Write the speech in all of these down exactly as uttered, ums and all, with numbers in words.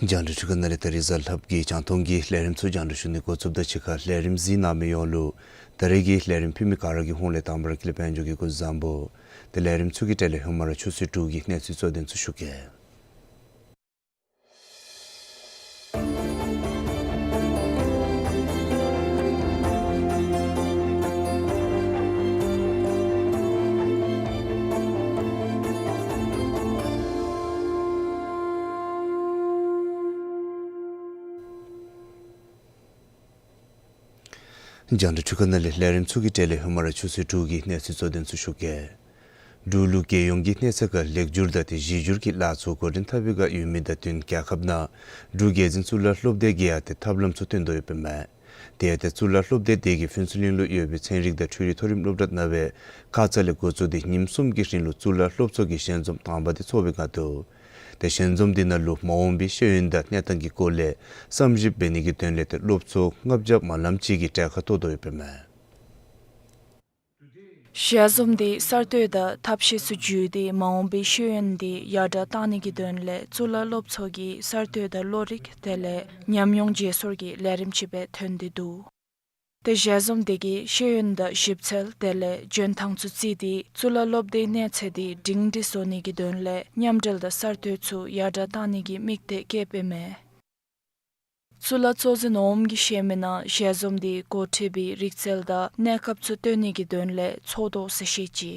རྒྱང་བསྒྲགས་འཕྲུལ་ཁང་ནང་ལས་ད་རིས་གཟའ་ལྷགཔ་གི་རྒྱང་མཐོང་གི་ལས་རིམ་ཚུ་རྒྱང་བསྒྲགས་ཞུ་ནི་འགོ་བཙུགསཔ་དང་གཅིག་ཁར་ལས་རིམ་གཟིགས་གནང་མི་ཡོངས་ལུ་ད་རིས་ཀྱི་ལས་རིམ་ཕུལ་མི་ག་ར་གི་ཧོངས་ལས་དང་པ་ར་དཀྱིལ་ལས་དཔལ་འབྱོར་གྱི་སྐུ་གཟུགས་བཟང་པོ། ཏེ་ལས་རིམ་ཚུ་གི་གྲས་ལས་ཧེ་མ་ར་ཆུ་ཚོད་དྲུག་གི་གནས་ཚུལ་གཙོ་དོན་ཚུ་ཞུ་གེ། རྒྱང་བསྒྲགས་འཕྲུལ་ཁང་ནང་ལས་ལས་རིམ་ཚུ་གི་གྲས་ལས་ཧེ་མ་ར་ཆུ་ཚོད་དྲུག་གི་གནས་ཚུལ་གཙོ་དོན་ཚུ་ཞུ་གེ། འབྲུག་ལུ་རྒྱལ་ཡོངས་ཀྱི་གནས་ཚད་ཁར་ལེགས་བསྒྱུར་དང་ཏེ་གཞི་བསྒྱུར་གྱི་ལཱ་ཚུ་འགོ་འདྲེན་འཐབ་པའི་བསྒང་ཡོད་མི་དང་བསྟུན་རྒྱལ་ཁབ་ནང་འབྲུག་རྒྱལ་འཛིན་གཙུག་ལག་སློབ་སྡེ་གིས་ཡང་ཏེ་ཐབས་ལམ་ཚུ་སྟོན་དོ་ཡོདཔ་ཨིན་མས། དེ་ཡང་ཏེ་གཙུག་ལག་སློབ་སྡེ་དེ་གིས་ཕུན་ཚོགས་གླིང་ལུ་ཡོད་པའི་ཚན་རིག་དང་འཕྲུལ་རིག་མཐོ་རིམ་སློབ་གྲྭ་ནང་སྦེ་ཁ་ཙ་ལས་འགོ་བཙུགས་ཏེ་ཉིནམ་གསུམ་གྱི་རིང་ལུ་གཙུག་ལག་སློབ་ཚོགས་ཀྱི་ཞལ་འཛོམས་དང་པ་དེ་ཚོགས་པའི་བསྒང་འདུག། ཏེ་ཞལ་འཛོམས་དེ་ནང་ལུ་མ་འོངས་པའི་ཤེས་ཡོན་དང་གནས་སྟངས་ཀྱི་སྐོར་ལས་བསམ་ཞིབ་འབད་ནི་གི་དོན་ལས་ཏེ་སློབ་ཚོགས་ལྔ་བརྒྱ་མ་ལངམ་ཅིག་གིས་གྲལ་ཁར་གཏོགས་དོ་ཡོདཔ་ཨིན་མས། ཞལ་འཛོམས་དེ་གསར་གཏོད་དང་ཐབས་ཤེས་ཚུ་བརྒྱུད་དེ་མ་འོངས་པའི་ཤེས་ཡོན་དེ་ཡར་དྲག་གཏང་ནི་གི་དོན་ལས་གཙུག་ལག་སློབ་ཚོགས་ཀྱིས་གསར་གཏོད་དང་བློ་རིག་དེ་ལས་ཉམས་མྱོང་བརྗེ་སོར་གྱི་ལས་རིམ་ཅིག་སྦེ་ཐོན་ཏེ་འདུག། ཏེ་ཞལ་འཛོམས་དེ་གིས་ཤེས་ཡོན་དང་ཞིབ་འཚོལ་དེ་ལས་འཇོན་ཐང་ཚུ་བརྩིས་ཏེ་གཙུག་ལག་སློབ་སྡེའི་གནས་ཚད་དེ་སྒྲིང་སྒྲི་བཟོ་ནི་གི་དོན་ལས་མཉམ་འབྲེལ་དང་གསར་གཏོད་ཚུ་ཡར་དྲག་གཏང་ནི་གི་དམིགས་གཏད་བསྐྱེདཔ་ཨིན་མས། གཙུག་ལག་གཙོ་འཛིན་འོགམ་གྱིས་བཤད་མི་ནང་ཞལ་འཛོམས་དེ་འགོ་ཁྲིདཔ་གི་རིག་རྩལ་དང་གནས་སྐབས་ཚུ་སྟོན་ནི་གི་དོན་ལས་ཚོགས་དོ་ཟེར་བཤད་ཅི།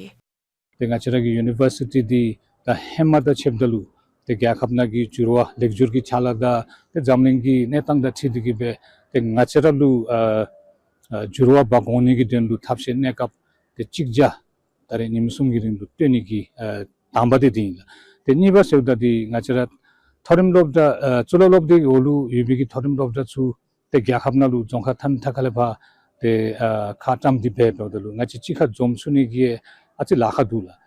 ཏེ་ང་བཅས་ར་གི་ཡུ་ནི་བར་སི་ཊི་འདི་ད་ཧེ་མ་དང་ཕྱདཔ་ད་ལུ་ཏེ་རྒྱལ་ཁབ་ནང་གི་འགྱུར་བ་ལེགས་བསྒྱུར་གྱི་ཕྱག་ལཱ་དང་ཏེ་འཛམ་གླིང་གི་གནས་སྟངས་དང་འཁྲིལ་ཏེ་གིས་སྦེ་ཏེ་ང་བཅས་ར་ལུ་ཨ་ཨ་འགྱུར་བ་འབག་འོང་ནི་གི་དོན་ལུ་ཐབས་ཤེས་གནས་སྐབས་ཏེ་གཅིག་བརྒྱ་ད་རེས་ཉིནམ་གསུམ་གྱི་རིང་ལུ་སྟོན་ནི་གི་ཨ་དང་པ་དེ་འདི་ཨིན་ལགས། ཏེ་གཉིས་པ་ཟེརཝ་ད་འདི་ང་བཅས་ར་མཐོ་རིམ་སློབ་གྲྭ་ཨ་གཙུག་ལག་སློབ་སྡེ་གི་འོག་ལུ་ཡོད་པའི་གི་མཐོ་རིམ་སློབ་གྲྭ་ཚུ་ཏེ་རྒྱལ་ཁབ་ནང་ལུ་རྫོང་ཁག་མཐའ་མ་མཐའ་ཁ་ལས་ཕར་ཏེ་ཨ་ཁ་བཀྲམ་སྟེ་འབད་འབདཝ་ད་ལུ་ང་བཅས་གཅིག་ཁར་འཛོམས་ཚུགས་ནི་གི་ཨ་ཙི་ལཱ་ཁག་འདུག་ལགས།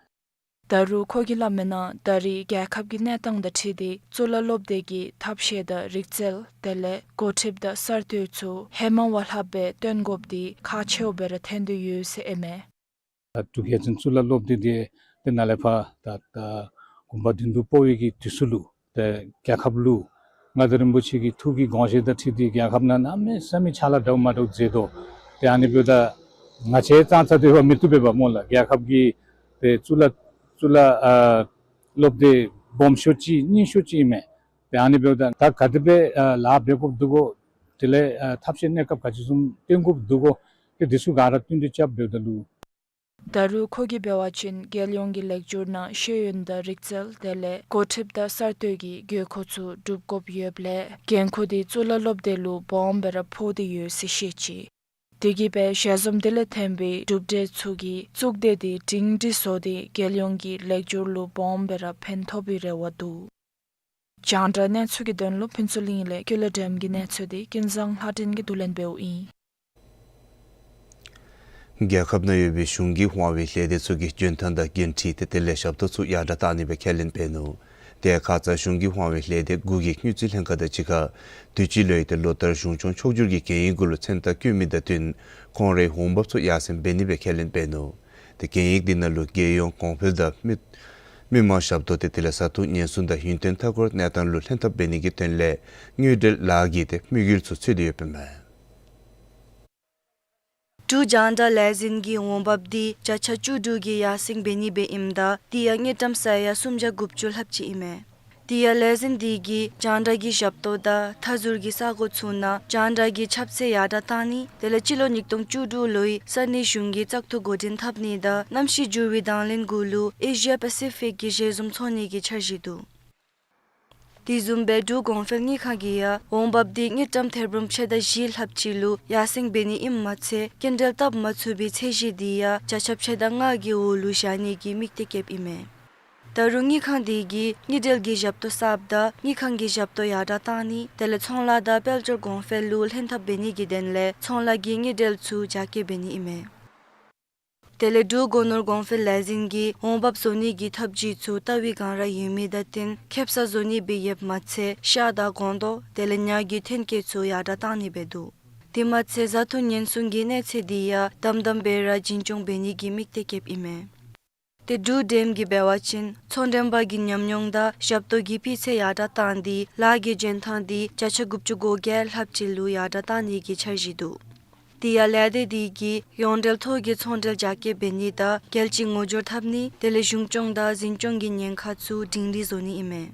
ད་རུང་ཁོ་གིས་སླབ་མི་ནང་ད་རེས་རྒྱལ་ཁབ་ཀྱི་གནས་སྟངས་དང་འཁྲིལ་ཏེ་གཙུག་ལག་སློབ་སྡེ་གིས་ཐབས་ཤེས་དང་རིག་རྩལ་དེ་ལས་འགོ་ཁྲིདཔ་དང་གསར་གཏོད་ཚུ་ཧེ་མ་བ་ལྷགཔ་སྦེ་སྟོན་དགོཔ་དེ་ཁག་ཆེཝ་སྦེ་ར་ཐོན་ཏེ་ཡོད་ཟེར་ཨིན་མས། ད་འབྲུག་རྒྱལ་འཛིན་གཙུག་ལག་སློབ་སྡེ་འདི་ཏེ་ནཱ་ལས་ཕར་ད་ད་དགོངས་པ་མདུན་དུ་སྤོ་བའི་གི་དུས་ཚོད་ལུ་ཏེ་རྒྱལ་ཁབ་ལུ་མངའ་བདག་རིན་པོ་ཆེ་གི་ཐུགས་ཀྱི་དགོངས་བཞེད་དང་འཁྲིལ་ཏེ་རྒྱལ་ཁབ་ནང་གནམ་མེད་ས་མེད་ཕྱག་ལཱ་འདྲཝ་མ་འདྲཝ་མཛད་དོ། ཏེ་ཨ་ནི་འབདཝ་ད་ང་བཅས་ཙང་ཙ་དེ་བ་མི་བཏུབ་པས་པ་སྨོ་ལགས། རྒྱལ་ཁབ་ཀྱི་ཏེ་གཙུག་ལག་གཙུག་ལག་ཨ་སློབ་སྡེ་སྦོམ་ཤོས་ཅིག་རྙིང་ཤོས་ཅིག་ཨིན་མས། ཏེ་ཨ་ནི་འབདཝ་ད་ད་ག་དེ་སྦེ་ཨ་ལཱ་འབད་དགོཔ་འདུག་གོ། དེ་ལས་ཨ་ཐབས་ཤེས་གནས་སྐབས་ག་ཅི་བཟུམ་སྟོན་དགོཔ་འདུག་གོ། ཏེ་འདི་ཚུ་ག་ར་བསྟུན་ཏེ་རྐྱབ་འབདཝ་ད་ལུ། ད་རུང་ཁོ་གིས་འབད་བ་ཅིན་རྒྱལ་ཡོངས་ཀྱི་ལེགས་བསྒྱུར་ནང་ཤེས་ཡོན་དང་རིག་རྩལ་དེ་ལས་འགོ་ཁྲིདཔ་དང་གསར་གཏོད་ཀྱི་དགོས་མཁོ་ཚུ་སྒྲུབ་དགོཔ་ཡོདཔ་ལས་འགན་ཁུར་དེ་གཙུག་ལག་སློབ་སྡེ་ལུ་སྦོམ་སྦེ་ར་ཕོག་སྟེ་ཡོད་ཟེར་བཤད་ཅི། དེ་གིས་སྦེ་ཞལ་འཛོམས་དེ་ལས་ཐོན་པའི་གྲུབ་འབྲས་ཚུ་གིས་གཙུག་སྡེ་དེ་སྒྲིང་སྒྲི་བཟོ་སྟེ་རྒྱལ་ཡོངས་ཀྱི་ལེགས་བསྒྱུར་ལུ་སྦོམ་སྦེ་ར་ཕན་ཐོགས་པའི་རེ་བ་འདུག། རྒྱང་བསྒྲགས་གནས་ཚུལ་གྱི་དོན་ལུ་ཕུན་ཚོགས་གླིང་ལས་ཀུན་ལེགས་སྒྲོལམ་གྱི་གནས་ཚུལ་དེ་ཀུན་བཟང་ལྷ་སྒྲོན་གྱིས་བསྡུ་ལེན་འབདཝ་ཨིན། རྒྱལ་ཁབ་ནང་ཡོད་པའི་གཞུང་གི་དབང་བའི་ལས་སྡེ་ཚུ་གིས་འཇོན་ཐང་དང་འགན་འཁྲི་ཏེ་དེ་ལས་ཞབས་ཏོག་ཚུ་ཡར་དྲག་བཏང་ནི་སྦེ་ཁས་ལེན་འབད་ནུག། དེ་ཡང་ཁ་ཙ་གཞུང་གི་དབང་བའི་ལས་སྡེ་དགུ་གི་དངུལ་རྩིས་ལྷན་ཁག་དང་གཅིག་ཁར་དུས་ཅི་ལུ་ཡང་ཏེ་ལོ་ལྟར་གཞུང་སྐྱོང་ཕྱོགས་བསྒྱུར་གྱི་གན་ཡིག་གུ་ལུ་མཚན་རྟགས་བཀོད་མི་དང་བསྟུན་ཁོང་རའི་འོང་འབབ་ཚུ་ཡར་སེང་འབད་ནི་སྦེ་ཁས་ལེན་འབད་ནུག། ཏེ་གན་ཡིག་འདི་ནང་ལུ་རྒྱལ་ཡོངས་གོང་འཕེལ་དང་མི་མི་དམངས་ཞབས་ཏོག་ཏེ་དེ་ལས་བཟའ་འཐུང་ཉེན་སྲུང་དང་ཡུན་བརྟན་མཐའ་འཁོར་གནས་སྟངས་ལུ་ལྷན་ཐབས་འབད་ནི་གི་དོན་ལས་དངུལ་འབྲེལ་ལཱ་གི་ཏེ་དམིགས་ཡུལ་ཚུ་འཚོལ་ཏེ་ཡོདཔ་ཨིན་མས། འབྲུག་རྒྱང་བསྒྲགས་ལས་འཛིན་གྱི་འོང་འབབ་འདི་བརྒྱ་ཆ་བཅུ་དྲུག་གིས་ཡར་སེང་འབད་ནི་སྦེ་ཨིནམ་ད་དེ་ཡང་དངུལ་ཀྲམ་ས་ཡ་སུམ་བརྒྱ་དགུ་བཅུ་ལྷགཔ་ཅིག་ཨིན་མས། དེ་ཡང་ལས་འཛིན་འདི་གིས་རྒྱང་བསྒྲགས་ཀྱི་ཞབས་ཏོག་དང་མཐའ་ཟུར་གྱི་ས་གོ་ཚུ་ནང་རྒྱང་བསྒྲགས་ཀྱི་ཁྱབ་ཚད་ཡར་དྲག་བཏང་ནི་དེ་ལས་སྤྱི་ལོ་ཉིས་སྟོང་བཅུ་དྲུག་ལོའི་ས་གནས་གཞུང་གི་བཙག་འཐུ་འགོ་འདྲེན་འཐབ་ནི་དང་གནམ་གཤིས་འགྱུར་བའི་དང་ལེན་གུ་ལུ་ཨེ་ཤི་ཡ་པ་སི་ཕིག་གི་ཞལ་འཛོམས་ཚོགས་ནི་གི་འཆར་གཞི་འདུག། དེ་བཟུམ་སྦེ་འབྲུག་གོང་འཕེལ་དངུལ་ཁང་གིས་ཡང་འོང་འབབ་འདི་དངུལ་ཀྲམ་ཐེར་འབུམ་ཕྱེད་དང་བཞི་ལྷགཔ་ཅིག་ལུ་ཡར་སེང་འབད་ནི་ཨིནམ་མ་ཚད་སྐྱིན་འགྲུལ་བཏབ་མ་ཚུགས་པའི་ཚད་གཞི་འདི་ཡང་བརྒྱ་ཆ་ཕྱེད་དང་ལྔ་གི་འོག་ལུ་བཞག་ནི་གི་དམིགས་གཏད་བསྐྱེདཔ་ཨིན་མས། ད་རུང་དངུལ་ཁང་འདི་གིས་དངུལ་འབྲེལ་གྱི་ཞབས་ཏོག་གསརཔ་དང་དངུལ་ཁང་གི་ཞབས་ཏོག་ཡར་དྲག་བཏང་ནི་དེ་ལས་ཚོང་ལཱ་དང་དཔལ་འབྱོར་གོང་འཕེལ་ལུ་ལྷན་ཐབས་འབད་ནི་གི་དོན་ལས་ཚོང་ལཱ་གི་དངུལ་འབྲེལ་ཚུ་རྒྱ་སྐྱེད་འབད་ནི་ཨིན་མས། དེ་ལས་འབྲུག་སྒོ་ནོར་གོང་འཕེལ་ལས་འཛིན་གྱིས་འོང་འབབ་བཟོ་ནི་གི་ཐབས་ཇུས་ཚུ་བལྟ་བའི་སྒང་ར་ཡོད་མི་དང་བསྟུན་ཁེབ་ས་བཟོ་ནི་སྦེ་ཡོདཔ་མ་ཚད་ཤ་དང་སྒོང་རྡོག་དེ་ལས་ཉ་གི་ཐོན་སྐྱེད་ཚུ་ཡར་དྲག་བཏང་ནི་སྦེ་འདུག། དེ་མ་ཚད་བཟའ་འཐུང་ཉེན་སྲུང་གི་གནས་ཚད་འདི་ཡང་དམ་དམ་སྦེ་ར་འཛིན་སྐྱོང་འབད་ནི་གི་དམིགས་གཏད་བསྐྱེདཔ་ཨིན་མས། ཏེ་འབྲུག་ཌེམ་གྱིས་འབད་བ་ཅིན་ཚོང་མགྲོན་པ་གི་ཉམས་མྱོང་དང་ཞབས་ཏོག་གི་སྤུས་ཚད་ཡར་དྲག་བཏང་སྟེ་ལཱ་གི་འཇོན་ཐང་འདི་བརྒྱ་ཆ་དགུ་བཅུ་གོ་བརྒྱད་ལྷགཔ་ཅིག་ལུ་ཡར་དྲག་བཏང་ནི་གི་འཆར་གཞི་འདུག། དེ་ཡང་ལས་སྡེ་འདི་གིས་ཡོངས་འབྲེལ་ཐོག་གི་ཚོང་འབྲེལ་རྒྱ་སྐྱེད་འབད་ནི་དང་རྒྱལ་སྤྱིའི་ངོ་སྦྱོར་འཐབ་ནི་དེ་ལས་གཞུང་སྐྱོང་དང་འཛིན་སྐྱོང་གི་ཉེན་ཁ་ཚུ་སྒྲིང་སྒྲི་བཟོ་ནི་ཨིན་མས།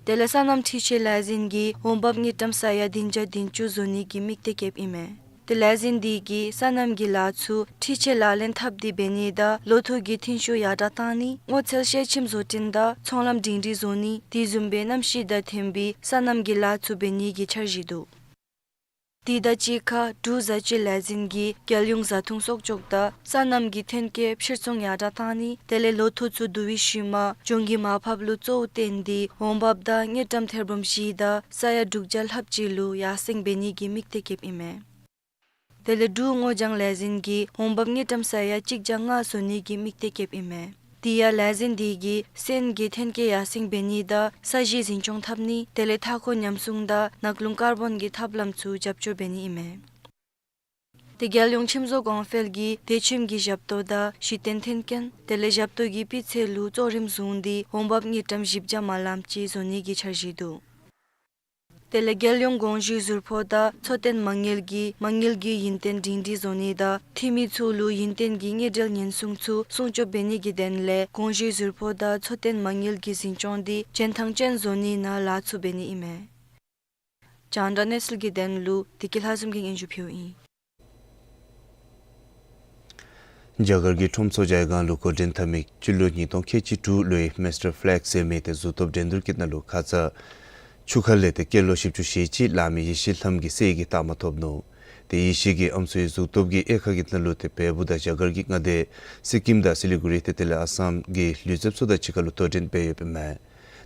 དེ་ལས་སོ་ནམ་འཕྲུལ་ཆས་ལས་འཛིན་གྱིས་འོང་འབབ་དངུལ་ཀྲམ་ས་ཡ་བདུན་བརྒྱ་བདུན་ཅུ་བཟོ་ནི་གི་དམིགས་གཏད་བསྐྱེདཔ་ཨིན་མས། ཏེ་ལས་འཛིན་འདི་གིས་སོ་ནམ་གྱི་ལཱ་ཚུ་འཕྲུལ་ཆས་ལག་ལེན་འཐབ་སྟེ་འབད་ནི་དང་ལོ་ཐོག་གི་ཐོན་ཤུགས་ཡར་དྲག་བཏང་ནི་སྔོ་ཚལ་ཤེལ་ཆེམ་བཟོ་སྐྲུན་དང་ཚོང་ལམ་སྒྲིང་སྒྲི་བཟོ་ནི་དེ་བཟུམ་སྦེ་གནམ་གཤིས་དང་མཐུན་པའི་སོ་ནམ་གྱི་ལཱ་ཚུ་འབད་ནི་གི་འཆར་གཞི་འདུག། དེ་དང་གཅིག་ཁར་འབྲུག་བཟའ་བཅའི་ལས་འཛིན་གྱིས་རྒྱལ་ཡོངས་བཟའ་འཐུང་གསོག་འཇོག་དང་སོ་ནམ་གྱི་ཐོན་སྐྱེད་ཕྱིར་ཚོང་ཡར་དྲག་བཏང་ནི་དེ་ལས་ལོ་ཐོག་ཚུ་བསྡུ་བའི་ཤུལ་མ་གྱོང་གུན་མར་ཕབ་ལུ་གཙོ་བོ་བཏོན་ཏེ་འོང་འབབ་དང་དངུལ་ཀྲམ་ཐེར་འབུམ་བཞི་དང་ས་ཡ་དྲུག་བརྒྱ་ལྷགཔ་ཅིག་ལུ་ཡར་སེང་འབད་ནི་གི་དམིགས་གཏད་བསྐྱེདཔ་ཨིན་མས། དེ་ལས་འབྲུག་སྔོ་ལྗང་ལས་འཛིན་གྱིས་འོང་འབབ་དངུལ་ཀྲམ་ས་ཡ་གཅིག་བརྒྱ་ལྔ་བཟོ་ནི་གི་དམིགས་གཏད་བསྐྱེདཔ་ཨིན་མས། དེ་ཡང་ལས་འཛིན་འདི་གིས་སོན་གྱི་ཐོན་སྐྱེད་ཡར་སེང་འབད་ནི་དང་ས་གཞི་འཛིན་སྐྱོང་འཐབ་ནི་དེ་ལས་མཐའ་འཁོར་ཉམས་སྲུང་དང་ནགས་ཀླུང་ཀར་བོན་གྱི་ཐབས་ལམ་ཚུ་རྒྱབ་སྐྱོར་འབད་ནི་ཨིན་མས། ཏེ་རྒྱལ་ཡོངས་ཁྱིམ་བཟོ་གོང་འཕེལ་གྱིས་དེ་ཁྱིམ་གྱི་ཞབས་ཏོག་དང་གཞི་རྟེན་མཐུན་རྐྱེན་དེ་ལས་ཞབས་ཏོག་གི་སྤུས་ཚད་ལུ་གཙོ་རིམ་བཟུང་སྟེ་འོང་འབབ་དངུལ་ཀྲམ་བཞི་བརྒྱ་མ་ལངམ་ཅིག་བཟོ་ནི་གི་འཆར་གཞི་འདུག། དེ་ལས་རྒྱལ་ཡོངས་གོང་ཞུའི་ཟུར་ཕོགས་དང་འཚོ་རྟེན་མ་དངུལ་གྱིས་མ་དངུལ་གྱི་ཡུན་བརྟན་སྒྲིང་སྒྲི་བཟོ་ནི་དང་འཐུས་མི་ཚུ་ལུ་ཡུན་བརྟན་གྱི་དངུལ་འབྲེལ་ཉེན་སྲུང་ཚུ་སྲུང་སྐྱོབ་འབད་ནི་གི་དོན་ལས་གོང་ཞུའི་ཟུར་ཕོགས་དང་འཚོ་རྟེན་མ་དངུལ་གྱི་འཛིན་སྐྱོང་འདི་འཇོན་ཐང་ཅན་བཟོ་ནི་ནང་ལཱ་ཚུ་འབད་ནི་ཨིན་མས། རྒྱང་བསྒྲགས་གནས་ཚུལ་གྱི་དོན་ལུ་བདེ་སྐྱིད་ལྷ་འཛོམས་ཀྱིས་སྙན་ཞུ་ཕུལཝ་ཨིན། རྒྱ་གར་གྱི་ཁྲོམ་ཚོགས་ལྕགས་སྒང་ལུ་འགོ་འདྲེན་འཐབ་མི་སྤྱི་ལོ་ཉིས་སྟོང་ཁལ་གཅིག་དྲུག་ལོའི་མཱས་ཊར་ཕེ་ལེག་ཟེར་མི་ཏེ་གཟུགས་སྟོབས་འགྲན་བསྡུར་གྱི་ནང་ལུ་ཁ་ཙ་ཆུ་ཁ་ལས་ཏེ་སྐྱེས་ལོ་བཞི་བཅུ་ཞེ་གཅིག་ལང་མི་ཡེ་ཤེས་ལྷམ་གྱིས་གསེར་གྱི་རྟགས་མ་ཐོབ་ནུག། ཏེ་ཡེ་ཤེས་ཀྱིས་ཨམ་སྲུའི་གཟུགས་སྟོབས་ཀྱི་དབྱེ་ཁག་གི་ནང་ལུ་ཏེ་བལ་པོ་དང་རྒྱ་གར་གྱི་མངའ་སྡེ་སི་ཀིམ་དང་སི་ལི་གུ་རི་ཏེ་དེ་ལས་ཨ་སམ་གྱི་ལུས་རྩལཔ་ཚུ་དང་གཅིག་ཁར་ལུ་དོ་འགྲན་འབད་ཡོདཔ་ཨིན་མས།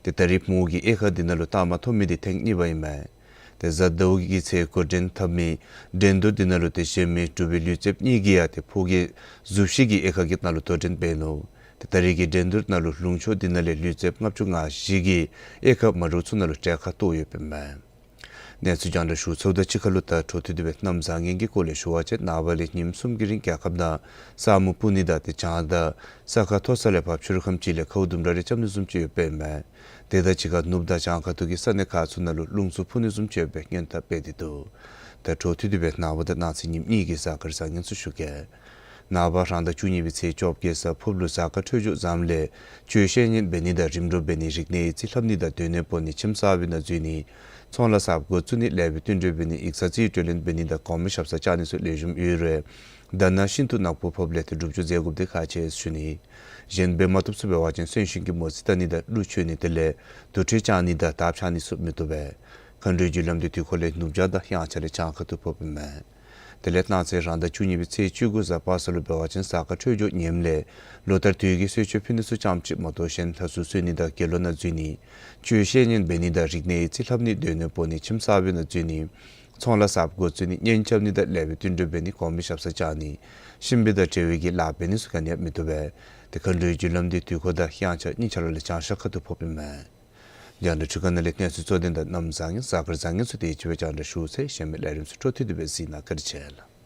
ཏེ་ད་རིས་མོ་གི་དབྱེ་ཁག་འདི་ནང་ལུ་རྟགས་མ་ཐོབ་མི་འདི་ཐེངས་གཉིས་པ་ཨིན་མས། ཏེ་གཟའ་ཟླཝ་གི་ཚེ་འགོ་འདྲེན་འཐབ་མི་འགྲན་བསྡུར་འདི་ནང་ལུ་ཏེ་གཞན་མི་འབྲུག་པའི་ལུས་རྩལཔ་གཉིས་ཀྱིས་ཡང་ཏེ་ཕོ་སྐྱེས་གཟུགས་གཞི་གི་དབྱེ་ཁག་གི་ནང་ལུ་དོ་འགྲན་འབད་ནུག། ཏེ་ད་རིས་ཀྱི་འགྲན་བསྡུར་ནང་ལུ་ལུང་ཕྱོགས་འདི་ནང་ལས་ལུས་རྩལཔ་ལྔ་བཅུ་ང་བཞི་གིས་དབྱེ་ཁག་མ་འདྲཝ་ཚུ་ནང་ལུ་གྲལ་ཁར་གཏོགས་ཡོདཔ་ཨིན་མས། གནས་ཚུལ་རྒྱང་བསྒྲགས་ཞུ་ཚརཝ་དང་གཅིག་ཁར་ལུ་ད་འཕྲོ་མཐུད་དེ་སྦེ་གནམ་བཟང་ངན་གྱི་སྐོར་ལས་ཞུ་བ་ཅིན་ནངས་པ་ལས་ཉིནམ་གསུམ་གྱི་རིང་རྒྱལ་ཁབ་ནང་ས་སྨུག་སྤུབ་ནི་དང་ཏེ་བྱང་དང་ས་ཁ་མཐོ་ས་ལས་བབས་ཆུ་རུད་ཁམས་ཅིག་ལས་ཁཝ་ལྡུམ་ར་རེ་རྐྱབ་ནི་བཟུམ་ཅིག་ཡོདཔ་ཨིན་མས། དེ་དང་གཅིག་ཁར་ནུབ་དང་བྱང་ཁ་ཐུག་གི་ས་གནས་ཁག་ཚུ་ནང་ལུ་རླུང་འཚུབ་འཕུ་ནི་བཟུམ་ཅིག་ཡོད་པའི་སྔོན་བརྡ་སྤེལ་ཏེ་འདུག། ད་འཕྲོ་མཐུད་དེ་སྦེ་ནངས་པ་དང་གནངས་ཚེ་ཉིནམ་གཉིས་ཀྱི་གཟའ་སྐར་བཟང་ངན་ཚུ་ཞུ་གེ། ནངས་པ་རང་ཟླ་བཅུ་གཉིས་པའི་ཚེས་བཅོ་བརྒྱད་གཟའ་ཕུརཔ་ལུ་གཟའ་སྐར་འཕྲོད་སྦྱོར་བཟངམ་ལས་ཆོས་བཤད་ཉན་འབད་ནི་དང་རིམ་གྲོ་འབད་ནི་རིག་གནས་ཡིག་རྩིས་ལྷབ་ནི་དང་སྡོད་གནས་སྤོ་ནི་ཁྱིམ་གསར་པའི་ནང་འཛུལ་ནི་ཚོང་ལཱ་གསརཔ་འགོ་བཙུགས་ནི་ལེགས་པའི་བསྟུན་གྲོས་འབད་ནི་ཡིག་ཚང་རྩིས་སྤྲོད་ལེན་འབད་ནི་དང་གོང་མའི་ཞབས་སར་བཅར་ནི་ཚུ་ལེགས་ཤོམ་ཡོད་རུང་ད་ནང་ཤིན་ཏུ་ནག་པོ་ཕོགཔ་ལས་ཏེ་སྒྲུབ་སྦྱོར་མཛད་དགོཔ་འདི་ཁག་ཆེ་ཟེར་ཞུ་ནི། གཞན་འབད་མ་བཏུབ་ཚུ་འབད་བ་ཅིན་གསོན་གཤིན་གྱི་མོ་རྩིས་བལྟ་ནི་དང་གླུ་མཆོད་ནི་དེ་ལས་དུར་ཁྲོད་བཅང་ནི་དང་དར་འཕྱར་ནི་ཚུ་མི་བཏུབ་པས། མཁའ་འགྲོའི་རྒྱུ་ལམ་འདི་དུས་འཁོར་ལས་ནུབ་བྱང་དང་དབྱངས་འཆར་ལས་བྱང་ཁ་ཐུག་ཕོགཔ་ཨིན་མས། དེ་ལས་གནངས་ཚེ་རང་ཟླ་བཅུ་གཉིས་པའི་ཚེས་བཅུ་དགུ་གཟའ་པ་སངས་ལུ་འབད་བ་ཅིན་གཟའ་སྐར་འཕྲོད་སྦྱོར་ངནམ་ལས་ལོ་ལྟར་དུས་ཀྱི་གསོལ་མཆོད་ཕུལ་ནི་ཚུ་ཙམ་ཅིག་མ་གཏོགས་གཞན་ལྷ་ཚོགས་གསོལ་ནི་དང་དགེ་སློང་ནང་འཛུལ་ནི་ཆོས་བཤད་ཉན་འབད་ནི་དང་རིག་གནས་ཡིག་རྩིས་ལྷབ་ནི་སྡོད་གནས་སྤོ་ནི་ཁྱིམ་གསར་པའི་ནང་འཛུལ་ནི་ ཚོང་ལཱ་གསརཔ་འགོ་བཙུགས་ནི་གཉེན་རྐྱབ་ནི་དང་ལེགས་པའི་བསྟུན་གྲོས་འབད་ནི་གོང་མའི་ཞབས་སར་བཅར་ནི་གཤིན་པོ་དང་འབྲེལ་བའི་གི་ལཱ་འབད་ནི་ཚུ་ག་ནི་ཡང་མི་བཏུབ་པས། ཏེ་མཁའ་འགྲོའི་རྒྱུ་ལམ་འདི་དུས་འཁོར་དང་དབྱངས་འཆར་གཉིས་ཆ་ར་ལས་བྱང་ཤར་ཁ་ཐུག་ཕོགཔ་ཨིན་མས། རྒྱང་བསྒྲགས་འཕྲུལ་ཁང་ནང་ལས་གནས་ཚུལ་གཙོ་དོན་དང་གནམ་བཟང་ངན་གཟའ་སྐར་བཟང་ངན་ཚུ་དེ་ཅིག་སྦེ་རྒྱང་བསྒྲགས་ཞུ་ཚར་ཡི། གཞན་མི་ལས་རིམ་ཚུ་འཕྲོ་མཐུད་དེ་སྦེ་གཟིགས་གནང། བཀའ་དྲིན་ཆེ་ལགས།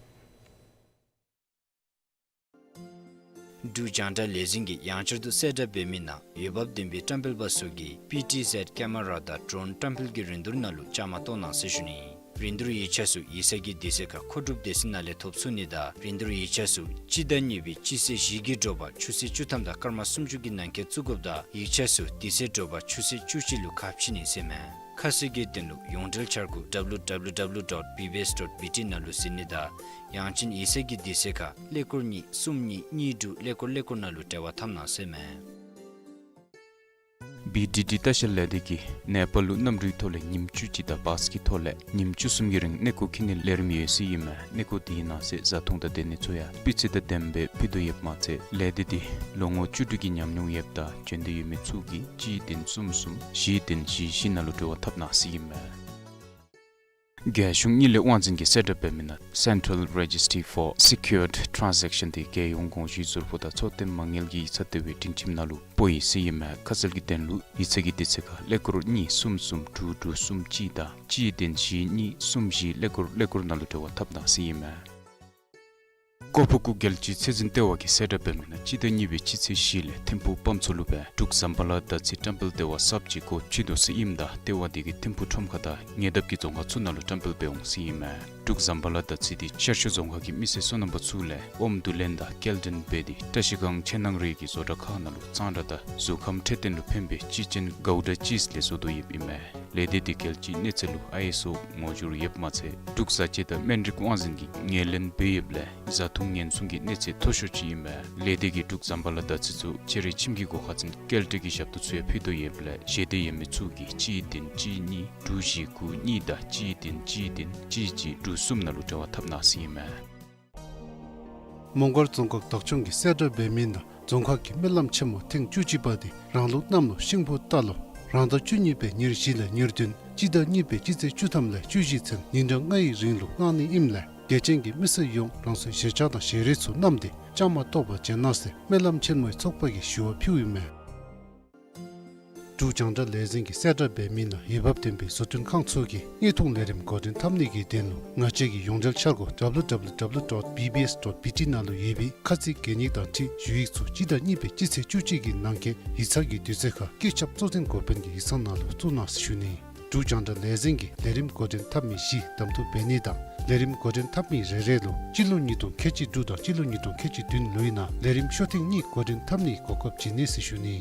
འབྲུག་རྒྱང་བསྒྲགས་ལས་འཛིན་གྱིས་ཡང་བསྐྱར་དུ་གསལ་བསྒྲགས་འབད་མི་ནང་འོས་འབབ་ལྡན་པའི་བཀྲམ་སྤེལ་པ་ཚུ་གིས་པི་ཊི་ཟེཌ་ཀེ་མ་ར་དང་ཌོ་རོན་བཀྲམ་སྤེལ་གྱི་རིན་བསྡུར་ནང་ལུ་བཅའ་མར་གཏོགས་གནང་ཟེར་ཞུ་ནི། རིན་བསྡུར་ཡིག་ཆ་ཚུ་ཡིག་ཚང་གི་དུས་ཚོད་ཁར་མཁོ་སྒྲུབ་སྡེ་ཚན་ནང་ལས་ཐོབ་ཚུགས་ནི་དང་རིན་བསྡུར་ཡིག་ཆ་ཚུ་སྤྱི་ཟླ་གཉིས་པའི་སྤྱི་ཚེས་བཞི་གི་དྲོ་པ་ཆུ་ཚོད་བཅུ་ཐམ་དང་སྐར་མ་སུམ་ཅུ་གི་ནང་འཁོད་བཙུགས་དགོཔ་དང་ཡིག་ཆ་ཚུ་དུས་ཚོད་དྲོ་པ་ཆུ་ཚོད་བཅུ་གཅིག་ལུ་ཁ་ཕྱེ་ནི་ཟེར་མས། ཁ་གསལ་གྱི་དོན་ལུ་ཡོངས་འབྲེལ་འཆར་སྒོ་ཌབ་ལུ་ཌབ་ལུ་ཌབ་ལུ་ཌོཊ་བི་བི་ཨེསི་ཌོཊ་བི་ཊི་ནང་ལུ་གཟིགས་ནི་དང་ཡང་ཅིན་ཡིག་ཚང་གི་དུས་ཚོད་ཁར་ཀླད་ཀོར་གཉིས་གསུམ་གཉིས་གཉིས་དྲུག་ཀླད་ཀོར་ཀླད་ཀོར་ནང་ལུ་འབྲེལ་བ་འཐབ་གནང་ཟེར་མས། བི་ཌི་ཌི་ལྟ་བཤལ་ལས་སྡེ་གིས་ནེ་པཱལ་ལུ་གནམ་གྲུའི་ཐོག་ལས་ཉིནམ་བཅུ་གཅིག་དང་བཱས་ཀྱི་ཐོག་ལས་ཉིནམ་བཅུ་གསུམ་གྱི་རིང་གནས་སྐོར་འཁྱིད་ནིའི་ལས་རིམ་ཡོད་ཟེར་ཨིན་མས། གནས་སྐོར་དེའི་ནང་གསེས་བཟའ་འཐུང་དང་སྡོད་གནས་ཚུ་ཡང་སྤུས་ཚད་དང་ལྡནམ་སྦེ་ཕུལ་དོ་ཡོདཔ་མ་ཚད་ལས་སྡེ་འདི་ལོ་ངོ་བཅུ་དྲུག་གི་ཉམས་མྱོང་ཡོདཔ་དང་འབྱོན་འདོད་ཡོད་མི་ཚུ་གིས་གཅིག་བདུན་གསུམ་གསུམ་བཞི་བདུན་བཞི་བཞི་ནང་ལུ་འབྲེལ་བ་འཐབ་གནང་ཟེར་ཨིན་མས། རྒྱལ་གཞུང་དངུལ་ལས་དབང་འཛིན་གྱིས་གསལ་བསྒྲགས་འབད་མི་ནང་Central Registry for Secured Transaction དེ་རྒྱལ་ཡོངས་དགོངས་ཞུའི་ཟུར་ཕོགས་དང་འཚོ་རྟེན་མ་དངུལ་གྱི་ཡིག་ཚང་ལྟེ་བའི་སྒྲིང་ཁྱིམ་ནང་ལུ་སྤོ་ཡི་ཟེར་ཨིན་མས། ཁ་གསལ་གྱི་དོན་ལུ་ཡིག་ཚང་གི་དུས་ཚོད་ཁར་ཀླད་ཀོར་གཉིས་གསུམ་གསུམ་དྲུག་དྲུག་གསུམ་གཅིག་དང་གཅིག་བདུན་བཞི་གཉིས་གསུམ་བཞི་ཀླད་ཀོར་ཀླད་ཀོར་ནང་ལུ་འབྲེལ་བ་འཐབ་གནང་ཟེར་ཨིན་མས། ཀོ་ཕུ་ཀུ་རྒྱལ་སྤྱིའི་ཚད་འཛིན་ལྟེ་བ་གིས་གསལ་བསྒྲགས་འབད་མི་ནང་སྤྱི་ཟླ་གཉིས་པའི་སྤྱི་ཚེས་བཞི་ལས་ཐིམ་ཕུག་དཔངམ་མཚོ་ལུ་སྦེ་འབྲུག་ཟམ་པ་ལ་དར་ཚིལ་བཀྲམ་སྤེལ་ལྟེ་བ་གསརཔ་ཅིག་སྒོ་ཕྱེ་དོ་ཟེར་ཨིནམ་ད་ལྟེ་བ་དེ་གིས་ཐིམ་ཕུག་ཁྲོམ་ཁ་དང་ཉེ་འདབས་ཀྱི་རྫོང་ཁག་ཚུ་ནང་ལུ་བཀྲམ་སྤེལ་འབད་འོང་ཟེར་ཨིན་མས། འབྲུག་ཟམ་པ་ལ་དར་ཚིལ་དེ་ཤར་ཕྱོགས་རྫོང་ཁག་གི་མི་སེར་སོ་ནམ་པ་ཚུ་ལས་ཨོམ་བསྡུ་ལེན་དང་སྐྱེལ་འདྲེན་འབད་དེ་བཀྲ་ཤིས་སྒང་ཆུ་ནང་རིགས་ཀྱི་བཟོ་གྲྭ་ཁག་ནང་ལུ་གཙང་སྦྲ་དང་གཟུགས་ཁམས་འཕྲོད་བསྟེན་ལུ་ཕན་པའི་ཅི་ཅན་གའུ་ཌ་ཅིསི་ལས་བཟོ་དོ་ཡོདཔ་ཨིན་མས། ལས་སྡེ་དེ་རྒྱལ་སྤྱིའི་གནས་ཚད་ལུ་ཨའི་ཨེསི་ཨོ་ངོ་སྦྱོར་ཡོདཔ་མ་ཚད་འབྲུག་བཟའ་སྤྱོད་དང་སྨན་རིགས་དབང་འཛིན་གྱིས་ངོས་ལེན་འབད་ཡོདཔ་ལས་བཟའ་འཐུང་ཉེན་སྲུང་གི་གནས་ཚད་མཐོ་ཤོས་ཅིག་ཨིན་མས། ལས་སྡེ་གིས་འབྲུག་ཟམ་པ་ལ་དར་ཚིལ་ཚུ་ཕྱི་རོལ་ཁྱིམ་གྱི་སྒོ་ཁར་འཛིན་སྐྱེལ་འདྲེན་གྱི་ཞབས་ཏོག་ཚུ་ཡང་ཕུལ་དོ་ཡོདཔ་ལས་ཞེ་འདོད་ཡོད་མི་ཚུ་གིས་གཅིག་བདུན་གཅིག་གཉིས་དྲུག་བཞི་དགུ་གཉིས་དང་གཅིག་བདུན་གཅིག་བདུན་གཅིག་གཅིག་དྲུག་གསུམ་ནང་ལུ་འབྲེལ་བ་འཐབ་གནང་ཟེར་ཨིན་མས། མོང་སྒར་རྫོང་ཁག་བདག་སྐྱོང་གིས་གསལ་བསྒྲགས་འབད་མི་ནང་རྫོང་ཁག་གི་སྨོན་ལམ་ཆེན་མོ་ཐེངས་བཅུ་གཅིག་པ་དེ་རང་ལུགས་གནམ་ལོ་ཤིང་ཕོ་རྟ་ལོ་རང་ཟླ་བཅུ་གཉིས་པའི་ཉེར་བཞི་ལས་ཉེར་བདུན་སྤྱི་ཟླ་གཉིས་པའི་སྤྱི་ཚེས་བཅུ་ཐམ་ལས་བཅུ་བཞི་ཚུན་ཉིན་གྲངས་ལྔའི་རིང་ལུ་གནང་ནི་ཨིནམ་ལས་དད་ཅན་གྱི་མི་སེར་ཡོངས་རང་སོའི་གཞིར་བཅར་དང་ཞལ་རས་ཚུ་བསྣམས་ཏེ་བཅའ་མར་གཏོགས་པར་བྱོན་གནང་ཟེར་སྨོན་ལམ་ཆེན་མོའི་ཚོགས་པ་གིས་ཞུ་བ་ཕུལཝ་ཨིན་མས། འབྲུག་རྒྱང་བསྒྲགས་ལས་འཛིན་གྱིས་གསལ་བསྒྲགས་འབད་མི་ནང་འོས་འབབ་ལྡན་པའི་བཟོ་སྐྲུན་ཁང་ཚུ་གིས་དངོས་བྱུང་ལས་རིམ་འགོ་འདྲེན་འཐབ་ནི་གི་དོན་ལུ་ང་བཅས་ཀྱི་ཡོངས་འབྲེལ་འཆར་སྒོ་ཌབ་ལུ་ཌབ་ལུ་ཌབ་ལུ་ཌོཊ་བི་བི་ཨེསི་ཌོཊ་བི་ཊི་ནང་ལུ་ཡོད་པའི་ཁ་ཚིག་གན་ཡིག་དང་འཁྲིལ་ཞུ་ཡིག་ཚུ་སྤྱི་ཟླ་གཉིས་པའི་སྤྱི་ཚེས་བཅུ་གཅིག་གི་ནང་འཁོད་ཡིག་ཚང་གི་དུས་ཚོད་ཁར་སྐུ་ཚབ་གཙོ་འཛིན་འགོ་དཔོན་གྱི་ཡིག་ཚང་ནང་ལུ་བཙུགས་གནང་ཟེར་ཞུ་ནི། འབྲུག་རྒྱང་བསྒྲགས་ལས་འཛིན་གྱིས་ལས་རིམ་འགོ་འདྲེན་འཐབ་མི་བཞི་གདམ་འཐུ་འབད་ནི་དང་ལས་རིམ་འགོ་འདྲེན་འཐབ་མི་རེ་རེ་ལུ་སྤྱི་ལོ་ཉིས་སྟོང་ཁལ་གཅིག་དྲུག་དང་སྤྱི་ལོ་ཉིས་སྟོང་ཁལ་གཅིག་བདུན་ལོའི་ནང་ལས་རིམ་ཤོག་ཐེངས་གཉིས་འགོ་འདྲེན་འཐབ་ནིའི་གོ་སྐབས་བྱིན་ནི་ཟེར་ཞུ་ནི།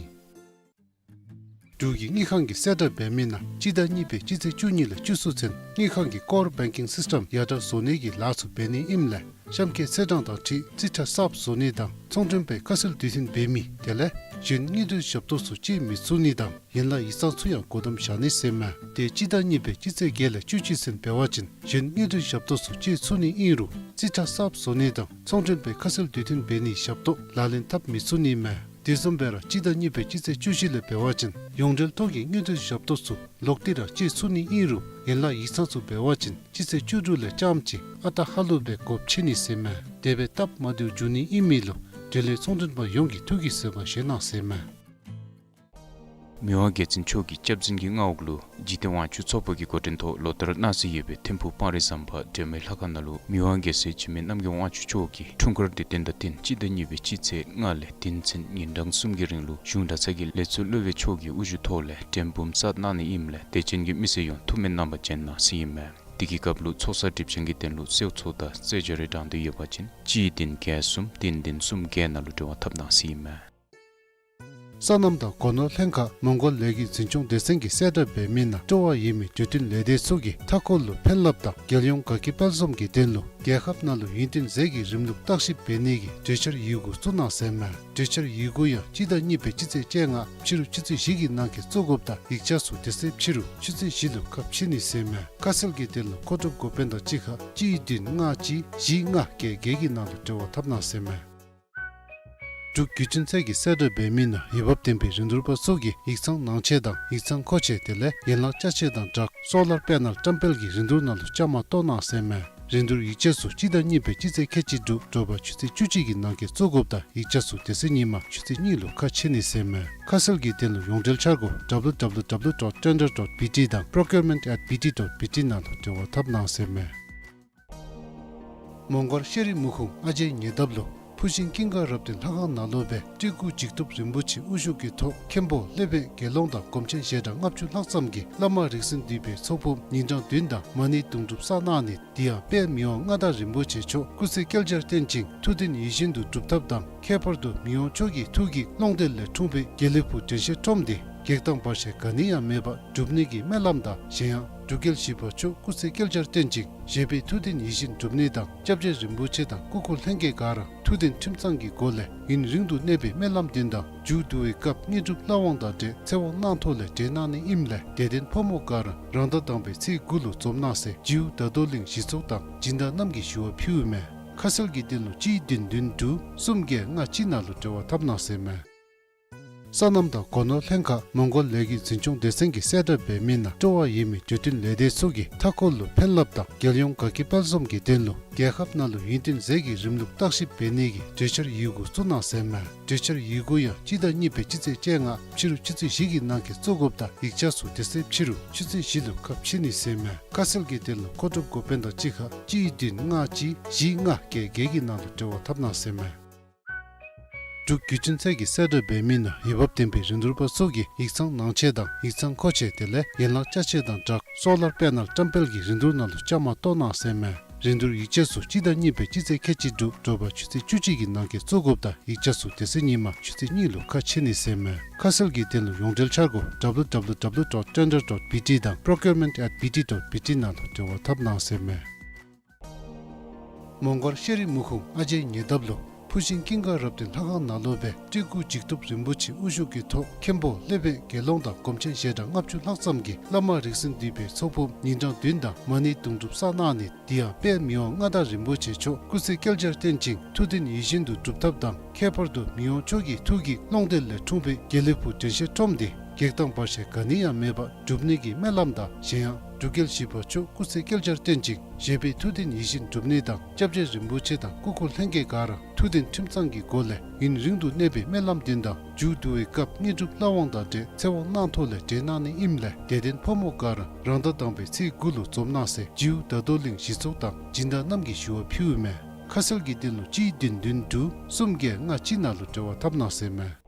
འབྲུག་གི་དངུལ་ཁང་གིས་གསལ་བསྒྲགས་འབད་མི་ནང་སྤྱི་ཟླ་གཉིས་པའི་སྤྱི་ཚེས་བཅུ་གཉིས་ལས་བཅུ་གསུམ་ཚུན་དངུལ་ཁང་གི་ཀོར་བེང་ཀིང་སིསི་ཊེམ་ཡར་དྲག་བཟོ་ནིའི་ལཱ་ཚུ་འབད་ནི་ཨིནམ་ལས་གཤམ་འཁོད་ཚེས་གྲངས་དང་འཁྲིལ་རྩིས་ཁྲ་གསརཔ་བཟོ་ནི་དང་ཚོང་མགྲོན་པའི་ཁ་གསལ་དུས་མཐུན་འབད་མི་དེ་ལས་གཞན་དངུལ་འབྲེལ་ཞབས་ཏོག་ཚུ་སྤྱོད་མི་ཚུགས་ནི་དང་ཡན་ལག་ཡིག་ཚང་ཚུ་ཡང་སྒོ་བསྡམ་བཞག་ནི་ཟེར་མས། དེ་སྤྱི་ཟླ་གཉིས་པའི་སྤྱི་ཚེས་བརྒྱད་ལས་བཅུ་གཅིག་ཚུན་འབད་བ་ཅིན་གཞན་དངུལ་འབྲེལ་ཞབས་ཏོག་ཚུ་སྤྱོད་ཚུགས་ནི་ཨིན་རུང་རྩིས་ཁྲ་གསརཔ་བཟོ་ནི་དང་ཚོང་མགྲོན་པའི་ཁ་གསལ་དུས་མཐུན་འབད་ནིའི་ཞབས་ཏོག་ལག་ལེན་འཐབ་མི་ཚུགས་ནི་མས། དེ་བཟུམ་སྦེ་ར་སྤྱི་ཟླ་གཉིས་པའི་སྤྱི་ཚེས་བཅུ་བཞི་ལས་འབད་བ་ཅིན་ཡོངས་འབྲེལ་ཐོག་གི་དངུལ་འབྲེལ་ཞབས་ཏོག་ཚུ་ལོག་སྟེ་ར་སྤྱོད་ཚུགས་ནི་ཨིན་རུང་ཡན་ལག་ཡིག་ཚང་ཚུ་འབད་བ་ཅིན་སྤྱི་ཚེས་བཅུ་དྲུག་ལས་རྐྱངམ་ཅིག་ཨ་རྟག་ཧ་ལུགས་སྦེ་སྒོ་ཕྱེ་ནི་ཟེར་མས། དེ་སྦེ་སྟབས་མ་བདེཝ་འབྱུང་ནི་ཨིན་མི་ལུ་འབྲེལ་ཡོད་ཚོང་མགྲོན་པ་ཡོངས་ཀྱིས་ཐུགས་ཀྱིས་བཟོད་པ་བཞེས་གནང་ཟེར་མས། མི་དབང་རྒྱལ་བཙུན་མཆོག་གི་སྐྱབས་འཛིན་གྱི་མངའ་འོག་ལུ་འཇིག་རྟེན་དབང་ཕྱུག་ཚོགས་པ་གི་འགོ་འདྲེན་ཐོག་ལོ་ལྟར་གནང་སྲོལ་ཡོད་པའི་ཐིམ་ཕུག་སྤང་རི་ཟམ་པ་འབྲས་མོའི་ལྷ་ཁང་ནང་ལུ་མི་དབང་རྒྱལ་སྲས་འཇིགས་མེད་རྣམ་རྒྱལ་དབང་ཕྱུག་མཆོག་གི་འཁྲུངས་སྐར་དུས་སྟོན་དང་བསྟུན་སྤྱི་ཟླ་གཉིས་པའི་སྤྱི་ཚེས་ལྔ་ལས་བདུན་ཚུན་ཉིན་གྲངས་གསུམ་གྱི་རིང་ལུ་གཞུང་གྲྭ་ཚང་གི་ལས་ཚོགས་སློབ་དཔོན་མཆོག་གི་དབུ་བཞུགས་ཐོག་ལས་མགྲོན་འབུམ་གསར་གནང་ནི་ཨིནམ་ལས་དད་ཅན་གྱི་མི་སེར་ཡོངས་ཐུགས་སྨོན་གནང་པར་བྱོན་གནང་ཟེར་ཨིན་མས། དེ་གི་སྐབས་ལུ་ཚོགས་བསགས་སྒྲིབ་སྦྱང་གི་དོན་ལུ་གསོལ་ཚོགས་དང་རྩེད་འཇོ་རེ་དྲང་འདོད་ཡོད་པ་ཅིན་གཅིག་བདུན་བརྒྱད་གསུམ་བདུན་བདུན་གསུམ་བརྒྱད་ནང་ལུ་འབྲེལ་བ་འཐབ་གནང་ཟེར་ཨིན་མས། སོ་ནམ་དང་སྒོ་ནོར་ལྷན་ཁག་མོང་གོལ་ལས་སྐྱིད་འཛིན་སྐྱོང་སྡེ་ཚན་གྱིས་གསལ་བསྒྲགས་འབད་མི་ནང་སྤྲོ་བ་ཡོད་མི་འབྲེལ་མཐུད་ལས་སྡེ་ཚུ་གིས་མཐའ་འཁོར་ལུ་ཕན་རླབས་དང་རྒྱལ་ཡོངས་དགའ་སྐྱིད་དཔལ་འཛོམས་ཀྱི་དོན་ལུ་རྒྱལ་ཁབ་ནང་ལུ་ཡུན་བརྟན་ཟས་ཀྱི་རིམ་ལུགས་བརྟག་ཞིབ་འབད་ནི་གི་གྲོས་འཆར་ཡི་གུ་བཙུགས་གནང་ཟེར་མས། གྲོས་འཆར་ཡི་གུ་ཡང་སྤྱི་ཟླ་གཉིས་པའི་སྤྱི་ཚེས་བཅོ་ལྔ་ཕྱི་རུ་ཆུ་ཚོད་བཞི་གི་ནང་འཁོད་བཙུགས་དགོཔ་དང་ཡིག་ཆ་ཚུ་དེ་ཚེ་ཕྱི་རུ་ཆུ་ཚོད་བཞི་ལུ་ཁ་ཕྱེ་ནི་ཟེར་མས། ཁ་གསལ་གྱི་དོན་ལུ་མཁོ་སྒྲུབ་འགོ་དཔོན་དང་གཅིག་ཁར་གཅིག་བདུན་ལྔ་གཅིག་བཞི་ལྔ་བརྒྱད་བརྒྱད་ཀྱི་ནང་ལུ་འབྲེལ་བ་འཐབ་གནང་ཟེར་མས། འབྲུག་བརྒྱུད་འཕྲིན་ཚད་ཀྱི་གསལ་བསྒྲགས་འབད་མི་ནང་འོས་འབབ་ལྡན་པའི་རིན་བསྡུར་པ་ཚུ་གིས་ཡིག་ཚང་ནང་ཆས་དང་ཡིག་ཚང་མཁོ་ཆས་དེ་ལས་ཡན་ལག་ཅ་ཆས་དང་སྦྲགས་སོ་ལར་པེ་ནལ་བཀྲམ་སྤེལ་གྱི་རིན་བསྡུར་ནང་ལུ་བཅའ་མར་གཏོགས་གནང་ཟེར་མས། རིན་བསྡུར་ཡིག་ཆ་ཚུ་སྤྱི་ཟླ་གཉིས་པའི་སྤྱི་ཚེས་ཁལ་གཅིག་དྲུག་དྲོ་པ་ཆུ་ཚོད་བཅུ་གཅིག་གི་ནང་འཁོད་བཙུགས་དགོཔ་དང་ཡིག་ཆ་ཚུ་དེ་ཚེ་ཉིན་མ་ཆུ་ཚོད་གཉིས་ལུ་ཁ་ཕྱེ་ནི་ཟེར་མས། ཁ་གསལ་གྱི་དོན་ལུ་ཡོངས་འབྲེལ་འཆར་སྒོ་www dot tender dot bt དང་procurement at bt dot bt ནང་ལུ་འབྲེལ་བ་འཐབ་གནང་ཟེར་མས། མོང་སྒར་ཤེས་རིག་མུ་ཁུང་ཨ་ཇའི་ཉེ་འདབས་ལུ་ཕུ་ཤིང་ཀུན་དགའ་རབ་བརྟན་ལྷ་ཁང་ནང་ལུ་སྦེ་སྤྲུལ་སྐུ་འཇིགས་ཐོབ་རིན་པོ་ཆེ་དབུ་བཞུགས་ཀྱི་ཐོག་མཁན་པོ་ལེགས་པའི་དགེ་སློང་དང་སྒོམ་ཆེན་ཞལ་གྲངས་ལྔ་བཅུ་ལྷག་ཙམ་གྱིས་བླ་མ་རིགས་འཛིན་འདུས་པའི་ཚོགས་ཕུང་ཉིན་གྲངས་བདུན་དང་མ་ཎི་དུང་སྒྲུབ་བསགས་གནང་ནི་དེ་ཡང་དཔལ་མི་དབང་མངའ་བདག་རིན་པོ་ཆེ་མཆོག་སྐུ་ཚེ་བསྐལ་བརྒྱར་བརྟན་ཅིང་ཐུགས་དོན་ཡིད་བཞིན་དུ་འགྲུབ་ཐབས་དང་ཁྱད་པར་དུ་མི་དབང་མཆོག་གི་ཐུགས་ཀྱི་ཀློང་རྡོལ་ལས་འཁྲུངས་པའི་དགེ་ལེགས་ཕུག་དྲན་ཤེས་ཁྲོམ་དེ་བགེགས་དང་བར་ཆད་ག་ནི་ཡང་མེད་པར་འགྲུབ་ནི་གི་སྨོན་ལམ་དང་གཞན་ཡང་འབྲུག་རྒྱལ་བཞི་པ་མཆོག་སྐུ་ཚེ་བསྐལ་བརྒྱར་བརྟན་ཅིང་བཞད་པའི་ཐུགས་དོན་ཡིད་བཞིན་འགྲུབ་ནི་དང་སྐྱབས་རྗེ་རིན་པོ་ཆེ་དང་སྐུ་འཁོར་ལྷན་རྒྱས་ག་ར་ཐུགས་དོན་ཁྲིམས་གཙང་གི་སྒོ་ལས་ཡུན་རིང་དུ་གནས་པའི་སྨོན་ལམ་འདི་དང་མཇུག་བསྡུ་བའི་སྐབས་དངོས་གྲུབ་ལྷ་དབང་དང་འབྲེལ་ཚེ་དབང་གནང་ཐོག་ལས་འབྲེལ་གནང་ནི་ཨིནམ་ལས་དད་ལྡན་ཕོ་མོ་ག་ར་རང་ཟླ་དང་པའི་ཚེས་དགུ་ལུ་འཛོམས་གནང་ཟེར་ཇིའུ་ད་དོ་གླིང་གཞི་ཚོགས་དང་སྦྱིན་བདག་རྣམས་ཀྱིས་ཞུ་བ་ཕུལཝ་མས། ཁ་གསལ་གྱི་དོན་ལུ་གཅིག་བདུན་བདུན་དྲུག་གསུམ་བརྒྱད་ལྔ་གཅིག་ནང་ལུ་འབྲེལ་བ་འཐབ་གནང་ཟེར་མས། སོ་ནམ་དང་སྒོ་ནོར་ལྷན་ཁག་མོང་སྒར་ལས་འགུལ་འཛིན་སྐྱོང་སྡེ་ཚན་གྱི་གསལ་བསྒྲགས་འབད་མི་ནང་སྤྲོ་བ་ཡོད་མི་འབྲུག་སྒྲིལ་ལས་སྡེ་ཚུ་གིས་མཐའ་འཁོར་ལུ་ཕན་རླབས་དང་རྒྱལ་ཡོངས་དགའ་སྐྱིད་དཔལ་འཛོམས་ཀྱི་དོན་ལུ་རྒྱལ་ཁབ་ནང་ལུ་ཡུན་བརྟན་ཟས་ཀྱི་རིམ་ལུགས་བརྟག་ཞིབ་འབད་ནི་གི་གྲོས་འཆར་ཡི་གུ་བཙུགས་གནང་ཟེར་མས། གྲོས་འཆར་ཡི་གུ་ཡང་སྤྱི་ཟླ་གཉིས་པའི་སྤྱི་ཚེས་བཅོ་ལྔ་ཕྱི་རུ་ཆུ་ཚོད་བཞི་གི་ནང་འཁོད་བཙུགས་དགོཔ་དང་ཡིག་ཆ་ཚུ་དེ་ཚེ་ཕྱི་རུ་ཆུ་ཚོད་བཞི་ལུ་ཁ་ཕྱེ་ནི་ཟེར་མས། ཁ་གསལ་གྱི་དོན་ལུ་མཁོ་སྒྲུབ་འགོ་དཔོན་དང་གཅིག་ཁར་གཅིག་བདུན་ལྔ་གཅིག་བཞི་ལྔ་བརྒྱད་བརྒྱད་ཀྱི་ནང་ལུ་འབྲེལ་བ་འཐབ་གནང་ཟེར་མས། འབྲུག་བརྒྱུད་འཕྲིན་ཚད་ཀྱི་གསལ་བསྒྲགས་འབད་མི་ནང་འོས་འབབ་ལྡན་པའི་རིན་བསྡུར་པ་ཚུ་གིས་ཡིག་ཚང་ནང་ཆས་དང་ཡིག་ཚང་མཁོ་ཆས་དེ་ལས་ཡན་ལག་ཅ་ཆས་དང་སྦྲགས་སོ་ལར་པེ་ནལ་བཀྲམ་སྤེལ་གྱི་རིན་བསྡུར་ནང་ལུ་བཅའ་མར་གཏོགས་གནང་ཟེར་མས། རིན་བསྡུར་ཡིག་ཆ་ཚུ་སྤྱི་ཟླ་གཉིས་པའི་སྤྱི་ཚེས་ཁལ་གཅིག་དྲུག་དྲོ་པ་ཆུ་ཚོད་བཅུ་གཅིག་གི་ནང་འཁོད་བཙུགས་དགོཔ་དང་ཡིག་ཆ་ཚུ་དེ་ཚེ་ཉིན་མ་ཆུ་ཚོད་གཉིས་ལུ་ཁ་ཕྱེ་ནི་ཟེར་མས། ཁ་གསལ་གྱི་དོན་ལུ་ཡོངས་འབྲེལ་འཆར་སྒོ་www dot tender dot bt དང་procurement at bt dot bt ནང་ལུ་འབྲེལ་བ་འཐབ་གནང་ཟེར་མས། མོང་སྒར་ཤེས་རིག་མུ་ཁུང་ཨ་ཇའི་ཉེ་འདབས་ལུ་ཕུ་ཤིང་ཀུན་དགའ་རབ་བརྟན་ལྷ་ཁང་ནང་ལུ་སྦེ་སྤྲུལ་སྐུ་འཇིགས་ཐོབ་རིན་པོ་ཆེ་དབུ་བཞུགས་ཀྱི་ཐོག་མཁན་པོ་ལེགས་པའི་དགེ་སློང་དང་སྒོམ་ཆེན་ཞལ་གྲངས་ལྔ་བཅུ་ལྷག་ཙམ་གྱིས་བླ་མ་རིགས་འཛིན་འདུས་པའི་ཚོགས་ཕུང་ཉིན་གྲངས་བདུན་དང་མ་ཎི་དུང་སྒྲུབ་བསགས་གནང་ནི་དེ་ཡང་དཔལ་མི་དབང་མངའ་བདག་རིན་པོ་ཆེ་མཆོག་སྐུ་ཚེ་བསྐལ་བརྒྱར་བརྟན་ཅིང་ཐུགས་དོན་ཡིད་བཞིན་དུ་འགྲུབ་ཐབས་དང་ཁྱད་པར་དུ་མི་དབང་མཆོག་གི་ཐུགས་ཀྱི་ཀློང་རྡོལ་ལས་འཁྲུངས་པའི་དགེ་ལེགས་ཕུག་དྲན་ཤེས་ཁྲོམ་དེ་བགེགས་དང་བར་ཆད་ག་ནི་ཡང་མེད་པར་འགྲུབ་ནི་གི་སྨོན་ལམ་དང་གཞན་ཡང་འབྲུག་རྒྱལ་བཞི་པ་མཆོག་སྐུ་ཚེ་བསྐལ་བརྒྱར་བརྟན་ཅིང་བཞད་པའི་ཐུགས་དོན་ཡིད་བཞིན་འགྲུབ་ནི་དང་སྐྱབས་རྗེ་རིན་པོ་ཆེ་དང་སྐུ་འཁོར་ལྷན་རྒྱས་ག་ར་ཐུགས་དོན་ཁྲིམས་གཙང་གི་སྒོ་ལས་ཡུན་རིང་དུ་གནས་པའི་སྨོན་ལམ་འདི་དང་མཇུག་བསྡུ་བའི་སྐབས་དངོས་གྲུབ་ལྷ་དབང་དང་འབྲེལ་ཚེ་དབང་གནང་ཐོག་ལས་འབྲེལ་གནང་ནི་ཨིནམ་ལས་དད་ལྡན་ཕོ་མོ་ག་ར་རང་ཟླ་དང་པའི་ཚེས་དགུ་ལུ་འཛོམས་གནང་ཟེར་ཇིའུ་ད་དོ་གླིང་གཞི་ཚོགས་དང་སྦྱིན་བདག་རྣམས་ཀྱིས་ཞུ་བ་ཕུལཝ་མས། ཁ་གསལ་གྱི་དོན་ལུ་གཅིག་བདུན་བདུན་དྲུག་གསུམ་བརྒྱད་ལྔ་གཅིག་ནང་ལུ་འབྲེལ་བ་འཐབ་གནང་ཟེར་མས།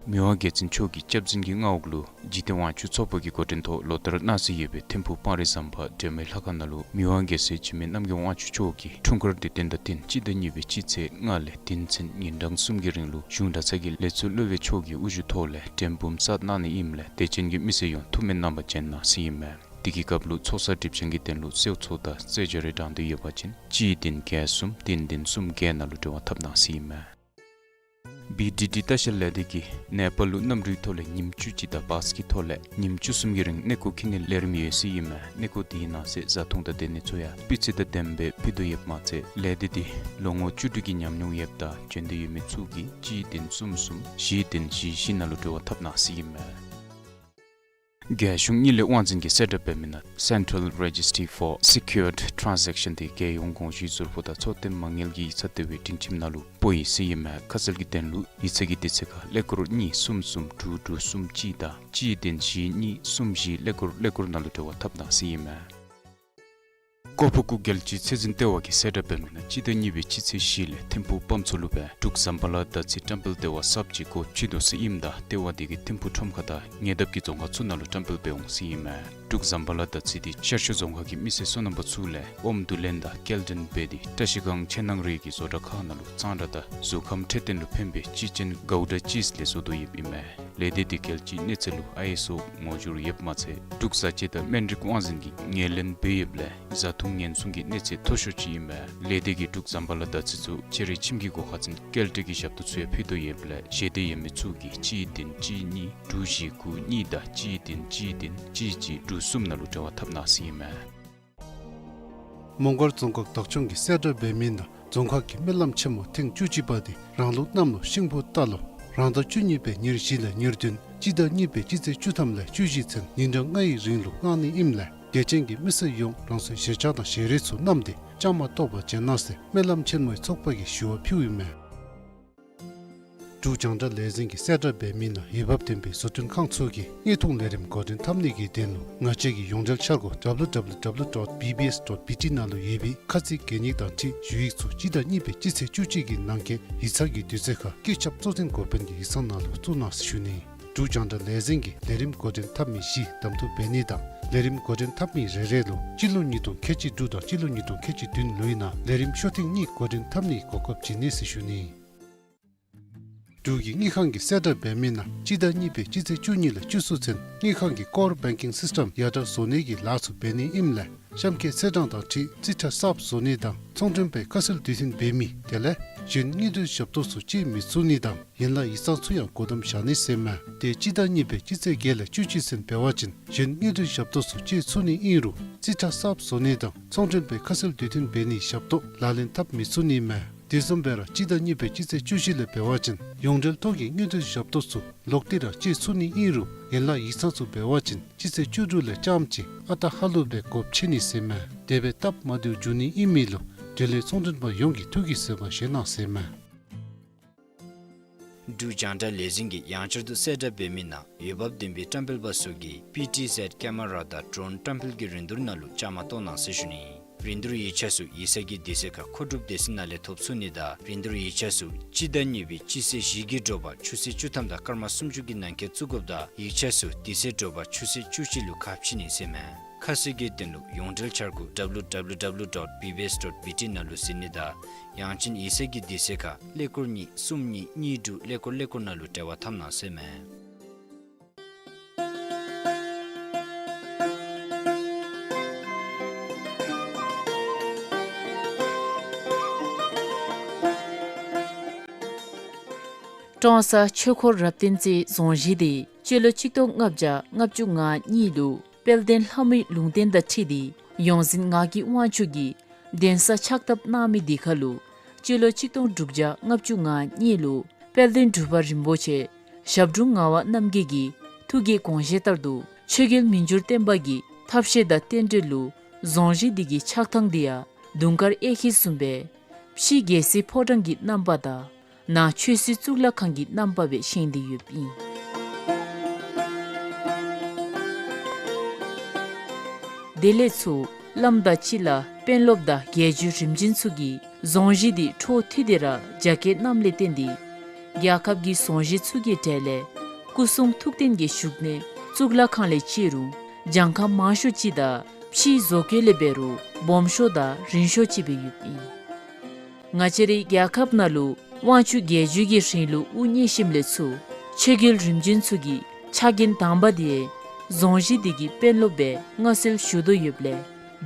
མི་དབང་རྒྱལ་བཙུན་མཆོག་གི་སྐྱབས་འཛིན་གྱི་མངའ་འོག་ལུ་འཇིག་རྟེན་དབང་ཕྱུག་ཚོགས་པ་གི་འགོ་འདྲེན་ཐོག་ལོ་ལྟར་གནང་སྲོལ་ཡོད་པའི་ཐིམ་ཕུག་སྤང་རི་ཟམ་པ་སྒྲོལ་མའི་ལྷ་ཁང་ནང་ལུ་མི་དབང་རྒྱལ་སྲས་འཇིགས་མེད་རྣམ་རྒྱལ་དབང་ཕྱུག་མཆོག་གི་འཁྲུངས་སྐར་དུས་སྟོན་དང་བསྟུན་སྤྱི་ཟླ་གཉིས་པའི་སྤྱི་ཚེས་ལྔ་ལས་དུས་ཚན་ཉིན་གྲངས་གསུམ་གྱི་རིང་ལུ་གཞུང་གྲྭ་ཚང་གི་ལས་ཚོགས་སློབ་དཔོན་མཆོག་གི་དབུ་བཞུགས་ཐོག་ལས་མགྲོན་འབུམ་བསགས་གནང་ནི་ཨིནམ་ལས་དད་ཅན་གྱི་མི་སེར་ཡོངས་ཐུགས་སྨོན་གནང་བར་བྱོན་གནང་ཟེར་ཨིན་མས། དེ་གི་སྐབས་ལུ་ཚོགས་བསགས་སྒྲིབ་སྦྱང་གི་དོན་ལུ་གསོལ་ཚོགས་དང་རྩོད་སྦྱོར་རེ་དྲང་དོ་ཡོད་པ་ཅིན་གཅིག་བདུན་བརྒྱད་གསུམ་བདུན་བདུན་གསུམ་བརྒྱད་ནང་ལུ་འབྲེལ་བ་འཐབ་གནང་ཟེར་ཨིན་མས། བི་ཌི་ཌི་ལྟ་བཤལ་ལས་སྡེ་གིས་ནེ་པཱལ་ལུ་གནམ་གྲུའི་ཐོག་ལས་ཉིནམ་བཅུ་གཅིག་དང་བཱས་ཀྱི་ཐོག་ལས་ཉིནམ་བཅུ་གསུམ་གྱི་རིང་གནས་སྐོར་འཁྱིད་ནིའི་ལས་རིམ་ཡོད་ཟེར་ཨིན་མས། གནས་སྐོར་དེའི་ནང་གསེས་བཟའ་འཐུང་དང་སྡོད་གནས་ཚུ་ཡང་སྤུས་ཚད་དང་ལྡནམ་སྦེ་ཕུལ་དོ་ཡོདཔ་མ་ཚད་ལས་སྡེ་འདི་ལོ་ངོ་བཅུ་དྲུག་གི་ཉམས་མྱོང་ཡོདཔ་དང་བྱོན་འདོད་ཡོད་མི་ཚུ་གིས་གཅིག་བདུན་གསུམ་གསུམ་བཞི་བདུན་བཞི་བཞི་ནང་ལུ་འབྲེལ་བ་འཐབ་གནང་ཟེར་ཨིན་མས། རྒྱལ་གཞུང་དངུལ་ལས་དབང་འཛིན་གྱི་གསལ་བསྒྲགས་འབད་མི་ནང་Central Registry for Secured Transaction དེ་རྒྱལ་ཡོངས་དགོངས་ཞུའི་ཟུར་ཕོགས་དང་ཚོགས་དོན་མ་དངུལ་གྱི་ཡིག་ཚང་ལྟེ་བའི་སྒྲིང་ཁྱིམ་ནང་ལུ་སྤོ་ཡི་ཟེར་ཨིན་མས། ཁ་གསལ་གྱི་དོན་ལུ་ཡིག་ཚང་གི་དུས་ཚོད་ཁར་ཀླད་ཀོར་གཉིས་གསུམ་གསུམ་དྲུག་དྲུག་གསུམ་གཅིག་དང་གཅིག་བདུན་བཞི་གཉིས་གསུམ་བཞི་ཀླད་ཀོར་ཀླད་ཀོར་ནང་ལུ་འབྲེལ་བ་འཐབ་གནང་ཟེར་ཨིན་མས། ཀོ་ཕུ་ཀུ་རྒྱལ་སྤྱིའི་ཚད་འཛིན་ལྟེ་བ་གི་གསལ་བསྒྲགས་འབད་མི་ནང་སྤྱི་ཟླ་གཉིས་པའི་སྤྱི་ཚེས་བཞི་ལས་ཐིམ་ཕུག་སྤམ་མཚོ་ལུ་སྦེ་འབྲུག་ཟམ་པ་ལ་དར་ཚི་བཀྲམ་སྤེལ་ལྟེ་བ་གསརཔ་ཅིག་སྒོ་ཕྱེ་དོ་ཟེར་ཨིནམ་ད་ལྟེ་བ་དེ་གིས་ཐིམ་ཕུག་ཁྲོམ་ཁ་དང་ཉེ་འདབས་ཀྱི་རྫོང་ཁག་ཚུ་ནང་ལུ་བཀྲམ་སྤེལ་འབད་འོང་ཟེར་ཨིན་མས། འབྲུག་ཟམ་པ་ལ་དར་ཚི་དེ་ཤར་ཕྱོགས་རྫོང་ཁག་གི་མི་སེར་སོ་ནམ་པ་ཚུ་ལས་ཨོམ་བསྡུ་ལེན་དང་སྐྱེལ་འདྲེན་འབད་དེ་བཀྲ་ཤིས་སྒང་ཕྱེད་ནང་རེ་གི་བཟོ་གྲྭ་ཁག་ནང་ལུ་གཙང་སྦྲ་དང་གཟུགས་ཁམས་འཕྲོད་བསྟེན་ལུ་ཕན་པའི་གཅེས་ཅན་གའུ་ཌ་ཅིས་ལས་བཟོ་དོ་ཡོདཔ་ཨིན་མས། ལས་སྡེ་དེ་རྒྱལ་སྤྱིའི་གནས་ཚད་ལུ་ཨའི་ཨེས་ཨོ་ངོ་སྦྱོར་ཡོདཔ་མ་ཚད་འབྲུག་བཟའ་སྤྱོད་དང་སྨན་རིགས་དབང་འཛིན་གྱིས་ངོས་ལེན་འབད་ཡོདཔ་ལས་བཟའ་འཐུང་ཉེན་སྲུང་གི་གནས་ཚད་མཐོ་ཤོས་ཅིག་ཨིན་མས། ལས་སྡེ་གིས་འབྲུག་ཟམ་པ་ལ་དར་ཚི་ཚུ་ཁྱེད་རའི་ཁྱིམ་གྱི་སྒོ་ཁར་འཛིན་སྐྱེལ་འདྲེན་གྱི་ཞབས་ཏོག་ཚུ་ཡང་ཕུལ་དོ་ཡོདཔ་ལས་ཞལ་འདེབས་ཡོད་མི་ཚུ་གིས་གཅིག་བདུན་གཅིག་གཉིས་དྲུག་བཞི་དགུ་གཉིས་དང་གཅིག་བདུན་གཅིག་བདུན་གཅིག་གཅིག་དྲུག་གསུམ་ནང་ལུ་འབྲེལ་བ་འཐབ་གནང་ཟེར་ཨིན་མས། མོང་སྒར་རྫོང་ཁག་བདག་སྐྱོང་གི་གསལ་བསྒྲགས་འབད་མི་ནང་ རྫོང་ཁག་གི་སྨོན་ལམ་ཆེན་མོ་ཐེངས་བཅུ་གཅིག་པ་དེ་རང་ལུགས་གནམ་ལོ་ཤིང་ཕོ་རྟ་ལོ་རང་ཟླ་བཅུ་གཉིས་པའི་ཉེར་བཞི་ལས་ཉེར་བདུན་སྤྱི་ཟླ་གཉིས་པའི་སྤྱི་ཚེས་བཅུ་ཐམ་ལས་བཅུ་བཞི་ཚུན་ཉིན་གྲངས་ལྔའི་རིང་ལུ་གནང་ནི་ཨིནམ་ལས་དད་ཅན་གྱི་མི་སེར་ཡོངས་རང་སོའི་ཞལ་ཆས་དང་ཞལ་རས་ཚུ་བསྣམས་ཏེ་བཅའ་མར་གཏོགས་པར་བྱོན་གནང་ཟེར་སྨོན་ལམ་ཆེན་མོའི་ཚོགས་པ་གིས་ཞུ་བ་ཕུལཝ་ཨིན་མས། འབྲུག་རྒྱང་བསྒྲགས་ལས་འཛིན་གྱིས་གསལ་བསྒྲགས་འབད་མི་ནང་འོས་འབབ་ལྡན་པའི་བཟོ་སྐྲུན་ཁང་ཚུ་གིས་དངོས་མཐོང་ལས་རིམ་འགོ་འདྲེན་འཐབ་ནི་གི་དོན་ལུ་ང་བཅས་ཀྱི་ཡོངས་འབྲེལ་འཆར་སྒོ་W W W dot B B S dot B T ནང་ལུ་ཡོད་པའི་ཁ་ཚིག་གན་ཡིག་དང་འཁྲིལ་ཞུ་ཡིག་ཚུ་སྤྱི་ཟླ་གཉིས་པའི་སྤྱི་ཚེས་བཅུ་གཅིག་གི་ནང་འཁོད་ཡིག་ཚང་གི་དུས་ཚོད་ཁར་སྐུ་ཞབས་གཙོ་འཛིན་འགོ་དཔོན་གྱི་ཡིག་ཚང་ནང་ལུ་བཙུགས་གནང་ཟེར་ཞུ་ནི། འབྲུག་རྒྱང་བསྒྲགས་ལས་འཛིན་གྱིས་ལས་རིམ་འགོ་འདྲེན་འཐབ་མི་བཞི་གདམ་འཐུ་འབད་ནི་དང་ལས་རིམ་འགོ་འདྲེན་འཐབ་མི་རེ་རེ་ལུ་སྤྱི་ལོ་ཉིས་སྟོང་ཁལ་གཅིག་དྲུག་དང་སྤྱི་ལོ་ཉིས་སྟོང་ཁལ་གཅིག་བདུན་ལོའི་ནང་ལས་རིམ་ཤོག་ཐེངས་གཉིས་འགོ་འདྲེན་འཐབ་ནིའི་གོ་སྐབས་བྱིན་ནི་ཟེར་ཞུ་ནི། འབྲུག་གི་དངུལ་ཁང་གིས་གསལ་བསྒྲགས་འབད་མི་ནང་སྤྱི་ཟླ་གཉིས་པའི་སྤྱི་ཚེས་བཅུ་གཉིས་ལས་བཅུ་གསུམ་ཚུན་དངུལ་ཁང་གི་Core Banking System ཡར་དྲག་བཟོ་ནིའི་ལཱ་ཚུ་འབད་ནི་ཨིནམ་ལས་གཤམ་འཁོད་ཚེས་གྲངས་དང་འཁྲིལ་རྩིས་ཁྲ་གསརཔ་བཟོ་ནི་དང་ཚོང་མགྲོན་པའི་ཁ་གསལ་དུས་མཐུན་འབད་མི་དེ་ལས་གཞན་དངུལ་དོན་ཞབས་ཏོག་ཚུ་སྤྱོད་མི་ཚུགས་ནི་དང་ཡན་ལག་ཡིག་ཚང་ཚུ་ཡང་སྒོ་བསྡམ་བཞག་ནི་ཟེར་མས། ཏེ་སྤྱི་ཟླ་གཉིས་པའི་སྤྱི་ཚེས་བརྒྱད་ལས་བཅུ་གཅིག་ཚུན་འབད་བ་ཅིན་གཞན་དངུལ་དོན་ཞབས་ཏོག་ཚུ་སྤྱོད་ཚུགས་ནི་ཨིན་རུང་རྩིས་ཁྲ་གསརཔ་བཟོ་ནི་དང་ཚོང་མགྲོན་པའི་ཁ་གསལ་དུས་མཐུན་འབད་ནིའི་ཞབས་ཏོག་ལག་ལེན་འཐབ་མི་ཚུགས་ནི་མས། དེ་བཟུམ་སྦེ་ར་སྤྱི་ཟླ་གཉིས་པའི་སྤྱི་ཚེས་བཅུ་བཞི་ལས་འབད་བ་ཅིན་ཡོངས་འབྲེལ་ཐོག་གི་དངུལ་དོན་ཞབས་ཏོག་ཚུ་ལོག་སྟེ་ར་སྤྱོད་ཚུགས་ནི་ཨིན་རུང་ཡན་ལག་ཡིག་ཚང་ཚུ་འབད་བ་ཅིན་སྤྱི་ཚེས་བཅུ་དྲུག་ལས་རྐྱངམ་གཅིག་ཨ་རྟག་ཧ་ལུགས་སྦེ་སྒོ་ཕྱེ་ནི་ཟེར་མས། དེ་སྦེ་སྟབས་མ་བདེཝ་འབྱུང་ནི་ཨིན་མི་ལུ་འབྲེལ་ཡོད་ཚོང་མགྲོན་པ་ཡོངས་ཀྱིས་ཐུགས་ཀྱིས་བཟོད་པ་བཞེས་གནང་ཟེར་མས། འབྲུག་རྒྱང་བསྒྲགས་ལས་འཛིན་གྱིས་ཡང་བསྐྱར་དུ་གསལ་བསྒྲགས་འབད་མི་ནང་འོས་འབབ་ལྡན་པའི་བཀྲམ་སྤེལ་པ་ཚུ་གིས་པི་ཊི་ཟེཌ་ཀེ་མ་ར་དང་ཌྲོན་བཀྲམ་སྤེལ་གྱི་རིན་བསྡུར་ནང་ལུ་བཅའ་མར་གཏོགས་གནང་ཟེར་ཞུ་ནི། རིན་བསྡུར་ཡིག་ཆ་ཚུ་ཡིག་ཚང་གི་དུས་ཚོད་ཁར་མཁོ་སྒྲུབ་སྡེ་ཚན་ནང་ལས་ཐོབ་ཚུགས་ནི་དང་རིན་བསྡུར་ཡིག་ཆ་ཚུ་སྤྱི་ཟླ་གཉིས་པའི་སྤྱི་ཚེས་བཞི་གི་དྲོ་པ་ཆུ་ཚོད་བཅུ་ཐམ་དང་སྐར་མ་སུམ་ཅུ་གི་ནང་འཁོད་བཙུགས་དགོཔ་དང་ཡིག་ཆ་ཚུ་དུས་ཚོད་དྲོ་པ་ཆུ་ཚོད་བཅུ་གཅིག་ལུ་ཁ་ཕྱེ་ནི་ཟེར་མས། ཁ་གསལ་གྱི་དོན་ལུ་ཡོངས་འབྲེལ་འཆར་སྒོ་W W W dot B B S dot B T ནང་ལུ་གཟིགས་ནི་དང་ཡང་ཅིན་ཡིག་ཚང་གི་དུས་ཚོད་ཁར་ཀླད་ཀོར་གཉིས་གསུམ་གཉིས་གཉིས་དྲུག་ཀླད་ཀོར་ཀླད་ཀོར་ནང་ལུ་འབྲེལ་བ་འཐབ་གནང་ཟེར་མས། ཀྲོང་གསར་ཆོས་འཁོར་རབ་བརྟན་རྩེའི་རྫོང་གཞིས་དེ་སྤྱི་ལོ་ཆིག་སྟོང་ལྔ་བརྒྱ་ལྔ་བཅུ་ང་གཉིས་ལུ་དཔལ་ལྡན་ལྷ་མོའི་ལུང་བསྟན་དང་འཁྲིལ་ཏེ་ཡོངས་འཛིན་ངག་གི་དབང་ཕྱུག་གིས་གདན་ས་ཕྱག་བཏབ་གནང་མི་དེ་ཁར་ལུ་སྤྱི་ལོ་ཆིག་སྟོང་དྲུག་བརྒྱ་ལྔ་བཅུ་ང་གཉིས་ལུ་དཔལ་ལྡན་འབྲུག་པ་རིན་པོ་ཆེ་ཞབས་དྲུང་ངག་དབང་རྣམ་རྒྱལ་གྱི་ཐུགས་ཀྱི་དགོངས་བཞེད་ལྟར་དུ་ཆོས་རྒྱལ་མི་འགྱུར་བརྟན་པ་གི་ཐབས་ཤེས་དང་རྟེན་འབྲེལ་ལུ་རྫོང་གཞིས་དེ་གི་ཆགས་ཐངས་དེ་ཡང་དུང་དཀར་གཡས་འཁྱིལ་བཟུམ་སྦེ་ཕྱི་རྒྱལ་སྲིད་ཕོ་བྲང་གི་རྣམ་པ་དང་ནང་ཆོས་སྲིད་གཙུག་ལག་ཁང་གི་རྣམ་པ་སྦེ་བཞེངས་ཏེ་ཡོདཔ་ཨིན། དེ་ལས་ཚུར་བླམ་དང་སྤྱི་བླ་དཔོན་སློབ་དང་རྒྱལ་བརྒྱུད་རིམ་བྱོན་ཚུ་གིས་རྫོང་གཞིས་དེ་འཕྲོ་མཐུད་དེ་ར་རྒྱ་སྐྱེད་གནངམ་ལས་བརྟེན་ཏེ་རྒྱལ་ཁབ་ཀྱི་རྫོང་གཞིས་ཚུ་གི་གྲས་ལས་སྐུ་གསུང་ཐུགས་རྟེན་གྱི་བཞུགས་གནས་གཙུག་ལག་ཁང་ལས་བརྩི་རུང་གྱངས་ཁ་མང་ཤོས་ཅིག་དང་ཕྱིའི་བཟོ་བཀོད་ལས་འབད་རུང་སྦོམ་ཤོས་དང་རིང་ཤོས་ཅིག་སྦེ་ཡོདཔ་ཨིན། ང་བཅས་རའི་རྒྱལ་ཁབ་ནང་ལུ་དབང་ཕྱུག་རྒྱལ་བརྒྱུད་ཀྱི་རིང་ལུགས་དབུ་བརྙེས་ཞིནམ་ལས་ཚུར་ཆོས་རྒྱལ་རིམ་བྱོན་ཚུ་གི་ཕྱག་འགན་དང་པ་དེ་རྫོང་གཞིས་དེ་གི་དཔོན་སློབ་སྦེ་མངའ་གསོལ་ཞུ་དོ་ཡོདཔ་ལས་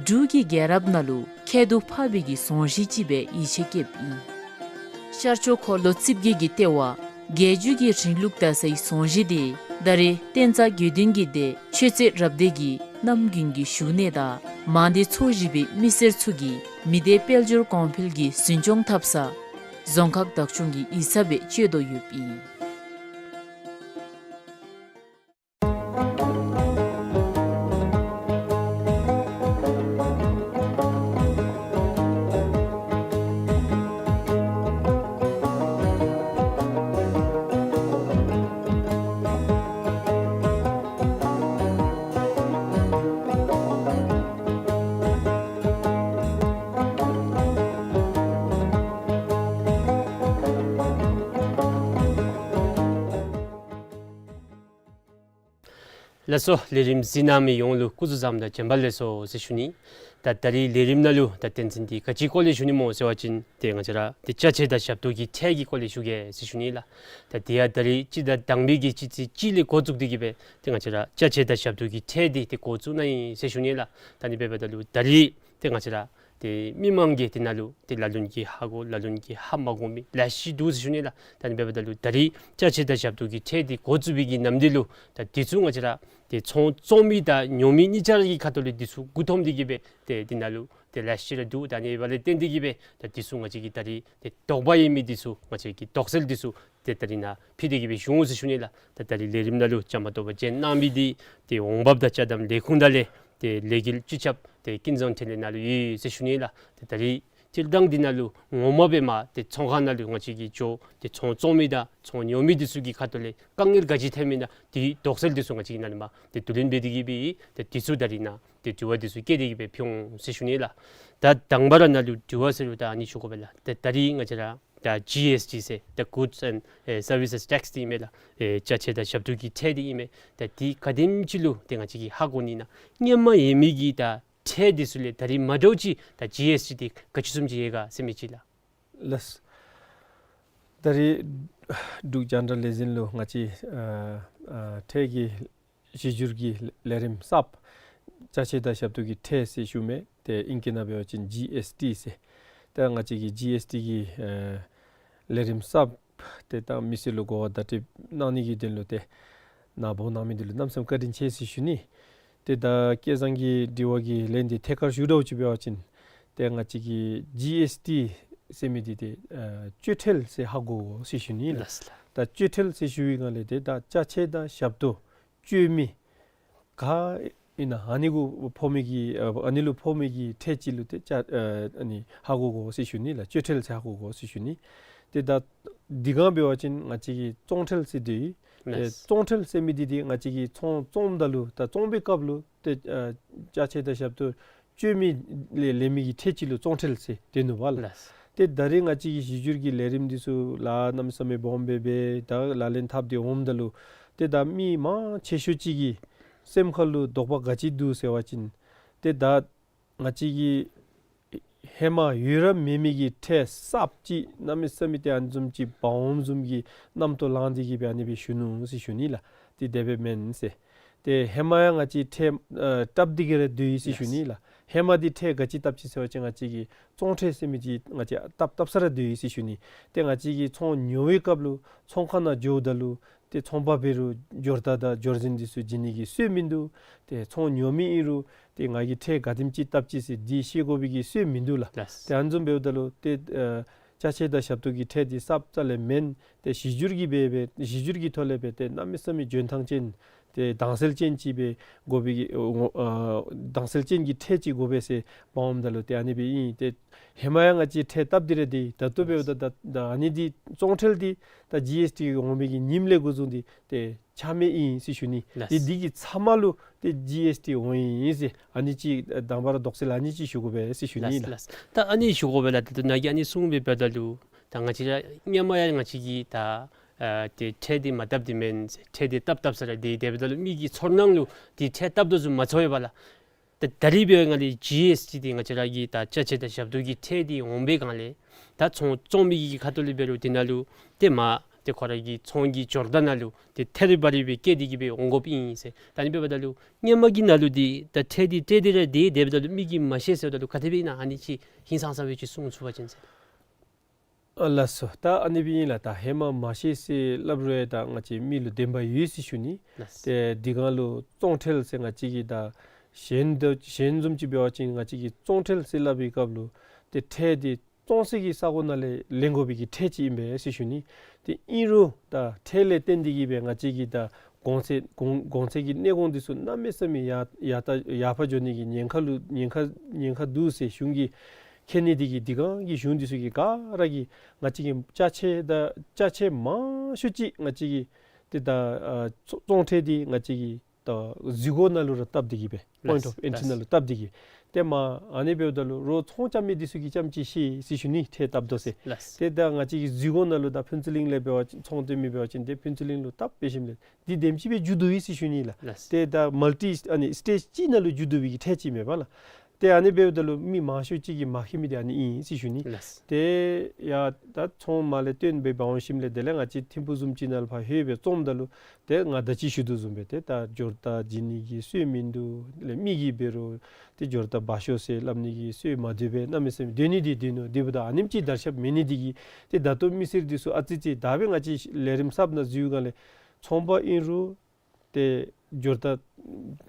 འབྲུག་གི་རྒྱལ་རབས་ནང་ལུ་ཁྱད་དུ་འཕགས་པའི་གི་རྫོང་གཞིས་ཅིག་སྦེ་ཡིད་ཆེས་བསྐྱེདཔ་ཨིན། ཤར་ཕྱོགས་འཁོར་ལོ་རྩིབས་བརྒྱད་ཀྱི་ལྟེ་བ་རྒྱལ་བརྒྱུད་ཀྱི་རིང་ལུགས་དར་སའི་རྫོང་གཞིས་དེ་ད་རེས་བསྟན་རྩ་དགེ་འདུན་གྱི་སྡེ་ཆོས་རྩེ་རབ་སྡེ་གི་གནམ་དགུན་གྱི་བཞུགས་གནས་དང་མང་སྡེ་ཚོ་བཞི་པའི་མི་སེར་ཚུ་གིས་མི་སྡེ་དཔལ་འབྱོར་གོང་འཕེལ་གྱི་འཛིན་སྐྱོང་འཐབ་ས་རྫོང་ཁག་བདག་སྐྱོང་གི་ཡིག་ཚང་སྦེ་སྤྱོད་དོ་ཡོདཔ་ཨིན། ལགས་སོ། ལས་རིམ་གཟིགས་གནང་མི་ཡོངས་ལུ་སྐུ་གཟུགས་བཟང་དང་བྱོན་པ་ལེགས་སོ་ཟེར་ཞུ་ནི། ད་ད་རིས་ལས་རིམ་ནང་ལུ་ད་དོན་ཚན་འདི་ག་ཅིའི་སྐོར་ལས་ཞུ་ནི་སྨོ་ཟེར་བ་ཅིན་ཏེ་ང་བཅས་ར་ཏེ་ཅ་ཆས་དང་ཞབས་ཏོག་གི་ཁྲལ་གྱི་སྐོར་ལས་ཞུ་གེ་ཟེར་ཞུ་ནི་ལགས། ད་དེ་ཡང་ད་རིས་སྤྱི་ཟླ་དང་པའི་གི་སྤྱི་ཚེས་གཅིག་ལས་འགོ་བཙུགས་ཏེ་གི་སྦེ་ཏེ་ང་བཅས་ར་ཅ་ཆས་དང་ཞབས་ཏོག་གི་ཁྲལ་འདི་ཏེ་འགོ་བཙུགས་གནང་ཡི་ཟེར་ཞུ་ནི་ལགས། ད་ནི་འབདཝ་ད་ལུ་ད་རིས་ཏེ་ང་བཅས་ར་ཏེ་མི་མང་གིས་དེ་ནང་ལུ་ཏེ་ལ་ལུ་གིས་ཧ་གོ་ལ་ལུ་གིས་ཧ་མ་གོ་མི་ལེ་ཤ་འདུག་ཟེར་ཞུ་ནི་ལགས། ད་ནི་འབདཝ་ད་ལུ་ད་རིས་ཅ་ཆས་དང་ཞབས་ཏོག་གི་ཁྲལ་འདི་འགོ་བཙུགས་པའི་གི་ནམ་དུས་ལུ་ད་དེ་ཚུ་ང་བཅས་ར་ཏེ་ཚོང་བཙོང་མི་དང་ཉོ་མི་གཉིས་ཆ་ར་གི་ཁ་ཐུག་ལས་དེ་ཚུ་མགུ་འཐོམ་སྟེ་གི་སྦེ་ཏེ་དེ་ནང་ལུ་ ཏེ་ལེ་ཤ་ཅིག་ར་འདུག། ད་ཨ་ནི་འབདཝ་ལས་བརྟེན་ཏེ་གིས་སྦེ་ད་འདི་ཚུ་ང་བཅས་ཀྱིས་ད་རིས་ཏེ་དོགས་པ་ཡོད་མི་འདི་ཚུ་ང་བཅས་ཀྱིས་དོགས་སེལ་འདི་ཚུ་ཏེ་ད་རིས་ནཱ་ཕུལ་ཏེ་གིས་སྦེ་བཞུགས་འོང་ཟེར་ཞུ་ནི་ལགས། ད་ད་རིས་ལས་རིམ་ནང་ལུ་བཅའ་མར་གཏོགས་པ་བྱོན་གནང་མི་འདི་ཏེ་འོང་འབབ་དང་ཅ་དམ་ལས་ཁུངས་དང་ལས་ཏེ་ལས་འགུལ་སྤྱི་ཁྱབ་ཏེ་ཀུན་བཟང་འཕྲིན་ལས་ནང་ལུ་ཡོད་ཟེར་ཞུ་ནི་ལགས། ཏེ་ད་རིས་སྤྱིར་བཏང་འདི་ནང་ལུ་ངོ་མ་སྦེ་མར་ཏེ་ཚོང་ཁང་ནང་ལུ་ང་བཅས་ཀྱིས་འགྱོ་ཏེ་ཚོང་བཙོང་མི་དང་ཚོང་ཉོ་མི་འདི་ཚུ་གི་ཁ་ཐུག་ལས་དཀའ་ངལ་ག་ཅི་ཐོན་མི་དང་དེའི་དོགས་སེལ་འདི་ཚུ་ང་བཅས་ཀྱིས་ནཱ་ལས་མར་ཏེ་བསྡུ་ལེན་འབད་དེ་གིས་སྦེ་ཏེ་འདི་ཚུ་ད་རིས་ནཱ་ཏེ་དྲི་བ་འདི་ཚུ་བཀོད་དེ་གིས་སྦེ་ཕུལ་འོང་ཟེར་ཞུ་ནི་ལགས། ད་དང་པ་ར་ནཱ་ལུ་དྲི་བ་ཟེར་རུང་ད་ཨ་ནི་ཞུ་དགོ་པས་ལགས། ད་ད་རིས་ང་བཅས་ར་ད་ཇི་ཨེསི་ཊི་ཟེར་ད་Goods and ཨེ་Services Tax འདི་ཨིན་མས་ལགས། ཨེ་ཅ་ཆས་དང་ཞབས་ཏོག་གི་ཁྲལ་འདི་ཨིན་མས། ད་འདི་ག་དེམ་ཅིག་ལུ་ཏེ་ང་བཅས་ཀྱིས་ཧ་གོ་ནི་ན། སྔོན་མ་ཡོད་མི་གི་ད་ཁྲལ་འདི་ཚུ་ལས་ད་རིས་མ་འདྲཝ་ཅིག་ད་ཇི་ཨེསི་ཊི་འདི་ག་ཅི་བཟུམ་ཅིག་ཡོད་ག་ཟེར་མི་ཅིག་ལགས། ལགས། ད་རིས་འབྲུག་རྒྱང་བསྒྲགས་ལས་འཛིན་ལུ་ང་བཅས་ཨ་ཨ་ཁྲལ་གྱི་གཞི་འགྱུར་གྱི་ལས་རིམ་གསརཔ་ཅ་ཆས་དང་ཞབས་ཏོག་གི་ཁྲལ་ཟེར་ཞུ་མི་དེ་ཨིང་སྐད་ནང་འབད་བ་ཅིན་ཇི་ཨེསི་ཊི་ཟེར། ད་ང་བཅས་ཀྱིས་ཇི་ཨེསི་ཊི་གི་ཨ་ལས་རིམ་གསརཔ་དེ་ད་མི་སེར་ལུ་གོ་བ་བརྡ་སྤྲོད་གནང་ནི་གི་དོན་ལུ་ཏེ་ནཱ་འབོ་གནང་མི་འདི་ལུ་གནམ་མེད་ས་མེད་བཀའ་དྲིན་ཆེ་ཟེར་ཞུ་ནི། ཏེ་ད་སྐལ་བཟང་གི་དྲི་བ་གི་ལན་འདི་ཐད་ཀར་ཞུ་འདྲཝ་ཅིག་འབད་བ་ཅིན་ཏེ་ང་བཅས་ཀྱིས་ཇི་ཨེསི་ཊི་ཟེར་མི་འདི་ཏེ་ཨ་སྤྱོད་ཁྲལ་ཟེར་ཧ་གོ་དགོ་ཟེར་ཞུ་ནི་ལགས། ལགས་ལགས། ད་སྤྱོད་ཁྲལ་ཟེར་ཞུ་བའི་སྒང་ལས་ཏེ་ད་ཅ་ཆས་དང་ཞབས་ཏོག་སྤྱོད་མི་ག་ཨིན་ན་ཨ་ནི་གུ་ཕོག་མི་གི་ཨ་ཨ་ནི་ལུ་ཕོག་མི་གི་ཁྲལ་ཅིག་ལུ་ཏེ་ཅ་ཨ་ཨ་ནི་ཧ་གོ་དགོ་ཟེར་ཞུ་ནི་ལགས། སྤྱོད་ཁྲལ་ཟེར་ཧ་གོ་དགོ་ཟེར་ཞུ་ནི། ཏེ་ད་འདི་སྒང་འབད་བ་ཅིན་ང་བཅས་ཀྱིས་བཙོང་ཁྲལ་ཟེར་འདི་ཨེ་ལགས། བཙོང་ཁྲལ་ཟེར་མི་འདི་ཏེ་ང་བཅས་ཀྱིས་ཚོང་བཙོངམ་ད་ལུ་ད་བཙོང་པའི་སྐབས་ལུ་ཏེ་ཨ་ཅ་ཆས་དང་ཞབས་ཏོག་སྤྱོད་མི་ལས་ལེན་མི་གི་ཁྲལ་ཅིག་ལུ་བཙོང་ཁྲལ་ཟེར་དེ་ནུག་པ་ལགས། ལགས། ཏེ་ད་རིས་ང་བཅས་ཀྱི་གཞི་འགྱུར་གྱི་ལས་རིམ་འདི་ཚུ་ལཱ་གནམ་མེད་ས་མེད་སྦོམ་སྦེ་འབད་ད་ལག་ལེན་འཐབ་སྟེ་འོངམ་ད་ལུ་ཏེ་ད་མི་མང་ཆེ་ཤོས་ཅིག་གི་སེམས་ཁ་ལུ་དོགས་པ་ག་ཅི་འདུག་ཟེར་བ་ཅིན་ཏེ་ད་ང་བཅས་ཀྱིས་ཧེ་མ་ཡོད་ར་མེད་མི་གི་ཁྲལ་གསརཔ་ཅིག་གནམ་མེད་ས་མེད་ཏེ་ཨ་ནི་བཟུམ་ཅིག་འབག་འོངམ་བཟུམ་གྱི་རྣམ་རྟོག་ལངས་ཏེ་གིས་སྦེ་ཨ་ནི་སྦེ་ཞུ་ནུག་ཟེར་ཞུ་ནི་ལགས། ཏེ་དེ་སྦེ་མེན་ཟེར། ཏེ་ཧེ་མ་ཡང་ང་བཅས་ཁྲལ་ཨ་བཏབ་སྟེ་གིས་ར་སྡོད་ཡི་ཟེར་ཞུ་ནི་ལགས། ཧེ་མ་འདི་ཁྲལ་ག་ཅི་བཏབ་ཅི་ཟེར་བ་ཅིན་ང་བཅས་ཀྱིས་བཙོང་ཁྲལ་ཟེར་མི་ཅིག་ང་བཅས་བཏབ་བཏབ་ས་ར་སྡོད་ཡི་ཟེར་ཞུ་ནི། ཏེ་ང་བཅས་ཀྱིས་ཚོང་ཉོ་བའི་སྐབས་ལུ་ཚོང་ཁང་ནང་འགྱོཝ་ད་ལུ་ཏེ་ཚོང་པ་འབད་རུང་འབྱོར་རྟགས་དང་འབྱོར་འཛིན་འདི་ཚུ་བྱིན་ནི་གི་སྲོལ་མིན་འདུག། ཏེ་ཚོང་ཉོ་མི་ཨིན་རུང་ཏེ་ང་གིས་ཁྲལ་ག་དེམ་ཅིག་བཏབ་ཅི་ཟེར་འདི་ཤེས་དགོ་པའི་གི་སྲོལ་མིན་འདུག་ལགས། ལགས། ཏེ་ཨ་ནི་བཟུམ་འབདཝ་ད་ལུ་ཏེ་ཨ་ཅ་ཆས་དང་ཞབས་ཏོག་གི་ཁྲལ་འདི་གསརཔ་རྩ་ལས་མེན། ཏེ་གཞི་འགྱུར་གྱི་སྦེ་སྦེ་གཞི་འགྱུར་གྱི་ཐོག་ལས་སྦེ་ཏེ་གནམ་མེད་ས་མེད་འཇོན་ཐང་ཅན་ཏེ་དྭངས་གསལ་ཅན་ཅིག་སྦེ་དགོ་པའི་གི་ཨ་དྭངས་གསལ་ཅན་གྱི་ཁྲལ་ཅིག་དགོ་པས་ཟེར་འབག་འོངམ་ད་ལུ་ཏེ་ཨ་ནི་སྦེ་ཨིན། ཏེ་ཧེ་མ་ཡང་ང་བཅས་ཁྲལ་བཏབ་སྟེ་ར་འདི་ད་ལྟོ་འབདཝ་ད་ད་ད་ཨ་ནི་འདི་བཙོང་ཁྲལ་འདི་ད་ཇི་ཨེསི་ཊི་འོང་མི་གི་ཉིནམ་ལས་འགོ་བཟུང་སྟེ་ཏེ་ཆ་མེད་ཨིན་ཟེར་ཞུ་ནི། ལགས། ཏེ་འདི་གི་ཚབ་མ་ལུ་ཏེ་ཇི་ཨེསི་ཊི་འོང་ཡི་ཟེར་ཨ་ནི་ཅིག་དང་པ་ར་དོགས་སེལ་ཨ་ནི་ཅིག་ཞུ་དགོ་པས་ཟེར་ཞུ་ནི་ལགས། ལགས། ད་ཨ་ནི་ཞུ་དགོ་པས་ལགས། ད་ནཱ་གིས་ཨ་ནི་གསུངས་པའི་འབདཝ་ད་ལུ་ད་ང་བཅས་ར་སྔོན་མ་ཡང་ང་བཅས་ཀྱིས་ད་ཨ་ཏེ་ཁྲལ་འདི་མ་བཏབ་སྟེ་མེན་ཟེར་ཁྲལ་འདི་བཏབ་བཏབ་ས་ར་སྡོད་དེ་འབདཝ་ད་ལུ་མི་གི་ཚོར་སྣང་ལུ་ཏེ་ཁྲལ་བཏབ་དོ་བཟུམ་མ་ཚོར་བས་པ་ལགས། ད་ད་རིས་འབད་བའི་སྒང་ལས་ཇི་ཨེསི་ཊི་འདི་ང་བཅས་ར་གི་ད་ཅ་ཆས་དང་ཞབས་ཏོག་གི་ཁྲལ་འདི་འོང་པའི་སྒང་ལས་ད་ཚོང་བཙོང་མི་གི་ཁ་ཐུག་ལས་འབད་རུང་འདི་ནང་ལུ་ཏེ་མར་ཏེ་ཁོ་ར་གི་ཚོང་གི་འབྱོར་རྟགས་ནང་ལུ་ཏེ་ཐད་རི་བ་རི་སྦེ་བཀོད་དེ་གིས་སྦེ་འོང་དགོཔ་ཨིན་ཟེར། ད་ཨ་ནི་འབདཝ་ད་ལུ་སྔོན་མ་གི་ནང་ལུ་འདི་ད་ཁྲལ་འདི་སྤྲོད་དེ་ར་སྡོད་དེ་འབདཝ་ད་ལུ་མི་གིས་མ་ཤེས་ཟེརཝ་ད་ལུ་ག་དེ་སྦེ་ཨིན་ན་ཨ་ནི་ཅིག་ཧིང་སངས་ས་སྦེ་ཅིག་གསུང་ཚུགས་པ་ཅིན་ཟེར། ཨ་ལགས་སོ། ད་ཨ་ནི་སྦེ་ཨིན་ལགས། ད་ཧེ་མ་མ་ཤེས་ཟེར་སླབ་རུང་ད་ང་བཅས་མི་ལུ་བདེན་པ་ཡོད་ཟེར་ཞུ་ནི། ལགས། ཏེ་འདི་སྒང་ལུ་བཙོང་ཁྲལ་ཟེར་ང་བཅས་ཀྱིས་ད་གཞན་དང་གཞན་བཟུམ་ཅིག་འབད་བ་ཅིན་ང་བཅས་ཀྱིས་བཙོང་ཁྲལ་ཟེར་སླབ་པའི་སྐབས་ལུ་ཏེ་ཁྲལ་འདི་བཙོང་སའི་གི་ས་གོ་ནང་ལས་ལེན་དགོ་པའི་གི་ཁྲལ་ཅིག་ཨིན་པས་ཟེར་ཞུ་ནི། ཏེ་ཨིན་རུང་ད་ཁྲལ་ལས་བརྟེན་ཏེ་གིས་སྦེ་ང་བཅས་ཀྱི་ད་གོང་ཚད་གོང་གོང་ཚད་ཀྱི་གནས་གོང་འདི་ཚུ་གནམ་མེད་ས་མེད་ཡར་ཡར་ད་ཡར་འཕར་འགྱོ་ནི་གི་ཉེན་ཁ་ལུ་ཉེན་ཁ་ཉེན་ཁ་འདུག་ཟེར་གཞུང་གིས་མཁྱེན་ནི་འདི་གིས་འདི་སྒང་གི་གཞུང་འདི་ཚུ་གིས་ག་ར་གིས་ང་བཅས་ཀྱི་ཅ་ཆས་དང་ཅ་ཆས་མང་ཤོས་ཅིག་ང་བཅས་ཀྱི་ཏེ་ད་ཨ་བཙོང་ཁྲལ་འདི་ང་བཅས་ཀྱི་ད་འཛུལ་སྒོ་ནང་ལུ་ར་བཏབ་སྟེ་གིས་སྦེ་པོའིནཊ་ཨོཕ་ཨེན་ཊི་ལགས། ནང་ལུ་བཏབ་སྟེ་གིས། ཏེ་མ་ཨ་ནི་འབདཝ་ད་ལུ་རོགས་ཚོང་རྐྱབ་མི་འདི་ཚུ་གིས་རྐྱངམ་ཅིག་ཤེས་ཟེར་ཞུ་ནི། ཁྲལ་བཏབ་དོ་ཟེར། ལགས། ཏེ་ད་ང་བཅས་ཀྱི་འཛུལ་སྒོ་ནང་ལུ་ད་ཕུན་ཚོགས་གླིང་ལས་འབད་བ་ཅིན་ཚོང་སྟོན་མི་འབད་བ་ཅིན་ཏེ་ཕུན་ཚོགས་གླིང་ལུ་བཏབ་འབད་ཞིནམ་ལས་འདི་དེམ་ཅིག་སྦེ་འགྱོ་དོ་ཡོད་ཟེར་ཞུ་ནི་ལགས། ལགས། ཏེ་ད་མལ་ཊི་ཨ་ནི་སི་ཊེཇ་གཅིག་ནང་ལུ་འགྱོ་དོ་བའི་གི་ཁྲལ་ཅིག་མས་པ་ལགས། ཏེ་ཨ་ནི་འབདཝ་ད་ལུ་མི་མང་ཤོས་ཅིག་གིས་མ་མཁྱེན་མི་འདི་ཨ་ནི་ཨིན་ཟེར་ཞུ་ནི། ལགས། ཏེ་ཡ་ད་ཚོང་མ་ལས་བཏོན་སྦེ་འབག་འོང་ཞིནམ་ལས་དེ་ལས་ང་བཅས་ཐིམ་ཕུག་བཟུམ་ཅིག་ནང་ལུ་ཕར་ལྷོད་སྦེ་བཙོངམ་ད་ལུ་ཏེ་ང་ད་ཅི་ཞུ་དོ་བཟུམ་སྦེ་ཏེ་ད་འབྱོར་རྟགས་བྱིན་ནི་གི་སྲོལ་མིན་འདུག། དེ་ལས་མི་གིས་འབད་རུང་ཏེ་འབྱོར་རྟགས་འབག་ཤོག་ཟེར་སླབ་ནི་གི་སྲོལ་མ་འདུག་པས། གནམ་མེད་ས་མེད་སྡོད་ནི་འདི་སྡོད་ནུག། དེ་འབདཝ་ད་ཨ་ནེམ་ཅིག་དར་ཁྱབ་མེད་ནི་འདི་གིས་ཏེ་ད་ལྟོ་མི་སེར་འདི་ཚུ་ཨ་ཙི་ཅིག་ད་འབདན་ང་བཅས་ལས་རིམ་གསརཔ་ནང་འཛུལ་སྒང་ལས་ཚོང་པ་ཨིན་རུང་ཏེ་ སྦྱོར་རྟགས་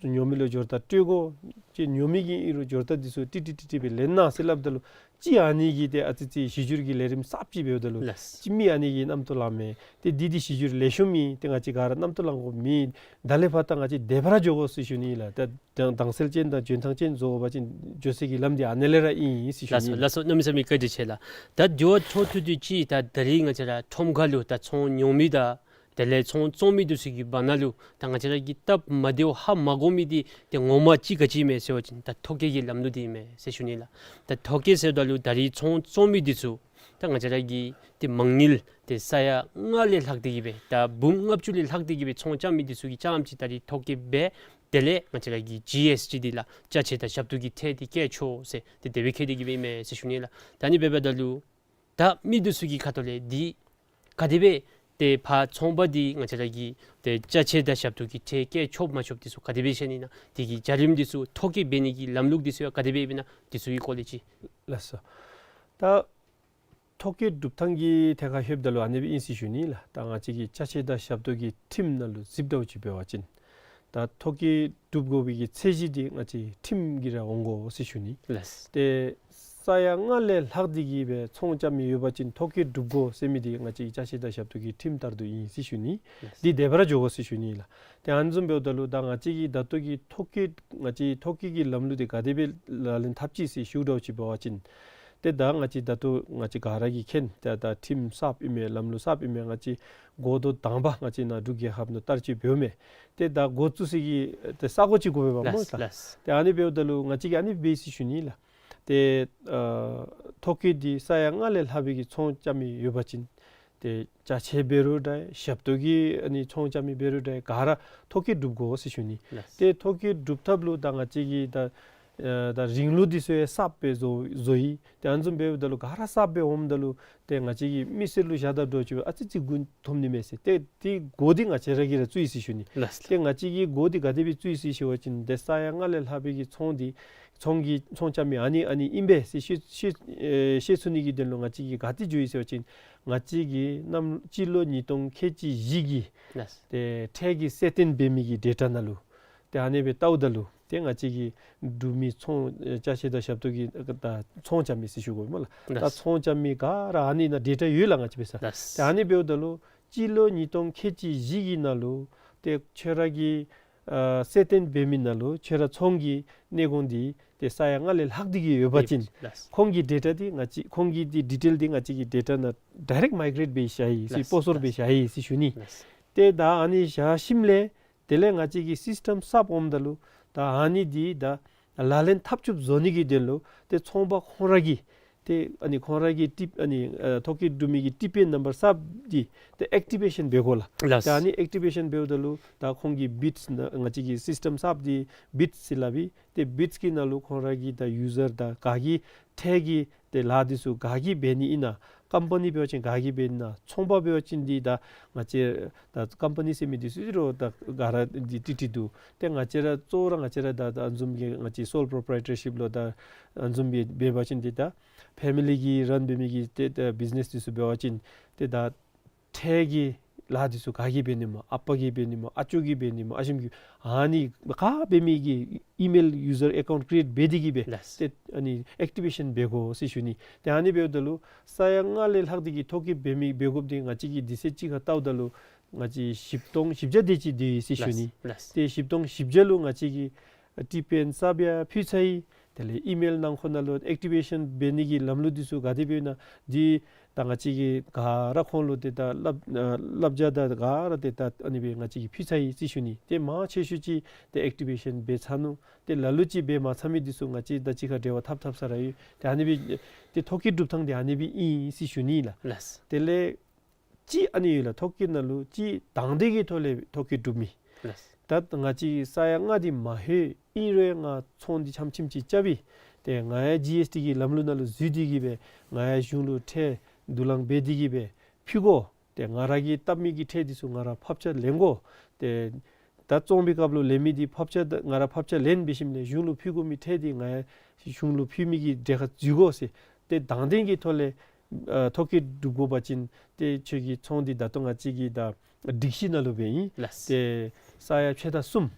ཉོ་མི་ལུ་སྦྱོར་རྟགས་སྤྲོད་དགོ། ཅིག་ཉོ་མི་གིས་ཨིན་རུང་སྦྱོར་རྟགས་འདི་ཚུ་ཏིག་ཏིག་ཏིག་ཏིག་སྦེ་ལེན་གནང་ཟེར་སླབ་ད་ལུ་ཅིག་ཨ་ནི་གིས་ཏེ་ཨ་ཙི་ཅིག་གཞི་འགྱུར་གྱི་ལས་རིམ་གསརཔ་ཅིག་འབདཝ་ད་ལུ་ལགས། ཅིག་མི་ཨ་ནི་གིས་རྣམ་རྟོག་ལང་མས། ཏེ་འདི་འདི་གཞི་འགྱུར་ལེགས་ཤོམ་ཨིན། ཏེ་ང་བཅས་ག་ར་རྣམ་རྟོག་ལང་དགོཔ་མེད། ད་ལས་ཕར་ད་ང་བཅས་དེ་སྦེ་ར་འགྱོ་དགོ་ཟེར་ཞུ་ནི་ལགས། ད་དང་དྭངས་གསལ་ཅན་དང་འཇོན་ཐང་ཅན་བཟོ་བ་ཅིན་འགྱོ་སའི་གི་ལམ་འདི་ཨ་ནི་ལས་ར་ཨིན་ཟེར་ཞུ་ལགས་སོ། ནི། ལགས་སོ། གནམ་མེད་ས་མེད་བཀའ་དྲིན་ཆེ་ལགས། ད་དེ་བ་འཕྲོ་མཐུད་དེ་ཅིག་ད་ད་རིས་ང་བཅས་ར་ཁྲོམ་ཁ་ལུ་ད་ཚོང་ཉོ་མི་དང་དེ་ལས་ཚོང་བཙོང་མི་འདི་ཚུ་གི་བར་ན་ལུ་ད་ང་བཅས་ར་གིས་སྟབས་མ་བདེཝ་ཧ་མ་གོ་མི་འདི་ཏེ་ངོ་མ་ཅིག་ག་ཅི་ཨིན་མས་ཟེར་བ་ཅིན་ད་ཐོ་བཀོད་ཀྱི་ལམ་ལུགས་འདི་ཨིན་མས་ཟེར་ཞུ་ནི་ལགས། ད་ཐོ་བཀོད་ཟེརཝ་ད་ལུ་ད་རིས་ཚོང་བཙོང་མི་འདི་ཚུ་ད་ང་བཅས་ར་གིས་ཏེ་མང་ཉིལ་ཏེ་ས་ཡ་ལྔ་ལས་ལྷག་སྟེ་གི་སྦེ་ད་འབུམ་ལྔ་བཅུ་ལས་ལྷག་སྟེ་གི་སྦེ་ཚོང་རྐྱབ་མི་འདི་ཚུ་གིས་རྐྱངམ་ཅིག་ད་རིས་ཐོ་བཀོད་འབད། དེ་ལས་ང་བཅས་ར་གི་ཇི་ཨེསི་ཊི་འདི་ལགས་ཅ་ཆས་དང་ཞབས་ཏོག་གི་ཁྲལ་འདི་བཀལ་ཆོག་ཟེར་ཏེ་དེ་སྦེ་བཀོད་དེ་གི་སྦེ་ཨིན་མས་ཟེར་ཞུ་ནི་ལགས། ད་ཨ་ནི་འབདཝ་ད་ལུ་ད་མི་འདི་ཚུ་གི་ཁ་ཐུག་ལས་འདི་ག་དེ་སྦེ་ཏེ་ཕར་ཚོང་པ་འདི་ང་བཅས་ར་གིས་ཏེ་ཅ་ཆས་དང་ཞབས་ཏོག་གི་ཁྲལ་བཀལ་ཆོག་མ་ཆོགཔ་འདི་ཚུ་ག་དེ་སྦེ་བཤད་ནི་ཨིན་ན། དེ་གི་བྱ་རིམ་འདི་ཚུ་ཐོ་བཀོད་འབད་ནི་གི་ལམ་ལུགས་འདི་ཚུ་ཡང་ག་དེ་སྦེ་ཨིན་ན་འདི་ཚུ་གི་སྐོར་ལས་ཅིག། ལགས་སོ། ད་ཐོ་བཀོད་སྒྲུབ་ཐངས་ཀྱི་ཐད་ཁར་ལྷོདཔ་ད་ལུ་ཨ་ནི་སྦེ་ཨིན་ཟེར་ཞུ་ནི་ལགས། ད་ང་བཅས་ཀྱི་ཅ་ཆས་དང་ཞབས་ཏོག་གི་ཁྲིམས་ནང་ལུ་གཟིགསཔ་འདྲཝ་ཅིག་འབད་བ་ཅིན་ད་ཐོ་བཀོད་སྒྲུབ་དགོ་པའི་གི་ཚད་གཞི་འདི་ང་བཅས་ཁྲིམས་ཀྱིས་ར་འོང་དགོ་ཟེར་ཞུ་ནི། ལགས། ཏེ་ས་ཡ་ལྔ་ལས་ལྷག་སྟེ་གི་སྦེ་ཚོང་རྐྱབ་མི་ཡོད་པ་ཅིན་ཐོ་བཀོད་སྒྲུབ་དགོ་ཟེར་མི་འདི་ང་བཅས་ཀྱི་ཅ་ཆས་དང་ཞབས་ཏོག་གི་ཁྲིམས་ལྟར་དུ་ཨིན་ཟེར་ཞུ་ནི། ལགས། འདི་དེ་སྦེ་ར་འགྱོ་དགོ་ཟེར་ཞུ་ནི་ལགས། ཏེ་ཨ་ནི་བཟུམ་འབདཝ་ད་ལུ་ད་ང་བཅས་ཀྱི་ད་ལྟོ་གི་ཐོ་བཀོད་ང་བཅས་ཐོ་བཀོད་ཀྱི་ལམ་ལུགས་འདི་ག་དེ་སྦེ་ལག་ལེན་འཐབ་ཅི་ཟེར་ཞུཝ་འདྲཝ་ཅིག་འབད་བ་ཅིན་ཏེ་ད་ང་བཅས་ད་ལྟོ་ང་བཅས་ག་ར་གིས་མཁྱེན། ད་ད་ཁྲིམས་གསརཔ་ཨིན་མས། ལམ་ལུགས་གསརཔ་ཨིན་མས། ང་བཅས་འགོ་ཐོག་དང་པ་ང་བཅས་ནཱ་འབྲུག་རྒྱལ་ཁབ་ནང་བསྟར་སྤྱོད་འབདཝ་མས། ཏེ་ད་འགོ་བཙུགས་སའི་གི་ཏེ་ས་གོ་ཅིག་དགོ་པས་པ་སྨོ་ལགས། ལགས། ཏེ་ཨ་ནི་འབདཝ་ད་ལུ་ང་བཅས་ཀྱིས་ཨ་ནི་སྦེ་ཟེར་ཞུ་ནི་ལགས། ཏེ་ཨ་ཐོ་བཀོད་འདི་ས་ཡ་ལྔ་ལས་ལྷག་པའི་གི་ཚོང་རྐྱབ་མི་ཡོད་པ་ཅིན་ཏེ་ཅ་ཆས་འབད་རུང་འདྲ་ཞབས་ཏོག་གི་ཨ་ནི་ཚོང་རྐྱབ་མི་འབད་རུང་འདྲ་ག་ར་ཐོ་བཀོད་སྒྲུབ་དགོ་ཟེར་ཞུ་ནི། ལགས། ཏེ་ཐོ་བཀོད་སྒྲུབ་ཐབས་ལུ་ད་ང་བཅས་ཀྱིས་ད་ཨ་ད་རིང་ལུགས་འདི་ཚུ་ཡང་གསརཔ་སྦེ་བཟོ་བཟོ་ཡི། ཏེ་ཨ་ནི་བཟུམ་འབདཝ་ད་ལུ་ག་ར་གསརཔ་སྦེ་འོངམ་ད་ལུ་ཏེ་ང་བཅས་ཀྱིས་མི་སེར་ལུ་བཞག་ད་འདྲཝ་ཅིག་ཨ་ཙི་ཅིག་དགོངས་ཐོབ་ནི་མས་ཟེར། ཏེ་དེ་འགོ་འདི་ང་བཅས་ར་གིས་ར་བཙུགས་ཡི་ཟེར་ཞུ་ནི། ལགས། ཏེ་ང་བཅས་ཀྱིས་འགོ་འདི་ག་དེ་སྦེ་བཙུགས་ཡི་ཟེར་ཞུ་བ་ཅིན་ཏེ་ས་ཡ་ལྔ་ལས་ལྷག་པའི་གི་ཚོང་འདི་ཚོང་གི་ཚོང་རྐྱབ་མི་ཨ་ནི་ཨ་ནི་ཨིན་པས་ཟེར་ཤེས་ཤེས་ཨེ་ཤེས་ཚུགས་ནི་གི་དོན་ལུ་ང་བཅས་ཀྱིས་ག་ཏེ་འགྱོ་ཡི་ཟེར་བ་ཅིན་ང་བཅས་ཀྱིས་གནམ་སྤྱི་ལོ་ཉིས་སྟོང་ཁལ་གཅིག་བཞི་གི་ལགས། ཏེ་ཁྲལ་གྱི་གསལ་སྟོན་འབད་མི་གི་ཌེ་ཊ་ནང་ལུ་ཏེ་ཨ་ནི་སྦེ་བལྟཝ་ད་ལུ་ཏེ་ང་བཅས་ཀྱིས་འབྲུག་མི་ཚོང་ཨེ་ཅ་ཆས་དང་ཞབས་ཏོག་གི་ད་ཚོང་རྐྱབ་མི་ཟེར་ཞུ་དགོ་སྨོ་ལགས། ད་ལགས། ཚོང་རྐྱབ་མི་ག་ར་ཨ་ནི་ནང་ཌེ་ཊ་ཡོད་ལགས། ང་བཅས་འབད་ས། ལགས། ཏེ་ཨ་ནི་འབདཝ་ད་ལུ་སྤྱི་ལོ་ཉིས་སྟོང་ཁལ་གཅིག་བཞི་གི་ནང་ལུ་ཏེ་ཁྱོད་ར་གི་ཨ་གསལ་སྟོན་འབད་མི་ནང་ལུ་ཁྱོད་ར་ཚོང་གི་གནས་གོང་འདི་ཏེ་ས་ཡ་ལྔ་ལས་ལྷག་སྟེ་གི་ཡོད་པ་ཅིན་ལགས། ཁོང་གི་ཌེ་ཊ་འདི་ང་བཅས་ཁོང་གི་འདི་ཌི་ཊེལ་འདི་ང་བཅས་ཀྱི་ཌེ་ཊ་ནང་ཌའི་རེཀཊ་མའི་གྲེཊ་འབད་བཞག་ཡི་ཟེར། ལགས། སྤོ་སོར་འབད་བཞག་ཡི་ཟེར་ཞུ་ནི། ལགས། ཏེ་ད་ཨ་ནི་བཞག་ཞིནམ་ལས་དེ་ལས་ང་བཅས་ཀྱིས་སིསི་ཊམ་གསརཔ་འོངམ་ད་ལུ་ད་ཨ་ནི་འདི་ད་ལག་ལེན་འཐབ་བཅུགཔ་བཟོ་ནི་གི་དོན་ལུ་ཏེ་ཚོང་པ་ཁོང་ར་གི་ཏེ་ཨ་ནི་ཁོང་ར་གི་ཊི་ཨ་ནི་ཨ་ཐོ་བཀོད་སྒྲུབ་མི་གི་ཊི་པི་ཨེན་ནམ་བར་གསརཔ་འདི་ཏེ་ཨེཀ་ཊི་བེ་ཤཱན་འབད་དགོ་ལགས། ལགས། ད་ཨ་ནི་ཨེཀ་ཊི་བེ་ཤཱན་འབདཝ་ད་ལུ་ད་ཁོང་གི་བིཊསི་ནང་ང་བཅས་ཀྱི་སིསི་ཊམ་གསརཔ་འདི་བིཊསི་ཟེར་སླབ་ཨིན། ཏེ་བིཊསི་གི་ནང་ལུ་ཁོང་ར་གི་ད་ཡུ་ཟར་དང་ག་གིས་ཁྲལ་གྱི་ཏེ་ལཱ་འདི་ཚུ་ག་གིས་འབད་ནི་ཨིན་ན། ཀམ་པ་ནི་འབད་བ་ཅིན་ག་གིས་འབད་ནི་ཨིན་ན། ཚོང་པ་འབད་བ་ཅིན་འདི་ད་ང་བཅས་ད་ཀམ་པ་ནི་ཟེར་མི་འདི་ཚུ་རོགས་ད་ག་ར་འདི་ཀྲིག་ཀྲི་འདུག། ཏེ་ང་བཅས་ར་གཙོ་བོ་ར་ང་བཅས་ར་ད་ད་ཨ་ནི་བཟུམ་གྱི་ང་བཅས་སོལ་པོརོ་པ་རའི་ཊར་ཤིཔ་ལུ་ད་ཨ་ནི་བཟུམ་སྦེ་འབད་བ་ཅིན་འདི་ད་ཕེ་མི་ལི་གིས་རཱན་འབད་མི་གི་ཏེ་ད་བིཛི་ནེསི་འདི་ཚུ་འབད་བ་ཅིན་ཏེ་ད་ཁྲལ་གྱི་ལཱ་འདི་ཚུ་ག་གིས་འབད་ནི་སྨོ། ཨ་པ་གིས་འབད་ནི་སྨོ། ཨ་ཅོ་གིས་འབད་ནི་སྨོ། ཨ་ཞིམ་གྱིས་ཨ་ནི་ག་འབད་མི་གི་ཨི་མེལ་ཡུ་ཟར་ཨེ་ཀའུནཊ་ཀྲི་ཨེཊ་འབད་དེ་གི་སྦེ། ལགས། ཏེ་ཨ་ནི་ཨེཀ་ཊི་བེ་ཤཱན་འབད་དགོ་ཟེར་ཞུ་ནི། ཏེ་ཨ་ནི་འབདཝ་ད་ལུ་ས་ཡ་ལྔ་ལས་ལྷག་སྟེ་གི་ཐོ་བཀོད་འབད་མི་འབད་དགོཔ་འདི་ང་བཅས་ཀྱིས་དུས་ཚོད་ཅིག་ཁར་བལྟཝ་ད་ལུ་ང་བཅས་བཞི་སྟོང་བཞི་བརྒྱ་དེ་ཅིག་འདི་ཡོད་ཟེར་ཞུ་ནི། ལགས། ཏེ་བཞི་སྟོང་བཞི་བརྒྱ་ལུ་ང་བཅས་ཀྱིས་ཊི་པི་ཨེན་གསརཔ་ཡང་ཕུལ་ཚར་ཡི། དེ་ལས་ཨི་མེལ་ནང་འཁོད་ནང་ལུ་ཨེཀ་ཊི་བེ་ཤཱན་འབད་ནི་གི་ལམ་ལུགས་འདི་ཚུ་ག་དེ་སྦེ་ཨིན་ན་འདི་ད་ང་བཅས་ཀྱིས་ག་ར་ཁོང་ལུ་ཏེ་ད་བསླབ་ཨ་བསླབ་བྱ་དང་ག་ར་ཏེ་ད་ཨ་ནི་སྦེ་ང་བཅས་ཀྱིས་ཕུལ་ཚར་ཡི་ཟེར་ཞུ་ནི། ཏེ་མང་ཆེ་ཤོས་ཅིག་ཏེ་ཨེཀ་ཊི་བེ་ཤཱན་འབད་ཚར་ནུག། ཏེ་ལ་ལུ་ཅིག་འབད་མ་ཚར་མི་འདི་ཚུ་ང་བཅས་ད་ཅི་ཁར་འབྲེལ་བ་འཐབ་འཐབ་ས་ར་ཡོད། ཏེ་ཨ་ནི་སྦེ་ཏེ་ཐོ་བཀོད་གྲུབ་ཐངས་འདི་ཨ་ནི་སྦེ་ཨིན་ཟེར་ཞུ་ནི་ལགས། ལགས། དེ་ལས་ཅིག་ཨ་ནི་ཡོད་ལགས། ཐོ་བཀོད་ནང་ལུ་ཅིག་དང་འདོད་ཀྱི་ཐོག་ལས་ཐོ་བཀོད་གྲུབ་མི། ལགས། ད་ང་བཅས་ས་ཡ་ལྔ་འདི་མ་ལྷོད། ཨིན་རུང་ང་ཚོང་འདི་ཆམ་ཆིམ་ཅིག་རྐྱབ་ཨིན། ཏེ་ང་ཡང་ཇི་ཨེསི་ཊི་གི་ལམ་ལུགས་ནང་ལུ་འཛུལ་ཏེ་གི་སྦེ་ང་ཡང་གཞུང་ལུ་ཁྲལ་བསྡུ་ལེན་འབད་དེ་གི་སྦེ་ཕུལ་དགོ། ཏེ་ང་ར་གིས་བཏབ་མི་གི་ཁྲལ་འདི་ཚུ་ང་ར་ཕབ་ཆ་ལེན་དགོ། ཏེ་ད་བཙོང་པའི་སྐབས་ལུ་ལེན་མི་འདི་ཕབ་ཆ་ད་ང་ར་ཕབ་ཆ་ལེན་འབད་ཞིནམ་ལས་གཞུང་ལུ་ཕུལ་དགོ་མི་ཁྲལ་འདི་ང་ཡང་གཞུང་ལུ་ཕུལ་མི་གི་གྲལ་ཁར་འཛུལ་དགོ་ཟེར། ཏེ་དང་འདོད་ཀྱི་ཐོག་ལས་ཨ་ཐོ་བཀོད་གྲུབ་དགོ་པ་ཅིན་ཏེ་ཁྱོད་ཀྱི་ཚོང་འདི་ད་ལྟོ་ང་བཅས་ཀྱིས་ད་ སྒྲིག་གཞི་ནང་ལུ་སྦེ་ཨིན། ལགས། ཏེ་ས་ཡ་ཕྱེད་དང་གསུམ།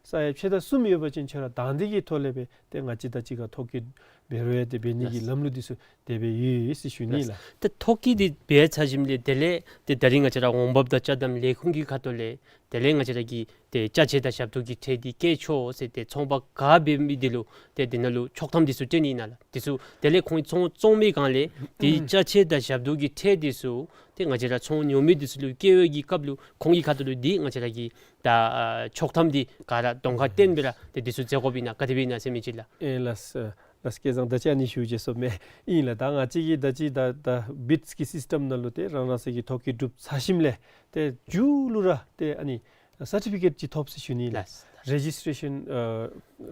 ས་ཡ་ཕྱེད་དང་གསུམ་ཡོད་པ་ཅིན་ཁྱོད་ར་དང་འདོད་ཀྱི་ཐོག་ལས་སྦེ་ཏེ་ང་བཅས་དང་གཅིག་ཁར་ཐོ་བཀོད་འབད་རུང་ཡང་ཏེ་འབད་ནི་གི་ལགས། ལམ་ལུགས་འདི་ཚུ་དེ་སྦེ་ཡོད་ཟེར་ཞུ་ནི་ལགས། ལགས། ཏེ་ཐོ་བཀོད་འདི་འབད་ཚར་ཞིནམ་ལས་དེ་ལས་ཏེ་ད་རིས་ང་བཅས་ར་འོང་འབབ་དང་ཅ་དམ་ལས་ཁུངས་ཀྱི་ཁ་ཐུག་ལས་དེ་ལས་ང་བཅས་ར་གི་ཏེ་ཅ་ཆས་དང་ཞབས་ཏོག་གི་ཁྲལ་འདི་བཀལ་ཆོག་ཟེར་ཏེ་ཚོང་པ་ག་འབད་མི་འདི་ལུ་ཏེ་འདི་ནང་ལུ་ཆོག་ཐམ་འདི་ཚུ་སྤྲོད་ནི་ཨིན་ན་ལགས། འདི་ཚུ་དེ་ལས་ཁོང་ཚོང་བཙོང་མི་སྒང་ལས་ཏེ་ཅ་ཆས་དང་ཞབས་ཏོག་གི་ཁྲལ་འདི་ཚུ་ཏེ་ང་བཅས་ར་ཚོང་ཉོ་མི་འདི་ཚུ་ལུ་བཀལ་བའི་གི་སྐབས་ལུ་ཁོང་གི་ཁ་ཐུག་ལུ་འདི་ང་བཅས་ར་གི་ད་ཨ་ཆོག་ཐམ་འདི་ག་ར་གདོང་ཁར་བསྟན་སྦེ་ར་ཏེ་འདི་ཚུ་མཛད་དགོཔ་ཨིན་ན་ག་དེ་སྦེ་ཨིན་ན་ཟེར་མི་ཅིག་ལགས། ཨེ་ལགས་སོ། ལགས་སོ། སྐལ་བཟང་ད་ཅི་ཨ་ནི་ཞུ་བྱེད་སོ་མེད། ཨིན་ལགས། ད་ང་བཅས་ཀྱི་ད་ཅི་ད་ད་བིཊསི་གི་སིསི་ཊེམ་ནང་ལུ་ཏེ་རང་རང་སོའི་གི་ཐོ་བཀོད་གྲུབ་ཚར་ཞིནམ་ལས་ཏེ་མཇུག་ལུ་ར་ཏེ་ཨ་ནི་སར་ཊི་ཕི་ཀེཊ་ཅིག་ཐོབ་ཟེར་ཞུ་ནི་ལགས། ལགས། རེ་ཇིསི་ཊེ་ཤཱན་ཨ་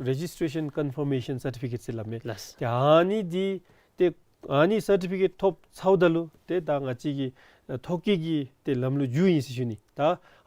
རེ་ཇིསི་ཊེ་ཤཱན་ཀོན་ཕར་མེ་ཤཱན་སར་ཊི་ཕི་ཀེཊ་ཟེར་སླབ་མས། ལགས། ཏེ་ཨ་ནི་འདི་ཏེ་ཨ་ནི་སར་ཊི་ཕི་ཀེཊ་ཐོབ་ཚརཝ་ད་ལུ་ཏེ་ད་ང་བཅས་ཀྱི་ཨ་ཐོ་བཀོད་ཀྱི་ཏེ་ལམ་ལུགས་མཇུག་ཨིན་ཟེར་ཞུ་ནི། ད་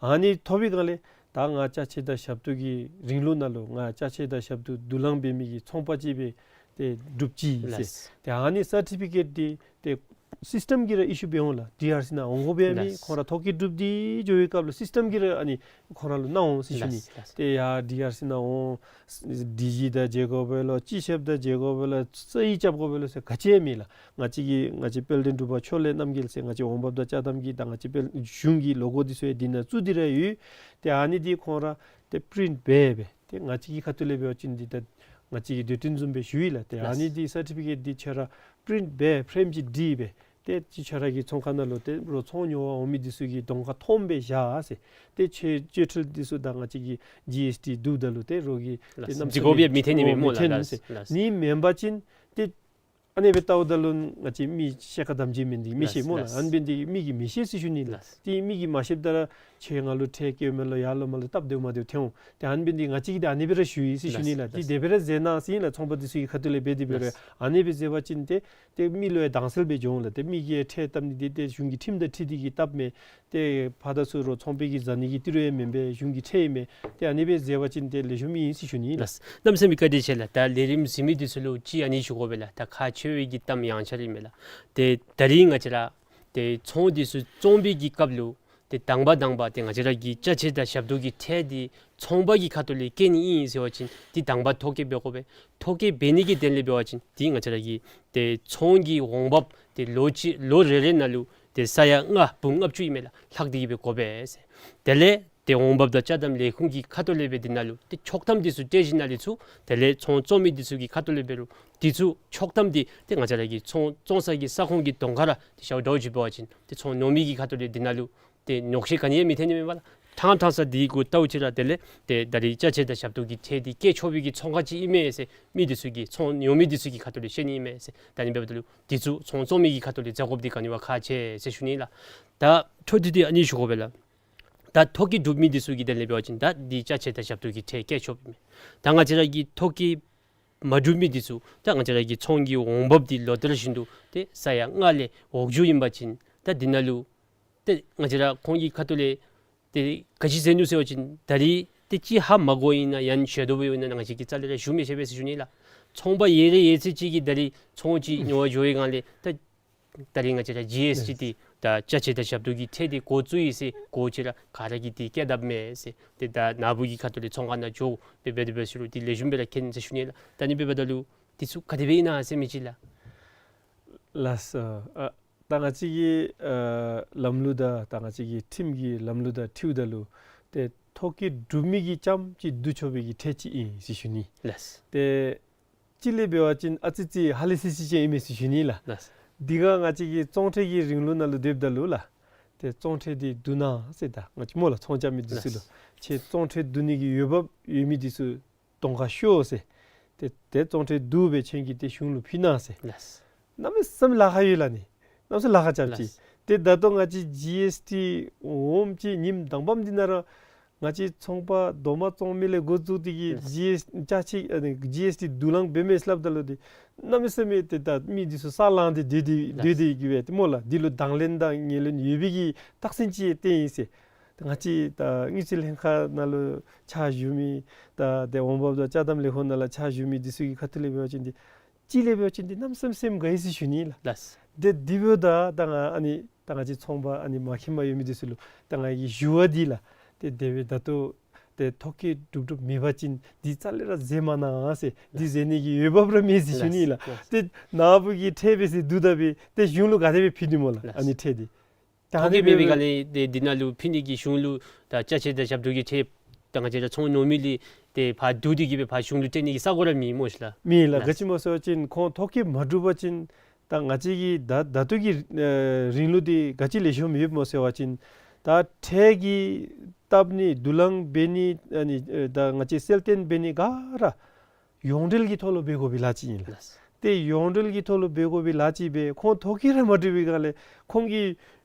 ཨ་ནི་ཐོབ་པའི་སྒང་ལས་ད་ང་ཅ་ཆས་དང་ཞབས་ཏོག་གི་རིང་ལུགས་ནང་ལུ་ང་ཅ་ཆས་དང་ཞབས་ཏོག་བསྡུ་ལེན་འབད་མི་གི་ཚོང་པ་ཅིག་སྦེ་ཏེ་གྲུབ་ཅི་ཟེར། ལགས། ཏེ་ཨ་ནི་སར་ཊི་ཕི་ཀེཊ་འདི་ཏེ་སིསི་ཊེམ་གྱིས་ར་ཨི་ཤུ་འབད་འོང་ལགས། ཌི་ཨར་སི་ནང་འོང་དགོ་པའི་མི། ལགས། ཁོང་ར་ཐོ་བཀོད་གྲུབ་སྟེ་འགྱོ་བའི་སྐབས་ལུ་སིསི་ཊེམ་གྱིས་ར་ཨ་ནི་ཁོང་ར་ལུ་གནང་འོང་ཟེར་ཞུ་ནི། ལགས། ལགས། ཏེ་ཡར་ཌི་ཨར་སི་ནང་འོང་། ཌི་ཇི་དང་མཇལ་དགོ་པས་ལོ། སྤྱི་ཁྱབ་དང་མཇལ་དགོ་པས་ལོ། རྩ་ཡིག་རྐྱབ་དགོ་པས་ལོ་ཟེར་ག་ཅི་ཡང་མེད་ལགས། ང་བཅས་ཀྱི་ང་བཅས་དཔལ་ལྡན་འབྲུག་པ་ཕྱོགས་ལས་རྣམ་རྒྱལ་ཟེར་ང་བཅས་འོང་འབབ་དང་ཅ་དམ་གྱི་དང་ང་བཅས་དཔལ་གཞུང་གི་ལོ་གོ་འདི་ཚུ་ཡང་འདི་ནང་བཙུགས་ཏེ་ར་ཡོད། ཏེ་ཨ་ནི་འདི་ཁོང་ར་ཏེ་པི་རིནཊ་འབད་སྦེ་ཏེ་ང་བཅས་ཀྱི་ཁ་ཐུག་ལས་འབད་བ་ཅིན་འདི་ད་ང་བཅས་ཀྱིས་དུས་བསྟུན་བཟུམ་སྦེ་ཞུ་ཡི་ལགས། ཏེ་ཨ་ནི་འདི་སར་ཊི་ཕི་ཀེཊ་འདི་ཁྱོད་ར་པི་རིནཊ་འབད་ཕྲེམ་ཅིག་བྲིས་སྦེ་ཏེ་ཅིག་ཁྱོད་ར་གི་ཚོང་ཁང་ནང་ལུ་ཏེ་རོགས་ཚོང་ཉོ་བར་འོང་མི་འདི་ཚུ་གི་གདོང་ཁར་མཐོངམ་སྦེ་བཞག་ཟེར། ཏེ་ཁྱོད་བཅོལ་ཁྲལ་འདི་ཚུ་དང་ང་བཅས་ཀྱི་ཇི་ཨེསི་ཊི་བསྡུཝ་ད་ལུ་ཏེ་རོགས་ཀྱིས་ཏེ་ལགས། གནམ་འཛི་མེད་སྒོ་སྦེ་མི་འཐོན་ནི་མས་སྨོ་མི་ལགས། འཐོན་ལགས། ཟེར། ལགས། ནི་མེན་པ་ཅིན་ཏེ་ཨ་ནི་སྦེ་བལྟཝ་ད་ལུ་ང་བཅས་མི་ཤེས་ཁ་དམ་བཅའ་མི་འདི་མི་ཤེས་ལགས། སྨོ་ལགས། ལགས། ཨ་ནི་འབད་ནི་འདི་མི་གིས་མི་ཤེས་ཟེར་ཞུ་ནི་ལགས། ལགས། ཏེ་མི་གིས་མ་ཤེསཔ་ད་ར་ཁྱོད་ང་ལུ་ཁྲལ་བཀལཝ་མས་ལོ་ཡར་ལོང་མར་ལོང་སྟབས་བདེཝ་མ་བདེཝ་ཐོན་འོང་། ཏེ་ཨ་ནི་འབད་ནི་འདི་ང་བཅས་ཀྱིས་ཏེ་ཨ་ནི་སྦེ་ར་ཞུ་ཡི་ཟེར་ཞུ་ནི་ལགས། ལགས། ཏེ་ལགས། དེ་སྦེ་ར་མཛད་གནང་ཟེར་ཨིན་ལགས། ཚོང་པ་འདི་ཚུ་གི་ཁ་ཐུག་ལས་འབད་དེ་འབད་རུང་། ལགས། ཨ་ནི་སྦེ་མཛད་པ་ཅིན་ཏེ་ཏེ་མི་ལུ་ཡང་དྭངས་གསལ་སྦེ་འགྱོ་འོང་ལགས། ཏེ་མི་གིས་ཁྲལ་བཏབ་ནི་འདི་ཏེ་གཞུང་གི་ཁྲིམས་དང་འཁྲིལ་ཏེ་གིས་བཏབ་མས། ཏེ་ཕར་དང་ཚུར་རོགས་ཚོང་པའི་གི་བཟའ་ནི་གི་ཏི་རུ་ཡང་མེན་པས། གཞུང་གི་ཁྲལ་ཨིན་མས། ཏེ་ཨ་ནི་སྦེ་མཛད་པ་ཅིན་ཏེ་ལེགས་ཤོམ་ཨིན་ཟེར་ཞུ་ནི་ལགས། ལགས། གནམ་མེད་ས་མེད་བཀའ་དྲིན་ཆེ་ལགས། ད་ལས་རིམ་གཟིགས་མི་འདི་ཚུ་ལུ་ཅིག་ཨ་ནི་ཞུ་དགོ་པས་ལགས། ད་ཁག་ཆེ་བའི་གི་གཏམ་ཡང་ཆ་ར་ཨིན་མས་ལགས། ཏེ་ད་རིས་ང་བཅས་ར་ཏེ་ཚོང་འདི་ཚུ་བཙོང་པའི་གི་སྐབས་ལུ་ཏེ་དང་པ་དང་པ་ཏེ་ང་བཅས་ར་གི་ཅ་ཆས་དང་ཞབས་ཏོག་གི་ཁྲལ་འདི་ཚོང་པ་གི་ཁ་ཐུག་ལས་བཀལ་ནི་ཨིན་ཟེར་བ་ཅིན་ཏེ་དང་པ་ཐོ་བཀོད་འབད་དགོ་པས། ཐོ་བཀོད་འབད་ནི་གི་དོན་ལས་འབད་བ་ཅིན་ཏེ་ང་བཅས་ར་གི་ཏེ་ཚོང་གི་འོང་འབབ་ཏེ་ལོ་གཅིག་ལོ་རེ་རེ་ནང་ལུ་ཏེ་ས་ཡ་ལྔ་འབུམ་ལྔ་བཅུ་ཨིན་མས་ལགས། ལྷག་སྟེ་གིས་སྦེ་དགོ་པས་ཟེར། དེ་ལས་ཏེ་འོང་འབབ་དང་ཅ་དམ་ལས་ཁུངས་ཀྱི་ཁ་ཐུག་ལས་སྦེ་འདི་ནང་ལུ་ཏེ་ཆོག་ཐམ་འདི་ཚུ་སྤྲོད་ཞིནམ་ལས་ཚུར་དེ་ལས་ཚོང་བཙོང་མི་འདི་ཚུ་གི་ཁ་ཐུག་ལས་འབད་རུང་འདི་ཚུ་ཆོག་ཐམ་འདི་ཏེ་ང་བཅས་ར་གི་ཚོང་བཙོང་ས་གི་ས་ཁོངས་ཀྱི་གདོང་ཁར་ར་ཏེ་ཞརཝ་འདྲཝ་ཅིག་འབད་བ་ཅིན་ཏེ་ཚོང་ཉོ་མི་གི་ཁ་ཐུག་ལས་འདི་ནང་ལུ་ཏེ་ཉོགས་བཤད་ག་ནི་ཡང་མི་འཐོན་ནི་མས་པ་ལགས། ཐང་ཐང་ས་འདི་གུ་ལྟཝ་ཅིག་ར་དེ་ལས་ཏེ་ད་རིས་ཅ་ཆས་དང་ཞབས་ཏོག་གི་ཁྲལ་འདི་བཀལ་ཆོག་པའི་གི་ཚོང་ཁང་ཅིག་ཨིན་མས་ཟེར་མི་འདི་ཚུ་གིས་ཚོང་ཉོ་མི་འདི་ཚུ་གི་ཁ་ཐུག་ལས་ཤེས་ནི་ཨིན་མས་ཟེར། ད་ཨ་ནི་འབདཝ་ད་ལུ་འདི་ཚུ་ཚོང་བཙོང་མི་གི་ཁ་ཐུག་ལས་མཛད་དགོཔ་འདི་ག་ནི་བ་ཁག་ཆེ་ཟེར་ཞུ་ནི་ལགས། ད་འཕྲོ་མཐུད་དེ་ཨ་ནི་ཞུ་དགོ་པས་ལགས། ད་ཐོ་བཀོད་གྲུབ་མི་འདི་ཚུ་གི་དོན་ལས་འབད་བ་ཅིན་ད་འདི་ཅ་ཆས་དང་ཞབས་ཏོག་གི་ཁྲལ་བཀལ་ཆོགཔ་ཨིན་མས། ད་ང་བཅས་ར་གི་ཐོ་བཀོད་མ་གྲུབ་མི་འདི་ཚུ་ད་ང་བཅས་ར་གི་ཚོང་གི་འོང་འབབ་འདི་ལོ་ལྟར་བཞིན་དུ་ཏེ་ས་ཡ་ལྔ་ལས་འོག་འགྱོཝ་ཨིན་པ་ཅིན་ད་འདི་ནང་ལུ་ཏེ་ང་བཅས་ར་ཁོང་གི་ཁ་ཐུག་ལས་ཏེ་ག་ཅི་ཟེར་ནུག་ཟེར་བ་ཅིན་ད་རིས་ཏེ་ཅིག་ཧ་མ་གོཝ་ཨིན་ན་ཡང་ཞལ་འདོན་འབདཝ་ཨིན་ན་ང་བཅས་ཀྱིས་རྩ་ལས་ར་ཞུ་མི་ཤེས་པས་ཟེར་ཞུ་ནི་ལགས། ཚོང་པ་ཡོད་རེ་ཡོད་ཚད་ཅིག་གིས་ད་རིས་ཚོང་ཅིག་ཉོ་བར་འགྱོ་བའི་སྒང་ལས་ད་ད་རིས་ང་བཅས་ར་ཇི་ཨེསི་ཊི་འདི་ད་ཅ་ཆས་དང་ཞབས་ཏོག་གི་ཁྲལ་འདི་འགོ་བཙུགས་ཡི་ཟེར་གོ་ཅི་ར་ག་ར་གིས་འདི་བཀལ་དཔ་མས་ཟེར། ཏེ་ད་ནཱ་བུ་གི་ཁ་ཐུག་ལས་ཚོང་ཁང་ནང་འགྱོ་སྦེ་འབད་དེ་འབད་ཟེར་རུང་འདི་ལེགས་ཤོམ་སྦེ་ར་མཁྱེན་ཟེར་ཞུ་ནི་ལགས། ད་ཨ་ནི་འབདཝ་ད་ལུ་འདི་ཚུ་ག་དེ་སྦེ་ཨིན་ན་ཟེར་མི་ཅིག་ལགས། ལགས་སོ། ཨ་ད་ང་བཅས་ཀྱི་ཨ་ལམ་ལུགས་དང་ད་ང་བཅས་ཀྱི་ཁྲིམས་ཀྱི་ལམ་ལུགས་དང་འཁྲིལཝ་ད་ལུ་ཏེ་ཐོ་བཀོད་གྲུབ་མི་གིས་རྐྱངམ་གཅིག་བསྡུ་ཆོག་པའི་གི་ཁྲལ་ཅིག་ཨིན་ཟེར་ཞུ་ནི། ལགས། ཏེ་གཅིག་ལས་འབད་བ་ཅིན་ཨ་ཙི་ཙི་ཧ་ལས་སི་སི་ཅིག་ཨིན་མས་ཟེར་ཞུ་ནི་ལགས། ལགས། འདི་ག་ང་བཅས་ཀྱི་བཙོང་ཁྲལ་གྱི་རིང་ལུགས་ནང་ལུ་སྡོདཔ་ད་ལུ་ལགས། ཏེ་བཙོང་ཁྲལ་འདི་བསྡུ་གནང་ཟེར་ད་ང་བཅས་སྨོ་ལགས་ཚོང་རྐྱབ་མི་འདི་ཚུ་ལུ། ལགས། ཁྱོད་བཙོང་ཁྲལ་བསྡུ་ནི་གི་འོས་འབབ་ཡོད་མི་འདི་ཚུ་གདོང་ཁར་ཤོག་ཟེར། ཏེ་ཏེ་བཙོང་ཁྲལ་བསྡུ་སྦེ་ཁྱོད་ཀྱིས་ཏེ་གཞུང་ལུ་ཕུལ་གནང་ཟེར། ལགས། གནམ་མེད་ས་མེད་ལཱ་ཁག་ཡོད་ལགས་ནི། གནམ་མེད་ས་མེད་ལཱ་ཁག་རྐྱབ་ཅི། ལགས། ཏེ་ད་ལྟོ་ང་བཅས་ཇི་ཨེསི་ཊི་འོངམ་ཅིག་ཉིནམ་དང་པམ་འདི་ནང་ར་ང་བཅས་ཚོང་པ་རྡོག་མ་བཙོང་མི་ལས་འགོ་བཙུགས་ཏེ་གིས། ལགས། ཇི་ཨེསི་ཊི་ཅ་ཆས་ཨ་ནི་ཇི་ཨེསི་ཊི་བསྡུ་ལེན་འབད་མས་སླབ་ད་ལུ་ཏེ་གནམ་མེད་ས་མེད་ཏེ་ད་མི་འདི་ཚུ་ས་ལངས་ཏེ་སྡོད་དེ། ལགས། སྡོད་དེ་གི་སྦེ་ཏེ་སྨོ་ལགས། འདི་ལུ་དང་ལེན་དང་ངོས་ལེན་ཡོད་པའི་གི་རྟགས་མཚན་ཅིག་ཏེ་ཨིན་ཟེར། ང་བཅས་ད་དངུལ་རྩིས་ལྷན་ཁག་ནང་ལུ་ཕྱག་ཞུ་མི་ད་ཏེ་འོང་འབབ་དང་ཅ་དམ་ལས་ཁུངས་ནང་ལུ་ཕྱག་ཞུ་མི་འདི་ཚུ་གི་ཁ་ཐུག་ལས་འབད་བ་ཅིན་ཏེ་གཅིག་ལས་འབད་བ་ཅིན་ཏེ་གནམ་མེད་ས་མེད་སེམས་དགའ་ཡི་ཟེར་ཞུ་ནི་ལགས། ལགས། ཏེ་འདི་འབདཝ་ད་ད་ང་ཨ་ནི་ ད་ང་བཅས་ཚོང་པ་ཨ་ནི་མ་མཁྱེནམ་ཡོད་མི་འདི་ཚུ་ལུ་ད་ང་གི་ཞུ་བ་འདི་ལགས། ཏེ་དེ་སྦེ་ད་ལྟོ་ཏེ་ཐོ་བཀོད་གྲུབ་གྲུབ་མེད་པ་ཅིན་འདི་རྩ་ལས་ར་མཛད་མ་གནང་ཟེར། འདི་མཛད་ནི་གི་འོས་འབབ་ར་མེད་ཟེར་ཞུ་ནི་ལགས། ལགས། ཏེ་ནཱ་བུ་གི་ཁྲལ་འབད་ཟེར་བསྡུ་ད་སྦེ་ཏེ་གཞུང་ལུ་ག་དེ་སྦེ་ཕུལ་ནི་སྨོ་ལགས། ལགས། ཨ་ནི་ཁྲལ་འདི། ད་ཐོ་ཨ་ནི་བཀོད་མེད་པའི་སྦེ་སྒང་ལས་ཏེ་འདི་ནང་ལུ་ཕུལ་ནི་གི་གཞུང་ལུ་ད་ཅ་ཆས་དང་ཞབས་ཏོག་གི་ཁྲལ་ད་ང་བཅས་ར་ཚོང་ནོར་མི་ལས་ཏེ་ཕར་བསྡུ་སྟེ་གི་སྦེ་ཕར་གཞུང་ལུ་སྤྲོད་ནི་གི་ས་གོ་ར་མེད་སྨོ་ཤི་ལགས། མེད་ལགས། ལགས། ག་ཅི་སྨོ་ཟེར་བ་ཅིན་ཁོང་ཐོ་བཀོད་མ་གྲུབ་པ་ཅིན་ད་ང་བཅས་ཀྱི་ད་ད་ལྟོ་གི་ཨེ་རིང་ལུགས་འདི་ག་ཅི་ལེགས་ཤོམ་ཡོདཔ་སྨོ་ཟེར་བ་ཅིན་ད་ཁྲལ་གྱི་བཏབ་ནི་བསྡུ་ལེན་འབད་ནི་ཨ་ནི་ཨེ་ད་ང་བཅས་གསལ་སྟོན་འབད་ནི་ག་ར་ཡོངས་འབྲེལ་གྱི་ཐོག་ལུ་འབད་དགོ་པའི་ལཱ་ཅིག་ཨིན་ལགས། ལགས། ཏེ་ཡོངས་འབྲེལ་གྱི་ཐོག་ལུ་འབད་དགོ་པའི་ལཱ་ཅིག་སྦེ་ཁོང་ཐོ་བཀོད་ར་མ་གྲུབ་པའི་སྒང་ལས་ཁོང་གི་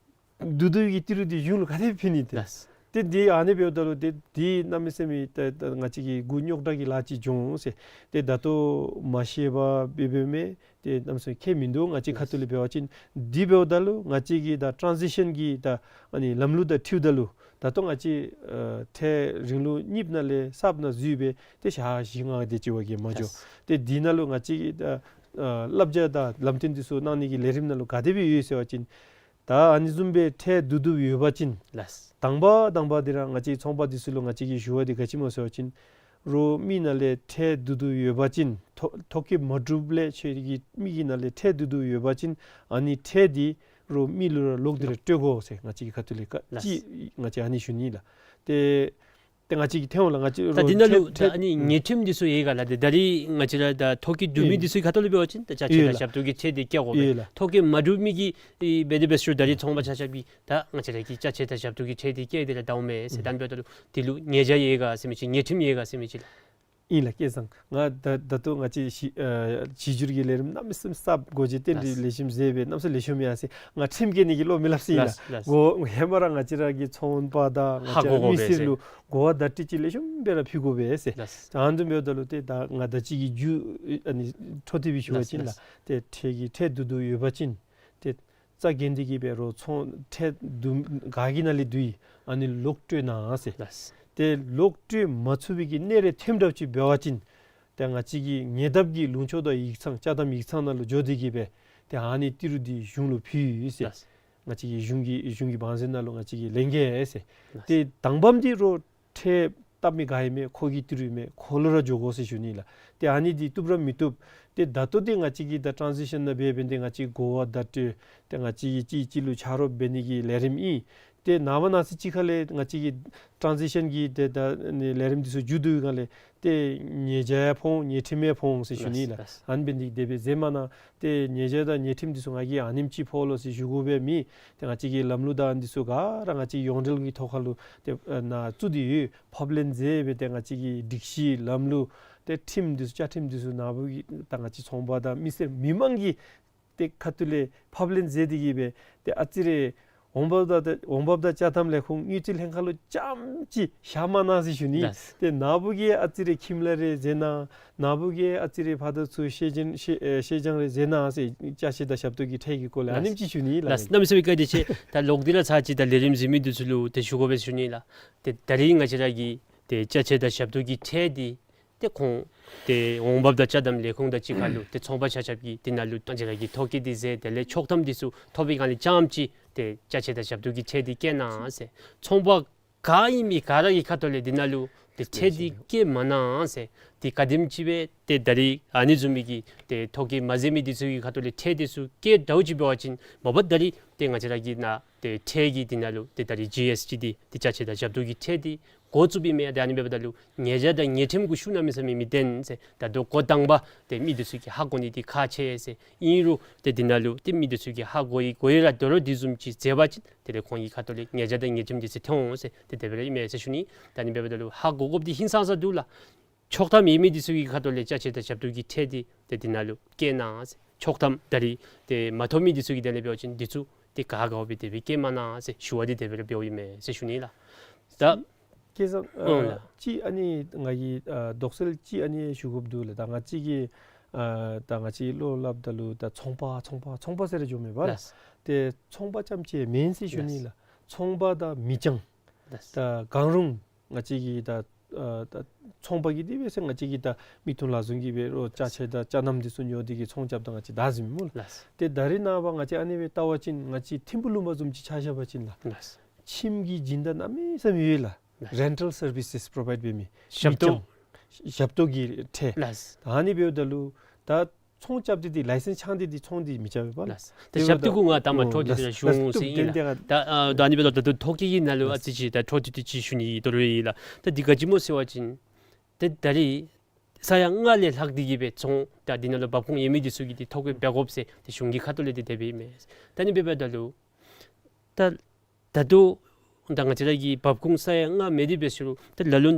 བསྡུ་བསྡུ་གི་ཏི་རུ་འདི་གཞུང་ལུ་ག་དེ་ཕུལ་ནི་ཏེ། ལགས། ཏེ་འདི་ཨ་ནི་འབདཝ་ད་ལུ་ཏེ་འདི་གནམ་མེད་ས་མེད་ཏེ་ཏེ་ང་བཅས་ཀྱི་མགུ་རྙོག་དྲགས་ཀྱི་ལཱ་ཅིག་འགྱོ་འོང་ཟེར། ཏེ་ད་ལྟོ་མ་ཤེས་པར་འབད་འབདཝ་མས། ཏེ་གནམ་མེད་ས་མེད་ཁྱད་མིན་འདུག། ང་བཅས་ཁ་ཐུག་ལས་འབད་བ་ཅིན་འདི་འབདཝ་ད་ལུ་ང་བཅས་ཀྱི་ད་ཊཱན་ཟི་ཤཱན་གྱི་ད་ཨ་ནི་ལམ་ལུགས་དང་འཁྲིལཝ་ད་ལུ་ད་ལྟོ་ང་བཅས་ཨ་ཁྲལ་རིང་ལུགས་གཉིས་ནང་ལས་གསརཔ་ནང་འཛུལ་སྦེ་ཏེ་ཞག་བཞི་ལྔ་དེ་ཅིག་བ་གིས་མ་འགྱོ། ལགས། ཏེ་འདི་ནང་ལུ་ང་བཅས་ཀྱི་ད་ཨ་བསླབ་བྱ་དང་ལམ་སྟོན་འདི་ཚུ་གནང་ནི་གི་ལས་རིམ་ནང་ལུ་ག་དེ་སྦེ་ཡོད་ཟེར་བ་ཅིན་ད་ཨ་ནི་བཟུམ་སྦེ་ཁྲལ་བསྡུ་བསྡུཝ་ཡོད་པ་ཅིན། ལགས། དང་པ་དང་པ་འདི་ར་ང་བཅས་ཚོང་པ་འདི་ཚུ་ལུ་ང་བཅས་ཀྱི་ཞུ་བ་འདི་ག་ཅི་སྨོ་ཟེར་བ་ཅིན་རོགས་མི་ནང་ལས་ཁྲལ་བསྡུ་བསྡུཝ་ཡོད་པ་ཅིན་ཐོ་ཐོ་བཀོད་མ་གྲུབ་ལས་ཁྱོད་ཀྱི་མི་གི་ནང་ལས་ཁྲལ་བསྡུ་བསྡུཝ་ཡོད་པ་ཅིན་ཨ་ནི་ཁྲལ་འདི་རོགས་མི་ལུ་ར་ལོག་སྟེ་ར་སྤྲོད་དགོ་ཟེར་ང་བཅས་ཀྱི་ཁ་ཐུག་ལས་ཀ་ལགས། ཅིག་ང་བཅས་ཨ་ནི་ཞུ་ནི་ལགས། ཏེ་ཏེ་ང་བཅས་ཀྱིས་ཐོན་འོང་ལགས། ང་བཅས་ད་རོགས་འདི་ནང་ལུ་ཁྲལ་ད་ཨ་ནི་ཁྲལ་ཉེས་ཁྲིམས་འདི་ཚུ་ཡོད་ག་ལགས། ཏེ་ད་རིས་ང་བཅས་ར་ད་ཐོ་བཀོད་གྲུབ་མི་ཨེ་འདི་ཚུ་གི་ཁ་ཐུག་ལུ་འབད་བ་ཅིན་ད་ཅ་ཆས་ཡོད་དང་ལགས། ཞབས་ཏོག་གི་ཁྲལ་འདི་བཀལ་དགོ་པས། ཡོད་ལགས། ཐོ་བཀོད་མ་གྲུབ་མི་གིས་ཨེ་འབད་དེ་འབད་ཟེར་རུང་ད་རིས་ཚོང་པ་ཆ་ཁྱབ་ཀྱིས་ད་ང་བཅས་ར་གི་ཅ་ཆས་དང་ཞབས་ཏོག་གི་ཁྲལ་འདི་བཀལ་ཏེ་ར་ད་འོང་མས་ཟེར། ཨུམ། ད་འབདཝ་ད་ལུ་འདི་ལུ་ཉེས་བྱ་ཡོད་ག་ཟེར་མི་ཅིག་ཉེས་ཁྲིམས་ཡོད་ག་ཟེར་མི་ཅིག་ལགས། ཨིན་ལགས་སྐལ་བཟང་། ང་ད་ད་ལྟོ་ང་བཅས་གཞི་ཨ་གཞི་འགྱུར་གྱི་ལས་རིམ་གནམ་མེད་ས་མེད་གསརཔ་སྒོ་འབྱེད་རྟེན་འབྲེལ་ལགས། ལེགས་ཤོམ་མཛད་སྦེ་གནམ་ས་ལེགས་ཤོམ་ཡར་སོང་། ང་ཁྲིམས་བཀལ་ནི་གི་བློ་མི་སླབ་ཟེར་ཨིན་ལགས། ལགས། ལགས། གོ་ཧེ་མ་ར་ང་བཅས་ར་གི་ཚོང་པ་དང་ང་ཧ་བཅས་གོ་དགོ་མི་པས་སེར་ཟེར། ལུ་གོ་བ་བརྡ་སྤྲོད་ཅིག་ལེགས་ཤོམ་སྦེ་ར་ཕུལ་དགོ་པས་ཟེར། ལགས། ད་ཨ་ནི་འབདཝ་ད་ལུ་ཏེ་ད་ང་ད་ཅི་གི་རྒྱུ་ཨ་ནི་འཕྲོ་མཐུད་སྦེ་ཞུ་བ་ལགས། ཅིན་ལགས། ལགས། ཏེ་ཁྲལ་གྱི་ཁྲལ་བསྡུ་བསྡུཝ་ཡོད་པ་ཅིན་ཏེ་རྩ་འགེངས་ཏེ་གི་སྦེ་རོགས་ཚོང་ཁྲལ་བསྡུ་ག་གི་ནང་ལས་བསྡུ་ཡི་ཨ་ནི་ལོག་སྤྲོད་གནང་ཟེར། ལགས། ཏེ་ལོག་སྤྲོད་མ་ཚུགས་པའི་གི་གནས་རེ་ཐོནམ་འདྲཝ་ཅིག་འབད་བ་ཅིན་ཏེ་ང་བཅས་ཀྱི་ཉེ་འདབས་ཀྱི་ལུང་ཕྱོགས་དང་ཡིག་ཚང་ཅ་དམ་ཡིག་ཚང་ནང་ལུ་འགྱོ་སྟེ་གི་སྦེ་ཏེ་ཨ་ནི་ཏི་རུ་འདི་གཞུང་ལུ་ཕུལ་ཡི་ཟེར། ལགས། ང་བཅས་ཀྱི་གཞུང་གི་གཞུང་གི་བང་མཛོད་ནང་ལུ་ང་བཅས་ཀྱིས་ལེན་གེ་ཟེར། ལགས། ཏེ་དང་པམ་འདི་རོགས་ཁྲལ་བཏབ་མི་ག་ཨིན་མས་ཁོ་གི་ཏི་རུ་ཨིན་མས། ཁོ་ལུ་ར་འགྱོ་དགོ་ཟེར་ཞུ་ནི་ལགས། ཏེ་ཨ་ནི་འདི་བཏུབ་ར་མི་བཏུབ། ཏེ་ད་ལྟོ་འདི་ང་བཅས་ཀྱི་ད་ཊཱན་ཟི་ཤཱན་ནང་འབད་འབདན་ཏེ་ང་བཅས་གོ་བ་བརྡ་སྤྲོད་ཏེ་ང་བཅས་ཀྱིས་གཅིག་གཅིག་ལུ་ཆ་རོགས་འབད་ནི་གི་ལས་རིམ་ཨིན། ཏེ་ནངས་པ་གནངས་ཚེ་ཅིག་ཁ་ལས་ང་བཅས་ཀྱི་ཊཱན་ཟི་ཤཱན་གྱི་ཏེ་ད་ནི་ལས་རིམ་འདི་ཚུ་མཇུག་བསྡུ་བའི་སྒང་ལས་ཏེ་ཉེས་བྱ་ཡང་ཕོག་འོང་ཉེས་ཁྲིམས་ཡང་ཕོག་འོང་ཟེར་ཞུ་ནི་ལགས། ལགས། ལགས། ཨ་ནི་འབད་ནི་དེ་སྦེ་མཛད་མ་གནང་། ཏེ་ཉེས་བྱ་དང་ཉེས་ཁྲིམས་འདི་ཚུ་ང་གིས་ཨ་ནེམ་ཅིག་ཕོག་ལོ་ཟེར་ཞུ་དགོ་པའི་མེད། ཏེ་ང་བཅས་ཀྱི་ལམ་ལུགས་དང་འདི་ཚུ་ག་ར་ང་བཅས་ཡོངས་འབྲེལ་གྱི་ཐོག་ཁ་ལུ་ཏེ་ཨ་ནཱ་བཙུགས་ཏེ་ཡོད། ཕབ་ལེན་མཛད་སྦེ་ཏེ་ང་བཅས་ཀྱི་སྒྲིག་གཞི་ལམ་ལུགས་ཏེ་ཁྲིམས་འདི་ཚུ་བཅའ་ཁྲིམས་འདི་ཚུ་ནཱ་བུ་གི་ད་ང་བཅས་ཚོང་པ་དང་མི་སེར་མི་མང་གི་ཏེ་ཁ་ཐུག་ལས་ཕབ་ལེན་མཛད་དེ་གི་སྦེ་ཏེ་ཨ་ཙི་རེ་འོང་འབབ་དང་འོང་འབབ་དང་ཅ་དམ་ལས་ཁུངས་དངུལ་རྩིས་ལྷན་ཁག་ལུ་རྐྱངམ་ཅིག་བཞག་མ་གནང་ཟེར་ཞུ་ནི། ལགས། ཏེ་ནཱ་བུ་གིས་ཨ་ཙི་རེ་ཁྱིམ་ལཱ་རེ་མཛད་གནང་། ནཱ་བུ་གིས་ཨ་ཙི་རེ་ཕར་དང་ཚུར་ཤེས་ཅན་ཤེས་ཨེ་ཤེས་སྦྱང་རེ་མཛད་གནང་ཟེར་ཅ་ཆས་དང་ཞབས་ཏོག་གི་ཁྲལ་གྱི་སྐོར་ལས་ཨ་ནེམ་ཅིག་ཞུ་ནི་ལགས། ལགས། གནམ་མེད་ས་མེད་བཀའ་དྲིན་ཆེ། ད་ལོག་སྟེ་ར་ཚར་ཅིག་ད་ལས་རིམ་གཟིགས་མི་འདི་ཚུ་ལུ་ཏེ་ཞུ་དགོ་པས་ཞུ་ནི་ལགས། ཏེ་ད་རིས་ང་བཅས་ར་གི་ཏེ་ཅ་ཆས་དང་ཞབས་ཏོག་གི་ཁྲལ་འདི་ཏེ་ཁོང་ཏེ་འོང་འབབ་དང་ཅ་དམ་ལས་ཁུངས་དང་གཅིག་ཁར་ལུ་ཏེ་ཚོང་པ་ཆ་ཁྱབ་ཀྱིས་འདི་ནང་ལུ་ང་བཅས་ར་གི་ཐོ་བཀོད་འདི་མཛད་དེ་ལས་ཆོག་ཐམ་འདི་ཚུ་ཐོབ་པའི་སྒང་ལས་རྐྱངམ་ཅིག་ཏེ་ཅ་ཆས་དང་ཞབས་ཏོག་གི་ཁྲལ་འདི་བཀལ་གནང་ཟེར། ཚོང་པ་ག་ཨིན་མི་ག་ར་གི་ཁ་ཐུག་ལས་འདི་ནང་ལུ་ཏེ་ཁྲལ་འདི་བཀལ་མ་གནང་ཟེར། ཏེ་ག་དེམ་ཅིག་སྦེ་ཏེ་ད་རིས་ཨ་ནི་བཟུམ་མའི་གི་ཏེ་ཐོ་བཀོད་མ་མཛད་མི་འདི་ཚུ་གི་ཁ་ཐུག་ལས་ཁྲལ་འདི་ཚུ་བཀལ་འདྲཝ་ཅིག་འབད་བ་ཅིན་མ་པ་ད་རིས་ཏེ་ང་བཅས་ར་གི་ནཱ་ཏེ་ཁྲལ་གྱི་འདི་ནང་ལུ་ཏེ་ད་རིས་ཇི་ཨེསི་ཊི་འདི་ཏེ་ཅ་ཆས་དང་ཞབས་ཏོག་གི་ཁྲལ་འདི་འགོ་བཙུགསཔ་ཨིན་མས། ཏེ་ཨ་ནི་འབདཝ་ད་ལུ་ཉེས་བྱ་དང་ཉེས་ཁྲིམས་ཀྱི་ཤུགས་གནམ་མེད་ས་མེད་མི་བདེན་ཟེར། ད་ལྟོ་འགོ་དང་པ་ཏེ་མི་འདི་ཚུ་གིས་ཧ་གོ་ནི་འདི་ཁག་ཆེ་ཟེར། ཨིན་རུང་ཏེ་འདི་ནང་ལུ་ཏེ་མི་འདི་ཚུ་གིས་ཧ་གོ་ཡི་གོ་ཡི་ར་དོ་རུང་འདི་བཟུམ་ཅིག་མཛད་པ་ཅིན་དེ་ལས་ཁོང་གི་ཁ་ཐུག་ལས་ཉེས་བྱ་དང་ཉེས་ཁྲིམས་འདི་ཚུ་ཐོན་འོང་ཟེར་ཏེ་དེ་སྦེ་ར་ཨིན་མས་ཟེར་ཞུ་ནི། ད་ཨ་ནི་འབདཝ་ད་ལུ་ཧ་གོ་དགོཔ་འདི་ཧིང་སངས་ས་འདུག་ལགས། ཆོག་ཐམ་ཡོད་མི་འདི་ཚུ་གི་ཁ་ཐུག་ལས་ཅ་ཆས་དང་ཞབས་ཏོག་གི་ཁྲལ་འདི་ཏེ་འདི་ནང་ལུ་བཀལ་གནང་ཟེར། ཆོག་ཐམ་ད་རིས་ཏེ་མ་ཐོབ་མི་འདི་ཚུ་གི་དོན་ལས་འབད་བ་ཅིན་འདི་ཚུ་ཏེ་ག་ག་སྦེ་དེ་སྦེ་བཀལ་མ་གནང་ཟེར་ཞུ་བ་འདི་དེ་སྦེ་ར་འབདཝ་ཨིན་མས་ཟེར་ཞུ་ནི་ལགས། ད་སྐལ་བཟང་ཨ་ཨོ་ལགས། ཅིག་ཨ་ནི་ང་གིས་ཨ་དོགས་སེལ་ཅིག་ཨ་ནི་ཞུ་དགོཔ་འདུག་ལགས། ད་ང་བཅས་ཀྱི་ཨ་ད་ང་བཅས་བློ་སླབ་ད་ལུ་ད་ཚོང་པ་ཚོང་པ་ཚོང་པ་ཟེར་ར་འགྱོཝ་མས་པ་ལགས། ལགས། ཏེ་ཚོང་པ་རྐྱངམ་ཅིག་མེན་ཟེར་ཞུ་ནི་ལགས། ལགས། ཚོང་པ་དང་མི་རྐྱང་ལགས། ད་གང་རུང་ང་བཅས་ཀྱི་ད་ ཨ་ད་ཚོང་པ་གིས་དེ་སྦེ་ཟེར་ང་བཅས་ཀྱིས་ད་མིག་ཏོ་ལག་བཟུང་གིས་སྦེ་རོགས་ཅ་ཆས་དང་ཅ་སྣམ་འདི་ཚུ་ཉོ་སྟེ་གིས་ཚོང་རྐྱབ་ད་ང་བཅས་བདའ་ཟུན་མས་སྨོ་ལགས། ལགས། ཏེ་ད་རེས་ནངས་པ་ང་བཅས་ཨ་ནི་སྦེ་བལྟ་བ་ཅིན་ང་བཅས་ཐིམ་ཕུག་ལུང་པ་བཟུམ་ཅིག་ཆ་བཞག་པ་ཅིན་ལགས། ལགས། ཁྱིམ་གྱི་སྦྱིན་བདག་གནམ་མེད་ས་མེད་ཡོད་ལགས། ལགས། Rental services provide འབད་མི། ཞབས་ཏོག་མི་ཅང་ཞབས་ཏོག་གི་ཁྲལ། ལགས། ད་ཨ་ནི་འབདཝ་ད་ལུ་ད་ཚོང་རྐྱབ་སྟེ་འདི་ལའི་སེནསི་འཆང་སྟེ་འདི་ཚོང་འདི་མི་རྐྱབ་པས་ལགས། ལགས། ད་ཞབས་ཏོག་གུ་ང་ད་མ་འཕྲོ་མཐུད་དེ་ཞུ་འོང་ཟེར་ཨིན་ལགས། ད་ཨ་ད་ཨ་ནི་འབདཝ་ད་ད་ལྟོ་ཐོ་བཀོད་ཀྱི་ནང་ལུ་ཨ་ཙི་ཅིག་ད་འཕྲོ་མཐུད་དེ་ཅིག་ཞུ་ནི་ཨིན། དོ་རུང་ཨིན་ལགས། ད་འདི་ག་ཅི་སྨོ་ཟེར་བ་ཅིན་ཏེ་ད་རེས་ས་ཡ་ལྔ་ལས་ལྷག་སྟེ་གིས་སྦེ་ཚོང་ད་འདི་ནང་ལུ་འབབ་ཁུངས་ཡོད་མི་འདི་ཚུ་གིས་འདི་ཐོ་བཀོད་འབད་དགོཔ་ཟེར་ཏེ་གཞུང་གི་ཁ་ཐུག་ལས་འདི་དེ་སྦེ་ཨིན་མས། ད་ཨ་ནི་འབདཝ་ད་ལུ་ད་ད་ལྟོ་ད་ང་བཅས་ར་གི་འབབ་ཁུངས་ས་ཡ་ལྔ་མེད་དེ་འབད་ཟེར་རུང་ད་ལ་ལུ་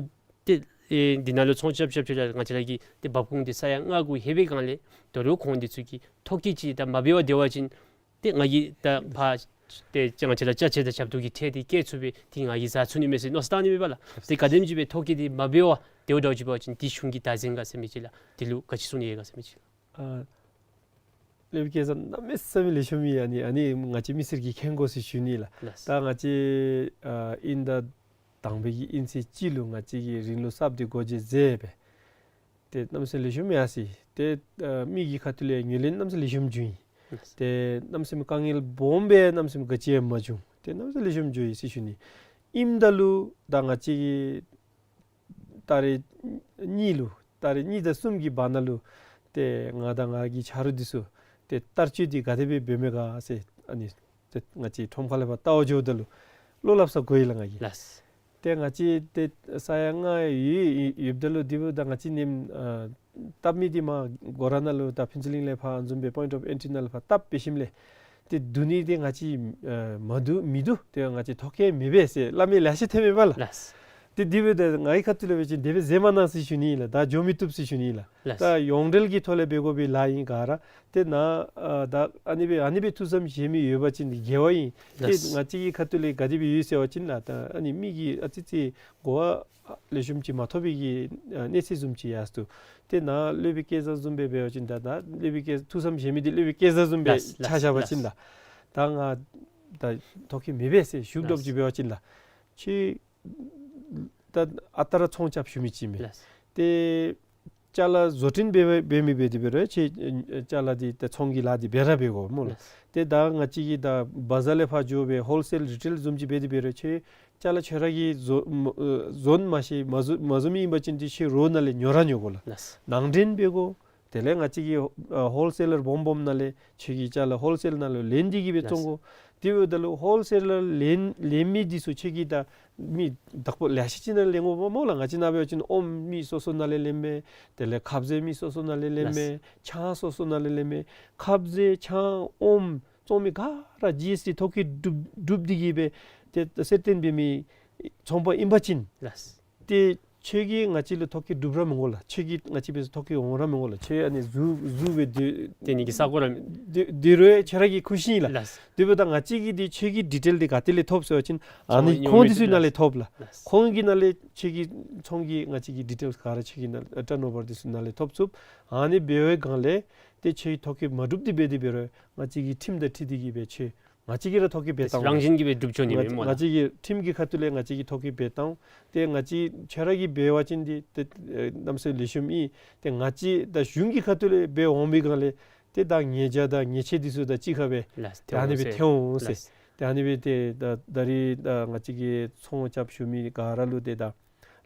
ཏེ་ཨེ་འདི་ནང་ལུ་ཚོང་རྐྱབ་རྐྱབ་ཅི་ར་ང་བཅས་ར་གི་ཏེ་འབབ་ཁུངས་འདི་ས་ཡ་ལྔ་གུ་ལྷོད་པའི་སྒང་ལས་དོ་རུང་ཁོང་འདི་ཚུ་གིས་ཐོ་བཀོད་ཅིག་ད་མ་འབད་བར་སྡོད་པ་ཅིན་ཏེ་ང་གིས་ད་ཕར་ཏེ་ང་བཅས་ར་ཅ་ཆས་དང་ཞབས་ཏོག་གི་ཁྲལ་འདི་བཀལ་ཚུགས་པས། ཏེ་ང་གིས་བཟའ་ཚུགས་ནི་མས་ཟེར་མནོ་བསམ་བཏང་ནི་མས་པ་ལགས། ཏེ་ག་དེམ་ཅིག་སྦེ་ཐོ་བཀོད་འདི་མ་འབད་བར་སྡོད་སྡོདཔ་ཅིག་འབད་བ་ཅིན་འདི་གཞུང་གི་བདག་འཛིན་ག་ཟེར་མི་ཅིག་ལགས། འདི་ལུ་ག་ཅི་གསུང་ནི་ཡོད་ག་ཟེར་མི་ཅིག་ལགས། ཨ་སློབ་དཔོན་སྐལ་བཟང་གནམ་མེད་ས་མེད་ལེགས་ཤོམ་ཨིན། ཨ་ནི་ཨ་ནི་ང་བཅས་མི་སེར་གྱིས་མཁྱེན་དགོ་ཟེར་ཞུ་ནི་ལགས། ལགས། ད་ང་བཅས་ཨ་དབྱིན་ཟླ་དང་པའི་གི་དབྱིན་ཚེས་གཅིག་ལུ་ང་བཅས་ཀྱིས་རིང་ལུགས་གསརཔ་འདི་སྒོ་འབྱེད་མཛད་པས། ཏེ་གནམ་མེད་ས་མེད་ལེགས་ཤོམ་ཡར་སོ་ཡི། ཏེ་ཨ་མི་གི་ཁ་ཐུག་ལས་ངོས་ལེན་གནམ་མེད་ས་མེད་ལེགས་ཤོམ་བྱུང་ཡི། ལགས། ཏེ་གནམ་མེད་ས་མེད་དཀའ་ངལ་སྦོམ་སྦེ་གནམ་མེད་ས་མེད་ག་ཅི་ཡང་མ་བྱུང་། ཏེ་གནམ་མེད་ས་མེད་ལེགས་ཤོམ་བྱུང་ཡི་ཟེར་ཞུ་ནི། ཨིནམ་ད་ལུ་ད་ང་བཅས་ཀྱིས་ཏ་རིག་གཉིས་ལུ་ཏ་རིག་གཉིས་དང་གསུམ་གྱི་བར་ན་ལུ་ཏེ་ང་དང་ང་གི་ཆ་རོགས་འདི་ཚུ་ཏེ་བསྟར་སྤྱོད་འདི་ག་དེ་སྦེ་འབད་མི་ག་ཟེར་ཨ་ནི་ཏེ་ང་བཅས་ཁྲོམ་ཁ་ལས་ཕར་བལྟ་བར་འགྱོཝ་ད་ལུ་བློ་སླབ་ས་དགོ་ཡི་ལགས་ང་གིས། ལགས། ཏེ་ང་བཅས་ཏེ་ས་ཡ་ལྔ་ཡོད་ཡོདཔ་ད་ལུ་དེ་འབདཝ་ད་ང་བཅས་ནེམ་ཨ་བཏབ་མི་འདི་མར་སྒོ་ར་ནང་ལུ་ད་ཕུན་ཚོགས་གླིང་ལས་ཕར་ཨ་ནི་བཟུམ་སྦེ་པོའིནཊ་ཨོཕ་ཨེན་ཊི་ནང་ལུ་ཕར་བཏབ་འབད་ཞིནམ་ལས་ཏེ་བསྡུ་ནི་འདི་ང་བཅས་ཨ་མ་བསྡུ་མི་བསྡུ་ཏེ་ང་བཅས་ཐོ་བཀོད་མེད་པས་ཟེར་སླབ་མི་ལེ་ཤ་ཐོན་མས་པ་ལགས། ལགས། ཏེ་དེ་འབདཝ་ད་ངེའི་ཁ་ཐུག་ལས་འབད་བ་ཅིན་དེ་སྦེ་མཛད་མ་གནང་ཟེར་ཞུ་ནི་ལགས། ད་འགྱོ་མི་བཏུབ་ཟེར་ཞུ་ནི་ལགས། ལགས། ད་ཡོངས་འབྲེལ་གྱི་ཐོག་ལས་འབད་དགོ་པའི་ལཱ་ཨིན་ག་ར། ཏེ་ནཱ་ཨ་ད་ཨ་ནི་སྦེ་ཨ་ནི་སྦེ་ཐུགས་བསམ་བཞེས་མི་ཡོད་པ་ཅིན་དགེ་བ་ཨིན། ཏེ་ལགས། ང་བཅས་ཀྱི་ཁ་ཐུག་ལས་ག་དེ་སྦེ་ཡོད་ཟེར་བ་ཅིན་ལགས་ད་ཨ་ནི་མི་གིས་ཨ་ཙི་ཙི་གོ་བ་ལེགས་ཤོམ་ཅིག་མ་ཐོབ་པའི་གི་ཨ་གནས་ཚུལ་བཟུམ་ཅིག་ཡར་སོ་འདུག། ཏེ་ནཱ་སློབ་དཔོན་སྐལ་བཟང་བཟུམ་སྦེ་འབད་བ་ཅིན་ད་ད་སློབ་དཔོན་སྐལ་ཐུགས་བསམ་བཞེས་མི་འདི་སློབ་དཔོན་སྐལ་བཟང་བཟུམ་སྦེ་ལགས། ཆ་བཞག་པ་ཅིན་ལགས། ད་ང་ད་ཐོ་བཀོད་མེད་པས་ཟེར་ཞུ་དོ་ཅིག་འབད་བ་ཅིན་ལགས། ཁྱོད་ད་ཨ་རྟག་ར་ཚོང་རྐྱབ་ཞུ་མི་ཅིག་མས། ལགས། ཏེ་ཅ་ལ་བཟོ་སྐྲུན་འབད་འབད་མི་འབད་དེ་འབད་རུང་ཁྱོད་ཅ་ལ་འདི་ཏེ་ཚོང་གི་ལཱ་འདི་འབད་ར་འབད་དགོ་སྨོ་ལགས། ལགས། ཏེ་ད་ང་བཅས་ཀྱིས་ད་བ་ཛར་ལས་ཕར་འགྱོ་སྦེ་ཧོལ་སེལ་རི་ཊེལ་བཟུམ་ཅིག་འབད་དེ་འབད་རུང་ཁྱོད་ཅ་ལ་ཁྱོད་ར་གིས་བཟོ་ཨ་བཟོ་མ་ཤེས་མ་བཟོ་མ་བཟོ་མི་ཨིན་པ་ཅིན་ཏེ་ཁྱོད་རོགས་ནང་ལས་ཉོ་ར་ཉོ་དགོ་ལགས། ལགས། ནང་འདྲེན་འབད་དགོ། དེ་ལས་ང་བཅས་ཀྱི་ཨ་ཧོལ་སེ་ལར་སྦོམ་སྦོམ་ནང་ལས་ཁྱོད་ཀྱིས་ཅ་ལ་ཧོལ་སེལ་ནང་ལུ་ལེན་ཏེ་གིས་སྦེ་བཙོང་དགོ། དེ་འབདཝ་ད་ལུ་ཧོལ་སེ་ལར་ལེན་ལེན་མི་འདི་ཚུ་ཁྱོད་ཀྱིས་ད་མི་བདག་པོ་ལེ་ཤ་ཅིག་ནང་ལེན་དགོཔ་སྨོ་ལགས། ང་བཅས་ནཱ་འབད་བ་ཅིན་ཨོམ་མི་སོ་སོ་ནང་ལས་ལེནམ་མས། དེ་ལས་ཁབ་ཟས་མི་སོ་སོ་ནང་ལས་ལེནམ་མས། ཆང་སོ་སོ་ནང་ལས་ལེནམ་མས། ཁབ་ཟས་ཆང་ཨོམ་བཙོང་མི་ག་ར་ཇི་ཨེསི་ཊི་ཐོ་བཀོད་གྲུབ་གྲུབ་སྟེ་གིས་སྦེ་ཏེ་གསལ་སྟོན་འབད་མི་ཚོང་པ་ཨིན་པ་ཅིན། ལགས། ཏེ་ཁྱོད་ཀྱིས་ང་བཅས་ལུ་ཐོ་བཀོད་གྲུབ་ར་མི་དགོ་ལགས། ཁྱོད་ཀྱིས་ང་བཅས་འབད་ས་ཐོ་བཀོད་འོང་ར་མི་དགོ་ལགས། ཁྱོད་ཨ་ནི་ཟུར་ཟུར་སྦེ་སྡོད་ཏེ་ནི་གི་ས་གོ་ར་སྡོད་སྡོད་རུང་ཁྱོད་ར་གི་ཁུ་བྱུག་ཨིན་ལགས། ལགས། དེ་འབདཝ་ད་ང་བཅས་ཀྱིས་འདི་ཁྱོད་ཀྱི་ཌི་ཊེལ་འདི་ག་ཏེ་ལས་ཐོབ་ཟེར་བ་ཅིན་ཨ་ནི་ཚོང་ཁོང་འདི་ཚུ་ནང་ལས་ཐོབ་ལགས། ལགས། ཁོང་གི་ནང་ལས་ཁྱོད་ཀྱི་ཚོང་གི་ང་བཅས་ཀྱི་ཌི་ཊེལ་ག་ར་ཁྱོད་ཀྱི་ནང་ཊརན་ཨོ་བར་འདི་ཚུ་ནང་ལས་ཐོབ་ཚུགས། ཨ་ནི་འབད་བའི་སྒང་ལས་ཏེ་ཁྱོད་ཐོ་བཀོད་མ་གྲུབ་སྟེ་འབད་དེ་འབད་རུང་ང་བཅས་ཀྱི་ཁྲིམས་དང་འཁྲིལ་ཏེ་གིས་སྦེ་ཁྱོད་ང་བཅས་ཀྱིས་ར་ཐོ་བཀོད་འབད་བཏང་། རང་བཞིན་གྱིས་སྦེ་གྲུབ་ཆོག་ནི་མས་སྨོ་ལགས། ང་བཅས་ཀྱི་ཁྲིམས་ཀྱི་ཁ་ཐུག་ལས་ང་བཅས་ཀྱིས་ཐོ་བཀོད་འབད་བཏང་། ཏེ་ང་བཅས་ཁྱོད་ར་གིས་འབད་བ་ཅིན་འདི་ཏེ་ཨེ་གནམ་མེད་ས་མེད་ལེགས་ཤོམ་ཨིན། ཏེ་ང་བཅས་ད་གཞུང་གི་ཁ་ཐུག་ལས་འབད་འོང་བའི་སྒང་ལས་ཏེ་ད་ཉེས་བྱ་དང་ཉེས་ཆད་འདི་ཚུ་དང་གཅིག་ཁར་སྦེ་ལགས། ད་ཨ་ནི་སྦེ་ཐོན་འོང་ཟེར། ལགས། ད་ཨ་ནི་སྦེ་ཏེ་ད་ད་རིས་ད་ང་བཅས་ཀྱི་ཚོང་རྐྱབ་ཞུ་མི་ག་ར་ལུ་ཏེ་ད་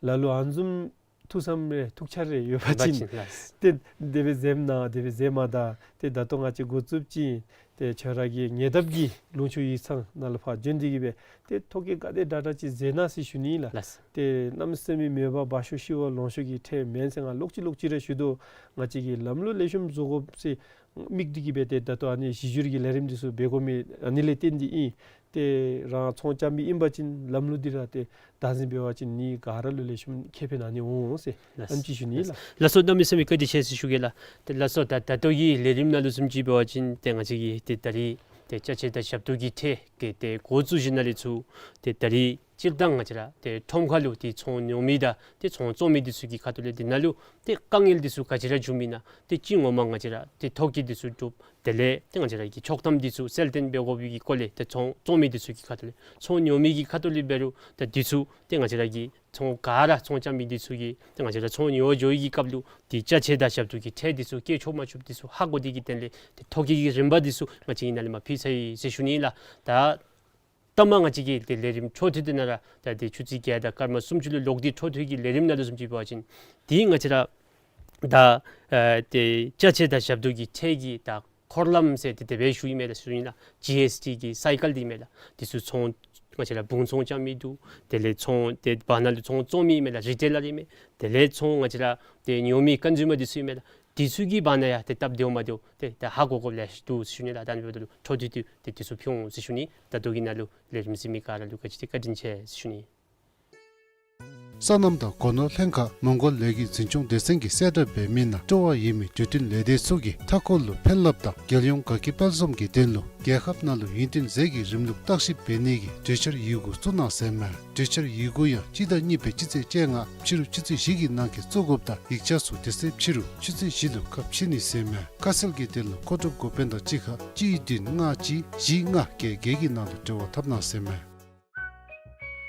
ལ་ལུ་ཨ་ནི་བཟུམ་ཐུགས་བསམ་རེ་ཐུགས་འཆར་རེ་ཡོད་པ་ཅིན། ཡོད་པ་ཅིན་ལགས། ཏེ་དེ་སྦེ་མཛདཔ་ཨིན་ན་དེ་སྦེ་མཛདཔ་མེན་ན། ཏེ་ད་ལྟོ་ང་བཅས་འགོ་བཙུགསཔ་ཅིག་ཏེ་ཁྱོད་ར་གི་ཉེ་འདབས་ཀྱི་ལུང་ཕྱོགས་ཡིག་ཚང་ནང་ལུ་ཕར་བྱོན་ཏེ་གིས་སྦེ་ཏེ་ཐོ་བཀོད་ག་དེ་དྲག་དྲག་ཅིག་མཛད་གནང་ཟེར་ཞུ་ནི་ལགས། ལགས། ཏེ་གནམ་མེད་ས་མེད་མོས་པ་འབག་ཤོག་ཤི་བ་ལོང་ཤོག་གི་ཁྲལ་མེན་ཟེར་ང་ལོག་ཅི་ལོག་ཅི་ར་ཞུ་དོ། ང་བཅས་ཀྱིས་ལམ་ལུགས་ལེགས་ཤོམ་བཟོ་དགོ་ཟེར་དམིགས་ཏེ་གིས་སྦེ་ཏེ་ད་ལྟོ་ཨ་ནི་གཞི་བསྒྱུར་གྱི་ལས་རིམ་འདི་ཚུ་འབད་དགོ་མི་ཨ་ནི་ལས་བརྟེན་ཏེ་ཨིན། ཏེ་རང་ཚོང་རྐྱབ་མི་ཨིན་པ་ཅིན་ལམ་ལུགས་འདི་ར་ཏེ་བདག་འཛིན་འབད་བ་ཅིན་ནི་ག་ར་ལུ་ལེགས་ཤོམ་ཁེ་ཕན་ཨ་ནི་འོང་ཟེར། ལགས། ཨ་ནི་ཅིག་ཞུ་ནི་ལགས། ལགས་སོ། གནམ་མེད་ས་མེད་བཀའ་དྲིན་ཆེ་ཟེར་ཞུ་གེ་ལགས། ཏེ་ལགས་སོ། ད་ད་ལྟོ་གི་ལས་རིམ་ནང་ལུ་བཟུམ་ཅིག་འབད་བ་ཅིན་ཏེ་ང་བཅས་ཀྱིས་ཏེ་ད་རིས་ཏེ་ཅ་ཆས་དང་ཞབས་ཏོག་གི་ཁྲལ་གྱི་ཏེ་འགོ་བཙུགས་ཞིནམ་ལས་ཚུར་ཏེ་ད་རིས་ སྤྱིར་བཏང་ང་བཅས་ར་ཏེ་ཁྲོམ་ཁ་ལུ་ཏེ་ཚོང་ཉོ་མི་དང་ཏེ་ཚོང་བཙོང་མི་འདི་ཚུ་གི་ཁ་ཐུག་ལས་འདི་ནང་ལུ་ཏེ་དཀའ་ངལ་འདི་ཚུ་ག་ཅི་ར་འབྱུང་མི་ན་ཏེ་སྤྱི་ངོ་མ་ང་བཅས་ར་ཏེ་ཐོ་བཀོད་འདི་ཚུ་གྲུབ། དེ་ལས་ཏེ་ང་བཅས་ར་གི་ཆོག་ཐམ་འདི་ཚུ་གསལ་སྟོན་འབད་དགོ་པའི་གི་སྐོར་ལས་ཏེ་ཚོང་བཙོང་མི་འདི་ཚུ་གི་ཁ་ཐུག་ལས་ཚོང་ཉོ་མི་གི་ཁ་ཐུག་ལས་འབད་རུང་ཏེ་འདི་ཚུ་ཏེ་ང་བཅས་ར་གི་ཚོང་ག་ར་ཚོང་རྐྱབ་མི་འདི་ཚུ་གིས་ཏེ་ང་བཅས་ར་ཚོང་ཉོ་བར་འགྱོ་བའི་གི་སྐབས་ལུ་ཏེ་ཅ་ཆས་དང་ཞབས་ཏོག་གི་ཁྲལ་འདི་ཚུ་བཀལ་ཆོག་མ་ཆོག་འདི་ཚུ་ཧ་གོ་དེ་གི་དོན་ལས་ཏེ་ཐོ་བཀོད་ཀྱི་རིམ་པ་འདི་ཚུ་ང་བཅས་ཀྱིས་ནཱ་ལས་མར་ཕུལ་ཚར་ཡི་ཟེར་ཞུ་ནི་ལགས། ད་ལྟ་མ་ང་བཅས་ཀྱི་ཏེ་ལས་རིམ་འཕྲོ་མཐུད་དེ་ནང་ར་ད་ཏེ་ཆུ་ཚོད་བརྒྱད་དང་སྐར་མ་སུམ་ཅུ་ལུ་ལོག་སྟེ་འཕྲོ་མཐུད་ཀྱི་ལས་རིམ་ནང་ལུ་བཟུམ་ཅིག་འབད་བ་ཅིན་ཏེ་ང་བཅས་ར་ད་ཨ་ཏེ་ཅ་ཆས་དང་ཞབས་ཏོག་གི་ཁྲལ་གྱི་ད་འཁོར་ལམ་ཟེར་ཏེ་དེ་སྦེ་ཞུ་ཡི་མས་ལགས། ཞུ་ཡི་ལགས། ཇི་ཨེསི་ཊི་གི་སའི་ཀཱལ་འདི་མས་ལགས། འདི་ཚུ་ཚོང་ང་བཅས་ར་བུང་ཚོང་རྐྱབ་མི་འདུག། དེ་ལས་ཚོང་ཏེ་བར་ན་ལུ་ཚོང་བཙོང་མི་མས་ལགས། རི་ཊེ་ལར་ཨིན་མས། དེ་ལས་ཚོང་ང་བཅས་ར་ཏེ་ཉོ་མི་ཀོན་ཟུ་མར་འདི་ཚུ་ཨིན་མས་ལགས། འདི་ཚུ་གི་བར་ན་ཡང་ཏེ་སྟབས་བདེཝ་མ་བདེཝ་ཏེ་ད་ཧ་གོ་དགོཔ་ལེ་ཤ་འདུག་ཟེར་ཞུ་ནི་ལགས། ད་ཨ་ནི་འབདཝ་ད་ལུ་འཕྲོ་མཐུད་དེ་ཏེ་འདི་ཚུ་ཕུལ་འོང་ཟེར་ཞུ་ནི། ད་ལྟོ་གི་ནང་ལུ་ལས་རིམ་གཟིགས་མི་ག་ར་ལུ་ག་ཅི་ཏེ་བཀའ་དྲིན་ཆེ་ཟེར་ཞུ་ནི། སོ་ནམ་དང་སྒོ་ནོར་ལྷན་ཁག་མོང་གོལ་ལས་འགུལ་འཛིན་སྐྱོང་སྡེ་ཚན་གྱིས་གསལ་བསྒྲགས་འབད་མི་ནང་སྤྲོ་བ་ཡོད་མི་འདོད་མཐུན་ལས་སྡེ་ཚུ་གིས་མཐའ་འཁོར་ལུ་ཕན་རླབས་དང་རྒྱལ་ཡོངས་དགའ་སྐྱིད་དཔལ་འཛོམས་ཀྱི་དོན་ལུ་རྒྱལ་ཁབ་ནང་ལུ་ཡུན་བརྟན་ཟས་ཀྱི་རིམ་ལུགས་བརྟག་ཞིབ་འབད་ནི་གི་གྲོས་འཆར་ཡི་གུ་བཙུགས་གནང་ཟེར་མས། གྲོས་འཆར་ཡི་གུ་ཡང་སྤྱི་ཟླ་གཉིས་པའི་སྤྱི་ཚེས་བཅོ་ལྔ་ཕྱི་རུ་ཆུ་ཚོད་བཞི་གི་ནང་འཁོད་བཙུགས་དགོཔ་དང་ཡིག་ཆ་ཚུ་དེ་ཚེ་ཕྱི་རུ་ཆུ་ཚོད་བཞི་ལུ་ཁ་ཕྱེ་ནི་ཟེར་མས། ཁ་གསལ་གྱི་དོན་ལུ་མཁོ་སྒྲུབ་འགོ་དཔོན་དང་གཅིག་ཁར་གཅིག་བདུན་ལྔ་གཅིག་བཞི་ལྔ་བརྒྱད་བརྒྱད་ཀྱི་ནང་ལུ་འབྲེལ་བ་འཐབ་གནང་ཟེར་མས།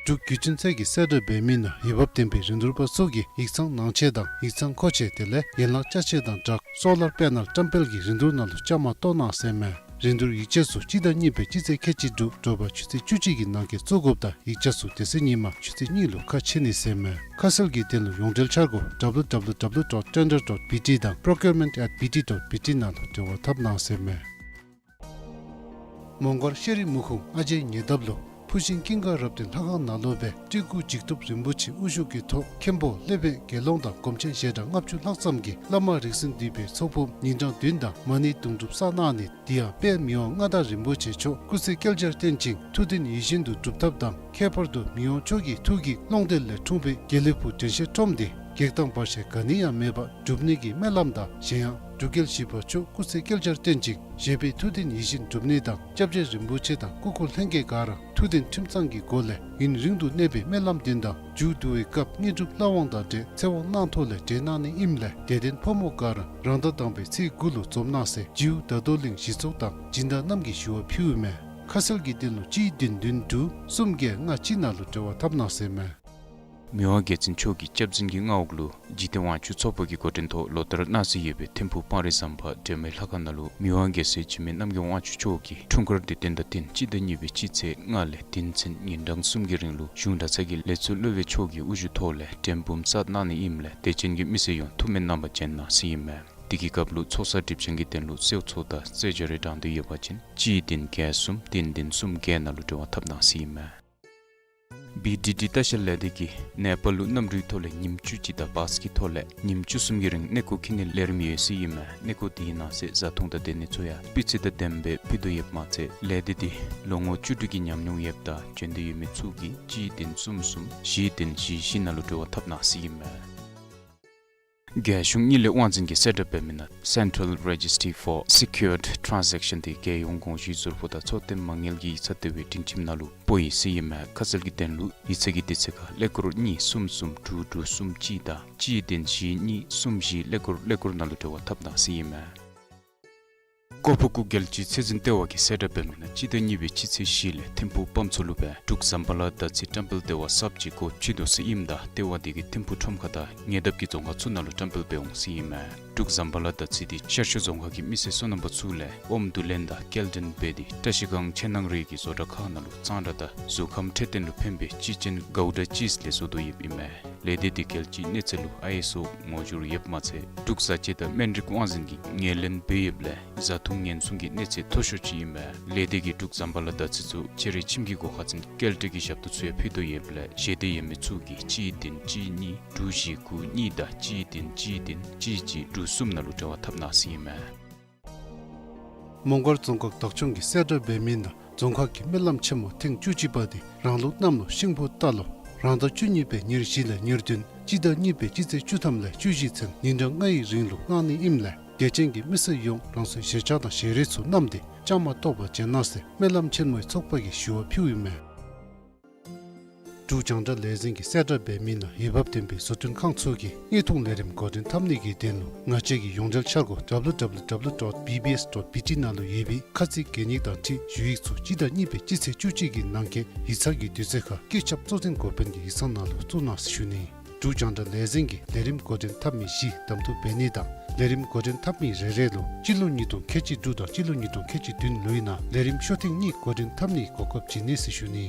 འབྲུག་བརྒྱུད་འཕྲིན་ཚད་ཀྱིས་གསལ་བསྒྲགས་འབད་མི་ནང་འོས་འབབ་ལྡན་པའི་རིན་བསྡུར་པ་ཚུ་གིས་ཡིག་ཚང་ནང་ཆས་དང་ཡིག་ཚང་མཁོ་ཆས་དེ་ལས་ཡན་ལག་ཅ་ཆས་དང་སྦྲགས་སོ་ལར་པེ་ནལ་བཀྲམ་སྤེལ་གྱི་རིན་བསྡུར་ནང་ལུ་བཅའ་མར་གཏོགས་གནང་ཟེར་མས། རིན་བསྡུར་ཡིག་ཆ་ཚུ་སྤྱི་ཟླ་གཉིས་པའི་སྤྱི་ཚེས་ཁལ་གཅིག་དྲུག་དྲོ་པ་ཆུ་ཚོད་བཅུ་གཅིག་གི་ནང་འཁོད་བཙུགས་དགོཔ་དང་ཡིག་ཆ་ཚུ་དེ་ཚེ་ཉིན་མ་ཆུ་ཚོད་གཉིས་ལུ་ཁ་ཕྱེ་ནི་ཟེར་མས། ཁ་གསལ་གྱི་དོན་ལུ་ཡོངས་འབྲེལ་འཆར་སྒོ་www dot tender dot bt དང་procurement at bt dot bt ནང་ལུ་འབྲེལ་བ་འཐབ་གནང་ཟེར་མས། མོང་སྒར་ཤེས་རིག་མུ་ཁུངས་ཨ་ཇེ་ཉེ་འདབས་ལུ་ཕུ་ཤིང་ཀིང་ཀ་རབ་བརྟན་ལྷ་ཁང་ནང་ལུ་སྦེ་སྤྲུལ་སྐུ་འཇིགས་ཐུབ་རིན་པོ་ཆེ་དབུ་བཞུགས་ཀྱི་ཐོག་མཁན་པོ་སློབ་དཔོན་དགེ་སློང་དང་སྒོམ་ཆེན་ཞལ་གྲངས་ལྔ་བཅུ་ལྷག་ཙམ་གྱིས་བླ་མ་རིགས་འཛིན་འདུས་པའི་ཚོགས་ཕུད་ཉིན་གྲངས་བདུན་དང་མ་ཎི་དུང་སྒྲུབ་བསགས་གནང་ནི་དེ་ཡང་དཔལ་མི་དབང་མངའ་བདག་རིན་པོ་ཆེ་མཆོག་སྐུ་ཚེ་བསྐལ་བརྒྱར་བརྟན་ཅིང་ཐུགས་དོན་ཡིད་བཞིན་དུ་འགྲུབ་ཐབས་དང་ཁྱད་པར་དུ་མི་དབང་མཆོག་གི་ཐུགས་ཀྱི་ཀློང་རྡོལ་ལས་འཁྲུངས་པའི་དགེ་ལེགས་ཕུག་དྲན་ཤེས་ཁྲོམ་དེ་བགེགས་དང་བར་ཆད་ག་ནི་ཡང་མེད་པར་འགྲུབ་ནི་གི་སྨོན་ལམ་དང་གཞན་ཡང་འབྲུག་རྒྱལ་བཞི་པ་མཆོག་སྐུ་ཚེ་བསྐལ་བརྒྱར་བརྟན་ཅིང་བཞད་པའི་ཐུགས་དོན་ཡིད་བཞིན་འགྲུབ་ནི་དང་སྐྱབས་རྗེ་རིན་པོ་ཆེ་དང་སྐུ་འཁོར་ལྷན་རྒྱས་ག་ར་ཐུགས་དོན་ཁྲིམས་གཙང་གི་སྒོ་ལས་ཡུན་རིང་དུ་གནས་པའི་སྨོན་ལམ་འདོན་དང་མཇུག་བསྡུ་བའི་སྐབས་དངོས་གྲུབ་ལྷ་དབང་དང་འབྲེལ་ཚེ་དབང་གནང་ཐོག་ལས་གྲོལ་གནང་ནི་ཨིནམ་ལས་དད་ལྡན་ཕོ་མོ་ག་ར་རང་ཟླ་དང་པའི་ཚེས་དགུ་ལུ་འཛོམས་གནང་སའི་ཇིའུ་ད་དོ་གླིང་གཞི་ཚོགས་དང་སྦྱིན་བདག་རྣམས་ཀྱིས་ཞུ་བ་ཕུལཝ་མས། ཁ་གསལ་གྱི་དོན་ལུ་གཅིག་བདུན་བདུན་དྲུག་གསུམ་བརྒྱད་ལྔ་གཅིག་ནང་ལུ་འབྲེལ་བ་འཐབ་གནང་ཟེར་མས། མི་དབང་རྒྱལ་བཙུན་མཆོག་གི་སྐྱབས་འཛིན་གྱི་མངའ་འོག་ལུ་འཇིག་རྟེན་དབང་ཕྱུག་ཚོགས་པ་གི་འགོ་འདྲེན་ཐོག་ལོ་ལྟར་གནང་སྲོལ་ཡོད་པའི་ཐིམ་ཕུག་སྤང་རི་ཟམ་པ་སྒྲོལ་མའི་ལྷ་ཁང་ནང་ལུ་མི་དབང་རྒྱལ་སྲས་འཇིགས་མེད་རྣམ་རྒྱལ་དབང་ཕྱུག་མཆོག་གི་འཁྲུངས་སྐར་དུས་སྟོན་དང་བསྟུན་སྤྱི་ཟླ་གཉིས་པའི་སྤྱི་ཚེས་ལྔ་ལས་དུས་ཚན་ཉིན་གྲངས་གསུམ་གྱི་རིང་ལུ་གཞུང་གྲྭ་ཚང་གི་ལས་ཚོགས་སློབ་དཔོན་མཆོག་གི་དབུ་བཞུགས་ཐོག་ལས་མགྲོན་འབུམ་བསགས་གནང་ནི་ཨིནམ་ལས་དད་ཅན་གྱི་མི་སེར་ཡོངས་ཐུགས་སྨོན་གནང་བར་བྱོན་གནང་ཟེར་ཨིན་མས། དེ་གི་སྐབས་ལུ་ཚོགས་བསགས་སྒྲིབ་སྦྱང་གི་དོན་ལུ་གསོལ་ཚོགས་དང་རྩེད་འཇོ་རེ་དྲང་དོ་ཡོད་པ་ཅིན་གཅིག་བདུན་བརྒྱད་གསུམ་བདུན་བདུན་གསུམ་བརྒྱད་ནང་ལུ་འབྲེལ་བ་འཐབ་གནང་ཟེར་ཨིན་མས། བི་ཌི་ཌི་ལྟ་བཤལ་ལས་སྡེ་གིས་ནེ་པཱལ་ལུ་གནམ་གྲུའི་ཐོག་ལས་ཉིནམ་བཅུ་གཅིག་དང་བཱས་ཀྱི་ཐོག་ལས་ཉིནམ་བཅུ་གསུམ་གྱི་རིང་གནས་སྐོར་འཁྱིད་ནིའི་ལས་རིམ་ཡོད་ཟེར་ཨིན་མས། གནས་སྐོར་དེའི་ནང་གསེས་བཟའ་འཐུང་དང་སྡོད་གནས་ཚུ་ཡང་སྤུས་ཚད་དང་ལྡནམ་སྦེ་ཕུལ་དོ་ཡོདཔ་མ་ཚད་ལས་སྡེ་འདི་ལོ་ངོ་བཅུ་དྲུག་གི་ཉམས་མྱོང་ཡོདཔ་དང་བྱོན་འདོད་ཡོད་མི་ཚུ་གིས་གཅིག་བདུན་གསུམ་གསུམ་བཞི་བདུན་བཞི་བཞི་ནང་ལུ་འབྲེལ་བ་འཐབ་གནང་ཟེར་ཨིན་མས། རྒྱལ་གཞུང་དངུལ་ལས་དབང་འཛིན་གྱིས་གསལ་བསྒྲགས་འབད་མི་ནང་Central Registry for Secured Transaction དེ་རྒྱལ་ཡོངས་དགོངས་ཞུའི་ཟུར་ཕོགས་དང་འཚོ་རྟེན་མ་དངུལ་གྱི་ཡིག་ཚང་ལྟེ་བའི་སྒྲིང་ཁྱིམ་ནང་ལུ་སྤོ་ཡི་ཟེར་ཨིན་མས། ཁ་གསལ་གྱི་དོན་ལུ་ཡིག་ཚང་གི་དུས་ཚོད་ཁར་ཀླད་ཀོར་གཉིས་གསུམ་གསུམ་དྲུག་དྲུག་གསུམ་གཅིག་དང་གཅིག་བདུན་བཞི་གཉིས་གསུམ་བཞི་ཀླད་ཀོར་ཀླད་ཀོར་ནང་ལུ་འབྲེལ་བ་འཐབ་གནང་ཟེར་ཨིན་མས། ཀོ་ཕུ་ཀུ་རྒྱལ་སྤྱིའི་ཚེ་བཙོན་ལྟེ་བ་གིས་གསལ་བསྒྲགས་འབད་མི་ནང་སྤྱི་ཟླ་གཉིས་པའི་སྤྱི་ཚེས་བཞི་ལས་ཐིམ་ཕུག་དཔའ་མཚོ་ལུ་སྦེ་འབྲུག་ཟམ་པ་ལ་དར་ཚེས་བཀྲམ་སྤེལ་ལྟེ་བ་གསརཔ་ཅིག་སྒོ་ཕྱེ་དོ་ཟེར་ཨིནམ་ད་ལྟེ་བ་དེ་གིས་ཐིམ་ཕུག་ཁྲོམ་ཁ་དང་ཉེ་འདབས་ཀྱི་རྫོང་ཁག་ཚུ་ནང་ལུ་བཀྲམ་སྤེལ་འབད་འོང་ཟེར་ཨིན་མས། འབྲུག་ཟམ་པ་ལ་དར་ཚེས་འདི་ཤར་ཕྱོགས་རྫོང་ཁག་གི་མི་སེར་སོ་ནམ་པ་ཚུ་ལས་ཨོམ་བསྡུ་ལེན་དང་སྐྱེལ་འདྲེན་འབད་དེ་བཀྲ་ཤིས་སྒང་ཕྱེད་ནང་རེ་གི་བཟོ་གྲྭ་ཁག་ནང་ལུ་གཙང་སྦྲ་དང་གཟུགས་ཁམས་འཕྲོད་བསྟེན་ལུ་ཕན་པའི་ཅི་ཅན་གའུ་ཌ་ཅིས་ལས་བཟོ་དོ་ཡོདཔ་ཨིན་མས། ལས་སྡེ་འདི་རྒྱལ་སྤྱིའི་གནས་ཚད་ལུ་ཨའི་ཨེས་ཨོ་ངོ་སྦྱོར་ཡོདཔ་མ་ཚད་འབྲུག་བཟའ་སྤྱོད་དང་སྨན་རིགས་དབང་འཛིན་གྱིས་ངོས་ལེན་འབད་ཡོདཔ་ལས་བཟའ་འཐུང་ཉེན་སྲུང་གི་གནས་ཚད་མཐོ་ཤོས་ཅིག་ཨིན་མས། ལས་སྡེ་གིས་འབྲུག་ཟམ་པ་ལ་དར་ཚེས་ཚུ་ཕྱི་རོལ་ཁྱིམ་གྱི་སྒོ་ཁར་འཛིན་སྐྱེལ་འདྲེན་གྱི་ཞབས་ཏོག་ཚུ་ཡང་ཕུལ་དོ་ཡོདཔ་ལས་ཞལ་འདེབས་ཡོད་མི་ཚུ་གིས་གཅིག་བདུན་གཅིག་གཉིས་དྲུག་བཞི་དགུ་གཉིས་དང་གཅིག་བདུན་གཅིག་བདུན་གཅིག་གཅིག་དྲུག་གསུམ་ནང་ལུ་འབྲེལ་བ་འཐབ་གནང་ཟེར་ཨིན་མས། མོང་སྒར་རྫོང་ཁག་བདག་སྐྱོང་གིས་གསལ་བསྒྲགས་འབད་མི་ནང་རྫོང་ཁག་གི་སྨོན་ལམ་ཆེན་མོ་ཐེངས་བཅུ་གཅིག་པ་དེ་རང་ལུགས་གནམ་ལོ་ཤིང་ཕོ་རྟ་ལོ་རང་ཟླ་བཅུ་གཉིས་པའི་ཉེར་བཞི་ལས་ཉེར་བདུན་སྤྱི་ཟླ་གཉིས་པའི་སྤྱི་ཚེས་བཅུ་ཐམ་ལས་བཅུ་བཞི་ཚུན་ཉིན་གྲངས་ལྔའི་རིང་ལུ་གནང་ནི་ཨིནམ་ལས་དད་ཅན་གྱི་མི་སེར་ཡོངས་རང་སོའི་ཞལ་ཆས་དང་ཞལ་རས་ཚུ་བསྣམས་ཏེ་བཅའ་མར་གཏོགས་པར་བྱོན་གནང་ཟེར་སྨོན་ལམ་ཆེན་མོའི་ཚོགས་པ་གིས་ཞུ་བ་ཕུལཝ་ཨིན་མས། འབྲུག་རྒྱང་བསྒྲགས་ལས་འཛིན་གྱིས་གསལ་བསྒྲགས་འབད་མི་ནང་འོས་འབབ་ལྡན་པའི་བཟོ་སྐྲུན་ཁང་ཚུ་གིས་དངོས་ཐོག་ལས་རིམ་འགོ་འདྲེན་འཐབ་ནི་གི་དོན་ལུ་ང་བཅས་ཀྱི་ཡོངས་འབྲེལ་འཆར་སྒོ་W W W dot B B S dot B T ནང་ལུ་ཡོད་པའི་ཁ་ཚིག་གན་ཡིག་དང་འཁྲིལ་ཞུ་ཡིག་ཚུ་སྤྱི་ཟླ་གཉིས་པའི་སྤྱི་ཚེས་བཅུ་གཅིག་གི་ནང་འཁོད་ཡིག་ཚང་གི་དུས་ཚོད་ཁར་བཀོད་ཁྱབ་གཙོ་འཛིན་འགོ་དཔོན་གྱི་ཡིག་ཚང་ནང་ལུ་བཙུགས་གནང་ཟེར་ཞུ་ནི། འབྲུག་རྒྱང་བསྒྲགས་ལས་འཛིན་གྱིས་ལས་རིམ་འགོ་འདྲེན་འཐབ་མི་བཞི་གདམ་འཐུ་འབད་ནི་དང་ལས་རིམ་འགོ་འདྲེན་འཐབ་མི་རེ་རེ་ལུ་སྤྱི་ལོ་ཉིས་སྟོང་ཁལ་གཅིག་དྲུག་དང་སྤྱི་ལོ་ཉིས་སྟོང་ཁལ་གཅིག་བདུན་ལོའི་ནང་ལས་རིམ་ཤོག་ཐེངས་གཉིས་འགོ་འདྲེན་འཐབ་ནིའི་གོ་སྐབས་བྱིན་ནི་ཟེར་ཞུ་ནི།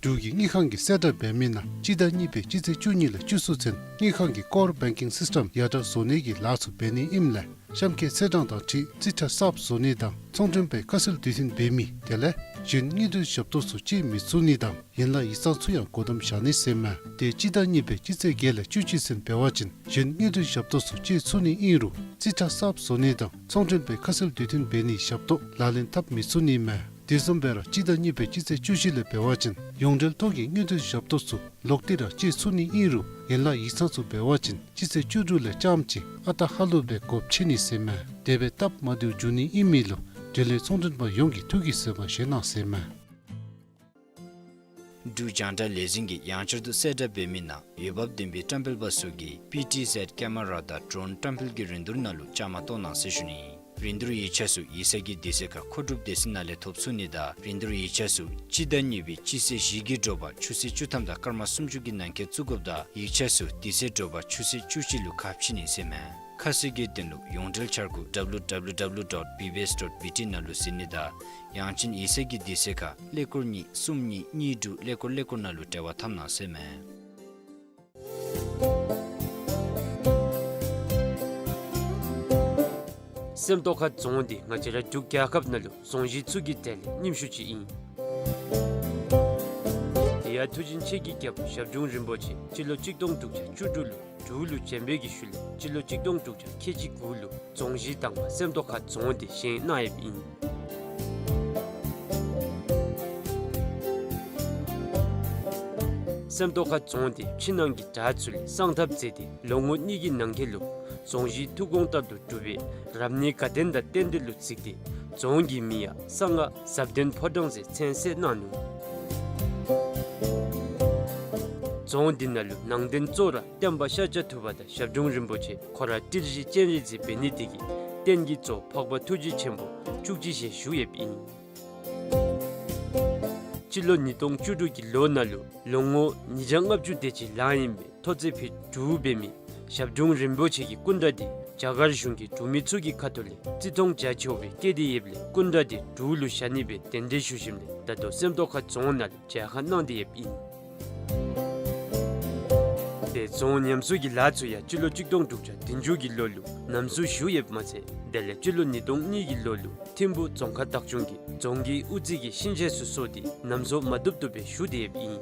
འབྲུག་གི་དངུལ་ཁང་གིས་གསལ་བསྒྲགས་འབད་མི་ནང་སྤྱི་ཟླ་གཉིས་པའི་སྤྱི་ཚེས་བཅུ་གཉིས་ལས་བཅུ་གསུམ་ཚུན་དངུལ་ཁང་གི་Core Banking System ཡར་དྲག་བཟོ་ནི་གི་ལཱ་ཚུ་འབད་ནི་ཨིནམ་ལས་གཤམ་འཁོད་ཚེས་གྲངས་དང་འཁྲིལ་རྩིས་ཁྲ་གསརཔ་བཟོ་ནི་དང་ཚོང་མགྲོན་པའི་ཁ་གསལ་དུས་མཐུན་འབད་མི་དེ་ལས་གཞན་དངུལ་འབྲེལ་ཞབས་ཏོག་ཚུ་སྤྱོད་མི་ཚུགས་ནི་དང་ཡན་ལག་ཡིག་ཚང་ཚུ་ཡང་སྒོ་བསྡམ་བཞག་ནི་ཟེར་མས། དེ་སྤྱི་ཟླ་གཉིས་པའི་སྤྱི་ཚེས་བརྒྱད་ལས་བཅུ་གཅིག་ཚུན་འབད་བ་ཅིན་གཞན་དངུལ་འབྲེལ་ཞབས་ཏོག་ཚུ་སྤྱོད་ཚུགས་ནི་ཨིན་རུང་རྩིས་ཁྲ་གསརཔ་བཟོ་ནི་དང་ཚོང་མགྲོན་པའི་ཁ་གསལ་དུས་མཐུན་འབད་ནིའི་ཞབས་ཏོག་ལག་ལེན་འཐབ་མི་ཚུགས་ནི་མས། དེ་བཟུམ་སྦེ་ར་སྤྱི་ཟླ་གཉིས་པའི་སྤྱི་ཚེས་བཅུ་བཞི་ལས་འབད་བ་ཅིན་ཡོངས་འབྲེལ་ཐོག་གི་དངུལ་འབྲེལ་ཞབས་ཏོག་ཚུ་ལོག་སྟེ་ར་སྤྱོད་ཚུགས་ནི་ཨིན་རུང་ཡན་ལག་ཡིག་ཚང་ཚུ་འབད་བ་ཅིན་སྤྱི་ཚེས་བཅུ་དྲུག་ལས་རྐྱངམ་གཅིག་ཨ་རྟག་ཧ་ལུགས་སྦེ་སྒོ་ཕྱེ་ནི་ཟེར་མས། དེ་སྦེ་སྟབས་མ་བདེཝ་འབྱུང་ནི་ཨིན་མི་ལུ་འབྲེལ་ཡོད་ཚོང་མགྲོན་པ་ཡོངས་ཀྱིས་ཐུགས་ཀྱིས་བཟོད་པ་བཞེས་གནང་ཟེར་མས། འབྲུག་རྒྱང་བསྒྲགས་ལས་འཛིན་གྱིས་ཡང་བསྐྱར་དུ་གསལ་བསྒྲགས་འབད་མི་ནང་འོས་འབབ་ལྡན་པའི་བཀྲམ་སྤེལ་པ་ཚུ་གིས་P T Z camera དང་drone་བཀྲམ་སྤེལ་གྱི་རིན་བསྡུར་ནང་ལུ་བཅའ་མར་གཏོགས་གནང་ཟེར་ཞུ་ནི། རིན་བསྡུར་ཡིག་ཆ་ཚུ་ཡིག་ཚང་གི་དུས་ཚོད་ཁར་མཁོ་སྒྲུབ་སྡེ་ཚན་ནང་ལས་ཐོབ་ཚུགས་ནི་དང་རིན་བསྡུར་ཡིག་ཆ་ཚུ་སྤྱི་ཟླ་གཉིས་པའི་སྤྱི་ཚེས་བཞི་གི་དྲོ་པ་ཆུ་ཚོད་བཅུ་ཐམ་དང་སྐར་མ་སུམ་ཅུ་གི་ནང་འཁོད་བཙུགས་དགོཔ་དང་ཡིག་ཆ་ཚུ་དེ་ཚེ་དྲོ་པ་ཆུ་ཚོད་བཅུ་གཅིག་ལུ་ཁ་ཕྱེ་ནི་ཟེར་མས། ཁ་གསལ་གྱི་དོན་ལུ་ཡོངས་འབྲེལ་འཆར་སྒོ་W W W dot B B S dot B T ནང་ལུ་གཟིགས་ནི་དང་ཡང་ཅིན་ཡིག་ཚང་གི་དུས་ཚོད་ཁར་ཀླད་ཀོར་གཉིས་གསུམ་གཉིས་གཉིས་དྲུག་ཀླད་ཀོར་ཀླད་ཀོར་ནང་ལུ་འབྲེལ་བ་འཐབ་གནང་ཟེར་མས། སེམས་རྟོགས་ཁ་རྫོང་འདི་ང་བཅས་ར་འབྲུག་རྒྱལ་ཁབ་ནང་ལུ་རྫོང་གཞི་ཚུ་གི་གྲས་ལས་རྙིངམ་ཤོས་ཅིག་ཨིན། དེ་ཡང་མཐུ་ཆེན་ཆོས་ཀྱི་རྒྱལ་པོ་ཞབས་དྲུང་རིན་པོ་ཆེ་སྤྱི་ལོ་གཅིག་སྟོང་དྲུག་བརྒྱ་བཅུ་དྲུག་ལུ་འབྲུག་ལུ་བྱོན་པའི་གི་ཤུལ་ལས་སྤྱི་ལོ་གཅིག་སྟོང་དྲུག་བརྒྱ་ཁལ་གཅིག་དགུ་ལུ་རྫོང་གཞི་དང་པ་སེམས་རྟོགས་ཁ་རྫོང་འདི་བཞེངས་གནང་ཡོདཔ་ཨིན། སེམས་རྟོགས་ཁ་རྫོང་འདི་ཕྱི་ནང་གི་བྲག་ཚུ་ལས་གསང་ཐབས་མཛད་དེ་ལོ་ངོ་གཉིས་ཀྱི་ནང་འཁོད་ལུ་རྫོང་གཞི་ཐུགས་དགོངས་ལྟར་དུ་གྲུབ་པའི་རབ་གནས་དགའ་ལྡན་དང་རྟེན་འབྲེལ་ལུ་གཟིགས་ཏེ་རྫོང་གི་མིང་ཡང་གསང་སྔགས་ཟབ་ལྡན་ཕོ་བྲང་ཟེར་མཚན་གསོལ་གནང་ནུག། རྫོང་འདི་ནང་ལུ་ནང་རྟེན་གཙོ་བོ་ར་སྟོན་པ་ཤཱཀྱ་ཐུབ་པ་དང་ཞབས་དྲུང་རིན་པོ་ཆེ་ཁོ་ར་ཏིལ་བཞི་སྤྱན་རས་གཟིགས་འབད་ནི་དེ་གིས་རྟེན་གྱི་གཙོ་བོ་འཕགས་པ་ཐུགས་རྗེ་ཆེན་པོ་བཅུ་གཅིག་ཞལ་བཞུགས་ཡོདཔ་ཨིན། སྤྱི་ལོ་ཉིས་སྟོང་བཅུ་དྲུག་གི་ལོ་ནང་ལུ་ལོ་ངོ་ཉིས་བརྒྱ་ལྔ་བཅུ་དེ་ཅིག་ལང་ཡོད་པའི་ཐོག་བརྩེགས་ཕུད་དྲུག་འབད་མི་ཞབས་དྲུང་རིན་པོ་ཆེ་གི་སྐུ་འདྲ་འདི་རྒྱ་གར་གཞུང་གིས་འབྲུག་མི་ཚུ་གི་ཁ་ཐུག་ལས་བརྩི་མཐོང་རྒྱ་ཆེ་བའི་བསྐྱེད་དེ་ཡོདཔ་ལས་སྐུ་འདྲ་འདི་འབྲུག་ལུ་བཞག་ནི་སྦེ་གདན་འདྲེན་ཞུ་ཞིནམ་ལས་ད་ལྟོ་སེམས་རྟོགས་ཁ་རྫོང་ནང་ལུ་མཇལ་ཁ་གནང་སྟེ་ཡོདཔ་ཨིན། དེ་རྫོང་ཉམས་གསོ་གི་ལཱ་ཚུ་ཡང་སྤྱི་ལོ་གཅིག་སྟོང་དྲུག་བརྒྱ་བདུན་ཅུ་གི་ལོ་ལུ་ཉམས་གསོ་ཞུ་ཡོདཔ་མ་ཚད་དེ་ལས་སྤྱི་ལོ་ཉིས་སྟོང་གཉིས་ཀྱི་ལོ་ལུ་ཐིམ་ཕུ་རྫོང་ཁག་བདག་སྐྱོང་གིས་རྫོང་གི་དབུ་རྩེ་གི་ཤིང་ཆས་ཚུ་བཟོ་སྟེ་ཉམས་གསོ་མ་བཏུབ་བཏུབ་སྦེ་ཞུ་སྟེ་ཡོདཔ་ཨིན།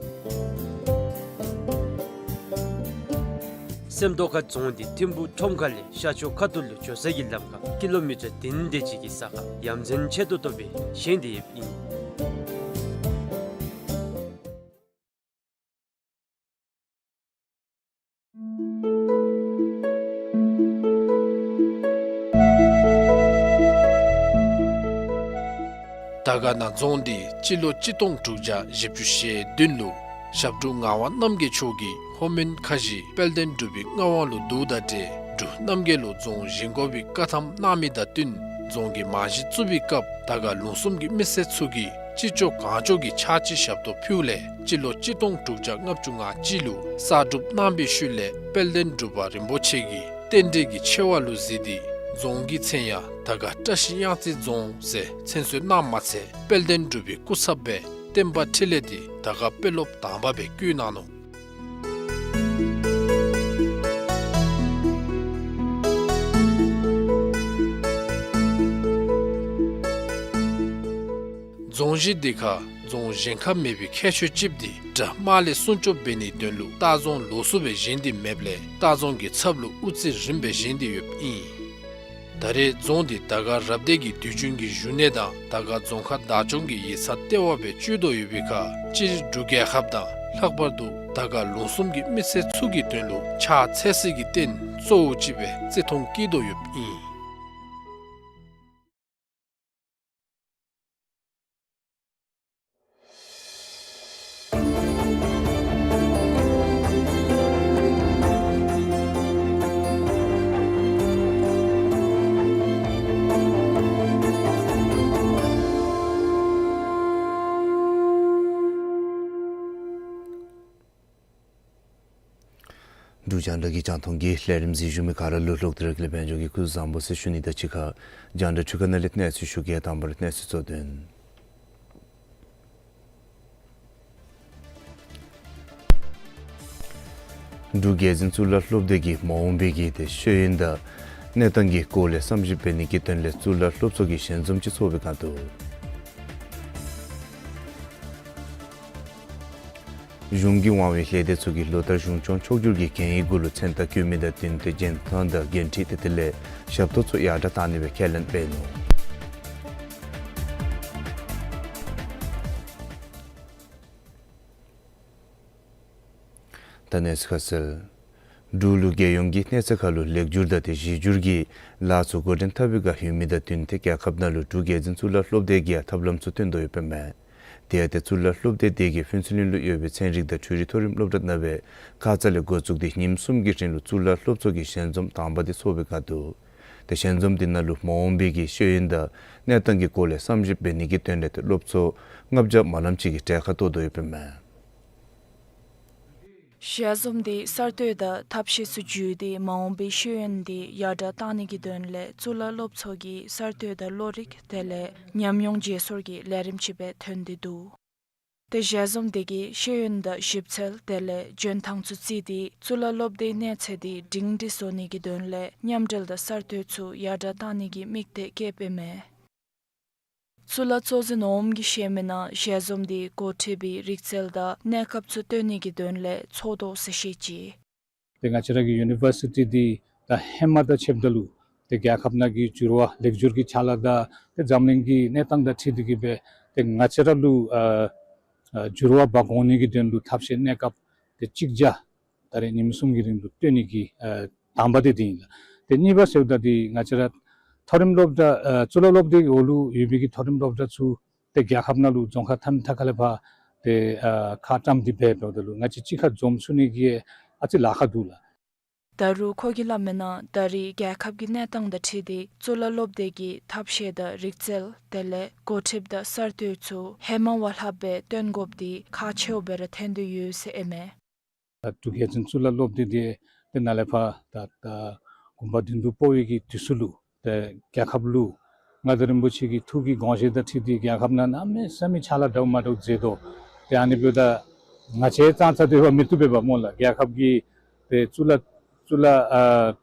སེམས་རྟོགས་ཁ་རྫོང་འདི་ཐིམ་ཕུ་ཁྲོམ་ཁ་ལས་ཤར་ཕྱོགས་ཁ་ཐུག་ལུ་འགྱོ་ས་གི་ལམ་ཁར་ཀི་ལོ་མི་ཊར་བདུན་དེ་ཅིག་གི་ས་ཁར་ཡ་མཚན་ཆེ་ཏོག་ཏོ་སྦེ་བཞེངས་ཏེ་ཡོདཔ་ཨིན། དར་དཀར་ན་རྫོང་འདི་སྤྱི་ལོ་གཅིག་སྟོང་དྲུག་བརྒྱ་བཞི་བཅུ་ཞེ་བདུན་ལུ་ཞབས་དྲུང་ངག་དབང་རྣམ་རྒྱལ་མཆོག་གིས་ལྷོ་མོན་ཁ་བཞི་དཔལ་ལྡན་འབྲུག་པའི་མངའ་དབང་ལུ་བསྡུཝ་དང་འབྲེལ་འབྲུག་རྣམ་རྒྱལ་ལུ་རྫོང་བཞེངས་དགོ་པའི་བཀའ་ཐམ་གནང་མི་དང་བསྟུན་རྫོང་གི་རྨང་གཞི་བཙུགས་པའི་སྐབས་དར་དཀར་ལུང་གསུམ་གྱི་མི་སེར་ཚུ་གིས་ཅི་ལྕོགས་གང་ལྕོགས་ཀྱི་ཕྱག་ཕྱི་ཞབས་ཏོག་ཕུལཝ་ལས་སྤྱི་ལོ་གཅིག་སྟོང་དྲུག་བརྒྱ་ལྔ་བཅུ་ང་གཅིག་ལུ་གསར་སྒྲུབ་གནང་བའི་ཤུལ་ལས་དཔལ་ལྡན་འབྲུག་པ་རིན་པོ་ཆེ་གིས་རྟེན་འབྲེལ་གྱི་ཆེ་བ་ལུ་གཟིགས་ཏེ་རྫོང་གི་མཚན་ཡང་དར་དཀར་བཀྲ་ཤིས་གཡང་རྩེ་རྫོང་ཟེར་མཚན་གསོལ་གནངམ་མ་ཚད་དཔལ་ལྡན་འབྲུག་པའི་སྐུ་ཚབ་སྦེ་བསྟན་པ་འཕྲིན་ལས་འདི་དར་དཀར་དཔོན་སློབ་དང་པ་སྦེ་བསྐོ་གནང་ནུག། རྫོང་གཞི་འདི་ཁར་རྫོང་བཞེངས་ཁ་མེད་པའི་ཁྱད་ཆོས་ཅིག་འདི་དགྲ་དམག་ལས་སྲུང་སྐྱོབ་འབད་ནིའི་དོན་ལུ་ལྟ་རྫོང་ལོགས་སུ་སྦེ་བཞེངས་ཏེ་མེདཔ་ལས་ལྟ་རྫོང་གི་ཚབ་ལུ་དབུ་རྩེ་རིམ་པ་སྦེ་བཞེངས་ཏེ་ཡོདཔ་ཨིན། ད་རེས་རྫོང་འདི་དར་དཀར་རབ་སྡེ་གི་དུས་རྒྱུན་གྱི་བཞུགས་གནས་དང་དར་དཀར་རྫོང་ཁག་བདག་སྐྱོང་གི་ཡིག་ཚང་ལྟེ་བ་སྦེ་སྤྱོད་དོ་ཡོད་པའི་ཁར་སྤྱིར་འབྲུག་རྒྱལ་ཁབ་དང་ལྷག་པར་དུ་དར་དཀར་ལུང་གསུམ་གྱི་མི་སེར་ཚུ་གི་དོན་ལུ་ཕྱག་འཚལ་སའི་གི་རྟེན་གཙོ་བོ་ཅིག་སྦེ་བརྩི་མཐོང་བསྐྱེད་དོ་ཡོདཔ་ཨིན། འབྲུག་རྒྱང་བསྒྲགས་ཀྱི་རྒྱང་མཐོང་གི་ལས་རིམ་གཟིགས་བཞུགས་མི་ག་ར་ལུ་ལྷག་སྟེ་ར་ལེགས་ཤོམ་ལྷན་རྒྱས་ཀྱིས་སྐུ་གཟུགས་བཟང་པོ་ཟེར་ཞུ་ནི་དང་གཅིག་ཁར་རྒྱང་བསྒྲགས་འཕྲུལ་ཁང་ནང་ལས་གནས་ཚུལ་ཞུ་གེ། དང་པ་ར་གནས་ཚུལ་གཙོ་དོན། འབྲུག་རྒྱལ་འཛིན་གཙུག་ལག་སློབ་སྡེ་གིས་མ་འོངས་པའི་གི་ཏེ་ཤེས་ཡོན་དང་གནས་སྟངས་ཀྱི་སྐོར་ལས་བསམ་ཞིབ་འབད་ནི་གི་དོན་ལས་གཙུག་ལག་སློབ་ཚོགས་ཀྱི་ཞལ་འཛོམས་ཅིག་ཚོགས་པའི་བསྒང་དུ། གཞུང་གི་དབང་བའི་ལས་སྡེ་ཚུ་གིས་ལོ་ལྟར་གཞུང་སྐྱོང་ཕྱོགས་བསྒྱུར་གྱི་གན་ཡིག་གུ་ལུ་མཚན་རྟགས་བཀོད་མི་དང་བསྟུན་ཏེ་འཇོན་ཐང་དང་འགན་འཁྲི་ཏེ་དེ་ལས་ཞབས་ཏོག་ཚུ་ཡར་དྲག་བཏང་ནི་སྦེ་ཁས་ལེན་འབད་ནུག། ད་གནས་ཚུལ་ཁ་གསལ། འབྲུག་ལུ་རྒྱལ་ཡོངས་ཀྱི་གནས་ཚད་ཁར་ལུ་ལེགས་བསྒྱུར་དང་ཏེ་གཞི་བསྒྱུར་གྱི་ལཱ་ཚུ་འགོ་འདྲེན་འཐབ་པའི་བསྒང་ཡོད་མི་དང་བསྟུན་ཏེ་རྒྱལ་ཁབ་ནང་ལུ་འབྲུག་རྒྱལ་འཛིན་གཙུག་ལག་སློབ་སྡེ་གིས་ཡང་ཐབས་ལམ་ཚུ་སྟོན་དོ་ཡོདཔ་མས། དེ་ཡང་ཏེ་གཙུག་ལག་སློབ་སྡེ་དེ་གིས་ཕུན་ཚོགས་གླིང་ལུ་ཡོད་པའི་ཚན་རིག་དང་འཕྲུལ་རིག་མཐོ་རིམ་སློབ་གྲྭ་ནང་སྦེ་ཁ་ཙ་ལས་འགོ་བཙུགས་ཏེ་ཉིནམ་གསུམ་གྱི་རིང་ལུ་གཙུག་ལག་སློབ་ཚོགས་ཀྱི་ཞལ་འཛོམས་དང་པ་དེ་ཚོགས་པའི་བསྒང་དུ། ཏེ་ཞལ་འཛོམས་དེ་ནང་ལུ་མ་འོངས་པའི་གི་ཤེས་ཡོན་དང་གནས་སྟངས་ཀྱི་སྐོར་ལས་བསམ་ཞིབ་འབད་ནི་གི་དོན་ལས་ཏེ་སློབ་ཚོགས་ལྔ་བརྒྱ་མ་ལམ་ཅིག་གིས་གྲལ་ཁར་གཏོགས་དོ་ཡོདཔ་མས། ཞལ་འཛོམས་དེ་གསར་གཏོད་དང་ཐབས་ཤེས་ཚུ་བརྒྱུད་དེ་མ་འོངས་པའི་ཤེས་ཡོན་དེ་ཡར་དྲག་བཏང་ནི་གི་དོན་ལས་གཙུག་ལག་སློབ་ཚོགས་ཀྱི་གསར་གཏོད་དང་བློ་རིག་དེ་ལས་ཉམས་མྱོང་བརྗེ་སོར་གྱི་ལས་རིམ་ཅིག་སྦེ་ཐོན་ཏེ་འདུག། ཏེ་ཞལ་འཛོམས་དེ་གིས་ཤེས་ཡོན་དང་ཞིབ་འཚོལ་དེ་ལས་འཇོན་ཐང་ཚུ་བརྩིས་ཏེ་གཙུག་ལག་སློབ་སྡེའི་གནས་ཚད་དེ་སྒྲིང་སྒྲི་བཟོ་ནི་གི་དོན་ལས་མཉམ་འབྲེལ་དང་གསར་གཏོད་ཚུ་ཡར་དྲག་བཏང་ནི་གི་དམིགས་གཏད་བསྐྱེདཔ་མས། གཙུག་ལག་གཙོ་འཛིན་འོགམ་གིས་བཤད་མི་ནང་ཞལ་འཛོམས་དེ་འགོ་ཁྲིད་པའི་རིག་རྩལ་དང་གནས་སྐབས་ཚུ་སྟོན་ནི་གི་དོན་ལས་ཚོགས་དོ་ཟེར་བཤད་ཅི། ཏེ་ང་བཅས་ར་གི་ཡུ་ནི་བར་སི་ཊི་འདི་ད་ཧེ་མ་དང་ཕྱདཔ་ད་ལུ་ཏེ་རྒྱལ་ཁབ་ནང་གི་འགྱུར་བ་ལེགས་བསྒྱུར་གྱི་ཕྱག་ལཱ་དང་ཏེ་འཛམ་གླིང་གི་གནས་སྟངས་དང་འཁྲིལ་ཏེ་གིས་སྦེ་ཏེ་ང་བཅས་ར་ལུ་ཨ་ཨ་འགྱུར་བ་འབག་འོང་ནི་གི་དོན་ལུ་ཐབས་ཤེས་གནས་སྐབས་ཏེ་གཅིག་བརྒྱ་ད་རེས་ཉིནམ་གསུམ་གྱི་རིང་ལུ་སྟོན་ནི་གི་ཨ་དང་པ་དེ་དེ་ཨིན་ལགས། ཏེ་གཉིས་པ་ཟེརཝ་ད་འདི་ང་བཅས་ར་མཐོ་རིམ་སློབ་གྲྭ་ཨ་གཙུག་ལག་སློབ་སྡེ་གི་འོག་ལུ་ཡོད་པའི་གི་མཐོ་རིམ་སློབ་གྲྭ་ཚུ་ཏེ་རྒྱལ་ཁབ་ནང་ལུ་རྫོང་ཁག་མཐའ་མ་མཐའ་ཁ་ལས་ཕར་ཏེ་ཨ་ཁ་བཀྲམ་སྟེ་འབད་འབདཝ་ད་ལུ་ང་བཅས་གཅིག་ཁར་འཛོམས་ཚུགས་ནི་གི་ཨ་ཙི་ལཱ་ཁག་འདུག་ལགས། ད་རུང་ཁོ་གིས་སླབ་མི་ནང་ད་རེས་རྒྱལ་ཁབ་ཀྱི་གནས་སྟངས་དང་འཁྲིལ་ཏེ་གཙུག་ལག་སློབ་སྡེ་གི་ཐབས་ཤེས་དང་རིག་རྩལ་དེ་ལས་འགོ་ཁྲིདཔ་དང་གསར་གཏོད་ཚུ་ཧེ་མ་བ་ལྷགཔ་སྦེ་སྟོན་དགོཔ་འདི་ཁག་ཆེཝ་སྦེ་ར་ཐོན་ཏེ་ཡོད་ཟེར་ཨིན་མས། ད་འབྲུག་རྒྱལ་འཛིན་གཙུག་ལག་སློབ་སྡེ་འདི་ཏེ་ནཱ་ལས་ཕར་ད་ད་དགོངས་པ་བདུན་ཚིགས་སྤོ་བའི་གི་དུས་སུ་ལུ་ཏེ་རྒྱལ་ཁབ་ལུ་མངའ་བདག་རིན་པོ་ཆེ་གི་ཐུགས་ཀྱི་དགོངས་བཞེད་དང་འཁྲིལ་ཏེ་རྒྱལ་ཁབ་ནང་གནམ་མེད་ས་མེད་ཕྱག་ལཱ་འདྲཝ་མ་འདྲཝ་མཛད་དོ། ཏེ་ཨ་ནི་འབདཝ་ད་ང་བཅས་ཙང་ཙ་དེ་བ་མི་བཏུབ་པས་པ་སྨོ་ལགས། རྒྱལ་ཁབ་ཀྱི་ཏེ་གཙུག་ལག་གཙུག་ལག་ཨ་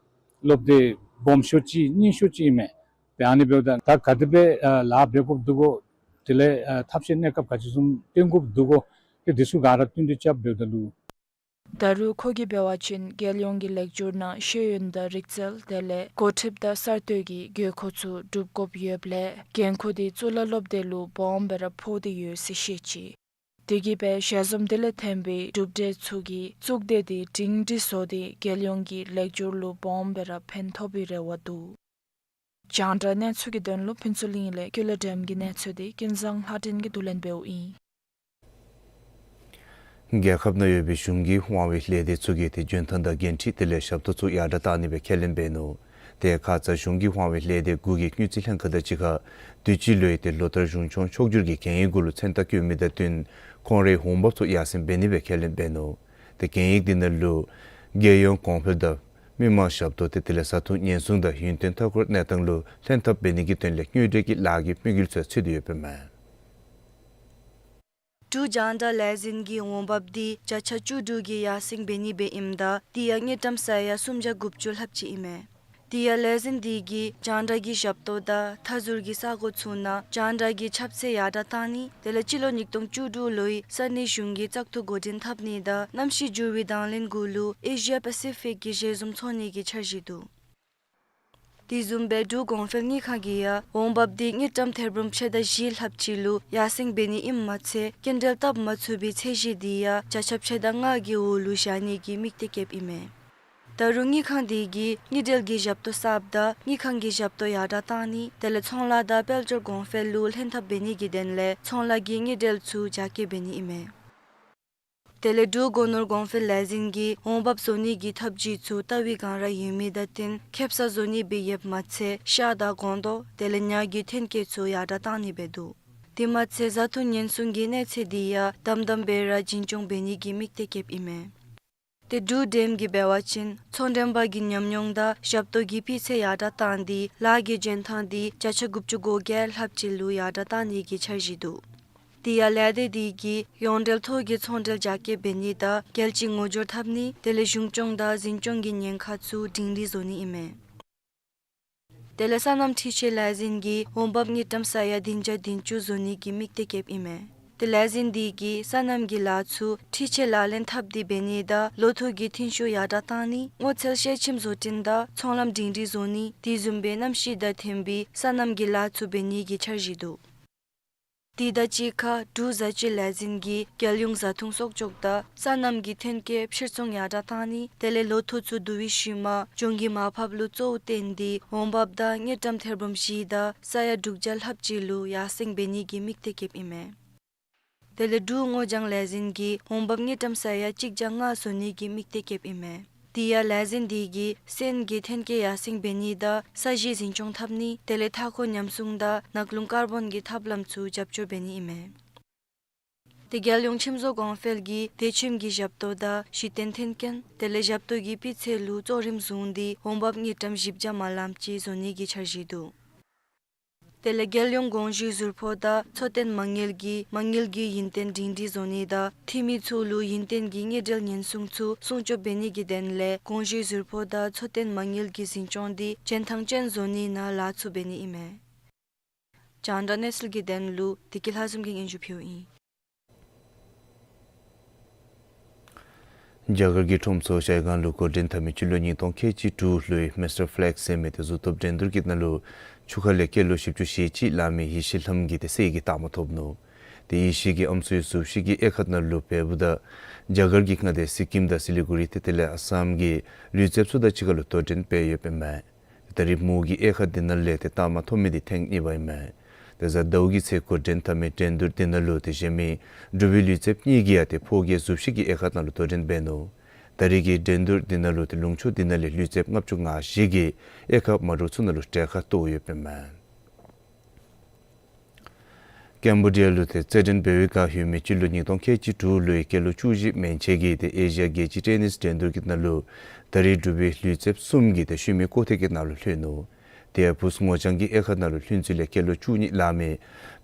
སློབ་སྡེ་སྦོམ་ཤོས་ཅིག་རྙིང་ཤོས་ཅིག་ཨིན་མས། ཏེ་ཨ་ནི་འབདཝ་ད་ད་ག་དེ་སྦེ་ཨ་ལཱ་འབད་དགོཔ་འདུག་གོ། དེ་ལས་ཨ་ཐབས་ཤེས་གནས་སྐབས་ག་ཅི་བཟུམ་སྟོན་དགོཔ་འདུག་གོ། ཏེ་དེ་ཚུ་ག་ར་བསྟུན་ཏེ་རྐྱབ་འབདཝ་ད་ལུ། ད་རུང་ཁོ་གིས་འབད་བ་ཅིན་རྒྱལ་ཡོངས་ཀྱི་ལེགས་བསྒྱུར་ནང་ཤེས་ཡོན་དང་རིག་རྩལ་དེ་ལས་འགོ་ཁྲིདཔ་དང་གསར་གཏོད་ཀྱི་དགོས་མཁོ་ཚུ་སྒྲུབ་དགོཔ་ཡོདཔ་ལས་འགན་ཁུར་དེ་གཙུག་ལག་སློབ་སྡེ་ལུ་སྦོམ་སྦེ་ར་ཕོག་སྟེ་ཡོད་ཟེར་བཤད་ཅི། དེ་གིས་སྦེ་ཞལ་འཛོམས་དེ་ལས་ཐོན་པའི་གྲུབ་འབྲས་ཚུ་གིས་གཙུག་སྡེ་དེ་སྒྲིང་སྒྲི་བཟོ་སྟེ་རྒྱལ་ཡོངས་ཀྱི་ལེགས་བསྒྱུར་ལུ་སྦོམ་སྦེ་ར་ཕན་ཐོགས་པའི་རེ་བ་འདུག། རྒྱང་བསྒྲགས་གནས་ཚུལ་གྱི་དོན་ལུ་ཕུན་ཚོགས་གླིང་ལས་ཀུན་ལེགས་སྒྲོལམ་གྱི་གནས་ཚུལ་དེ་ཀུན་བཟང་ལྷ་སྒྲོན་གྱིས་བསྡུ་ལེན་འབདཝ་ཨིན། རྒྱལ་ཁབ་ནང་ཡོད་པའི་གཞུང་གི་དབང་བའི་ལས་སྡེ་ཚུ་གིས་ཏེ་འཇོན་ཐང་དང་འགན་འཁྲི་དེ་ལས་ཞབས་ཏོག་ཚུ་ཡར་དྲག་བཏང་ནི་སྦེ་ཁས་ལེན་འབད་ནུག། ཏེ་ཁ་ཙ་གཞུང་གི་དབང་བའི་ལས་སྡེ་དགུ་གི་དངུལ་རྩིས་ལྷན་ཁག་དང་གཅིག་ཁར་དུས་ཅི་ལོའི་ཏེ་ལོ་ལྟར་གཞུང་སྐྱོང་ཕྱོགས་བསྒྱུར་གྱི་གན་ཡིག་གུ་ལུ་མཚན་རྟགས་བཀོད་མི་དང་བསྟུན་ཁོང་རའི་འོང་འབབ་ཚུ་ཡར་སེང་འབད་ནི་སྦེ་ཁས་ལེན་འབད་ནུག། ཏེ་གན་ཡིག་དེ་ནང་ལུ་རྒྱལ་ཡོངས་གོང་འཕེལ་དང་མི་དམངས་ཞབས་ཏོག་ཏེ་དེ་ལས་བཟའ་འཐུང་ཉེན་སྲུང་དང་ཡུན་བརྟན་མཐའ་འཁོར་གནས་སྟངས་ལུ་ལྷན་ཐབས་འབད་ནི་གི་དོན་ལས་དངུལ་འབྲེལ་གྱི་ལཱ་གི་དམིགས་ཡུལ་ཚུ་ཚུད་དེ་ཡོདཔ་མས། འབྲུག་རྒྱང་བསྒྲགས་ལས་འཛིན་གྱི་འོང་འབབ་འདི་བརྒྱ་ཆ་བཅུ་དྲུག་གིས་ཡར་སེང་འབད་ནི་སྦེ་ཨིནམ་ད་དེ་ཡང་དངུལ་ཀྲམ་ས་ཡ་སུམ་བརྒྱ་དགུ་བཅུ་ལྷགཔ་ཅིག་ཨིན་མས། དེ་ཡང་ལས་འཛིན་དེ་གིས་རྒྱང་བསྒྲགས་ཀྱི་ཞབས་ཏོག་དང་མཐའ་ཟུར་གྱི་ས་གོ་ཚུ་ནང་རྒྱང་བསྒྲགས་ཀྱི་ཁྱབ་ཚད་ཡར་དྲག་བཏང་ནི་དེ་ལས་སྤྱི་ལོ་ཉིས་སྟོང་བཅུ་དྲུག་ལོའི་ས་གནས་གཞུང་གི་བཙག་འཐུ་འགོ་འདྲེན་འཐབ་ནི་དང་གནམ་གཤིས་འགྱུར་བའི་དང་ལེན་གུ་ལུ་ཨེ་ཤི་ཡ་པ་སི་ཕིག་གི་ཞལ་འཛོམས་ཚོགས་ནི་གི་འཆར་གཞི་འདུག། དེ་བཟུམ་སྦེ་འབྲུག་གོང་འཕེལ་དངུལ་ཁང་གིས་ཡང་འོང་འབབ་དེ་དངུལ་ཀྲམ་ཐེར་འབུམ་ཕྱེད་དང་བཞི་ལྷགཔ་ཅིག་ལུ་ཡར་སེང་འབད་ནི་ཨིནམ་མ་ཚད་སྐྱིན་འགྲུལ་བཏབ་མ་ཚུགས་པའི་ཚད་གཞི་དེ་ཡང་བརྒྱ་ཆ་ཕྱེད་དང་ལྔ་གི་འོག་ལུ་བཞག་ནི་གི་དམིགས་གཏད་བསྐྱེདཔ་ཨིན་མས། ད་རུང་དངུལ་ཁང་དེ་གིས་དངུལ་འབྲེལ་གྱི་ཞབས་ཏོག་གསརཔ་དང་དངུལ་ཁང་གི་ཞབས་ཏོག་ཡར་དྲག་བཏང་ནི་དེ་ལས་ཚོང་ལཱ་དང་དཔལ་འབྱོར་གོང་འཕེལ་ལུ་ལྷན་ཐབས་འབད་ནི་གི་དོན་ལས་ཚོང་ལཱ་གི་དངུལ་འབྲེལ་ཚུ་རྒྱ་སྐྱེད་འབད་ནི་ཨིན་མས། དེ་ལས་འབྲུག་སྒོ་ནོར་གོང་འཕེལ་ལས་འཛིན་གྱིས་འོང་འབབ་བཟོ་ནི་གི་ཐབས་བྱུས་ཚུ་ལྟ་བའི་བསྒང་ར་ཡོད་མི་དང་བསྟུན་ཁེབ་ས་བཟོ་ནི་སྦེ་ཡོདཔ་མ་ཚད་ཤ་དང་སྒོང་རྡོག་དེ་ལས་ཉ་གི་ཐོན་སྐྱེད་ཚུ་ཡར་དྲག་བཏང་ནི་སྦེ་འདུག། དེ་མ་ཚད་བཟའ་འཐུང་ཉེན་སྲུང་གི་གནས་ཚད་དེ་ཡང་དམ་དམ་སྦེ་ར་འཛིན་སྐྱོང་འབད་ནི་གི་དམིགས་གཏད་བསྐྱེདཔ་ཨིན་མས། ཏེ་འབྲུག་འགྲེམས་ཀྱིས་འབད་བ་ཅིན་ཚོང་འགྲེམས་པ་གི་ཉམས་མྱོང་དང་ཞབས་ཏོག་གི་སྤུས་ཚད་ཡར་དྲགས་བཏང་སྟེ་ལཱ་གི་འཇོན་ཐང་འདི་བརྒྱ་ཆ་དགུ་བཅུ་གོ་བརྒྱད་ལྷགཔ་ཅིག་ལུ་ཡར་དྲགས་བཏང་ནི་གི་འཆར་གཞི་འདུག། དེ་ཡང་ལས་སྡེ་འདི་གིས་ཡོངས་འབྲེལ་ཐོག་གི་ཚོང་འབྲེལ་རྒྱ་སྐྱེད་འབད་ནི་དང་རྒྱལ་སྤྱིའི་ངོ་སྦྱོར་འཐབ་ནི་དེ་ལས་གཞུང་སྐྱོང་དང་འཛིན་སྐྱོང་གི་ཉེན་ཁ་ཚུ་སྒྲིང་སྒྲིང་བཟོ་ནི་ཨིན་མས། དེ་ལས་སོ་ནམ་འཕྲུལ་ཆས་ལས་འཛིན་གྱིས་འོང་འབབ་དངུལ་ཀྲམ་ས་ཡ་བདུན་བརྒྱ་བདུན་ཅུ་བཟོ་ནི་གི་དམིགས་གཏད་བསྐྱེདཔ་ཨིན་མས། ཏེ་ལས་འཛིན་འདི་གིས་སོ་ནམ་གྱི་ལཱ་ཚུ་འཕྲུལ་ཆས་ལག་ལེན་འཐབ་སྟེ་འབད་ནི་དང་ལོ་ཐོག་གི་ཐོན་ཤུགས་ཡར་དྲགས་བཏང་ནི་སྔོ་ཚལ་ཤེལ་ཆེམ་བཟོ་སྐྲུན་དང་ཚོང་ལམ་སྒྲིང་སྒྲིང་བཟོ་ནི་དེ་བཟུམ་སྦེ་གནམ་གཤིས་དང་མཐུན་པའི་སོ་ནམ་གྱི་ལཱ་ཚུ་འབད་ནི་གི་འཆར་གཞི་འདུག། དེ་དང་གཅིག་ཁར་འབྲུག་བཟའ་བཅའི་ལས་འཛིན་གྱིས་རྒྱལ་ཡོངས་བཟའ་འཐུང་གསོག་འཇོག་དང་སོ་ནམ་གྱི་ཐོན་སྐྱེད་ཕྱིར་ཚོང་ཡར་དྲགས་བཏང་ནི་དེ་ལས་ལོ་ཐོག་ཚུ་བསྡུ་བའི་ཤུལ་མ་གྱོང་གུན་མར་ཕབ་ལུ་གཙོ་བོ་བཏོན་ཏེ་འོང་འབབ་དང་དངུལ་ཀྲམ་ཐེར་འབུམ་བཞི་དང་ས་ཡ་དྲུག་བརྒྱ་ལྷགཔ་ཅིག་ལུ་ཡར་སེང་འབད་ནི་གི་དམིགས་གཏད་བསྐྱེདཔ་ཨིན་མས། དེ་ལས་འབྲུག་སྔོ་ལྗང་ལས་འཛིན་གྱིས་འོང་འབབ་དངུལ་ཀྲམ་ས་ཡ་གཅིག་བརྒྱ་ལྔ་བཟོ་ནི་གི་དམིགས་གཏད་བསྐྱེདཔ་ཨིན་མས། དེ་ཡང་ལས་འཛིན་འདི་གིས་སོན་གྱི་ཐོན་སྐྱེད་ཡར་སེང་འབད་ནི་དང་ས་གཞི་འཛིན་སྐྱོང་འཐབ་ནི་དེ་ལས་མཐའ་འཁོར་ཉམས་སྲུང་དང་ནགས་ཀླུང་ཀར་བོན་གྱི་ཐབས་ལམ་ཚུ་རྒྱབ་སྐྱོར་འབད་ནི་ཨིན་མས། ཏེ་རྒྱལ་ཡོངས་ཁྱིམ་བཟོ་གོང་འཕེལ་གྱིས་སྡེ་ཁྱིམ་གྱི་ཞབས་ཏོག་དང་གཞི་རྟེན་མཐུན་རྐྱེན་དེ་ལས་ཞབས་ཏོག་གི་སྤུས་ཚད་ལུ་གཙོ་རིམ་བཟུང་སྟེ་འོང་འབབ་དངུལ་ཀྲམ་བཞི་བརྒྱ་མ་ལངམ་ཅིག་བཟོ་ནི་གི་འཆར་གཞི་འདུག། དེ་ལས་རྒྱལ་ཡོངས་གོང་ཞུས་ཟུར་ཕོགས་དང་འཚོ་རྟེན་མ་དངུལ་གྱིས་མ་དངུལ་གྱི་ཡུན་བརྟན་སྒྲིང་སྒྲིང་བཟོ་ནི་དང་འཐུས་མི་ཚུ་ལུ་ཡུན་བརྟན་གྱི་དངུལ་འབྲེལ་ཉེན་སྲུང་ཚུ་སྲུང་སྐྱོབ་འབད་ནི་གི་དོན་ལས་གོང་ཞུས་ཟུར་ཕོགས་དང་འཚོ་རྟེན་མ་དངུལ་གྱི་འཛིན་སྐྱོང་འདི་འཇོན་ཐང་ཅན་བཟོ་ནི་ནང་ལཱ་ཚུ་འབད་ནི་ཨིན་མས། རྒྱང་བསྒྲགས་གནས་ཚུལ་གྱི་དོན་ལུ་བདེ་སྐྱིད་ལྷ་འཛོམས་ཀྱིས་སྙན་ཞུ་ཕུལཝ་ཨིན། རྒྱ་གར་གྱི་ཁྲོམ་ཚོགས་ཞལ་སྒང་ལུ་འགོ་འདྲེན་འཐབ་མི་སྤྱི་ལོ་ཉིས་སྟོང་ཁལ་གཅིག་དྲུག་ལོའི་མིས་ཊར་ཕི་ལེག་ཟེར་མི་དེ་གཟུགས་སྟོབས་འགྲན་བསྡུར་གྱི་ནང་ལུ་ཆུ་ཁ་ལས་སྐྱེས་ལོ་བཞི་བཅུ་ཞེ་གཅིག་ལང་མི་ཡེ་ཤེས་ལྷམོ་གིས་ཏེ་གསེར་གྱི་རྟགས་མ་ཐོབ་ནུག། ཏེ་ཡེ་ཤེས་ཀྱིས་ཨམ་སྲུའི་གཟུགས་གཞི་གི་དབྱེ་ཁག་ནང་ལུ་འབདཝ་ད་རྒྱ་གར་གྱི་མངའ་སྡེ་སི་ཀིམ་དང་སི་ལི་གུ་རི་ཏེ་དེ་ལས་ཨ་སམ་གྱི་ལུས་རྩལཔ་ཚུ་དང་གཅིག་ཁར་ལུ་དོ་འགྲན་འབད་ཡོདཔ་ཨིན་མས། ད་རིས་མོ་གི་དབྱེ་ཁག་འདི་ནང་ལས་ཏེ་རྟགས་མ་ཐོབ་མི་འདི་ཐེངས་གཉིས་པ་ཨིན་མས། ཏེ་གཟའ་ཟླཝ་གི་ཚེ་འགོ་འདྲེན་འཐབ་མི་འགྲན་བསྡུར་འདི་ནང་ལུ་ཏེ་གཞན་མི་འབྲུག་པའི་ལུས་རྩལཔ་གཉིས་ཀྱིས་ཡང་ཏེ་ཕོ་སྐྱེས་གཟུགས་གཞི་གི་དབྱེ་ཁག་ནང་ལུ་དོ་འགྲན་འབད་ནུག། ད་རིས་ཀྱི་འགྲན་བསྡུར་འདི་ནང་ལུ་ཏེ་ལུང་ཕྱོགས་འདི་ནང་ལས་ལུས་རྩལཔ་ལྔ་བཅུ་ང་བཞི་གིས་དབྱེ་ཁག་མ་འདྲཝ་ཚུ་ནང་ལུ་གྲལ་ཁར་གཏོགས་ཡོདཔ་ཨིན་མས། ཀེམ་བོ་ཌི་ཡ་ལུ་ཏེ་རྩེད་འགྲན་འབད་བའི་བསྒང་ལྷོད་མི་སྤྱི་ལོ་ཉིས་སྟོང་ཁལ་གཅིག་དྲུག་ལོའི་སྐྱེས་ལོ་བཅུ་བཞི་མན་ཆད་ཀྱི་ཏེ་ཨེ་ཤི་ཡ་རྒྱལ་སྤྱིའི་ཊེ་ནིས་འགྲན་བསྡུར་གྱི་ནང་ལུ་ད་རིས་འབྲུག་པའི་ལུས་རྩལཔ་གསུམ་གྱིས་ཏེ་ཤུལ་མའི་སྐོར་ཐེངས་ཀྱི་ནང་ལུ་ལྷོད་ནུག། དེ་ཡང་བུཚ་སྔོ་ལྗང་གི་དབྱེ་ཁག་ནང་ལུ་ལྷོད་ཚུལ་ལས་སྐྱེས་ལོ་བཅུ་གཉིས་ལང་མི་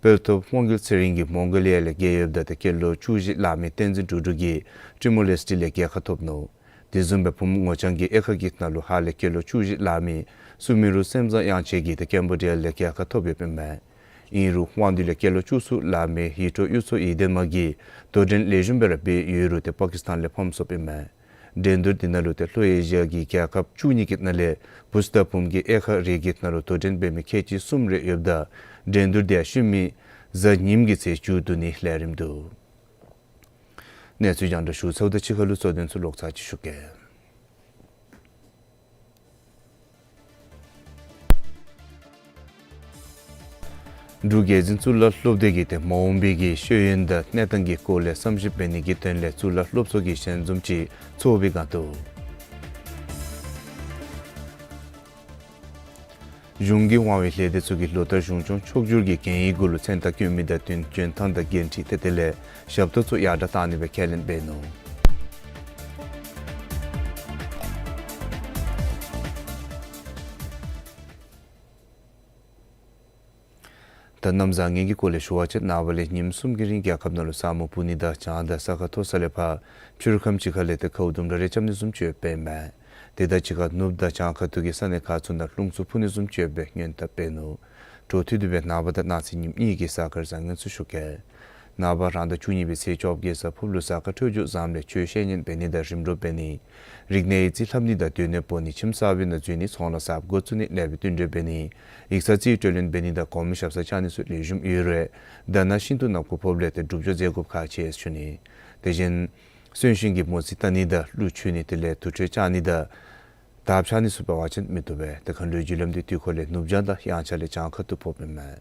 དཔལ་སྟོབས་དབང་རྒྱལ་ཚེ་རིང་གིས་མོང་གོ་ལི་ཡ་ལས་རྒྱལ་ཡོདཔ་ད་ཏེ་སྐྱེས་ལོ་བཅུ་བཞི་ལང་མི་བསྟན་འཛིན་འབྲུག་སྒྲུབ་ཀྱིས་ཊི་མོར་ལེས་ཊི་ལས་རྒྱལ་ཁ་ཐོབ་ནུག། དེ་བཟུམ་སྦེ་བུམོ་སྔོ་ལྗང་གི་དབྱེ་ཁག་གི་ནང་ལུ་ཧ་ལས་སྐྱེས་ལོ་བཅུ་བཞི་ལང་མི་སུ་མི་རུ་སེམས་བཟང་དབྱངས་ཅན་གྱིས་ཏེ་ཀེམ་བོ་ཌི་ཡ་ལས་རྒྱལ་ཁ་ཐོབ་ཡོདཔ་ཨིན་མས། ཨིན་རུང་དབང་འདུས་ལས་སྐྱེས་ལོ་བཅུ་གསུམ་ལང་མི་ཧི་ཊོ་གཡུ་མཚོ་ཡེ་ལྡན་མ་གིས་དོ་འགྲན་ལེགས་ཤོམ་སྦེ་ར་འབད་ཡོད་རུང་ཏེ་པ་ཀིསི་ཐན་ལས་ཕམ་སོཔ་ཨིན་མས། འགྲན་བསྡུར་འདི་ནང་ལུ་ཏེ་ལྷོ་ཨེ་ཤི་ཡ་གི་རྒྱལ་ཁབ་བཅུ་གཉིས་ཀྱི་ནང་ལས་བུཚ་དང་བུམོ་གི་དབྱེ་ཁག་རེ་གི་ནང་ལུ་དོ་འགྲན་འབད་མི་ཁལ་གཅིག་གསུམ་རེ་ཡོདཔ་ད་འགྲན་བསྡུར་འདི་ཡང་ཤུལ་མའི་གཟའ་ཉིམ་གི་ཚེ་མཇུག་བསྡུ་ནིའི་ལས་རིམ་འདུག། གནས་ཚུལ་རྒྱང་བསྒྲགས་ཞུ་ཚརཝ་དང་གཅིག་ཁར་ལུ་གཙོ་དོན་ཚུ་ལོག་ཚར་ཅིག་ཞུ་གེ། འབྲུག་རྒྱལ་འཛིན་གཙུག་ལག་སློབ་སྡེ་གིས་ཏེ་མ་འོངས་པའི་གི་ཤེས་ཡོན་དང་གནས་སྟངས་ཀྱི་སྐོར་ལས་བསམ་ཞིབ་འབད་ནི་གི་དོན་ལས་གཙུག་ལག་སློབ་ཚོགས་ཀྱི་ཞལ་འཛོམས་ཅིག་ཚོགས་པའི་བསྒང་འདུག། གཞུང་གིས་དབང་བའི་ལས་སྡེ་ཚུ་གིས་ལོ་ལྟར་གཞུང་སྐྱོང་ཕྱོགས་བསྒྱུར་གྱི་གན་ཡིག་གུ་ལུ་མཚན་རྟགས་བཀོད་མི་དང་བསྟུན་འཇོན་ཐང་དང་འགན་འཁྲི་ཏེ་དེ་ལས་ཞབས་ཏོག་ཚུ་ཡར་དྲགས་བཏང་ནི་སྦེ་ཁས་ལེན་འབད་ནུག། ད་གནམ་བཟང་ངན་གྱི་སྐོར་ལས་ཞུ་བ་ཅིན་ནངས་པ་ལས་ཉིནམ་གསུམ་གྱི་རིང་རྒྱལ་ཁབ་ནང་ལུ་ས་སྨུག་སྤུབ་ནི་དང་བྱང་དང་ས་ཁ་མཐོ་ས་ལས་ཕར་ཕྱི་རུ་ཁམས་ཅིག་ཁ་ལས་ཏེ་ཁཝ་ལྡུམ་ར་རེ་རྐྱབ་ནི་བཟུམ་ཅིག་ཡོདཔ་ཨིན་མས། དེ་དང་གཅིག་ཁར་ནུབ་དང་བྱང་ཁ་ཐུག་གི་ས་གནས་ཁག་ཚུ་ནང་རླུང་འཚུབ་འཕུ་ནི་བཟུམ་ཅིག་ཡོད་པའི་སྔོན་བརྡ་འབད་ནུག། འཕྲོ་མཐུད་དེ་སྦེ་ནངས་པ་དང་གནངས་ཚེ་ཉིནམ་གཉིས་ཀྱི་གཟའ་སྐར་བཟང་ངན་ཚུ་ཞུ་གེ། ནངས་པ་རང་ཟླ་བཅུ་གཉིས་པའི་ཚེས་བཅོ་བརྒྱད་གཟའ་ཕུརཔ་ལུ་གཟའ་སྐར་འཕྲོད་སྦྱོར་བཟངམ་ལས་ཆོས་བཤད་ཉན་འབད་ནི་དང་རིམ་གྲོ་འབད་ནི། རིག་གནས་ཡིག་རྩིས་ལྷབ་ནི་དང་སྡོད་གནས་སྤོ་ནི། ཁྱིམ་གསར་པའི་ནང་འཛུལ་ནི། ཚོང་ལཱ་གསརཔ་འགོ་བཙུགས་ནི། ལེགས་པའི་བསྟུན་གྲོས་འབད་ནི། ཡིག་ཚང་རྩིས་སྤྲོད་ལེན་འབད་ནི་དང་གོང་མའི་ཞབས་སར་བཅར་ནི་ཚུ་ལེགས་ཤོམ་ཡོད་རུང་ད་ནང་ཤིན་ཏུ་ནག་པོ་ཕོགཔ་ལས་ཏེ་སྒྲུབ་སྦྱོར་མཛད་དགོཔ་ཁག་ཆེ་ཟེར་ཞུ་ནི། དེ་བཞིན་གསོན་གཤིན་གྱི་མོ་རྩིས་བལྟ་ནི་དང་གླུ་མཆོད་ནི་དེ་ལས་དུར་ཁྲོད་བཅག་ནི་དང་དར་འཕྱར་ནི་ཚུ་འབད་བ་ཅིན་མི་བཏུབ་པས། ཏེ་མཁའ་འགྲོའི་རྒྱུ་ལམ་འདི་དུས་འཁོར་ལས་ནུབ་བྱང་དང་དབྱངས་འཆར་ལས་བྱང་ཁ་ཐུག་ཕོགཔ་ཨིན་མས།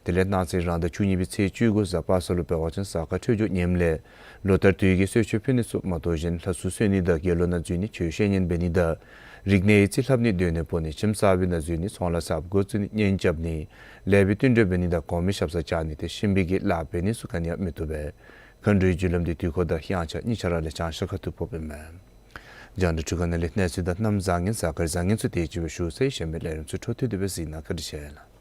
དེ་ལས་གནངས་ཚེ་རང་ཟླ་བཅུ་གཉིས་པའི་ཚེས་བཅུ་དགུ་གཟའ་པ་སངས་ལུ་འབད་བ་ཅིན་གཟའ་སྐར་འཕྲོད་སྦྱོར་ངནམ་ལས་ལོ་ལྟར་དུས་ཀྱི་གསོལ་མཆོད་ཕུལ་ནི་ཚུ་མ་གཏོགས་གཞན་ལྷ་ཚོགས་གསོལ་ནི་དང་དགེ་སློང་ནང་འཛུལ་ནི། ཆོས་བཤད་ཉན་འབད་ནི་དང་རིག་གནས་ཡིག་རྩིས་ལྷབ་ནི། སྡོད་གནས་སྤོ་ནི། ཁྱིམ་གསར་པའི་ནང་འཛུལ་ནི། ཚོང་ལཱ་གསརཔ་འགོ་བཙུགས་ནི། གཉེན་རྐྱབ་ནི། ལེགས་པའི་བསྟུན་གྲོས་འབད་ནི་དང་གོང་མའི་ཞབས་སར་བཅར་ནི་ཏེ་གཤིན་པོའི་གི་ལཱ་འབད་ནི་ཚུ་ག་ནི་ཡང་མི་བཏུབ་པས། མཁའ་འགྲོའི་རྒྱུ་ལམ་འདི་དུས་འཁོར་དང་དབྱངས་འཆར་གཉིས་ཆ་ར་ལས་བྱང་ཤར་ཁ་ཐུག་ཕོགཔ་ཨིན་མས། རྒྱང་བསྒྲགས་འཕྲུལ་ཁང་ནང་ལས་གནས་ཚུལ་དང་གནམ་བཟང་ངན་གཟའ་སྐར་བཟང་ངན་ཚུ་དེ་ཅིག་སྦེ་ཞུ་ཚར་ཡི། གཞན་མི་ལས་རིམ་ཚུ་འཕྲོ་མཐུད་དེ་སྦེ་གཟིགས་གནང་། བཀའ་དྲིན་ཆེ་ལགས།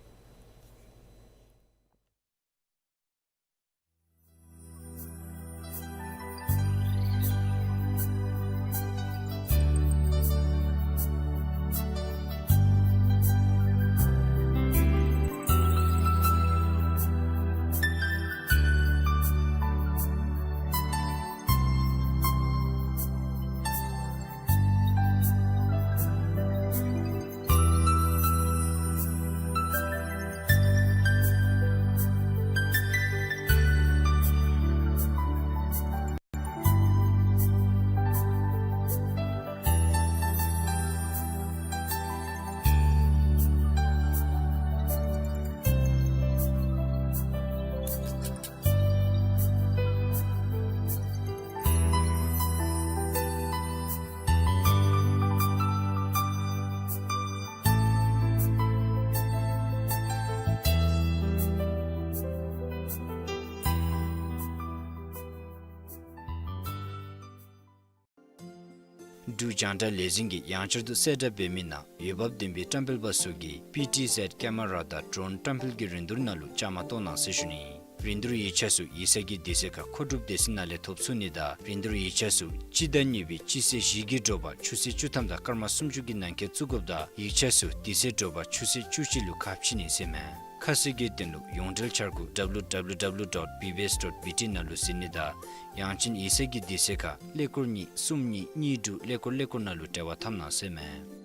འབྲུག་རྒྱང་བསྒྲགས་ལས་འཛིན་གྱིས་ཡང་བསྐྱར་དུ་གསལ་བསྒྲགས་འབད་མི་ནང་འོས་འབབ་ལྡན་པའི་བཀྲམ་སྤེལ་པ་ཚུ་གིས་པི་ཊི་ཟེཌ་ཀེ་མ་ར་དང་ཌྲོན་བཀྲམ་སྤེལ་གྱི་རིན་བསྡུར་ནང་ལུ་བཅའ་མར་གཏོགས་གནང་ཟེར་ཞུ་ནི། རིན་བསྡུར་ཡིག་ཆ་ཚུ་ཡིག་ཚང་གི་དུས་ཚོད་ཁར་མཁོ་སྒྲུབ་སྡེ་ཚན་ནང་ལས་ཐོབ་ཚུགས་ནི་དང་རིན་བསྡུར་ཡིག་ཆ་ཚུ་སྤྱི་ཟླ་གཉིས་པའི་སྤྱི་ཚེས་བཞི་གི་དྲོ་པ་ཆུ་ཚོད་བཅུ་ཐམ་དང་སྐར་མ་སུམ་ཅུ་གི་ནང་འཁོད་བཙུགས་དགོཔ་དང་ཡིག་ཆ་ཚུ་དུས་ཚོད་དྲོ་པ་ཆུ་ཚོད་བཅུ་གཅིག་ལུ་ཁ་ཕྱེ་ནི་ཟེར་མས། ཁ་གསལ་གྱི་དོན་ལུ་ཡོངས་འབྲེལ་འཆར་སྒོ་ཌབ་ལུ་ཌབ་ལུ་ཌབ་ལུ་ཌོཊ་བི་བི་ཨེསི་ཌོཊ་བི་ཊི་ནང་ལུ་གཟིགས་ནི་དང་ཡང་ཅིན་ཡིག་ཚང་གི་དུས་ཚོད་ཁར་ཀླད་ཀོར་གཉིས་གསུམ་གཉིས་གཉིས་དྲུག་ཀླད་ཀོར་ཀླད་ཀོར་ནང་ལུ་འབྲེལ་བ་འཐབ་གནང་ཟེར་མས།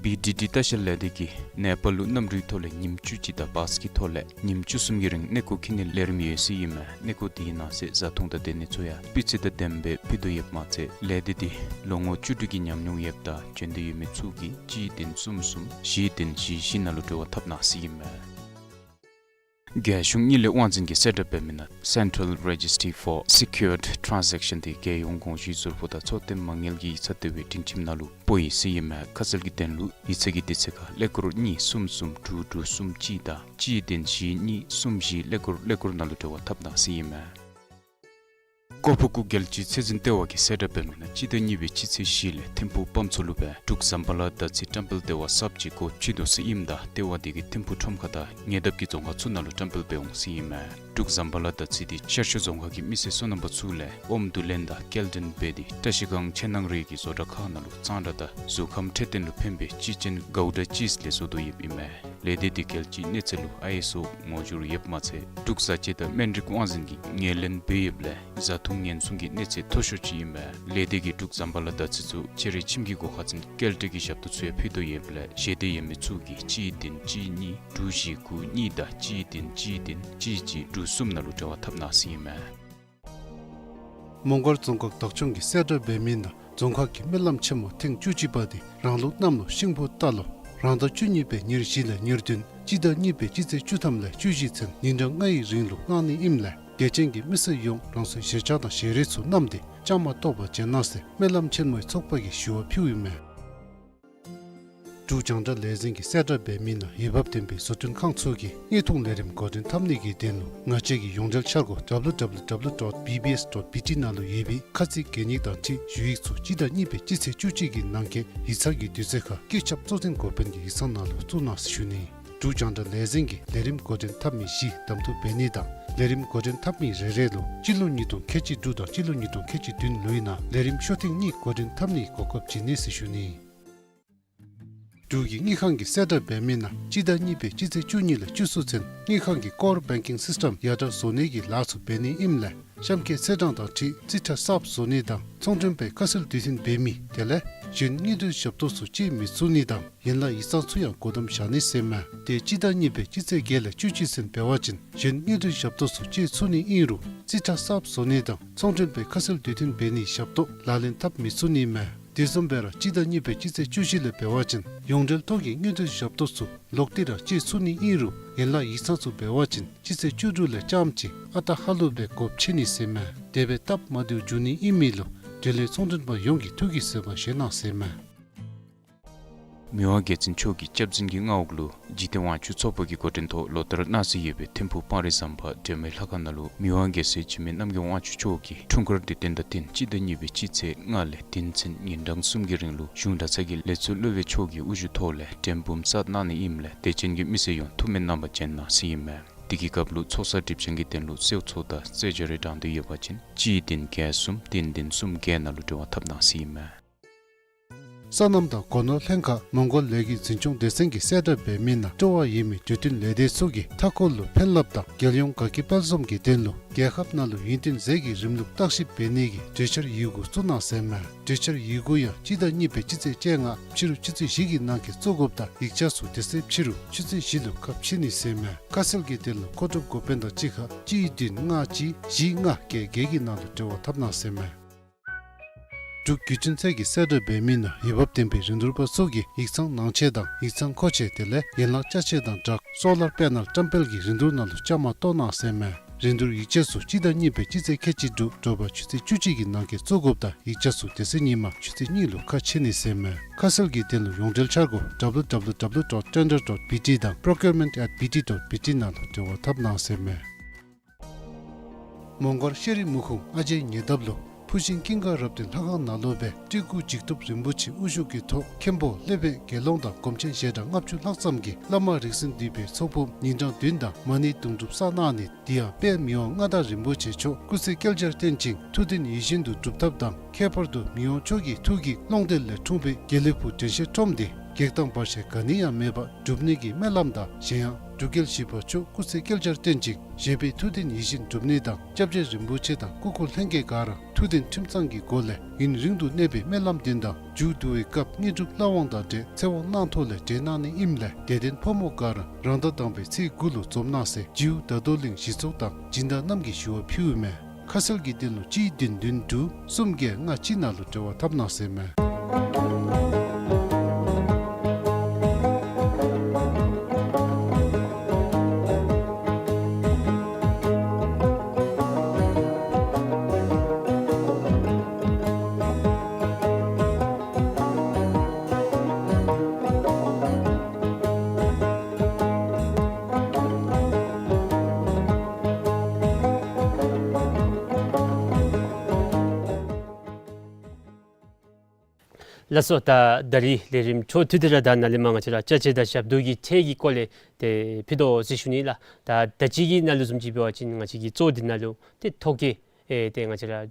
བི་ཌི་ཌི་ལྟ་བཤལ་ལས་སྡེ་གིས་ནེ་པཱལ་ལུ་གནམ་གྲུའི་ཐོག་ལས་ཉིནམ་བཅུ་གཅིག་དང་བཱས་ཀྱི་ཐོག་ལས་ཉིནམ་བཅུ་གསུམ་གྱི་རིང་གནས་སྐོར་འཁྱིད་ནིའི་ལས་རིམ་ཡོད་ཟེར་ཨིན་མས། གནས་སྐོར་དེའི་ནང་གསེས་བཟའ་འཐུང་དང་སྡོད་གནས་ཚུ་ཡང་སྤུས་ཚད་དང་ལྡནམ་སྦེ་ཕུལ་དོ་ཡོདཔ་མ་ཚད་ལས་སྡེ་འདི་ལོ་ངོ་བཅུ་དྲུག་གི་ཉམས་མྱོང་ཡོདཔ་དང་འབྱོན་འདོད་ཡོད་མི་ཚུ་གིས་གཅིག་བདུན་གསུམ་གསུམ་བཞི་བདུན་བཞི་བཞི་ནང་ལུ་འབྲེལ་བ་འཐབ་གནང་ཟེར་ཨིན་མས། རྒྱལ་གཞུང་དངུལ་ལས་དབང་འཛིན་གྱིས་གསལ་བསྒྲགས་འབད་མི་ནང་Central Registry for Secured Transaction དེ་རྒྱལ་ཡོངས་དགོངས་ཞུའི་ཟུར་ཕོགས་དང་འཚོ་རྟེན་མ་དངུལ་གྱི་ཡིག་ཚང་ལྟེ་བའི་སྒྲིང་ཁྱིམ་ནང་ལུ་སྤོ་ཡི་ཟེར་ཨིན་མས། ཁ་གསལ་གྱི་དོན་ལུ་ཡིག་ཚང་གི་དུས་ཚོད་ཁར་ཀླད་ཀོར་གཉིས་གསུམ་གསུམ་དྲུག་དྲུག་གསུམ་གཅིག་དང་གཅིག་བདུན་བཞི་གཉིས་གསུམ་བཞི་ཀླད་ཀོར་ཀླད་ཀོར་ནང་ལུ་འབྲེལ་བ་འཐབ་གནང་ཟེར་ཨིན་མས། ཀོ་ཕུ་ཀུ་རྒྱལ་སྤྱིའི་ཚད་འཛིན་ལྟེ་བ་གིས་གསལ་བསྒྲགས་འབད་མི་ནང་སྤྱི་ཟླ་གཉིས་པའི་སྤྱི་ཚེས་བཞི་ལས་ཐིམ་ཕུག་སྤམ་མཚོ་ལུ་སྦེ་འབྲུག་ཟམ་པ་ལ་དར་ཚི་བཀྲམ་སྤེལ་ལྟེ་བ་གསརཔ་ཅིག་སྒོ་ཕྱེ་དོ་ཟེར་ཨིནམ་ད་ལྟེ་བ་དེ་གིས་ཐིམ་ཕུག་ཁྲོམ་ཁ་དང་ཉེ་འདབས་ཀྱི་རྫོང་ཁག་ཚུ་ནང་ལུ་བཀྲམ་སྤེལ་འབད་འོང་ཟེར་ཨིན་མས། འབྲུག་ཟམ་པ་ལ་དར་ཚི་དེ་ཤར་ཕྱོགས་རྫོང་ཁག་གི་མི་སེར་སོ་ནམ་པ་ཚུ་ལས་ཨོམ་བསྡུ་ལེན་དང་སྐྱེལ་འདྲེན་འབད་དེ་བཀྲ་ཤིས་སྒང་ཆེ་ནང་རེ་གི་བཟོ་གྲྭ་ཁག་ནང་ལུ་གཙང་སྦྲ་དང་གཟུགས་ཁམས་འཕྲོད་བསྟེན་ལུ་ཕན་པའི་གཅེས་ཅན་གའུ་ཌ་ཅིསི་ལས་བཟོ་དོ་ཡོདཔ་ཨིན་མས། ལས་སྡེ་དེ་རྒྱལ་སྤྱིའི་གནས་ཚད་ལུ་ཨའི་ཨེསི་ཨོ་ངོ་སྦྱོར་ཡོདཔ་མ་ཚད་འབྲུག་བཟའ་སྤྱོད་དང་སྨན་རིགས་དབང་འཛིན་གྱིས་ངོས་ལེན་འབད་ཡོདཔ་ལས་བཟའ་འཐུང་ཉེན་སྲུང་གི་གནས་ཚད་མཐོ་ཤོས་ཅིག་ཨིན་པས། ལས་སྡེ་གིས་འབྲུག་ཟམ་པ་ལ་དར་ཚི་ཚུ་ཁྱེད་རའི་ཁྱིམ་གྱི་སྒོ་ཁར་འཛིན་སྐྱེལ་འདྲེན་གྱི་ཞབས་ཏོག་ཚུ་ཡང་ཕུལ་དོ་ཡོདཔ་ལས་ཞལ་འདེབས་ཡོད་མི་ཚུ་གིས་གཅིག་བདུན་གཅིག་གཉིས་དྲུག་བཞི་དགུ་གཉིས་དང་གཅིག་བདུན་གཅིག་བདུན་གཅིག་གཅིག་དྲུག་གསུམ་ནང་ལུ་འབྲེལ་བ་འཐབ་གནང་ཟེར་ཨིན་མས། མོང་སྒར་རྫོང་ཁག་བདག་སྐྱོང་གིས་གསལ་བསྒྲགས་འབད་མི་ནང་རྫོང་ཁག་གི་སྨོན་ལམ་ཆེན་མོ་ཐེངས་བཅུ་གཅིག་པ་དེ་རང་ལུགས་གནམ་ལོ་ཤིང་ཕོ་རྟ་ལོ་རང་ཟླ་བཅུ་གཉིས་པའི་ཉེར་བཞི་ལས་ཉེར་བདུན་སྤྱི་ཟླ་གཉིས་པའི་སྤྱི་ཚེས་བཅུ་ཐམ་ལས་བཅུ་བཞི་ཚུན་ཉིན་གྲངས་ལྔའི་རིང་ལུ་གནང་ནི་ཨིནམ་ལས་དད་ཅན་གྱི་མི་སེར་ཡོངས་རང་སོའི་གཞིར་བཅར་དང་ཞལ་རས་ཚུ་བསྣམས་ཏེ་བཅའ་མར་གཏོགས་པར་བྱོན་གནང་ཟེར་སྨོན་ལམ་ཆེན་མོའི་ཚོགས་པ་གིས་ཞུ་བ་ཕུལཝ་ཨིན་མས། འབྲུག་རྒྱང་བསྒྲགས་ལས་འཛིན་གྱིས་གསལ་བསྒྲགས་འབད་མི་ནང་འོས་འབབ་ལྡན་པའི་བཟོ་སྐྲུན་ཁང་ཚུ་གིས་དངོས་མཐོང་ལས་རིམ་འགོ་འདྲེན་འཐབ་ནི་གི་དོན་ལུ་ང་བཅས་ཀྱི་ཡོངས་འབྲེལ་འཆར་སྒོ་ཌབ་ལུ་ཌབ་ལུ་ཌབ་ལུ་ཌོཊ་བི་བི་ཨེསི་ཌོཊ་བི་ཊི་ནང་ལུ་ཡོད་པའི་ཁ་ཚིག་གད་སྙིགས་དང་འཁྲིལ་ཞུ་ཡིག་ཚུ་སྤྱི་ཟླ་གཉིས་པའི་སྤྱི་ཚེས་བཅུ་གཅིག་གི་ནང་འཁོད་ཡིག་ཚང་གི་དུས་ཚོད་ཁར་སྐུ་ཞབས་གཙོ་འཛིན་འགོ་དཔོན་གྱི་ཡིག་ཚང་ནང་ལུ་བཙུགས་གནང་ཟེར་ཞུ་ནི། འབྲུག་རྒྱང་བསྒྲགས་ལས་འཛིན་གྱིས་ལས་རིམ་འགོ་འདྲེན་འཐབ་མི་བཞི་གདམ་འཐུ་འབད་ནི་དང་ལས་རིམ་འགོ་འདྲེན་འཐབ་མི་རེ་རེ་ལུ་སྤྱི་ལོ་ཉིས་སྟོང་ཁལ་གཅིག་དྲུག་དང་སྤྱི་ལོ་ཉིས་སྟོང་ཁལ་གཅིག་བདུན་ལོའི་ནང་ལས་རིམ་ཤོག་ཐེངས་གཉིས་འགོ་འདྲེན་འཐབ་ནིའི་གོ་སྐབས་བྱིན་ནི་ཟེར་ཞུ་ནི། འབྲུག་གི་དངུལ་ཁང་གིས་གསལ་བསྒྲགས་འབད་མི་ནང་སྤྱི་ཟླ་གཉིས་པའི་སྤྱི་ཚེས་བཅུ་གཉིས་ལས་བཅུ་གསུམ་ཚུན་དངུལ་ཁང་གི་ཀོར་བེང་ཀིང་སིསི་ཊམ་ཡར་དྲག་བཟོ་ནི་གི་ལཱ་ཚུ་འབད་ནི་ཨིནམ་ལས་གཤམ་འཁོད་ཚེས་གྲངས་དང་འཁྲིལ་རྩིས་ཁྲ་གསརཔ་བཟོ་ནི་དང་ཚོང་མགྲོན་པའི་ཁ་གསལ་དུས་མཐུན་འབད་མི་དེ་ལས་གཞན་དངུལ་འབྲེལ་ཞབས་ཏོག་ཚུ་སྤྱོད་མི་ཚུགས་ནི་དང་ཡན་ལག་ཡིག་ཚང་ཚུ་ཡང་སྒོ་བསྡམ་བཞག་ནི་ཟེར་མས། དེ་སྤྱི་ཟླ་གཉིས་པའི་སྤྱི་ཚེས་བརྒྱད་ལས་བཅུ་གཅིག་ཚུན་འབད་བ་ཅིན་གཞན་དངུལ་འབྲེལ་ཞབས་ཏོག་ཚུ་སྤྱོད་ཚུགས་ནི་ཨིན་རུང་རྩིས་ཁྲ་གསརཔ་བཟོ་ནི་དང་ཚོང་མགྲོན་པའི་ཁ་གསལ་དུས་མཐུན་འབད་ནིའི་ཞབས་ཏོག་ལག་ལེན་འཐབ་མི་ཚུགས་ནི་མས། དེ་བཟུམ་སྦེ་ར་སྤྱི་ཟླ་གཉིས་པའི་སྤྱི་ཚེས་བཅུ་བཞི་ལས་འབད་བ་ཅིན་ཡོངས་འབྲེལ་ཐོག་གི་དངུལ་འབྲེལ་ཞབས་ཏོག་ཚུ་ལོག་སྟེ་ར་སྤྱོད་ཚུགས་ནི་ཨིན་རུང་ཡན་ལག་ཡིག་ཚང་ཚུ་འབད་བ་ཅིན་སྤྱི་ཚེས་བཅུ་དྲུག་ལས་རྐྱངམ་ཅིག་ཨ་རྟག་ཧ་ལུགས་སྦེ་སྒོ་ཕྱེ་ནི་ཟེར་མས། དེ་སྦེ་སྟབས་མ་བདེཝ་འབྱུང་ནི་ཨིན་མི་ལུ་འབྲེལ་ཡོད་ཚོང་མགྲོན་པ་ཡོངས་ཀྱིས་ཐུགས་ཀྱི་བཟོད་པ་བཞེས་གནང་ཟེར་མས། མི་དབང་རྒྱལ་བཙུན་མཆོག་གི་སྐྱབས་འཛིན་གྱི་མངའ་འོག་ལུ་འཇིག་རྟེན་དབང་ཕྱུག་ཚོགས་པ་གི་འགོ་འདྲེན་ཐོག་ལོ་ལྟར་གནང་སྲོལ་ཡོད་པའི་ཐིམ་ཕུག་སྤང་རི་ཟམ་པ་སྒྲོལ་མའི་ལྷ་ཁང་ནང་ལུ་མི་དབང་རྒྱལ་སྲས་འཇིགས་མེད་རྣམ་རྒྱལ་དབང་ཕྱུག་མཆོག་གི་འཁྲུངས་སྐར་དུས་སྟོན་དང་བསྟུན་སྤྱི་ཟླ་གཉིས་པའི་སྤྱི་ཚེས་ལྔ་ལས་བདུན་ཚུན་ཉིན་གྲངས་གསུམ་གྱི་རིང་ལུ་གཞུང་གྲྭ་ཚང་གི་ལས་ཚོགས་སློབ་དཔོན་མཆོག་གི་དབུ་བཞུགས་ཐོག་ལས་མགྲོན་འབུམ་སྩལ་གནང་ནི་ཨིནམ་ལས་དད་ཅན་གྱི་མི་སེར་ཡོངས་ཐུགས་སྨོན་རྣམ་པར་བྱོན་གནང་ཟེར་ཨིན་མས། དེ་གི་སྐབས་ལུ་ཚོགས་བསགས་སྒྲིབ་སྦྱང་གི་དོན་ལུ་གསོལ་ཚོགས་དང་རྩོད་སྦྱོར་རེ་དྲང་དོན་ཡོད་པ་ཅིན་གཅིག་བདུན་བརྒྱད་གསུམ་བདུན་བདུན་གསུམ་བརྒྱད་ནང་ལུ་འབྲེལ་བ་འཐབ་གནང་ཟེར་ཨིན་མས། སོ་ནམ་དང་སྒོ་ནོར་ལྷན་ཁག་མོང་སྒོར་ལས་འགུལ་འཛིན་སྐྱོང་སྡེ་ཚན་གྱིས་གསལ་བསྒྲགས་འབད་མི་ནང་སྤྲོ་བ་ཡོད་མི་གྲོས་མཐུན་ལས་སྡེ་ཚུ་གིས་མཐའ་འཁོར་ལུ་ཕན་རླབས་དང་རྒྱལ་ཡོངས་དགའ་སྐྱིད་དཔལ་འཛོམས་ཀྱི་དོན་ལུ་རྒྱལ་ཁབ་ནང་ལུ་ཡུན་བརྟན་ཟས་ཀྱི་རིམ་ལུགས་བརྟག་ཞིབ་འབད་ནི་གི་གྲོས་འཆར་ཡི་གུ་བཙུགས་གནང་ཟེར་མས། གྲོས་འཆར་ཡི་གུ་ཡང་སྤྱི་ཟླ་གཉིས་པའི་སྤྱི་ཚེས་བཅོ་ལྔ་ཕྱི་རུ་ཆུ་ཚོད་བཞི་གི་ནང་འཁོད་བཙུགས་དགོཔ་དང་ཡིག་ཆ་ཚུ་དེ་ཚེ་ཕྱི་རུ་ཆུ་ཚོད་བཞི་ལུ་ཁ་ཕྱེ་ནི་ཟེར་མས། ཁ་གསལ་གྱི་དོན་ལུ་མཁོ་སྒྲུབ་འགོ་དཔོན་དང་གཅིག་ཁར་གཅིག་བདུན་ལྔ་གཅིག་བཞི་ལྔ་བརྒྱད་བརྒྱད་ཀྱི་ནང་ལུ་འབྲེལ་བ་འཐབ་གནང་ཟེར་མས། འབྲུག་བརྒྱུད་འཕྲིན་ཚད་ཀྱིས་གསལ་བསྒྲགས་འབད་མི་ནང་འོས་འབབ་ལྡན་པའི་རིན་བསྡུར་པ་ཚུ་གིས་ཡིག་ཚང་ནང་ཆས་དང་ཡིག་ཚང་མཁོ་ཆས་དེ་ལས་ཡན་ལག་ཅ་ཆས་དང་སྦྲགས་སོ་ལར་པེ་ནལ་བཀྲམ་སྤེལ་གྱི་རིན་བསྡུར་ནང་ལུ་བཅའ་མར་གཏོགས་གནང་ཟེར་མས། རིན་བསྡུར་ཡིག་ཆ་ཚུ་སྤྱི་ཟླ་གཉིས་པའི་སྤྱི་ཚེས་ཁལ་གཅིག་དྲུག་དྲོ་པ་ཆུ་ཚོད་བཅུ་གཅིག་གི་ནང་འཁོད་བཙུགས་དགོཔ་དང་ཡིག་ཆ་ཚུ་དེ་ཚེ་ཉིན་མ་ཆུ་ཚོད་གཉིས་ལུ་ཁ་ཕྱེ་ནི་ཟེར་མས། ཁ་གསལ་གྱི་དོན་ལུ་ཡོངས་འབྲེལ་འཆར་སྒོ་W W W dot tender dot B T དང་procurement at B T dot B T ནང་ལུ་འབྲེལ་བ་འཐབ་གནང་ཟེར་མས། མོང་སྒར་ཤེས་རིག་མུ་ཁུངས་ཨ་ཇེ་ཉེ་འདབས་ལུ་ཕུར་ཤིང་ཀུན་དགའ་རབ་བརྟན་ལྷ་ཁང་ནང་ལུ་སྦེ་སྤྲུལ་སྐུ་འཇིགས་ཐོབ་རིན་པོ་ཆེ་དབུ་བཞུགས་ཀྱི་ཐོག་མཁན་པོ་སློབ་དཔོན་དགེ་སློང་དང་སྒོམ་ཆེན་ཞལ་གྲངས་ལྔ་བཅུ་ལྷག་ཙམ་གྱིས་བླ་མ་རིགས་གསུམ་འདུས་པའི་ཚོགས་ཕུང་ཉིན་གྲངས་བདུན་དང་མ་ཎི་དུང་སྒྲུབ་བསགས་གནང་ནི། དེ་ཡང་དཔལ་མི་དབང་མངའ་བདག་རིན་པོ་ཆེ་མཆོག་སྐུ་ཚེ་བསྐལ་བརྒྱར་བརྟན་ཅིང་ཐུགས་མཐུན་ཡིད་བཞིན་དུ་སྒྲུབ་ཐབས་དང་ཁྱད་པར་དུ་མི་དབང་མཆོག་གི་ཐུགས་ཀྱི་ཀློང་གཏེར་ལས་འཁྲུངས་པའི་དགེ་ལེགས་ཕུག་དྲན་ཤེས་ཁྲོམ་འདི་གེགས་དང་བར་ཆད་ག་ནི་ཡང་མེད་པར་སྒྲུབ་ནི་གི་སྨོན་ལམ་དང་གཞན་ཡང་འབྲུག་རྒྱལ་བཞི་པ་མཆོག་སྐུ་ཚེ་བསྐལ་བརྒྱར་བརྟན་ཅིང་བཞད་པའི་ཐུགས་མཐུན་ཡིད་བཞིན་འགྲུབ་ནི་དང་སྐྱབས་རྗེ་རིན་པོ་ཆེ་དང་སྐུ་འཁོར་ལྷན་རྒྱས་ག་ར་ཐུགས་མཐུན་ཁྲིམས་གཙང་གི་སྒོ་ལས་ཡུན་རིང་དུ་གནས་པའི་སྨོན་ལམ་འདོན་དང་མཇུག་བསྡུ་བའི་སྐབས་དངོས་གྲུབ་བླ་དབང་དང་འབྲེལ་ཚེ་དབང་གནང་ཐོག་ལས་འབྲེལ་གནང་ནི་ཨིནམ་ལས་དད་ལྡན་ཕོ་མོ་ག་ར་རང་ཟླ་དང་པའི་ཚེས་དགུ་ལུ་འཛོམས་གནང་ཟེར་ཇིའུ་ཟླ་གཏོར་གླིང་གཞི་ཚོགས་དང་སྦྱིན་བདག་རྣམས་ཀྱིས་ཞུ་བ་ཕུལཝ་མས། ཁ་གསལ་གྱི་དོན་ལུ་གཅིག་བདུན་བདུན་དྲུག་གསུམ་བརྒྱད་ལྔ་གཅིག་ནང་ལུ་འབྲེལ་བ་འཐབ་གནང་ཟེར་མས། ལགས་སོ། ད་ད་རིས་ལས་རིམ་འཕྲོ་མཐུད་དེ་ར་ད་ནཱ་ལས་མར་ང་བཅས་ར་ཅ་ཆས་དང་ཞབས་ཏོག་གི་ཁྲལ་གྱི་སྐོར་ལས་ཏེ་ཕུལ་དོ་ཟེར་ཞུ་ནི་ལགས། ད་ད་ཅི་གི་ནང་ལུ་བཟུམ་ཅིག་འབད་བ་ཅིན་ང་བཅས་ཀྱི་གཙོ་འདི་ནང་ལུ་ཏེ་ཐོ་བཀོད་ཨེ་ཏེ་ང་བཅས་ར་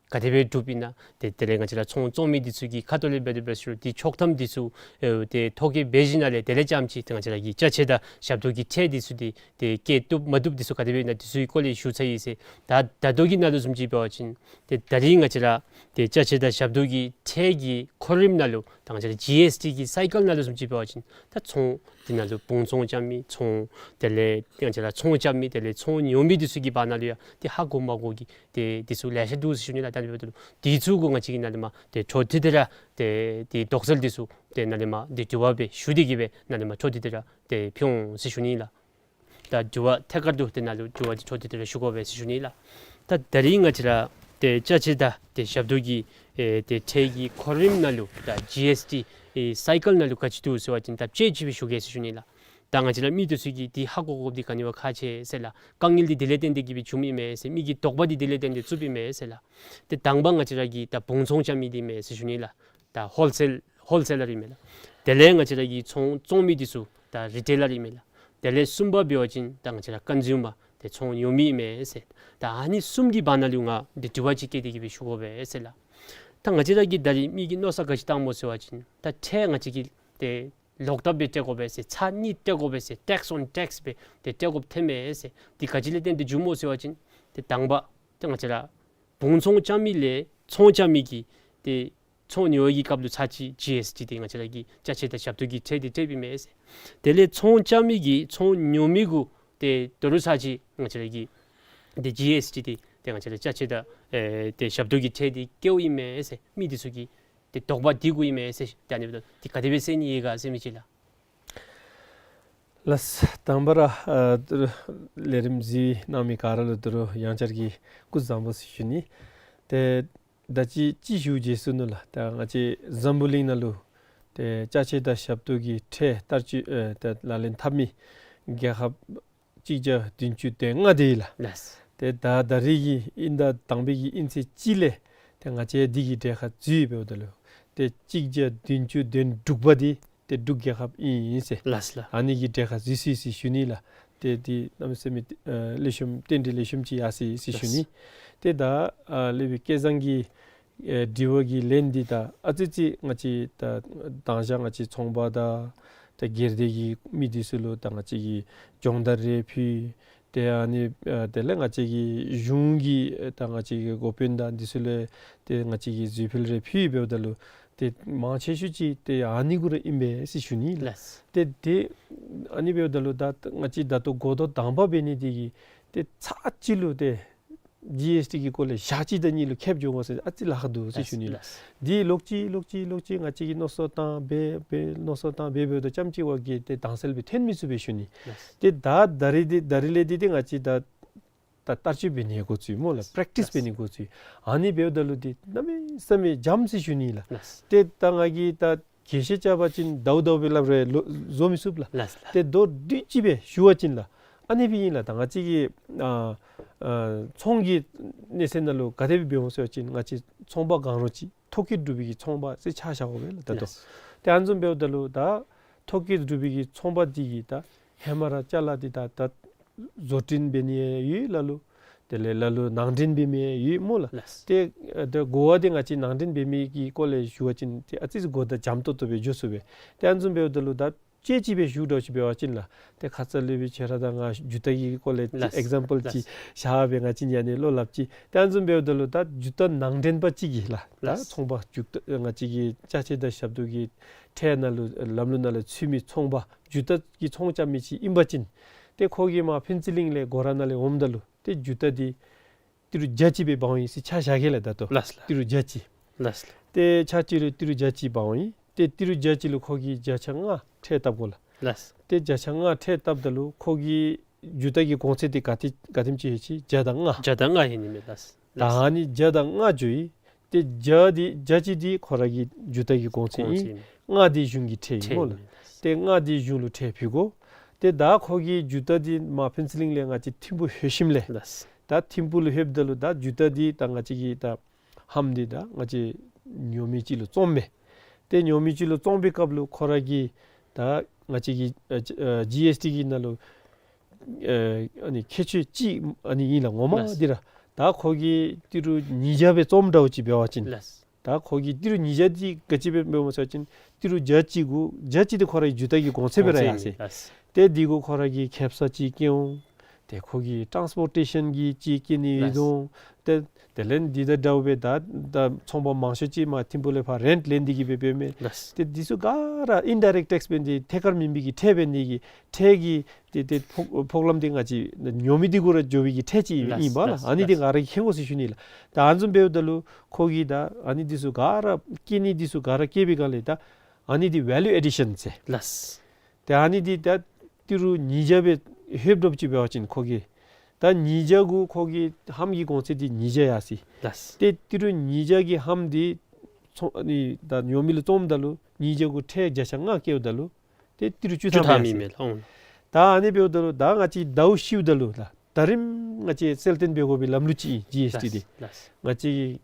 ག་དེ་སྦེ་སྒྲུབ་ཨིན་ན། ཏེ་དེ་ལས་ང་བཅས་ར་ཚོང་བཙོང་མི་འདི་ཚུ་གི་ཁ་ཐུག་ལས་འབད་དེ་འབད་ཟེར་རུང་ཏེ་ཆོག་ཐམ་འདི་ཚུ་ཨེ་ཏེ་ཐོ་བཀོད་འབད་ཞིནམ་ལས་དེ་ལས་རྐྱངམ་ཅིག་ཏེ་ང་བཅས་ར་གི་ཅ་ཆས་དང་ཞབས་ཏོག་གི་ཁྲལ་འདི་ཚུ་འདི་ཏེ་བཀལ་བཏུབ་མ་བཏུབ་འདི་ཚུ་ག་དེ་སྦེ་ཨིན་ན་འདི་ཚུ་གི་སྐོར་ལས་ཞུ་ཚར་ཡི་ཟེར། ད་ད་ལྟོ་གི་ནང་ལུ་བཟུམ་ཅིག་འབད་བ་ཅིན་ཏེ་ད་རིས་ང་བཅས་ར་ཏེ་ཅ་ཆས་དང་ཞབས་ཏོག་གི་ཁྲལ་གྱི་འཁོར་རིམ་ནང་ལུ་ད་ང་བཅས་ར་ཇི་ཨེསི་ཊི་གི་སའི་ཀལ་ནང་ལུ་བཟུམ་ཅིག་འབད་བ་ཅིན་ད་ཚོང་འདི་ནང་ལུ་བུང་ཚོང་རྐྱབ་མི་ཚོང་དེ་ལས་ཏེ་ང་བཅས་ར་ཚོང་རྐྱབ་མི་དེ་ལས་ཚོང་ཉོ་མི་འདི་ཚུ་གི་བར་ན་ལུ་ཡང་ཏེ་ཧ་གོ་མ་གོ་གི་ཏེ་འདི་ཚུ་ལེ་ཤ་འདུག་ཟེར་ཞུ་ནི་ལགས། ད་འདི་འབདཝ་ད་ལུ་འདི་ཚུ་གུ་ང་བཅས་ཀྱིས་ནཱ་ལས་མར་ཏེ་འཕྲོ་མཐུད་དེ་ར་ཏེ་ཏེ་དོགས་སེལ་འདི་ཚུ་ཏེ་ནཱ་ལས་མར་ཏེ་དྲི་བ་སྦེ་ཞུ་སྟེ་གི་སྦེ་ནཱ་ལས་མར་འཕྲོ་མཐུད་དེ་ར་ཏེ་ཕུལ་འོང་ཟེར་ཞུ་ནི་ལགས། ད་དྲི་བ་ཐད་ཀར་དུ་ཏེ་ནཱ་ལུ་དྲི་བ་འདི་འཕྲོ་མཐུད་དེ་ར་ཞུ་དགོ་པས་ཟེར་ཞུ་ནི་ལགས། ད་ད་རིས་ང་བཅས་ར་ཏེ་ཅ་ཆས་དང་ཏེ་ཞབས་ཏོག་གི་ཨེ་ཏེ་ཁྲལ་གྱི་འཁོར་རིམ་ནང་ལུ་ད་ཇི་ཨེསི་ཊི་ཨེ་སའི་ཀལ་ནང་ལུ་ག་ཅི་འདུག་ཟེར་བ་ཅིན་ད་དཔྱེ་ཅིག་སྦེ་ཞུ་གེ་ཟེར་ཞུ་ནི་ལགས། ད་ང་བཅས་ར་མི་འདི་ཚུ་གིས་འདི་ཧ་གོ་དགོཔ་འདི་ག་ནི་བ་ཁག་ཆེ་ཟེར་ལགས། དཀའ་ངལ་འདི་དེ་ལས་བརྟེན་ཏེ་གི་སྦེ་བྱུངམ་ཨིན་མས་ཟེར། མི་གི་དོགས་པ་འདི་དེ་ལས་བརྟེན་ཏེ་བཙུགསཔ་ཨིན་མས་ཟེར་ལགས། ཏེ་དང་པ་ང་བཅས་ར་གི་ད་བུང་ཚོང་རྐྱབ་མི་འདི་ཨིན་མས་ཟེར་ཞུ་ནི་ལགས། ད་ཧོལ་སེལ་ཧོལ་སེ་ལར་ཨིན་མས་ལགས། དེ་ལས་ང་བཅས་ར་གི་ཚོང་བཙོང་མི་འདི་ཚུ་ད་རི་ཊེ་ལར་ཨིན་མས་ལགས། དེ་ལས་གསུམ་པ་འབད་བ་ཅིན་ད་ང་བཅས་ར་ཀོན་སིའུ་མར་ཏེ་ཚོང་ཉོ་མི་ཨིན་མས་ཟེར། ད་ཨ་ནི་གསུམ་གྱི་བར་ན་ལུ་ང་འདི་དྲི་བ་ཅིག་བཀོད་དེ་གི་སྦེ་ཞུ་དགོ་པས་ཟེར་ལགས། ད་ང་བཅས་ར་གིས་ད་རིས་མི་གི་མནོ་བསམ་ག་ཅི་བཏངམ་སྨོ་ཟེར་བ་ཅིན་ད་ཁྲལ་ང་བཅས་ཀྱིས་ཏེ་ལོག་ལྟབ་སྦེ་སྤྲོད་དགོ་པས་ཟེར། ཚར་གཉིས་སྤྲོད་དགོ་པས་ཟེར། ཊེགསི་ཨོན་ཊེགསི་སྦེ་ཏེ་སྤྲོད་དགོཔ་ཐོནམ་མས་ཟེར། འདི་ག་ཅི་ལས་བརྟེན་ཏེ་བྱུངམ་སྨོ་ཟེར་བ་ཅིན་ཏེ་དང་པ་ཏེ་ང་བཅས་ར་བུང་ཚོང་རྐྱབ་མི་ལས་ཚོང་རྐྱབ་མི་གིས་ཏེ་ཚོང་ཉོ་བའི་སྐབས་ལུ་ཚར་གཅིག་ཇི་ཨེསི་ཊི་འདི་ང་བཅས་ར་གི་ཅ་ཆས་དང་ཞབས་ཏོག་གི་ཁྲལ་འདི་སྤྲོདཔ་ཨིན་མས་ཟེར། དེ་ལས་ཚོང་རྐྱབ་མི་གིས་ཚོང་ཉོ་མི་གུ་ཏེ་ད་རུང་ཚར་གཅིག་ང་བཅས་ར་གི་ཏེ་ཇི་ཨེསི་ཊི་འདི་ཏེ་ང་བཅས་ར་ཅ་ཆས་དང་ཨེ་ཏེ་ཞབས་ཏོག་གི་ཁྲལ་འདི་བཀལཝ་ཨིན་མས་ཟེར། མི་འདི་ཚུ་གི་ཏེ་དོགས་པ་འདི་གུ་ཨིན་མས་ཟེར། ཏེ་ཨ་ནི་འབདཝ་ད་འདི་ག་དེ་སྦེ་སེལ་ནི་ཡོད་ག་ཟེར་མི་ཅིག་ལགས། ལགས། དང་པ་ར་ཨ་ལས་རིམ་གཟིགས་གནང་མི་ག་ར་ལུ་ད་རུང་ཡང་བསྐྱར་གྱི་སྐུ་གཟུགས་བཟང་པོ་ཟེར་ཞུ་ནི། ཏེ་ད་ཅི་ཅིག་ཞུ་བརྗེད་སོ་ནུག་ལགས། ད་ང་བཅས་འཛམ་བུ་གླིང་ནང་ལུ་ ཏེ་ཅ་ཆས་དང་ཞབས་ཏོག་གི་ཁྲལ་བསྟར་སྤྱོད་ཨེ་ཏེ་ལག་ལེན་འཐབ་མི་རྒྱལ་ཁབ་གཅིག་བརྒྱ་བདུན་ཅུ་དོན་ལྔ་དེ་ཨིན་ལགས། ལགས། ཏེ་ད་ད་རེས་ཀྱི་དབྱིན་ཟླ་དང་པའི་གི་དབྱིན་ཚེས་གཅིག་ལས་ཏེ་ང་བཅས་འདི་གི་གྲལ་ཁར་འཛུལ་འབདཝ་ད་ལུ་ཏེ་གཅིག་བརྒྱ་བདུན་ཅུ་དོན་དྲུག་པ་འདི་ཏེ་འབྲུག་རྒྱལ་ཁབ་ཨིན་ཟེར། ལགས་ལགས། ཨ་ནི་གི་གྲལ་ཁར་འཛུལ་སོ་ཡི་ཟེར་ཞུ་ནི་ལགས། ཏེ་འདི་གནམ་མེད་ས་མེད་ཨ་ལེགས་ཤོམ་རྟེན་འབྲེལ་ལེགས་ཤོམ་ཅིག་ཡར་སོ་ཡི་ཟེར་ཞུ་ནི། ལགས། ཏེ་ད་ཨ་སློབ་དཔོན་སྐལ་བཟང་གི་ཨེ་དྲི་བ་གི་ལན་འདི་ད་ཨ་ཙི་ཙི་ང་བཅས་ད་དང་ཞག་ང་བཅས་ཚོང་པ་དང་ད་སྒེར་སྡེ་གི་མི་འདི་ཚུ་ལུ་ད་ང་བཅས་ཀྱིས་སྦྱོང་བརྡར་རེ་ཕུལ། ཏེ་ཨ་ནི་ཨ་དེ་ལས་ང་བཅས་ཀྱི་གཞུང་གི་ད་ང་བཅས་ཀྱི་འགོ་དཔོན་དང་འདི་ཚུ་ལུ་ཏེ་ང་བཅས་ཀྱིས་འཛུལ་ཕུལ་རེ་ཕུལ་འབདཝ་ད་ལུ་ཏེ་མང་ཆེ་ཤོས་ཅིག་ཏེ་ཨ་ནི་གུ་ར་ཨིན་པས་ཟེར་ཞུ་ནི་ལགས། ལགས། ཏེ་ཏེ་ཨ་ནི་འབདཝ་ད་ལུ་ད་ང་བཅས་ད་ལྟོ་འགོ་ཐོག་དང་པ་འབད་ནི་འདི་གིས་ཏེ་ཚར་གཅིག་ལུ་ཏེ་ཇི་ཨེསི་ཊི་གི་སྐོར་ལས་ཞག་གཅིག་དང་གཉིས་ལུ་ཁེབས་འགྱོ་དགོ་ཟེར་ཨ་ཙི་ལཱ་ཁག་འདུག་ཟེར་ཞུ་ནི་ལགས། ལགས། འདི་ལོག་ཅི་ལོག་ཅི་ལོག་ཅི་ང་བཅས་ཀྱིས་མནོ་བསམ་བཏང་འབད་འབད་མནོ་བསམ་བཏང་འབད་འབདཝ་ད་ཙམ་ཅིག་བ་གིས་ཏེ་དྭངས་གསལ་སྦེ་ཐོན་མི་ཚུགས་པས་ཞུ་ནི། ལགས། ཏེ་ད་ད་རེས་འདི་ད་རེས་ལས་འདི་ཏེ་ང་བཅས་ད་ད་བསྟར་སྤྱོད་འབད་ནི་འགོ་བཙུགས་སྨོ་ལགས། པེརེཀ་ཊིསི་ལགས། འབད་ནི་འགོ་བཙུགས། ཨ་ནི་འབདཝ་ད་ལུ་འདི་གནམ་མེད་ས་མེད་འཇམ་ཟེར་ཞུ་ནི་ལགས། ལགས། ཏེ་ད་ང་གིས་ད་རྒྱས་བཤད་རྐྱབ་པ་ཅིན་ཟླཝ་ཟླཝ་སྦེ་སླབ་རུང་ལོ་བཟོ་མི་ཚུགས་ལགས། ལགས་ལགས། ཏེ་མདོར་བསྡུས་ཅིག་སྦེ་ཞུ་བ་ཅིན་ལགས། ཨ་ནི་སྦེ་ཨིན་ལགས། ད་ང་བཅས་ཀྱི་ཨ་ཨ་ཚོང་གི་གནས་ཚད་ནང་ལུ་ག་དེ་སྦེ་འབད་འོང་ཟེར་བ་ཅིན་ང་བཅས་ཚོང་པ་གང་རུང་ཅིག་ཐོ་བཀོད་གྲུབ་པའི་གི་ཚོང་པ་ཟེར་ཆ་བཞག་དགོ་པས་ལགས་ད་ལྟོ། ལགས། ཏེ་ཨ་ནི་བཟུམ་འབདཝ་ད་ལུ་ད་ཐོ་བཀོད་གྲུབ་པའི་གི་ཚོང་པ་འདི་གིས་ད་ཧེ་མ་ར་ཅ་ལ་འདི་ད་ད་བཟོ་སྐྲུན་འབད་ནི་ཡོད་ལ་ལུ། དེ་ལས་ལ་ལུ་ནང་འདྲེན་འབད་མི་ཡོད་སྨོ་ལགས། ལགས། ཏེ་ཨ་ད་གོ་བ་འདི་ང་བཅས་ནང་འདྲེན་འབད་མི་གི་སྐོར་ལས་ཞུ་བ་ཅིན་ཏེ་ཨ་ཙི་ཙི་གོ་བརྡ་འཇམ་ཏོག་ཏོ་སྦེ་འགྱོ་ཚུགས་པས། ཏེ་ཨ་ནི་བཟུམ་འབདཝ་ད་ལུ་ད་དཔྱེ་ཅིག་སྦེ་ཞུ་དོ་ཅིག་འབད་བ་ཅིན་ལགས། ཏེ་ཁ་ཙ་སློབ་དཔོན་ཁྱོད་ར་དང་ང་ཇུ་ཏ་གི་སྐོར་ལས་ལགས། ཨིག་ཛམ་པཱལ་ལགས། ཅིག་བཞག་སྦེ་ང་བཅས་གཉིས་ཨ་ནི་བློ་སླབ་ཅི། ཏེ་ཨ་ནི་བཟུམ་འབདཝ་ད་ལུ་ད་ཇུ་ཏ་ནང་འདྲེན་པ་ཅིག་གིས་ལགས། ད་ལགས། ཚོང་པ་ཇུ་ཏ་ང་བཅས་ཀྱི་ཅ་ཆས་དང་ཞབས་ཏོག་གི་ཁྲལ་ནང་ལུ་ལམ་ལུགས་ནང་ལུ་ཚུད་མི་ཚོང་པ་ཇུ་ཏ་གི་ཚོང་རྐྱབ་མི་ཅིག་ཨིན་པ་ཅིན་ཏེ་ཁོ་གིས་མར་ཕུན་ཚོགས་གླིང་ལས་སྒོ་ར་ནང་ལས་འོངམ་ད་ལུ་ཏེ་ཇུ་ཏ་འདི་ཏི་རུ་བརྒྱ་ཅིག་སྦེ་འབག་འོང་ཡི་ཟེར་ཆ་བཞག་གེ་ལགས་ད་ལྟོ། ལགས་ལགས། ཏི་རུ་བརྒྱ་ཅིག། ལགས་ལགས། ཏེ་ཆ་གཅིག་ལུ་ཏི་རུ་བརྒྱ་ཅིག་འབག་འོང་ཡི། ཏེ་ཏི་རུ་བརྒྱ་ཅིག་ལུ་ཁོ་གིས་བརྒྱ་ཆ་ལྔ་ཁྲལ་བཏབ་དགོ་ལགས། ལགས། ཏེ་བརྒྱ་ཆ་ལྔ་ཁྲལ་བཏབ་ད་ལུ་ཁོ་གི་ཇུ་ཏ་གི་གོང་ཚད་འདི་ག་དེ་ག་དེམ་ཅིག་ཡོད་ཅི། བརྒྱ་དང་ལྔ། བརྒྱ་དང་ལྔ་ཨིན་ནི་མས་ལགས། ད་ལགས། ཨ་ནི་བརྒྱ་དང་ལྔ་འགྱོ་ཡི། ཏེ་བརྒྱ་འདི་བརྒྱ་ཅིག་འདི་ཁོ་ར་གི་ཇུ་ཏ་གི་གོང་ཚད་ཨིན། གོང་ཚད་ཨིན། ལྔ་འདི་གཞུང་གི་ཁྲལ་ཨིན་ཁྲལ་སྨོ་ཨིན་ལགས། མས། ཏེ་ལྔ་འདི་གཞུང་ལུ་ཁྲལ་ཕུལ་དགོ། ཏེ་ད་ཁོ་གིས་ཇུ་ཏ་འདི་མར་ཕུན་ཚོགས་གླིང་ལས་ང་བཅས་ཐིམ་ཕུག་ལྷོད་ཞིནམ་ལས། ལགས། ད་ཐིམ་ཕུག་ལུ་ལྷོདཔ་ད་ལུ་ད་ཇུ་ཏ་འདི་ད་ང་བཅས་ཀྱི་ད་ལྷམ་འདི་ད་ང་བཅས་ཉོ་མི་ཅིག་ལུ་བཙོངམ་མས། ཏེ་ཉོ་མི་ཅིག་ལུ་བཙོང་པའི་སྐབས་ལུ་ཁོ་ར་གིས་ད་ང་བཅས་ཀྱི་ཨ་ཨ་ཇི་ཨེསི་ཊི་གི་ནང་ལུ་ཨ་ཨ་ནི་ཁྱད་ཆོས་ཅིག་ཨ་ནི་ཨིན་ལགས། ངོ་མ་ལགས། འདི་ར་ད་ཁོ་གིས་ཏི་རུ་ཉིས་བརྒྱ་སྦེ་བཙོངམ་འདྲཝ་ཅིག་འབད་བ་ཅིན། ལགས། ད་ཁོ་གིས་ཏི་རུ་ཉིས་བརྒྱ་འདི་ག་ཅི་སྦེ་འབདཝ་སྨོ་ཟེར་བ་ཅིན་ཏི་རུ་བརྒྱ་ཅིག་གུ་བརྒྱ་ཅིག་འདི་ཁོ་ར་གི་ཇུ་ཏ་གི་གོང་ཚད་སྦེ་ར་ཡར་སོ་ཡི། གོང་ཚད་ཨིན། ལགས། ཏེ་འདི་གུ་ཁོ་ར་གི་ཁེབ་ས་ཅིག་བཀལ་འོང་། ཏེ་ཁོ་གི་ཊཱནསི་པོར་ཊེ་ཤཱན་གྱི་ཅིག་བཀལ་ནི་ཡོད་དོ། ལགས། ཏེ་དེ་ལས་འདི་དང་འདྲཝ་སྦེ་ད་ད་ཚོང་པ་མང་ཤོས་ཅིག་མར་ཐིམ་ཕུག་ལས་ཕར་རེནཊ་ལེན་ཏེ་གི་སྦེ་འབདཝ་མས། ལགས། ཏེ་འདི་ཚུ་ག་ར་ཨིན་ཌའི་རེཀཊ་ཊེགསི་འབད་ནི་འདི་ཐད་ཀར་མེན་པའི་གི་ཁྲལ་འབད་ནི་འདི་གི་ཁྲལ་གྱི་ཏེ་ཏེ་ཕོག་ཕོག་ལམ་འདི་ང་བཅས་ཉོ་མི་འདི་གུ་ར་འགྱོ་བའི་གི་ཁྲལ་ཅིག་ཨིན་ལགས། ཨིན་པས་ལགས། ལགས། ཨ་ནི་འདི་ལགས། ང་ར་གིས་མཁྱེན་དགོ་ཟེར་ཞུ་ནི་ལགས། ད་ཨ་ནི་བཟུམ་འབདཝ་ད་ལུ་ཁོ་གིས་ད་ཨ་ནི་འདི་ཚུ་ག་ར་བཀལ་ནི་འདི་ཚུ་ག་ར་བཀལ་བའི་སྒང་ལས་ད་ཨ་ནི་འདི་ཝེ་ལུ་ཨེ་ཌི་ཤཱན་ཟེར། ལགས། ཏེ་ཨ་ནི་འདི་ད་ཏི་རུ་ཉིས་བརྒྱ་སྦེ་ལྷོདཔ་འདྲཝ་ཅིག་འབད་བ་ཅིན་ཁོ་གིས་ད་ཉིས་བརྒྱ་གུ་ཁོ་གི་ལྷམ་གྱི་གོང་ཚད་འདི་ཉིས་བརྒྱ་ཡར་སོ་ཡི། ལགས། ཏེ་ཏི་རུ་ཉིས་བརྒྱ་གི་ལྷམ་འདི་ཚོང་ཨ་ནི་ད་ཉོ་མི་ལུ་བཙོངམ་ད་ལུ་ཉིས་བརྒྱ་གུ་ཁྲལ་བརྒྱ་ཆ་ལྔ་བཀལཝ་ད་ལུ་ཏེ་ཏི་རུ་བཅུ་ཐམ་ཡར་སོ་ཡི། བཅུ་ཐམ་ཨིན་མས་ལགས། ཨོང་། ད་ཨ་ནི་འབདཝ་ད་ལུ་ད་ང་བཅས་ཟླཝ་བཞིའི་ད་ལུ་ད་ད་རིམ་ང་བཅས་གསལ་སྟོན་འབད་དགོ་པའི་ལམ་ལུགས་ཅིག་ཨིན་ཇི་ཨེསི་ཊི་འདི། ལགས། ལགས། ང་བཅས་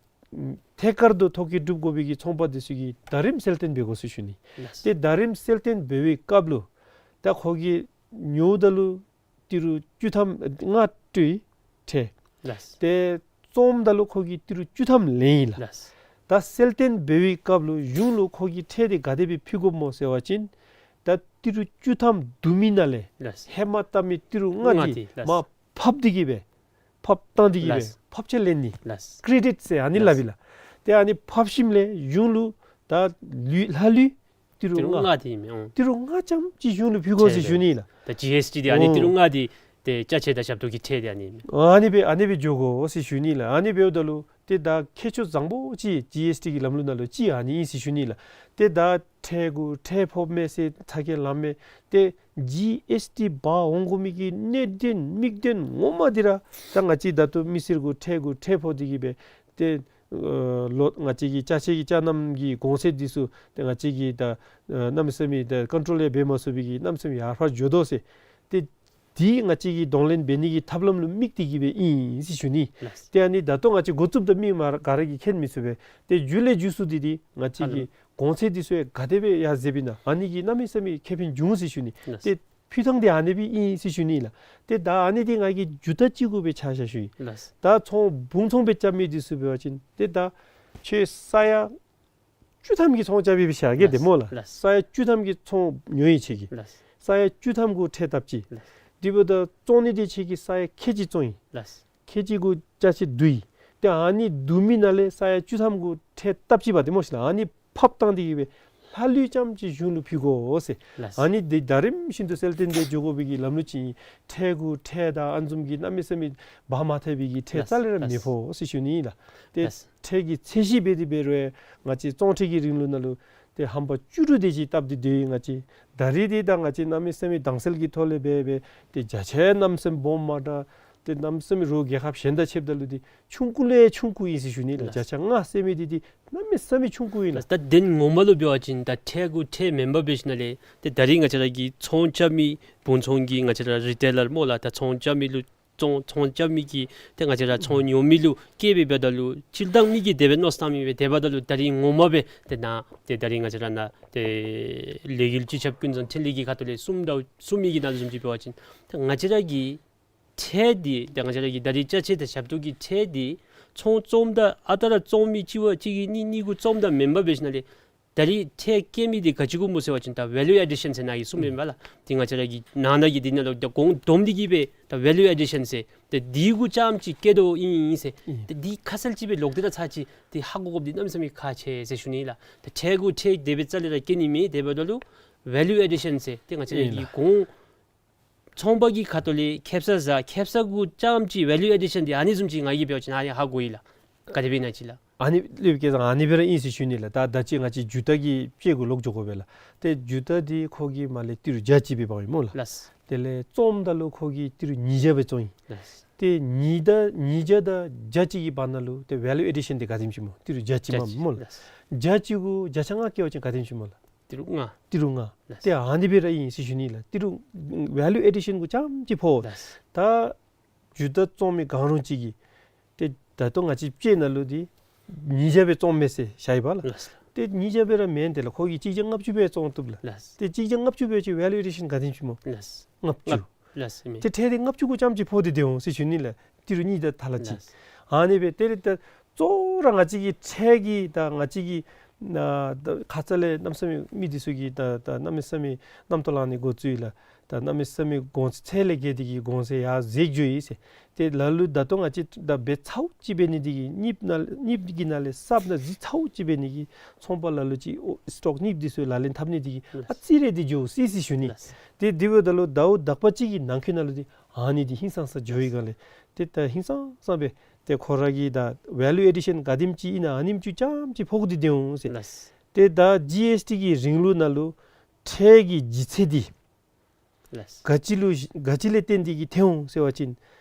ཐད་ཀར་དུ་ཐོ་བཀོད་གྲུབ་དགོ་པའི་གི་ཚོང་པ་འདི་ཚུ་གིས་ད་རིམ་གསལ་སྟོན་འབད་དགོ་ཟེར་ཞུ་ནི། ལགས། ཏེ་ད་རིམ་གསལ་སྟོན་འབད་བའི་སྐབས་ལུ་ད་ཁོ་གིས་ཉོཝ་ད་ལུ་ཏི་རུ་བཅུ་ཐམ་ལྔ་སྤྲོད་ཡི་ཁྲལ། ལགས། ཏེ་བཙོངམ་ད་ལུ་ཁོ་གིས་ཏི་རུ་བཅུ་ཐམ་ལེན་ཡི་ལགས། ལགས། ད་གསལ་སྟོན་འབད་བའི་སྐབས་ལུ་གཞུང་ལུ་ཁོ་གིས་ཁྲལ་འདི་ག་དེ་སྦེ་ཕུལ་དགོཔ་སྨོ་ཟེར་བ་ཅིན་ད་ཏི་རུ་བཅུ་ཐམ་བསྡུ་མི་ནང་ལས། ལགས། ཧེ་མ་བཏབ་མི་ཏི་རུ་ལྔ་ལྔ་འདི་འདི་ལགས། མར་ཕབ་སྟེ་གི་སྦེ་ཕབ་བཏང་སྟེ་གི་སྦེ། ལགས། ཕབ་ཆ་ལེན་ནི། ལགས། ཀེ་རེ་ཌིཊ་ཟེར་ཨ་ནི་ལགས། སླབ་ཨིན་ལགས། ཏེ་ཨ་ནི་ཕབ་ཞིནམ་ལས་གཞུང་ལུ་ད་ལུས་ལྷག་ལུས་ཏི་རུ་ཏི་རུ་ལྔ། ལྔ་འདི་ཨིན་མས། ཨོང་། ཏི་རུ་ལྔ་ཙམ་ཅིག་གཞུང་ལུ་ཕུལ་དགོ་ཟེར་ཞུ་ནི་ལགས། ད་ཇི་ཨེསི་ཊི་འདི་ཨ་ནི་ཨོང་། ཏི་རུ་ལྔ་འདི་ཏེ་ཅ་ཆས་དང་ཞབས་ཏོག་གི་ཁྲལ་འདི་ཨ་ནི་ཨིན་མས། ཨ་ནི་སྦེ་ཨ་ནི་སྦེ་འགྱོ་དགོ་ཟེར་ཞུ་ནི་ལགས། ཨ་ནི་འབདཝ་ད་ལུ་ཏེ་ད་ཁྱད་ཆོས་བཟང་པོ་ཅིག་ཇི་ཨེསི་ཊི་གི་ལམ་ལུགས་ནང་ལུ་ཅིག་ཨ་ནི་ཨིན་ཟེར་ཞུ་ནི་ལགས། ཏེ་ད་ཁྲལ་གུ་ཁྲལ་ཕོགཔ་མས་ཟེར་ཚ་གྱང་ལངམ་མས། ཏེ་ཇི་ཨེསི་ཊི་འབག་འོང་དགོ་མི་གི་གནད་དོན་དམིགས་དོན་ངོ་མ་འདི་ར་ད་ང་བཅས་ད་ལྟོ་མི་སེར་གུ་ཁྲལ་གུ་ཁྲལ་ཕོག་སྟེ་གི་སྦེ་ཏེ་ ཨ་ལོ་ང་བཅས་ཀྱི་ཅ་ཆས་ཀྱི་ཅ་རྣམ་གྱི་གོང་ཚད་འདི་ཚུ་ཏེ་ང་བཅས་ཀྱིས་ད་ཨ་གནམ་མེད་ས་མེད་ད་ཀོན་ཊོལ་ཡང་འབད་མ་ཚུགས་པའི་གི་གནམ་མེད་ས་མེད་ཡར་འཕར་འགྱོ་དོ་ཟེར། ཏེ་འདི་ང་བཅས་ཀྱིས་གདོང་ལེན་འབད་ནི་གི་ཐབས་ལམ་ལུ་དམིགས་ཏེ་གིས་སྦེ་ཨིན་ཟེར་ཞུ་ནི། ལགས། ཏེ་ཨ་ནི་ད་ལྟོ་ང་བཅས་འགོ་བཙུགསཔ་ད་མི་མ་ག་ར་གིས་མཁྱེན་མི་ཚུགས་པས། ཏེ་མཇུག་ལས་མཇུག་སུ་འདི་འདི་ང་བཅས་ཀྱི་ཨ་ལོ་གོང་ཚད་འདི་ཚུ་ཡང་ག་དེ་སྦེ་ཡར་འཛེགས་པས་ན་ཨ་ནི་གིས་གནམ་མེད་ས་མེད་ཁེ་ཕན་འབྱུང་ཟེར་ཞུ་ནི། ལགས། ཏེ་ཕུལ་ཐངས་འདི་ཨ་ནི་སྦེ་ཨིན་ཟེར་ཞུ་ནི་ལགས། ཏེ་ད་ཨ་ནི་འདི་ང་གིས་མཇུག་ད་ཅིག་གུ་སྦེ་ཆ་བཞག་ཞུ་ཡི། ལགས། ད་ཚོང་བུམ་ཚོང་སྦེ་རྐྱབ་མི་འདི་ཚུ་འབད་བ་ཅིན་ཏེ་ད་ཁྱོད་ས་ཡ་བཅུ་ཐམ་གྱི་ཚོང་རྐྱབ་ཡི་སྦེ་བཞག་གེ་ཏེ་སྨོ་ལགས། ལགས། ས་ཡ་བཅུ་ཐམ་གྱི་ཚོང་ཉོ་ཡི་ཁྱོད་ཀྱིས། ལགས། ས་ཡ་བཅུ་ཐམ་གུ་ཁྲལ་བཏབ་ཅི། ལགས། དེ་འབདཝ་ད་བཙོང་ནི་འདི་ཁྱོད་ཀྱིས་ས་ཡ་ཁལ་གཅིག་བཙོང་ཡི། ལགས། ཁལ་གཅིག་གུ་ཅ་ཆས་བསྡུ་ཡི། ཏེ་ཨ་ནི་བསྡུ་མི་ནང་ལས་ས་ཡ་བཅུ་ཐམ་གུ་ཁྲལ་བཏབ་ཅི་བ་ཏེ་སྨོ་ཤིག་ལགས། ཨ་ནི་ཕབ་བཏང་སྟེ་གིས་སྦེ་ལྷག་ལུས་རྐྱངམ་ཅིག་གཞུང་ལུ་ཕུལ་དགོ་ཟེར། ལགས། ཨ་ནི་འདི་ད་རིམ་བཞིན་དུ་གསལ་སྟོན་འདི་འགྱོ་དགོ་པའི་གི་ལམ་ལུགས་ཅིག་ཨིན། ཁྲལ་གུ་ཁྲལ་དང་ཨ་ནི་བཟུམ་གྱི་གནམ་མེད་ས་མེད་འབག་མ་ཐེག་པའི་གི་ཁྲལ་ལགས། རྩ་ལས་ར་ལགས། མི་ཕོག་ཟེར་ཞུ་ནི་ལགས། ཏེ་ལགས། ཁྲལ་གྱི་ཚད་གཞི་འབད་དེ་འབད་རུང་ང་བཅས་བཙོང་ཁྲལ་གྱི་རིང་ལུགས་ནང་ལུ་ཏེ་ཧམ་པ་བཅུ་དྲུག་དེ་ཅིག་བཏབ་སྟེ་སྡོད་ཡི་ང་བཅས། ད་རིས་འདི་ད་ང་བཅས་གནམ་མེད་ས་མེད་དྭངས་གསལ་གྱི་ཐོག་ལས་འབད་འབད་ཏེ་བརྒྱ་ཆ་གནམ་མེད་ས་མེད་སྦོམ་མ་དྲགས། ཏེ་གནམ་མེད་ས་མེད་རོགས་རྒྱལ་ཁབ་གཞན་དང་ཕྱདཔ་ད་ལུ་འདི་ཆུང་ཀུ་ལས་ཆུང་ཀུ་ཨིན་ཟེར་ཞུ་ནི་ལགས། ལགས། བརྒྱ་ཆ་ལྔ་ཟེར་མི་འདི་འདི་གནམ་མེད་ས་མེད་ཆུང་ཀུ་ཨིན་ལགས། ད་དོན་ངོ་མ་ལུ་འབད་བ་ཅིན་ད་ཁྲལ་གུ་ཁྲལ་མེན་པར་འབད་ཞིནམ་ལས་ཏེ་ད་རིས་ང་བཅས་ར་གི་ཚོང་རྐྱབ་མི་བུམ་ཚོང་གི་ང་བཅས་ར་རི་ཊེ་ལར་སྨོ་ལགས། ད་ཚོང་རྐྱབ་མི་ལུ་ཚོང་ཚོང་རྐྱབ་མི་གིས་ཏེ་ང་བཅས་ར་ཚོང་ཉོ་མི་ལུ་བཀལ་སྦེ་འབདཝ་ད་ལུ་སྤྱིར་བཏང་མི་གིས་དེ་སྦེ་མནོ་བསམ་བཏང་མི་སྦེ་དེ་འབདཝ་ད་ལུ་ད་རིས་ངོ་མ་སྦེ་ཏེ་ནཱ་ཏེ་ད་རིས་ང་བཅས་ར་ནཱ་ཏེ་ལས་འགུལ་སྤྱི་ཁྱབ་ཀུན་བཟང་འཕྲིན་ལས་ཀྱི་ཁ་ཐུག་ལས་གསུངམ་ད་གསུངས་མི་གི་ནང་བཟུམ་ཅིག་འབད་བ་ཅིན་ད་ང་བཅས་ར་གི་ཁྲལ་འདི་ད་ང་བཅས་ར་གི་ད་རིས་ཅ་ཆས་དང་ཞབས་ཏོག་གི་ཁྲལ་འདི་ཚོང་བཙོངམ་ད་ཨ་རྟག་ར་བཙོང་མི་གཅིག་བ་གཅིག་གིས་གཉིས་གཉིས་གུ་བཙོངམ་ད་མེན་པར་འབད་ཞིནམ་ལས་ད་རིས་ཁྲལ་བཀལ་མི་འདི་ག་ཅི་གུ་སྨོ་ཟེར་བ་ཅིན་ད་ཝེ་ལུ་ཨེ་ཌི་ཤཱན་ཟེར་ནཱ་གིས་གསུངམ་ཨིན་པས་ལགས། ཏེ་ང་བཅས་ར་གི་ནང་ན་གི་འདི་ནང་ལུ་ད་གོང་བསྡོམས་ཏེ་གིས་སྦེ་ད་ཝེ་ལུ་ཨེ་ཌི་ཤཱན་ཟེར་ཏེ་འདི་གུ་རྐྱངམ་ཅིག་བཀལ་དོ་ཨིན་ཟེར། ཨིན། ཏེ་འདི་ཁ་གསལ་ཅིག་སྦེ་ལོག་སྟེ་ར་ཚར་ཅིག་ཏེ་ཧ་གོ་དགོཔ་འདི་གནམ་མེད་ས་མེད་ཁག་ཆེ་ཟེར་ཞུ་ནི་ལགས། ད་ཁྲལ་གུ་ཁྲལ་དེ་སྦེ་རྩ་ལས་ར་བཀལ་ནི་མེད། དེ་འབདཝ་ད་ལུ་ཝེ་ལུ་ཨེ་ཌི་ཤཱན་ཟེར་ཏེ་ང་བཅས་ར་ཨིན་གི་ལགས། གོང་ཚོང་པ་གི་ཁ་ཐུག་ལས་ཁེབ་ས་ཟ་ཁེབ་ས་གུ་རྐྱངམ་ཅིག་ཝེ་ལུ་ཨེ་ཌི་ཤཱན་འདི་ཨ་ནི་བཟུམ་ཅིག་ང་གིས་འབད་བ་ཅིན་ཨ་ནི་ཧ་གོ་ཡི་ལགས། ག་དེ་སྦེ་ཨིན་ན་ཅིག་ལགས། ཨ་ནི་ལུ་སྐལ་བཟང་ཨ་ནི་སྦེ་ར་ཨིན་ཟེར་ཞུ་ནི་ལགས། ད་ད་ཅི་ང་བཅས་མཇུག་མཐའ་གི་དཔྱད་གུ་ལོག་འགྱོ་དགོ་པས་ལགས། ཏེ་མཇུག་མཐའ་འདི་ཁོ་གིས་མར་ལས་ཏི་རུ་བརྒྱ་གཅིག་སྦེ་འབགཔ་ཨིན་སྨོ་ལགས། ལགས། དེ་ལས་བཙོངམ་ད་ལུ་ཁོ་གིས་ཏི་རུ་ཉིས་བརྒྱ་སྦེ་བཙོང་ཡི། ལགས། ཏེ་ཉིས་བརྒྱ་ཉིས་བརྒྱ་དང་བརྒྱ་གཅིག་གི་བར་ན་ལུ་ཏེ་ཝེ་ལུ་ཨེ་ཌི་ཤཱན་འདི་ག་དེམ་ཅིག་སྨོ། ཏི་རུ་བརྒྱ་གཅིག་མམ་སྨོ་ལགས། ལགས། བརྒྱ་གཅིག་གུ་བརྒྱ་ཆ་ལྔ་བཀལ་བ་ཅིན་ག་དེམ་ཅིག་སྨོ་ལགས། ཏི་རུ་ལྔ། ཏི་རུ་ལྔ། ལགས། ཏེ་ཨ་ནི་སྦེ་ར་ཨིན་ཟེར་ཞུ་ནི་ལགས། ཏི་རུ་ཝེ་ལུ་ཨེ་ཌི་ཤཱན་གུ་རྐྱངམ་ཅིག་ཕོག། ལགས། ད་མཇུག་མཐའ་བཙོང་མི་གང་རུང་ཅིག་གིས་ཏེ་ད་ལྟོ་ང་བཅས་དཔྱད་ནང་ལུ་འདི་ཉིས་བརྒྱ་སྦེ་བཙོངམ་མས་ཟེར་བཞག་ཡི་པ་ལགས། ལགས། ཏེ་ཉིས་བརྒྱ་སྦེ་ར་མེན། དེ་ལས་ཁོ་གིས་གཅིག་བརྒྱ་ལྔ་བཅུ་སྦེ་བཙོང་བཏུབ་ལགས། ལགས། ཏེ་གཅིག་བརྒྱ་ལྔ་བཅུ་སྦེ་ཅིག་ཝེ་ལུ་ཨེ་ཌི་ཤཱན་ག་དེམ་ཅིག་སྨོ། ལགས། ལྔ་བཅུ། ལགས་མེན། ཏེ་ཁྲལ་འདི་ལྔ་བཅུ་གུ་རྐྱངམ་ཅིག་ཕོག་སྟེ་སྡོད་འོང་ཟེར་ཞུ་ནི་ལགས། ཏི་རུ་གཉིས་དང་ཐ་ལ་གཅིག། ལགས། ཨ་ནི་སྦེ་དེ་ལས་ད་གཙོ་བོ་ར་ང་བཅས་ཀྱི་ཁྲལ་གྱི་ད་ང་བཅས་ཀྱི་ཨ་ད་ཁ་ཙ་ལས་གནམ་མེད་ས་མེད་མི་འདི་ཚུ་གིས་ད་ད་གནམ་མེད་ས་མེད་རྣམ་རྟོག་ལང་ནི་འགོ་བཙུགས་ཡི་ལགས། ད་གནམ་མེད་ས་མེད་གོང་ཚད་ལས་བརྒལ་ཏེ་གིས་གོང་ཚད་ཡར་འཛེགས་འགྱོ་ཡི་ཟེར། ཏེ་ལ་ལུ་ད་ལྟོ་ང་བཅས་ད་འབད་ཚརཝ་ཅིག་འབད་ནི་འདི་གིས་གཉིསཔ་ནང་གཉིསཔ་གི་ནང་ལས་གསརཔ་ནང་གཟིགས་ཚརཝ་ཅིག་འབད་ནི་གིས་ཚོང་པ་ལ་ལུ་ཅིག་ཨོ་སི་ཊོག་གཉིསཔ་འདི་ཚུ་ལག་ལེན་འཐབ་ནི་འདི་གིས་ཨ་ཙི་རེ་འདི་འགྱོ་སི་སི་ཞུ་ནི། ལགས། ཏེ་དེ་འབདཝ་ད་ལུ་ཟླཝ་དག་པ་ཅིག་གི་ནང་འཁོད་ནང་ལུ་འདི་ཨ་ནི་འདི་ཧིང་སངས་ས་འགྱོ་ཡི་ག་ལས། ཏེ་ད་ཧིང་སངས་ས་སྦེ་ཏེ་ཁོ་ར་གིས་ད་ཝེ་ལུ་ཨེ་ཌི་ཤཱན་ག་དེམ་ཅིག་ཨིན་ན་ཨ་ནེམ་ཅིག་རྐྱངམ་ཅིག་ཕོག་སྟེ་སྡོད་འོང་ཟེར། ལགས། ཏེ་ད་ཇི་ཨེསི་ཊི་གི་རིང་ལུགས་ནང་ལུ་ཁྲལ་གྱི་ལྗིད་ཚད་འདི་ལགས། ག་ཅི་ལུ་ག་ཅི་ལས་བརྟེན་ཏེ་གིས་ཐོན་འོང་ཟེར་བ་ཅིན་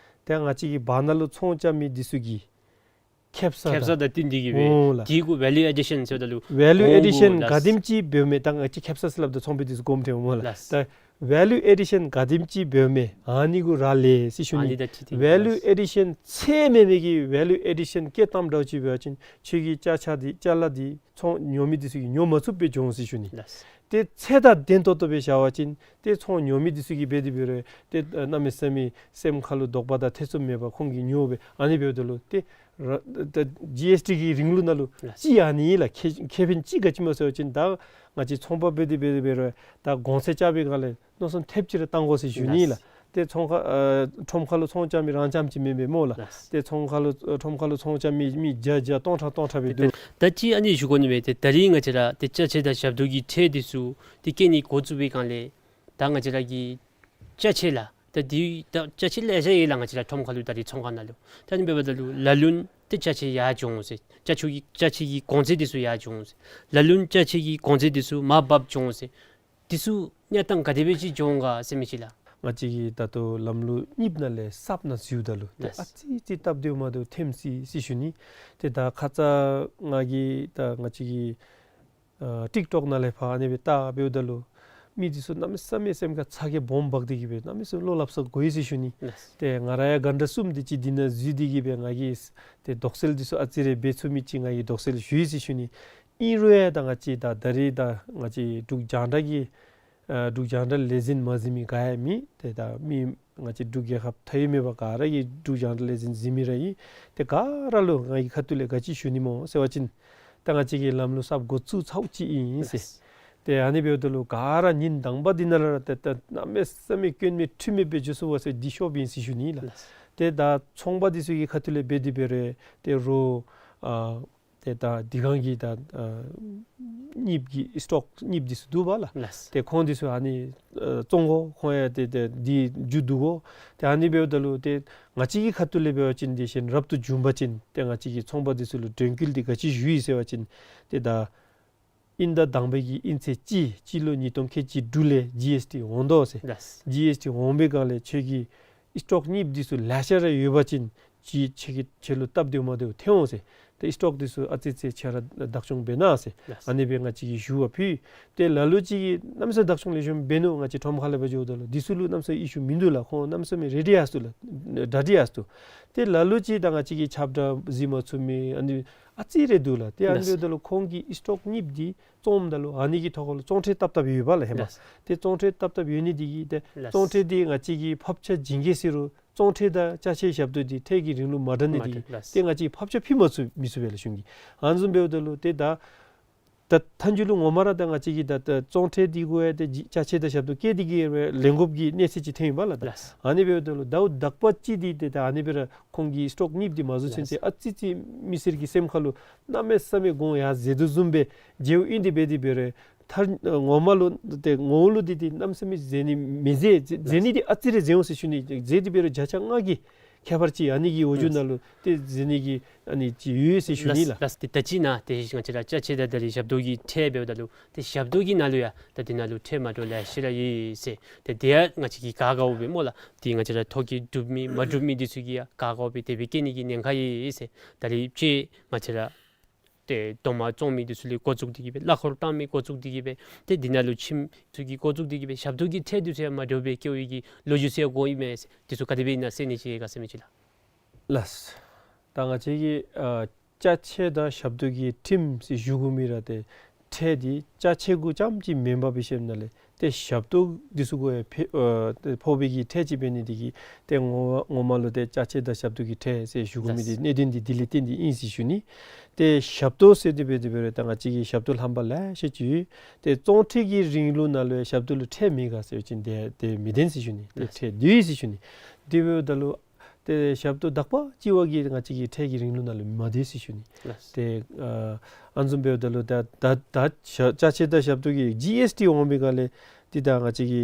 ཏེ་ང་བཅས་ཀྱི་བར་ན་ལུ་ཚོང་རྐྱབ་མི་འདི་ཚུ་གི་ཁེབ་ས་ཁེབ་ས་དང་དང་བསྟུན་ཏེ་གིས་སྦེ་འོང་ལགས། དེ་གུ་ཝེ་ལུ་ཨེ་ཌི་ཤཱན་ཟེརཝ་ད་ལུ་ཝེ་ལུ་ཨེ་ཌི་ཤཱན་འོང་གོ་ལགས། ག་དེམ་ཅིག་འབདཝ་མས། ད་ང་བཅས་ཁེབ་ས་ཟེར་སླབ་ད་ཚོང་པ་འདི་ཚུ་དགོངསམ་ཁྲེལ་འོང་སྨོ་ལགས། ལགས། ད་ཝེ་ལུ་ཨེ་ཌི་ཤཱན་ག་དེམ་ཅིག་འབདཝ་མས། ཨ་ནི་གུ་རག་ལས་ཟེར་ཞུ་ཨ་ནི། ནི་ད་ཅི་ཏེ་ཝེ་ལུ་ཨེ་ཌི་ཤཱན་ཚད་མེད་མི་གི་ཝེ་ལུ་ཨེ་ཌི་ཤཱན་བཀལ་བཏངམ་འདྲཝ་ཅིག་འབད་བ་ཅིན་ཁྱོད་ཀྱི་ཅ་ཆས་འདི་ཅ་ལ་འདི་ཚོང་ཉོ་མི་འདི་ཚུ་གིས་ཉོ་མ་ཚུགསཔ་སྦེ་འགྱོ་འོང་ཟེར་ཞུ་ནི། ལགས། ཏེ་ཚད་དང་ལྡན་ཏོག་ཏོ་སྦེ་བཞག་པ་ཅིན་ཏེ་ཚོང་ཉོ་མི་འདི་ཚུ་གིས་འབད་དེ་འབད་རུང་ཏེ་ཨ་གནམ་མེད་ས་མེད་སེམས་ཁ་ལུ་དོགས་པ་དང་ཐེ་ཚོམ་མེད་པར་ཁོང་གིས་ཉོ་སྦེ་ཨ་ནི་འབདཝ་ད་ལུ་ཏེ་ར་ད་ཇི་ཨེསི་ཊི་གི་རིང་ལུགས་ནང་ལུ་ལགས། ཅིག་ཨ་ནི་ལགས། ཁེ་ཁེ་ཕན་ཅིག་ག་ཅི་སྨོ་ཟེར་བ་ཅིན་ད་ང་བཅས་ཚོང་པ་འབད་དེ་འབད་དེ་འབད་རུང་ད་གོང་ཚད་རྐྱབ་པའི་སྒང་ལས་མནོ་བསམ་ཐེབས་ཅིག་ར་བཏང་དགོ་ཟེར་ཞུ་ནི་ལགས། ལགས། ཏེ་ཚོང་ཁ་ཨ་ཁྲོམ་ཁ་ལུ་ཚོང་རྐྱབ་མི་རང་རྐྱངམ་ཅིག་མེན་པས་སྨོ་ལགས། ལགས། ཏེ་ཚོང་ཁ་ལུ་ཨ་ཁྲོམ་ཁ་ལུ་ཚོང་རྐྱབ་མི་མི་བརྒྱ་བརྒྱ་སྟོང་ཕྲག་སྟོང་ཕྲག་སྦེ་འདུག། ད་ཅི་ཨ་ནི་ཞུ་དགོ་ནི་མས། ཏེ་ད་རིས་ང་བཅས་ར་ཏེ་ཅ་ཆས་དང་ཞབས་ཏོག་གི་ཁྲལ་འདི་ཚུ་ཏེ་བཀལ་ནི་འགོ་བཙུགས་པའི་སྒང་ལས་ད་ང་བཅས་ར་གི་ཅ་ཆས་ལགས། ད་འདི་ད་ཅ་ཆས་ལེ་ཤ་ཡོད་ལགས། ང་བཅས་ར་ཁྲོམ་ཁ་ལུ་ད་རིས་ཚོང་ཁང་ནང་ལུ། ད་ཨ་ནི་འབདཝ་ད་ལུ་ལ་ལུ་ན་ཏེ་ཅ་ཆས་ཡར་འགྱོ་འོང་ཟེར། ཅ་ཆས་ཀྱི་ཅ་ཆས་ཀྱི་གོང་ཚད་འདི་ཚུ་ཡར་འགྱོ་འོང་ཟེར། ལ་ལུ་ན་ཅ་ཆས་ཀྱི་གོང་ཚད་འདི་ཚུ་མར་བབས་འགྱོ་འོང་ཟེར། འདི་ཚུ་གནས་སྟངས་ག་དེ་སྦེ་ཅིག་འགྱོ་འོང་ག་ཟེར་མི་ཅིག་ལགས། ང་བཅས་ཀྱི་ད་ལྟོ་ལམ་ལུགས་གཉིསཔོ་ནང་ལས་གསརཔ་ནང་འཛུལཝ་ད་ལུ་ཏེ་ལགས། ཨ་ཙི་ཙི་སྟབས་བདེཝ་མ་བདེཝ་ཐོནམ་ཨིན་ཟེར་ཞུ་ནི། ཏེ་ད་ཁ་ཙ་ང་གིས་ད་ང་བཅས་ཀྱི་ཨ་ཊིཀ་ཊོཀ་ནང་ལས་ཕར་ཨ་ནི་སྦེ་བལྟ་འབདཝ་ད་ལུ་མི་འདི་ཚུ་གནམ་མེད་ས་མེད་སེམས་ཁར་ཚ་གྱང་སྦོམ་འབག་སྟེ་གི་སྦེ་གནམ་མེད་ས་མེད་བློ་སླབ་ས་དགོ་ཡི་ཟེར་ཞུ་ནི། ལགས། ཏེ་ང་ར་ཡང་གྷན་ཊ་གསུམ་དེ་ཅིག་འདི་ནང་འཛུལ་ཏེ་གི་སྦེ་ང་གིས་ཏེ་དོགས་སེལ་འདི་ཚུ་ཨ་ཙི་རེ་འབད་ཚུགས་མི་ཅིག་ང་གིས་དོགས་སེལ་ཞུ་ཡི་ཟེར་ཞུ་ནི། ཨིན་རུང་ཡང་ད་ང་བཅས་ད་ད་རེས་ད་ང་བཅས་འབྲུག་རྒྱང་བསྒྲགས་ཀྱི་ཨ་འབྲུག་རྒྱང་བསྒྲགས་ལས་འཛིན་མ་གཟིགས་མི་ག་ཡང་མེད། ཏེ་ད་མི་ང་བཅས་འབྲུག་རྒྱལ་ཁབ་མཐའ་དབུས་མེད་པར་ག་ར་གིས་འབྲུག་རྒྱང་བསྒྲགས་ལས་འཛིན་གཟིགས་མི་ར་ཨིན། ཏེ་ག་ར་ལུ་ང་གི་ཁ་ཐུག་ལས་ག་ཅི་ཞུ་ནི་སྨོ་ཟེར་བ་ཅིན་ད་ང་བཅས་ཀྱིས་ལམ་ལུགས་གསརཔ་འགོ་བཙུགས་ཚརཝ་ཅིག་ཨིན་ཟེར། ལགས། ཏེ་ཨ་ནི་འབདཝ་ད་ལུ་ག་ར་ཉིནམ་དང་པ་འདི་ནང་ར་ཏེ་ད་གནམ་མེད་ས་མེད་སྐྱོན་མེད་འཁྲུལ་མེད་སྦེ་འགྱོ་ཚུགས་པས་ཟེར་འདི་ཤོབ་ཨིན་ཟེར་ཞུ་ནི་ལགས། ལགས། ཏེ་ད་ཚོང་པ་འདི་ཚུ་གི་ཁ་ཐུག་ལས་འབད་དེ་འབད་རུང་ཏེ་རོགས་ཨ་ཏེ་ད་འདི་གང་གི་ད་ཨ་གཉིསཔོ་གི་སི་ཊོཀ་གཉིསཔོ་འདི་ཚུ་འདུག་པ་ལགས། ལགས། ཏེ་ཁོང་འདི་ཚུ་ཨ་ནི་ཨ་བཙོང་དགོ། ཁོང་ཡང་ཏེ་ཏེ་འདི་མཇུག་བསྡུ་དགོ། ཏེ་ཨ་ནི་འབདཝ་ད་ལུ་ཏེ་ང་བཅས་ཀྱི་ཁ་ཐུག་ལས་འབད་བ་ཅིན་དེ་བཞིན་རབ་ཏུ་བྱུང་པ་ཅིན་ཏེ་ང་བཅས་ཀྱིས་ཚོང་པ་འདི་ཚུ་ལུ་དྲན་སྐུལ་འདི་ག་ཅི་ཞུ་ཡི་ཟེར་བ་ཅིན་ཏེ་ད་དབྱིན་ཟླ་དང་པའི་གི་དབྱིན་ཚེས་གཅིག་སྤྱི་ལོ་ཉིས་སྟོང་ཁལ་གཅིག་དྲུག་ལས་ཇི་ཨེསི་ཊི་འོང་དོ་ཟེར། ལགས། ཇི་ཨེསི་ཊི་འོང་པའི་སྒང་ལས་ཁྱོད་ཀྱི་སི་ཊོཀ་གཉིསཔོ་འདི་ཚུ་ལེ་ཤ་ར་ཡོད་པ་ཅིན་ཅིག་ཁྱོད་ཀྱི་ཁྱོད་ལུ་སྟབས་བདེཝ་མ་བདེཝ་ཐོན་འོང་ཟེར། ཏེ་སི་ཊོཀ་འདི་ཚུ་ཨ་ཙི་ཙི་ཁྱོད་ར་བདག་སྐྱོང་འབད་གནང་ཟེར། ལགས། ཨ་ནི་སྦེ་ང་བཅས་ཀྱིས་ཞུ་བ་ཕུལ། ཏེ་ལ་ལུ་ཅིག་གིས་གནམ་མེད་ས་མེད་བདག་སྐྱོང་ལེགས་ཤོམ་འབད་ནུག། ང་བཅས་ཁྲོམ་ཁ་ལས་འབད་འགྱོཝ་ད་ལུ་འདི་ཚུ་ལུ་གནམ་མེད་ས་མེད་ཨི་ཤུ་མིན་འདུག་ལགས། ཁོང་གནམ་མེད་ས་མེད་རེ་ཌི་ཡར་སོང་ལགས། གྲ་སྒྲིག་ཡར་སོང་། ཏེ་ལ་ལུ་ཅིག་ད་ང་བཅས་ཀྱི་ཁྱབ་བསྒྲགས་གཟིགས་མ་ཚུགས་མི་ཨ་ནི་ཨ་ཙི་རེ་འདུག་ལགས། ཏེ་ཨ་ནི་ལགས། འབདཝ་ད་ལུ་ཁོང་གི་སི་ཊོཀ་གཉིསཔོ་འདི་བཙོངམ་ད་ལུ་ཨ་ནི་གི་ཐོག་ཁ་ལུ་བཙོང་ཁྲལ་བཏབ་བཏབ་ཡོདཔ་ལགས་ཧེ་མ། ལགས། ཏེ་བཙོང་ཁྲལ་བཏབ་བཏབ་ཡོད་ནི་འདི་གིས་ཏེ་ལགས། བཙོང་ཁྲལ་འདི་ང་བཅས་ཀྱིས་ཕབ་ཆ་བྱིན་གེ་ཟེར་རུང་བཙོང་ཁྲལ་དང་ཅ་ཆས་ཞབས་ཏོག་འདི་ཁྲལ་གྱི་རིང་ལུགས་མ་འདྲ་ནི་མ་འདི་འདྲ་ལགས། ཏེ་ང་བཅས་ཕབ་ཆ་ཕུལ་མ་ཚུགས་མི་ཚུགས་པས་ལགས་གཞུང་གིས། ཨ་ནི་བཟུམ་འབདཝ་ད་ལུ་ཏེ་ད་ད་མཐའ་མཇུག་ལུ་ངོ་མ་ར་ད་ང་བཅས་ཀྱིས་ད་ད་བཙོང་ཁྲལ་འདི་གུ་ཡང་ཏེ་ཅ་ཆས་དང་ཞབས་ཏོག་བཀལ་ཏེ་གི་ལེན་དགོཔ་གི་གནས་ཚད་ཅིག་ཐོན་ཡི་པ་ལགས། ད་ལགས། ཨ་ནི་འབདཝ་ད་ལུ་ཟླཝ་དག་པ་ཅིག་འདི་ཏེ་ད་ཨ་ནི་སྦེ་ར་ཁོང་གི་སི་ཊོཀ་གཉིསཔོ་འདི་མ་བཟོ་ཚུན་ཚོད་ལགས། ཨ་ཙི་ཙི་མི་སེར་གྱི་སེམས་ཁ་ལུ་གནམ་མེད་ས་མེད་གོང་ཡར་འཛེགས་དོ་བཟུམ་སྦེ་མཇལཝ་ཨིན། དེ་འབད་དེ་འབད་རུང་མཐར་ངོ་མ་ལུ་ཏེ་ངོ་བོ་ལུ་འདི་ཏེ་གནམ་མེད་ས་མེད་འཛེགས་ནི་མི་འཛེགས། འཛེགས་འཛེགས་ནི་འདི་ཨ་ཙི་རེ་འཛེགས་འོང་ཟེར་ཞུ་ནི། འཛེགས་དེ་འབད་རུང་བརྒྱ་ཆ་ལྔ་གི་ཁྱད་པར་ཅིག་ཨ་ནི་གི་འོག་འཇུག་ནང་ལུ་ཏེ་འཛེགས་ནི་གི་ཨ་ནི་ཅིག་ཡོད་ཟེར་ཞུ་ནི་ལགས། ལགས། ཏེ་ད་ཅི་ནཱ་ཏེ་ང་བཅས་ར་ཅ་ཆས་དང་ད་རེས་ཞབས་ཏོག་གི་ཁྲལ་འབདཝ་ད་ལུ་ཏེ་ཞབས་ཏོག་གི་ནང་ལུ་ཡང་ད་འདི་ནང་ལུ་ཁྲལ་མ་འདྲཝ་ལེ་ཤ་ར་ཡོད་ཟེར། ཏེ་དེ་ཡང་ང་བཅས་ཀྱིས་ག་དགའཝ་སྦེ་སྨོ་ལགས། ཏེ་ང་བཅས་ར་ཐོ་བཀོད་གྲུབ་མི་མ་གྲུབ་མི་འདི་ཚུ་གིས་ཡང་ག་དགའཝ་སྦེ་དེ་སྦེ་བཀལ་ནི་གི་ཉེན་ཁ་ཡོད་ཟེར། ད་རེས་ཅིག་ང་བཅས་ར་ཏེ་རྡོག་མ་བཙོང་མི་འདི་ཚུ་ལས་འགོ་བཙུགས་ཏེ་གི་སྦེ་གླ་འཁོར་བཏང་མི་འགོ་བཙུགས་ཏེ་གི་སྦེ་ཏེ་འདི་ནང་ལུ་ཁྱིམ་ཚུ་གི་འགོ་བཙུགས་ཏེ་གི་སྦེ་ཞབས་ཏོག་གི་ཁྲལ་འདི་ཚུ་ཡང་མ་འདྲཝ་སྦེ་བཀལ་བའི་གི་ལོ་རྒྱུས་ཚུ་ཡང་གོཝ་ཨིན་མས་ཟེར། འདི་ཚུ་ག་དེ་སྦེ་ཨིན་ན་གསན་ནི་ཅིག་ག་ཟེར་མི་ཅིག་ལགས། ལགས། ད་ང་བཅས་ཀྱི་ཨ་ཅ་ཆས་དང་ཞབས་ཏོག་གི་ཁྲིམས་ཟེར་ཞུ་དགོ་མི་ར་ཏེ་ཁྲལ་འདི་ཅ་ཆས་གུ་རྐྱངམ་ཅིག་མེན་པར་འབད་ཞིནམ་ལས་ཏེ་ཞབས་ཏོག་འདི་ཚུ་གུ་ཡང་ཕེ་ཨ་ཏེ་ཕོག་པའི་གི་ཁྲལ་ཅིག་འབད་ནི་འདི་གིས་ཏེ་ངོ་ངོ་མ་ལུ་ཏེ་ཅ་ཆས་དང་ཞབས་ཏོག་གི་ཁྲལ་ཟེར་ཞུ་དགོ་མི་འདི་གནད་དོན་འདི་འདི་ལས་བརྟེན་ཏེ་ཨིན་ཟེར་ཞུ་ནི། ཏེ་ཞབས་ཏོག་ཟེར་དེ་འབད་དེ་འབད་རུང་ད་ང་བཅས་ཀྱི་ཞབས་ཏོག་ལྷམ་པ་ལེ་ཤ་ཅིག་ཡོད། ཏེ་བཙོང་ཁྲལ་གྱི་རིང་ལུགས་ནང་ལུ་ཡང་ཞབས་ཏོག་ལུ་ཁྲལ་མེད་ག་ཟེར་བ་ཅིན་ཏེ་ཏེ་མི་བདེན་ཟེར་ཞུ་ནི། ཏེ་ཁྲལ་འདུག་ཟེར་ཞུ་ནི། དེ་འབདཝ་ད་ལུ་ཏེ་ཞབས་ཏོག་དག་པ་ཅིག་བ་གིས་ང་བཅས་ཀྱི་ཁྲལ་གྱི་རིང་ལུགས་ནང་ལུ་མ་བསྡུ་ཟེར་ཞུ་ནི། ལགས། ཏེ་ཨ་ཨ་ནི་བཟུམ་འབདཝ་ད་ལུ་ད་ད་ད་ཅ་ཆས་དང་ཞབས་ཏོག་གི་ཇི་ཨེསི་ཊི་འོང་པའི་སྒང་ལས་ཏེ་ད་ང་བཅས་ཀྱི་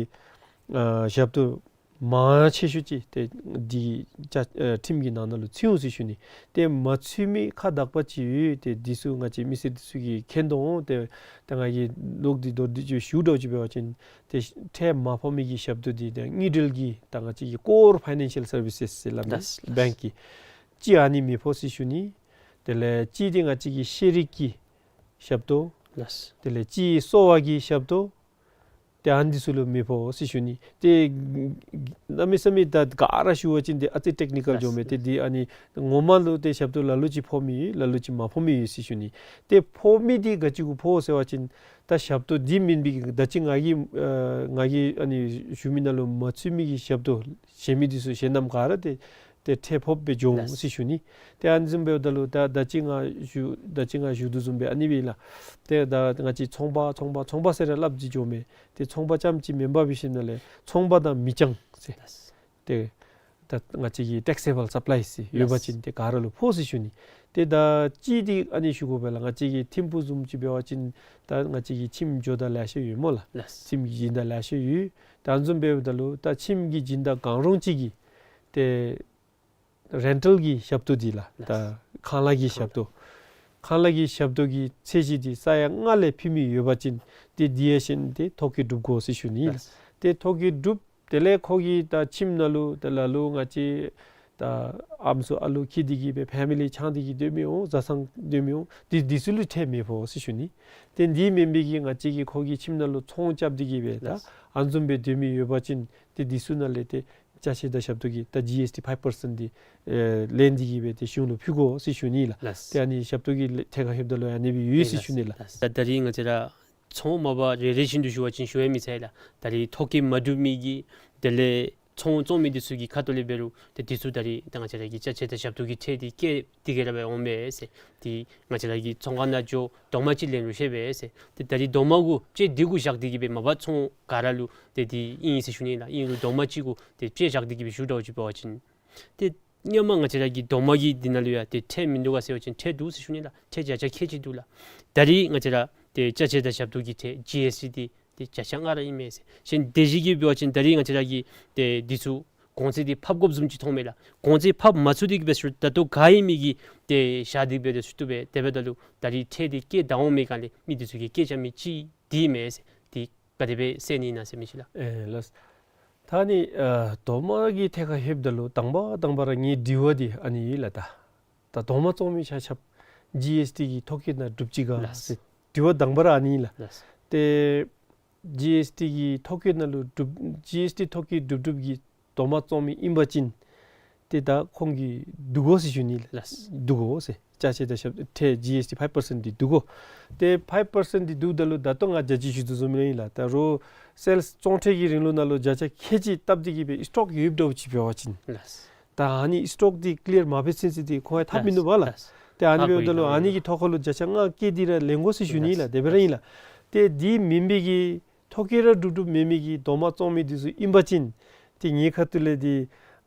ཨ་ཞབས་ཏོག་མང་ཆེ་ཤོས་ཅིག་ཏེ་འདི་ཅ་ཨ་ཁྲིམས་ཀྱི་ནང་ན་ལུ་ཚུད་འོང་ཟེར་ཞུ་ནི། ཏེ་མ་ཚུད་མི་ཁག་དག་པ་ཅིག་ཡོད། ཏེ་འདི་ཚུ་ང་བཅས་མི་སེར་འདི་ཚུ་གིས་མཁྱེན་དོ་འོང་། ཏེ་ད་ང་གིས་ལོག་སྟེ་མདོར་བསྡུས་ཅིག་ཞུ་འདྲཝ་ཅིག་འབད་བ་ཅིན་ཏེ་ཁྲལ་མ་ཕོག་མི་གི་ཞབས་ཏོག་འདི་ཏེ་དངུལ་འབྲེལ་གྱི་ད་ང་བཅས་ཀྱི་ཀོར་ཕའི་ནན་ཤལ་སར་བི་སེས་ཟེར་སླབ་ཨིན། ལགས། བེངཀ་གི་ཅིག་ཨ་ནི་མི་ཕོག་ཟེར་ཞུ་ནི། དེ་ལས་ཅིག་འདི་ང་བཅས་ཀྱི་ཤེས་རིག་གི་ཞབས་ཏོག། ལགས། དེ་ལས་ཅིག་གསོ་བ་གི་ཞབས་ཏོག། ཏེ་ཨ་ནི་འདི་ཚུ་ལུ་མི་ཕོག་ཟེར་ཞུ་ནི། ཏེ་གནམ་མེད་ས་མེད་ད་ག་ར་ཞུ་བ་ཅིན་ཏེ་ཨ་ཙི་ཊེཀ་ནི་ཀཱལ་ལགས། འགྱོཝ་མས། ཏེ་འདི་ཨ་ནི་ངོ་མ་ལུ་ཏེ་ཞབས་ཏོག་ལ་ལུ་ཅིག་ཕོག་མི་ཡོད། ལ་ལུ་ཅིག་མ་ཕོག་མི་ཡོད་ཟེར་ཞུ་ནི། ཏེ་ཕོག་མི་འདི་ག་ཅི་གུ་ཕོག་ཟེར་བ་ཅིན་ད་ཞབས་ཏོག་འདི་མེན་པའི་ད་ཅི་ང་གིས་ཨ་ང་གིས་ཨ་ནི་ཞུ་མི་ནང་ལུ་མ་ཚུད་མི་གི་ཞབས་ཏོག་གཞན་མི་འདི་ཚུ་གཞན་རྣམས་ག་ར་ཏེ་ཏེ་ཁྲལ་ཕོགཔ་སྦེ་འགྱོ་འོང་ཟེར་ཞུ་ནི། ཏེ་ཨ་ནི་བཟུམ་འབདཝ་ད་ལུ་ད་ད་ཅི་ང་ཞུ་ད་ཅི་ང་ཞུ་དོ་བཟུམ་སྦེ་ཨ་ནི་སྦེ་ལགས། ཏེ་ད་ང་བཅས་ཚོང་པ་ཚོང་པ་ཚོང་པ་ཟེར་ར་སླབ་ཅི་འགྱོཝ་མས། ཏེ་ཚོང་པ་རྐྱངམ་ཅིག་མེན་པར་འབད་ཞིནམ་ལས་ཚོང་པ་དང་མི་རྐྱང་ཟེར། ཏེ་ད་ང་བཅས་ཀྱི་ཊེག་སི་བཱལ་སབ་ལའིས་ཟེར་ཡོད་པ་ཅིན་ཏེ་ག་ར་ལུ་ཕོག་ཟེར་ཞུ་ནི། ཏེ་ད་ཅིག་འདི་ཨ་ནི་ཞུ་དགོ་པས་ལགས། ང་བཅས་ཀྱི་ཐིམ་ཕུག་བཟུམ་ཅིག་འབད་བ་ཅིན་ད་ང་བཅས་ཀྱི་ཁྱིམ་འགྱོ་བདའ་ལེ་ཤ་ཡོད་སྨོ་ལགས། ལགས། ཁྱིམ་གྱི་སྦྱིན་བདག་ལེ་ཤ་ཡོད། ད་ཨ་ནི་བཟུམ་འབདཝ་ད་ལུ་ད་ཁྱིམ་གྱི་སྦྱིན་བདག་གང་རུང་ཅིག་གིས་ཏེ་རེན་ཊལ་གྱི་ཞབས་ཏོག་འདི་ལགས། ལགས། ད་ཁང་གླ་གི་ཞབས་ཏོག། ཁང་གླ་གི་ཞབས་ཏོག་གི་ཚད་གཞི་འདི་ས་ཡ་ལྔ་ལས་ཕུལ་མི་ཡོད་པ་ཅིན་ཏེ་འདི་ཡང་གཞན་ཏེ་ཐོ་བཀོད་གྲུབ་དགོ་ཟེར་ཞུ་ནི། ལགས། ཏེ་ཐོ་བཀོད་གྲུབ་ དེ་ལས་ཁོ་གི་ད་ཁྱིམ་ནང་ལུ་ད་ལ་ལུ་ང་བཅས་ད་ཨམ་སྲུ་ཨ་ལུ་འཁྱིད་དེ་གི་སྦེ་ཕེ་མི་ལི་ཆང་དེ་གི་སྡོད་མི་འོང་བཟའ་ཚང་སྡོད་མི་འོང་དེ་དེ་ཚུ་ལུ་ཁྲལ་མི་ཕོག་ཟེར་ཞུ་ནི། ཏེ་འདི་མེན་པའི་གི་ང་བཅས་ཀྱིས་ཁོ་གི་ཁྱིམ་ནང་ལུ་ཚོང་རྐྱབ་སྟེ་གི་སྦེ་ད་ལགས། ཨ་ནི་བཟུམ་སྦེ་སྡོད་མི་ཡོད་པ་ཅིན་ཏེ་འདི་ཚུ་ནང་ལས་ཏེ་ཅ་ཆས་དང་ཞབས་ཏོག་གི་ད་ཇི་ཨེསི་ཊི་ཕའིབ་པར་སེནཊ་འདི་ཨེ་ལེན་ཏེ་གི་སྦེ་ཏེ་གཞུང་ལུ་ཕུལ་དགོ་ཟེར་ཞུ་ནི་ལགས། ལགས། ཏེ་ཨ་ནི་ཞབས་ཏོག་གི་ལེ་ཐད་ཁར་ལྷོདཔ་ད་ལུ་ཨ་ནི་སྦེ་ཡོད་ཟེར་ཞུ་ནི་ལགས། ལགས། ད་ད་རིས་ང་བཅས་ར་ཚོང་མ་པ་རེ་རེ་བཞིན་དུ་ཞུ་བ་ཅིན་ཞུ་ཡང་མི་ཚར་ལགས། ད་རིས་ཐོ་བཀོད་མ་གྲུབ་མི་གི་དེ་ལས་ཚོང་བཙོང་མི་འདི་ཚུ་གི་ཁ་ཐུག་ལས་འབད་རུང་ཏེ་འདི་ཚུ་ད་རིས་ད་ང་བཅས་ར་གི་ཅ་ཆས་དང་ཞབས་ཏོག་གི་ཁྲལ་འདི་བཀལ་ཏེ་གི་ར་སྦེ་འོང་པས་ཟེར། ཏེ་ང་བཅས་ར་གི་ཚོང་ཁང་ནང་འགྱོ་རྡོག་མ་ཅིག་ལེན་རུང་ཤེས་པས་ཟེར། ཏེ་ད་རིས་རྡོག་མ་གུ་དཔེ་འདི་གུ་བཞག་སྟེ་གི་སྦེ་མ་པ་ཚོང་ག་ར་ལུ་ཏེ་འདི་ཨིན་ཟེར་ཞུ་ནི་ལགས། ཨིན་རུང་རྡོག་མ་ཅིག་གུ་ཏེ་དཔེ་བཞག་སྟེ་གི་སྦེ་ཞུ་དོ་ཅིག་འབད་བ་ཅིན་ཏེ་སྔོན་མ་ང་བཅས་ར་གི་རྡོག་མ་གི་འདི་ནང་ལུ་ཡང་ཏེ་ཁྲལ་མིན་འདུག་ག་ཟེར་བ་ཅིན་ཁྲལ་འདུག་ཟེར་ཞུ་ནི་ལགས། ཁྲལ་བརྒྱ་ཆ་ཁལ་གཅིག་འདུག་ལགས། ད་རིས་ང་བཅས་ར་ཏེ་ཅ་ཆས་དང་ཞབས་ཏོག་གི་ཁྲལ་ཇི་ཨེསི་ཊི་འདི་ཏེ་བརྒྱ་ཆ་ལྔ་ར་ཨིན་མས་ཟེར། གཞན་དེ་བཞིན་གྱི་འབད་བ་ཅིན་ད་རིས་ང་བཅས་ར་གིས་ཏེ་འདི་ཚུ་གོང་ཚད་འདི་ཕབ་དགོཔ་བཟུམ་ཅིག་མཐོང་མས་ལགས། གོང་ཚད་ཕབ་མ་ཚུགས་ཏེ་གི་སྦེ་ཞུ་ད་ལྟོ་ག་ཨིན་མི་གི་ཏེ་བཞག་སྟེ་གི་སྦེ་ཏེ་ཞུ་བཏུབ་པས། དེ་འབདཝ་ད་ལུ་ད་རིས་ཁྲལ་འདི་བཀལ་ད་འོང་མི་སྒང་ལས་མི་འདི་ཚུ་གིས་བཀལ་བཅུག་མི་ཅིག་འདི་མས་ཟེར། འདི་ག་དེ་སྦེ་ཟེར་ནི་ཨིན་ན་ཟེར་མི་ཅིག་ལགས། ཨེ་ལགས། ད་ནི་ཨ་རྡོག་མ་གི་ཐད་ཁར་ལྷོདཔ་ད་ལུ་དང་པ་དང་པ་ར་ངེའི་དྲི་བ་འདི་ཨ་ནི་ཨིན་ལགས། ད་ད་རྡོག་མ་བཙོང་མི་ཆ་ཁྱབ་ཇི་ཨེསི་ཊི་གི་ཐོ་བཀོད་ནང་གྲུབ་ཅི་ག་ལགས། ཟེར་དྲི་བ་དང་པ་ར་ཨ་ནི་ཨིན་ལགས། ལགས། ཏེ་ཇི་ཨེསི་ཊི་གི་ཐོ་བཀོད་ནང་ལུ་གྲུབ་ཇི་ཨེསི་ཊི་ཐོ་བཀོད་གྲུབ་གྲུབ་ཀྱི་རྡོག་མ་བཙོང་མི་ཨིན་པ་ཅིན་ཏེ་ད་ཁོང་གིས་བསྡུ་དགོ་ཟེར་ཞུ་ནི་ལགས། ལགས། བསྡུ་དགོ་ཟེར། ཅ་ཆས་དང་ཞབས་ཁྲལ་ཇི་ཨེསི་ཊི་ཕའིབ་པར་སེནཊ་འདི་བསྡུ་དགོ། ཏེ་ཕའིབ་པར་སེནཊ་འདི་བསྡུཝ་ད་ལུ་ད་ལྟོ་ང་བརྒྱ་ཅིག་ཞུ་དོ་བཟུམ་ར་ཨིན་ལགས། ད་རུང་སེལསི་ཚོང་ཁྲལ་གྱི་རིང་ལུགས་ནང་ལུ་བརྒྱ་ཆ་ཁལ་གཅིག་བཏབ་སྟེ་གི་སྦེ་སི་ཊོག་ཡོདཔ་འདྲཝ་ཅིག་འབད་བ་ཅིན་ལགས། ད་ཨ་ནི་སི་ཊོག་འདི་ཀི་ལི་ཡར་མ་འབད་ཚུན་ཚོད་འདི་ཁོང་ཡང་ཐབས་མིན་འདུག་པ་ལགས། ལགས། ཏེ་ཨ་ནི་འབདཝ་ད་ལུ་ཨ་ནི་གི་ཐོག་ཁར་ལུ་བརྒྱ་ཆ་ལྔ་བཀལ་ཏེ་ར་ལེན་དགོ་ཟེར་ཞུ་ནི་ལགས། དེ་སྦེ་ར་ཨིན་ལགས། ཏེ་འདི་མེན་པའི་གི་ཐོ་བཀོད་ར་གྲུབ་གྲུབ་མེད་མི་གི་རྡོག་མ་བཙོང་མི་འདི་ཚུ་ཨིན་པ་ཅིན་ཏེ་ངེའི་ཁ་ཐུག་ལས་འདི་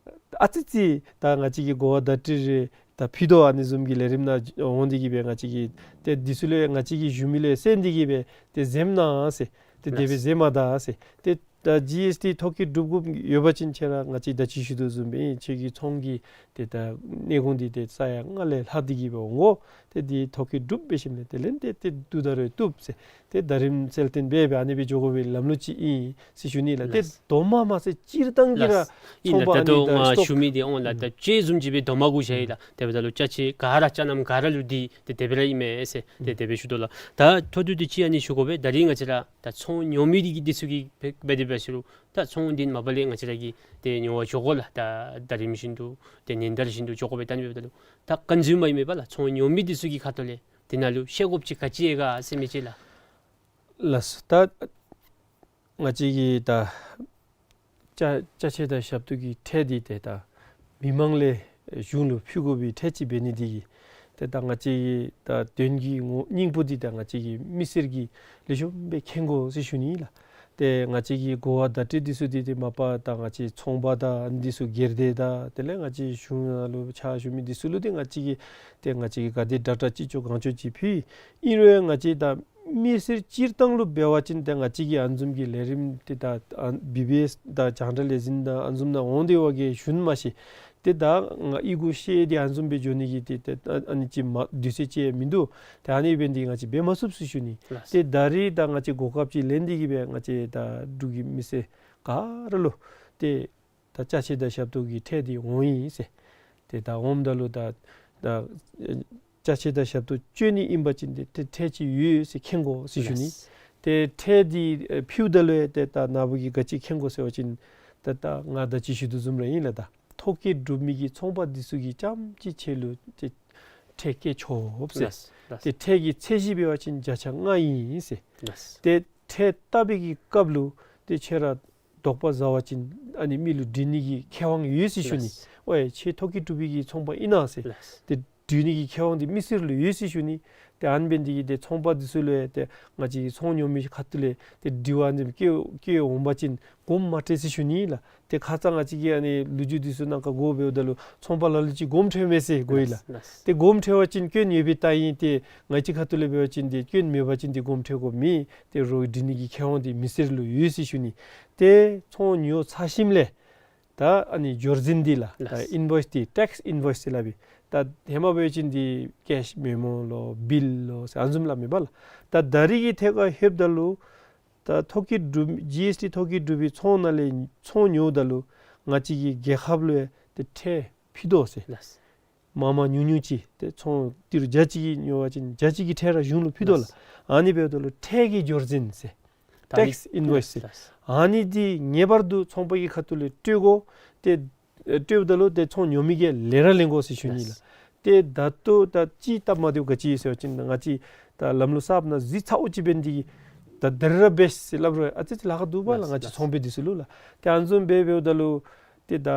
ཨ་ཙི་ཅིག་ད་ང་བཅས་ཀྱིས་གོ་བ་བརྡ་སྤྲོད་རེ་ད་ཕུལ་དོ། ཨ་ནི་བཟུམ་གྱི་ལས་རིམ་ནང་འོང་སྟེ་གི་སྦེ་ང་བཅས་ཀྱིས་ཏེ་འདི་ཚུ་ལུ་ང་བཅས་ཀྱིས་ཞུ་མི་ལུ་གསན་ཏེ་གི་སྦེ་ཏེ་གཟིམ་གནང་ཟེར། ཏེ་དེ་སྦེ་ལགས། གཟིམ་མ་ད་ཟེར། ཏེ་ད་ཇི་ཨེསི་ཊི་ཐོ་བཀོད་གྲུབ་དགོཔ་ཡོད་པ་ཅིན་ཁྱེད་ར་ང་བཅས་ད་ཅི་ཞུ་དོ་བཟུམ་སྦེ་ཁྱེད་ཀྱི་ཚོང་གི་ཏེ་ད་གནས་གོང་འདི་ཏེ་ས་ཡ་ལྔ་ལས་ལྷག་སྟེ་གི་སྦེ་འོང་དགོ། ཏེ་འདི་ཐོ་བཀོད་གྲུབ་འབད་ཞིནམ་ལས་དེ་ལས་ཏེ་ཏེ་བསྡུ་ད་རུང་བཏུབ་ཟེར། ཏེ་ད་རིམ་གསལ་སྟོན་འབད་སྦེ་ཨ་ནི་སྦེ་འགྱོ་དགོ་པའི་ལམ་ལུགས་ཅིག་ཨིན་ཟེར་ཞུ་ནི་ལགས། ཏེ་ལགས། རྡོག་མ་མ་ཚད་སྤྱིར་བཏང་གི་ར་ལགས། ཨིན་ཚོང་པ་ལགས། ད་ཨ་ནི་ལྟོ་ད་ང་སི་ཊོག་ཞུ་མི་འདི་འོང་ལགས། ད་ཨུམ་ཅ་ཆས་བཟུམ་ཅིག་སྦེ་རྡོག་མ་གུ་བཞག་ཡི་ལགས། དེ་འབདཝ་ད་ལུ་ཅ་ཆས་ག་ར་ཅ་རྣམས་ག་ར་ལུ་འདི་ཏེ་དེ་སྦེ་ར་ཨིན་མས་ཟེར་ཏེ་ཨུམ་དེ་སྦེ་ཞུ་དོ་ལགས། ད་མཐོ་བསྡུ་ཏེ་ཅིག་ཨ་ནི་ཞུ་དགོ་པས། ད་རིས་ང་བཅས་ར་ད་ཚོང་ཉོ་མི་འདི་གིས་འདི་ཚུ་གིས་འབད་འབད་དེ་འབད་ཟེར་རུང་ད་ཚོང་འདི་མ་པ་ལས་ང་བཅས་ར་གིས་ཏེ་ཉོ་བར་འགྱོ་དགོ་ལགས། ད་ད་རིམ་བཞིན་དུ་ཏེ་ཉིན་ལྟར་བཞིན་དུ་འགྱོ་དགོ་པས། ད་ཨ་ནི་འབདཝ་ད་ལུ་ད་ཀོན་སིའུ་མར་ཨིན་མས་པ་ལགས། ཚོང་ཉོ་མི་འདི་ཚུ་གི་ཁ་ཐུག་ལས་འདི་ནང་ལུ་ཤེས་དགོཔ་ཅིག་ག་ཅི་ཡོད་ག་ཟེར་མི་ཅིག་ལགས། ལགས་སོ། ད་ང་བཅས་ཀྱིས་ད་ཅ་ཅ་ཆས་དང་ཞབས་ཏོག་གི་ཁྲལ་འདི་ཏེ་ད་མི་མང་ལས་གཞུང་ལུ་ཕུལ་དགོ་པའི་ཁྲལ་ཅིག་འབད་ནི་འདི་གིས་ཏེ་ད་ང་བཅས་ཀྱི་ད་དོན་གྱི་ངོ་སྙིང་པོ་འདི་ད་ང་བཅས་ཀྱི་མི་སེར་གྱིས་ལེགས་ཤོམ་སྦེ་མཁྱེན་དགོ་ཟེར་ཞུ་ནི་ལགས། ཏེ་ང་བཅས་ཀྱི་གོ་བ་བརྡ་སྤྲོད་འདི་ཚུ་འདི་ཏེ་མ་པ་ད་ང་བཅས་ཚོང་པ་དང་འདི་ཚུ་སྒེར་སྡེ་དང་དེ་ལས་ང་བཅས་གཞུང་ནང་ལུ་ཕྱག་ཞུ་མི་འདི་ཚུ་ལུ་ཏེ་ང་བཅས་ཀྱིས་ཏེ་ང་བཅས་ཀྱིས་ག་དེ་དྲག་དྲག་ཅིག་ཆོག་གང་ཆོག་ཅིག་ཕུལ། ཨིན་རུང་ང་བཅས་ད་མི་སེར་སྤྱིར་བཏང་ལུ་འབད་བ་ཅིན་ཏེ་ང་བཅས་ཀྱིས་ཨ་ནི་བཟུམ་གྱི་ལས་རིམ་འདི་ད་ཨ་བི་བི་ཨེསི་དང་རྒྱང་བསྒྲགས་ལས་འཛིན་དང་ཨ་ནི་བཟུམ་ནང་འོང་སྟེ་བ་གི་ཞུ་ནི་མ་ཤེས། ཏེ་ད་ང་ཨི་གུ་ཤེས་ཏེ་ཨ་ནི་བཟུམ་སྦེ་འགྱོ་ནི་གི་ཏེ་ཏེ་ཨ་ཨ་ནི་ཅིག་མ་དུས་ཚོད་ཅིག་མིན་འདུག། ཏེ་ཨ་ནི་འབད་ནི་འདི་ང་བཅས་འབད་མ་ཚུགས་ཟེར་ཞུ་ནི། ལགས། ཏེ་ད་རིས་ད་ང་བཅས་གོ་སྐབས་ཅིག་ལེན་ཏེ་གི་སྦེ་ང་བཅས་ད་འབྲུག་གི་མི་སེར་ག་ར་ལུ་ཏེ་ད་ཅ་ཆས་དང་ཞབས་ཏོག་གི་ཁྲལ་འདི་འོང་ཡི་ཟེར། ཏེ་ད་འོངམ་ད་ལུ་ད་ད་ཅ་ཆས་དང་ཞབས་ཏོག་སྤྱོད་ནི་ཨིན་པ་ཅིན་ཏེ་ཏེ་ཁྲལ་ཅིག་ཡོད་ཟེར་མཁྱེན་དགོ་ཟེར་ཞུ་ནི། ལགས། ཏེ་ཁྲལ་འདི་ཨེ་ཕུལཝ་ད་ལུ་ཡང་ཏེ་ད་ནཱ་བུ་གིས་ག་ཅི་མཁྱེན་དགོ་ཟེར་བ་ཅིན་ད་ད་ང་ད་ཅི་ཞུ་དོ་བཟུམ་ར་ཨིན་ལགས། ད་ཐོ་བཀོད་གྲུབ་མི་གི་ཚོང་པ་འདི་ཚུ་གིས་རྐྱངམ་ཅིག་ཁྱེད་ལུ་ཏེ་ཁྲལ་བཀལ་ཆོག་ཟེར། ལགས། ལགས། ཏེ་ཁྲལ་གྱི་ཚད་གཞི་འབད་བ་ཅིན་བརྒྱ་ཆ་ལྔ་ཨིན་ཟེར། ལགས། ཏེ་ཁྲལ་བཏབ་པའི་གི་སྐབས་ལུ་ཏེ་ཁྱེད་ར་དོགས་པ་ཟ་བ་ཅིན་ཨ་ནི་མི་ལུ་འདྲི་ནི་གི་ཁེ་དབང་ཡོད་ཟེར་ཞུ་ནི། ལགས། ཨོ་ཡ་ཁྱེད་ཐོ་བཀོད་གྲུབ་པའི་གི་ཚོང་པ་ཨིན་ན་ཟེར། ལགས། ཏེ་འདྲི་ནི་གི་ཁེ་དབང་འདི་མི་སེར་ལུ་ཡོད་ཟེར་ཞུ་ནི། ཏེ་ཨ་ནི་འབད་ནི་འདི་གིས་ཏེ་ཚོང་པ་འདི་ཚུ་ལུ་ཡང་ཏེ་ང་བཅས་ཀྱི་ཚོང་ཉོ་མི་ཁ་ཐུག་ལས་ཏེ་དྲི་བ་འདི་བཀོད་བཀོད་འོང་པ་ཅིན་དགོངསམ་མ་ཁྲེལ་ཟེར་ཞུ་ནི་ལགས། ཏེ་ཁ་ཙ་ང་བཅས་ཀྱིས་ཨ་ནི་ལོ་རྒྱུས་འདི་ཚུ་ནང་ཁར་གོ་བ་འབདཝ་ད་ལུ་ཚོང་པ་ལ་ལུ་ཅིག་དགོངསམ་ཁྲེལཝ་མས་ཟེར་གོ་ཡི་ལགས། ལགས། ཏེ་དགོངསམ་ཁྲེལ་བ་ཅིན་སྐྱོན་ཡོད་པའི་རྟགས་ཨིན། ཏེ་ང་བཅས་ཁ་ཐུག་ལས་འབད་བ་ཅིན་ཏེ་སྐྱོན་མེད་པ་ཅིན་ཏེ་དགོངསམ་ཁྲེལ་དགོཔ་མེད། ཏེ་རོགས་འདྲི་ནི་གི་ཁེ་དབང་འདི་མི་སེར་ལུ་ཡོད་ཟེར་ཞུ་ནི། ཏེ་ཚོང་ཉོ་ཚར་ཞིནམ་ལས་ད་ཨ་ནི་འབྱོར་འཛིན་འདི་ལགས། ད་ལགས། ཨིན་བོའིསི་འདི་ཊེགསི་ཨིན་བོའིསི་ཟེར་སླབ་ཨིན། ད་ཧེ་མ་འབད་བ་ཅིན་འདི་ཀེཤ་མེ་མོ་ལོ་བིལ་ལོ་ཟེར་ཨ་ནི་བཟུམ་སླབ་མས་པ་ལགས། ད་ད་རིས་ཀྱི་ཐད་ཁར་ལྷོདཔ་ད་ལུ་ ད་ཐོ་བཀོད་གྲུབ་ཇི་ཨེསི་ཊི་ཐོ་བཀོད་གྲུབ་པའི་ཚོང་ནང་ལས་ཚོང་ཉོཝ་ད་ལུ་ང་བཅས་ཀྱི་རྒྱལ་ཁབ་ལུ་ཡང་ཏེ་ཁྲལ་ཕུལ་དོ་ཟེར། ལགས། མང་མང་ཉུང་ཉུང་ཅིག་ཏེ་ཚོང་ཏི་རུ་བརྒྱ་ཅིག་གིས་ཉོ་བ་ཅིན་བརྒྱ་ཅིག་གི་ཁྲལ་ར་གཞུང་ལུ་ཕུལ་དོ་ལགས། ལགས། ཨ་ནི་འབདཝ་ད་ལུ་ཁྲལ་གྱི་སྦྱོར་འཛིན་ཟེར། ད་ཨ་ནི་ཊེགསི་ཨིན་བོའིསི་ཟེར། ལགས། ཨ་ནི་འདི་ངེས་པར་དུ་ཚོང་པ་གི་ཁ་ཐུག་ལས་སྤྲོད་དགོ། ཏེ་ཨེ་སྤྲོདཔ་ད་ལུ་ཏེ་ཚོང་ཉོ་མི་གིས་ལན་ར་ལེན་དགོ་ཟེར་ཞུ་ནི་ལགས། ལགས། ཏེ་ད་ལྟོ་ད་ཅི་སྟབས་མ་བདེཝ་ག་ཅི་ཡོད་ཟེར་བ་ཅིན་ང་བཅས་ད་ལམ་ལུགས་གསརཔ་ནང་གཟིགས་ཚརཝ་ཅིག་འབད་ནི་འདི་གིས་ད་ད་རིས་ར་འབད་ཟེར་སླབ་རུང་ཨ་ཙི་ཙི་ལཱ་ཁག་འདུག་པ་ལགས། ལགས། ང་བཅས་ལགས། ཚོང་པའི་འདི་ཚུ་ལུ་ལགས། ཏེ་ཨ་ནི་བཟུམ་སྦེ་འབདཝ་ད་ལུ་ཏེ་ད་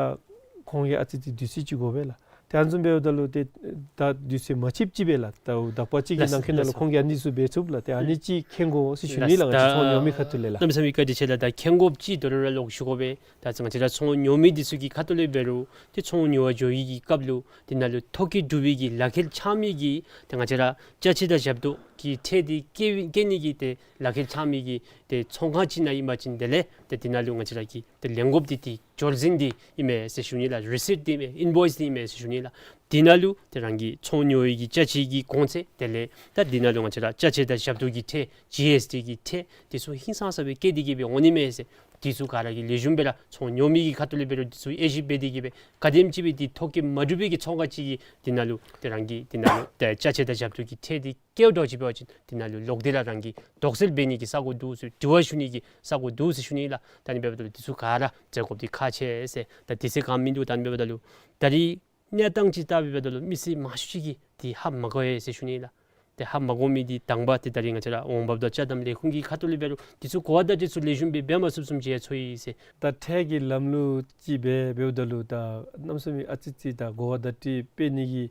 ཁོང་གིས་ཨ་ཙི་ཙི་དུས་ཚོད་ཅིག་དགོ་པས་ལགས། ཏེ་ཨ་ནི་བཟུམ་འབདཝ་ད་ལུ་ཏེ་ད་དུས་ཚོད་མ་ཆིབ་ཅིག་སྦེ་ལགས། ད་དག་པ་ཅིག་གི་ལགས། ནང་འཁོད་ནང་ལུ་ལགས། ཁོང་གིས་ཨ་ནི་ཚུ་འབད་ཚུགས་ལགས། ཏེ་ཨ་ནི་ཅིག་མཁྱེན་དགོ་ཟེར་ཞུ་ནི་ལགས། ལགས། ང་བཅས་ཚོང་ཉོ་མི་ཁ་ཐུག་ལས་ལགས། གནམ་མེད་ས་མེད་བཀའ་དྲིན་ཆེ་ལགས། ད་མཁྱེན་དགོཔ་ཅིག་ད་རུང་ར་ལོག་ཞུ་དགོ་པས། ད་ང་བཅས་ར་ཚོང་ཉོ་མི་འདི་ཚུ་གི་ཁ་ཐུག་ལས་འབད་རུང་ཏེ་ཚོང་ཉོ་བར་འགྱོ་བའི་གི་སྐབས་ལུ་འདི་ནང་ལུ་ཐོ་བཀོད་གྲུབ་པའི་གི་ལག་ཁྱེར་འཆང་མི་གི་ཏེ་ང་བཅས་ར་ཅ་ཆས་དང་ཞབས་ཏོག་གི་ཁྲལ་འདི་བཀལ་བཀལ་ནི་གི་ཏེ་ལག་ཁྱེར་འཆང་མི་གི་ཏེ་ཚོང་ཁང་ཅིག་ནང་ཨིན་པ་ཅིན་དེ་ལས་ཏེ་འདི་ནང་ལུ་ང་བཅས་ར་གི་ཏེ་ལེན་དགོཔ་འདི་ཏེ་སྦྱོར་འཛིན་འདི་ཨིན་མས་ཟེར་ཞུ་ནི་ལགས། རི་སིཊ་འདི་ཨིན་མས། ཨིན་བོའིསི་འདི་ཨིན་མས་ཟེར་ཞུ་ནི་ལགས། འདི་ནང་ལུ་ཏེ་རང་གི་ཚོང་ཉོ་བའི་གི་ཅ་ཆས་ཀྱི་གོང་ཚད་དེ་ལས་ད་འདི་ནང་ལུ་ང་བཅས་ར་ཅ་ཆས་དང་ཞབས་ཏོག་གི་ཁྲལ་ཇི་ཨེསི་ཊི་གི་ཁྲལ་འདི་ཚུ་ཧིང་སངས་ས་སྦེ་བཀལ་ཏེ་གི་སྦེ་འོང་ནི་མས་ཟེར། འདི་ཚུ་ག་ར་གིས་ལེགས་ཤོམ་སྦེ་ར་ཚོང་ཉོ་མི་གི་ཁ་ཐུག་ལས་འབད་རུང་འདི་ཚུ་དབྱེ་ཞིབ་འབད་དེ་གི་སྦེ་ག་དེམ་ཅིག་སྦེ་འདི་ཐོ་བཀོད་མ་གྲུབ་པའི་གི་ཚོང་ཁང་ཅིག་གིས་འདི་ནང་ལུ་ཏེ་རང་གི་འདི་ནང་ལུ་ཏེ་ཅ་ཆས་དང་ཞབས་ཏོག་གི་ཁྲལ་འདི་བཀལཝ་འདྲཝ་ཅིག་འབད་བ་ཅིན་འདི་ནང་ལུ་ལོག་སྟེ་ར་རང་གིས་དོགས་སེལ་འབད་ནི་གི་ས་གོ་འདུག་ཟེར། དྲི་བ་ཞུ་ནི་གི་ས་གོ་འདུག་ཟེར་ཞུ་ནི་ལགས། ད་ཨ་ནི་འབདཝ་ད་ལུ་འདི་ཚུ་ག་ར་མཛད་དགོཔ་འདི་ཁག་ཆེ་ཟེར། ད་དུས་ཚོད་གང་མིན་འདུག། ད་ཨ་ནི་འབདཝ་ད་ལུ་ད་རིས་གནས་སྟངས་ཅིག་བལྟ་བའི་འབདཝ་ད་ལུ་མི་སེར་མང་ཤོས་ཅིག་གིས་འདི་ཧ་མ་གོ་བས་ཟེར་ཞུ་ནི་ལགས། ཏེ་ཧ་མ་གོ་མི་འདི་དང་པ་ཏེ་ད་རིས་ང་བཅས་ར་འོང་འབབ་དང་ཅ་དམ་ལས་ཁུངས་ཀྱི་ཁ་ཐུག་ལས་འབད་རུང་འདི་ཚུ་གོ་བ་བརྡ་སྤྲོད་ཚུ་ལེགས་ཤོམ་སྦེ་འབད་མ་ཚུགསཔ་བཟུམ་ཅིག་ཡང་ཚོར་ཡི་ཟེར། ད་ཁྲལ་གྱི་ལམ་ལུགས་ཅིག་སྦེ་འབདཝ་ད་ལུ་ད་གནམ་མེད་ས་མེད་ཨ་ཙི་ཙི་ད་གོ་བ་བརྡ་སྤྲོད་འབད་ནི་གི་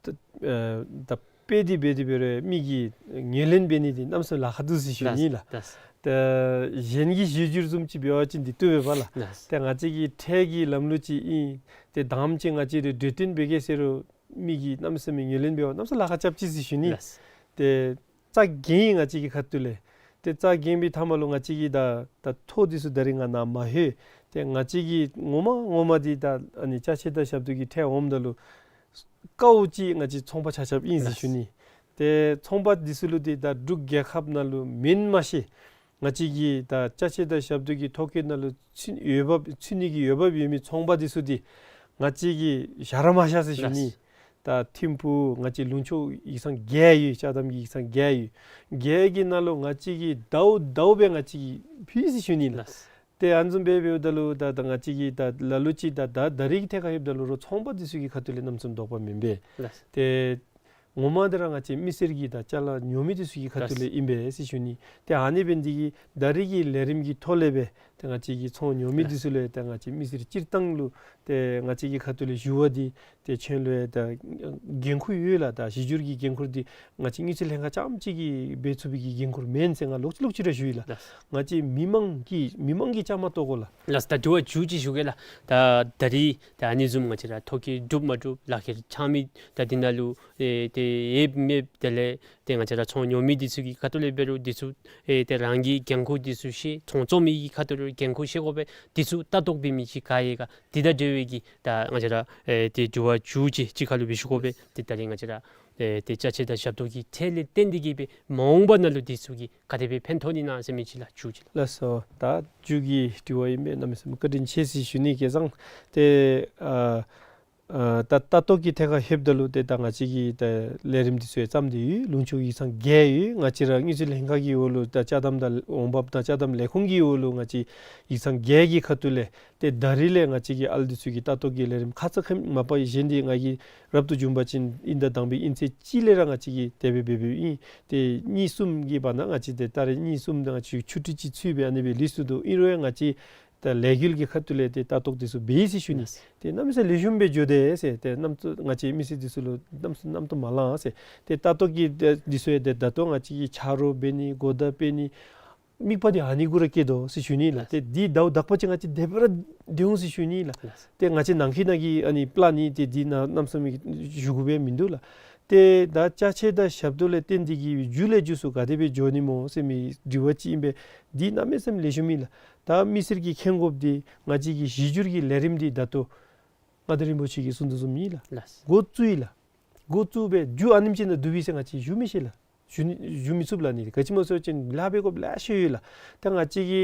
ད་ཨ་ད་དཔེ་འདི་འབད་དེ་འབད་རུང་མི་གིས་ངོས་ལེན་འབད་ནི་འདི་གནམ་མེད་ས་མེད་ལཱ་ཁག་འདུག་ཟེར་ཞུ་ནི་ལགས། ལགས། ད་གཞན་གྱི་གཞི་འགྱུར་བཟུམ་ཅིག་འབད་བ་ཅིན་འདི་བཏུབ་པས་པ་ལགས། ལགས། ད་ང་བཅས་ཀྱི་ཁྲལ་གྱི་ལམ་ལུགས་ཅིག་ཨིན། ཏེ་དང་པ་ཅིག་ང་བཅས་ར་གྲོས་བསྟུན་འབད་གེ་ཟེར་རུང་མི་གིས་གནམ་མེད་ས་མེད་ངོས་ལེན་འབད་བ་གནམ་མེད་ས་མེད་ལཱ་ཁག་རྐྱབ་ཅི་ཟེར་ཞུ་ནི། ལགས། ཏེ་རྩ་འགེངས་ཡི་ང་བཅས་ཀྱི་ཁ་ཐུག་ལས། ཏེ་རྩ་འགེངས་པའི་མཐའ་མ་ལུ་ང་བཅས་ཀྱིས་ད་ད་ཐོ་འདི་ཚུ་ད་རིས་ང་ནཱ་མ་ལྷོད། ཏེ་ང་བཅས་ཀྱིས་ངོ་མ་ངོ་མ་འདི་ད་ཨ་ནི་ཅ་ཆས་དང་ཞབས་ཏོག་གི་ཁྲལ་འོངམ་ད་ལུ་དཀའཝ་ཅིག་ང་བཅས་ཚོང་པ་ཆ་ཁྱབ་ཨིན་ཟེར་ཞུ་ནི། ཏེ་ཚོང་པ་འདི་ཚུ་ལུ་ཏེ་ད་འབྲུག་རྒྱལ་ཁབ་ནང་ལུ་མེན་མ་ཤེས། ང་བཅས་ཀྱི་ད་ཅ་ཆས་དང་ཞབས་ཏོག་གི་ཐོ་བཀོད་ནང་ལུ་ཚུད་འོས་འབབ་ཚུད་ནི་གི་འོས་འབབ་ཡོད་མི་ཚོང་པ་འདི་ཚུ་འདི་ང་བཅས་ཀྱིས་བཞག་ར་མ་བཞག་ཟེར་ཞུ་ནི། ལགས། ད་ཐིམ་ཕུག་ང་བཅས་ལུང་ཕྱོགས་ཡིག་ཚང་བརྒྱད་ཡོད། ཅ་དམ་གྱི་ཡིག་ཚང་བརྒྱད་ཡོད། བརྒྱད་ཀྱི་ནང་ལུ་ང་བཅས་ཀྱིས་ཟླཝ་ཟླཝ་སྦེ་ང་བཅས་ཀྱིས་ཕུལ་ཟེར་ཞུ་ནི་ལགས། ལགས། ཏེ་ཨ་ནི་བཟུམ་སྦེ་འབདཝ་ད་ལུ་ད་ད་ང་བཅས་ཀྱིས་ད་ལ་ལུ་ཅིག་ད་ད་ད་རིས་ཀྱི་ཐད་ཁར་ལྷོདཔ་ད་ལུ་རོགས་ཚོང་པ་འདི་ཚུ་གི་ཁ་ཐུག་ལས་གནམ་མེད་ས་མེད་དོགས་པ་མེན་པས། ལགས། ཏེ་ངོ་མ་འདི་ར་ང་བཅས་མི་སེར་གྱི་ད་ཅ་ལ་ཉོ་མི་འདི་ཚུ་གི་ཁ་ཐུག་ལས་ཨིན་པས་ཟེར་ཞུ་ནི། ཏེ་ཨ་ནི་འབད་ནི་འདི་གིས་ད་རིས་ཀྱི་ལས་རིམ་གྱི་ཐོག་ལས་སྦེ་ཏེ་ང་བཅས་ཀྱི་ཚོང་ཉོ་མི་འདི་ཚུ་ལུ་ཏེ་ང་བཅས་མི་སེར་སྤྱིར་བཏང་ལུ་ཏེ་ང་བཅས་ཀྱི་ཁ་ཐུག་ལས་ཞུ་བ་འདི་ཏེ་ཁྱོད་ལུ་ད་འགན་ཁུར་ཡོད་ལགས། ད་གཞི་འགྱུར་གྱི་འགན་ཁུར་འདི་ང་བཅས་དངུལ་རྩིས་ལྷན་ཁག་རྐྱངམ་གཅིག་གིས་འབད་ཚུགས་པའི་གི་འགན་ཁུར་མེན་ཟེར་ང་ལོག་ཅི་ལོག་ཅི་ར་ཞུ་ཡི་ལགས། ལགས། ང་བཅས་མི་མང་གི་མི་མང་གིས་བཅའ་མར་གཏོགས་དགོ་ལགས། ལགས། ད་དྲི་བ་མཇུག་ཅིག་ཞུ་གེ་ལགས། ད་ད་རིས་ད་ཨ་ནི་བཟུམ་ང་བཅས་ར་ཐོ་བཀོད་གྲུབ་མ་གྲུབ་ལག་ཁྱེར་འཆང་མི་ད་འདི་ནང་ལུ་ཨེ་ཏེ་ཡོདཔ་མེདཔ་དེ་ལས་ཏེ་ང་བཅས་ར་ཚོང་ཉོ་མི་འདི་ཚུ་གི་ཁ་ཐུག་ལས་འབད་རུང་འདི་ཚུ་ཨེ་ཏེ་རང་གི་འགན་ཁུར་འདི་ཚུ་ཤེས། ཚོང་བཙོང་མི་གི་ཁ་ཐུག་ལུ་འགན་ཁུར་ཤེས་དགོ་པས། འདི་ཚུ་ལྟ་རྟོག་འབད་མི་ཅིག་ག་ཡོད་ག་འདི་དང་འབྲེལ་བའི་གི་ད་ང་བཅས་ར་ཨེ་ཏེ་དྲི་བ་མཇུག་ཅིག་གཅིག་ཁ་ལུ་འབད་ཞུ་དགོ་པས། ཏེ་ད་རིས་ང་བཅས་ར་ཨེ་ཏེ་ཅ་ཆས་དང་ཞབས་ཏོག་གི་ཁྲལ་ལས་བརྟེན་ཏེ་གི་སྦེ་མ་འོངས་པ་ནང་ལུ་འདི་ཚུ་གིས་ག་དེ་སྦེ་ཕན་ཐོགས་ནི་ན་ཟེར་མི་ཅིག་ལགས། མཇུག་ཅིག་ལགས། ལགས་སོ། ད་མཇུག་གི་དྲི་བ་ཨིན་པས། གནམ་མེད་ས་མེད་བཀའ་དྲིན་ཆེ་ཟེར་ཞུ་ནི། སྐལ་བཟང་ཏེ་ཨ་ཨ་ད་ལྟ་རྟོག་གི་ཐད་ཁར་ལྷོདཔ་ད་ལུ་ཏེ་ད་ང་བཅས་ཀྱི་ད་ལས་རིམ་འདི་ཚུ་ཡང་བརྩམས་ཏེ་ཡོད། ལུང་ཕྱོགས་ཡིག་ཚང་བརྒྱད་ཡོད། ང་བཅས་ར་དངུལ་རྩིས་ལྷན་ཁག་གི་འོག་ལུ་ད་ཅ་དམ་དང་འོང་འབབ་དང་ཅ་དམ་ལས་ཁུངས་ཀྱི་འོག་ལུ་ང་བཅས་ཡིག་ཚང་བརྒྱད་ཀྱི་ཁ་ཐུག་ལས་ཏེ་ད་རིས་ལས་ང་བཅས་ཀྱི་ཨ་ལུ་འདི་ཚུ་གི་ལྟ་རྟོག་གི་ལས་རིམ་ཁ་ཙ་ཁ་མ་པ་གཞན་འདི་ང་གིས་རབ་ཏུ་བྱུང་པ་ཅིན་དབྱིན་ཟླ་དང་པའི་དབྱིན་ཚེས་གཅིག་ལས་ར་ང་བཅས་ཀྱིས་དེ་སྦེ་འབད་འབདཝ་ཨིན། ཏེ་གཉིས་གསུམ་གྱི་བར་ན་ང་བཅས་ཏེ་ད་རིས་གཉིས་གསུམ་དང་ང་བཅས་ཆུ་ཊི་ཅིག་ཚུད་སྦེ་ཨ་ནི་སྦེ་ལུས་སོ་ནུག། ཨིན་རུང་ཡང་ང་བཅས་ད་ལས་འགུལ་གྱི་ཁ་ཐུག་ལས་ཏེ་ལྟ་རྟོག་འདི་ཚུ་འབད་ཡི་ཟེར་ཞུ་ནི། ལགས། ཏེ་གནམ་མེད་ས་མེད་ལེགས་ཤོམ་སྦེ་འགྱོ་དེས་ཟེར། ཏེ་རྣམ་རྟོག་ང་བཅས་མི་སེར་འདི་ཚུ་ལུ་གནམ་མེད་ས་མེད་རྣམ་རྟོག་མ་ལང་ཟེར། ཏེ་ལྟ་རྟོག་གི་ཏེ་འདི་ཚུ་ཡང་ཏེ་ད་ལྟོ་ང་བཅས་ཀྱིས་ཆ་རོགས་འབད་ནི་གོ་བརྡ་སྤེལ་ནི་དམིགས་པ་འདི་ཨ་ནི་གུ་ར་བསྐྱེད་དོ་ཟེར་ཞུ་ནི་ལགས། ལགས། ཏེ་འདི་ཟླཝ་དག་པ་ཅིག་ང་བཅས་དེ་སྦེ་ར་སྡོད་འོང་ཟེར་ཞུ་ནི་ལགས། ལགས། ཏེ་ང་བཅས་ནང་འཁོད་ནང་གི་ཨ་ནི་པ་ལཱན་ནི་ཏེ་འདི་ནང་གནམ་མེད་ས་མེད་ཞུ་དགོ་པས་མིན་འདུག་ལགས། ཏེ་ད་ཅ་ཆས་དང་ཞབས་ཏོག་ལས་བརྟེན་ཏེ་གི་མཇུག་ལས་མཇུག་སུ་ག་དེ་སྦེ་འགྱོ་ནི་སྨོ་ཟེར་མི་དྲི་བ་ཅིག་ཨིན་པས། འདི་གནམ་མེད་ས་མེད་ལེགས་ཤོམ་ཨིན་ལགས། ད་མི་སེར་གྱིས་མཁྱེན་དགོཔ་འདི་ང་བཅས་ཀྱི་གཞི་འགྱུར་གྱི་ལས་རིམ་འདི་ད་ལྟོ་མངའ་བདག་རིན་པོ་ཆེ་གིས་གསུངས་དོ་བཟུམ་ཨིན་ལགས། ལགས། འགོ་བཙུགས་ཡི་ལགས། འགོ་བཙུགས་སྦེ་མཇུག་ཨ་ནེམ་ཅིག་ནང་བསྡུ་བས་ཟེར་ང་བཅས་ཞུ་མི་ཤེས་ལགས། ཞུ་ནི་ཞུ་མི་ཚུགས་ལགས་ནི། ག་ཅི་སྨོ་ཟེར་བ་ཅིན་ལཱ་འབད་དགོཔ་ལེ་ཤ་ཡོད་ལགས། ད་ང་བཅས་ཀྱི་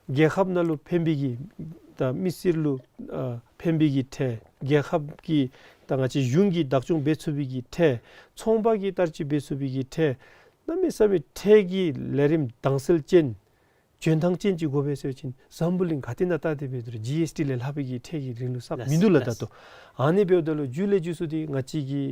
རྒྱལ་ཁབ་ནང་ལུ་ཕན་པའི་གི་ད་མི་སེར་ལུ་ཨ་ཕན་པའི་གི་ཁྲལ། རྒྱལ་ཁབ་ཀྱི་ད་ང་བཅས་གཞུང་གིས་བདག་སྐྱོང་འབད་ཚུགས་པའི་གི་ཁྲལ། ཚོང་པ་གིས་བསྟར་སྤྱོད་འབད་ཚུགས་པའི་གི་ཁྲལ། གནམ་མེད་ས་མེད་ཁྲལ་གྱི་ལས་རིམ་དྭངས་གསལ་ཅན་འཇོན་ཐང་ཅན་ཅིག་དགོ་པས་ཟེར་བ་ཅིན་འཛམ་བུ་གླིང་ག་ཏེ་ནང་ལྟ་སྟེ་འབད་རུང་ཇི་ཨེསི་ཊི་ལས་ལྷག་པའི་གི་ཁྲལ་གྱི་རིང་ལུགས་བསགས་མིན་འདུག་ལགས། ད་ལྟོ་ཨ་ནི་འབདཝ་ད་ལུ་མཇུག་ལས་མཇུག་སུ་འདི་ང་བཅས་ཀྱི་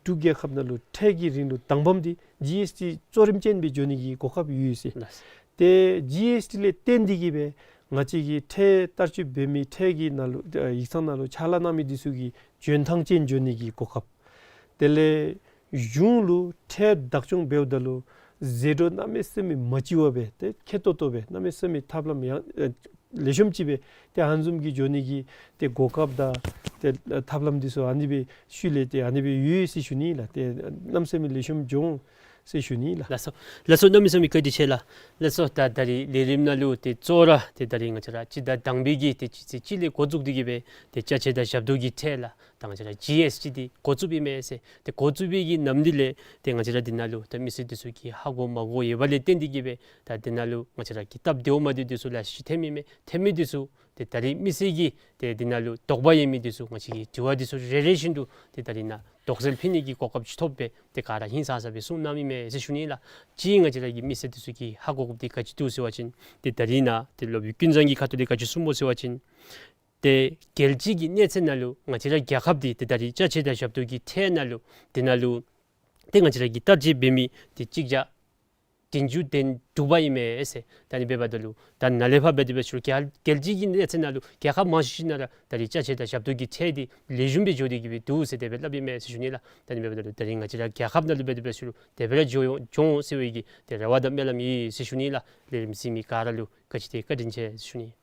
འབྲུག་རྒྱལ་ཁབ་ནང་ལུ་ཁྲལ་གྱི་རིང་ལུགས་དང་པམ་འདི་ཇི་ཨེསི་ཊི་གཙོ་རིམ་ཅན་སྦེ་འགྱོ་ནི་གི་གོ་སྐབས་ཡོད་ཟེར། ལགས། ཏེ་ཇི་ཨེསི་ཊི་ལས་བརྟེན་ཏེ་གིས་སྦེ་ང་བཅས་ཀྱི་ཁྲལ་བསྟར་སྤྱོད་འབད་མི་ཁྲལ་གྱི་ནང་ལུ་ཨ་ཡིག་ཚང་ནང་ལུ་ཕྱག་ལཱ་གནང་མི་འདི་ཚུ་གི་འཇོན་ཐང་ཅན་འགྱོ་ནི་གི་གོ་སྐབས། དེ་ལས་གཞུང་ལུ་ཁྲལ་བདག་སྐྱོང་འབདཝ་ད་ལུ་ཟད་འགྲོ་གནམ་མེད་ས་མེད་མ་ལྕི་བ་སྦེ་ཏེ་ཁེ་ཏོག་ཏོ་སྦེ་གནམ་མེད་ས་མེད་ཐབས་ལམ་ཡང་ཨ་ལེགས་ཤོམ་ཅིག་སྦེ་ཏེ་ཨ་ནི་བཟུམ་གྱི་འགྱོ་ནི་གི་ཏེ་གོ་སྐབས་དང་ཏེ་ཐབས་ལམ་འདི་ཚུ་ཨ་ནི་སྦེ་ཤུལ་ལས་ཏེ་ཨ་ནི་སྦེ་ཡོད་ཟེར་ཞུ་ནི་ལགས། ཏེ་གནམ་མེད་ས་མེད་ལེགས་ཤོམ་འགྱོ་འོང་ཟེར་ཞུ་ནི་ལགས། ལགས་སོ། ལགས་སོ། གནམ་མེད་ས་མེད་བཀའ་དྲིན་ཆེ་ལགས། ལགས་སོ། ད་ད་རིས་ལས་རིམ་ནང་ལུ་ཏེ་གཙོ་བོ་ར་ཏེ་ད་རིས་ང་བཅས་ར་སྤྱི་ཟླ་དང་པའི་གི་ཏེ་སྤྱི་ཚེས་གཅིག་ལས་འགོ་བཙུགས་ཏེ་གིས་སྦེ་ཏེ་ཅ་ཆས་དང་ཞབས་ཏོག་གི་ཁྲལ་ལགས། ད་ང་བཅས་ར་ཇི་ཨེསི་ཊི་འདི་འགོ་བཙུགསཔ་ཨིན་མས་ཟེར། ཏེ་འགོ་བཙུགས་པའི་གི་ནམ་དུས་ལས་ཏེ་ང་བཅས་ར་འདི་ནང་ལུ་ད་མི་སེར་འདི་ཚུ་གིས་ཧ་གོ་མ་གོ་ཡོད་པ་ལས་བརྟེན་ཏེ་གིས་སྦེ་ད་འདི་ནང་ལུ་ང་བཅས་ར་གི་སྟབས་བདེཝ་མ་བདེཝ་འདི་ཚུ་ལེ་ཤ་ཅིག་ཐོནམ་ཨིན་མས། ཐོན་མི་འདི་ཚུ་ཏེ་ད་རིས་མི་སེར་གྱིས་ཏེ་འདི་ནང་ལུ་དོགས་པ་ཡོད་མི་འདི་ཚུ་ང་བཅས་ཀྱིས་དྲི་བ་འདི་ཚུ་རེ་རེ་བཞིན་དུ་ཏེ་ད་རིས་ནཱ་དོགས་སེལ་ཕུལ་ནི་གི་གོ་སྐབས་ཅིག་ཐོབ་སྦེ་ཏེ་ག་ར་ཧིང་སངས་ས་སྦེ་གསུངས་གནངམ་ཨིན་མས་ཟེར་ཞུ་ནི་ལགས། གཅིག་ང་བཅས་ར་གི་མི་སེར་འདི་ཚུ་གིས་ཧ་གོ་དགོཔ་འདི་ག་ཅི་འདུག་ཟེར་བ་ཅིན་ཏེ་ད་རིས་ནཱ་ཏེ་སློབ་དཔོན་ཀུན་བཟང་གིས་ཁ་ཐུག་ལས་ག་ཅི་གསུངས་སྨོ་ཟེར་བ་ཅིན་ཏེ་རྒྱལ་སྤྱི་གི་གནས་ཚད་ནང་ལུ་ང་བཅས་ར་རྒྱལ་ཁབ་འདི་ཏེ་ད་རིས་ཅ་ཆས་དང་ཞབས་ཏོག་གི་ཁྲལ་ནང་ལུ་འདི་ནང་ལུ་ཏེ་ང་བཅས་ར་གིས་བསྟར་སྤྱོད་འབད་མི་འདི་གཅིག་བརྒྱ་བདུན་ཅུ་དོན་དྲུག་པ་ཨིན་མས་ཟེར། ད་ཨ་ནི་འབདཝ་ད་ལུ་ད་ནཱ་ལས་ཕར་འབད་དེ་འབད་ཞུ་རུང་རྒྱལ་རྒྱལ་སྤྱི་གི་གནས་ཚད་ནང་ལུ་རྒྱལ་ཁབ་མང་ཤོས་ཅིག་ནང་ར་ད་རིས་ཅ་ཆས་དང་ཞབས་ཏོག་གི་ཁྲལ་འདི་ལེགས་ཤོམ་སྦེ་འགྱོ་སྟེ་གིས་སྦེ་འདུག་ཟེར་དེ་སྦེ་སླབ་ཨིན་མས་ཟེར་ཞུ་ནི་ལགས། ད་ཨ་ནི་འབདཝ་ད་ལུ་ད་རིས་ང་བཅས་ར་རྒྱལ་ཁབ་ནང་ལུ་འབད་དེ་འབད་ཞུ་རུང་དེ་སྦེ་ར་འགྱོ་འོང་འགྱོ་འོང་ཟེར་བའི་གི་ཏེ་རེ་བ་དང་སྨོན་ལམ་ཡོད་ཟེར་ཞུ་ནི་ལགས། ལས་རིམ་གཟིགས་མི་ག་ར་ལུ་ག་ཅི་ཏེ་བཀའ་དྲིན་ཆེ་ཟེར་ཞུ་ནི།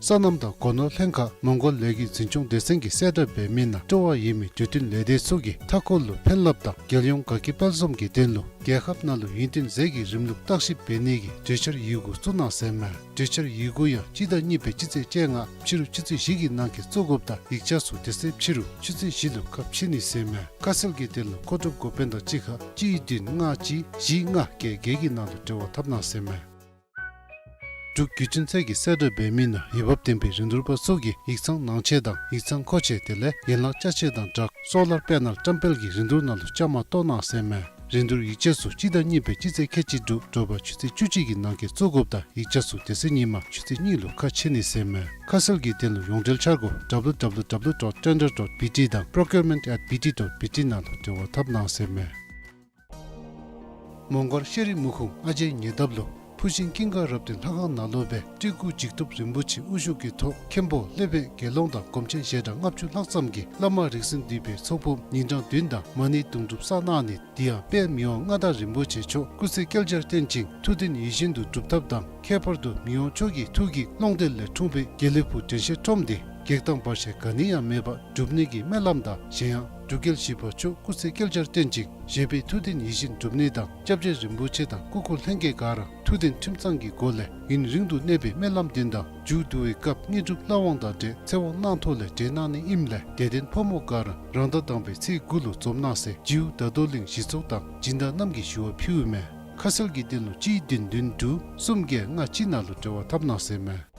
སོ་ནམ་དང་སྒོ་ནོར་ལྷན་ཁག་མོང་སྒར་ལས་འགུལ་འཛིན་སྐྱོང་སྡེ་ཚན་གྱིས་གསལ་བསྒྲགས་འབད་མི་ནང་སྤྲོ་བ་ཡོད་མི་འབྲུག་འཕྲིན་ལས་སྡེ་ཚུ་གིས་མཐའ་འཁོར་ལུ་ཕན་རླབས་དང་རྒྱལ་ཡོངས་དགའ་སྐྱིད་དཔལ་འཛོམས་ཀྱི་དོན་ལུ་རྒྱལ་ཁབ་ནང་ལུ་ཡུན་བརྟན་ཟས་ཀྱི་རིམ་ལུགས་བརྟག་ཞིབ་འབད་ནི་གི་གྲོས་འཆར་ཡི་གུ་བཙུགས་གནང་ཟེར་མས། གྲོས་འཆར་ཡི་གུ་ཡང་སྤྱི་ཟླ་གཉིས་པའི་སྤྱི་ཚེས་བཅོ་ལྔ་ཕྱི་རུ་ཆུ་ཚོད་བཞི་གི་ནང་འཁོད་བཙུགས་དགོཔ་དང་ཡིག་ཆ་ཚུ་དེ་ཚེ་ཕྱི་རུ་ཆུ་ཚོད་བཞི་ལུ་ཁ་ཕྱེ་ནི་ཟེར་མས། ཁ་གསལ་གྱི་དོན་ལུ་མཁོ་སྒྲུབ་འགོ་དཔོན་དང་གཅིག་ཁར་གཅིག་བདུན་ལྔ་གཅིག་བཞི་ལྔ་བརྒྱད་བརྒྱད་ཀྱི་ནང་ལུ་འབྲེལ་བ་འཐབ་གནང་ཟེར་མས། འབྲུག་བརྒྱུད་འཕྲིན་ཚད་ཀྱིས་གསལ་བསྒྲགས་འབད་མི་ནང་འོས་འབབ་ལྡན་པའི་རིན་བསྡུར་པ་ཚུ་གིས་ཡིག་ཚང་ནང་ཆས་དང་ཡིག་ཚང་མཁོ་ཆས་དེ་ལས་ཡན་ལག་ཅ་ཆས་དང་སྦྲགས་སོ་ལར་པེ་ནལ་བཀྲམ་སྤེལ་གྱི་རིན་བསྡུར་ནང་ལུ་བཅའ་མར་གཏོགས་གནང་ཟེར་མས། རིན་བསྡུར་ཡིག་ཆ་ཚུ་སྤྱི་ཟླ་གཉིས་པའི་སྤྱི་ཚེས་ཁལ་གཅིག་དྲུག་དྲོ་པ་ཆུ་ཚོད་བཅུ་གཅིག་གི་ནང་འཁོད་བཙུགས་དགོཔ་དང་ཡིག་ཆ་ཚུ་དེ་ཚེ་ཉིན་མ་ཆུ་ཚོད་གཉིས་ལུ་ཁ་ཕྱེ་ནི་ཟེར་མས། ཁ་གསལ་གྱི་དོན་ལུ་ཡོངས་འབྲེལ་འཆར་སྒོ་W W W dot tender dot B T དང་procurement at B T dot B T ནང་ལུ་འབྲེལ་བ་འཐབ་གནང་ཟེར་མས། མོང་སྒར་ཤེས་རིག་མུ་ཁུངས་ཨ་ཇེ་ཉེ་འདབས་ལུ་ཕུ་ཤིང་ཀུན་དགའ་རབ་བརྟན་ལྷ་ཁང་ནང་ལུ་སྦེ་སྤྲུལ་སྐུ་འཇིགས་ཐོབ་རིན་པོ་ཆེ་དབུ་བཞུགས་ཀྱི་ཐོག་མཁན་པོ་ལེགས་པའི་དགེ་སློང་དང་སྒོམ་ཆེན་ཞལ་གྲངས་ལྔ་བཅུ་ལྷག་ཙམ་གྱིས་བླ་མ་རིགས་གསུམ་འདུས་པའི་ཚོགས་ཕུང་ཉིན་གྲངས་བདུན་དང་མ་ཎི་དུང་སྒྲུབ་བསགས་གནང་ནི། དེ་ཡང་དཔལ་མི་དབང་མངའ་བདག་རིན་པོ་ཆེ་མཆོག་སྐུ་ཚེ་བསྐལ་བརྒྱར་བརྟན་ཅིང་ཐུགས་དོན་ཡིད་བཞིན་དུ་འགྲུབ་ཐབས་དང་། ཁྱད་པར་དུ་མི་དབང་མཆོག་གི་ཐུགས་ཀྱི་ཀློང་གཏེར་ལས་འཁྲུངས་པའི་དགེ་ལེགས་ཕུག་དྲན་ཤེས་ཁྲོམ་འདི་གེགས་དང་བར་ཆད་ག་ནི་ཡང་མེད་པར་འགྲུབ་ནི་གི་སྨོན་ལམ་དང་། གཞན་ཡང་འབྲུག་རྒྱལ་བཞི་པ་མཆོག་སྐུ་ཚེ་བསྐལ་བརྒྱར་བརྟན་ཅིང་བཞད་པའི་ཐུགས་དོན་ཡིད་བཞིན་འགྲུབ་ནི་དང་། སྐྱབས་རྗེ་རིན་པོ་ཆེ་དང་སྐུ་འཁོར་ལྷན་རྒྱས་ག་ར་ཐུགས་དོན་ཁྲིམས་གཙང་གི་སྒོ་ལས་ཡུན་རིང་དུ་གནས་པའི་སྨོན་ལམ་འདི་དང་མཇུག་བསྡུ་བའི་སྐབས་དངོས་གྲུབ་ལྷ་དབང་དང་འབྲེལ་ཚེ་དབང་གནང་ཐོག་ལས་འབྲེལ་གནང་ནི་ཨིནམ་ལས་དད་ལྡན་ཕོ་མོ་ག་ར་རང་ཟླ་དང་པའི་ཚེས་དགུ་ལུ་འཛོམས་གནང་ཟེར་ཇིའུ་ད་དོ་གླིང་གཞི་ཚོགས་དང་སྦྱིན་བདག་རྣམས་ཀྱིས་ཞུ་བ་ཕུལཝ་མས། ཁ་གསལ་གྱི་དོན་ལུ་གཅིག་བདུན་བདུན་དྲུག་གསུམ་བརྒྱད་ལྔ་གཅིག་ནང་ལུ་འབྲེལ་བ་འཐབ་གནང་ཟེར་མས།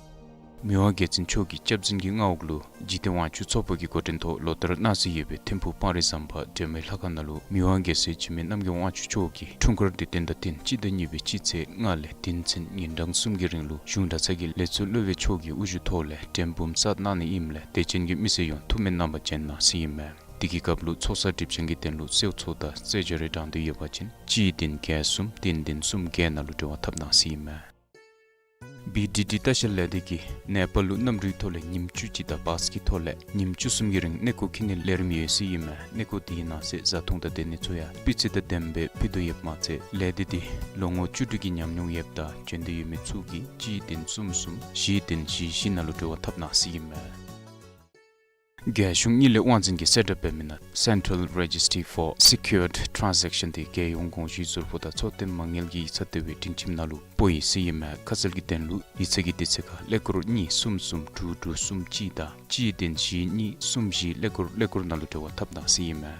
མི་དབང་རྒྱལ་བཙུན་མཆོག་གི་སྐྱབས་འཛིན་གྱི་མངའ་འོག་ལུ་འཇིག་རྟེན་དབང་ཕྱུག་ཚོགས་པ་གི་འགོ་འདྲེན་ཐོག་ལོ་ལྟར་གནང་སྲོལ་ཡོད་པའི་ཐིམ་ཕུག་སྤང་རི་ཟམ་པ་འབྲལ་མེད་ལྷ་ཁང་ནང་ལུ་མི་དབང་རྒྱལ་སྲས་འཇིགས་མེད་རྣམ་རྒྱལ་དབང་ཕྱུག་མཆོག་གི་འཁྲུངས་སྐར་དུས་སྟོན་དང་བསྟུན་སྤྱི་ཟླ་གཉིས་པའི་སྤྱི་ཚེས་ལྔ་ལས་བདུན་ཚུན་ཉིན་གྲངས་གསུམ་གྱི་རིང་ལུ་གཞུང་གྲྭ་ཚང་གི་ལས་ཚོགས་སློབ་དཔོན་མཆོག་གི་དབུ་བཞུགས་ཐོག་ལས་འགྲེམས་འབུམ་གསར་གནང་ནི་ཨིནམ་ལས་དད་ཅན་གྱི་མི་སེར་ཡོངས་ཐུགས་སྨོན་གནང་བར་བྱོན་གནང་ཟེར་ཨིན་མས། དེ་གི་སྐབས་ལུ་ཚོགས་བསགས་སྒྲིབ་སྦྱང་གི་དོན་ལུ་གསོལ་ཚོགས་དང་རྩེ་སྦྱོར་རེ་དྲང་དོན་ཡོད་པ་ཅིན་གཅིག་བདུན་བརྒྱད་གསུམ་བདུན་བདུན་གསུམ་བརྒྱད་ནང་ལུ་འབྲེལ་བ་འཐབ་གནང་ཟེར་ཨིན་མས། བི་ཌི་ཌི་ལྟ་བཤལ་ལས་སྡེ་གིས་ནེ་པཱལ་ལུ་གནམ་གྲུའི་ཐོག་ལས་ཉིནམ་བཅུ་གཅིག་དང་བཱས་ཀྱི་ཐོག་ལས་ཉིནམ་བཅུ་གསུམ་གྱི་རིང་གནས་སྐོར་འཁྱིད་ནིའི་ལས་རིམ་ཡོད་ཟེར་ཨིན་མས། གནས་སྐོར་དེའི་ནང་གསེས་བཟའ་འཐུང་དང་སྡོད་གནས་ཚུ་ཡང་སྤུས་ཚད་དང་ལྡནམ་སྦེ་ཕུལ་དོ་ཡོདཔ་མ་ཚད་ལས་སྡེ་འདི་ལོ་ངོ་བཅུ་དྲུག་གི་ཉམས་མྱོང་ཡོདཔ་དང་འབྱོན་འདོད་ཡོད་མི་ཚུ་གིས་གཅིག་བདུན་གསུམ་གསུམ་བཞི་བདུན་བཞི་བཞི་ནང་ལུ་འབྲེལ་བ་འཐབ་གནང་ཟེར་ཨིན་མས། རྒྱལ་གཞུང་དངུལ་ལས་དབང་འཛིན་གྱིས་གསལ་བསྒྲགས་འབད་མི་ནང་Central Registry for Secured Transaction འདི་རྒྱལ་ཡོངས་དགོངས་ཞུའི་ཟུར་ཕོག་དང་ཚོགས་དོན་མ་དངུལ་གྱི་ཡིག་ཚང་ལྟེ་བའི་སྒྲིང་ཁྱིམ་ནང་ལུ་སྤོ་ཡི་ཟེར་ཨིན་མས། ཁ་གསལ་གྱི་དོན་ལུ་ཡིག་ཚང་གི་དུས་ཚོད་ཁར་ཀླད་ཀོར་གཉིས་གསུམ་གསུམ་དྲུག་དྲུག་གསུམ་གཅིག་དང་གཅིག་བདུན་བཞི་གཉིས་གསུམ་བཞི་ཀླད་ཀོར་ཀླད་ཀོར་ནང་ལུ་འབྲེལ་བ་འཐབ་གནང་ཟེར་ཨིན་མས།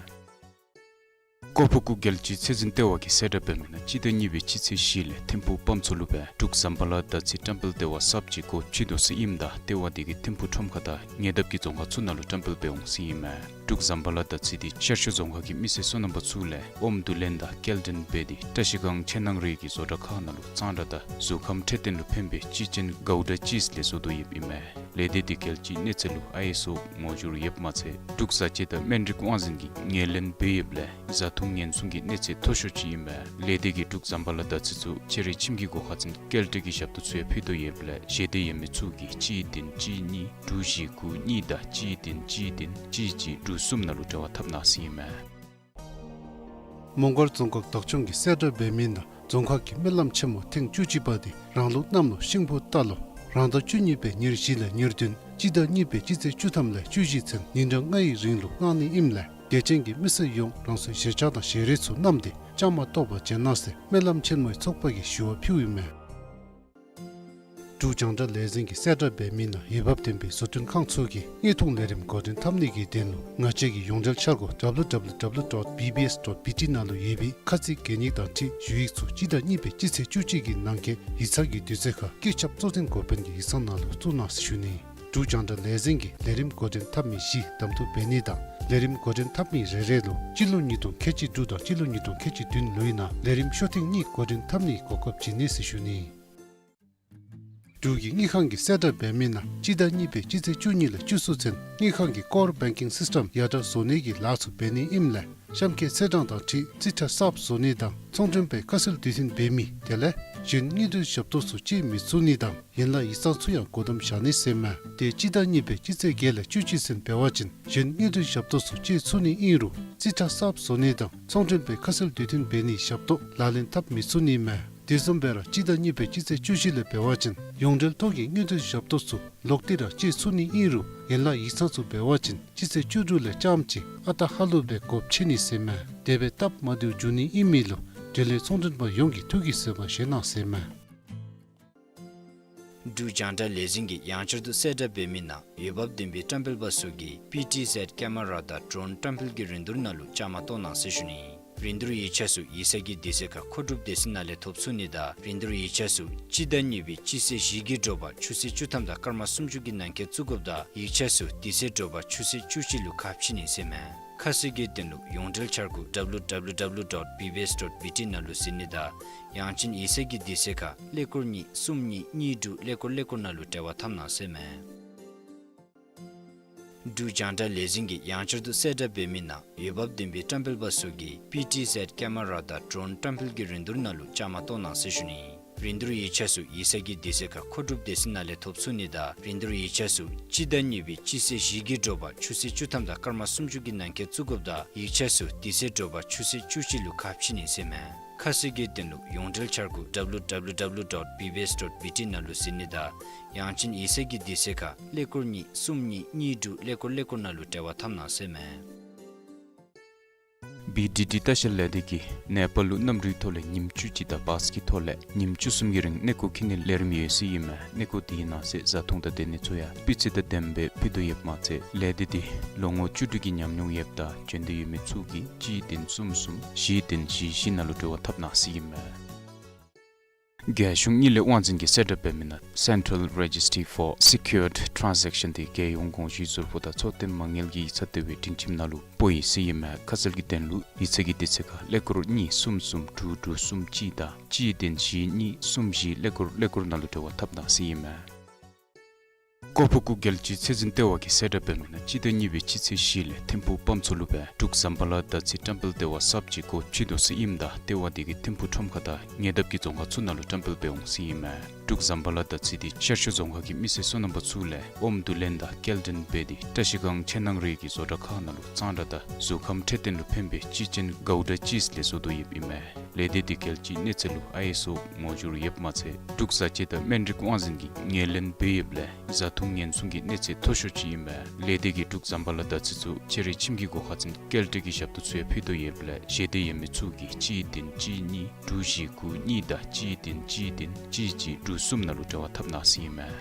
ཀོ་ཕུ་གུ་རྒྱལ་སྤྱིའི་ཚེ་བཙོན་ལྟེ་བ་གིས་གསལ་བསྒྲགས་འབད་མི་ནང་སྤྱི་ཟླ་གཉིས་པའི་སྤྱི་ཚེས་བཞི་ལས་ཐིམ་ཕུག་དཔའ་མཚོ་ལུ་སྦེ་འབྲུག་ཟམ་པ་ལ་དར་ཚི་བཀྲམ་སྤེལ་ལྟེ་བ་གསརཔ་ཅིག་སྒོ་ཕྱེ་དོ་ཟེར་ཨིནམ་ད་ལྟེ་བ་དེ་གིས་ཐིམ་ཕུག་ཁྲོམ་ཁ་དང་ཉེ་འདབས་ཀྱི་རྫོང་ཁག་ཚུ་ནང་ལུ་བཀྲམ་སྤེལ་འབད་འོང་ཟེར་ཨིན་མས། འབྲུག་ཟམ་པ་ལ་དར་ཚི་དེ་ཤར་ཕྱོགས་རྫོང་ཁག་གི་མི་སེར་སོ་ནམ་པ་ཚུ་ལས་ཨོམ་བསྡུ་ལེན་དང་སྐྱེལ་འདྲེན་འབད་དེ་བཀྲ་ཤིས་སྒང་ཕྱེད་ནང་རེ་གི་བཟོ་གྲྭ་ཁག་ནང་ལུ་གཙང་སྦྲ་དང་གཟུགས་ཁམས་འཕྲོད་བསྟེན་ལུ་ཕན་པའི་སྤྱི་ཆེན་གའུ་ཌ་ཅིས་ལས་བཟོ་དོ་ཡོདཔ་ཨིན་མས། ལས་སྡེ་དེ་གིས་ཅིག་གནས་ཚད་ལུ་ཨའི་ཨེས་ཨོ་ངོ་སྦྱོར་ཡོདཔ་མ་ཚད་འབྲུག་བཟའ་བཅའ་དང་སྨན་རིགས་དབང་འཛིན་གྱི་ངོས་ལེན་འབད་ཡོདཔ་ལས་བཟའ་འཐུང་ཉེན་སྲུང་གི་གནས་ཚད་མཐོ་ཤོས་ཅིག་ཨིན་མས། ལས་སྡེ་གིས་འབྲུག་ཟམ་པ་ལ་དར་ཚི་ཚུ་ཕྱི་རོལ་ཁྱིམ་གྱི་སྒོ་ཁར་འཛིན་སྐྱེལ་འདྲེན་གྱི་ཞབས་ཏོག་ཚུ་ཡང་ཕུལ་དོ་ཡོདཔ་ལས་ཞལ་འདེབས་ཡོད་མི་ཚུ་གིས་གཅིག་བདུན་གཅིག་གཉིས་དྲུག་བཞི་དགུ་གཉིས་དང་གཅིག་བདུན་གཅིག་བདུན་གཅིག་གཅིག་དྲུག་གསུམ་ནང་ལུ་འབྲེལ་བ་འཐབ་གནང་ཟེར་ཨིན་མས། མོང་སྒར་རྫོང་ཁག་བདག་སྐྱོང་གིས་གསལ་བསྒྲགས་འབད་མི་ནང་རྫོང་ཁག་གི་སྨོན་ལམ་ཆེན་མོ་ཐེངས་བཅུ་གཅིག་པ་དེ་རང་ལུགས་གནམ་ལོ་ཤིང་ཕོ་རྟ་ལོ་རང་ཟླ་བཅུ་གཉིས་པའི་ཉེར་བཞི་ལས་ཉེར་བདུན་སྤྱི་ཟླ་གཉིས་པའི་སྤྱི་ཚེས་བཅུ་ཐམ་ལས་བཅུ་བཞི་ཚུན་ཉིན་གྲངས་ལྔ་ཡི་རིང་ལུ་གནང་ནི་ཨིནམ་ལས་དད་ཅན་གྱི་མི་སེར་ཡོངས་རང་སོའི་གཞིར་བཅར་དང་ཞལ་རས་ཚུ་བསྣམས་ཏེ་བཅའ་མར་གཏོགས་པར་བྱོན་གནང་ཟེར་སྨོན་ལམ་ཆེན་མོའི་ཚོགས་པ་གིས་ཞུ་བ་ཕུལཝ་ཨིན་མས། འབྲུག་རྒྱང་བསྒྲགས་ལས་འཛིན་གྱིས་གསལ་བསྒྲགས་འབད་མི་ནང་འོས་འབབ་ལྡན་པའི་བཟོ་སྐྲུན་ཁང་ཚུ་གིས་དངོས་མཐོང་ལས་རིམ་འགོ་འདྲེན་འཐབ་ནི་གི་དོན་ལུ་ང་བཅས་ཀྱི་ཡོངས་འབྲེལ་འཆར་སྒོ་W W W dot B B S dot B T ནང་ལུ་ཡོད་པའི་ཁ་ཚིག་གན་ཡིག་དང་འཁྲིལ་ཞུ་ཡིག་ཚུ་སྤྱི་ཟླ་གཉིས་པའི་སྤྱི་ཚེས་བཅུ་གཅིག་གི་ནང་འཁོད་ཡིག་ཚང་གི་དུས་ཚོད་ཁར་སྐུ་ཚབ་གཙོ་འཛིན་འགོ་དཔོན་གྱི་ཡིག་ཚང་ནང་ལུ་བཙུགས་གནང་ཟེར་ཞུ་ནི། འབྲུག་རྒྱང་བསྒྲགས་ལས་འཛིན་གྱིས་ལས་རིམ་འགོ་འདྲེན་འཐབ་མི་བཞི་གདམ་འཐུ་འབད་ནི་དང་ལས་རིམ་འགོ་འདྲེན་འཐབ་མི་རེ་རེ་ལུ་སྤྱི་ལོ་ཉིས་སྟོང་ཁལ་གཅིག་དྲུག་དང་སྤྱི་ལོ་ཉིས་སྟོང་ཁལ་གཅིག་བདུན་ལོའི་ནང་ལས་རིམ་ཤོག་ཐེངས་གཉིས་འགོ་འདྲེན་འཐབ་ནིའི་གོ་སྐབས་བྱིན་ནི་ཟེར་ཞུ་ནི། འབྲུག་གི་དངུལ་ཁང་གིས་གསལ་བསྒྲགས་འབད་མི་ནང་སྤྱི་ཟླ་གཉིས་པའི་སྤྱི་ཚེས་བཅུ་གཉིས་ལས་བཅུ་གསུམ་ཚུན་དངུལ་ཁང་གི་ཀོར་བེང་ཀིང་སིསི་ཊེམ་ཡར་དྲག་བཟོ་ནི་གི་ལཱ་ཚུ་འབད་ནི་ཨིནམ་ལས་གཤམ་འཁོད་ཚེས་གྲངས་དང་འཁྲིལ་རྩིས་ཁྲ་གསརཔ་བཟོ་ནི་དང་ཚོང་མགྲོན་པའི་ཁ་གསལ་དུས་མཐུན་འབད་མི་དེ་ལས་གཞན་དངུལ་འབྲེལ་ཞབས་ཏོག་ཚུ་སྤྱོད་མི་ཚུགས་ནི་དང་ཡན་ལག་ཡིག་ཚང་ཚུ་ཡང་སྒོ་བསྡམ་བཞག་ནི་ཟེར་མས། དེ་སྤྱི་ཟླ་གཉིས་པའི་སྤྱི་ཚེས་བརྒྱད་ལས་བཅུ་གཅིག་ཚུན་འབད་བ་ཅིན་གཞན་དངུལ་འབྲེལ་ཞབས་ཏོག་ཚུ་སྤྱོད་ཚུགས་ནི་ཨིན་རུང་རྩིས་ཁྲ་གསརཔ་བཟོ་ནི་དང་ཚོང་མགྲོན་པའི་ཁ་གསལ་དུས་མཐུན་འབད་ནིའི་ཞབས་ཏོག་ལག་ལེན་འཐབ་མི་ཚུགས་ནི་མས། དེ་བཟུམ་སྦེ་ར་སྤྱི་ཟླ་གཉིས་པའི་སྤྱི་ཚེས་བཅུ་བཞི་ལས་འབད་བ་ཅིན་ཡོངས་འབྲེལ་ཐོག་གི་དངུལ་འབྲེལ་ཞབས་ཏོག་ཚུ་ལོག་སྟེ་ར་སྤྱོད་ཚུགས་ནི་ཨིན་རུང་ཡན་ལག་ཡིག་ཚང་ཚུ་འབད་བ་ཅིན་སྤྱི་ཚེས་བཅུ་དྲུག་ལས་རྐྱངམ་གཅིག་ཨ་རྟག་ཧ་ལུགས་སྦེ་སྒོ་ཕྱེ་ནི་ཟེར་མས། དེ་སྦེ་སྟབས་མ་བདེཝ་འབྱུང་ནི་ཨིན་མི་ལུ་འབྲེལ་ཡོད་ཚོང་མགྲོན་པ་ཡོངས་ཀྱིས་ཐུགས་ཀྱི་བཟོད་པ་བཞེས་གནང་ཟེར་མས། འབྲུག་རྒྱང་བསྒྲགས་ལས་འཛིན་གྱིས་ཡང་བསྐྱར་དུ་གསལ་བསྒྲགས་འབད་མི་ནང་འོས་འབབ་ལྡན་པའི་བཀྲམ་སྤེལ་པ་ཚུ་གིས་པི་ཊི་ཟེཌ་ཀེ་མ་ར་དང་ཌྲོན་བཀྲམ་སྤེལ་གྱི་རིན་བསྡུར་ནང་ལུ་བཅའ་མར་གཏོགས་གནང་ཟེར་ཞུ་ནི། རིན་བསྡུར་ཡིག་ཆ་ཚུ་ཡིག་ཚང་གི་དུས་ཚོད་ཁར་མཁོ་སྒྲུབ་སྡེ་ཚན་ནང་ལས་ཐོབ་ཚུགས་ནི་དང་རིན་བསྡུར་ཡིག་ཆ་ཚུ་སྤྱི་ཟླ་གཉིས་པའི་སྤྱི་ཚེས་བཞི་གི་དྲོ་པ་ཆུ་ཚོད་བཅུ་ཐམ་དང་སྐར་མ་སུམ་ཅུ་གི་ནང་འཁོད་བཙུགས་དགོཔ་དང་ཡིག་ཆ་ཚུ་དེ་ཚེ་དྲོ་པ་ཆུ་ཚོད་བཅུ་གཅིག་ལུ་ཁ་ཕྱེ་ནི་ཟེར་མས། ཁ་གསལ་གྱི་དོན་ལུ་ཡོངས་འབྲེལ་འཆར་སྒོ་W W W dot B B S dot B T ནང་ལུ་གཟིགས་ནི་དང་ཡང་ཅིན་ཡིག་ཚང་གི་དུས་ཚོད་ཁར་ཀླད་ཀོར་གཉིས་གསུམ་གཉིས་གཉིས་དྲུག་ཀླད་ཀོར་ཀླད་ཀོར་ནང་ལུ་འབྲེལ་བ་འཐབ་གནང་ཟེར་མས། འབྲུག་རྒྱང་བསྒྲགས་ལས་འཛིན་གྱིས་ཡང་བསྐྱར་དུ་གསལ་བསྒྲགས་འབད་མི་ནང་འོས་འབབ་ལྡན་པའི་བཀྲམ་སྤེལ་པ་ཚུ་གིས་པི་ཊི་ཟེཌ་ཀེ་མ་ར་དང་ཌྲོན་བཀྲམ་སྤེལ་གྱི་རིན་བསྡུར་ནང་ལུ་བཅའ་མར་གཏོགས་གནང་ཟེར་ཞུ་ནི། རིན་བསྡུར་ཡིག་ཆ་ཚུ་ཡིག་ཚང་གི་དུས་ཚོད་ཁར་མཁོ་སྒྲུབ་སྡེ་ཚན་ནང་ལས་ཐོབ་ཚུགས་ནི་དང་རིན་བསྡུར་ཡིག་ཆ་ཚུ་སྤྱི་ཟླ་གཉིས་པའི་སྤྱི་ཚེས་བཞི་གི་དྲོ་པ་ཆུ་ཚོད་བཅུ་ཐམ་དང་སྐར་མ་སུམ་ཅུ་གི་ནང་འཁོད་བཙུགས་དགོཔ་དང་ཡིག་ཆ་ཚུ་དེ་ཚེ་དྲོ་པ་ཆུ་ཚོད་བཅུ་གཅིག་ལུ་ཁ་ཕྱེ་ནི་ཟེར་མས། ཁ་གསལ་གྱི་དོན་ལུ་ཡོངས་འབྲེལ་འཆར་སྒོ་W W W dot B B S dot B T ནང་ལུ་གཟིགས་ནི་དང་ཡང་ཅིན་ཡིག་ཚང་གི་དུས་ཚོད་ཁར་ཀླད་ཀོར་གཉིས་གསུམ་གཉིས་གཉིས་དྲུག་ཀླད་ཀོར་ཀླད་ཀོར་ནང་ལུ་འབྲེལ་བ་འཐབ་གནང་ཟེར་མས། བི་ཌི་ཌི་ལྟ་བཤལ་ལས་སྡེ་གིས་ནེ་པཱལ་ལུ་གནམ་གྲུའི་ཐོག་ལས་ཉིནམ་བཅུ་གཅིག་དང་བཱས་ཀྱི་ཐོག་ལས་ཉིནམ་བཅུ་གསུམ་གྱི་རིང་གནས་སྐོར་འཁྱིད་ནིའི་ལས་རིམ་ཡོད་ཟེར་ཨིན་མས། གནས་སྐོར་དེའི་ནང་གསེས་བཟའ་འཐུང་དང་སྡོད་གནས་ཚུ་ཡང་སྤུས་ཚད་དང་ལྡནམ་སྦེ་ཕུལ་དོ་ཡོདཔ་མ་ཚད་ལས་སྡེ་དེ་ལོ་ངོ་བཅུ་དྲུག་གི་ཉམས་མྱོང་ཡོདཔ་དང་འབྱོན་འདོད་ཡོད་མི་ཚུ་གིས་གཅིག་བདུན་གསུམ་གསུམ་བཞི་བདུན་བཞི་བཞི་ནང་ལུ་འབྲེལ་བ་འཐབ་གནང་ཟེར་ཨིན་མས། རྒྱལ་གཞུང་དངུལ་ལས་དབང་འཛིན་གྱིས་གསལ་བསྒྲགས་འབད་མི་ནང་Central Registry for Secured Transaction དེ་རྒྱལ་ཡོངས་དགོངས་ཞུའི་ཟུར་ཕོགས་དང་འཚོ་རྟེན་མ་དངུལ་གྱི་ཡིག་ཚང་ལྟེ་བའི་སྒྲིང་ཁྱིམ་ནང་ལུ་སྤོ་ཡི་ཟེར་ཨིན་མས། ཁ་གསལ་གྱི་དོན་ལུ་ཡིག་ཚང་གི་དུས་ཚོད་ཁར་ཀླད་ཀོར་གཉིས་གསུམ་གསུམ་དྲུག་དྲུག་གསུམ་གཅིག་དང་གཅིག་བདུན་བཞི་གཉིས་གསུམ་བཞི་ཀླད་ཀོར་ཀླད་ཀོར་ནང་ལུ་འབྲེལ་བ་འཐབ་གནང་ཟེར་ཨིན་མས། ཀོ་ཕུ་གུ་རྒྱལ་སྤྱིའི་ཚེ་བཙོན་ལྟེ་བ་གིས་གསལ་བསྒྲགས་འབད་མི་ནང་སྤྱི་ཟླ་གཉིས་པའི་སྤྱི་ཚེས་བཞི་ལས་ཐིམ་ཕུག་དཔའ་མཚོ་ལུ་སྦེ་འབྲུག་ཟམ་པ་ལ་དར་ཚི་བཀྲམ་སྤེལ་ལྟེ་བ་གསརཔ་ཅིག་སྒོ་ཕྱེ་དོ་ཟེར་ཨིནམ་ད་ལྟེ་བ་དེ་གིས་ཐིམ་ཕུག་ཁྲོམ་ཁ་དང་ཉེ་འདབས་ཀྱི་རྫོང་ཁག་ཚུ་ནང་ལུ་བཀྲམ་སྤེལ་འབད་འོང་ཟེར་ཨིན་མས། འབྲུག་ཟམ་པ་ལ་དར་ཚི་དེ་ཤར་ཕྱོགས་རྫོང་ཁག་གི་མི་སེར་སོ་ནམ་པ་ཚུ་ལས་ཨོམ་བསྡུ་ལེན་དང་སྐྱེལ་འདྲེན་འབད་དེ་བཀྲ་ཤིས་སྒང་ཕྱེད་ནང་རེ་གི་བཟོ་གྲྭ་ཁག་ནང་ལུ་གཙང་སྦྲ་དང་གཟུགས་ཁམས་འཕྲོད་བསྟེན་ལུ་ཕན་པའི་སྤྱི་ཆེན་གའུ་ཌ་ཅིས་ལས་བཟོ་དོ་ཡོདཔ་ཨིན་མས། ལས་སྡེ་དེ་གལ་ཅིག་གནས་ཚད་ལུ་ཨའི་ཨེས་ཨོ་ངོ་སྦྱོར་ཡོདཔ་མ་ཚད་འབྲུག་བཟའ་བཅའ་དང་སྨན་རིགས་དབང་འཛིན་གྱི་ངོས་ལེན་འབད་ཡོདཔ་ལས་བཟའ་འཐུང་ཉེན་སྲུང་གི་གནས་ཚད་མཐོ་ཤོས་ཅིག་ཨིན་མས། ལས་སྡེ་གིས་འབྲུག་ཟམ་པ་ལ་དར་ཚི་ཚུ་ཕྱི་རོལ་ཁྱིམ་གྱི་སྒོ་ཁར་འཛིན་སྐྱེལ་འདྲེན་གྱི་ཞབས་ཏོག་ཚུ་ཡང་ཕུལ་དོ་ཡོདཔ་ལས་ཞལ་འདེབས་ཡོད་མི་ཚུ་གིས་གཅིག་བདུན་གཅིག་གཉིས་དྲུག་བཞི་དགུ་གཉིས་དང་གཅིག་བདུན་གཅིག་བདུན་གཅིག་གཅིག་དྲུག་གསུམ་ནང་ལུ་འབྲེལ་བ་འཐབ་གནང་ཟེར་ཨིན་མས།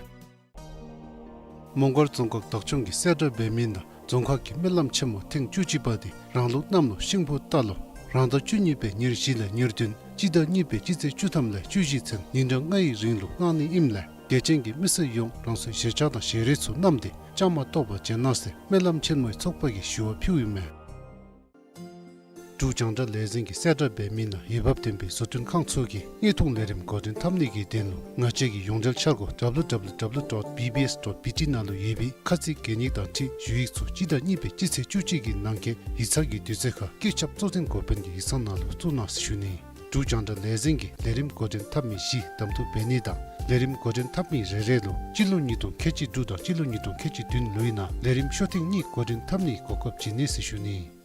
མོང་སྒར་རྫོང་ཁག་བདག་སྐྱོང་གིས་གསལ་བསྒྲགས་འབད་མི་ནང་རྫོང་ཁག་གི་སྨོན་ལམ་ཆེན་མོ་ཐེངས་བཅུ་གཅིག་པ་དེ་རང་ལུགས་གནམ་ལོ་ཤིང་ཕོ་རྟ་ལོ་ རང་ཟླ་བཅུ་གཉིས་པའི་ཉེར་བཞི་ལས་ཉེར་བདུན་སྤྱི་ཟླ་གཉིས་པའི་སྤྱི་ཚེས་བཅུ་ཐམ་ལས་བཅུ་བཞི་ཚུན་ཉིན་གྲངས་ལྔའི་རིང་ལུ་གནང་ནི་ཨིནམ་ལས་དད་ཅན་གྱི་མི་སེར་ཡོངས་རང་སོའི་ཞལ་ཆས་དང་ཞལ་རས་ཚུ་བསྣམས་ཏེ་བཅའ་མར་གཏོགས་པར་བྱོན་གནང་ཟེར་སྨོན་ལམ་ཆེན་མོའི་ཚོགས་པ་གིས་ཞུ་བ་ཕུལཝ་ཨིན་མས། འབྲུག་རྒྱང་བསྒྲགས་ལས་འཛིན་གྱིས་གསལ་བསྒྲགས་འབད་མི་ནང་འོས་འབབ་ལྡན་པའི་བཟོ་སྐྲུན་ཁང་ཚུ་གིས་དངོས་མཐོང་ལས་རིམ་འགོ་འདྲེན་འཐབ་ནི་གི་དོན་ལུ་ང་བཅས་ཀྱི་ཡོངས་འབྲེལ་འཆར་སྒོ་W W W dot B B S dot B T ནང་ལུ་ཡོད་པའི་ཁ་ཚིག་གད་སྙིགས་དང་འཁྲིལ་ཞུ་ཡིག་ཚུ་སྤྱི་ཟླ་གཉིས་པའི་སྤྱི་ཚེས་བཅུ་གཅིག་གི་ནང་འཁོད་ཡིག་ཚང་གི་དུས་ཚོད་ཁར་བཀོད་ཁྱབ་གཙོ་འཛིན་འགོ་དཔོན་གྱི་ཡིག་ཚང་ནང་ལུ་བཙུགས་གནང་ཟེར་ཞུ་ནི། འབྲུག་རྒྱང་བསྒྲགས་ལས་འཛིན་གྱིས་ལས་རིམ་འགོ་འདྲེན་འཐབ་མི་བཞི་གདམ་འཐུ་འབད་ནི་དང་ལས་རིམ་འགོ་འདྲེན་འཐབ་མི་རེ་རེ་ལུ་སྤྱི་ལོ་ཉིས་སྟོང་ཁལ་གཅིག་དྲུག་དང་སྤྱི་ལོ་ཉིས་སྟོང་ཁལ་གཅིག་བདུན་ལོའི་ནང་ལས་རིམ་ཤོག་ཐེངས་གཉིས་འགོ་འདྲེན་འཐབ་ནིའི་གོ་སྐབས་བྱིན་ནི་ཟེར་ཞུ་ནི།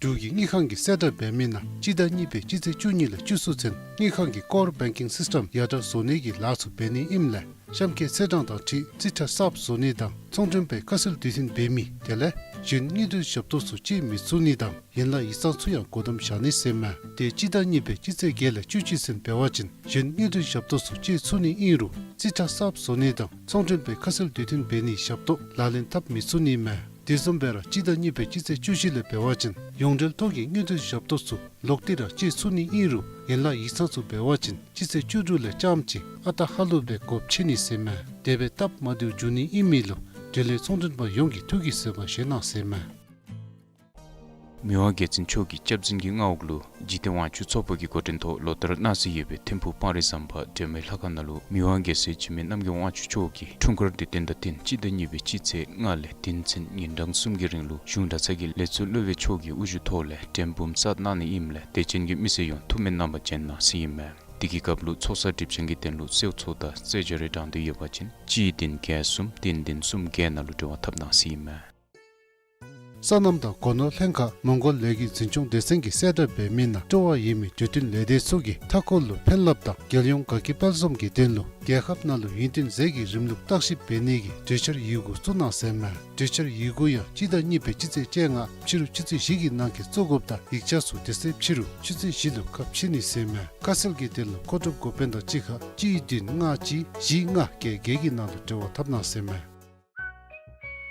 འབྲུག་གི་དངུལ་ཁང་གིས་གསལ་བསྒྲགས་འབད་མི་ནང་སྤྱི་ཟླ་གཉིས་པའི་སྤྱི་ཚེས་བཅུ་གཉིས་ལས་བཅུ་གསུམ་ཚུན་དངུལ་ཁང་གི་Core Banking System ཡར་དྲག་བཟོ་ནི་གི་ལཱ་ཚུ་འབད་ནི་ཨིནམ་ལས་གཤམ་འཁོད་ཚེས་གྲངས་དང་འཁྲིལ་རྩིས་ཁྲ་གསརཔ་བཟོ་ནི་དང་ཚོང་མགྲོན་པའི་ཁ་གསལ་དུས་མཐུན་འབད་མི་དེ་ལས་གཞན་དངུལ་འབྲེལ་ཞབས་ཏོག་ཚུ་སྤྱོད་མི་ཚུགས་ནི་དང་ཡན་ལག་ཡིག་ཚང་ཚུ་ཡང་སྒོ་བསྡམ་བཞག་ནི་ཟེར་མས། དེ་སྤྱི་ཟླ་གཉིས་པའི་སྤྱི་ཚེས་བརྒྱད་ལས་བཅུ་གཅིག་ཚུན་འབད་བ་ཅིན་གཞན་དངུལ་འབྲེལ་ཞབས་ཏོག་ཚུ་སྤྱོད་ཚུགས་ནི་ཨིན་རུང་རྩིས་ཁྲ་གསརཔ་བཟོ་ནི་དང་ཚོང་མགྲོན་པའི་ཁ་གསལ་དུས་མཐུན་འབད་ནིའི་ཞབས་ཏོག་ལག་ལེན་འཐབ་མི་ཚུགས་ནི་མས། དེ་བཟུམ་སྦེ་ར་སྤྱི་ཟླ་གཉིས་པའི་སྤྱི་ཚེས་བཅུ་བཞི་ལས་འབད་བ་ཅིན་ཡོངས་འབྲེལ་ཐོག་གི་དངུལ་འབྲེལ་ཞབས་ཏོག་ཚུ་ལོག་སྟེ་ར་སྤྱོད་ཚུགས་ནི་ཨིན་རུང་ཡན་ལག་ཡིག་ཚང་ཚུ་འབད་བ་ཅིན་སྤྱི་ཚེས་བཅུ་དྲུག་ལས་རྐྱངམ་ཅིག་ཨ་རྟག་ཧ་ལུགས་སྦེ་སྒོ་ཕྱེ་ནི་ཟེར་མས། དེ་སྦེ་སྟབས་མ་བདེཝ་འབྱུང་ནི་ཨིན་མི་ལུ་འབྲེལ་ཡོད་ཚོང་མགྲོན་པ་ཡོངས་ཀྱིས་ཐུགས་ཀྱི་བཟོད་པ་བཞེས་གནང་ཟེར་མས། མི་དབང་རྒྱལ་བཙུན་མཆོག་གི་སྐྱབས་འཛིན་གྱི་མངའ་འོག་ལུ་འཇིག་རྟེན་དབང་ཕྱུག་ཚོགས་པ་གི་འགོ་འདྲེན་ཐོག་ལོ་ལྟར་གནང་སྲོལ་ཡོད་པའི་ཐིམ་ཕུག་སྤང་རི་ཟམ་པ་སྒྲོལ་མའི་ལྷ་ཁང་ནང་ལུ་མི་དབང་རྒྱལ་སྲས་འཇིགས་མེད་རྣམ་རྒྱལ་དབང་ཕྱུག་མཆོག་གིས་འཁྲུངས་སྐར་དུས་སྟོན་དང་བསྟུན་སྤྱི་ཟླ་གཉིས་པའི་སྤྱི་ཚེས་ལྔ་ལས་བདུན་ཚུན་ཉིན་གྲངས་གསུམ་གྱི་རིང་ལུ་གཞུང་གྲྭ་ཚང་གི་ལས་ཚོགས་སློབ་དཔོན་མཆོག་གི་དབུ་བཞུགས་ཐོག་ལས་མགྲོན་འབུམ་སྩལ་གནང་ནི་ཨིནམ་ལས་དད་ཅན་གྱི་མི་སེར་ཡོངས་ཐུགས་སྨོན་གནང་པར་བྱོན་གནང་ཟེར་ཨིན་མས། དེ་གི་སྐབས་ལུ་ཚོགས་བསགས་སྒྲིབ་སྦྱང་གི་དོན་ལུ་གསོལ་ཚོགས་དང་རྩེད་འཇོ་རེ་དྲང་དོན་ཡོད་པ་ཅིན་གཅིག་བདུན་བརྒྱད་གསུམ་བདུན་བདུན་གསུམ་བརྒྱད་ནང་ལུ་འབྲེལ་བ་འཐབ་གནང་ཟེར་ཨིན་མས། སོ་ནམ་དང་སྒོ་ནོར་ལྷན་ཁག་མོང་སྒོར་ལས་འགུལ་འཛིན་སྐྱོང་སྡེ་ཚན་གྱིས་གསལ་བསྒྲགས་འབད་མི་ནང་སྤྲོ་བ་ཡོད་མི་འབྲུག་འབྲུག་འབྲུག་ལས་སྡེ་ཚུ་གིས་མཐའ་འཁོར་ལུ་ཕན་རླབས་དང་རྒྱལ་ཡོངས་དགའ་སྐྱིད་དཔལ་འཛོམས་ཀྱི་དོན་ལུ་རྒྱལ་ཁབ་ནང་ལུ་ཡུན་བརྟན་ཟས་ཀྱི་རིམ་ལུགས་བརྟག་ཞིབ་འབད་ནི་གི་གྲོས་འཆར་ཡི་གུ་བཙུགས་གནང་ཟེར་མས། གྲོས་འཆར་ཡི་གུ་ཡང་སྤྱི་ཟླ་གཉིས་པའི་སྤྱི་ཚེས་བཅོ་ལྔ་ཕྱི་རུ་ཆུ་ཚོད་བཞི་གི་ནང་འཁོད་བཙུགས་དགོཔ་དང་ཡིག་ཆ་ཚུ་དེ་ཚེ་ཕྱི་རུ་ཆུ་ཚོད་བཞི་ལུ་ཁ་ཕྱེ་ནི་ཟེར་མས། ཁ་གསལ་གྱི་དོན་ལུ་མཁོ་སྒྲུབ་འགོ་དཔོན་དང་གཅིག་ཁར་གཅིག་བདུན་ལྔ་གཅིག་བཞི་ལྔ་བརྒྱད་བརྒྱད་ཀྱི་ནང་ལུ་འབྲེལ་བ་འཐབ་གནང་ཟེར་མས།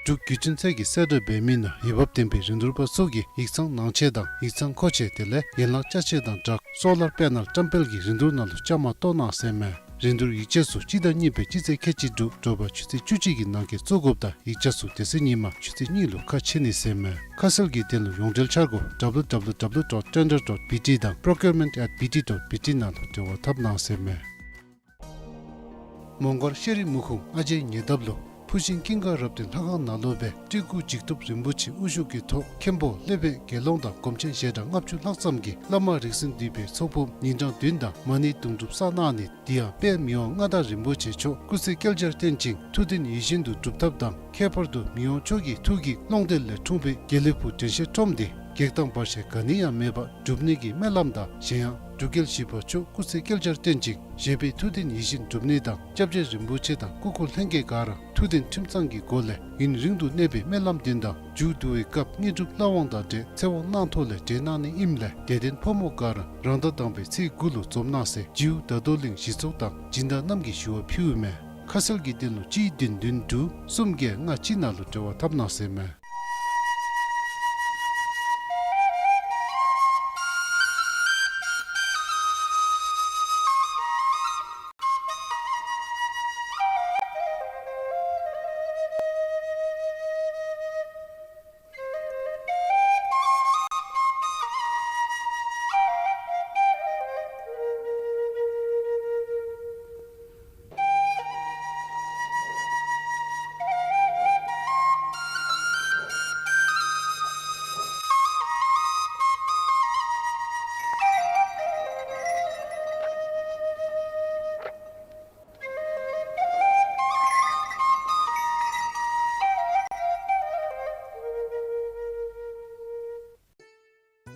འབྲུག་བརྒྱུད་འཕྲིན་ཚད་ཀྱིས་གསལ་བསྒྲགས་འབད་མི་ནང་འོས་འབབ་ལྡན་པའི་རིན་བསྡུར་པ་ཚུ་གིས་ཡིག་ཚང་ནང་ཆས་དང་ཡིག་ཚང་མཁོ་ཆས་དེ་ལས་ཡན་ལག་ཅ་ཆས་དང་སྦྲགས་སོ་ལར་པེ་ནལ་བཀྲམ་སྤེལ་གྱི་རིན་བསྡུར་ནང་ལུ་བཅའ་མར་གཏོགས་གནང་ཟེར་མས། རིན་བསྡུར་ཡིག་ཆ་ཚུ་སྤྱི་ཟླ་གཉིས་པའི་སྤྱི་ཚེས་ཁལ་གཅིག་དྲུག་དྲོ་པ་ཆུ་ཚོད་བཅུ་གཅིག་གི་ནང་འཁོད་བཙུགས་དགོཔ་དང་ཡིག་ཆ་ཚུ་དེ་ཚེ་ཉིན་མ་ཆུ་ཚོད་གཉིས་ལུ་ཁ་ཕྱེ་ནི་ཟེར་མས། ཁ་གསལ་གྱི་དོན་ལུ་ཡོངས་འབྲེལ་འཆར་སྒོ་W W W dot tender dot B T དང་procurement at B T dot B T ནང་ལུ་འབྲེལ་བ་འཐབ་གནང་ཟེར་མས། མོང་སྒར་ཤེས་རིག་མུ་ཁུངས་ཨ་ཇེ་ཉེ་འདབས་ལུ་ཕུར་ཤིང་ཀུན་དགའ་རབ་བརྟན་ལྷ་ཁང་ནང་ལུ་སྦེ་སྤྲུལ་སྐུ་འཇིགས་ཐོབ་རིན་པོ་ཆེ་དབུ་བཞུགས་ཀྱི་ཐོག་མཁན་པོ་སློབ་དཔོན་དགེ་སློང་དང་སྒོམ་ཆེན་ཞལ་གྲངས་ལྔ་བཅུ་ལྷག་ཙམ་གྱིས་བླ་མ་རིགས་གསུམ་འདུས་པའི་ཚོགས་ཕུརཔ་ཉིན་གྲངས་བདུན་དང་མ་ཎི་དུང་སྒྲུབ་བསགས་གནང་ནི། དེ་ཡང་དཔལ་མི་དབང་མངའ་བདག་རིན་པོ་ཆེ་མཆོག་སྐུ་ཚེ་བསྐལ་བརྒྱར་བརྟན་ཅིང་ཐུགས་དོན་ཡིད་བཞིན་དུ་འགྲུབ་ཐབས་དང་ཁྱད་པར་དུ་མི་དབང་མཆོག་གི་ཐུགས་ཀྱི་ཀློང་རྡོལ་ལས་འཁྲུངས་པའི་དགེ་ལེགས་ཕུག་དྲན་ཤེས་ཁྲོམ་འདི་གེགས་དང་བར་ཆད་ག་ནི་ཡང་མེད་པར་འགྲུབ་ནི་གི་སྨོན་ལམ་དང་གཞན་ཡང་འབྲུག་རྒྱལ་བཞི་པ་མཆོག་སྐུ་ཚེ་བསྐལ་བརྒྱར་བརྟན་ཅིང་བཞད་པའི་ཐུགས་དོན་ཡིད་བཞིན་འགྲུབ་ནི་དང་སྐྱབས་རྗེ་རིན་པོ་ཆེ་དང་སྐུ་འཁོར་ལྷན་རྒྱས་ག་ར་ཐུགས་དོན་ཁྲིམས་གཙང་གི་སྒོ་ལས་ཡུན་རིང་དུ་གནས་པའི་སྨོན་ལམ་འདུན་དང་མཇུག་བསྡུ་བའི་སྐབས་དངོས་གྲུབ་བླ་དབང་དང་འབྲེལ་ཚེ་དབང་གནང་ཐོག་ལས་འབྲེལ་གནང་ནི་ཨིནམ་ལས་དད་ལྡན་ཕོ་མོ་ག་ར་རང་ཟླ་དང་པའི་ཚེས་དགུ་ལུ་འཛོམས་གནང་ཟེར་ཇིའུ་ད་རྡོར་གླིང་གཞི་ཚོགས་དང་སྦྱིན་བདག་རྣམས་ཀྱིས་ཞུ་བ་ཕུལཝ་མས། ཁ་གསལ་གྱི་དོན་ལུ་གཅིག་བདུན་བདུན་དྲུག་གསུམ་བརྒྱད་ལྔ་གཅིག་ནང་ལུ་འབྲེལ་བ་འཐབ་གནང་ཟེར་མས།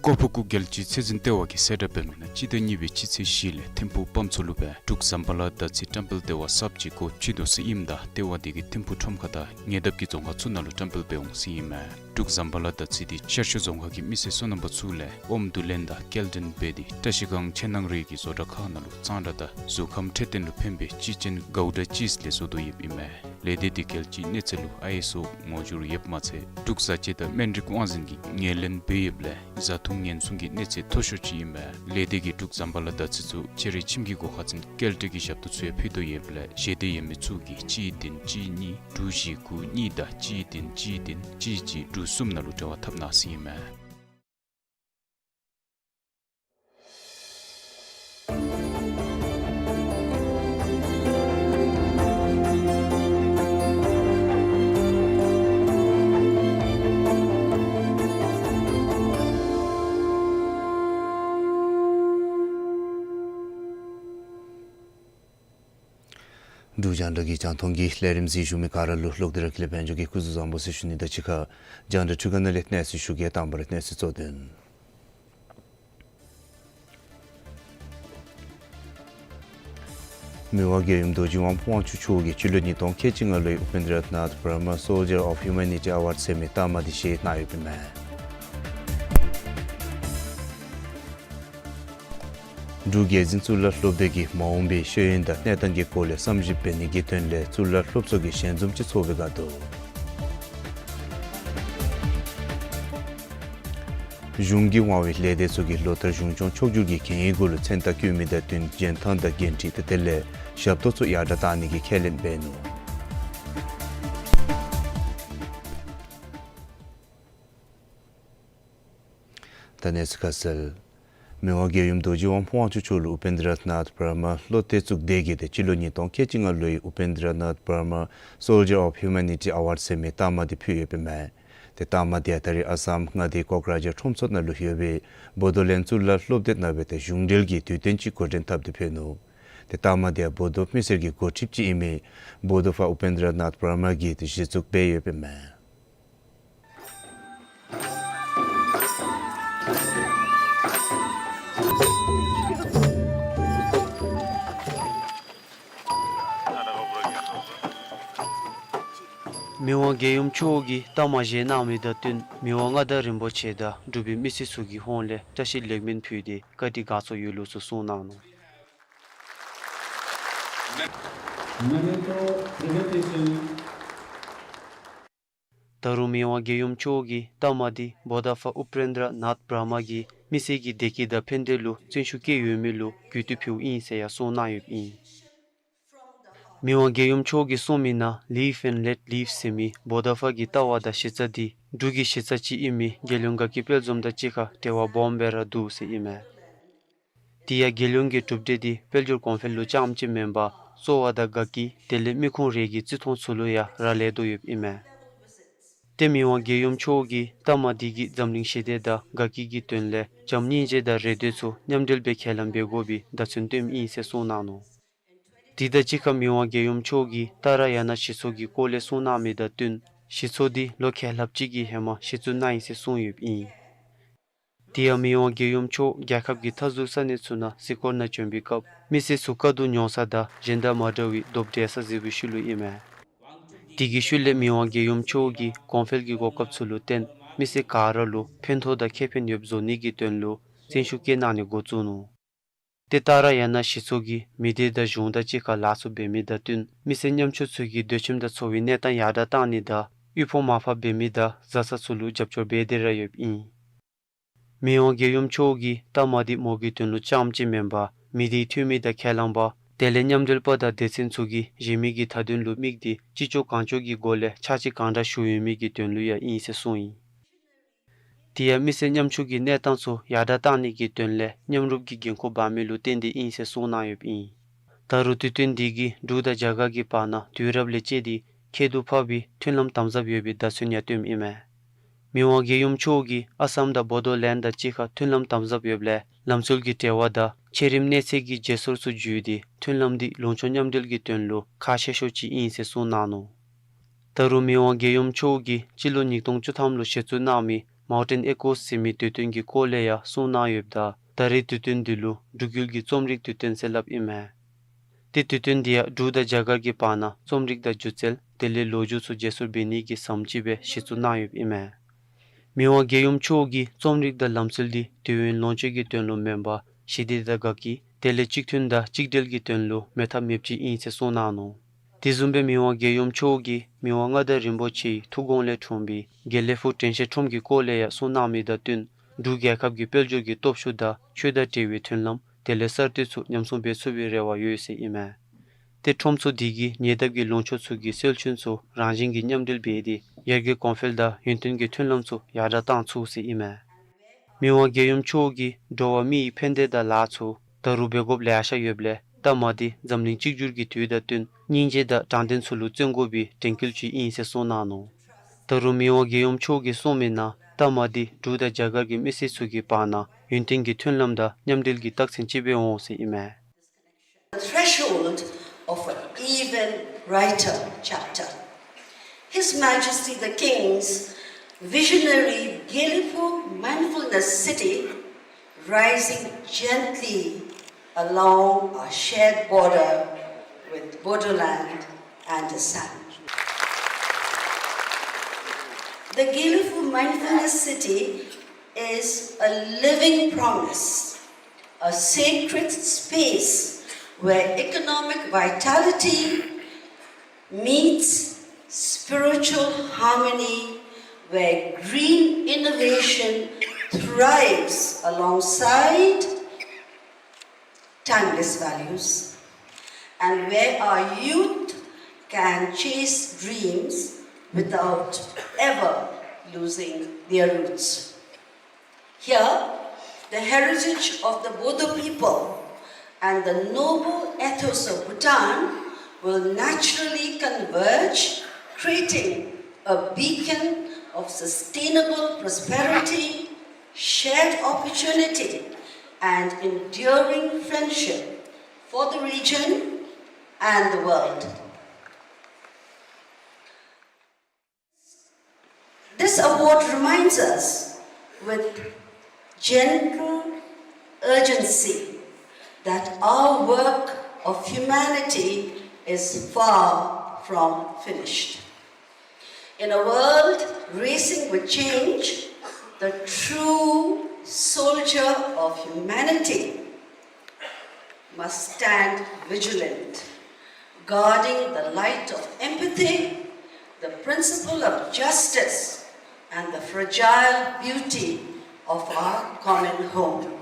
ཀོ་ཕུ་ཀུ་རྒྱལ་སྤྱིའི་ཚེ་བཙུན་ལྟེ་བ་གིས་གསལ་བསྒྲགས་འབད་མི་ནང་སྤྱི་ཟླ་གཉིས་པའི་སྤྱི་ཚེས་བཞི་ལས་ཐིམ་ཕུག་སྤམ་མཚོ་ལུ་སྦེ་འབྲུག་ཟམ་པ་ལ་དར་ཚི་བཀྲམ་སྤེལ་ལྟེ་བ་གསརཔ་ཅིག་སྒོ་ཕྱེ་དོ་ཟེར་ཨིནམ་ད་ལྟེ་བ་དེ་གིས་ཐིམ་ཕུག་ཁྲོམ་ཁ་དང་ཉེ་འདབས་ཀྱི་རྫོང་ཁག་ཚུ་ནང་ལུ་བཀྲམ་སྤེལ་འབད་འོང་ཟེར་ཨིན་མས། འབྲུག་ཟམ་པ་ལ་དར་ཚི་འདི་ཤར་ཕྱོགས་རྫོང་ཁག་གི་མི་སེར་སོ་ནམ་པ་ཚུ་ལས་ཨོམ་བསྡུ་ལེན་དང་སྐྱེལ་འདྲེན་འབད་དེ་བཀྲ་ཤིས་སྒང་ཕྱི་ནང་རིག་གི་བཟོ་གྲྭ་ཁག་ནང་ལུ་གཙང་སྦྲ་དང་གཟུགས་ཁམས་འཕྲོད་བསྟེན་ལུ་ཕན་པའི་ཅི་ཅན་གའུ་ཌ་ཅིས་ལས་བཟོ་དོ་ཡོདཔ་ཨིན་མས། ལས་སྡེ་དེ་གལ་ཆེའི་གནས་ཚད་ལུ་ཨའི་ཨེསི་ཨོ་ངོ་སྦྱོར་ཡོདཔ་མ་ཚད་འབྲུག་བཟའ་སྤྱོད་དང་སྨན་རིགས་དབང་འཛིན་གྱིས་ངོས་ལེན་འབད་ཡོདཔ་ལས་བཟའ་འཐུང་ཉེན་སྲུང་གི་གནས་ཚད་མཐོ་ཤོས་ཅིག་ཨིན་པས། ལས་སྡེ་གིས་འབྲུག་ཟམ་པ་ལ་དར་ཚི་ཚུ་ཕྱི་རུ་ཁྱིམ་གྱི་སྒོ་ཁར་འཛིན་སྐྱེལ་འདྲེན་གྱི་ཞབས་ཏོག་ཚུ་ཡང་ཕུལ་དོ་ཡོདཔ་ལས་ཞལ་འདེབས་ཡོད་མི་ཚུ་གིས་གཅིག་བདུན་གཅིག་གཉིས་དྲུག་བཞི་དགུ་གཉིས་དང་གཅིག་བདུན་གཅིག་བདུན་གཅིག་གཅིག་དྲུག་གསུམ་ནང་ལུ་འབྲེལ་བ་འཐབ་གནང་ཟེར་ཨིན་མས། འབྲུག་རྒྱང་བསྒྲགས་ཀྱི་རྒྱང་མཐོང་གི་ལས་རིམ་གཟིགས་བཞུགས་མི་ག་ར་ལུ་ལྷག་སྟེ་ར་ཀུན་ལེགས་དཔལ་འབྱོར་གྱིས་སྐུ་གཟུགས་བཟང་པོ་ཟེར་ཞུ་ནི་དང་གཅིག་ཁར་རྒྱང་བསྒྲགས་འཕྲུལ་ཁང་ནང་ལས་གནས་ཚུལ་ཞུ་གེ། དང་པ་ར་གནས་ཚུལ་གཙོ་དོན། མི་དབང་རྒྱལ་ཡུམ་རྡོ་རྗེ་དབང་དབང་ཕྱུག་མཆོག་གིས་སྤྱི་ལོ་ཉིས་སྟོང་ཁལ་གཅིག་ལྔ་ལོའི་Upendra Nath Brahma Soldier of Humanity Award ཟེར་མི་རྟགས་མ་དེ་བཞེས་གནང་ཡོདཔ་ཨིན་མས། འབྲུག་རྒྱལ་འཛིན་གཙུག་ལག་སློབ་སྡེ་གིས་མ་འོངས་པའི་ཤེས་ཡོན་དང་གནས་སྟངས་ཀྱི་སྐོར་ལས་བསམ་ཞིབ་འབད་ནི་གི་དོན་ལས་གཙུག་ལག་སློབ་ཚོགས་ཀྱི་ཞལ་འཛོམས་ཅིག་ཚོགས་པའི་སྒང་དུ། གཞུང་གིས་དབང་བའི་ལས་སྡེ་ཚུ་གིས་ལོ་ལྟར་གཞུང་སྐྱོང་ཕྱོགས་བསྒྱུར་གྱི་གན་ཡིག་གུ་ལུ་མཚན་རྟགས་བཀོད་མི་དང་བསྟུན་འཇོན་ཐང་དང་འགན་འཁྲི་དང་དེ་ལས་ཞབས་ཏོག་ཚུ་ཡར་དྲག་གཏང་ནི་གི་ཁས་ལེན་འབད་ནུག། ད་གནས་ཚུལ་ཁ་གསལ། མི་དབང་རྒྱལ་ཡུམ་རྡོ་རྗེ་དབང་དབང་ཕྱུག་མཆོག་ལུ་Upendra Nath Brahma བློ་གཏད་བཙུགས་སྡེ་གིས་ཏེ་སྤྱི་ལོ་ཉིས་སྟོང་ཁལ་གཅིག་ལྔ་ལོའི་Upendra Nath Brahma Soldier of Humanity Award ཟེར་མི་རྟགས་མ་དེ་ཕུལ་ཡོདཔ་ཨིན་མས། ཏེ་རྟགས་མ་དེ་ཡང་ད་རེས་ཨ་སམ་མངའ་སྡེ་ཀོ་ཀ་ར་ཇཱར་ཁྲོམ་ཚོགས་ནང་ལུ་ཡོད་པའི་བོ་དོ་ལེནཌ་གཙུག་ལག་སློབ་སྡེ་ནང་སྦེ་ཏེ་གཞུང་འབྲེལ་གྱི་དུས་སྟོན་ཅིག་འགོ་འདྲེན་འཐབ་སྟེ་ཕུལ་ནུག། ཏེ་རྟགས་མ་དེ་ཡང་བོ་དོ་མི་སེར་གྱི་འགོ་ཁྲིདཔ་ཅིག་ཨིན་མི་བོ་དོ་ཕ་Upendra Nath Brahma གིས་ཏེ་གཞི་བཙུགས་འབད་ཡོདཔ་ཨིན་མས། མི་དབང་རྒྱལ་ཡུམ་མཆོག་གིས་རྟགས་མ་བཞེས་གནང་མི་དང་བསྟུན་མི་དབང་མངའ་བདག་རིན་པོ་ཆེ་དང་འབྲུག་པའི་མི་སེར་ཚུ་གི་ཧོངས་ལས་བཀྲ་ཤིས་ལེགས་སྨོན་ཕུལ་ཏེ་བཀའ་དྲིན་དགའ་ཚོར་ཡོད་ལུགས་ཚུ་གསུངས་གནང་ནུག། Memento presentation. ད་རུང་མི་དབང་རྒྱལ་ཡུམ་མཆོག་གིས་རྟགས་མ་འདི་བོ་དོ་ཕ་ཨུ་པེནྡྲ་ནཱཐ་བྷར་མ་གིས་མི་སེར་གྱི་བདེ་སྐྱིད་དང་ཕན་བདེ་ལུ་བརྩོན་ཤུགས་བསྐྱེད་ཡོད་མི་ལུ་གུས་བཏུད་ཕུལཝ་ཨིན་ཟེར་ཡང་གསུངས་གནང་ཡོདཔ་ཨིན། མི་དབང་རྒྱལ་ཡུམ་མཆོག་གིས་གསུངས་མི་ནང་Live and Let Live ཟེར་མི་བོ་དོ་ཕ་གི་ལྟ་བ་དང་གཞི་རྩ་འདི་འབྲུག་གི་གཞི་རྩ་ཅིག་ཨིན་མི་རྒྱལ་ཡོངས་དགའ་སྐྱིད་དཔལ་འཛོམས་དང་གཅིག་ཁར་འབྲེལ་བ་སྦོམ་སྦེ་ར་འདུག་ཟེར་ཨིན་མས། དེ་ཡང་རྒྱལ་ཡོངས་ཀྱི་གྲུབ་འབྲས་འདི་དཔལ་འབྱོར་གོང་འཕེལ་ལུ་རྐྱངམ་ཅིག་མེན་པར་གསོ་བ་དང་དགའ་སྐྱིད་དེ་ལས་མི་ཁུངས་རེ་གི་བརྩི་མཐོང་ཚུ་ལུ་ཡང་རག་ལས་དོ་ཡོདཔ་ཨིན་མས། ཏེ་མི་དབང་རྒྱལ་ཡུམ་མཆོག་གིས་རྟགས་མ་འདི་གིས་འཛམ་གླིང་ཞི་བདེ་དང་དགའ་སྐྱིད་ཀྱི་དོན་ལས་བྱམས་སྙིང་རྗེ་དང་རེ་ལྟོས་ཚུ་མཉམ་འབྲེལ་སྦེ་ཁས་བླངས་འབད་དགོ་པའི་བརྡ་མཚོན་སྟོནམ་ཨིན་ཟེར་གསུངས་གནང་ནུག། དེ་དང་གཅིག་ཁར་མི་དབང་རྒྱལ་ཡུམ་མཆོག་གིས་ཏཱ་ར་ཡ་ན་གཞི་ཚོགས་ཀྱི་སྐོར་ལས་གསུངས་གནང་མི་དང་བསྟུན་གཞི་ཚོགས་འདི་ལོ་ཁལ་ལྷགཔ་ཅིག་གི་ཧེ་མ་གཞི་བཙུགས་གནང་ཡི་ཟེར་གསུངས་ཡོདཔ་ཨིན། དེ་ཡང་མི་དབང་རྒྱལ་ཡུམ་མཆོག་རྒྱལ་ཁབ་ཀྱི་མཐའ་ཟུར་ས་གནས་ཚུ་ནང་གཟིགས་སྐོར་ནང་བྱོན་པའི་སྐབས་མི་སེར་ཚུ་དཀའ་སྡུག་མྱོང་ས་དང་གཞན་དང་མ་འདྲ་བའི་རྡོབ་འགྲེལ་ས་གཟིགས་པའི་ཤུལ་ལུ་ཨིན་མས། དེ་གི་ཤུལ་ལས་མི་དབང་རྒྱལ་ཡུམ་མཆོག་གིས་གོང་འཕེལ་གྱི་གོ་སྐབས་ཚུ་ལུ་བརྟེན་མི་སེར་ག་ར་ལུ་ཕན་ཐོགས་དང་ཁེ་ཕན་ཡོདཔ་བཟོ་ནི་གི་དོན་ལུ་བརྩོན་ཤུགས་བསྐྱེད་གནང་ནི་འགོ་བཙུགས་ནུག། ཏེ་ཏཱ་ར་ཡ་ན་གཞི་ཚོགས་ཀྱིས་མི་སྡེ་དང་གཞུང་དང་གཅིག་ཁར་ལཱ་ཚུ་འབད་མི་དང་བསྟུན་མི་སེར་ཉམ་ཆུང་ཚུ་གི་སྡོད་ཁྱིམ་དང་འཚོ་བའི་གནས་སྟངས་ཡར་དྲག་གཏང་ནི་དང་དབུལ་ཕོངས་མར་ཕབ་འབད་མི་དང་བཟའ་ཚང་ཚུ་ལུ་རྒྱབ་སྐྱོར་འབད་དེ་ར་ཡོདཔ་ཨིན། མི་དབང་རྒྱལ་ཡུམ་མཆོག་གིས་རྟགས་མ་འདི་མོ་གི་དོན་ལུ་རྐྱངམ་ཅིག་མེན་པར་མི་སྡེའི་འཐུས་མི་དང་ཁས་བླངས་པ་དེ་ལས་མཉམ་འབྲེལ་པ་དང་སྡེ་ཚན་ཚུ་གིས་གཞན་མི་གི་མཐའ་དོན་ལུ་དམིགས་ཏེ་ཅི་ལྕོགས་གང་ལྕོགས་ཀྱི་སྒོ་ལས་ཕྱག་ཕྱིད་གང་དྲག་ཞུ་ཡོད་མི་གི་དོན་ལུ་ཡང་ཨིན་ཟེར་གསུངས་ཡི། དེ་ཡང་མི་སེར་ཉམ་ཆུང་གི་གནས་སྟངས་ཚུ་ཡར་དྲག་གཏང་ནི་གི་དོན་ལས་མཉམ་རུབ་ཀྱི་འགན་ཁུར་འབག་མི་ལུ་བརྟེན་ཏེ་ཨིན་ཟེར་གསུངས་གནང་ཡོདཔ་ཨིན། ད་རུང་དུས་སྟོན་འདི་གིས་འབྲུག་དང་རྒྱ་གར་གྱི་བར་ན་དུས་རབས་ལས་བཅད་དེ་ཁྱད་དུ་འཕགས་པའི་མཐུན་ལམ་དམ་ཟབ་ཡོད་པའི་བརྡ་མཚོན་ཡང་སྟོནམ་ཨིན་མས། མི་དབང་རྒྱལ་ཡུམ་མཆོག་གིས་ཨ་སམ་དང་བོ་དོ་ལེནཌ་དང་གཅིག་ཁར་མཐུན་ལམ་དམ་ཟབ་ཡོདཔ་ལས་ལམ་སྲོལ་གྱི་འབྲེལ་བ་དང་ཆེ་རིམ་གནས་ཚད་ཀྱི་བརྗེ་སོར་ཚུ་བརྒྱུད་དེ་མཐུན་ལམ་འདི་ལུང་ཕྱོགས་མཉམ་འབྲེལ་གྱི་དོན་ལུ་ཁག་ཆེ་ཤོས་ཅིག་ཨིན་ཟེར་གསུངས་གནང་ནུག། ད་རུང་མི་དབང་རྒྱལ་ཡུམ་མཆོག་གིས་སྤྱི་ལོ་ཉིས་སྟོང་བཅུ་ཐམ་ལུ་གཞི་བཙུགས་གནང་མི་མའུན་ཊེན་ཨེ་ཀོས་ཟེར་མི་དུས་སྟོན་གྱི་སྐོར་ལས་ཡང་གསུངས་གནང་ཡོདཔ་ད་ད་རེས་དུས་སྟོན་འདི་ལུ་འབྲུག་ཡུལ་གྱི་རྩོམ་རིག་དུས་སྟོན་ཟེར་སླབ་ཨིན་མས། ཏེ་དུས་སྟོན་འདི་ཡང་འབྲུག་དང་རྒྱ་གར་གྱི་བར་ན་རྩོམ་རིག་དང་སྒྱུ་རྩལ་དེ་ལས་ལོ་རྒྱུས་ཚུ་བརྗེ་སོར་འབད་ནི་གི་ཟམ་ཅིག་སྦེ་གཞི་བཙུགས་གནང་ཡོདཔ་ཨིན་མས། མི་དབང་རྒྱལ་ཡུམ་མཆོག་གིས་རྩོམ་རིག་དང་ལམ་སྲོལ་འདི་དུས་ཡུན་ལོངས་སྤྱོད་ཀྱི་དོན་ལུ་མེན་པར་ཞི་བདེ་དང་དགའ་སྐྱིད་དེ་ལས་གཅིག་མཐུན་དང་གཅིག་སྒྲིལ་གྱི་དོན་ལུ་མེད་ཐབས་མེདཔ་ཅིག་ཨིན་ཟེར་གསུངས་གནང་ནུག། དེ་བཟུམ་སྦེ་མི་དབང་རྒྱལ་ཡུམ་མཆོག་གིས་མི་དབང་མངའ་བདག་རིན་པོ་ཆེའི་ཐུགས་དགོངས་ལས་འཁྲུངས་པའི་དགེ་ལེགས་ཕུག་དྲན་ཤེས་ཁྲོམ་གྱི་སྐོར་ལས་ཡང་གསུངས་གནང་མི་དང་བསྟུན་འབྲུག་རྒྱལ་ཁབ་ཀྱི་དཔལ་འབྱོར་གྱི་སྟོབས་ཤུགས་དང་ཆོས་དང་འབྲེལ་བའི་མཐུན་ལམ་དེ་ལས་གསར་གཏོད་ཚུ་ཉམས་སྲུང་འབད་ཚུགས་པའི་རེ་བ་ཡོད་ཟེར་ཨིན་མས། ཏེ་ཁྲོམ་ཚུ་དེ་གིས་ཉེ་འདབས་ཀྱི་ལུང་ཕྱོགས་ཚུ་གི་སེལ་ཆུན་ཚུ་རང་བཞིན་གྱིས་མཉམ་འབྲེལ་འབད་དེ་ཡར་རྒྱས་གོང་འཕེལ་དང་ཡུན་བརྟན་གྱི་མཐུན་ལམ་ཚུ་ཡར་དྲག་བཏང་ཚུགས་ཟེར་ཨིན་མས། མི་དབང་རྒྱལ་ཡུམ་མཆོག་གིས་འགྲོ་བ་མིའི་ཕན་བདེ་དང་ལཱ་ཚུ་ད་རུང་འབད་དགོཔ་ལེ་ཤ་ཡོདཔ་ལས་ལྟ་མ་འདི་འཛམ་གླིང་གཅིག་གྱུར་གྱི་དུས་དང་བསྟུན་སྙིང་རྗེ་དང་དྲང་བདེན་ཚུ་ལུ་བརྩོན་དགོ་པའི་དྲན་སྐུལ་ཅིག་ཨིན་ཟེར་གསུངས་གནང་ནུག། ད་རུང་མི་དབང་རྒྱལ་ཡུམ་མཆོག་གིས་གསུངས་མི་ནང་ལྟ་མ་འདི་འབྲུག་དང་རྒྱ་གར་གྱི་མི་སེར་ཚུ་གི་བར་ན་ཡུན་བརྟན་གྱི་མཐུན་ལམ་དང་མཉམ་འབྲེལ་གྱི་རྟགས་མཚན་ཅིག་སྦེ་འོང་ཟེར་ཨིན་མས། The threshold of an even brighter chapter. His Majesty the King's visionary Gelephu Mindfulness City, rising gently along our shared border with Bodoland and Assam. The Gelephu Mindfulness City is a living promise, a sacred space where economic vitality meets spiritual harmony, where green innovation thrives alongside timeless values, and where our youth can chase dreams without ever losing their roots. Here, the heritage of the Bodo people and the noble ethos of Bhutan will naturally converge, creating a beacon of sustainable prosperity, shared opportunity, and enduring friendship for the region and the world. This award reminds us with gentle urgency that our work of humanity is far from finished. In a world racing with change, the true soldier of humanity must stand vigilant, guarding the light of empathy, the principle of justice, and the fragile beauty of our common home.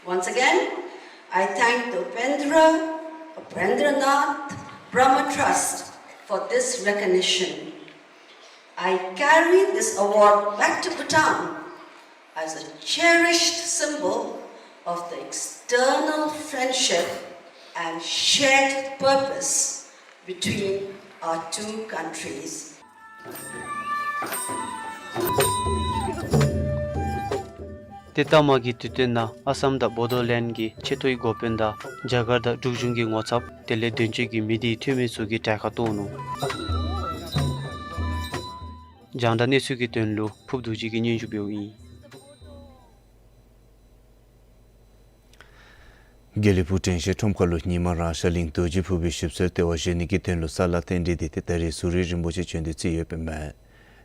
Once again, I thank the Upendra, Upendranath Brahma Trust for this recognition. I carry this award back to Bhutan as a cherished symbol of the eternal friendship and shared purpose between our two countries. ཏེ་ལྟ་མ་གི་དུས་སྟོན་ནང་ཨ་སམ་དང་བོ་ཌོ་ལེནཌ་གི་ཆེ་མཐོའི་འགོ་དཔོན་དང་རྒྱ་གར་དང་འབྲུག་གཞུང་གི་ངོ་ཚབ་དེ་ལས་དོན་གཅོད་ཀྱི་མི་སྡེའི་འཐུས་མི་ཚུ་གིས་གྲལ་ཁར་གཏོགས་ནུག། རྒྱང་བསྒྲགས་གནས་ཚུལ་གྱི་དོན་ལུ་ཕུབ་རྡོ་རྗེ་གིས་སྙན་ཞུ་འབདཝ་ཨིན། དགེ་ལེགས་ཕུག་དྲན་ཤེས་ཁྲོམ་ཁ་ལུ་ཉིན་མ་རང་ཤར་གླིང་རྡོ་རྗེ་ཕུག་པའི་ཞིབ་འཚོལ་ལྟེ་བ་བཞེངས་ནི་གི་དོན་ལུ་ས་ལཱ་རྟེན་འབྲེལ་འདི་ཏེ་ད་རིས་ཟུར་རིས་རིན་པོ་ཆེ་བྱོན་ཏེ་བརྩིས་ཡོདཔ་ཨིན་མས།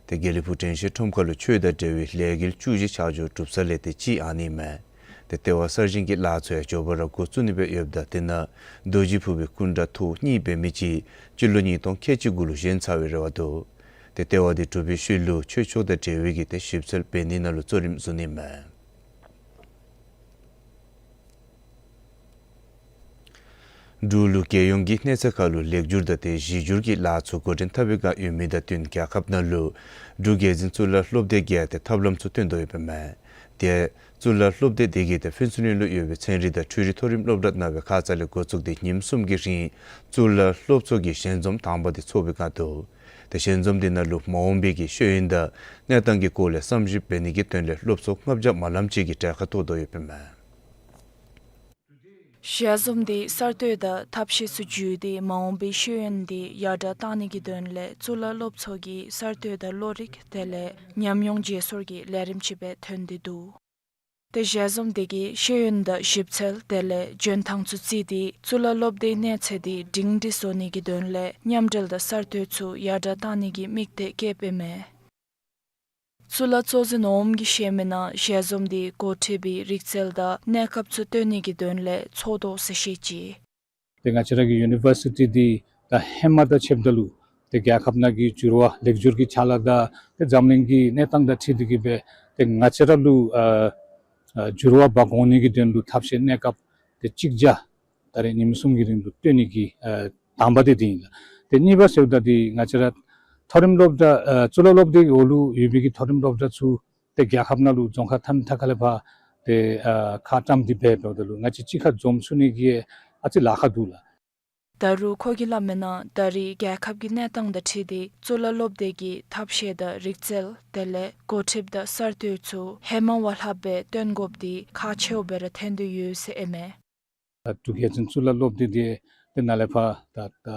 ཏེ་དགེ་ལེགས་ཕུག་དྲན་ཤེས་ཁྲོམ་ཁ་ལུ་ཆོས་དང་འབྲེལ་བའི་ལས་འགུལ་བཅུ་བཞི་ཆ་འཇོག་གྲུབ་ས་ལས་ཏེ་གཅིག་ཨ་ནི་ཨིན་མས། ཏེ་ལྟེ་བ་གསར་བཞེངས་ཀྱི་ལཱ་ཚུ་ཡང་མགྱོགས་པ་ར་འགོ་བཙུགས་ནི་སྦེ་ཡོདཔ་ད་དེ་ནང་རྡོ་རྗེ་ཕུག་པའི་སྐུ་འདྲ་ཐོག་གཉིས་འབད་མི་ཅིག་སྤྱི་ལོ་ཉིས་སྟོང་ཁལ་གཅིག་གུ་ལུ་བཞེངས་ཚར་བའི་རེ་བ་འདུག། ཏེ་ལྟེ་བ་འདི་གྲུབ་པའི་ཤུལ་ལུ་ཆོས་ཕྱོགས་དང་འབྲེལ་བའི་གི་ཏེ་ཞིབ་འཚོལ་འབད་ནི་ནང་ལུ་གཙོ་རིམ་བཟུང་ནི་ཨིན་མས། འབྲུག་ལུ་རྒྱལ་ཡོངས་ཀྱི་གནས་ཚད་ཁར་ལུ་ལེགས་བསྒྱུར་དང་ཏེ་གཞི་བསྒྱུར་གྱི་ལཱ་ཚུ་འགོ་འདྲེན་འཐབ་པའི་བསྒང་ཡོད་མི་དང་བསྟུན་རྒྱལ་ཁབ་ནང་ལུ་འབྲུག་རྒྱལ་འཛིན་གཙུག་ལག་སློབ་སྡེ་བརྒྱད་ཏེ་ཐབས་ལམ་ཚུ་སྟོན་དོ་ཡོདཔ་ཨིན་མས། ཏེ་གཙུག་ལག་སློབ་སྡེ་དེ་གིས་ཏེ་ཕུན་ཚོགས་གླིང་ལུ་ཡོད་པའི་ཚན་རིག་དང་འཕྲུལ་རིག་མཐོ་རིམ་སློབ་གྲྭ་ནང་པའི་ཁ་ཙ་ལས་འགོ་བཙུགས་ཏེ་ཉིནམ་གསུམ་གྱི་རིང་གཙུག་ལག་སློབ་ཚོགས་ཀྱི་ཞལ་འཛོམས་དང་པ་དེ་ཚོགས་པའི་བསྒང་འདུག། ཏེ་ཞལ་འཛོམས་དེ་ནང་ལུ་མ་འོངས་པའི་གི་ཤེས་ཡོན་དང་གནས་སྟངས་ཀྱི་སྐོར་ལས་བསམ་ཞིབ་འབད་ནི་གི་དོན་ལས་སློབ་ཚོགས་ལྔ་བརྒྱ་མ་ལམ་ཅིག་གིས་གྲལ་ཁར་གཏོགས་དོ་ཡོདཔ་ཨིན་མས། ཞལ་འཛོམས་དེ་གསར་གཏོད་དང་ཐབས་ཤེས་ཚུ་བརྒྱུད་དེ་མ་འོངས་པའི་ཤེས་ཡོན་དེ་ཡར་དྲག་བཏང་ནི་གི་དོན་ལས་གཙུག་ལག་སློབ་ཚོགས་ཀྱི་གསར་གཏོད་དང་བློ་རིག་དེ་ལས་ཉམས་མྱོང་བརྗེ་སོར་གྱི་ལས་རིམ་ཅིག་སྦེ་ཐོན་ཏེ་འདུག། ཏེ་ཞལ་འཛོམས་དེ་གིས་ཤེས་ཡོན་དང་ཞིབ་འཚོལ་དེ་ལས་འཇོན་ཐང་ཚུ་བརྩིས་ཏེ་གཙུག་ལག་སློབ་སྡེའི་གནས་ཚད་དེ་སྒྲིང་སྒྲི་བཟོ་ནི་གི་དོན་ལས་མཉམ་འབྲེལ་དང་གསར་གཏོད་ཚུ་ཡར་དྲག་བཏང་ནི་གི་དམིགས་གཏད་བསྐྱེདཔ་ཨིན་མས། གཙུག་ལག་གཙོ་འཛིན་འོགམ་གྱིས་བཤད་མི་ནང་ཞལ་འཛོམས་དེ་འགོ་ཁྲིད་པའི་རིག་རྩལ་དང་གནས་སྐབས་ཚུ་སྟོན་ནི་གི་དོན་ལས་ཚོགས་དོ་ཟེར་བཤད་ཅི། ཏེ་ང་བཅས་ར་གི་ཡུ་ནི་བར་སི་ཊི་འདི་ ད་ཧེ་མ་དང་ཕྱདཔ་ད་ལུ་ཏེ་རྒྱལ་ཁབ་ནང་གི་འགྱུར་བ་ལེགས་བསྒྱུར་གྱི་ཕྱག་ལཱ་དང་ཏེ་འཛམ་གླིང་གི་གནས་སྟངས་དང་འཁྲིལ་ཏེ་གིས་སྦེ་ཏེ་ང་བཅས་ར་ལུ་ཨ་ཨ་འགྱུར་བ་འབག་འོང་ནི་གི་དོན་ལུ་ཐབས་ཤེས་གནས་སྐབས་ཏེ་གཅིག་བརྒྱ་ད་རེས་ཉིནམ་གསུམ་གྱི་རིང་ལུ་བཏོན་ནི་གི་ཨ་དང་པ་དེ་དེ་ཨིན་ལགས། ཏེ་གཉིས་པ་ཟེརཝ་ད་འདི་ང་བཅས་ར་མཐོ་རིམ་སློབ་གྲྭ་ཨ་གཙུག་ལག་སློབ་སྡེ་གི་འོག་ལུ་ཡོད་པའི་གི་མཐོ་རིམ་སློབ་གྲྭ་ཚུ་ཏེ་རྒྱལ་ཁབ་ནང་ལུ་རྫོང་ཁག་མཐའ་མ་མཐའ་ཁ་ལས་ཕར་ཏེ་ཨ་ཁ་བཀྲམ་སྟེ་སྦེ་འབདཝ་ད་ལུ་ང་བཅས་གཅིག་ཁར་འཛོམས་ཚུགས་ནི་གི་ཨ་ཙི་ལཱ་ཁག་འདུག་ལགས། ད་རུང་ཁོ་གིས་སླབ་མིའི་ནང་ད་རེས་རྒྱལ་ཁབ་ཀྱི་གནས་སྟངས་དང་འཁྲིལ་ཏེ་གཙུག་ལག་སློབ་སྡེ་གི་ཐབས་ཤེས་དང་རིག་རྩལ་དེ་ལས་འགོ་ཁྲིདཔ་དང་གསར་གཏོད་ཚུ་ཧེ་མ་བ་ལྷགཔ་སྦེ་བཏོན་དགོཔ་འདི་ཁག་ཆེཝ་སྦེ་ར་ཐོན་ཏེ་ཡོད་ཟེར་ཨིན་མས། ད་འབྲུག་རྒྱལ་བཙུན་གཙུག་ལག་སློབ་སྡེ་འདི་ཏེ་ནཱ་ལས་ཕར་ད་ད་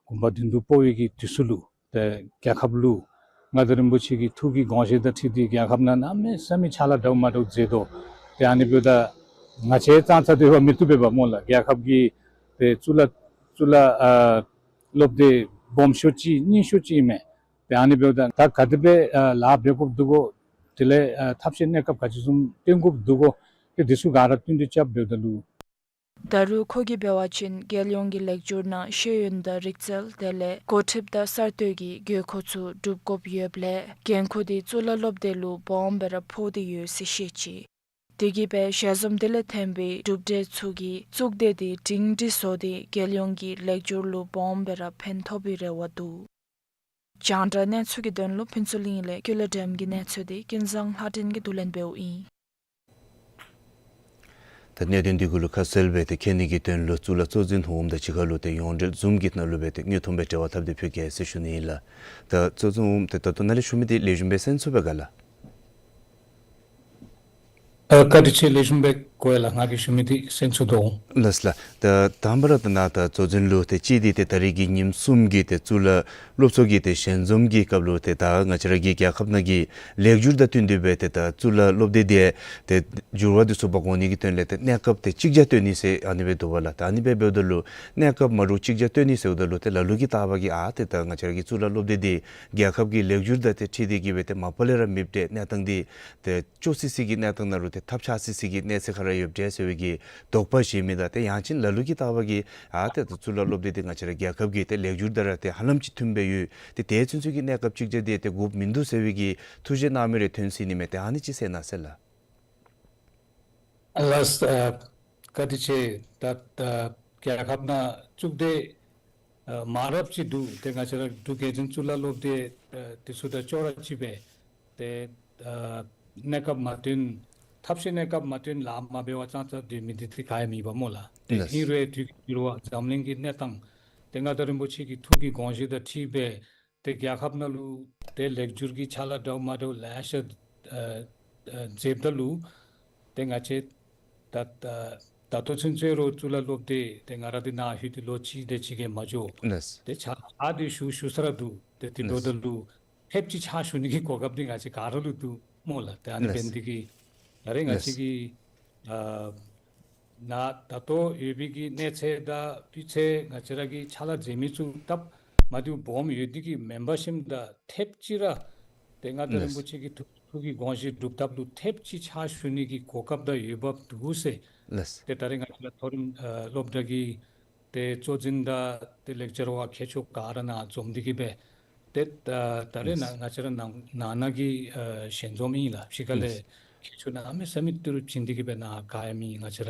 དགོངས་པ་བདུན་ལུ་སྤོ་བའི་གི་དུས་སུ་ལུ་ཏེ་རྒྱལ་ཁབ་ལུ་མངའ་བདག་རིན་པོ་ཆེ་གི་ཐུགས་ཀྱི་དགོངས་བཞེད་དང་འཁྲིལ་ཏེ་རྒྱལ་ཁབ་ནང་གནམ་མེད་ས་མེད་ཕྱག་ལཱ་འདྲཝ་མ་འདྲཝ་མཛད་དོ། ཏེ་ཨ་ནི་འབདཝ་ད་ང་བཅས་ཙང་ཙ་དེ་བ་མི་བཏུབ་པས་པ་སྨོ་ལགས། རྒྱལ་ཁབ་ཀྱི་ཏེ་གཙུག་ལག་གཙུག་ལག་ཨ་སློབ་སྡེ་སྦོམ་ཤོས་ཅིག་རྙིང་ཤོས་ཅིག་ཨིན་མས། ཏེ་ཨ་ནི་འབདཝ་ད་ད་ག་དེ་སྦེ་ཨ་ལཱ་འབད་དགོཔ་འདུག་གོ། དེ་ལས་ཨ་ཐབས་ཤེས་གནས་སྐབས་ག་ཅི་བཟུམ་བཏོན་དགོཔ་འདུག་གོ། ཏེ་འདི་ཚུ་ག་ར་བསྟུན་ཏེ་རྐྱབ་འབདཝ་ད་ལུ། ད་རུང་ཁོ་གིས་འབད་བ་ཅིན་རྒྱལ་ཡོངས་ཀྱི་ལེགས་བསྒྱུར་ནང་ཤེས་ཡོན་དང་རིག་རྩལ་དེ་ལས་འགོ་ཁྲིདཔ་དང་གསར་གཏོད་ཀྱི་དགོས་མཁོ་ཚུ་སྒྲུབ་དགོཔ་ཡོདཔ་ལས་འགན་ཁུར་འདི་གཙུག་ལག་སློབ་སྡེ་ལུ་སྦོམ་སྦེ་ར་ཕོག་སྟེ་ཡོད་ཟེར་བཤད་ཅི། དེ་གིས་སྦེ་ཞལ་འཛོམས་དེ་ལས་ཐོན་པའི་གྲུབ་འབྲས་ཚུ་གིས་གཙུག་སྡེ་འདི་སྒྲིང་སྒྲི་བཟོ་སྟེ་རྒྱལ་ཡོངས་ཀྱི་ལེགས་བསྒྱུར་ལུ་སྦོམ་སྦེ་ར་ཕན་ཐོགས་པའི་རེ་བ་འདུག། རྒྱང་བསྒྲགས་གནས་ཚུལ་གྱི་དོན་ལུ་ཕུན་ཚོགས་གླིང་ལས་ཀུན་ལེགས་སྒྲོལམ་གྱི་གནས་ཚུལ་འདི་ཀུན་བཟང་ལྷ་སྒྲོན་གྱིས་བསྡུ་ལེན་འབདཝ་ཨིན། ད་གནད་དོན་འདི་གུ་ལུ་ཁ་གསལ་སྦེ་ཏེ་མཁྱེན་ནི་གི་དོན་ལུ་གཙུག་ལག་གཙོ་འཛིན་འོགམ་དང་གཅིག་ཁར་ལུ་ཏེ་ཡོངས་འབྲེལ་ཛུམ་གྱི་ནང་ལུ་སྦེ་ཏེ་དངོས་མཐོང་སྦེ་འབྲེལ་བ་འཐབ་སྟེ་ཕུལ་གེ་ཟེར་ཞུ་ནི་ཨིན་ལགས། ད་གཙོ་འཛིན་འོགམ་ཏེ་ད་ལྟོ་ནཱ་ལས་ཞུ་མི་འདི་ལེགས་ཤོམ་སྦེ་གསན་ཚུགས་པས་ག་ལགས། ཨ་བཀའ་དྲིན་ཆེ། ལེགས་ཤོམ་སྦེ་གོ་ཡི་ལགས། ང་གིས་ཞུ་མི་འདི་གསན་ཚུགས་དོ། ལགས་ལགས། ད་དང་པ་ར་ད་ནཱ་ད་གཙོ་འཛིན་ལུ་ཏེ་གཅིག་འདི་ཏེ་ད་རེས་ཀྱི་ཉིནམ་གསུམ་གྱི་ཏེ་གཙུག་ལག་སློབ་ཚོགས་ཀྱི་ཏེ་ཞལ་འཛོམས་ཀྱི་སྐབས་ལུ་ཏེ་ད་ང་བཅས་ར་གི་རྒྱལ་ཁབ་ནང་གི་ལེགས་བསྒྱུར་དང་བསྟུན་ཏེ་སྦེ་ཏེ་ད་གཙུག་ལག་སློབ་སྡེ་འདི་ཏེ་འགྱུར་བ་འདི་ཚུ་འབག་འོང་ནི་གི་དོན་ལས་ཏེ་གནས་སྐབས་ཏེ་གཅིག་བརྒྱ་བཏོན་ནི་ཟེར་ཨ་ནི་སྦེ་འདུག་པ་ལགས། ད་ཨ་ནི་སྦེ་འབདཝ་ད་ལུ་གནས་སྐབས་མ་འདྲཝ་གཅིག་བརྒྱ་བཏོན་ནི་ཟེརཝ་ད་ལུ་ཏེ་ལ་ལུ་གིས་བལྟ་བ་གིས་ཨ་ཏེ་ད་ང་བཅས་ར་གི་གཙུག་ལག་སློབ་སྡེ་འདི་རྒྱལ་ཁབ་ཀྱི་ལེགས་བསྒྱུར་དང་ཏེ་འཁྲིལ་ཏེ་གིས་སྦེ་ཏེ་མ་པ་ལས་ར་མེདཔ་འདྲས་གནས་སྟངས་འདི་ཏེ་སྐྱོ་སི་སི་གི་གནས་སྟངས་ནང་ལུ་ཏེ་ཐབས་ཆག་སི་སི་གི་གནས་ཚད་ཁར་ར་ཡོདཔ་འདྲས་ཟེར་བའི་གི་དོགས་པ་བཞེས་མི་དང་ཏེ་ཡང་ཅིན་ལ་ལུ་གིས་བལྟ་བ་གིས་ཨ་ཏེ་ད་གཙུག་ལག་སློབ་སྡེ་འདི་ང་བཅས་ར་རྒྱལ་ཁབ་ཀྱི་ཏེ་ལེགས་བསྒྱུར་དང་ར་ཏེ་ཧ་ལམ་ཅིག་མཐུནམ་སྦེ་ཡོད། ཏེ་དེ་ཚུན་ཚོད་ཀྱི་གནས་སྐབས་གཅིག་བརྒྱ་འདི་ཏེ་དགོཔ་མིན་འདུག་ཟེར་བའི་གི་ཐུགས་བཞེད་གནང་མི་རེ་ཐོན་སྲིད་ནི་མས། ཏེ་ཨ་ནི་ཅིག་གསལ་གནང་ཟེར་ལགས། ལགས། ཨ་བཀའ་དྲིན་ཆེ། ད་ད་རྒྱལ་ཁབ་ནང་གཙུག་སྡེ་ཨ་མང་རབས་ཅིག་འདུག། ཏེ་ང་བཅས་ར་འབྲུག་རྒྱལ་བཙུན་གཙུག་ལག་སློབ་སྡེ་ཨ་འདི་ཚུ་དང་ཅོག་ར་གཅིག་སྦེ་ཏེ་ཨ་གནས་སྐབས་མ་བཏོན་ཐབས་ཤེས་གནས་སྐབས་མ་བཏོན་ལཱ་མ་འབད་བར་ཙང་ཙ་སྡོད་མི་འདི་ཏེ་ག་ཡང་མེད་པ་སྨོ་ལགས། ཏེ་ལགས། ཧིང་རུང་དུས་ཀྱི་འགྱུར་བ་འཛམ་གླིང་གི་གནས་སྟངས་ཏེ་མངའ་བདག་རིན་པོ་ཆེ་གི་ཐུགས་ཀྱི་དགོངས་བཞེད་དང་འཁྲིལ་སྦེ་ཏེ་རྒྱལ་ཁབ་ནང་ལུ་ཏེ་ལེགས་བསྒྱུར་གྱི་ཕྱག་ལཱ་འདྲཝ་མ་འདྲཝ་ལེ་ཤ་ཨ་ཨ་མཛདཔ་ད་ལུ་ཏེ་ང་བཅས་ད་ད་ད་ལྟོ་ཚུན་ཚོད་ར་གཙུག་ལག་སློབ་སྡེ་ཏེ་ང་ར་འདི་ནཱ་ལྷོད་དེ་ལོ་གཅིག་དེ་ཅིག་གིས་མ་འགྱོ། ལགས། ཏེ་ཕྱག་ཕྱག་འདི་ཞུ་ཞུ་ས་ར་འདུག། ཏེ་དེ་འབདཝ་ད་ལགས། ལུ་ཐེབས་ཅིག་ཕྱག་ཞུ་ནི་གི་གོ་སྐབས་འདི་ང་བཅས་ག་ར་ལུ་འདུག་སྨོ་ལགས། ཏེ་ཨ་ནི་ལགས། འབད་ནི་འདི་གིས་ད་རེས་ང་བཅས་ལགས། ཀྱི་ཨ་ནཱ་ད་ལྟོ་ཡོད་པའི་གི་གནས་ཚད་དང་སྤུས་ཚད་ང་བཅས་ར་གི་ཕྱག་ལཱ་མཛད་མི་ཚུ་སྟབས་མ་བདེཝ་སྦོམ་ཡོད་འདི་གིས་མེན་པར་ཞིནམ་ད་ཐེབས་ཅིག་ར་ཏེ་མངའ་བདག་རིན་པོ་ཆེ་གི་ཐུགས་ཐུགས་ཀྱི་དགོངས་བཞེད་སྒྲུབ་ཐབས་ལུ་ཐེབས་ཅིག་ཕྱག་ཞུ་ནི་གི་གོ་སྐབས་དང་འོས་འབབ་འདུག་ཟེར། ལགས། ཏེ་ད་རེས་ང་བཅས་ར་མཐོ་རིམ་ཨ་སློབ་གྲྭ་གི་ཏེ་གཙོ་འཛིན་དང་ཏེ་ལེགས་སྦྱར་བ་མཁས་མཆོག་ག་ར་ནཱ་འཛོམས་འདི་གིས་སྦེ་ཏེ་ད་ད་རེས་ནཱ་ལགས། ང་བཅས་ར་ནང་ནང་ན་གི་ཨ་ཞལ་འཛོམས་ཨིན་ལགས། ཕྱི་ཁ་ལས་ལགས། མཁས་མཆོག་གནམ་མེད་ས་མེད་ཏི་རུ་བྱིན་འདི་གིས་སྦེ་ནཱ་ག་ཡང་མེད། ང་བཅས་ར་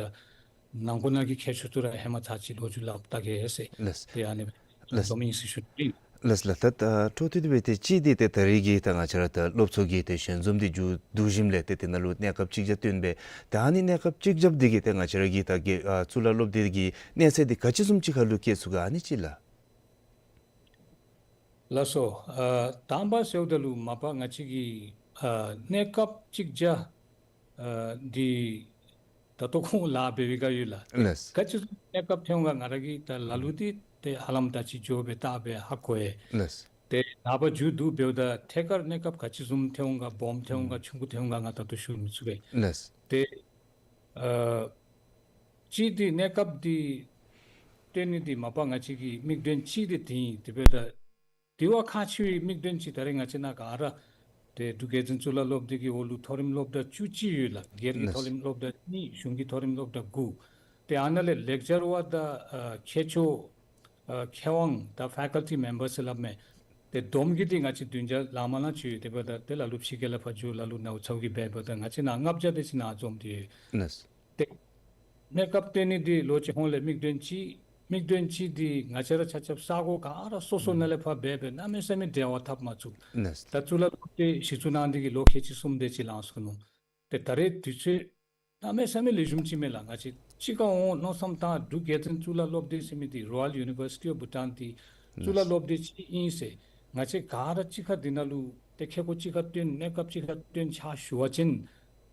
ནང་འཁོད་ནང་གི་མཁས་མཆོག་ཚུ་ར་ཧེ་མ་ཚར་ཅིག་ལོ་རྒྱུས་སླབ་ད་གེ་ཟེར། ལགས། ཏེ་ཨ་ནི་ལགས། འཛོམས་ཨིན་ཟེར་ཞུ་ནི། ལགས་ལགས། ད་ད་འཕྲོ་མཐུད་དེ་སྦེ་ཏེ་གཅིག་འདི་ཏེ་ད་རེས་ཀྱི་ད་ང་བཅས་ར་ད་སློབ་ཚོགས་ཀྱི་ཏེ་ཞལ་འཛོམས་འདི་མཇུག་བསྡུ་ཞིནམ་ལས་ཏེ་དེ་ནང་ལུ་གནས་སྐབས་གཅིག་བརྒྱ་བཏོན་སྦེ་ད་ཨ་ནི་གནས་སྐབས་གཅིག་བརྒྱཔ་འདི་གིས་ཏེ་ང་བཅས་ར་གི་ད་གི་ཨ་གཙུག་ལག་སློབ་སྡེ་གི་གནས་ཚད་འདི་ག་ཅི་བཟུམ་ཅིག་ཁར་ལུ་བསྐྱེད་ཚུགས་ག་ཨ་ནི་ཅིག་ལགས། ལགས་སོ། ཨ་དང་པ་ཟེརཝ་ད་ལུ་མ་པ་ང་བཅས་ཀྱི་ཨ་གནས་སྐབས་གཅིག་བརྒྱ་ཨ་འདི་ད་ལྟོ་ཁོང་ལཱ་འབད་བའི་སྒང་ཡོད་ལགས། ལགས། ག་ཅི་བཟུམ་གནས་སྐབས་ཐོན་འོང་ག་ང་ར་གིས་ད་ལ་ལུ་འདི་ཏེ་ཧ་ལམ་ད་ཅི་འགྱོ་སྦེ་བལྟ་སྦེ་ཧ་གོ་ཡི། ལགས། ཏེ་ནངས་པ་མཇུག་བསྡུ་འབདཝ་ད་ཐད་ཀར་གནས་སྐབས་ག་ཅི་བཟུམ་ཐོན་འོང་ག་སྦོམ་ཐོན་འོང་ག་ཨུམ་ཆུང་ཀུ་ཐོན་འོང་ག་ང་ད་ལྟོ་ཞུ་མི་ཚུགས་པས། ལགས། ཏེ་ཨ་གཅིག་འདི་གནས་སྐབས་འདི་བཏོན་ནི་འདི་མ་པ་ང་བཅས་ཀྱི་དམིགས་དོན་གཅིག་འདི་དེ་ཨིན། དེ་འབདཝ་ད་དེ་བ་ཁག་ཆེ་བའི་དམིགས་དོན་ཅིག་ད་རེས་ང་བཅས་ནཱ་ག་ར་ཏེ་འབྲུག་རྒྱལ་བཙུན་གཙུག་ལག་སློབ་སྡེ་གི་འོག་ལུ་མཐོ་རིམ་སློབ་གྲྭ་བཅུ་གཅིག་ཡོད་ལགས། སྒེར་གྱི་ལགས། མཐོ་རིམ་སློབ་གྲྭ་གཉིས། གཞུང་གི་མཐོ་རིམ་སློབ་གྲྭ་དགུ། ཏེ་ཨ་ནཱ་ལས་ལེགས་སྦྱར་བ་དང་ཨ་མཁས་མཆོག་ ཨ་མཁས་དབང་དང་ཕེ་ཀལ་ཊི་མེམ་བར་ཟེར་སླབ་མས། ཏེ་བསྡོམས་ཀྱིས་འདི་ང་བཅས་བདུན་བརྒྱ་ལང་མ་ལང་ཅིག་ཡོད། དེ་འབདཝ་ད་དེ་ལ་ལུ་ཕྱི་རྒྱལ་ལས་ཕར་འགྱོ་ལ་ལུ་ནཝ་ཚཝ་གིས་འབད་འབདཝ་ད་ང་བཅས་ནཱ་ལྔ་བརྒྱ་དེ་ཅིག་ནཱ་འཛོམས་ཏེ་ཡོད། ལགས། ཏེ་གནས་སྐབས་སྟོན་ནི་འདི་ལོ་གཅིག་གོང་ལས་དམིགས་དོན་ཅིག་དམིགས་དོན་ཅིག་འདི་ང་བཅས་ར་ཆ་ཁྱབ་ས་གོ་ག་ར་སོ་སོ་ནང་ལས་ཕར་འབད་འབད་གནམ་མེད་ས་མེད་འབྲེལ་བ་འཐབ་མ་ཚུགས། ལགས། ད་གཙུག་ལག་སློབ་དེ་གཞི་བཙུགས་གནང་འདི་གིས་ལོ་ཁལ་གཅིག་གསུམ་དེ་ཅིག་ལང་སོ་ནུག། ཏེ་ད་རེས་དུས་ཚོད་གནམ་མེད་ས་མེད་ལེགས་ཤོམ་ཅིག་མས་ལགས། ང་བཅས་གཅིག་ཁར་འོང་མནོ་བསམ་བཏང་འབྲུག་རྒྱལ་བཙུན་གཙུག་ལག་སློབ་སྡེ་ཟེར་མི་འདི་Royal University of Bhutan འདི་གཙུག་ལག་སློབ་སྡེ་ཅིག་ཨིན་ཟེར། ང་བཅས་ག་ར་གཅིག་ཁར་འདི་ནང་ལུ་ཏེ་ཁེ་ཀོ་གཅིག་ཁར་བཏོན་གནས་སྐབས་གཅིག་ཁར་བཏོན་ཕྱག་ཞུ་བ་ཅིན་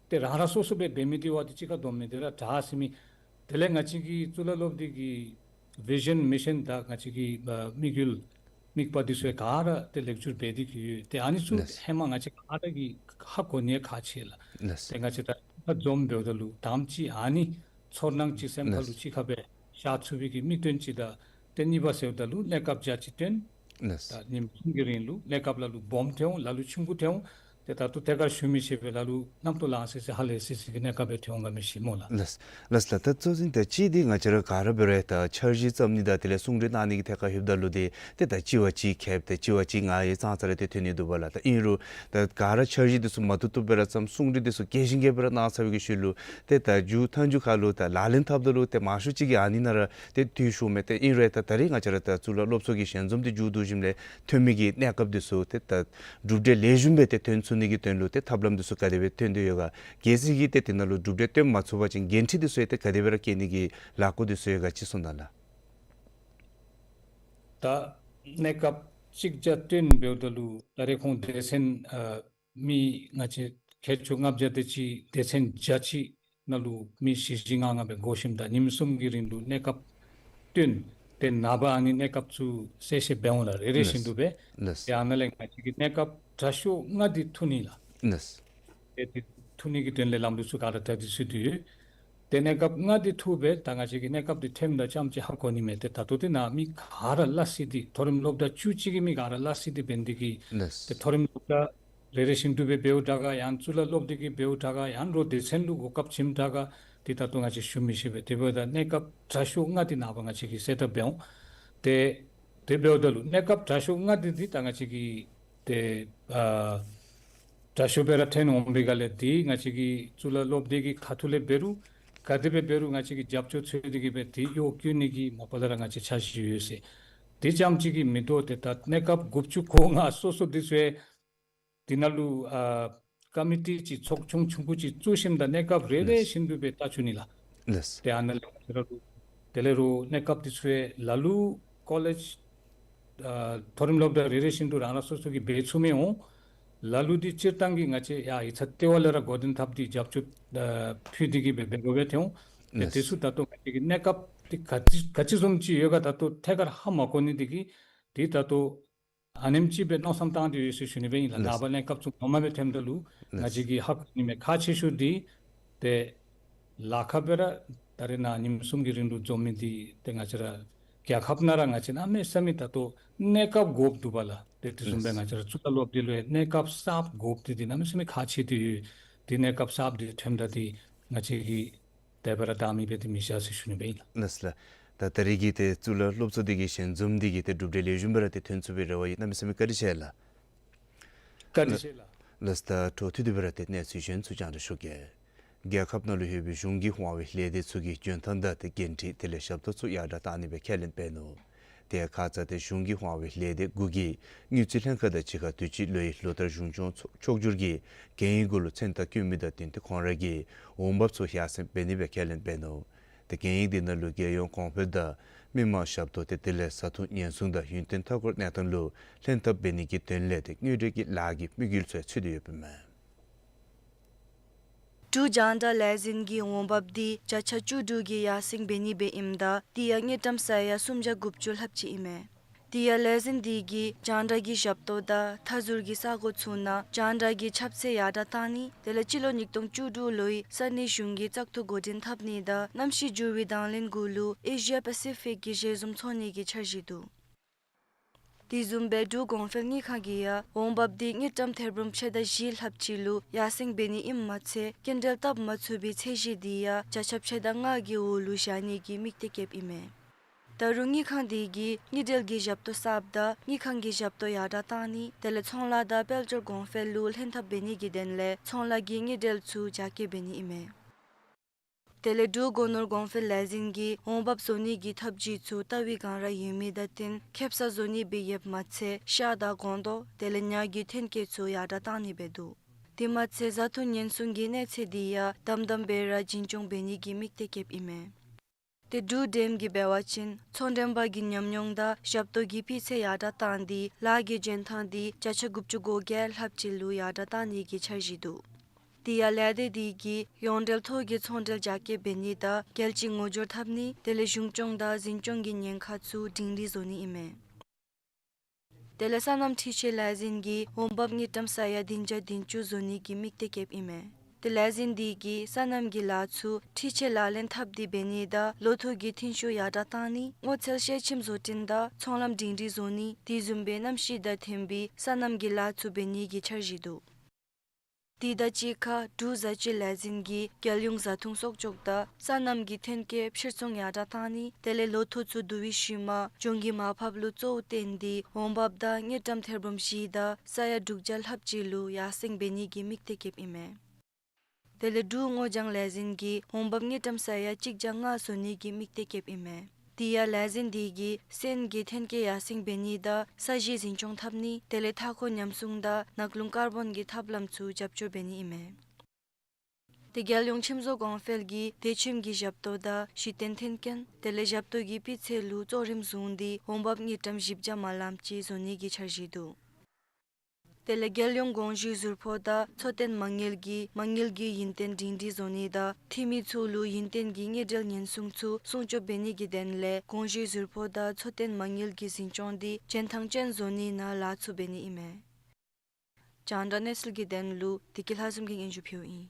ཏེ་རང་རང་སོ་སོ་སྦེ་འབད་མི་འདི་བ་འདི་གཅིག་ཁར་བསྡོམས་མི་འདི་ར་དྲག་ཟེར་མི། དེ་ལས་ང་བཅས་ཀྱི་གཙུག་ལག་སློབ་སྡེ་གི་བི་ཞཱན་མི་ཤཱན་དང་ང་བཅས་ཀྱི་ཨ་དམིགས་ཡུལ་དམིགས་པ་འདི་ཚུ་ག་ར་ཏེ་ལེགས་བཅོས་འབད་དེ་གི་ཡོད། ཏེ་ཨ་ནི་ཚུ་ལགས། ཧེ་མ་ང་བཅས་ག་ར་གིས་ཧ་གོ་ནི་ཁག་ཆེ་ལགས། ལགས། ཏེ་ང་བཅས་ད་འཛོམས་འབདཝ་ད་ལུ་དང་པ་ཅིག་ཨ་ནི་ཚོར་སྣང་ཅིག་སེམས་ཁ་ལུ་ལགས། གཅིག་ཁར་སྦེ་བཞག་ཚུགས་པའི་གི་དམིགས་དོན་ཅིག་དང་ཏེ་གཉིས་པ་ཟེརཝ་ད་ལུ་གནས་སྐབས་རྒྱ་ཆེ་བཏོན། ལགས། ད་ཉིནམ་གསུམ་གྱི་རིང་ལུ་གནས་སྐབས་ལ་ལུ་སྦོམ་ཐོན་འོང་ལ་ལུ་ཆུང་ཀུ་ཐོན་འོང་། ཏེ་ད་ལྟོ་ཐད་ཀར་ཞུ་མི་ཤེས་པས་ལ་ལུ་གནམ་ཐོག་ལང་སི་སི་ཧ་ལས་སི་སི་གི་གནས་སྐབས་སྦེ་ཐོན་འོང་ག་མི་ཤེས་སྨོ་ལགས། ལགས། ལགས་ལགས། ད་གཙོ་འཛིན་ད་ཅི་འདི་ང་བཅས་ར་ག་ར་འབད་རུང་ད་འཆར་གཞི་བརྩམ་ནི་དང་དེ་ལས་གསུང་གྲོས་གནང་ནི་གི་ཐད་ཁར་ལྷོདཔ་ད་ལུ་འདི་ཏེ་ད་གཅིག་བ་གཅིག་ཁེབ་ཏེ་གཅིག་བ་གཅིག་ང་ཡང་ཙང་ཙ་ར་ཏེ་ཐོན་ནི་འདུག་པ་ལགས། ད་ཨིན་རུང་ད་ག་ར་འཆར་གཞི་འདི་ཚུ་མ་བཏུབ་བཏུབ་སྦེ་ར་བརྩམས་གསུང་གྲོས་འདི་ཚུ་རྒྱས་ཤིང་རྒྱས་པ་ར་གནང་ཚར་བའི་གི་ཤུལ་ལུ་ཏེ་ད་མཇུག་མཐའ་མཇུག་ཁར་ལུ་ད་ལག་ལེན་འཐབ་ད་ལུ་ཏེ་མང་ཤོས་ཅིག་གིས་ཨ་ནི་ནང་ར་ཏེ་འདུས་ཤོར་མས། ཏེ་ཨིན་རུང་ད་ད་རེས་ང་བཅས་ར་ད་གཙུག་ལག་སློབ་ཚོགས་ཀྱི་ཞལ་འཛོམས་འདི་མཇུག་བསྡུ་ཞིནམ་ལས་ཐོན་མི་གི་གནས་སྐབས་འདི་ཚུ་ཏེ་ད་གྲུབ་འབྲས་ལེགས་ཤོམ་སྦེ་ཏེ་ཐོན་ཚུགས་ནི་གི་དོན་ལུ་ཏེ་ཐབས་ལམ་འདི་ཚུ་ག་དེ་སྦེ་བཏོན་ཏེ་ཡོད་ག། གལ་སྲིད་ཀྱི་ཏེ་དེ་ནང་ལུ་གྲུབ་འབྲས་བཏོན་མ་ཚུགས་པ་ཅིན་འགན་འཁྲི་འདི་ཚུ་ཡང་ཏེ་ག་དེ་སྦེ་ར་བཀལ་ནི་གི་ལཱ་འགོ་འདི་ཚུ་ཡོད་ག་ཅིག་གསུང་གནང་ལགས། ད་གནས་སྐབས་གཅིག་རྒྱ་བཏོན་འབདཝ་ད་ལུ་ད་རེས་ཁོང་སྡེ་ཚན་ཨ་མི་ང་བཅས་མཁས་མཆོག་ལྔ་བརྒྱ་དེ་ཅིག་སྡེ་ཚན་བརྒྱ་ཅིག་ནང་ལུ་མི་བཞི་བཞི་ལྔ་ལྔ་སྦེ་བགོ་ཞིནམ་ད་ཉིནམ་གསུམ་གྱི་རིང་ལུ་གནས་སྐབས་བཏོན། ཏེ་ནངས་པ་ཨ་ནི་གནས་སྐབས་ཚུ་གསལ་བཤད་འབད་འོང་ལགས། རེ་རེ་བཞིན་དུ་སྦེ། ལགས། ཏེ་ཨ་ནཱ་ལས་ང་བཅས་ཀྱི་གནས་སྐབས་དྲག་ཤོས་ལྔ་འདི་ཐུག་ནི་ལགས། ལགས། ཏེ་འདི་ཐུག་ནི་གི་དོན་ལས་ལམ་ལུགས་ཚུ་ག་ར་གྲ་སྒྲིག་ཚུད་དེ་ཡོད། ཏེ་གནས་སྐབས་ལྔ་འདི་ཐུག་སྦེ་ད་ང་བཅས་ཀྱི་གནས་སྐབས་འདི་ཐོནམ་ད་ཙམ་ཅིག་ཧ་གོ་ནི་མས། ཏེ་ད་ལྟོ་འདི་ནང་མི་ག་ར་སླ་བསྲེ་སྟེ་མཐོ་རིམ་སློབ་གྲྭ་བཅུ་གཅིག་གི་མི་ག་ར་སླ་བསྲེ་སྟེ་འབད་ནི་འདི་གིས། ལགས། ཏེ་མཐོ་རིམ་སློབ་གྲྭ་རེ་རེ་བཞིན་དུ་སྦེ་འབདཝ་དྲག་ག་ཡང་གཙུག་ལག་སློབ་སྡེ་གིས་འབདཝ་དྲག་ག་ཡང་རོགས་སྡེ་ཚན་ལུ་གོ་སྐབས་བྱིནམ་དྲག་ག་འདི་ད་ལྟོ་ང་བཅས་ཞུ་མི་ཤེས་པས། དེ་འབདཝ་ད་གནས་སྐབས་དྲག་ཤོས་ལྔ་འདི་ནངས་པ་ང་བཅས་ཀྱིས་གསལ་བསྒྲགས་འབད་འོང་། ཏེ་དེ་འབདཝ་ད་ལུ་གནས་སྐབས་དྲག་ཤོས་ལྔ་འདི་འདི་ད་ང་བཅས་ཀྱིས་ཏེ་ཨ་དྲག་ཤོས་སྦེ་ར་ཐོན་འོང་པའི་སྒང་ལས་འདི་ང་བཅས་ཀྱི་གཙུག་ལག་སློབ་སྡེ་གི་ཁ་ཐུག་ལས་འབད་རུང་ག་དེ་སྦེ་འབད་རུང་ང་བཅས་ཀྱིས་རྒྱབ་སྐྱོར་འཚོལ་ཏེ་གི་སྦེ་འདི་གཡོག་བཀོལ་ནི་གི་མ་པ་ལས་ར་ང་བཅས་འཆར་གཞི་ཡོད་ཟེར། འདི་ཙམ་ཅིག་གིས་མི་དོ། ཏེ་ད་གནས་སྐབས་དགུ་བཅུ་གོ་ལྔ་སོ་སོ་འདི་ཚུ་ཡང་འདི་ནང་ལུ་ཨ་ཀོ་མི་ཊི་ཅིག་ཚོགས་ཆུང་ཆུང་ཀུ་ཅིག་བཙུགས་ཞིནམ་ད་གནས་སྐབས་རེ་རེ་ལགས། བཞིན་དུ་སྦེ་བལྟ་བཅུག་ནི་ལགས། ལགས། ཏེ་ཨ་ནཱ་ལས་དེ་ལས་རོགས་གནས་སྐབས་འདི་ཚུ་ཡང་ལ་ལུ་ཀོ་ལེཇ་ཨ་མཐོ་རིམ་སློབ་གྲྭ་རེ་རེ་བཞིན་དུ་རང་རང་སོ་སོ་གིས་འབད་ཚུགས་མི་འོང་། ལ་ལུ་འདི་སྤྱིར་བཏང་གི་ང་བཅས་ཡར་ཡིག་ཚང་ལྟེ་བ་ལས་ར་འགོ་འདྲེན་འཐབ་སྟེ་རྒྱབ་སྐྱོར་ཨ་ཕུལ་ཏེ་གི་སྦེ་འབད་དགོ་པས་ཏེ་འོང་། ཏེ་ལགས། དེ་ཚུ་ད་ལྟོ་ང་བཅས་ཀྱི་གནས་སྐབས་འདི་ག་ཅི་ག་ཅི་བཟུམ་ཅིག་ཡོད་ག་ད་ལྟོ་ཐད་ཀར་ཧ་མ་གོ་ནི་འདི་གིས་འདི་ད་ལྟོ་ཨ་ནེམ་ཅིག་སྦེ་མནོ་བསམ་བཏང་སྟེ་ཡོད་ཟེར་ཞུ་ནི་སྦེ་ཨིན་ལགས། ལགས། ནངས་པ་གནས་སྐབས་ཚུ་ངོ་མ་སྦེ་ཐོནམ་ད་ལུ་ལགས། ང་བཅས་ཀྱིས་ཧ་གོ་ནི་མས། ཁག་ཆེ་ཤོས་འདི་ཏེ་ལཱ་ཁག་སྦེ་ར་ད་རེས་ནཱ་ཉིནམ་གསུམ་གྱི་རིང་ལུ་འཛོམས་མི་འདི་ཏེ་ང་བཅས་ར་རྒྱལ་ཁབ་ནང་ར་ང་བཅས་གནམ་མེད་ས་མེད་ད་ལྟོ་གནས་སྐབས་དགོཔ་འདུག་པ་ལགས། ཏེ་དེ་བཟུམ་སྦེ་ལགས། ང་བཅས་ར་གཙུག་ལག་སློབ་སྡེ་ལུ་ཡང་གནས་སྐབས་གསརཔ་དགོཔ་འདི་འདི་གནམ་མེད་ས་མེད་ཁག་ཆེ་སྟེ་ཡོད། འདི་གནས་སྐབས་གསརཔ་འདི་ཐོནམ་ད་འདི་ང་བཅས་ཀྱིས་དེ་སྦེ་ར་བདའ་མི་སྦེ་ཏེ་མི་བཞག་ཟེར་ཞུ་ནི་སྦེ་ཨིན་ལགས། ལགས་ལགས། ད་ད་རེས་ཀྱི་ཏེ་གཙུག་ལག་སློབ་ཚོགས་འདི་གི་ཞལ་འཛོམས་འདི་གིས་ཏེ་གྲུབ་འབྲས་ལེགས་ཤོམ་སྦེ་ར་ཏེ་ཐོན་ཚུགས་པའི་རེ་བ་ཡོད། གནམ་མེད་ས་མེད་བཀའ་དྲིན་ཆེ་ལགས། བཀའ་དྲིན་ཆེ་ལགས། ལགས། ད་འཕྲོ་མཐུད་དེ་སྦེ་ར་ཏེ་གནས་ཚུལ་གཞན་ཚུ་བསྐྱངས་ཏེ་ཞུ་གེ། རྒྱལ་ཁབ་ནང་ལུ་ཡོད་པའི་གཞུང་གི་དབང་བའི་ལས་སྡེ་ཚུ་གིས་འཇོན་ཐང་དང་ཏེ་འགན་འཁྲི་དེ་ལས་ཞབས་ཏོག་ཚུ་ཡར་དྲག་གཏང་ནི་སྦེ་ཁས་ལེན་འབད་ནུག། དེ་ཁ་ཙ་ཏེ་གཞུང་གི་དབང་བའི་ལས་སྡེ་དགུ་གིས་དངུལ་རྩིས་ལྷན་ཁག་དང་གཅིག་ཁར་དུས་ཅི་ལོའི་ལོ་ལྟར་གཞུང་སྐྱོང་ཚོགས་ཕྱོགས་བསྒྱུར་གྱི་གན་ཡིག་གུ་ལུ་མཚན་རྟགས་བཀོད་མི་དང་བསྟུན་ཏེ་ཁོང་ར་གི་འོང་འབབ་ཚུ་ཡར་སེང་འབད་ནི་སྦེ་ཁས་ལེན་འབད་ནུག། ཏེ་གན་ཡིག་འདི་ནང་ལུ་རྒྱལ་ཡོངས་གོང་འཕེལ་དང་མི་དམངས་ཞབས་ཏོག་ཏེ་དེ་ལས་བཟའ་འཐུང་ཉེན་སྲུང་དང་ཡུན་བརྟན་མཐའ་འཁོར་གནས་སྟངས་ལུ་ལྷན་ཐབས་འབད་ནི་གི་དོན་ལས་ཏེ་དངུལ་འབྲེལ་གྱི་ལཱ་གི་དམིགས་ཡུལ་ཚུ་ཚུད་དེ་ཡོདཔ་ཨིན་མས། འབྲུག་རྒྱང་བསྒྲགས་ལས་འཛིན་གྱི་འོང་འབབ་འདི་བརྒྱ་ཆ་བཅུ་དྲུག་གིས་ཡར་སེང་འབད་ནི་སྦེ་ཨིནམ་ད་དེ་ཡང་དངུལ་ཀྲམ་ས་ཡ་སུམ་བརྒྱ་དགུ་བཅུ་ལྷགཔ་ཅིག་ཨིན་མས། དེ་ཡང་ལས་འཛིན་འདི་གིས་རྒྱང་བསྒྲགས་ཀྱི་ཞབས་ཏོག་དང་མཐའ་ཟུར་གྱི་ས་གོ་ཚུ་ནང་རྒྱང་བསྒྲགས་ཀྱི་ཁྱབ་ཚད་ཡར་དྲག་གཏང་ནི་དེ་ལས་སྤྱི་ལོ་ཉིས་སྟོང་བཅུ་དྲུག་ལོའི་ས་གནས་གཞུང་གི་བཙག་འཐུ་འགོ་འདྲེན་འཐབ་ནི་དང་གནམ་གཤིས་འགྱུར་བའི་དང་ལེན་གུ་ལུ་ཨེ་ཤི་ཡ་པ་སི་ཕིག་གི་ཞལ་འཛོམས་ཚོགས་ནི་གི་འཆར་གཞི་འདུག། དེ་བཟུམ་སྦེ་འབྲུག་གོང་འཕེལ་དངུལ་ཁང་གིས་ཡང་འོང་འབབ་འདི་དངུལ་ཀྲམ་ཐེར་འབུམ་ཕྱེད་དང་བཞི་ལྷགཔ་ཅིག་ལུ་ཡར་སེང་འབད་ནི་ཨིནམ་མ་ཚད་སྐྱིན་འགྲུལ་བཏབ་མ་ཚུགས་པའི་ཚད་གཞི་འདི་ཡང་བརྒྱ་ཆ་ཕྱེད་དང་ལྔ་གི་འོག་ལུ་བཞག་ནི་གི་དམིགས་གཏད་བསྐྱེདཔ་ཨིན་མས། ད་རུང་དངུལ་ཁང་དེ་གིས་དངུལ་འབྲེལ་གྱི་ཞབས་ཏོག་གསརཔ་དང་དངུལ་ཁང་གི་ཞབས་ཏོག་ཡར་དྲགས་བཏང་ནི་དེ་ལས་ཚོང་ལཱ་དང་དཔལ་འབྱོར་གོང་འཕེལ་ལུ་ལྷན་ཐབས་འབད་ནི་གི་དོན་ལས་ཚོང་ལཱ་གི་དངུལ་འབྲེལ་ཚུ་རྒྱ་སྐྱེད་འབད་ནི་ཨིན་མས། དེ་ལས་འབྲུག་སྒོ་ནོར་གོང་འཕེལ་ལས་འཛིན་གྱིས་འོང་འབབ་བཟོ་ནི་གི་ཐབས་བྱུས་ཚུ་ལྟ་བའི་སྒང་ར་ཡོད་མི་དང་བསྟུན་ཁེབ་ས་བཟོ་ནི་སྦེ་ཡོདཔ་མ་ཚད་ཤ་དང་སྒོང་རྡོག་དེ་ལས་ཉ་གི་ཐོན་སྐྱེད་ཚུ་ཡར་དྲགས་བཏང་ནི་འབད་འདུག། དེ་མ་ཚད་བཟའ་འཐུང་ཉེན་སྲུང་གི་གནས་ཚད་དེ་ཡང་དམ་དམ་སྦེ་ར་འཛིན་སྐྱོང་འབད་ནི་གི་དམིགས་གཏད་བསྐྱེདཔ་ཨིན་མས། ཏེ་འབྲུག་འགྲེམས་ཀྱིས་འབད་བ་ཅིན་ཚོང་འགྲེམས་པ་གི་ཉམས་མྱོང་དང་ཞབས་ཏོག་གི་སྤུས་ཚད་ཡར་དྲགས་བཏང་སྟེ་ལཱ་གི་འཇོན་ཐང་དེ་བརྒྱ་ཆ་དགུ་བཅུ་གོ་བརྒྱད་ལྷགཔ་ཅིག་ལུ་ཡར་དྲགས་བཏང་ནི་གི་འཆར་གཞི་འདུག། དེ་ཡང་ལས་སྡེ་དེ་གིས་ཡོངས་འབྲེལ་ཐོག་གི་ཚོང་འབྲེལ་རྒྱ་སྐྱེད་འབད་ནི་དང་རྒྱལ་སྤྱིའི་ངོ་སྦྱོར་འཐབ་ནི་དེ་ལས་གཞུང་སྐྱོང་དང་འཛིན་སྐྱོང་གི་ཉེན་ཁ་ཚུ་སྒྲིང་སྒྲིང་བཟོ་ནི་ཨིན་མས། དེ་ལས་སོ་ནམ་འཕྲུལ་ཆས་ལས་འཛིན་གྱིས་འོང་འབབ་དངུལ་ཀྲམ་ས་ཡ་བདུན་བརྒྱ་བདུན་ཅུ་བཟོ་ནི་གི་དམིགས་གཏད་བསྐྱེདཔ་ཨིན་མས། ཏེ་ལས་འཛིན་དེ་གིས་སོ་ནམ་གྱི་ལཱ་ཚུ་འཕྲུལ་ཆས་ལག་ལེན་འཐབ་སྟེ་འབད་ནི་དང་ལོ་ཐོག་གི་ཐོན་ཤུགས་ཡར་དྲགས་བཏང་ནི་སྔོ་ཚལ་ཤེལ་ཆེམ་བཟོ་སྐྲུན་དང་ཚོང་ལམ་སྒྲིང་སྒྲིང་བཟོ་ནི་དེ་བཟུམ་སྦེ་གནམ་གཤིས་དང་མཐུན་པའི་སོ་ནམ་གྱི་ལཱ་ཚུ་འབད་ནི་གི་འཆར་གཞི་འདུག། དེ་དང་གཅིག་ཁར་འབྲུག་བཟའ་བཅའི་ལས་འཛིན་གྱིས་རྒྱལ་ཡོངས་བཟའ་འཐུང་གསོག་འཇོག་དང་སོ་ནམ་གྱི་ཐོན་སྐྱེད་ཕྱིར་ཚོང་ཡར་དྲགས་བཏང་ནི་དེ་ལས་ལོ་ཐོག་ཚུ་བསྡུ་བའི་ཤུལ་མ་གྱོང་གུན་མར་ཕབ་ལུ་གཙོ་བོ་བཏོན་ཏེ་འོང་འབབ་དང་དངུལ་ཀྲམ་ཐེར་འབུམ་བཞི་དང་ས་ཡ་དྲུག་བརྒྱ་ལྷགཔ་ཅིག་ལུ་ཡར་སེང་འབད་ནི་གི་དམིགས་གཏད་བསྐྱེདཔ་ཨིན་མས། དེ་ལས་འབྲུག་སྔོ་ལྗང་ལས་འཛིན་གྱིས་འོང་འབབ་དངུལ་ཀྲམ་ས་ཡ་གཅིག་བརྒྱ་ལྔ་བཟོ་ནི་གི་དམིགས་གཏད་བསྐྱེདཔ་ཨིན་མས། དེ་ཡང་ལས་འཛིན་དེ་གིས་སོན་གྱི་ཐོན་སྐྱེད་ཡར་སེང་འབད་ནི་དང་ས་གཞི་འཛིན་སྐྱོང་འཐབ་ནི་དེ་ལས་མཐའ་འཁོར་ཉམས་སྲུང་དང་ནགས་རླུང་ཀར་བོན་གྱི་ཐབས་ལམ་ཚུ་རྒྱབ་སྐྱོར་འབད་ནི་ཨིན་མས། ཏེ་རྒྱལ་ཡོངས་ཁྱིམ་བཟོ་གོང་འཕེལ་གྱིས་སྡེ་ཁྱིམ་གྱི་ཞབས་ཏོག་དང་གཞི་རྟེན་མཐུན་རྐྱེན་དེ་ལས་ཞབས་ཏོག་གི་སྤུས་ཚད་ལུ་གཙོ་རིམ་བཟུང་སྟེ་འོང་འབབ་དངུལ་ཀྲམ་བཞི་བརྒྱ་མ་ལངམ་ཅིག་བཟོ་ནི་གི་འཆར་གཞི་འདུག། དེ་ལས་རྒྱལ་ཡོངས་དགོངས་ཞུའི་ཟུར་ཕོགས་དང་འཚོ་རྟེན་མ་དངུལ་གྱིས་མ་དངུལ་གྱི་ཡུན་བརྟན་སྒྲིང་སྒྲིང་བཟོ་ནི་དང་འཐུས་མི་ཚུ་ལུ་ཡུན་བརྟན་གྱི་དངུལ་འབྲེལ་ཉེན་སྲུང་ཚུ་སྲུང་སྐྱོབ་འབད་ནི་གི་དོན་ལས་དགོངས་ཞུའི་ཟུར་ཕོགས་དང་འཚོ་རྟེན་མ་དངུལ་གྱི་འཛིན་སྐྱོང་དེ་འཇོན་ཐང་ཅན་བཟོ་ནི་ནང་ལཱ་ཚུ་འབད་ནི་ཨིན་མས། རྒྱང་བསྒྲགས་གནས་ཚུལ་གྱི་དོན་ལུ་བདེ་སྐྱིད་ལྷ་འཛོམས་ཀྱིས་སྙན་ཞུ་ཕུལཝ་ཨིན།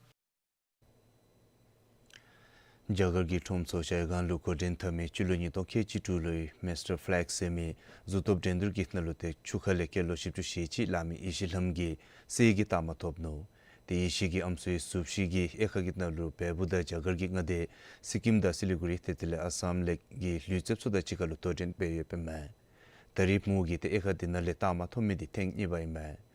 རྒྱ་གར་གྱི་ཁྲོམ་ཚོགས་ཞལ་སྒང་ལུ་འགོ་འདྲེན་འཐབ་མི་སྤྱི་ལོ་ཉིས་སྟོང་ཁལ་གཅིག་དྲུག་ལོའི་མེས་ཊར་ཕེ་ལེགས་ཟེར་མི་གཟུགས་སྟོབས་འགྲན་བསྡུར་གྱི་ནང་ལུ་ཏེ་ཆུ་ཁ་ལས་སྐྱེས་ལོ་བཞི་བཅུ་ཞེ་གཅིག་ལང་མི་ཡེ་ཤེས་ལྷམ་གྱིས་གསེར་གྱི་རྟགས་མ་ཐོབ་ནུག། ཏེ་ཡེ་ཤེས་ཀྱིས་ཨམ་སྲུའི་གཟུགས་བཞི་གི་དབྱེ་ཁག་གི་ནང་ལུ་བལ་པོ་དང་རྒྱ་གར་གྱི་མངའ་སྡེ་སི་ཀིམ་དང་སི་ལི་གུ་རི་ཏེ་དེ་ལས་ཨ་སམ་ལས་ཀྱི་ལུས་རྩལཔ་ཚུ་དང་གཅིག་ཁར་ལུ་དོ་འགྲན་འབད་ཡོདཔ་ཨིན་མས། ད་རེས་མོ་གིས་ཏེ་དབྱེ་ཁག་འདི་ནང་ལས་རྟགས་མ་ཐོབ་མི་འདི་ཐེངས་གཉིས་པ་ཨིན་མས།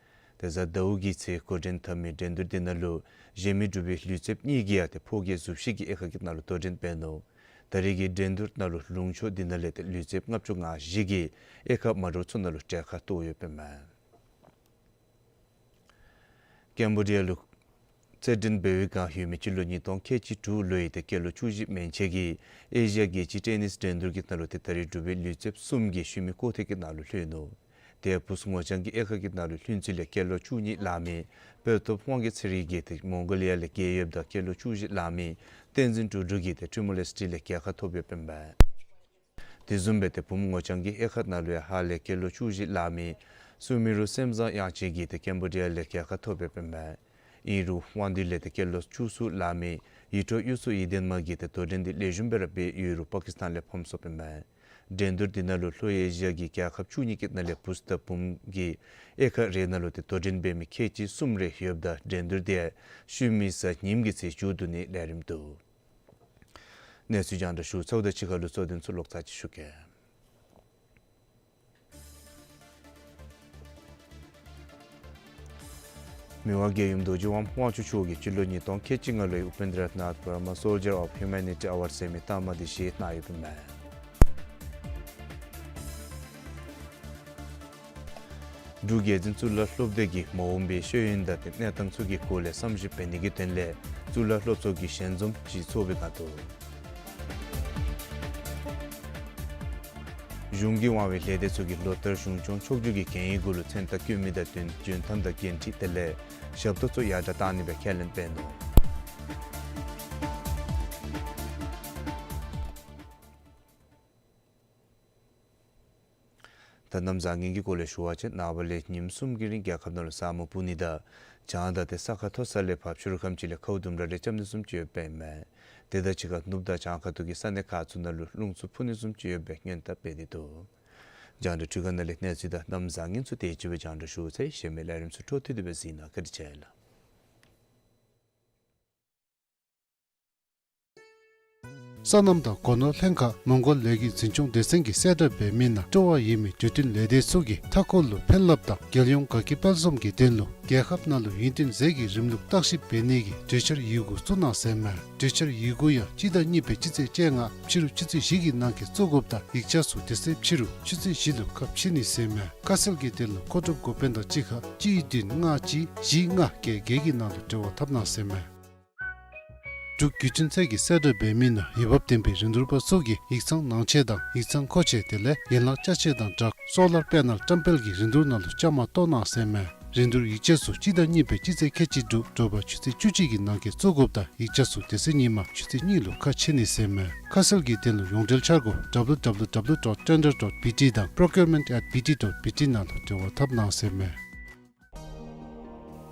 ཏེ་གཟའ་ཟླཝ་གི་ཚེ་འགོ་འདྲེན་འཐབ་མི་འགྲན་བསྡུར་འདི་ནང་ལུ་གཞན་མི་འབྲུག་པའི་ལུས་རྩལཔ་གཉིས་ཀྱིས་ཡང་ཏེ་ཕོ་སྐྱེས་གཟུགས་བཞི་གི་དབྱེ་ཁག་གི་ནང་ལུ་དོ་འགྲན་འབད་ནུག། ད་རེས་ཀྱི་འགྲན་བསྡུར་ནང་ལུ་ལུང་ཕྱོགས་འདི་ནང་ལས་ཏེ་ལུས་རྩལཔ་ལྔ་བཅུ་ང་བཞི་གིས་དབྱེ་ཁག་མ་འདྲཝ་ཚུ་ནང་ལུ་གྲལ་ཁར་གཏོགས་ཡོདཔ་ཨིན་མས། ཀེམ་བོ་ཌི་ཡ་ལུ་རྩེད་འགྲན་འབད་བའི་བསྒང་ཡོད་མི་སྤྱི་ལོ་ཉིས་སྟོང་ཁལ་གཅིག་དྲུག་ལོའི་ཏེ་སྐྱེས་ལོ་བཅུ་བཞི་མན་ཆད་ཀྱི་ཨེ་ཤི་ཡ་རྒྱལ་སྤྱིའི་ཊེ་ནིས་འགྲན་བསྡུར་གྱི་ནང་ལུ་ཏེ་ད་རེས་འབྲུག་པའི་ལུས་རྩལཔ་གསུམ་གྱིས་ཤུལ་མའི་སྐོར་ཐེངས་ཀྱི་ནང་ལུ་ལྷོད་ནུག། ཏེ་བུཚ་ངོ་ལྗང་གི་དབྱེ་ཁག་གི་ནང་ལུ་ལྷོད་ཚུལ་ལས་སྐྱེས་ལོ་བཅུ་གཉིས་ལང་མི་དཔལ་སྟོབས་དབང་རྒྱལ་ཚེ་རིང་གིས་ཏེ་མོང་གོ་ལི་ཡ་ལས་རྒྱལ་ཡོདཔ་ད་སྐྱེས་ལོ་བཅུ་བཞི་ལང་མི་བསྟན་འཛིན་གྲུབ་དྲུག་གིས་ཏེ་ཊིམོར་ལེས་ཊི་ལས་རྒྱལ་ཁ་ཐོབ་ཡོདཔ་ཨིན་པས། དེ་བཟུམ་སྦེ་ཏེ་བུམོ་ངོ་ལྗང་གི་དབྱེ་ཁག་ནང་ལུ་ཡང་ཧ་ལས་སྐྱེས་ལོ་བཅུ་བཞི་ལང་མི་སུ་མི་རུ་སེམས་བཟང་དབྱངས་ཅན་གྱིས་ཏེ་ཀེམ་བོ་ཌི་ཡ་ལས་རྒྱལ་ཁ་ཐོབ་ཡོདཔ་ཨིན་པས། ཨིན་རུང་དབང་འདུས་ལས་ཏེ་སྐྱེས་ལོ་བཅུ་གསུམ་ལང་མི་ཡིད་འཕྲོག་གཡུ་མཚོ་ཡིད་ལྡན་མ་གིས་ཏེ་དོ་འགྲན་འདི་ལེགས་ཤོམ་སྦེ་ར་འབད་ཡོད་རུང་པ་ཀིས་ཐན་ལས་ཕམ་སོཔ་ཨིན་པས། འགྲན་བསྡུར་འདི་ནང་ལུ་ལྷོ་ཨེ་ཤི་ཡ་གི་རྒྱལ་ཁབ་བཅུ་གཉིས་ཀྱི་ནང་ལས་བུཚ་དང་བུམོ་གི་དབྱེ་ཁག་རེ་ནང་ལུ་ཏེ་དོ་འགྲན་འབད་མི་ཁལ་གཅིག་གསུམ་རེ་ཡོདཔ་ད་འགྲན་བསྡུར་འདི་ཤུལ་མའི་གཟའ་ཉིམ་གི་ཚེ་མཇུག་བསྡུ་ནིའི་ལས་རིམ་འདུག། གནས་ཚུལ་རྒྱང་བསྒྲགས་ཞུ་ཚརཝ་དང་གཅིག་ཁར་ལུ་གཙོ་དོན་ཚུ་ལོག་ཚར་ཅིག་ཞུ་གེ། མི་དབང་རྒྱལ་ཡུམ་རྡོ་རྗེ་དབང་དབང་ཕྱུག་མཆོག་གིས་སྤྱི་ལོ་ཉིས་སྟོང་ཁལ་གཅིག་ལྔ་ལོའི་Upendranath Verma Soldier of Humanity Award ཟེར་མི་རྟགས་མ་འདི་བཞེས་གནང་ཡོདཔ་ཨིན་མས། འབྲུག་རྒྱལ་འཛིན་གཙུག་ལག་སློབ་སྡེ་གིས་མ་འོངས་པའི་ཤེས་ཡོན་དང་ཏེ་གནས་སྟངས་ཚུ་གི་སྐོར་ལས་བསམ་ཞིབ་འབད་ནི་གི་དོན་ལས་གཙུག་ལག་སློབ་ཚོགས་ཀྱི་ཞལ་འཛོམས་ཅིག་ཚོགས་པའི་བསྒང་འདུག། གཞུང་གི་དབང་བའི་ལས་སྡེ་ཚུ་གིས་ལོ་ལྟར་གཞུང་སྐྱོང་ཕྱོགས་བསྒྱུར་གྱི་གན་ཡིག་གུ་ལུ་མཚན་རྟགས་བཀོད་མི་དང་བསྟུན་འཇོན་ཐང་དང་འགན་འཁྲི་དེ་ལས་ཞབས་ཏོག་ཚུ་ཡར་དྲགས་བཏང་ནི་སྦེ་ཁས་ལེན་འབད་ནུག། ད་གནམ་བཟང་ངན་གྱི་སྐོར་ལས་ཞུ་བ་ཅིན་ནངས་པ་ལས་ཉིནམ་གསུམ་གྱི་རིང་རྒྱལ་ཁབ་ནང་ལུ་ས་སྨུག་སྤུབ་ནི་དང་བྱང་དང་ཏེ་ས་ཁ་མཐོ་ས་ལས་བབས་ཕྱི་རུ་ཁམས་ཅིག་ལས་ཁཝ་ལྡུམ་ར་རེ་རྐྱབ་ནི་བཟུམ་ཅིག་ཡོདཔ་ཨིན་མས། དེ་དང་གཅིག་ཁར་ནུབ་དང་བྱང་ཁ་ཐུག་གི་ས་གནས་ཁག་ཚུ་ནང་ལུ་རླུང་འཚུབ་འཕུ་ནི་བཟུམ་ཅིག་ཡོད་པའི་སྔོན་བརྡ་སྤེལ་ཏེ་འདུག། རྒྱང་བསྒྲགས་འཕྲུལ་ཁང་ནང་ལས་གནས་ཚུལ་དང་གནམ་བཟང་ངན་ཚུ་དེ་ཅིག་སྦེ་རྒྱང་བསྒྲགས་ཞུ་ཚར་ཡི། གཞན་མི་ལས་རིམ་ཚུ་འཕྲོ་མཐུད་དེ་སྦེ་གཟིགས་གནང་། བཀའ་དྲིན་ཆེ་ལགས། སོ་ནམ་དང་སྒོ་ནོར་ལྷན་ཁག་མོང་གོལ་ལས་འགུལ་འཛིན་སྐྱོང་སྡེ་ཚན་གྱིས་གསལ་བསྒྲགས་འབད་མི་ནང་སྤྲོ་བ་ཡོད་མི་འདོད་མཐུན་ལས་སྡེ་ཚུ་གིས་མཐའ་འཁོར་ལུ་ཕན་རླབས་དང་རྒྱལ་ཡོངས་དགའ་སྐྱིད་དཔལ་འཛོམས་ཀྱི་དོན་ལུ་རྒྱལ་ཁབ་ནང་ལུ་ཡུན་བརྟན་ཟས་ཀྱི་རིམ་ལུགས་བརྟག་ཞིབ་འབད་ནི་གི་གྲོས་འཆར་ཡི་གུ་བཙུགས་གནང་ཟེར་མས། གྲོས་འཆར་ཡི་གུ་ཡང་སྤྱི་ཟླ་གཉིས་པའི་སྤྱི་ཚེས་བཅོ་ལྔ་ཕྱི་རུ་ཆུ་ཚོད་བཞི་གི་ནང་འཁོད་བཙུགས་དགོཔ་དང་ཡིག་ཆ་ཚུ་དེ་ཚེ་ཕྱི་རུ་ཆུ་ཚོད་བཞི་ལུ་ཁ་ཕྱེ་ནི་ཟེར་མས། ཁ་གསལ་གྱི་དོན་ལུ་མཁོ་སྒྲུབ་འགོ་དཔོན་དང་གཅིག་ཁར་གཅིག་བདུན་ལྔ་གཅིག་བཞི་ལྔ་བརྒྱད་བརྒྱད་ཀྱི་ནང་ལུ་འབྲེལ་བ་འཐབ་གནང་ཟེར་མས། འབྲུག་བརྒྱུད་འཕྲིན་ཚད་ཀྱིས་གསལ་བསྒྲགས་འབད་མི་ནང་འོས་འབབ་ལྡན་པའི་རིན་བསྡུར་པ་ཚུ་གིས་ཡིག་ཚང་ནང་ཆས་དང་ཡིག་ཚང་མཁོ་ཆས་དེ་ལས་ཡན་ལག་ཅ་ཆས་དང་སྦྲགས་སོ་ལར་པེ་ནལ་བཀྲམ་སྤེལ་གྱི་རིན་བསྡུར་ནང་ལུ་བཅའ་མར་གཏོགས་གནང་ཟེར་མས། རིན་བསྡུར་ཡིག་ཆ་ཚུ་སྤྱི་ཟླ་གཉིས་པའི་སྤྱི་ཚེས་ཁལ་གཅིག་དྲུག་དྲོ་པ་ཆུ་ཚོད་བཅུ་གཅིག་གི་ནང་འཁོད་བཙུགས་དགོཔ་དང་ཡིག་ཆ་ཚུ་དེ་ཚེ་ཉིན་མ་ཆུ་ཚོད་གཉིས་ལུ་ཁ་ཕྱེ་ནི་ཟེར་མས། ཁ་གསལ་གྱི་དོན་ལུ་ཡོངས་འབྲེལ་འཆར་སྒོ་W W W dot tender dot B T དང་procurement at B T dot B T ནང་ལུ་འབྲེལ་བ་འཐབ་གནང་ཟེར་མས།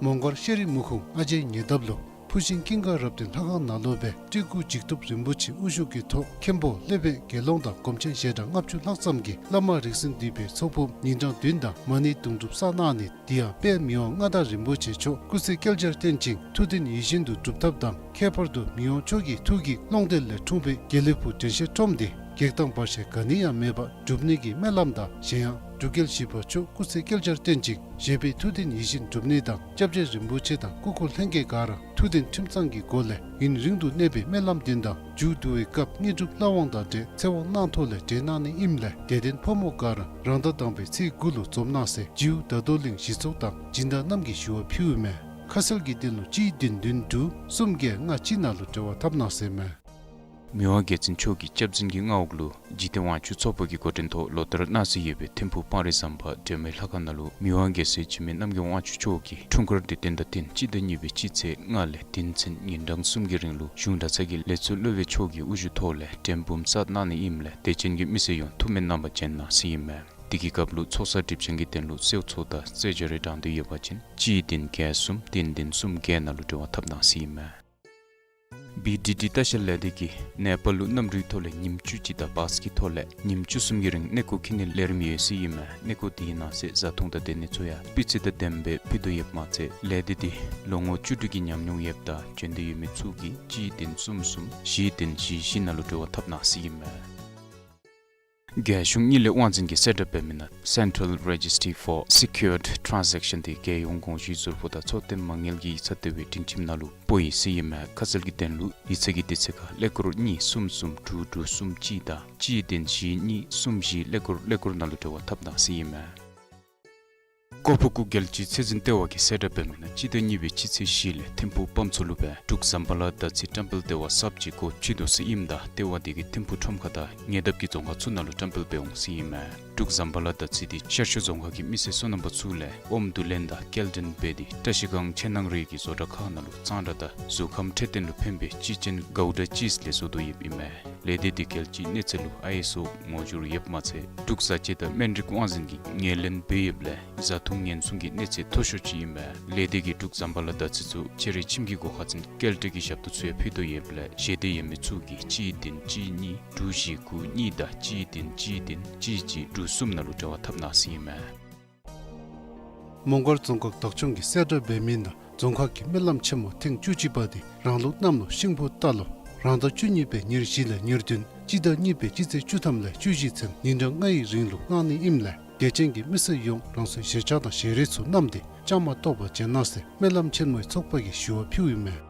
མོང་སྒར་ཤེས་རིག་མུ་ཁུངས་ཨ་ཇེ་ཉེ་འདབས་ལུ་ཕུ་ཤིང་ཀུན་དགའ་རབ་བརྟན་ལྷ་ཁང་ནང་ལུ་སྦེ་སྤྲུལ་སྐུ་འཇིགས་ཐུབ་རིན་པོ་ཆེ་དབུ་བཞུགས་ཀྱི་ཐོག་མཁན་པོ་སློབ་དཔོན་དགེ་སློང་དང་སྒོམ་ཆེན་ཞལ་གྲངས་ལྔ་བཅུ་ལྷག་ཙམ་གྱིས་བླ་མ་རིགས་འཛིན་འདུས་པའི་ཚོགས་ཕུད་ཉིན་གྲངས་བདུན་དང་མ་ཎི་དུང་སྒྲུབ་བསགས་གནང་ནི། དེ་ཡང་དཔལ་མི་དབང་མངའ་བདག་རིན་པོ་ཆེ་མཆོག་སྐུ་ཚེ་བསྐལ་བརྒྱར་བརྟན་ཅིང་ཐུགས་འདུན་ཡིད་བཞིན་དུ་འགྲུབ་ཐབས་དང་ཁྱད་པར་དུ་མི་དབང་མཆོག་གི་ཐུགས་ཀྱི་ཀློང་རྡོལ་ལས་འཁྲུངས་པའི་དགེ་ལེགས་ཕུག་དྲན་ཤེས་ཁྲོམ་དེ་གེགས་དང་བར་ཆད་ག་ནི་ཡང་མེད་པར་འགྲུབ་ནི་གི་སྨོན་ལམ་དང་གཞན་ཡང་འབྲུག་རྒྱལ་བཞི་པ་མཆོག་སྐུ་ཚེ་བསྐལ་བརྒྱར་བརྟན་ཅིང་བཞེད་པའི་ཐུགས་འདུན་ཡིད་བཞིན་འགྲུབ་ནི་དང་སྐྱབས་རྗེ་རིན་པོ་ཆེ་དང་སྐུ་འཁོར་ལྷན་རྒྱས་ག་ར་ཐུགས་འདུན་ཁྲིམས་གཙང་གི་སྒོ་ལས་ཡུན་རིང་དུ་གནས་པའི་སྨོན་ལམ་འདུན་དང་མཇུག་བསྡུ་བའི་སྐབས་དངོས་གྲུབ་ལྷ་དབང་དང་འབྲེལ་ཚེ་དབང་གནང་ཐོག་ལས་འབྲེལ་གནང་ནི་ཨིནམ་ལས་དད་ལྡན་ཕོ་མོ་ག་ར་རང་ཟླ་དང་པའི་ཚེས་དགུ་ལུ་འཛོམས་གནང་ཟེར་ཇིའུ་ཟླ་གཏོར་གླིང་གཞི་ཚོགས་དང་སྦྱིན་བདག་རྣམས་ཀྱིས་ཞུ་བ་ཕུལཝ་མས། ཁ་གསལ་གྱི་དོན་ལུ་གཅིག་བདུན་བདུན་དྲུག་གསུམ་བརྒྱད་ལྔ་གཅིག་ནང་ལུ་འབྲེལ་བ་འཐབ་གནང་ཟེར་མས། མི་དབང་རྒྱལ་བཙུན་མཆོག་གི་སྐྱབས་འཛིན་གྱི་མངའ་འོག་ལུ་འཇིག་རྟེན་དབང་ཕྱུག་ཚོགས་པ་གི་འགོ་འདྲེན་ཐོག་ལོ་ལྟར་གནང་སྲོལ་ཡོད་པའི་ཐིམ་ཕུག་སྤང་རི་ཟམ་པ་སྒྲོལ་མའི་ལྷ་ཁང་ནང་ལུ་མི་དབང་རྒྱལ་སྲས་འཇིགས་མེད་རྣམ་རྒྱལ་དབང་ཕྱུག་མཆོག་གི་འཁྲུངས་སྐར་དུས་སྟོན་དང་བསྟུན་སྤྱི་ཟླ་གཉིས་པའི་སྤྱི་ཚེས་ལྔ་ལས་བདུན་ཚུན་ཉིན་གྲངས་གསུམ་གྱི་རིང་ལུ་གཞུང་གྲྭ་ཚང་གི་ལས་ཚོགས་སློབ་དཔོན་མཆོག་གི་དབུ་བཞུགས་ཐོག་ལས་མགྲོན་འབུམ་བསགས་གནང་ནི་ཨིནམ་ལས་དད་ཅན་གྱི་མི་སེར་ཡོངས་ཐུགས་སྨོན་རྣམ་པར་བྱོན་གནང་ཟེར་ཨིན་མས། དེ་གི་སྐབས་ལུ་ཚོགས་བསགས་སྒྲིབ་སྦྱང་གི་དོན་ལུ་གསོལ་ཚོགས་དང་རྩེད་སྦྱོར་རེ་དྲང་སྟེ་ཡོད་པ་ཅིན་གཅིག་བདུན་བརྒྱད་གསུམ་བདུན་བདུན་གསུམ་བརྒྱད་ནང་ལུ་འབྲེལ་བ་འཐབ་གནང་ཟེར་ཨིན་མས། བི་ཌི་ཌི་ལྟ་བཤལ་ལས་སྡེ་གིས་ནེ་པཱལ་ལུ་གནམ་གྲུའི་ཐོག་ལས་ཉིནམ་བཅུ་གཅིག་དང་བཱས་ཀྱི་ཐོག་ལས་ཉིནམ་བཅུ་གསུམ་གྱི་རིང་གནས་སྐོར་འཁྱིད་ནིའི་ལས་རིམ་ཡོད་ཟེར་ཨིན་མས། གནས་སྐོར་དེའི་ནང་གསེས་བཟའ་འཐུང་དང་སྡོད་གནས་ཚུ་ཡང་སྤུས་ཚད་དང་ལྡནམ་སྦེ་ཕུལ་དོ་ཡོདཔ་མ་ཚད་ལས་སྡེ་འདི་ལོ་ངོ་བཅུ་དྲུག་གི་ཉམས་མྱོང་ཡོདཔ་དང་འབྱོན་འདོད་ཡོད་མི་ཚུ་གིས་གཅིག་བདུན་གསུམ་གསུམ་བཞི་བདུན་བཞི་བཞི་ནང་ལུ་འབྲེལ་བ་འཐབ་གནང་ཟེར་ཨིན་མས། རྒྱལ་གཞུང་དངུལ་ལས་དབང་འཛིན་གྱིས་གསལ་བསྒྲགས་འབད་མི་ནང་Central Registry for Secured Transaction དེ་རྒྱལ་ཡོངས་དགོངས་ཞུའི་ཟུར་ཕོགས་དང་ཚོགས་དོན་མ་དངུལ་གྱི་ཡིག་ཚང་ལྟེ་བའི་སྒྲིང་ཁྲིམས་ནང་ལུ་སྤོ་ཡི་ཟེར་ཨིན་མས། ཁ་གསལ་གྱི་དོན་ལུ་ཡིག་ཚང་གི་དུས་ཚོད་ཁར་ཀླད་ཀོར་གཉིས་གསུམ་གསུམ་དྲུག་དྲུག་གསུམ་གཅིག་དང་གཅིག་བདུན་བཞི་གཉིས་གསུམ་བཞི་ཀླད་ཀོར་ཀླད་ཀོར་ནང་ལུ་འབྲེལ་བ་འཐབ་གནང་ཟེར་ཨིན་མས། ཀོ་ཕུ་ཀུ་རྒྱལ་སྤྱིའི་ཚད་འཛིན་ལྟེ་བ་གིས་གསལ་བསྒྲགས་འབད་མི་ནང་སྤྱི་ཟླ་གཉིས་པའི་སྤྱི་ཚེས་བཞི་ལས་ཐིམ་ཕུག་སྤམ་མཚོ་ལུ་སྦེ་འབྲུག་ཟམ་པ་ལ་དར་ཚི་བཀྲམ་སྤེལ་ལྟེ་བ་གསརཔ་ཅིག་སྒོ་ཕྱེ་དོ་ཟེར་ཨིནམ་ད་ལྟེ་བ་དེ་གིས་ཐིམ་ཕུག་ཁྲོམ་ཁ་དང་ཉེ་འདབས་ཀྱི་རྫོང་ཁག་ཚུ་ནང་ལུ་བཀྲམ་སྤེལ་འབད་འོང་ཟེར་ཨིན་མས། འབྲུག་ཟམ་པ་ལ་དར་ཚི་དེ་ཤར་ཕྱོགས་རྫོང་ཁག་གི་མི་སེར་སོ་ནམ་པ་ཚུ་ལས་ཨོམ་བསྡུ་ལེན་དང་སྐྱེལ་འདྲེན་འབད་དེ་བཀྲ་ཤིས་སྒང་ཕྱེ་ནང་རིགས་ཀྱི་བཟོ་གྲྭ་ཁག་ནང་ལུ་གཙང་སྦྲ་དང་གཟུགས་ཁམས་འཕྲོད་བསྟེན་ལུ་ཕན་པའི་ཅི་ཅན་གའུ་ཌ་ཅིས་ལས་བཟོ་དོ་ཡོདཔ་ཨིན་མས། ལས་སྡེ་དེ་རྒྱལ་སྤྱིའི་གནས་ཚད་ལུ་ཨའི་ཨེས་ཨོ་ངོ་སྦྱོར་ཡོདཔ་མ་ཚད་འབྲུག་བཟའ་སྤྱོད་དང་སྨན་རིགས་དབང་འཛིན་གྱིས་ངོས་ལེན་འབད་ཡོདཔ་ལས་བཟའ་འཐུང་ཉེན་སྲུང་གི་གནས་ཚད་མཐོ་ཤོས་ཅིག་ཨིན་མས། ལས་སྡེ་གིས་འབྲུག་ཟམ་པ་ལ་དར་ཚི་ཚུ་ཕྱི་རོལ་ཁྱིམ་གྱི་སྒོ་ཁར་འཛིན་སྐྱེལ་འདྲེན་གྱི་ཞབས་ཏོག་ཚུ་ཡང་ཕུལ་དོ་ཡོདཔ་ལས་ཞལ་འདེབས་ཡོད་མི་ཚུ་གིས་གཅིག་བདུན་གཅིག་གཉིས་དྲུག་བཞི་དགུ་གཉིས་དང་གཅིག་བདུན་གཅིག་བདུན་གཅིག་གཅིག་དྲུག་གསུམ་ནང་ལུ་འབྲེལ་བ་འཐབ་གནང་ཟེར་ཨིན་མས། མོང་སྒར་རྫོང་ཁག་བདག་སྐྱོང་གིས་གསལ་བསྒྲགས་འབད་མི་ནང་རྫོང་ཁག་གི་སྨོན་ལམ་ཆེན་མོ་ཐེངས་བཅུ་གཅིག་པ་དེ་རང་ལུགས་གནམ་ལོ་ཤིང་ཕོ་རྟ་ལོ་རང་ཟླ་བཅུ་གཉིས་པའི་ཉེར་བཞི་ལས་ཉེར་བདུན་སྤྱི་ཟླ་གཉིས་པའི་སྤྱི་ཚེས་བཅུ་ཐམ་ལས་བཅུ་བཞི་ཚུན་ཉིན་གྲངས་ལྔའི་རིང་ལུ་གནང་ནི་ཨིནམ་ལས་དད་ཅན་གྱི་མི་སེར་ཡོངས་རང་སོའི་གཞས་ཆས་དང་ཞལ་རས་ཚུ་བསྣམས་ཏེ་བཅའ་མར་གཏོགས་པར་བྱོན་གནང་ཟེར་སྨོན་ལམ་ཆེན་མོའི་ཚོགས་པ་གིས་ཞུ་བ་ཕུལཝ་ཨིན་མས།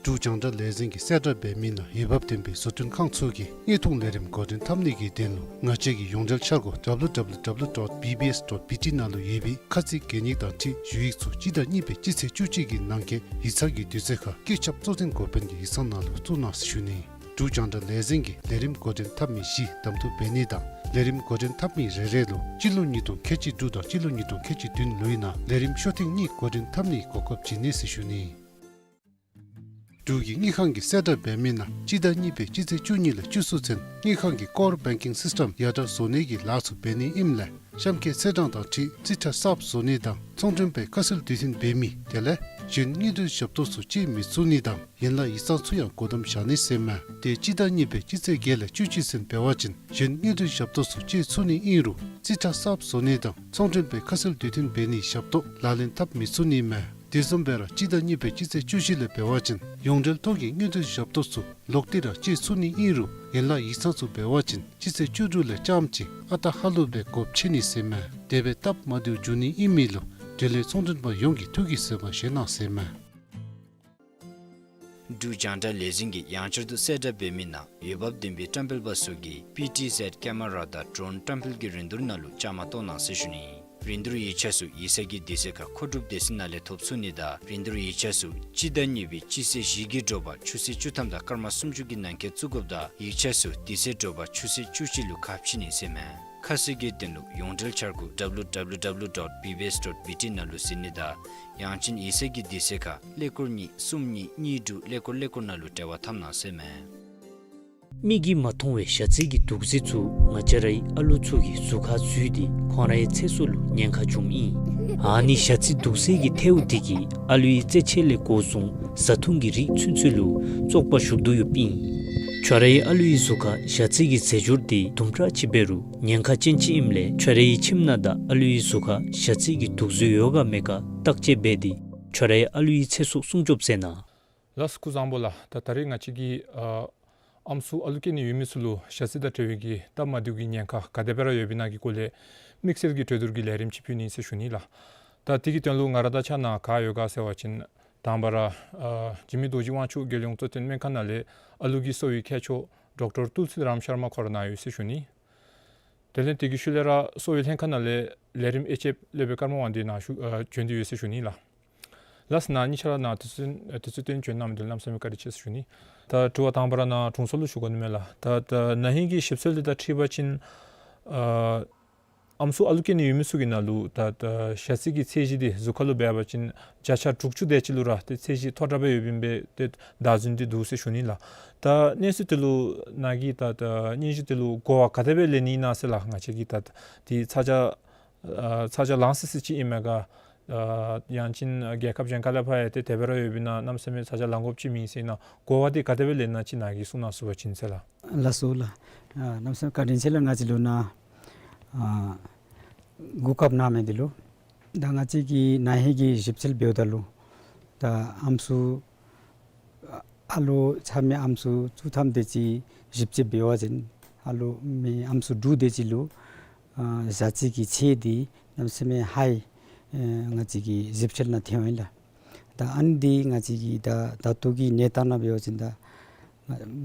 འབྲུག་རྒྱང་བསྒྲགས་ལས་འཛིན་གྱིས་གསལ་བསྒྲགས་འབད་མི་ནང་འོས་འབབ་ལྡན་པའི་བཟོ་སྐྲུན་ཁང་ཚུ་གིས་དངོས་མཐོང་ལས་རིམ་འགོ་འདྲེན་འཐབ་ནི་གི་དོན་ལུ་ང་བཅས་ཀྱི་ཡོངས་འབྲེལ་འཆར་སྒོ་W W W dot B B S dot B T ནང་ལུ་ཡོད་པའི་ཁ་ཚིག་གད་སྙིགས་དང་འཁྲིལ་ཞུ་ཡིག་ཚུ་སྤྱི་ཟླ་གཉིས་པའི་སྤྱི་ཚེས་བཅུ་གཅིག་གི་ནང་འཁོད་ཡིག་ཚང་གི་དུས་ཚོད་ཁར་སྐུ་ཚབ་གཙོ་འཛིན་འགོ་དཔོན་གྱི་ཡིག་ཚང་ནང་ལུ་བཙུགས་གནང་ཟེར་ཞུ་ནི། འབྲུག་རྒྱང་བསྒྲགས་ལས་འཛིན་གྱིས་ལས་རིམ་འགོ་འདྲེན་འཐབ་མི་བཞི་གདམ་འཐུ་འབད་ནི་དང་ལས་རིམ་འགོ་འདྲེན་འཐབ་མི་རེ་རེ་ལུ་སྤྱི་ལོ་ཉིས་སྟོང་ཁལ་གཅིག་དྲུག་དང་སྤྱི་ལོ་ཉིས་སྟོང་ཁལ་གཅིག་བདུན་ལོའི་ནང་ལས་རིམ་ཤོག་ཐེངས་གཉིས་འགོ་འདྲེན་འཐབ་ནིའི་གོ་སྐབས་བྱིན་ནི་ཟེར་ཞུ་ནི། འབྲུག་གི་དངུལ་ཁང་གིས་གསལ་བསྒྲགས་འབད་མི་ནང་སྤྱི་ཟླ་གཉིས་པའི་སྤྱི་ཚེས་བཅུ་གཉིས་ལས་བཅུ་གསུམ་ཚུན་དངུལ་ཁང་གི་ཀོར་བེང་ཀིང་སིསི་ཊེམ་ཡར་དྲག་བཟོ་ནི་གི་ལཱ་ཚུ་འབད་ནི་ཨིནམ་ལས་གཤམ་འཁོད་ཚེས་གྲངས་དང་འཁྲིལ་རྩིས་ཁྲ་གསརཔ་བཟོ་ནི་དང་ཚོང་མགྲོན་པའི་ཁ་གསལ་དུས་མཐུན་འབད་མི་དེ་ལས་གཞན་དངུལ་འབྲེལ་ཞབས་ཏོག་ཚུ་སྤྱོད་མི་ཚུགས་ནི་དང་ཡན་ལག་ཡིག་ཚང་ཚུ་ཡང་སྒོ་བསྡམ་བཞག་ནི་ཟེར་མས། ཏེ་སྤྱི་ཟླ་གཉིས་པའི་སྤྱི་ཚེས་བརྒྱད་ལས་བཅུ་གཅིག་ཚུན་འབད་བ་ཅིན་གཞན་དངུལ་འབྲེལ་ཞབས་ཏོག་ཚུ་སྤྱོད་ཚུགས་ནི་ཨིན་རུང་རྩིས་ཁྲ་གསརཔ་བཟོ་ནི་དང་ཚོང་མགྲོན་པའི་ཁ་གསལ་དུས་མཐུན་འབད་ནིའི་ཞབས་ཏོག་ལག་ལེན་འཐབ་མི་ཚུགས་ནི་མས། དེ་བཟུམ་སྦེ་ར་སྤྱི་ཟླ་གཉིས་པའི་སྤྱི་ཚེས་བཅུ་བཞི་ལས་འབད་བ་ཅིན་ཡོངས་འབྲེལ་ཐོག་གི་དངུལ་དུས་ཞབས་ཏོག་ཚུ་ལོག་སྟེ་ར་སྤྱོད་ཚུགས་ནི་ཨིན་རུང་ཡན་ལག་ཡིག་ཚང་ཚུ་འབད་བ་ཅིན་སྤྱི་ཚེས་བཅུ་དྲུག་ལས་རྐྱངམ་ཅིག་ཨ་རྟག་ཧ་ལུགས་སྦེ་སྒོ་ཕྱེ་ནི་ཟེར་མས། དེ་སྦེ་སྟབས་མ་བདེཝ་འབྱུང་ནི་ཨིན་མི་ལུ་འབྲེལ་ཡོད་ཚོང་དོན་པ་ཡོངས་ཀྱིས་ཐུགས་ཀྱིས་བཟོད་པ་བཞེས་གནང་ཟེར་མས། འབྲུག་རྒྱང་བསྒྲགས་ལས་འཛིན་གྱིས་ཡང་བསྐྱར་དུ་གསལ་བསྒྲགས་འབད་མི་ནང་འོས་འབབ་ལྡན་པའི་བཀྲམ་སྤེལ་པ་ཚུ་གིས་པི་ཊི་ཟེཌ་ཀེ་མ་ར་དང་ཌྲོན་བཀྲམ་སྤེལ་གྱི་རིན་བསྡུར་ནང་ལུ་བཅའ་མར་གཏོགས་གནང་ཟེར་ཞུ་ནི། རིན་བསྡུར་ཡིག་ཆ་ཚུ་ཡིག་ཚང་གི་དུས་ཚོད་ཁར་མཁོ་སྒྲུབ་སྡེ་ཚན་ནང་ལས་ཐོབ་ཚུགས་ནི་དང་རིན་བསྡུར་ཡིག་ཆ་ཚུ་སྤྱི་ཟླ་གཉིས་པའི་སྤྱི་ཚེས་བཞི་གི་དྲོ་པ་ཆུ་ཚོད་བཅུ་ཐམ་དང་སྐར་མ་སུམ་ཅུ་གི་ནང་འཁོད་བཙུགས་དགོཔ་དང་ཡིག་ཆ་ཚུ་དེ་ཚེ་དྲོ་པ་ཆུ་ཚོད་བཅུ་གཅིག་ལུ་ཁ་ཕྱེ་ནི་ཟེར་མས། ཁ་གསལ་གྱི་དོན་ལུ་ཡོངས་འབྲེལ་འཆར་སྒོ་W W W dot B B S dot B T ནང་ལུ་གཟིགས་ནི་དང་ཡང་ཅིན་ཡིག་ཚང་གི་དུས་ཚོད་ཁར་ཀླད་ཀོར་གཉིས་གསུམ་གཉིས་གཉིས་དྲུག་ཀླད་ཀོར་ཀླད་ཀོར་ནང་ལུ་འབྲེལ་བ་འཐབ་གནང་ཟེར་མས། མིག་གིས་མ་མཐོང་བའི་ཞ་རྩི་གི་དུག་རྫས་ཚུ་ང་བཅས་རའི་ཨ་ལུ་ཚུ་གི་གཟུགས་ཁར་འཛུལ་ཏེ་ཁོང་རའི་ཚེ་སྲོག་ལུ་ཉེན་ཁ་འབྱུངམ་ཨིན། ཨ་ནི་ཞ་རྩི་དུག་རྫས་ཀྱི་ཐལཝ་དེ་གིས་ཨ་ལུའི་རྩེད་ཆས་ལས་འགོ་བཟུང་བཟའ་འཐུང་གི་རིགས་ཚུན་ཚོད་ལུ་བཙོག་པ་ཞུགས་དོ་ཡོདཔ་ཨིན། ཁྱོད་རའི་ཨ་ལུའི་གཟུགས་ཁར་ཞ་རྩི་གི་རྫས་སྦྱོར་དེ་དུམ་གྲ་ཅིག་འབད་རུང་ཉེན་ཁ་ཅན་ཅིག་ཨིནམ་ལས་ཁྱོད་རའི་ཁྱིམ་ནང་དང་ཨ་ལུའི་གཟུགས་ཁར་ཞ་རྩི་གི་དུག་རྫས་ཡོད་ག་མེད་ག་བརྟག་དཔྱད་འབད་དེ་ཁྱོད་རའི་ཨ་ལུའི་ཚེ་སྲོག་སྲུང་སྐྱོབ་མཛད་གནང་། ལགས་སོ། སྐུ་གཟུགས་བཟང་པོ་ལགས། ད་ད་རེས་ང་བཅས་ཀྱིས་ཨ་ཨམ་སྲུ་ཨ་ལུ་སྐྱེ་ནི་ཡོད་མི་ཚུ་ལུ་ཞ་རྩི་དང་འབྲེལ་བའི་གི་སྟབས་མ་བདེཝ་གི་ཉེན་ཁ་ག་དེ་སྦེ་ར་ཡོདཔ་ཨིན་ན་གི་སྐོར་ལས་དམིགས་བསལ་གྱི་གྲོས་བསྡུར་གྱི་ལས་རིམ་ཅིག་ཕུལ་ནི་ཟེར་ཞུ་ནི་ལགས། ད་དེ་གི་དོན་ལུ་ང་ར་དང་ཆ་ནང་ག་ཡོད་ག་ཟེར་བ་ཅིན་དང་པ་ར་ཨ་འཇིགས་མེད་རྡོ་རྗེ་དབང་ཕྱུག་རྒྱལ་ཡོངས་གཙོ་བསྟེན་སྨན་ཁང་ནང་ལས་ཨ་ལུ་གི་གསོ་བའི་མཁས་མཆོག་ཌོག་ཊར་ཏུལ་སི་རམ་ཤར་མ་ཁོ་ར་ནཱ་ཡོད་ཟེར་ཞུ་ནི། དེ་ལས་དེ་གི་ཤུལ་ལས་ར་གསོ་བའི་ལྷན་ཁག་ནང་ལས་ལས་རིམ་དབྱེ་འབྱེད་སློབ་དཔོན་ཀརྨ་དབང་འདུས་ནཱ་བཞུགས་ཨ་བྱོན་ཏེ་ཡོད་ཟེར་ཞུ་ནི་ལགས། ལགས་སོ། ནཱ་གཉིས་ཆ་ར་ནཱ་དུས་ཚོད་དུས་ཚོད་བཏོན་བྱོན་གནང་མི་འདི་ལུ་གནམ་མེད་ས་མེད་བཀའ་དྲིན་ཆེ་ཟེར་ཞུ་ནི། ད་དྲི་བ་དང་པ་ར་ནཱ་དྲུང་འཚོ་ལུ་ཞུ་དགོ་ནི་མས་ལགས། ད་ད་ན་ཧིང་གི་ཞིབ་འཚོལ་འདི་དང་འཁྲིལ་བ་ཅིན་ཨ་ཨམ་སྲུ་ཨ་ལུ་སྐྱེ་ནི་ཡོད་མི་ཚུ་གི་ནང་ལུ་ད་ད་ཞ་རྩི་གི་ཚད་གཞི་འདི་གཟུགས་ཁར་ལུ་འབད་བ་ཅིན་བརྒྱ་ཆ་དྲུག་ཅུ་དེ་ཅིག་ལུ་ར་ཏེ་ཚད་གཞི་མཐོ་དྲགས་སྦེ་ཡོདཔ་ཨིན་པས། ཏེ་བདའ་ཟུན་འདི་འདུག་ཟེར་ཞུ་ནི་ལགས། ད་གནས་ཚུལ་འདི་ལུ་ནཱ་གིས་ད་ད་སྙན་ཞུ་འདི་ལུ་གོ་བ་ག་དེ་སྦེ་ལེན་ནི་ཨིན་ན་ཟེར་ལགས། ང་བཅས་ཀྱིས་ད་ཏེ་ཚ་གྱང་ཨ་ཚ་གྱང་ལང་སི་སི་ཅིག་ཨིན་མས་ག། ཨ་ཡང་ཅིན་རྒྱལ་ཁབ་གཞན་ཁ་ལས་ཕར་ཡང་ཏེ་དེ་སྦེ་ར་ཡོདཔ་ཨིན་ན་གནམ་མེད་ས་མེད་ཚ་གྱང་ལང་དགོཔ་ཅིག་མེད་ཟེར་ན་གོ་བ་འདི་ག་དེ་སྦེ་ལེན་ན་ཅིག་ནཱ་གིས་གསུང་གནང་ཚུགས་པ་ཅིན་ཟེར་ལགས། ལགས་སོ་ལགས། ཨ་གནམ་མེད་ས་མེད་བཀའ་དྲིན་ཆེ་ལགས། ང་བཅས་ལུ་ནཱ་ཨ་གོ་སྐབས་གནང་མི་འདི་ལུ། ད་ང་བཅས་ཀྱིས་ན་ཧིང་གི་ཞིབ་འཚོལ་འབདཝ་ད་ལུ་ད་ཨམ་སྲུ་ཨ་ལུ་ཆ་མེད་ཨམ་སྲུ་བཅུ་ཐམ་དེ་ཅིག་ཞིབ་དཔྱད་འབད་བ་ཅིན་ཨ་ལུ་མེད་ཨམ་སྲུ་དྲུག་དེ་ཅིག་ལུ་ཨ་ཞ་རྩི་གི་ཚད་འདི་གནམ་མེད་ས་མེད་ཧའི་ཨེ་ང་བཅས་ཀྱི་ཞིབ་འཚོལ་ནང་ཐོན་ཡི་ལགས། ད་ཨ་ནི་འདི་ང་བཅས་ཀྱི་ད་ད་ལྟོ་གི་གནས་སྟངས་ནང་འབད་བ་ཅིན་ད་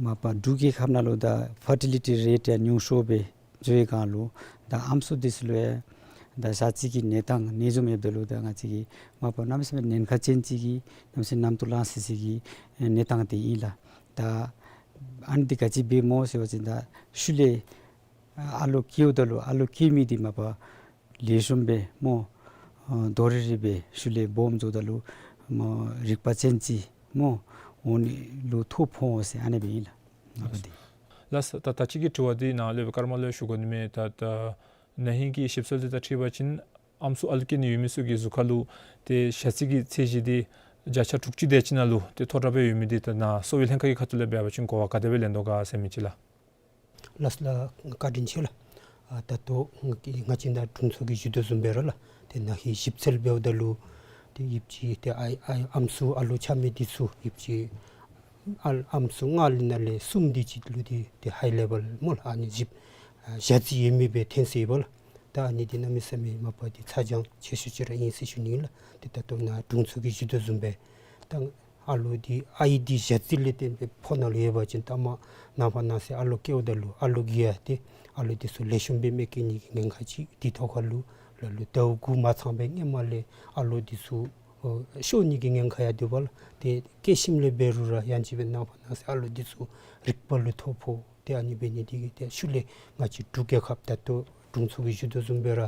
མ་པ་འབྲུག་རྒྱལ་ཁབ་ནང་ལུ་ད་ཕར་ཊི་ལི་ཊི་རེཊ་ཡང་ཉུང་ཤོས་སྦེ་འགྱོ་བའི་སྒང་ལུ་ད་ཨམ་སྲུ་འདི་ཚུ་ལུ་ཡང་ད་ཞ་རྩི་གི་གནས་སྟངས་ནད་འབྱུང་ཡོདཔ་ད་ལུ་ད་ང་བཅས་ཀྱི་མ་པ་གནམ་མེད་ས་མེད་ཉེན་ཁ་ཅན་ཅིག་གི་གནམ་མེད་ས་མེད་གནམ་དུག་ལང་སི་སི་གི་གནས་སྟངས་འདི་ཨིན་ལགས། ད་ཨ་ནི་འདི་ག་ཅི་འབད་སྨོ་ཟེར་བ་ཅིན་ད་ཤུལ་ལས་ཨ་ལུ་སྐྱེཝ་ད་ལུ་ཨ་ལུ་སྐྱེ་མི་འདི་མ་པ་ལེགས་ཤོམ་སྦེ་སྨོ་ཨ་རྡོག་རིལ་རི་སྦེ་ཤུལ་ལས་སྦོམ་འགྱོཝ་ད་ལུ་སྨོ་རིག་པ་ཅན་ཅིག་སྨོ་འོང་ནི་ལུ་ཐོ་ཕོག་འོང་ཟེར་ཨ་ནི་སྦེ་ཨིན་ལགས། མ་པ་འདི། ལགས་སོ། ད་ད་ཅི་གི་དྲི་བ་འདི་ནཱ་སློབ་དཔོན་ཀརྨ་ལུ་ཞུ་དགོ་ནི་མས། ད་ད་ན་ཧིང་གི་ཞིབ་འཚོལ་འདི་དང་འཁྲིལ་བ་ཅིན་ཨམ་སྲུ་ཨ་ལུ་སྐྱེ་ནི་ཡོད་མི་ཚུ་གི་གཟུགས་ཁར་ལུ་ཏེ་ཞ་རྩི་གི་ཚད་གཞི་འདི་བརྒྱ་ཆ་དྲུག་ཅུ་དེ་ཅིག་ནང་ལུ་ཏེ་མཐོ་དྲགས་སྦེ་ཡོད་མི་འདི་ད་ནཱ་གསོ་བའི་ལྷན་ཁག་གི་ཁ་ཐུག་ལས་འབད་བ་ཅིན་གོ་བ་ག་དེ་སྦེ་ལེན་དོ་ག་ཟེར་མི་ཅིག་ལགས། ལགས་སོ་ལགས། བཀའ་དྲིན་ཆེ་ལགས། ཨ་ད་ལྟོ་ང་གིས་ང་བཅས་ནཱ་དྲུང་འཚོ་གིས་ཞུ་དོ་བཟུམ་སྦེ་ར་ལགས། ཏེ་ན་ཧིང་ཞིབ་འཚོལ་འབདཝ་ད་ལུ་ཏེ་ཡོདཔ་ཅིག་ཏེ་ཨའི་ཨའི་ཨམ་སྲུ་ཨ་ལུ་ཆ་མེད་འདི་ཚུ་ཡོདཔ་ཅིག་ཨ་ཨམ་སྲུ་ལྔ་ལས་ནང་ལས་གསུམ་འདི་ཅིག་ལུ་འདི་ཏེ་ཧའི་ལེ་བཱལ་སྨོ་ལགས། ཨ་ནི་ཞིབ་ཨ་ཞ་རྩི་ཡོད་མི་སྦེ་ཐོན་སོ་ཡི་པ་ལགས། ད་ཨ་ནི་འདི་གནམ་མེད་ས་མེད་མ་པ་འདི་ཚ་གྱང་ཆེ་ཤོས་ཅིག་ར་ཨིན་ཟེར་ཞུ་ནི་ལགས། ཏེ་ད་ལྟོ་ནཱ་དྲུང་འཚོ་གིས་ཞུ་དོ་བཟུམ་སྦེ་ད་ཨ་ལུ་འདི་ཨའི་འདི་ཞ་རྩི་ལས་བརྟེན་སྦེ་ཕོ་ནང་ལུ་ཡོད་པ་ཅིན་ད་མ་ནངས་པ་གནངས་ཚེ་ཨ་ལུ་སྐྱེཝ་ད་ལུ་ཨ་ལུ་གིས་ཡང་ཏེ་ཨ་ལུ་འདི་ཚུ་ལེགས་ཤོམ་སྦེ་མི་སྐྱེ་ནི་གི་ཉེན་ཁ་ཅིག་འདི་ཐོག་ཁར་ལུ་ལ་ལུ་ཟླཝ་དགུ་མ་ཚང་པའི་སྔོན་མ་ལས་ཨ་ལུ་འདི་ཚུ་ཨོ་ཤོར་ནི་གི་ཉེན་ཁ་ཡང་འདུག་པ་ལགས། ཏེ་སྐྱེ་ཞིནམ་ལས་འབད་རུང་ར་ཡང་ཅིན་སྦེ་ནངས་པ་གནངས་ཚེ་ཨ་ལུ་འདི་ཚུ་རིག་པ་ལུ་ཐོ་ཕོག། ཏེ་ཨ་ནི་འབད་ནི་འདི་གིས་ཏེ་ཤུལ་ལས་ང་བཅས་འབྲུག་རྒྱལ་ཁབ་ད་ལྟོ་དྲུང་འཚོ་གིས་ཞུ་དོ་བཟུམ་སྦེ་ར་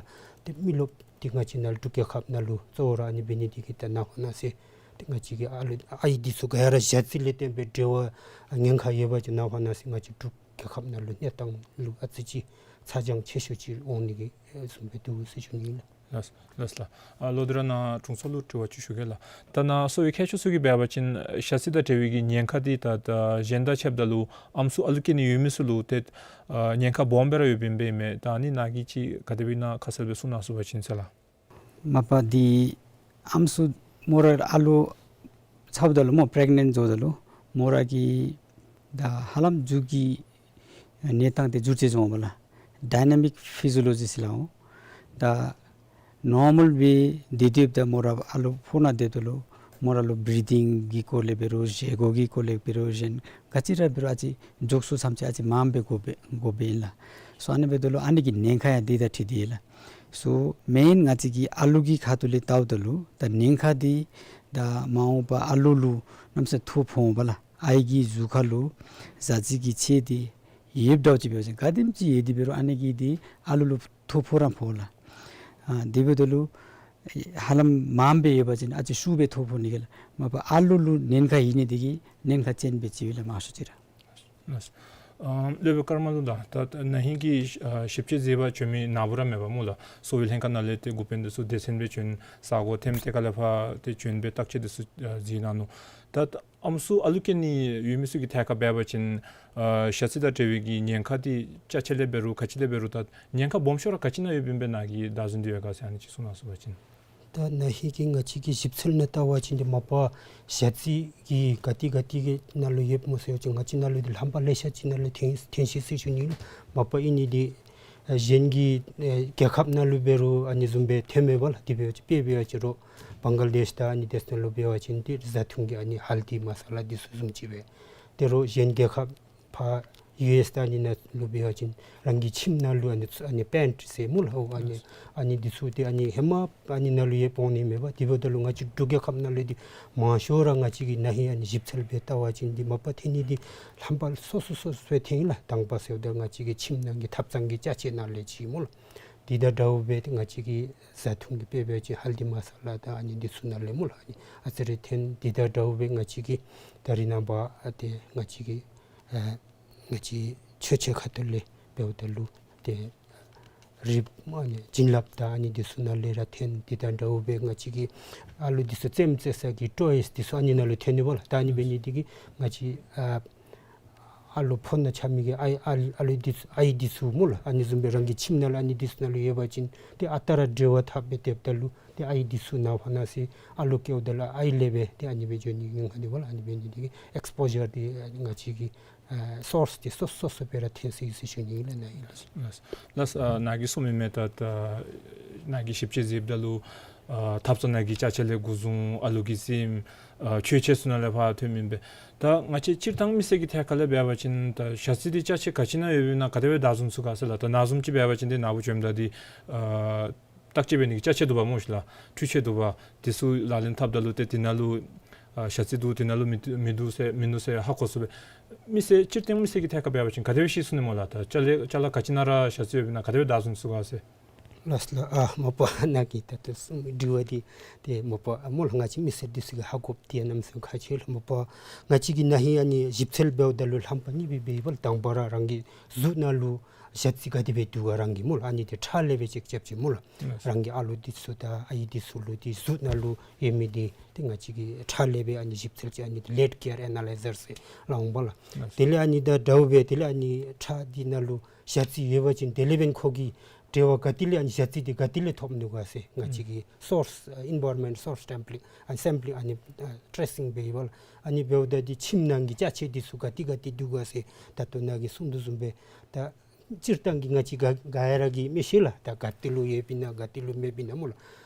ཏེ་མི་རློབས་འདི་ང་བཅས་ནཱ་འབྲུག་རྒྱལ་ཁབ་ནང་ལུ་གཙོ་བོ་ར་ཨ་ནི་འབད་ནི་འདི་གིས་ཏེ་ནངས་པ་གནངས་ཚེ་ཏེ་ང་བཅས་ཀྱི་ཨ་ལུ་ཨའི་འདི་ཚུ་ག་ར་ཞ་རྩི་ལས་བརྟེན་སྦེ་འབྲེལ་བ་ཉེན་ཁ་ཡོད་པ་ཅིན་ནངས་པ་གནངས་ཚེ་ང་བཅས་འབྲུག་རྒྱལ་ཁབ་ནང་ལུ་གནས་སྟངས་ལུ་ཨ་ཙི་ཅིག་ཚ་གྱང་ཆེ་ཤོས་ཅིག་འོང་ནི་གི་བཟུམ་སྦེ་འདུག་ཟེར་ཞུ་ནི་ལགས། ལགས་ལགས་ལགས། ཨ་ལོག་སྟེ་ར་ནཱ་དྲུང་འཚོ་ལུ་དྲི་བ་ཅིག་ཞུ་གེ་ལགས། ད་ནཱ་གསོ་བའི་མཁས་མཆོག་ཚུ་གིས་འབད་བ་ཅིན་ཞ་རྩི་དང་འབྲེལ་བའི་གི་ཉེན་ཁ་འདི་ད་ད་གཞན་དང་ཕྱདཔ་ད་ལུ་ཨམ་སྲུ་ཨ་ལུ་སྐྱེ་ནི་ཡོད་མི་ཚུ་ལུ་ཏེ་ཨ་ཉེན་ཁ་སྦོམ་སྦེ་ར་ཡོདཔ་ཨིན་པས་མས། ད་ཨ་ནི་ནཱ་གིས་ཅིག་ག་དེ་སྦེ་ཨིན་ན་ཁ་གསལ་སྦེ་གསུང་གནང་ཚུགས་པ་ཅིན་ཟེར་ལགས། མ་པ་འདི་ཨམ་སྲུ་ མོ་ར་ཨ་ལུ་ཚཝ་ད་ལུ་མོ་པྲེག་ནེནཊ་འགྱོཝ་ད་ལུ་མོ་ར་གི་ད་ཧ་ལམ་མཇུག་གི་གནས་སྟངས་འདི་འགྱུར་བཅོས་འགྱོཝ་མས་ལགས། ཌའི་ནེ་མིཀ་ཕི་ཟི་ཡོ་ལོ་ཇི་ཟེར་སླབ་འོང་། ད་ནོར་མཱལ་སྦེ་སྡོད་སྡོདཔ་ད་མོ་ར་ཨ་ལུ་ཕོཝ་ནང་སྡོདཔ་ད་ལུ་མོ་ར་ལུ་བི་རི་དིང་གི་སྐོར་ལས་འབད་རུང་བཞེས་སྒོ་གི་སྐོར་ལས་འབད་རུང་གཞན་ག་ཅི་ར་འབད་རུང་ཨ་ཙི་འགྱོ་ས་ཚུན་ཚོད་ཨ་ཙི་མངམ་སྦེ་དགོ་པས་དགོ་པས་ཨིན་ལགས། སོ་ཨ་ནི་འབདཝ་ད་ལུ་ཨ་ནི་གི་ཉེན་ཁ་ཡང་འདི་དང་འཁྲིལ་ཏེ་ཨིན་ལགས། སོ་མེན་ང་བཅས་ཀྱི་ཨ་ལུ་གི་ཁ་ཐུག་ལས་བལྟཝ་ད་ལུ་ད་ཉེན་ཁ་འདི་ད་མ་འོངས་པ་ཨ་ལུ་ལུ་གནམ་མེད་ས་མེད་ཐོ་ཕོགཔ་ལགས། ཨའི་གི་གཟུགས་ཁར་ལུ་ཟ་ཅིག་གི་ཚད་འདི་ཡོདཔ་འདྲཝ་ཅིག་འབད་བ་ཅིན་ག་དེམ་ཅིག་ཡོད་དེ་འབད་རུང་ཨ་ནི་གིས་འདི་ཨ་ལུ་ལུ་ཐོ་ཕོག་ར་ཕོག་ལགས། ཨ་དེ་འབདཝ་ད་ལུ་ཧ་ལམ་མངམ་སྦེ་ཡོད་པ་ཅིན་ཨ་ཙི་ཤུགས་སྦེ་ཐོ་ཕོག་ནི་གི་ལགས། མ་པ་ཨ་ལུ་ལུ་ཉེན་ཁ་ཡོད་ནི་འདི་གིས་ཉེན་ཁ་ཅན་སྦེ་བརྩིཝ་ཨིན་ལགས་མང་ཤོས་ཅིག་ར། ལགས། ཨ་སློབ་དཔོན་ཀརྨ་ལུ་ད་ད་ད་ན་ཧིང་གི་ཨ་ཞིབ་དཔྱད་མཛད་པར་བྱོན་མི་ནཱ་བུ་ར་མེན་པར་སྨོ་ལགས། གསོ་བའི་ལྷན་ཁག་ནང་ལས་ཏེ་འགོ་དཔོན་འདི་ཚུ་སྡེ་ཚན་སྦེ་བྱོན་ས་གོ་ཐེམ་ཏེ་ག་ལས་ཕར་ཏེ་བྱོན་སྦེ་བརྟག་དཔྱད་འདི་ཚུ་ཨ་མཛད་གནང་ནུག། ད་ད་ཨམ་སྲུ་ཨ་ལུ་སྐྱེ་ནི་ཡོད་མི་ཚུ་གི་ཐད་ཁར་འབད་བ་ཅིན་ཨ་ཞ་རྩི་དང་འབྲེལ་བའི་གི་ཉེན་ཁ་འདི་ཅ་ཆས་ལས་འབད་རུང་ག་ཅི་ལས་འབད་རུང་ད་ཉེན་ཁ་སྦོམ་ཤོས་ར་ག་ཅི་ནང་ཡོདཔ་ཨིན་པས་ནཱ་གིས་བདའ་ཟུན་འདི་ཡོད་ག་ཟེར་ཨ་ནི་ཅིག་གསུང་གནང་ཚུགས་པ་ཅིན། ད་ན་ཧིང་གི་ང་བཅས་ཀྱི་ཞིབ་འཚོལ་ནང་བལྟ་བ་ཅིན་འདི་མ་པ་ཞ་རྩི་གི་ག་ཏེ་ག་ཏེ་གི་ནང་ལུ་ཡོདཔ་སྨོ་ཟེར་བ་ཅིན་ང་བཅས་ནང་ལུ་འདི་ལྷམ་པ་ལེ་ཤ་ཅིག་ནང་ལུ་ཐོན་ཐོན་ཅི་ཟེར་ཞུ་ནི་ལགས། མ་པ་ཨིན་ནི་འདི་ཨ་གཞན་གྱི་ཨ་རྒྱལ་ཁབ་ནང་ལུ་འབད་རུང་ཨ་ནི་བཟུམ་སྦེ་ཐོནམ་མས་པ་ལགས། དེ་འབད་བ་ཅིན་དཔེ་འབད་བ་ཅིན་རོགས་བང་ཀ་ལ་དེཤ་དང་ཨ་ནི་དེ་ཚུ་ནང་ལུ་འབད་བ་ཅིན་ཏེ་བཟའ་འཐུང་གི་ཨ་ནི་ཧལ་དི་མ་ས་ལ་འདི་ཚུ་བཟུམ་ཅིག་སྦེ། ཏེ་རོགས་གཞན་རྒྱལ་ཁབ་ཕར་ཡུ་ཨེསི་དང་ཨ་ནི་ནང་ལུ་འབད་བ་ཅིན་རང་གི་ཁྱིམ་ནང་ལུ་ཨ་ནི་ཚུ་ཨ་ནི་པེནཊ་ཟེར་སྨོ་ལགས། ཨོ་ཨ་ནི་ཨ་ནི་འདི་ཚུ་ཏེ་ཨ་ནི་ཧེ་མ་ཨ་ནི་ནང་ལུ་ཡོདཔ་འོང་ནི་མས་པ། དེ་འབདཝ་ད་ལུ་ང་བཅས་འབྲུག་རྒྱལ་ཁབ་ནང་ལུ་འདི་མང་ཤོས་ར་ང་བཅས་ཀྱིས་ན་ཧིང་ཨ་ནི་ཞིབ་འཚོལ་འབད་བལྟ་བ་ཅིན་འདི་མ་པ་ཐོན་ནི་འདི་ལྷམ་པ་སོ་སོ་སོ་སོ་སྦེ་ཐོན་ལགས། དང་པ་ཟེརཝ་ད་ང་བཅས་ཀྱི་ཁྱིམ་ནང་གི་ཐབ་ཚང་གི་ཅ་ཆས་ནང་ལས་ཅིག་སྨོ་ལགས། དེ་དང་འདྲཝ་སྦེ་ཏེ་ང་བཅས་ཀྱི་བཟའ་འཐུང་གི་དཔེ་འབད་བ་ཅིན་ཧལ་དི་མ་ས་ལ་དང་ཨ་ནི་འདི་ཚུ་ནང་ལས་སྨོ་ལགས། ཨ་ནི་ཨ་ཙི་རེ་ཐོན། དེ་དང་འདྲཝ་སྦེ་ང་བཅས་ཀྱི་ད་རེས་ནངས་པ་ཨ་ཏེ་ང་བཅས་ཀྱི་ཨ་ང་བཅས་མཆོད་མཇལ་ཁ་ཐུག་ལས་འབདཝ་ད་ལུ་ཏེ་རིགས་ཨ་ནི་བྱིན་རླབས་དང་ཨ་ནི་འདི་ཚུ་ནང་ལས་ར་ཐོན། དེ་དང་འདྲཝ་སྦེ་ང་བཅས་ཀྱི་ཨ་ལུ་འདི་ཚུ་རྩེདམོ་རྩེ་ས་གི་ཊོའིསི་འདི་ཚུ་ཨ་ནི་ནང་ལུ་ཐོན་ནི་པ་ལགས། ད་ཨ་ནི་འབད་ནི་འདི་གིས་ང་བཅས་ཨ་ཨ་ལུ་ཕོ་ནང་ཆགས་མི་གི་ཨའི་ཨ་ཨ་ལུ་འདི་ཚུ་ཨའི་འདི་ཚུ་སྨོ་ལགས། ཨ་ནི་བཟུམ་སྦེ་རང་གི་ཁྱིམ་ནང་ལུ་ཨ་ནི་འདི་ཚུ་ནང་ལུ་ཡོད་པ་ཅིན་ཏེ་ཨ་རྟག་ར་འབྲེལ་བ་འཐབ་སྦེ་སྡོདཔ་ད་ལུ་ཏེ་ཨའི་འདི་ཚུ་ནང་ཕར་ནང་ཚུ་ཨ་ལུ་སྐྱེཝ་ད་ལུ་ཨའི་ལས་སྦེ་ཏེ་ཨ་ནི་སྦེ་འགྱོ་ནི་ཉེན་ཁ་འདི་པ་ལགས། ཨ་ནི་འབད་ནི་འདི་གིས་ཨེགསི་པོ་ཞར་འདི་ང་བཅས་ཀྱི་ཨ་སོརསི་འདི་སོ་སོ་སོ་སྦེ་ར་ཐོན་སོ་ཡི་ཟེར་ཞུ་ནི་ཨིན་ལགས། ནཱ་ཨིན་ལགས། ལགས། ཨ་ནཱ་གིས་གསུངས་མི་མེན་ན་ད་ནཱ་གིས་ཞིབ་དཔྱད་མཛདཔ་ད་ལུ་ཨ་ཐབ་ཚང་ནང་གི་ཅ་ཆས་ལས་འགོ་བཟུང་ཨ་ལུ་གི་རྩེདམོ་ཨ་མཆོད་མཇལ་ཚུ་ནང་ལས་ཕར་ཐོནམ་ཨིན་པས། ད་ང་བཅས་སྤྱིར་བཏང་མི་སེར་གྱི་ཐད་ཁར་ལས་འབད་བ་ཅིན་ད་ཞ་རྩི་འདི་ཅ་ཆས་ག་ཅི་ནང་ཡོདཔ་ཨིན་ན་ག་དེ་སྦེ་བདའ་ཟུན་ཚུགས་ག་ཟེར་ལགས། ད་ནཱ་བཟུམ་ཅིག་འབད་བ་ཅིན་ཏེ་ནཱ་བུ་བྱོནམ་ད་འདི་ཨ་བརྟག་དཔྱད་འབད་ནི་གི་ཅ་ཆས་འདུག་པ་སྨོ་ཤིག་ལགས། འཕྲུལ་ཆས་འདུག་པ། དེ་ཚུ་ལག་ལེན་འཐབ་ད་ལུ་ཏེ་དེ་ནང་ལུ་ཨ་ཞ་རྩི་འདུག་དེ་ནང་ལུ་མི་མི་འདུག་ཟེར་མིན་འདུག་ཟེར་ཧ་གོ་ཚུགས་པས། མི་སེར་སྤྱིར་བཏང་མི་སེར་གྱི་ཐད་ཁར་འབད་བ་ཅིན་ག་དེ་སྦེ་ཤེས་ཚུགས་ནི་སྨོ་ལགས། ད་ཅ་ལ་ཅ་ལ་ག་ཅི་ནང་ར་ཞ་རྩི་ཡོདཔ་ཨིན་ན་ག་དེ་སྦེ་བདའ་ཟུན་ཚུགས་ག་ཟེར། ལགས་ལགས། ཨ་མ་པ་ནཱ་གིས་ད་ལྟོ་གསུངས་མི་དྲི་བ་འདི་ཏེ་མ་པ་ཨ་སྨོ་ལགས། ང་བཅས་མི་སེར་འདི་ཚུ་གིས་ཧ་གོ་སྟེ་གནམ་མེད་ས་མེད་ཁག་ཆེ་ལགས། མ་པ་ང་བཅས་ཀྱིས་ན་ཧིང་ཨ་ནི་ཞིབ་འཚོལ་འབདཝ་ད་ལུ་ལྷམ་པ་གཉིས་སྦེ་འབད་ཡི་པ་ལགས། དང་པ་ར་རང་གི་གཟུགས་ནང་ལུ་ཞ་རྩི་ག་དེ་སྦེ་འདུག་ག་རང་གི་སྨོ་ལགས། ཨ་ནི་འདི་ཁྲག་ལས་སྦེ་ཅེཀ་རྐྱབ་ཅི་སྨོ་ལགས། ལགས། རང་གི་ཨ་ལུ་འདི་ཚུ་དང་ཨའི་འདི་ཚུ་ལུ་འདི་གཟུགས་ནང་ལུ་ཡོད་མི་འདི་ཏེ་ང་བཅས་ཀྱིས་ཁྲག་ལས་སྦེ་ཨ་ནི་ཞིབ་འཚོལ་ཅི། ཨ་ནི་འདི་ལེཌ་གེར་ཨེ་ན་ལའི་ཛར་ཟེར་སླབ་འོང་པ་ལགས། ལགས། དེ་ལས་ཨ་ནི་དང་འདྲཝ་སྦེ་དེ་ལས་ཨ་ནི་ཁྲག་འདི་ནང་ལུ་ཞ་རྩི་ཡོད་པ་ཅིན་དེ་ལས་འབདན་ཁོ་གི་འབྲེལ་བ་ག་ཏེ་ལས་ཨ་ནི་ཞ་རྩི་འདི་ག་ཏེ་ལས་ཐོབ་ནུག་ག་ཟེར་ང་བཅས་ཀྱིས་སོརསི་ཨ་ཨེན་བཱ་རོན་མེནཊ་སོརསི་སེམ་པི་ལིང་ཨ་སེམ་པི་ལིང་ཨ་ནི་ཨ་ཊེ་སིང་འབད་ཡི་པ་ལགས། ཨ་ནི་འབདཝ་ད་འདི་ཁྱིམ་ནང་གི་ཅ་ཆས་འདི་ཚུ་ག་ཏེ་ག་ཏེ་འདུག་ག་ཟེར་ད་ལྟོ་ནཱ་གིས་གསུངས་དོ་བཟུམ་སྦེ་ད་སྤྱིར་བཏང་གི་ང་བཅས་ག་ག་ཡ་ར་གིས་མི་ཤེས་ལགས། ད་ག་ཏེ་ལུ་ཡོདཔ་ཨིན་ན་ག་ཏེ་ལུ་མེདཔ་ཨིན་ན་སྨོ་ལགས།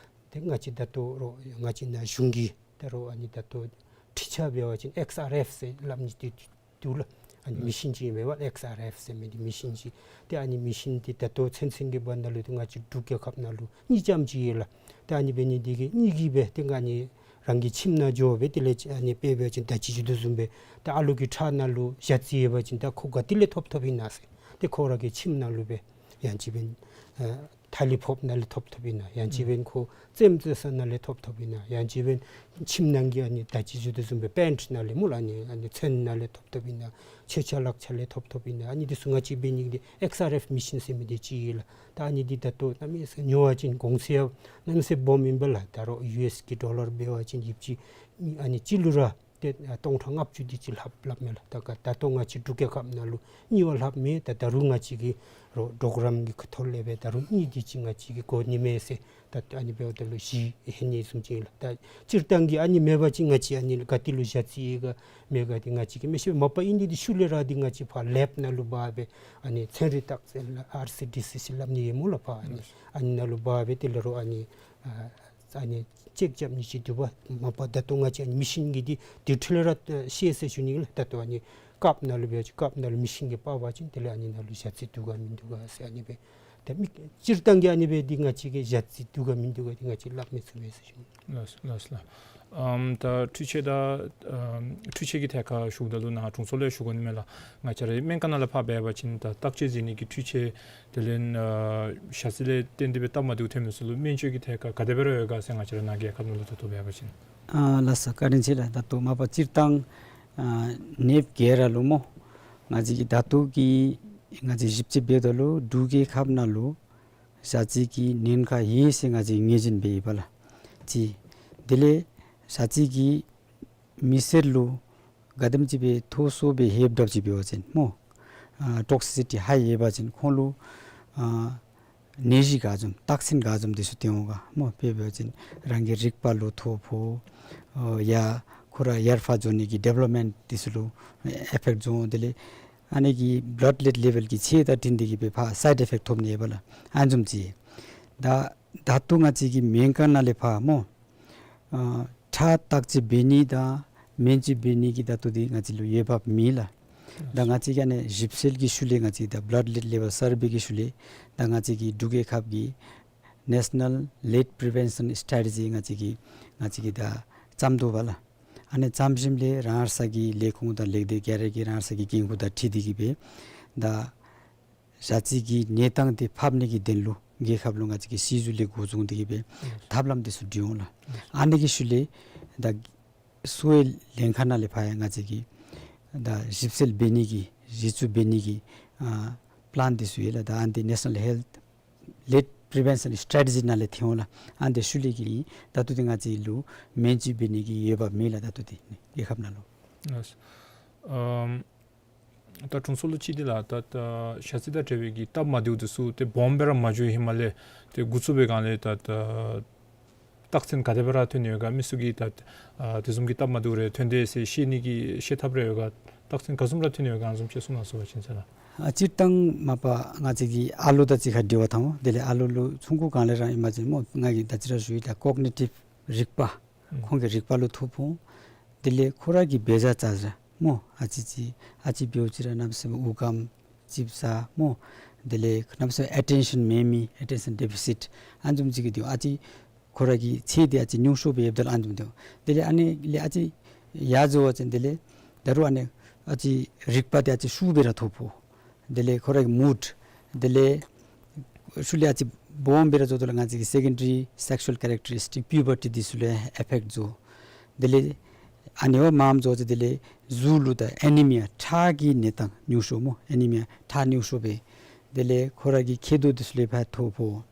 ཏེ་ང་བཅས་ད་ལྟོ་རོགས་ང་བཅས་ནཱ་གཞུང་གི་ད་རོགས་ཨ་ནི་ད་ལྟོ་འཕྲུལ་ཆས་འབད་བ་ཅིན་ཨེགསི་ཨར་ཨེཕ་ཟེར་སླབ་ནི་འདི་འདུག་ལགས། ཨ་ནི་མེ་ཤིན་ཅིག་ཨིན་པས་པ། ཨེགསི་ཨར་ཨེཕ་ཟེར་མི་འདི་མེ་ཤིན་ཅིག། ཏེ་ཨ་ནི་མེ་ཤིན་འདི་ད་ལྟོ་ཚུན་ཚོད་ཀྱི་བར་ན་ལུ་ཏེ་ང་བཅས་འབྲུག་རྒྱལ་ཁབ་ནང་ལུ་གཉིས་ཙམ་ཅིག་ཡོད་ལགས། ཏེ་ཨ་ནི་འབད་ནི་འདི་གིས་གཉིས་ཀྱིས་སྦེ་ཏེ་ཨ་ནི་རང་གི་ཁྱིམ་ནང་འགྱོ་སྦེ་དེ་ལས་ཨ་ནི་དཔེ་འབད་བ་ཅིན་ད་ཅི་ཞུ་དོ་བཟུམ་སྦེ་ད་ཨ་ལུ་གི་ཁྲག་ནང་ལུ་ཞ་རྩི་ཡོད་པ་ཅིན་ད་ཁོ་ག་ཏེ་ལས་ཐོབ་ཐོབ་ཨིན་ན་ཟེར། ཏེ་ཁོ་ར་གི་ཁྱིམ་ནང་ལུ་སྦེ་ཡང་ཅིན་འབདན་ཨ་ཐ་ལི་ཕོགཔ་ནང་ལས་ཐོབ་ཐོབ་ཨིན་ན། ཡང་ཅིན་འབདན་ཁོ་རྩེདམོ་རྩེ་ས་ནང་ལས་ཐོབ་ཐོབ་ཨིན་ན། ཡང་ཅིན་འབདན་ཁྱིམ་ནང་གི་ཨ་ནི་ད་ཅི་ཞུ་དོ་བཟུམ་སྦེ་པེནཊ་ནང་ལས་སྨོ་ལགས། ཨ་ནི་ཨ་ནི་ཚོན་ནང་ལས་ཐོབ་ཐོབ་ཨིན་ན། མཆོད་ཆས་ལག་ཆས་ལས་ཐོབ་ཐོབ་ཨིན་ན། ཨ་ནི་འདི་ཚུ་ང་བཅས་འབད་ནི་འདི་ཨེགསི་ཨར་ཨེཕ་མེ་ཤིན་ཟེར་མི་འདི་ཅིག་ཡོད་ལགས། ད་ཨ་ནི་འདི་ད་ལྟོ་གནམ་མེད་ས་ཉོ་བ་ཅིན་གོང་ཚད་ཡང་གནམ་མེད་ས་སྦོམ་ཨིན་པས་ལགས། ད་རོགས་ཡུ་ཨེསི་གི་ཌོ་ལར་འབད་བ་ཅིན་ཡོདཔ་ཅིག་ཨ་ནི་གཅིག་ལུ་ར་ ཏེ་ཨ་སྟོང་ཕྲག་ལྔ་བཅུ་དེ་ཅིག་ལྷགཔ་ལྷགཔ་མས་ལགས། ད་ག་ད་ལྟོ་ང་བཅས་འབྲུག་རྒྱལ་ཁབ་ནང་ལུ་གཉིས་པ་ལྷགཔ་མས། ད་ད་རུང་ང་བཅས་ཀྱི་རོགས་གྲོགས་རམ་གྱི་ཁ་ཐུག་ལས་སྦེ་ད་རུང་གཉིས་དེ་ཅིག་ང་བཅས་ཀྱིས་དགོ་ནི་མས་ཟེར། ད་ཨ་ནི་འབདཝ་ད་ལུ་བཞི་ལྷོད་ནི་བཟུམ་ཅིག་ལགས། ད་སྤྱིར་བཏང་གི་ཨ་ནི་མེད་པ་ཅིན་ང་བཅས་ཨ་ནི་ག་ཏེ་ལུ་ཞ་རྩི་ཡོད་ག་མེད་ག་འདི་ང་བཅས་ཀྱིས་མི་ཤེས། མ་པ་ཨིན་ཏེ་འདི་ཤུལ་ལས་ར་འདི་ང་བཅས་ཕར་ལེབ་ནང་ལུ་འབག་སྦེ་ཨ་ནི་ཚན་རིག་རྟགས་གསལ་ལགས་ཨར་སི་ཌི་སི་ཟེར་སླབ་ནི་ཡོད་སྨོ་ལགས། ཕར་ཨ་ནི་ཨ་ནི་ནང་ལུ་འབག་སྦེ་དེ་ལས་རོགས་ཨ་ནི་ཨ་ཨ་ནི་ཅེཀ་རྐྱབ་ནི་ཅིག་འདུག་པ། མ་པ་ད་ལྟོ་ང་བཅས་ཨ་ནི་མི་ཤིན་གྱིས་འདི་དེ་འཕྲལ་ར་ཨ་ཤེས་ཟེར་ཞུ་ནི་ལགས། ད་ལྟོ་ཨ་ནི་ཀབ་ནང་ལུ་འབད་བ་ཅིན་ཀབ་ནང་ལུ་མི་ཤིན་གྱིས་འབག་པ་ཅིན་དེ་ལས་ཨ་ནི་ནང་ལུ་ཞ་རྩི་འདུག་ག་མིན་འདུག་ག་ཟེར་ཨ་ནི་སྦེ། ད་མི་སྤྱིར་བཏང་གི་ཨ་ནི་སྦེ་འདི་ང་བཅས་ཀྱིས་ཞ་རྩི་འདུག་ག་མིན་འདུག་ག་འདི་ང་བཅས་སླབ་མི་ཚུགས་མས་ཟེར་ཞུ་ནི། ལགས་ལགས་ལགས། ཨམ་ད་འཕྲུལ་ཆས་དང་ཨམ་འཕྲུལ་ཆས་ཀྱི་ཐད་ཁར་ཞུཝ་ད་ལུ་ནཱ་དྲུང་འཚོ་ལས་ཞུ་དགོ་ནི་མས་ལགས། ང་བཅས་རའི་སྨན་ཁང་ནང་ལས་ཕར་འབད་བ་ཅིན་ད་བརྟག་དཔྱད་མཛད་ནི་གི་འཕྲུལ་ཆས་དེ་ལས་ཨ་ཞ་རྩི་ལས་བརྟེན་ཏེ་སྦེ་སྟབས་མ་བདེཝ་ཐོན་མི་ཚུ་ལུ་སྨན་བཅོས་ཀྱི་ཐད་ཁར་ག་དེ་སྦེ་ར་ཡོད་ག་ཟེར་ང་བཅས་ར་ནཱ་རྒྱལ་ཁབ་ནང་ལུ་ད་ལྟོ་འབད་བ་ཅིན། ཨ་ལགས་སོ། བཀའ་དྲིན་ཆེ་ལགས། ད་ལྟོ་མ་པ་སྤྱིར་བཏང་ཨ་ནདཔ་ག་ར་ལུ་སྨོ། ང་བཅས་ཀྱིས་ད་ལྟོ་གི་ང་བཅས་ཞིབ་དཔྱད་འབདཝ་ད་ལུ་འབྲུག་རྒྱལ་ཁབ་ནང་ལུ་ཞ་རྩི་གི་ཉེན་ཁ་ཡོད་ཟེར་ང་བཅས་ངེས་ཅན་སྦེ་ཡོད་པ་ལགས། གཅིག། དེ་ལས་ཞ་རྩི་གིས་མི་སེར་ལུ་ག་དེམ་ཅིག་སྦེ་ཐོ་སོ་སྦེ་ལྷོདཔ་འདྲཝ་ཅིག་འབད་བ་ཅིན་སྨོ། ཨ་ཊོག་སི་སི་ཊི་ཧའི་ཡོད་པ་ཅིན་ཁོང་ལུ་ཨ་ནད་གཞི་ག་བཟུམ་རྟགས་མཚན་ག་བཟུམ་འདི་ཚུ་སྟོན་འོང་ག་སྨོ། དཔེ་འབད་བ་ཅིན་རང་གི་རིག་པ་ལུ་ཐོ་ཕོག། ཨ་ཡ་ཁོ་ར་ཡར་ཕར་འགྱོ་ནི་གི་ཌི་ཝེ་ལོབ་མེནཊ་འདི་ཚུ་ལུ་ཨེ་ཕེཀཊ་འགྱོ་འོང་། དེ་ལས་ཨ་ནི་གི་བླཌ་ལེཌ་ལེ་བཱལ་གྱི་ཚད་དང་འཁྲིལ་ཏེ་གིས་སྦེ་ཕར་སའིཌ་ཨེ་ཕེཀཊ་ཐོབ་ནི་ཡོད་པ་ལགས། ཨ་ནི་བཟུམ་ཅིག། ད་ད་ལྟོ་ང་བཅས་ཀྱི་སྨན་ཁང་ནང་ལས་ཕར་སྨོ། ཨ་ཁྲག་བརྟག་དཔྱད་འབད་ནི་དང་སྨན་བཅོས་འབད་ནི་གི་ད་ལྟོ་འདི་ང་བཅས་ལུ་འོས་འབབ་མེད་ལགས། ད་ང་བཅས་ཀྱིས་ཨ་ནི་ཞིབ་འཚོལ་གྱི་ཤུལ་ལས་ང་བཅས་ད་བླཌ་ལེཌ་ལེ་བཱལ་སར་བྷེ་གི་ཤུལ་ལས་ད་ང་བཅས་ཀྱི་འབྲུག་རྒྱལ་ཁབ་ཀྱི་ནེ་ཤ་ནཱལ་ལེཌ་པི་རི་ཝེན་ཤཱན་སི་ཊེ་རེ་ཇི་ང་བཅས་ཀྱིས་ང་བཅས་ཀྱིས་ད་བརྩམ་དོ་བ་ལགས། ཨ་ནི་བརྩམ་ཞིནམ་ལས་རང་སོའི་ལས་ཁུངས་དང་ལས་སྡེ་ག་ར་གིས་རང་སོའི་འགན་ཁུར་དང་འཁྲིལ་ཏེ་གིས་སྦེ་ད་ཞ་རྩི་གི་གནས་སྟངས་འདི་ཕབ་ནི་གི་དོན་ལུ་རྒྱལ་ཁབ་ལུ་ང་བཅས་ཀྱིས་སྲིད་བྱུས་ལས་འགོ་བཟུང་སྟེ་གིས་སྦེ་ཐབས་ལམ་འདི་ཚུ་བསྒྲིགས་འོང་ལགས། ཨ་ནི་གི་ཤུལ་ལས་ད་གསོ་བའི་ལྷན་ཁག་ནང་ལས་ཕར་ཡང་ང་བཅས་ཀྱིས་ད་ཞིབ་འཚོལ་འབད་ནི་གི་རི་སརཆ་འབད་ནི་གི་ཨ་པི་ལཱན་འདི་ཚུ་ཡོད་ལགས། ད་ཨ་ནི་འདི་ནེ་ཤ་ནཱལ་ཧེལཐ་ལེཌ་པི་རི་ཝེན་ཤཱན་སི་ཊེ་རེ་ཇི་ནང་ལས་ཐོན་འོང་ལགས། ཨ་ནི་འདི་ཤུལ་ལས་ཀྱི་ད་ལྟོ་འདི་ང་བཅས་ལུ་སྨན་བཅོས་འབད་ནི་གི་འོས་འབབ་མེད་ལགས། ད་ལྟོ་འདི་རྒྱལ་ཁབ་ནང་ལུ། ལགས། ཨམ་ད་དྲུང་འཚོ་ལུ་ཅིག་འདི་ལགས། ད་ད་ཞ་རྩི་དང་འབྲེལ་བའི་གི་སྟབས་མ་བདེཝ་འདི་ཚུ་ཏེ་སྦོམ་སྦེ་ར་མ་འགྱོ་ཧེ་མ་ལས་ཏེ་འགོ་བཙུགས་པའི་སྒང་ལས་ད་ད་རྟགས་མཚན་ག་དེ་སྦེ་ར་ཐོན་ནི་ཡོད་ག། མི་ཚུ་གིས་ད་ཨ་དེ་བཟུམ་གྱི་སྟབས་མ་བདེཝ་རེ་ཐོན་དེས་ཟེར་ཤེས་ནི་གི་ཤེས་ཐབས་རེ་ཡོད་ག། རྟགས་མཚན་ག་བཟུམ་ར་ཐོན་ནི་ཡོད་ག། ཨ་ནི་བཟུམ་ཅིག་གསུང་གནང་ཟེར་བ་ཅིན་ཟེར་ལགས། ཨ་སྤྱིར་བཏང་མ་པ་ང་བཅས་ཀྱི་ཨ་ལོ་དང་གཅིག་ཁར་འབྲེལ་བ་འཐབ་འོང་། དེ་ལས་ཨ་ལོ་ལུ་ཆུང་ཀུ་སྒང་ལས་ར་ཨིན་པ་ཅིན་སྨོ་ང་གིས་ད་ཅི་ར་ཞུ་ཡི། ད་ཀོག་ནི་ཊིབ་རིག་པ་ཨུམ་ཁོང་གི་རིག་པ་ལུ་ཐོ་ཕོག་འོང་། དེ་ལས་ཁོ་ར་གི་འབད་བཞག་བྱ་བཞག་སྨོ་ཨ་ཙི་ཅིག་ཨ་ཙི་འབདཝ་ཅིག་ར་གནམ་མེད་ས་མེད་དབུགས་སྐམ་ཅིག་ཟ་སྨོ། དེ་ལས་གནམ་མེད་ས་མེད་ཨེ་ཊེན་ཤཱན་མེད་མི་ཨེ་ཊེན་ཤཱན་ཌེ་ཕི་སིཊ་ཨ་ནི་བཟུམ་ཅིག་གི་འདུག། ཨ་ཙི་ཁོ་ར་གི་ཚད་འདི་ཨ་ཙི་ཉུང་ཤོས་སྦེ་ཡོདཔ་ད་ལུ་ཨ་ནི་བཟུམ་འདུག། དེ་ལས་ཨ་ནི་ལས་ཨ་ཙི་ཡར་འགྱོ་བ་ཅིན་དེ་ལས་ད་རུང་ཨ་ནི་ཨ་ཙི་རིག་པ་འདི་ཨ་ཙི་ཤུགས་སྦེ་ར་ཐོ་ཕོག། དེ་ལས་ཁོ་ར་གི་མུཌ། དེ་ལས་ཤུལ་ལས་ཨ་ཙི་སྦོམ་སྦེ་ར་འགྱོཝ་ད་ལུ་ང་བཅས་ཀྱི་སེ་ཀེན་ཌ་རི་སེག་ཤུ་ཝལ་ཀེ་རེག་ཊ་རི་སི་ཊིཀ་པིའུ་བར་ཊི་འདི་ཚུ་ལུ་ཨེ་ཕེཀཊ་འགྱོ། དེ་ལས་ཨ་ནི་བ་མངམ་འགྱོ་ཅི། དེ་ལས་གཟུགས་ལུ་ད་ཨེ་ནི་མི་ཡ་ཁྲག་གི་གནས་སྟངས་ཉུང་ཤོས་སྨོ། ཨེ་ནི་མི་ཡ་ཁྲག་ཉུང་ཤོས་སྦེ། དེ་ལས་ཁོ་ར་གི་མཁལ་རྡོག་འདི་ཚུ་ལུ་ཕར་ཐོ་ཕོག།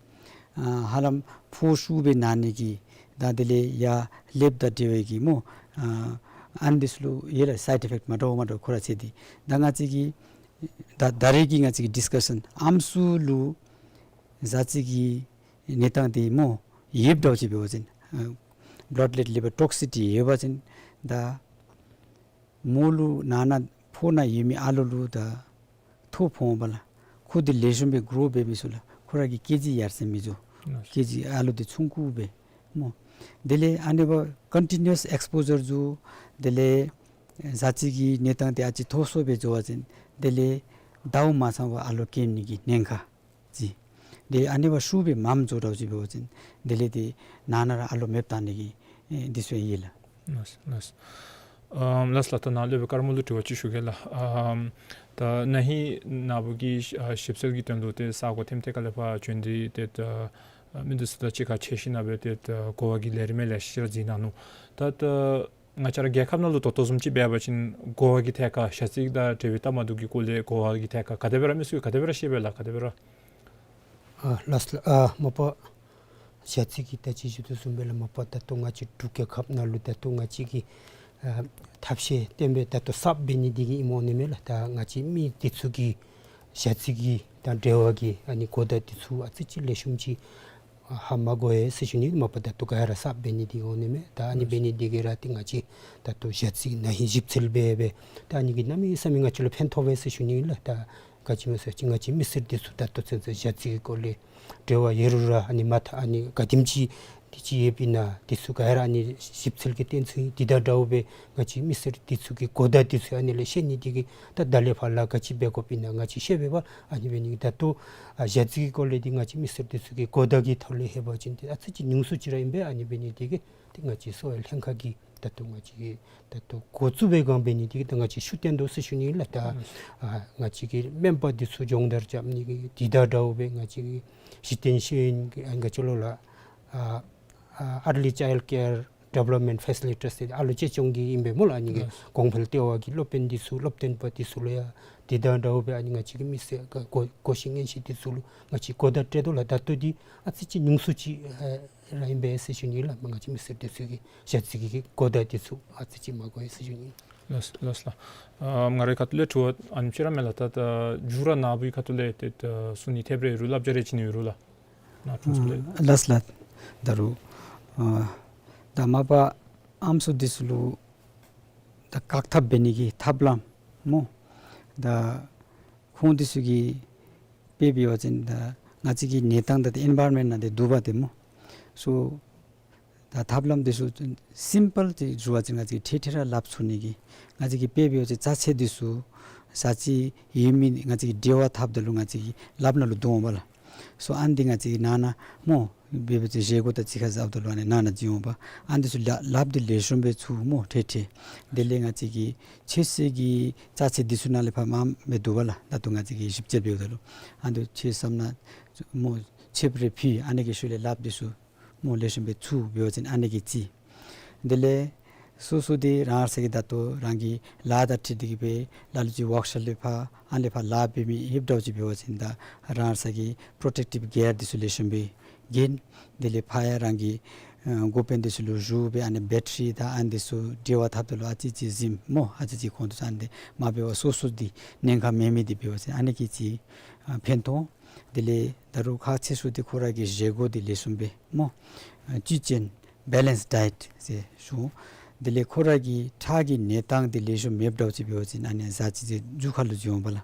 ཨ་ཧ་ལམ་ཕོཝ་ཤུགས་སྦེ་ན་ནི་གི་ད་དེ་ལས་ཡར་ཀླདཔ་དང་འབྲེལ་བའི་གི་སྨོ། ཨ་ཨ་ནི་འདི་ཚུ་ལུ་ཡོད་ལགས་སའིཌ་ཨི་ཕེཀཊ་མ་འདྲཝ་མ་འདྲཝ་ཁོ་ར་ཚེ་འདི། ད་ང་བཅས་ཀྱི་ད་ད་རེས་ཀྱི་ང་བཅས་ཀྱི་ཌིསི་ཀ་ཤཱན་ཨམ་སྲུ་ལུ་ཞ་རྩི་གི་གནས་སྟངས་འདི་སྨོ་ཡོདཔ་འདྲཝ་ཅིག་འབད་བ་ཅིན་ཨ་བླཌ་ལེཌ་ལེ་བཱལ་ཊོག་སི་སི་ཊི་ཡོད་པ་ཅིན་ད་མོ་ལུ་ནང་ན་ཕོཝ་ནང་ཡོད་མི་ཨ་ལོ་ལུ་ད་ཐོ་ཕོག་འོང་པ་ལགས། ཁོ་འདི་ལེགས་ཤོམ་སྦེ་གྲོཝ་འབད་མི་ཚུགས་ལགས། ཁོ་ར་གི་སྐྱེ་རྒྱུད་ཡར་སེང་མི་འགྱོ། ལགས། སྐྱེ་རྒྱུད་ཨ་ལོ་འདི་ཆུང་ཀུ་སྦེ་སྨོ། དེ་ལས་ཨ་ནི་བ་ཀོན་ཊི་ནིའུ་ཨས་ཨེགསི་པོ་ཇར་འགྱོ། དེ་ལས་ཞ་རྩི་གི་གནས་སྟངས་འདི་ཨ་ཙི་མཐོ་སུ་སྦེ་འགྱོ་བ་ཅིན་དེ་ལས་ཟླཝ་མ་ཚང་བར་ཨ་ལོ་སྐྱེ་ནི་གི་ཉེན་ཁ་ཅིག། དེ་ཨ་ནི་བ་ཤུགས་སྦེ་མངམ་འགྱོ་འདྲཝ་ཅིག་འབད་བ་ཅིན་དེ་ལས་དེ་ནང་ན་ར་ཨ་ལོ་མེདཔ་བཏང་ནི་གི་ཨེ་འདི་ཚུ་ཡོད་ལགས། ལགས་ལགས། ཨམ་ལགས་ལགས། ད་ནཱ་སློབ་དཔོན་ཀརྨ་ལུ་དྲི་བ་ཅིག་ཞུ་གེ་ལགས། ཨམ་ད་ན་ཧིང་ནཱ་བུ་གིས་ཨ་ཞིབ་འཚོལ་གྱི་དོན་ལུ་ཏེ་ས་གོ་ཐེམ་ཐེ་ཁ་ལས་ཕར་བྱོན་ཏེ་ཏེ་ད་ཨ་མི་འདི་ཚུ་དང་གཅིག་ཁར་ཕྱད་ཞིནམ་ལས་ཏེ་ད་གོ་བ་གི་ལས་རིམ་ལེ་ཤ་ཅིག་ར་མཛད་གནང་ནུག། ད་ད་ང་བཅས་ར་རྒྱལ་ཁབ་ནང་ལུ་ད་ལྟོ་བཟུམ་ཅིག་འབད་བ་ཅིན་གོ་བ་གི་ཐད་ཁར་ཞ་རྩི་དང་འབྲེལ་བའི་སྟབས་མ་བདེཝ་གི་སྐོར་ལས་གོ་བ་གི་ཐད་ཁར་ག་དེ་སྦེ་ར་མི་ཚུ་གིས་ག་དེ་སྦེ་ར་ཤེས་པས་ལགས། ག་དེ་སྦེ་ར། ཨ་ལགས་ལགས། ཨ་མ་པ་ཞ་རྩི་གི་ད་ཅི་ཞུ་དོ་བཟུམ་སྦེ་ལགས། མ་པ་ད་ལྟོ་ང་བཅས་འབྲུག་རྒྱལ་ཁབ་ནང་ལུ་ད་ལྟོ་ང་བཅས་ཀྱི་ ཨ་ཐབས་ཤེས་བཏོན་སྦེ་ད་ལྟོ་གསརཔ་འབད་ནི་འདི་གིས་ཨིནམ་འོང་ནི་མས་ལགས། ད་ང་བཅས་མི་འདི་ཚུ་གི་ཞ་རྩི་གི་དང་འབྲེལ་བ་གི་ཨ་ནི་གོ་བརྡ་འདི་ཚུ་ཨ་ཙི་ཅིག་ལེགས་ཤོམ་ཅིག་ཨ་ཧ་མ་གོ་ཡི་ཟེར་ཞུ་ནི། མ་པ་ད་ལྟོ་ག་ར་གསརཔ་འབད་ནི་འདི་འོང་ནི་མས། ད་ཨ་ནི་འབད་ནི་འདི་གིས་ར་ཏེ་ང་བཅས་ད་ལྟོ་ཞ་རྩི་ན་ཧིང་ཞིབ་འཚོལ་འབད་སྦེ་ད་ཨ་ནི་གིས་གནམ་མེད་ས་མེད་ང་བཅས་ལུ་ཕན་ཐོགས་པས་ཟེར་ཞུ་ནི་ལགས། ད་ག་ཅི་སྨོ་ཟེར་བ་ཅིན་ང་བཅས་མི་སེར་འདི་ཚུ་ད་ལྟོ་ཚུན་ཚོད་ཞ་རྩི་གི་སྐོར་ལས་འབྲེལ་བ་ཡོད་རུང་ར་ཨ་ནི་མ་མཐའ་ཨ་ནི་ག་དེམ་ཅིག་འདི་ཅིག་ཡོདཔ་ཨིན་ན་འདི་ཚུ་ག་ར་ཨ་ནི་ཞིབ་འཚོལ་གྱི་བརྟེན་ཚུལ་འདི་དང་འདྲཝ་སྦེ་ང་བཅས་མི་སེར་འདི་ཚུ་གི་གོ་བརྡ་འདི་ཚུ་ཨ་ནི་ལས་ཤེས་ནི་འདི་གིས་ད་ད་ལས་ཕར་ལཱ་ག་ཅི་འབད་དགོཔ་ཨིན་ན་ང་བཅས་ཤེས་པས་པ། ཨ་ནི་འབད་ནི་ད་ལྟོ་ཨ་ཞ་རྩི་གི་སྐོར་ལས་འདི་ང་བཅས་མི་སེར་འདི་ཚུ་གི་གོ་བརྡ་གི་ཐོག་ལས་ལྷོད་པ་ཅིན་ཏེ་ཨ་ཙི་ཅིག་ཉུང་སུ་ཅིག་ར་ཨིན་པས། ཨ་ནི་འབད་ནི་འདི་གིས་ཏེ་ང་བཅས་གསོ་བའི་ལྷན་ཁག་གིས་ད་ལྟོ་ང་བཅས་ཀྱིས་ད་ལྟོ་འགོ་བཙུགས་པའི་སྒང་འབད་ནི་འདི་གིས་ད་ང་བཅས་ཤུགས་བཏོན་དོ་ཟེར་ཞུ་ནི་ལགས། ད་ཨ་ང་བཅས་ཀྱི་སྨན་པ་འདི་ཚུ་སྦྱོང་བརྡར་རྐྱབ་ནི་གི་འདི་དང་འདྲཝ་སྦེ་ང་བཅས་ཀྱི་གཞི་རྟེན་ཤེས་ཡོན་གྱི་ཨ་ང་བཅས་ལུ་ལགས་ཨ་ཨ་early child care development facilitators ཏེ་ཨ་ལོ་གཅེས་སྐྱོང་གི་ཨིན་པས་སྨོ་ལགས། ཨ་ནི་གི་གོང་འཕེལ་ལྟེ་བ་གི་སློབ་དཔོན་འདི་ཚུ་སློབ་སྟོན་པ་འདི་ཚུ་ལུ་ཡང་འདི་དང་འདྲཝ་སྦེ་ཨ་ནི་ང་བཅས་ཀྱི་མི་སེར་ག་གོ་གོ་ཤེས་ཉན་ཤེས་འདི་ཚུ་ལུ་ང་བཅས་གོ་བརྡ་སྤྲོད་དོ་ལགས། ད་ལྟོ་འདི་ཨ་ཙི་ཅིག་ཉུང་སུ་ཅིག་ཨ་ར་ཨིན་པས་ཟེར་ཞུ་ནི་ལགས། མ་ང་བཅས་མི་སེར་འདི་ཚུ་གི་ཞ་རྩི་གི་གོ་བརྡ་འདི་ཚུ་ཨ་ཙི་ཅིག་མ་གོ་ཡི་ཟེར་ཞུ་ནི། ལགས་ལགས་ལགས། ཨ་ང་རའི་ཁ་ཐུག་ལས་དྲི་བ་ཨ་ནེམ་ཅིག་ར་མས་ལགས། ད་ད་མཇུག་ར་ནཱ་བུའི་ཁ་ཐུག་ལས་ཏེ་ད་གསུང་ནི་ཐེབས་རེ་ཡོད་རུང་བསླབ་བྱ་རེ་བྱིན་ནི་ཡོད་རུང་ལགས། ནཱ་དྲུང་འཚོ་ལས། ཨ་ལགས་ལགས། ད་རུང་ཨ་ད་མ་པ་ཨམ་སྲུ་འདི་ཚུ་ལུ་ད་བཀག་ཐབས་འབད་ནི་གི་ཐབས་ལམ་སྨོ། ད་ཁོང་འདི་ཚུ་གིས་དཔེ་འབད་བ་ཅིན་ད་ང་བཅས་ཀྱི་གནས་སྟངས་ད་ཏེ་ཨེན་བཱའི་རོན་མེནཊ་ནང་ཏེ་འདུག་པ་ཏེ་སྨོ། སོ་ད་ཐབས་ལམ་འདི་ཚུ་སིམ་པཱལ་ཅིག་ཞུ་བ་ཅིན་ང་བཅས་ཀྱིས་ཐད་ཐད་ར་སླབ་ཚུགས་ནི་གི་ང་བཅས་ཀྱིས་དཔེ་འབད་བ་ཅིན་ཅ་ཆས་འདི་ཚུ་ཞ་རྩི་ཡོད་མི་ང་བཅས་ཀྱིས་འབྲེལ་བ་འཐབ་ད་ལུ་ང་བཅས་ཀྱི་ལགཔ་ནང་ལུ་བརྡུང་འོང་པ་ལགས། སོ་ཨ་ནི་འདི་ང་བཅས་ཀྱིས་ནང་ན་སྨོ་འབད་བ་ཅིན་བཞེས་སྒོ་དང་གཅིག་ཁར་འཛོམས་ད་ལུ་ཨ་ནི་ནང་ན་བྱིན་འོང་པ། ཨ་ནི་འདི་ཚུ་ལག་ལགཔ་འདི་ལེགས་ཤོམ་སྦེ་ཚུ་སྨོ་ཐད་ཐད། དེ་ལས་ང་བཅས་ཀྱི་ཆོས་སྲིད་ཀྱི་ཅ་ཆས་འདི་ཚུ་ནང་ལས་ཕར་མངམ་སྦེ་འདུག་པ་ལགས། ད་ལྟོ་ང་བཅས་ཀྱིས་ཞིབ་དཔྱད་འབདཝ་ད་ལུ་ཨ་ནི་འདི་ཚུ་ཆོས་སམ་ན་སྨོ་ཆོསཔ་རེ་ཕུལ། ཨ་ནི་གི་ཤུལ་ལས་ལགཔ་འདི་ཚུ་སྨོ་ལེགས་ཤོམ་སྦེ་ཚུ་འབད་བ་ཅིན་ཨ་ནི་གི་གཅིག། དེ་ལས་སོ་སོ་འདི་རང་སོ་གི་ད་ལྟོ་རང་གི་ལཱ་དང་འཁྲིལ་ཏེ་གིས་སྦེ་ལ་ལུ་ཅིག་ཝརཀ་ཤོབ་ལས་ཕར་ཨ་ནི་ལས་ཕར་ལཱ་འབད་མི་ཡོདཔ་འདྲཝ་ཅིག་འབད་བ་ཅིན་ད་རང་སོ་གི་པྲོ་ཊེཀ་ཊིབ་གིར་འདི་ཚུ་ལེགས་ཤོམ་སྦེ་གྱོན། དེ་ལས་ཕར་ཡང་རང་གི་ཨ་འགོ་དཔོན་འདི་ཚུ་ལུ་ཞུ་སྦེ་ཨ་ནི་བེ་ཊ་རི་དང་ཨ་ནི་འདི་ཚུ་འབྲེལ་བ་འཐབ་ད་ལུ་ཨ་ཙི་ཅིག་གཟིམ་སྨོ། ཨ་ཙི་ཅིག་ཁོང་དུ་ཚང་སྟེ་མ་འབད་བར་སོ་སོ་འདི་ཉེན་ཁ་མེད་མི་འདི་འབད་བ་ཅིན་ཨ་ནི་གི་ཅིག་ཨ་ཕན་ཐོགས། དེ་ལས་ད་རུང་ཁག་ཆེ་ཤོས་འདི་ཁོ་ར་གི་བཞེས་སྒོ་འདི་ལེགས་ཤོམ་སྦེ་སྨོ། ཨ་བཅུད་ཅན་བེ་ལེནསི་ཌའེཊ་ཟེར་ཞུ། དེ་ལས་ཁོ་ར་གི་ཁྲག་གི་གནས་སྟངས་འདི་ལེགས་ཤོམ་མེདཔ་འདྲཝ་ཅིག་འབད་བ་ཅིན་ཨ་ནི་ཞ་རྩི་འདི་མཇུག་ཁ་ལུ་འགྱོ་འོང་པ་ལགས།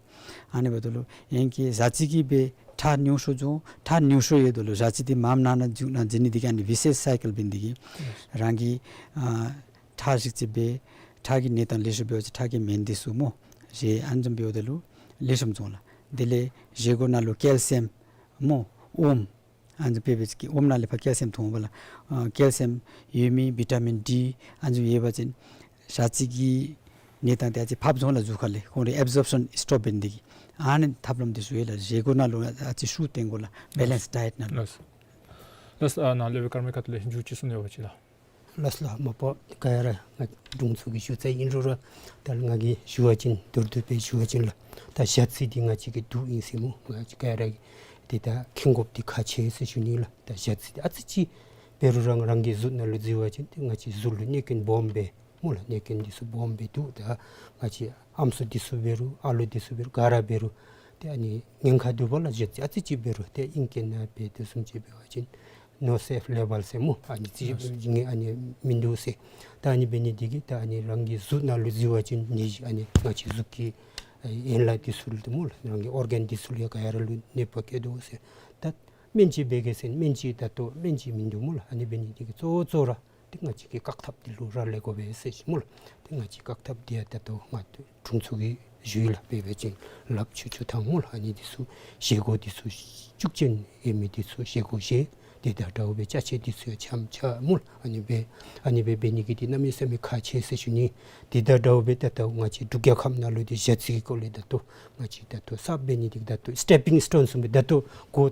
ཨ་ནི་འབདཝ་ད་ལུ་ཨིན་གྱི་ཞ་རྩི་གིས་སྦེ་ཁྲག་ཉུང་ཤོས་འགྱོ་ཁྲག་ཉུང་ཤོས་ཡོད་དོ་ལོ། ཞ་རྩི་འདི་མངམ་ནང་ན་མཇུག་ནང་འགྱོ་ནི་འདི་གིས་ཨ་ནི་ཝི་ཤེསི་སའི་ཀལ་འབད་ནི་འདི་གིས་རང་གི་ཨ་ཁྲག་ཞིག་ཅིག་སྦེ་ཁྲག་གི་གནས་སྟངས་ལེགས་ཤོམ་འབད་བ་ཅིན་ཁྲག་གི་སྨན་འདི་ཚུ་སྨོ་བཞེས། ཨ་ནི་བཟུམ་འབདཝ་ད་ལུ་ལེགས་ཤོམ་འགྱོ་ལགས། དེ་ལས་བཞེས་སྒོ་ནང་ལུ་ཀེལ་ཤིམ་སྨོ་ཨོམ་ཨ་ནི་བཟུམ་དཔེ་འབད་བ་ཅིན་གི་ཨོམ་ནང་ལས་ཕར་ཀེལ་ཤིམ་ཐོན་འོང་པ་ལགས། ཨ་ཀེལ་ཤིམ་ཡོད་མི་བི་ཊ་མིན་ཌི་ཨ་ནི་བཟུམ་ཡོད་པ་ཅིན་ཞ་རྩི་གི་གནས་སྟངས་འདི་ཨ་ཙི་ཕབ་འགྱོ་ལགས། མཇུག་ཁ་ལས་ཁོང་རའི་ཨེབ་ཟོརབ་ཤཱན་སི་ཊོབ་འབད་ནི་འདི་གིས་ཨ་ནི་ཐབས་ལམ་འདི་ཚུ་ཡོད་ལགས། བཞེས་སྒོ་ནང་ལུ་ཨ་ཙི་ཤུགས་བཏོན་དགོ་ལགས། བེ་ལེནསི་ཌའེཊ་ནང་ལུ། ལགས་ལགས། ཨ་ནཱ་སློབ་དཔོན་ཀརྨའི་ཁ་ཐུག་ལས་མཇུག་ཅིག་གསུང་ནི་ཡོད་པ་ཅིན་ལགས། ལགས་ལགས། མ་པ་ག་ར་ང་དྲུང་འཚོ་གིས་ཞུ་ཚར་ཨིན་རུང་ར་ད་ང་གིས་ཞུ་བ་ཅིན་མདོར་བསྡུས་སྦེ་ཞུ་བ་ཅིན་ལགས། ད་ཞ་རྩི་འདི་ང་བཅས་ཀྱི་དུག་ཨིན་ཟེར་སྨོ། ང་བཅས་ག་ར་གིས་ཏེ་ད་མཁྱེན་དགོཔ་འདི་ཁག་ཆེ་ཟེར་ཞུ་ནི་ལགས། ད་ཞ་རྩི་འདི་ཨ་ཙི་ཅིག་འབད་རུང་རང་རང་གི་གཟུགས་ནང་ལུ་འཛུལ་བ་ཅིན་ཏེ་ང་བཅས་གཟུགས་ལུ་གནོད་སྐྱོན་སྦོམ་སྦེ་སྨོ་ལགས། གནོད་སྐྱོན་འདི་ཚུ་སྦོམ་སྦེ་འདུག། ད་ང་བཅས་ཨམ་སྲུ་འདི་ཚུ་འབད་རུང་ཨ་ལོ་འདི་ཚུ་འབད་རུང་ག་ར་འབད་རུང་ཏེ་ཨ་ནི་ཉེན་ཁ་འདུག་པ་ལགས། ཞ་རྩི་ཨ་ཙི་ཅིག་འབད་རུང་ཏེ་ཨིང་སྐད་ནང་འབད་དོ་བཟུམ་ཅིག་འབད་བ་ཅིན་ནོ་སེཕ་ལེ་བཱལ་ཟེར་སྨོ། ཨ་ནི་རྩི་ཞིབ་ཨ་ནི་མིན་འདུག་ཟེར། ད་ཨ་ནི་འབད་ནི་འདི་གིས་ད་ཨ་ནི་རང་གི་གཟུགས་ནང་ལུ་འཛུལ་བ་ཅིན་ནད་གཞི་ཨ་ནི་ང་བཅས་གཟུགས་ཀྱི་ཨ་ཡན་ལག་འདི་ཚུ་ལུ་སྨོ་ལགས། རང་གི་ཨོར་གཱན་འདི་ཚུ་ལུ་ཡང་ག་ར་ལུ་གནོད་པ་བཀལ་དོ་ཟེར། ད་སྨན་ཅིག་འབད་གེ་ཟེར་སྨན་ཅིག་ད་ལྟོ་སྨན་ཅིག་མིན་འདུག་སྨོ་ལགས། ཨ་ནི་འབད་ནི་འདི་གིས་གཙོ་བོ་གཙོ་བོ་ར་ཏེ་ང་བཅས་ཀྱིས་བཀག་ཐབས་འདི་ལུ་རག་ལས་དགོ་པས་ཟེར་ཞུ་སྨོ་ལགས། ཏེ་ང་བཅས་བཀག་ཐབས་འདི་ཡང་ད་ལྟོ་ང་དྲུང་འཚོ་གིས་ཞུ་ཡི་ལགས། དཔེ་འབད་བ་ཅིན་ལགཔ་ཆུང་ཆུང་བཏང་སྨོ་ལགས། ཨ་ནི་འདི་ཚུ་བཞེས་སྒོ་འདི་ཚུ་ཤུགས་ཅན་ཡོད་མི་འདི་ཚུ་བཞེས་སྒོ་བཞེས། དེ་དང་འདྲཝ་སྦེ་ཅ་ཆས་འདི་ཚུ་ཡང་འཆམ་འཆམ་སྨོ་ལགས། ཨ་ནི་སྦེ་ཨ་ནི་སྦེ་འབད་ནི་གིས་འདི་གནམ་མེད་ས་མེད་ཁག་ཆེ་ཟེར་ཞུ་ནི། དེ་དང་འདྲཝ་སྦེ་ད་ལྟོ་ང་བཅས་འབྲུག་རྒྱལ་ཁབ་ནང་ལུ་འདི་ཞ་རྩི་གི་སྐོར་ལས་ད་ལྟོ་ང་བཅས་ད་ལྟོ་གསརཔ་འབད་ནི་འདི་ད་ལྟོ་སི་ཊེ་པིང་སི་ཊོན་བཟུམ་སྦེ་ད་ལྟོ་གོ་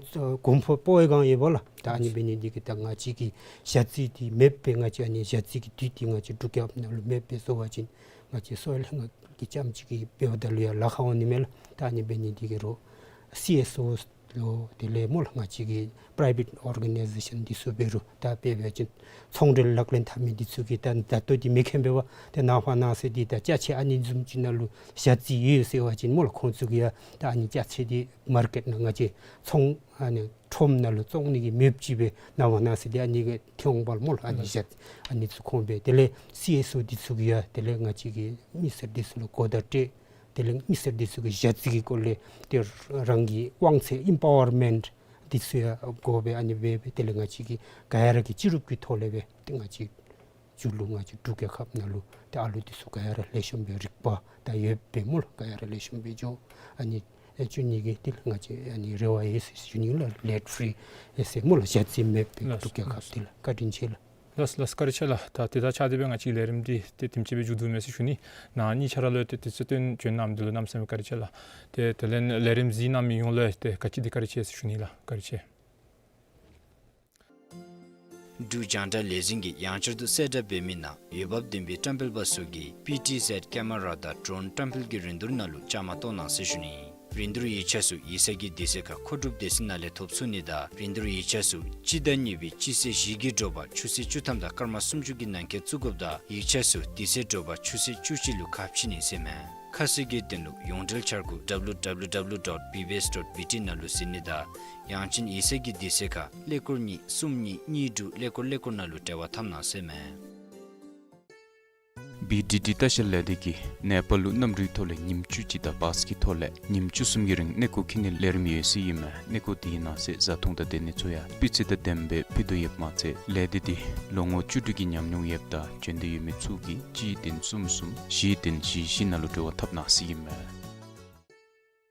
གོམ་པ་སྤོ་བའི་སྒང་ཡོད་པ་ལགས། ད་ཨ་ནི་འབད་ནི་འདི་གིས་ད་ང་བཅས་ཀྱི་ཞ་རྩི་འདི་མེདཔ་སྦེ་ང་བཅས་ཨ་ནི་ཞ་རྩི་གི་དུག་འདི་ང་བཅས་འབྲུག་རྒྱལ་ཁབ་ནང་ལུ་མེདཔ་སྦེ་བཟོ་བ་ཅིན་ང་བཅས་གསོ་བའི་ལྷན་ཁག་གི་རྐྱངམ་ཅིག་གིས་འབདཝ་ད་ལུ་ཡང་ལཱ་ཁག་འོང་ནི་མས་ལགས། ད་ཨ་ནི་འབད་ནི་འདི་གིས་རོགས་སི་ཨེསི་ཨོ་ ལོ་དེ་ལས་སྨོ་ལགས་ང་བཅས་ཀྱི་པ་རའི་བེཊ་ཨོར་ག་ནའི་ཟེ་ཤཱན་འདི་ཚུ་འབད་རུང་ད་དཔེ་འབད་བ་ཅིན་ཚོང་འབྲེལ་ལག་ལེན་འཐབ་མི་འདི་ཚུ་གིས་ད་ད་ལྟོ་འདི་མེད་མཁན་འབད་བ་ཏེ་ནངས་པ་གནངས་ཚེ་འདི་ད་ཅ་ཆས་ཨ་ནི་བཟུམ་ཅིག་ནང་ལུ་བཞག་རྩིས་ཡོད་ཟེར་བ་ཅིན་སྨོ་ལགས་ཁོང་ཚུ་གིས་ཡང་ད་ཨ་ནི་ཅ་ཆས་འདི་མར་ཀེཊ་ནང་ང་བཅས་ཚོང་ཨ་ནི་ཁྲོམ་ནང་ལུ་བཙོང་ནི་གི་མེདཔ་ཅིག་སྦེ་ནངས་པ་གནངས་ཚེ་འདི་ཨ་ནི་གི་ཐོན་འོང་པ་ལུ་སྨོ་ལགས་ཨ་ནི་བཞག་ཨ་ནི་ཚུ་ཁོང་སྦེ་དེ་ལས་སི་ཨེསི་ཨོ་འདི་ཚུ་གིས་ཡང་དེ་ལས་ང་བཅས་ཀྱི་མི་སེར་འདི་ཚུ་ལུ་གོ་བརྡ་སྤྲོད། དེ་ལས་མི་སེར་འདི་ཚུ་གི་བཞག་རྩིས་ཀྱི་སྐོར་ལས་ཏེ་རང་གི་དབང་ཚད་ཨིམ་པ་ཝར་མེནཊ་འདི་ཚུ་ཡང་དགོ་པས། ཨ་ནི་སྦེ་སྦེ་དེ་ལས་ང་བཅས་ཀྱིས་ག་ཡ་ར་གི་སྤྱི་རུབ་ཀྱི་ཐོག་ལས་སྦེ་ཏེ་ང་བཅས་མཇུག་ལུ་ང་བཅས་འབྲུག་རྒྱལ་ཁབ་ནང་ལུ་ཏེ་ཨ་ལུ་འདི་ཚུ་ག་ཡ་ར་ལེགས་ཤོམ་སྦེ་རིག་པ་དང་ཡོདཔ་སྦེ་སྨོ་ལགས་ག་ཡ་ར་ལེགས་ཤོམ་སྦེ་འགྱོ། ཨ་ནི་ཨེ་བཅུ་གཉིས་ཀྱི་དེ་ལས་ང་བཅས་ཨ་ནི་རེ་བ་ཡོད་ཟེར་ཞུ་ནི་ལགས། ལེཊ་ཕི་རི་ཨེ་ཟེར་སྨོ་ལགས་བཞག་རྩིས་མེདཔ་སྦེ་ལགས་འབྲུག་རྒྱལ་ཁབ་ལགས། དེ་ལགས་བཀའ་དྲིན་ཆེ་ལགས། ལགས་ལགས་བཀའ་དྲིན་ཆེ་ལགས། ད་དེ་དང་གཅིག་ཁར་སྦེ་ང་བཅས་ལས་རིམ་འདི་ཏེ་དེམ་ཅིག་སྦེ་མཇུག་བསྡུཝ་མས་ཟེར་ཞུ་ནི། ནཱ་གཉིས་ཆ་ར་ལུ་ཏེ་དུས་ཚོད་བཏོན་བྱོན་གནང་མི་འདི་ལུ་གནམ་མེད་ས་མེད་བཀའ་དྲིན་ཆེ་ལགས། ཏེ་དེ་ལས་ལས་རིམ་གཟིགས་གནང་མི་ཡོངས་ལུ་ཏེ་ག་ཅི་འདི་བཀའ་དྲིན་ཆེ་ཟེར་ཞུ་ནི་ལགས། བཀའ་དྲིན་ཆེ། འབྲུག་རྒྱང་བསྒྲགས་ལས་འཛིན་གྱིས་ཡང་བསྐྱར་དུ་གསལ་བསྒྲགས་འབད་མི་ནང་འོས་འབབ་ལྡན་པའི་བཀྲམ་སྤེལ་པ་ཚུ་གིས་པི་ཊི་ཟེཌ་ཀེ་མ་ར་དང་ཌོརོན་བཀྲམ་སྤེལ་གྱི་རིན་བསྡུར་ནང་ལུ་བཅའ་མར་གཏོགས་གནང་ཟེར་ཞུ་ནི། རིན་བསྡུར་ཡིག་ཆ་ཚུ་ཡིག་ཚང་གི་དུས་ཚོད་ཁར་མཁོ་སྒྲུབ་སྡེ་ཚན་ནང་ལས་ཐོབ་ཚུགས་ནི་དང་རིན་བསྡུར་ཡིག་ཆ་ཚུ་སྤྱི་ཟླ་གཉིས་པའི་སྤྱི་ཚེས་བཞི་གི་དྲོ་པ་ཆུ་ཚོད་བཅུ་ཐམ་དང་སྐར་མ་སུམ་ཅུ་གི་ནང་འཁོད་བཙུགས་དགོཔ་དང་ཡིག་ཆ་ཚུ་དུས་ཚོད་དྲོ་པ་ཆུ་ཚོད་བཅུ་གཅིག་ལུ་ཁ་ཕྱེ་ནི་ཟེར་མས། ཁ་གསལ་གྱི་དོན་ལུ་ཡོངས་འབྲེལ་འཆར་སྒོ་ཌབ་ལུ་ཌབ་ལུ་ཌབ་ལུ་ཌོཊ་བི་བི་ཨེསི་ཌོཊ་བི་ཊི་ནང་ལུ་གཟིགས་ནི་དང་ཡང་ཅིན་ཡིག་ཚང་གི་དུས་ཚོད་ཁར་ཀླད་ཀོར་གཉིས་གསུམ་གཉིས་གཉིས་དྲུག་ཀླད་ཀོར་ཀླད་ཀོར་ནང་ལུ་འབྲེལ་བ་འཐབ་གནང་ཟེར་མས། བི་ཌི་ཌི་ལྟ་བཤལ་ལས་སྡེ་གིས་ནེ་པཱལ་ལུ་གནམ་གྲུའི་ཐོག་ལས་ཉིནམ་བཅུ་གཅིག་དང་བཱས་ཀྱི་ཐོག་ལས་ཉིནམ་བཅུ་གསུམ་གྱི་རིང་གནས་སྐོར་འཁྱིད་ནིའི་ལས་རིམ་ཡོད་ཟེར་ཨིན་མས། གནས་སྐོར་དེའི་ནང་གསེས་བཟའ་འཐུང་དང་སྡོད་གནས་ཚུ་ཡང་སྤུས་ཚད་དང་ལྡནམ་སྦེ་ཕུལ་དོ་ཡོདཔ་མ་ཚད་ལས་སྡེ་འདི་ལོ་ངོ་བཅུ་དྲུག་གི་ཉམས་མྱོང་ཡོདཔ་དང་བྱོན་འདོད་ཡོད་མི་ཚུ་གིས་གཅིག་བདུན་གསུམ་གསུམ་བཞི་བདུན་བཞི་བཞི་ནང་ལུ་འབྲེལ་བ་འཐབ་གནང་ཟེར་ཨིན་མས།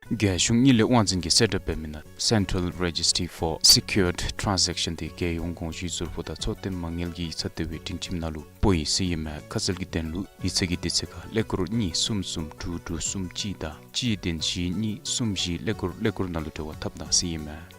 རྒྱལ་གཞུང་དངུལ་ལས་དབང་འཛིན་གྱིས་གསལ་བསྒྲགས་འབད་མི་ནང་Central Registry for Secured Transaction དེ་རྒྱལ་ཡོངས་དགོངས་ཞུའི་ཟུར་ཕོགས་དང་འཚོ་རྟེན་མ་དངུལ་གྱི་ཡིག་ཚང་ལྟེ་བའི་སྒྲིང་ཁྱིམ་ནང་ལུ་སྤོ་ཡི་ཟེར་ཨིན་མས། ཁ་གསལ་གྱི་དོན་ལུ་ཡིག་ཚང་གི་དུས་ཚོད་ཁར་ཀླད་ཀོར་གཉིས་གསུམ་གསུམ་དྲུག་དྲུག་གསུམ་གཅིག་དང་གཅིག་བདུན་བཞི་གཉིས་གསུམ་བཞི་ཀླད་ཀོར་ཀླད་ཀོར་ནང་ལུ་འབྲེལ་བ་འཐབ་གནང་ཟེར་ཨིན་མས།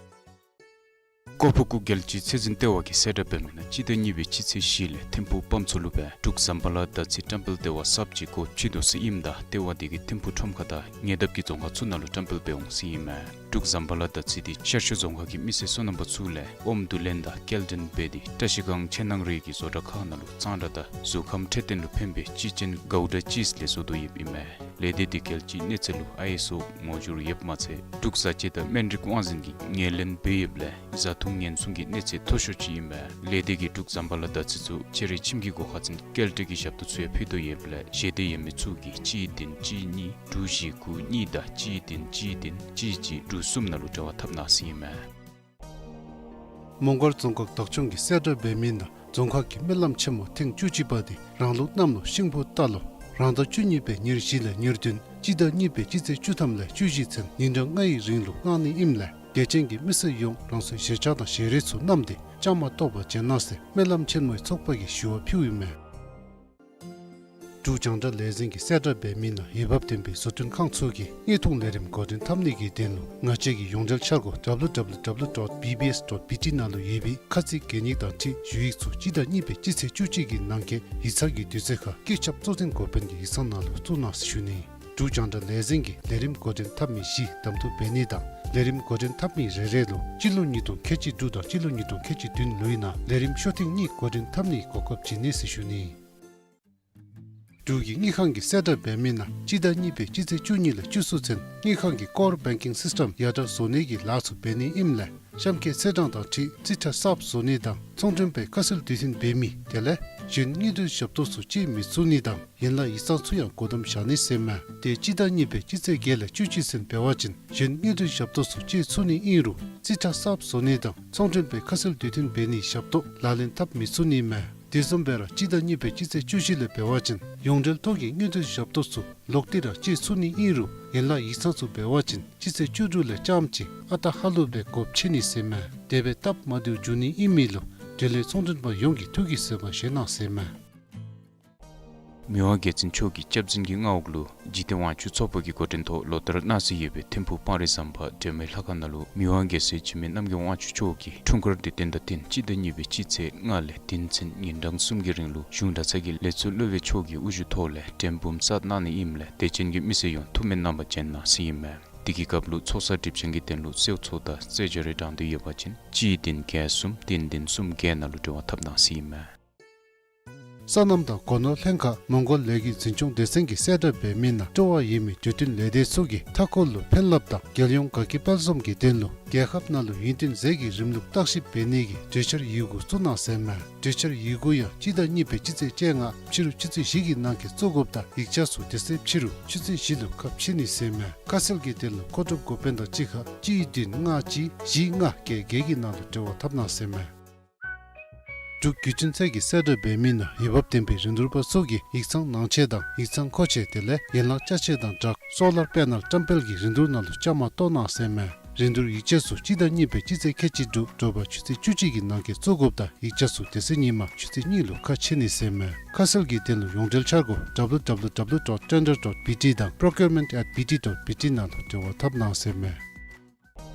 ཀོ་ཕུ་ཀུ་རྒྱལ་སྤྱིའི་ཚད་འཛིན་ལྟེ་བ་གིས་གསལ་བསྒྲགས་འབད་མི་ནང་སྤྱི་ཟླ་གཉིས་པའི་སྤྱི་ཚེས་བཞི་ལས་ཐིམ་ཕུག་དཔངམ་མཚོ་ལུ་སྦེ་འབྲུག་ཟམ་པ་ལ་དར་ཚི་བཀྲམ་སྤེལ་ལྟེ་བ་གསརཔ་ཅིག་སྒོ་ཕྱེ་དོ་ཟེར་ཨིནམ་ད་ལྟེ་བ་དེ་གིས་ཐིམ་ཕུག་ཁྲོམ་ཁ་དང་ཉེ་འདབས་ཀྱི་རྫོང་ཁག་ཚུ་ནང་ལུ་བཀྲམ་སྤེལ་འབད་འོང་ཟེར་ཨིན་མས། འབྲུག་ཟམ་པ་ལ་དར་ཚི་དེ་ཤར་ཕྱོགས་རྫོང་ཁག་གི་མི་སེར་སོ་ནམ་པ་ཚུ་ལས་ཨོམ་བསྡུ་ལེན་དང་སྐྱེལ་འདྲེན་འབད་དེ་བཀྲ་ཤིས་སྒང་ཕྱེད་ནང་རེ་གི་བཟོ་གྲྭ་ཁག་ནང་ལུ་གཙང་སྦྲ་དང་གཟུགས་ཁམས་འཕྲོད་བསྟེན་ལུ་ཕན་པའི་གཅེས་ཅན་གའུ་ཌ་ཅིབས་ལས་བཟོ་དོ་ཡོདཔ་ཨིན་མས། ལས་སྡེ་དེ་རྒྱལ་སྤྱིའི་གནས་ཚད་ལུ་ཨའི་ཨེསི་ཨོ་ངོ་སྦྱོར་ཡོདཔ་མ་ཚད་འབྲུག་བཟའ་སྤྱོད་དང་སྨན་རིགས་དབང་འཛིན་གྱིས་ངོས་ལེན་འབད་ཡོདཔ་ལས་བཟའ་འཐུང་ཉེན་སྲུང་གི་གནས་ཚད་མཐོ་ཤོས་ཅིག་ཨིན་མས། ལས་སྡེ་གིས་འབྲུག་ཟམ་པ་ལ་དར་ཚི་ཚུ་ཕྱི་རོལ་ཁྱིམ་གྱི་སྒོ་ཁར་འཛིན་སྐྱེལ་འདྲེན་གྱི་ཞབས་ཏོག་ཚུ་ཡང་ཕུལ་དོ་ཡོདཔ་ལས་ཞལ་འདེབས་ཡོད་མི་ཚུ་གིས་གཅིག་བདུན་གཅིག་གཉིས་དྲུག་བཞི་དགུ་གཉིས་དང་གཅིག་བདུན་གཅིག་བདུན་གཅིག་གཅིག་དྲུག་གསུམ་ནང་ལུ་འབྲེལ་བ་འཐབ་གནང་ཟེར་ཨིན་མས། མོང་སྒར་རྫོང་ཁག་བདག་སྐྱོང་གིས་གསལ་བསྒྲགས་འབད་མི་ནང་རྫོང་ཁག་གི་སྨོན་ལམ་ཆེན་མོ་ཐེངས་བཅུ་གཅིག་པ་དེ་རང་ལུགས་གནམ་ལོ་ཤིང་ཕོ་རྟ་ལོ་རང་ཟླ་བཅུ་གཉིས་པའི་ཉེར་བཞི་ལས་ཉེར་བདུན་སྤྱི་ཟླ་གཉིས་པའི་སྤྱི་ཚེས་བཅུ་ཐམ་ལས་བཅུ་བཞི་ཚུན་ཉིན་གྲངས་ལྔའི་རིང་ལུ་གནང་ནི་ཨིནམ་ལས་དད་ཅན་གྱི་མི་སེར་ཡོངས་རང་སོའི་ཞལ་ཆས་དང་ཞལ་རས་ཚུ་བསྣམས་ཏེ་བཅའ་མར་གཏོགས་པར་བྱོན་གནང་ཟེར་སྨོན་ལམ་ཆེན་མོའི་ཚོགས་པ་གིས་ཞུ་བ་ཕུལཝ་ཨིན་མས། འབྲུག་རྒྱང་བསྒྲགས་ལས་འཛིན་གྱིས་གསལ་བསྒྲགས་འབད་མི་ནང་འོས་འབབ་ལྡན་པའི་བཟོ་སྐྲུན་ཁང་ཚུ་གིས་དངོས་མཐོང་ལས་རིམ་འགོ་འདྲེན་འཐབ་ནི་གི་དོན་ལུ་ང་བཅས་ཀྱི་ཡོངས་འབྲེལ་འཆར་སྒོ་ཌབ་ལུ་ཌབ་ལུ་ཌབ་ལུ་ཌོཊ་བི་བི་ཨེསི་ཌོཊ་བི་ཊི་ནང་ལུ་ཡོད་པའི་ཁ་ཚིག་གན་ཡིག་དང་འཁྲིལ་ཞུ་ཡིག་ཚུ་སྤྱི་ཟླ་གཉིས་པའི་སྤྱི་ཚེས་བཅུ་གཅིག་གི་ནང་འཁོད་ཡིག་ཚང་གི་དུས་ཚོད་ཁར་སྐུ་ཞབས་གཙོ་འཛིན་འགོ་དཔོན་གྱི་ཡིག་ཚང་ནང་ལུ་བཙུགས་གནང་ཟེར་ཞུ་ནི། འབྲུག་རྒྱང་བསྒྲགས་ལས་འཛིན་གྱིས་ལས་རིམ་འགོ་འདྲེན་འཐབ་མི་བཞི་གདམ་འཐུ་འབད་ནི་དང་ལས་རིམ་འགོ་འདྲེན་འཐབ་མི་རེ་རེ་ལུ་སྤྱི་ལོ་ཉིས་སྟོང་ཁལ་གཅིག་དྲུག་དང་སྤྱི་ལོ་ཉིས་སྟོང་ཁལ་གཅིག་བདུན་ལོའི་ནང་ལས་རིམ་ཤོག་ཐེངས་གཉིས་འགོ་འདྲེན་འཐབ་ནིའི་གོ་སྐབས་བྱིན་ནི་ཟེར་ཞུ་ནི། འབྲུག་གི་དངུལ་ཁང་གིས་གསལ་བསྒྲགས་འབད་མི་ནང་སྤྱི་ཟླ་གཉིས་པའི་སྤྱི་ཚེས་བཅུ་གཉིས་ལས་བཅུ་གསུམ་ཚུན་དངུལ་ཁང་གི་ཀོར་བེང་ཀིང་སིསི་ཊེམ་ཡར་དྲག་བཟོ་ནིའི་ལཱ་ཚུ་འབད་ནི་ཨིནམ་ལས་གཤམ་འཁོད་ཚེས་གྲངས་དང་འཁྲིལ་རྩིས་ཁྲ་གསརཔ་བཟོ་ནི་དང་ཚོང་མགྲོན་པའི་ཁ་གསལ་དུས་མཐུན་འབད་མི་དེ་ལས་གཞན་དངུལ་འབྲེལ་ཞབས་ཏོག་ཚུ་སྤྱོད་མི་ཚུགས་ནི་དང་ཡན་ལག་ཡིག་ཚང་ཚུ་ཡང་སྒོ་བསྡམ་བཞག་ནི་ཟེར་མས། ཏེ་སྤྱི་ཟླ་གཉིས་པའི་སྤྱི་ཚེས་བརྒྱད་ལས་བཅུ་གཅིག་ཚུན་འབད་བ་ཅིན་གཞན་དངུལ་འབྲེལ་ཞབས་ཏོག་ཚུ་སྤྱོད་ཚུགས་ནི་ཨིན་རུང་རྩིས་ཁྲ་གསརཔ་བཟོ་ནི་དང་ཚོང་མགྲོན་པའི་ཁ་གསལ་དུས་མཐུན་འབད་ནིའི་ཞབས་ཏོག་ལག་ལེན་འཐབ་མི་ཚུགས་ནི་མས། དེ་བཟུམ་སྦེ་ར་སྤྱི་ཟླ་གཉིས་པའི་སྤྱི་ཚེས་བཅུ་བཞི་ལས་འབད་བ་ཅིན་ཡོངས་འབྲེལ་ཐོག་གི་དངུལ་འབྲེལ་ཞབས་ཏོག་ཚུ་ལོག་སྟེ་ར་སྤྱོད་ཚུགས་ནི་ཨིན་རུང་ཡན་ལག་ཡིག་ཚང་ཚུ་འབད་བ་ཅིན་སྤྱི་ཚེས་བཅུ་དྲུག་ལས་རྐྱངམ་ཅིག་ཨ་རྟག་ཧ་ལུགས་སྦེ་སྒོ་ཕྱེ་ནི་ཟེར་མས། དེ་སྦེ་སྟབས་མ་བདེཝ་འབྱུང་ནི་ཨིན་མི་ལུ་འབྲེལ་ཡོད་ཚོང་མགྲོན་པ་ཡོངས་ཀྱིས་ཐུགས་ཀྱིས་བཟོད་པ་བཞེས་གནང་ཟེར་མས། མི་དབང་རྒྱལ་བཙུན་མཆོག་གི་སྐྱབས་འཛིན་གྱི་མངའ་འོག་ལུ་འཇིག་རྟེན་དབང་ཕྱུག་ཚོགས་པ་གི་འགོ་འདྲེན་ཐོག་ལོ་ལྟར་གནང་སྲོལ་ཡོད་པའི་ཐིམ་ཕུག་སྤང་རི་ཟམ་པ་སྒྲོལ་མའི་ལྷ་ཁང་ནང་ལུ་མི་དབང་རྒྱལ་སྲས་འཇིགས་མེད་རྣམ་རྒྱལ་དབང་ཕྱུག་མཆོག་གིས་འཁྲུངས་སྐར་དུས་སྟོན་དང་བསྟུན་སྤྱི་ཟླ་གཉིས་པའི་སྤྱི་ཚེས་ལྔ་ལས་བདུན་ཚུན་ཉིན་གྲངས་གསུམ་གྱི་རིང་ལུ་གཞུང་གྲྭ་ཚང་གི་ལས་ཚོགས་སློབ་དཔོན་མཆོག་གི་དབུ་བཞུགས་ཐོག་ལས་མགྲོན་འབུམ་གསར་གནང་ནི་ཨིནམ་ལས་དད་ཅན་གྱི་མི་སེར་ཡོངས་ཐུགས་སྨོན་གནང་བར་བྱོན་གནང་ཟེར་ཨིན་མས། དེ་གི་སྐབས་ལུ་ཚོགས་བསགས་སྒྲིབ་སྦྱང་གི་དོན་ལུ་གསོལ་ཚོགས་དང་རྩེ་སྦྱོར་རེ་དྲང་དོ་ཡོད་པ་ཅིན་གཅིག་བདུན་བརྒྱད་གསུམ་བདུན་བདུན་གསུམ་བརྒྱད་ནང་ལུ་འབྲེལ་བ་འཐབ་གནང་ཟེར་ཨིན་མས། སོ་ནམ་དང་སྒོ་ནོར་ལྷན་ཁག་མོང་གོལ་ལས་འགུལ་འཛིན་སྐྱོང་སྡེ་ཚན་གྱིས་གསལ་བསྒྲགས་འབད་མི་ནང་སྤྲོ་བ་ཡོད་མི་འདོད་མཐུན་ལས་སྡེ་ཚུ་གིས་མཐའ་འཁོར་ལུ་ཕན་རླབས་དང་རྒྱལ་ཡོངས་དགའ་སྐྱིད་དཔལ་འཛོམས་ཀྱི་དོན་ལུ་རྒྱལ་ཁབ་ནང་ལུ་ཡུན་བརྟན་ཟས་ཀྱི་རིམ་ལུགས་བརྟག་ཞིབ་འབད་ནི་གི་གྲོས་འཆར་ཡི་གུ་བཙུགས་གནང་ཟེར་མས། གྲོས་འཆར་ཡི་གུ་ཡང་སྤྱི་ཟླ་གཉིས་པའི་སྤྱི་ཚེས་བཅོ་ལྔ་ཕྱི་རུ་ཆུ་ཚོད་བཞི་གི་ནང་འཁོད་བཙུགས་དགོཔ་དང་ཡིག་ཆ་ཚུ་དེ་ཚེ་ཕྱི་རུ་ཆུ་ཚོད་བཞི་ལུ་ཁ་ཕྱེ་ནི་ཟེར་མས། ཁ་གསལ་གྱི་དོན་ལུ་མཁོ་སྒྲུབ་འགོ་དཔོན་དང་གཅིག་ཁར་གཅིག་བདུན་ལྔ་གཅིག་བཞི་ལྔ་བརྒྱད་བརྒྱད་ཀྱི་ནང་ལུ་འབྲེལ་བ་འཐབ་གནང་ཟེར་མས། འབྲུག་བརྒྱུད་འཕྲིན་ཚད་ཀྱིས་གསལ་བསྒྲགས་འབད་མི་ནང་འོས་འབབ་ལྡན་པའི་རིན་བསྡུར་པ་ཚུ་གིས་ཡིག་ཚང་ནང་ཆས་དང་ཡིག་ཚང་མཁོ་ཆས་དེ་ལས་ཡན་ལག་ཅ་ཆས་དང་སྦྲགས་སོ་ལར་པེ་ནལ་བཀྲམ་སྤེལ་གྱི་རིན་བསྡུར་ནང་ལུ་བཅའ་མར་གཏོགས་གནང་ཟེར་མས། རིན་བསྡུར་ཡིག་ཆ་ཚུ་སྤྱི་ཟླ་གཉིས་པའི་སྤྱི་ཚེས་ཁལ་གཅིག་དྲུག་དྲོ་པ་ཆུ་ཚོད་བཅུ་གཅིག་གི་ནང་འཁོད་བཙུགས་དགོཔ་དང་ཡིག་ཆ་ཚུ་དེ་ཚེ་ཉིན་མ་ཆུ་ཚོད་གཉིས་ལུ་ཁ་ཕྱེ་ནི་ཟེར་མས། ཁ་གསལ་གྱི་དོན་ལུ་ཡོངས་འབྲེལ་འཆར་སྒོ་W W W dot tender dot B T དང་procurement at B T dot B T ནང་ལུ་འབྲེལ་བ་འཐབ་གནང་ཟེར་མས།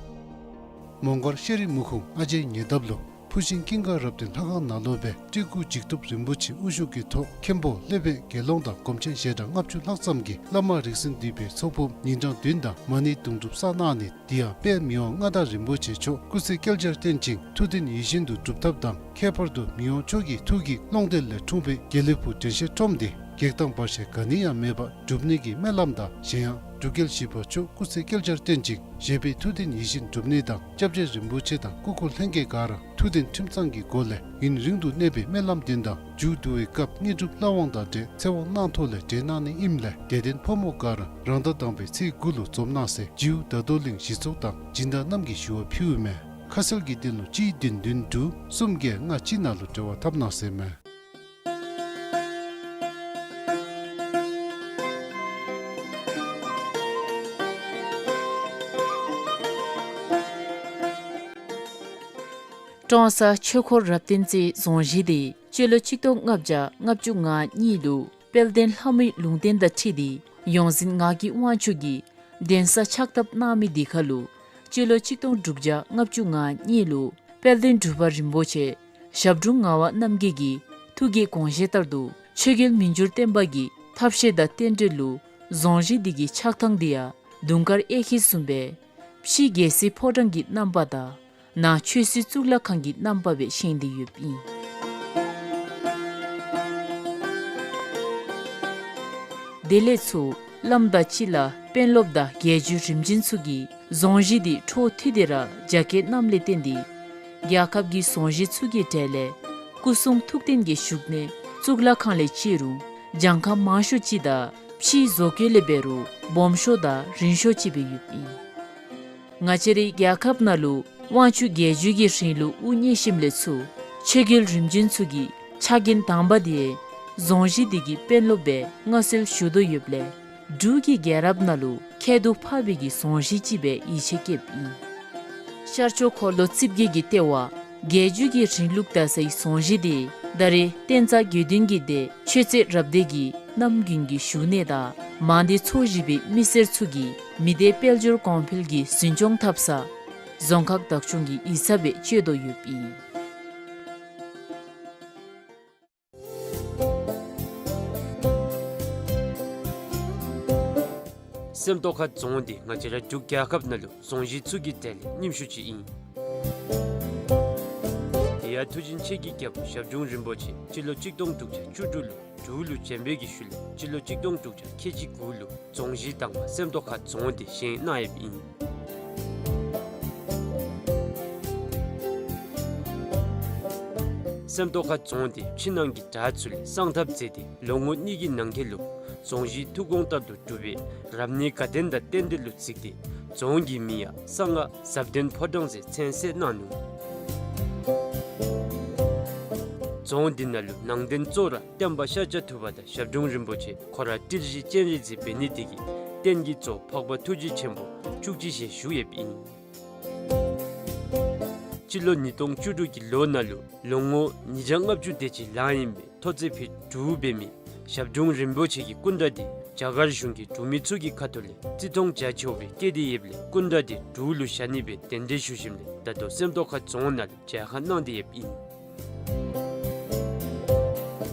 མོང་སྒར་ཤེས་རིག་མུ་ཁུངས་ཨ་ཇེ་ཉེ་འདབས་ལུ་ཕུར་ཤིང་ཀུན་དགའ་རབ་བརྟན་ལྷ་ཁང་ནང་ལུ་སྦེ་སྤྲུལ་སྐུ་འཇིགས་ཐོབ་རིན་པོ་ཆེ་དབུ་བཞུགས་ཀྱི་ཐོག་མཁན་པོ་སློབ་དཔོན་དགེ་སློང་དང་སྒོམ་ཆེན་ཞལ་གྲངས་ལྔ་བཅུ་ལྷག་ཙམ་གྱིས་བླ་མ་རིགས་གསུམ་འདུས་པའི་ཚོགས་ཕུང་ཉིན་གྲངས་བདུན་དང་མ་ཎི་དུང་སྒྲུབ་བསགས་གནང་ནི་དེ་ཡང་དཔལ་མི་དབང་མངའ་བདག་རིན་པོ་ཆེ་མཆོག་སྐུ་ཚེ་བསྐལ་བརྒྱར་བརྟན་ཅིང་ཐུགས་འདུན་ཡིད་བཞིན་དུ་སྒྲུབ་ཐབས་དང་ཁྱད་པར་དུ་མི་དབང་མཆོག་གི་ཐུགས་ཀྱི་ཀློང་རྡོལ་ལས་འཁྲུངས་པའི་དགེ་ལེགས་ཕུག་དྲན་ཤེས་ཁྲོམ་འདི་གེགས་དང་བར་ཆད་ག་ནི་ཡང་མེད་པར་སྒྲུབ་ནི་གི་སྨོན་ལམ་དང་གཞན་ཡང་འབྲུག་རྒྱལ་བཞི་པ་མཆོག་སྐུ་ཚེ་བསྐལ་བརྒྱར་བརྟན་ཅིང་བཞེད་པའི་ཐུགས་འདུན་ཡིད་བཞིན་འགྲུབ་ནི་དང་སྐྱབས་རྗེ་རིན་པོ་ཆེ་དང་སྐུ་འཁོར་ལྷན་རྒྱས་ག་ར་ཐུགས་མཐུན་ཁྲིམས་གཙང་གི་སྒོ་ལས་ཡུན་རིང་དུ་གནས་པའི་སྨོན་ལམ་འདུན་དང་མཇུག་བསྡུ་བའི་སྐབས་དངོས་གྲུབ་ལྷ་དབང་དང་འབྲེལ་ཚེ་དབང་གནང་ཐོག་ལས་འབྲེལ་གནང་ནི་ཨིནམ་ལས་དད་ལྡན་ཕོ་མོ་ག་ར་རང་ཟླ་དང་པའི་ཚེས་དགུ་ལུ་འཛོམས་གནང་ཟེར་ཇིའུ་ད་དོ་གླིང་གཞི་ཚོགས་དང་སྦྱིན་བདག་རྣམས་ཀྱིས་ཞུ་བ་ཕུལཝ་མས། ཁ་གསལ་གྱི་དོན་ལུ་གཅིག་བདུན་བདུན་དྲུག་གསུམ་བརྒྱད་ལྔ་གཅིག་ནང་ལུ་འབྲེལ་བ་འཐབ་གནང་ཟེར་མས། ཀྲོང་གསར་ཆོས་འཁོར་རབ་བརྟན་རྩེའི་རྫོང་གཞིས་འདི་སྤྱི་ལོ་གཅིག་སྟོང་ལྔ་བརྒྱ་ལྔ་བཅུ་ང་གཉིས་ལུ་དཔལ་ལྡན་ལྷ་མོའི་ལུང་བསྟན་དང་འཁྲིལ་ཏེ་ཡོངས་འཛིན་ངག་གི་དབང་ཕྱུག་གིས་གདན་ས་ཕྱག་བཏབ་གནང་མི་འདི་ཁར་ལུ་སྤྱི་ལོ་གཅིག་སྟོང་དྲུག་བརྒྱ་ལྔ་བཅུ་ང་གཉིས་ལུ་དཔལ་ལྡན་འབྲུག་པ་རིན་པོ་ཆེ་ཞབས་དྲུང་ངག་དབང་རྣམ་རྒྱལ་གྱི་ཐུགས་ཀྱི་དགོངས་བཞེད་ལྟར་དུ་ཆོས་རྒྱལ་མི་འགྱུར་བརྟན་པ་གི་ཐབས་ཤེས་དང་རྟེན་འབྲེལ་ལུ་རྫོང་གཞིས་འདི་གི་ཆགས་ཐངས་འདི་ཡང་དུང་དཀར་གཡས་འཁྱིལ་བཟུམ་སྦེ་ཕྱི་རྒྱལ་སྲིད་ཕོ་བྲང་གི་རྣམ་པ་དང་ནང་ཆོས་སྲིད་གཙུག་ལག་ཁང་གི་རྣམ་པ་སྦེ་བཞེངས་ཏེ་ཡོདཔ་ཨིན། དེ་ལས་ཚུར་བླམ་དང་སྤྱི་བླ་དཔོན་སློབ་དང་རྒྱལ་བརྒྱུད་རིམ་བྱོན་ཚུ་གིས་རྫོང་གཞིས་འདི་འཕྲོ་མཐུད་དེ་ར་རྒྱ་སྐྱེད་གནངམ་ལས་བརྟེན་ཏེ་རྒྱལ་ཁབ་ཀྱི་རྫོང་གཞིས་ཚུ་གི་གྲས་ལས་སྐུ་གསུང་ཐུགས་རྟེན་གྱི་བཞུགས་གནས་གཙུག་ལག་ཁང་ལས་བརྩི་རུང་གྱངས་ཁ་མང་ཤོས་ཅིག་དང་ཕྱིའི་བཟོ་བཀོད་ལས་འབད་རུང་སྦོམ་ཤོས་དང་རིང་ཤོས་ཅིག་སྦེ་ཡོདཔ་ཨིན། ང་བཅས་རའི་རྒྱལ་ཁབ་ནང་ལུ་དབང་ཕྱུག་རྒྱལ་བརྒྱུད་ཀྱི་རིང་ལུགས་དབུ་བརྙེས་ཞིནམ་ལས་ཚུར་ཆོས་རྒྱལ་རིམ་བྱོན་ཚུ་གི་ཕྱག་འགན་དང་པ་འདི་རྫོང་གཞིས་འདི་གི་དཔོན་སློབ་སྦེ་མངའ་གསོལ་ཞུ་དོ་ཡོདཔ་ལས་འབྲུག་གི་རྒྱལ་རབས་ནང་ལུ་ཁྱད་དུ་འཕགས་པའི་གི་རྫོང་གཞིས་ཅིག་སྦེ་ཡིད་ཆེས་བསྐྱེདཔ་ཨིན། ཤར་ཕྱོགས་འཁོར་ལོ་རྩིབས་བརྒྱད་ཀྱི་ལྟེ་བ་རྒྱལ་བརྒྱུད་ཀྱི་རིང་ལུགས་དར་སའི་རྫོང་གཞིས་འདི་ད་རེས་བསྟན་རྩ་དགེ་འདུན་གྱི་སྡེ་ཆོས་རྩེ་རབ་སྡེ་གི་རྣམ་རྒྱུན་གྱི་བཞུགས་གནས་དང་མང་སྡེ་ཚོ་བཞི་པའི་མི་སེར་ཚུ་གི་མི་སྡེ་དཔལ་འབྱོར་གོང་འཕེལ་གྱི་འཛིན་སྐྱོང་འཐབ་ས་རྫོང་ཁག་བདག་སྐྱོང་གི་ཡིག་ཚང་སྦེ་སྤྱོད་དོ་ཡོདཔ་ཨིན། སེམས་རྟོགས་ཁ་རྫོང་འདི་ང་བཅས་ར་འབྲུག་རྒྱལ་ཁབ་ནང་ལུ་རྫོང་གཞིས་ཚུ་གི་གྲས་ལས་རྙིངམ་ཤོས་ཅིག་ཨིན། དེ་ཡང་མཐུ་ཆེན་ཆོས་ཀྱི་རྒྱལ་པོ་ཞབས་དྲུང་རིན་པོ་ཆེ་སྤྱི་ལོ་གཅིག་སྟོང་དྲུག་བརྒྱ་བཅུ་དྲུག་ལུ་འབྲུག་ལུ་བྱོན་པའི་གི་ཤུལ་ལས་སྤྱི་ལོ་གཅིག་སྟོང་དྲུག་བརྒྱ་ཁལ་གཅིག་དགུ་ལུ་རྫོང་གཞིས་དང་པ་སེམས་རྟོགས་ཁ་རྫོང་འདི་བཞེངས་གནང་ཡོདཔ་ཨིན། སེམས་རྟོགས་ཁ་རྫོང་འདི་ཕྱི་ནང་གི་དགྲ་ཚུ་ལས་སངས་ཐབས་མཛད་དེ་ལོ་ངོ་གཉིས་ཀྱི་ནང་འཁོད་ལུ་རྫོང་གཞིས་ཐུགས་དགོངས་ལྟར་དུ་གྲུབ་པའི་རབ་གནས་དགའ་ལྡན་དང་རྟེན་འབྲེལ་ལུ་གཟིགས་ཏེ་རྫོང་གི་མིང་ཡང་གསང་སྔགས་ཟབ་ལྡན་ཕོ་བྲང་ཟེར་མཚན་གསོལ་གནང་ནུག། རྫོང་འདི་ནང་ལུ་ནང་རྟེན་གཙོ་བོ་ར་སྟོན་པ་ཤཱཀྱ་ཐུབ་པ་དང་ཞབས་དྲུང་རིན་པོ་ཆེ་ཁོ་ར་ཏིལ་བཞི་སྤྱན་རས་གཟིགས་འབད་ནི་དེ་གིས་རྟེན་གྱི་གཙོ་བོ་འཕགས་པ་ཐུགས་རྗེ་ཆེན་པོ་བཅུ་གཅིག་ཞལ་བཞུགས་ཡོདཔ་ཨིན། སྤྱི་ལོ་ཉིས་སྟོང་བཅུ་དྲུག་གི་ལོ་ནང་ལུ་ལོ་ངོ་ཉིས་བརྒྱ་ལྔ་བཅུ་དེ་ཅིག་ལང་ཡི་མི་ཐོ་བརྩེགས་ཕུད་དྲུག་འབད་མི་ཞབས་དྲུང་རིན་པོ་ཆེ་གི་སྐུ་འདྲ་འདི་རྒྱ་གར་གཞུང་གིས་འབྲུག་མི་ཚུ་གི་ཁ་ཐུག་ལས་བརྩི་མཐོང་རྒྱ་ཆེཝ་སྦེ་བསྐྱེད་དེ་ཡོདཔ་ལས་སྐུ་འདྲ་འདི་འབྲུག་ལུ་བཞག་ནི་སྦེ་གདན་འདྲེན་ཞུ་ཞིནམ་ལས་ད་ལྟོ་སེམས་རྟོགས་ཁ་རྫོང་ནང་ལུ་མཇལ་ཁ་གནང་སྟེ་ཡོདཔ་ཨིན།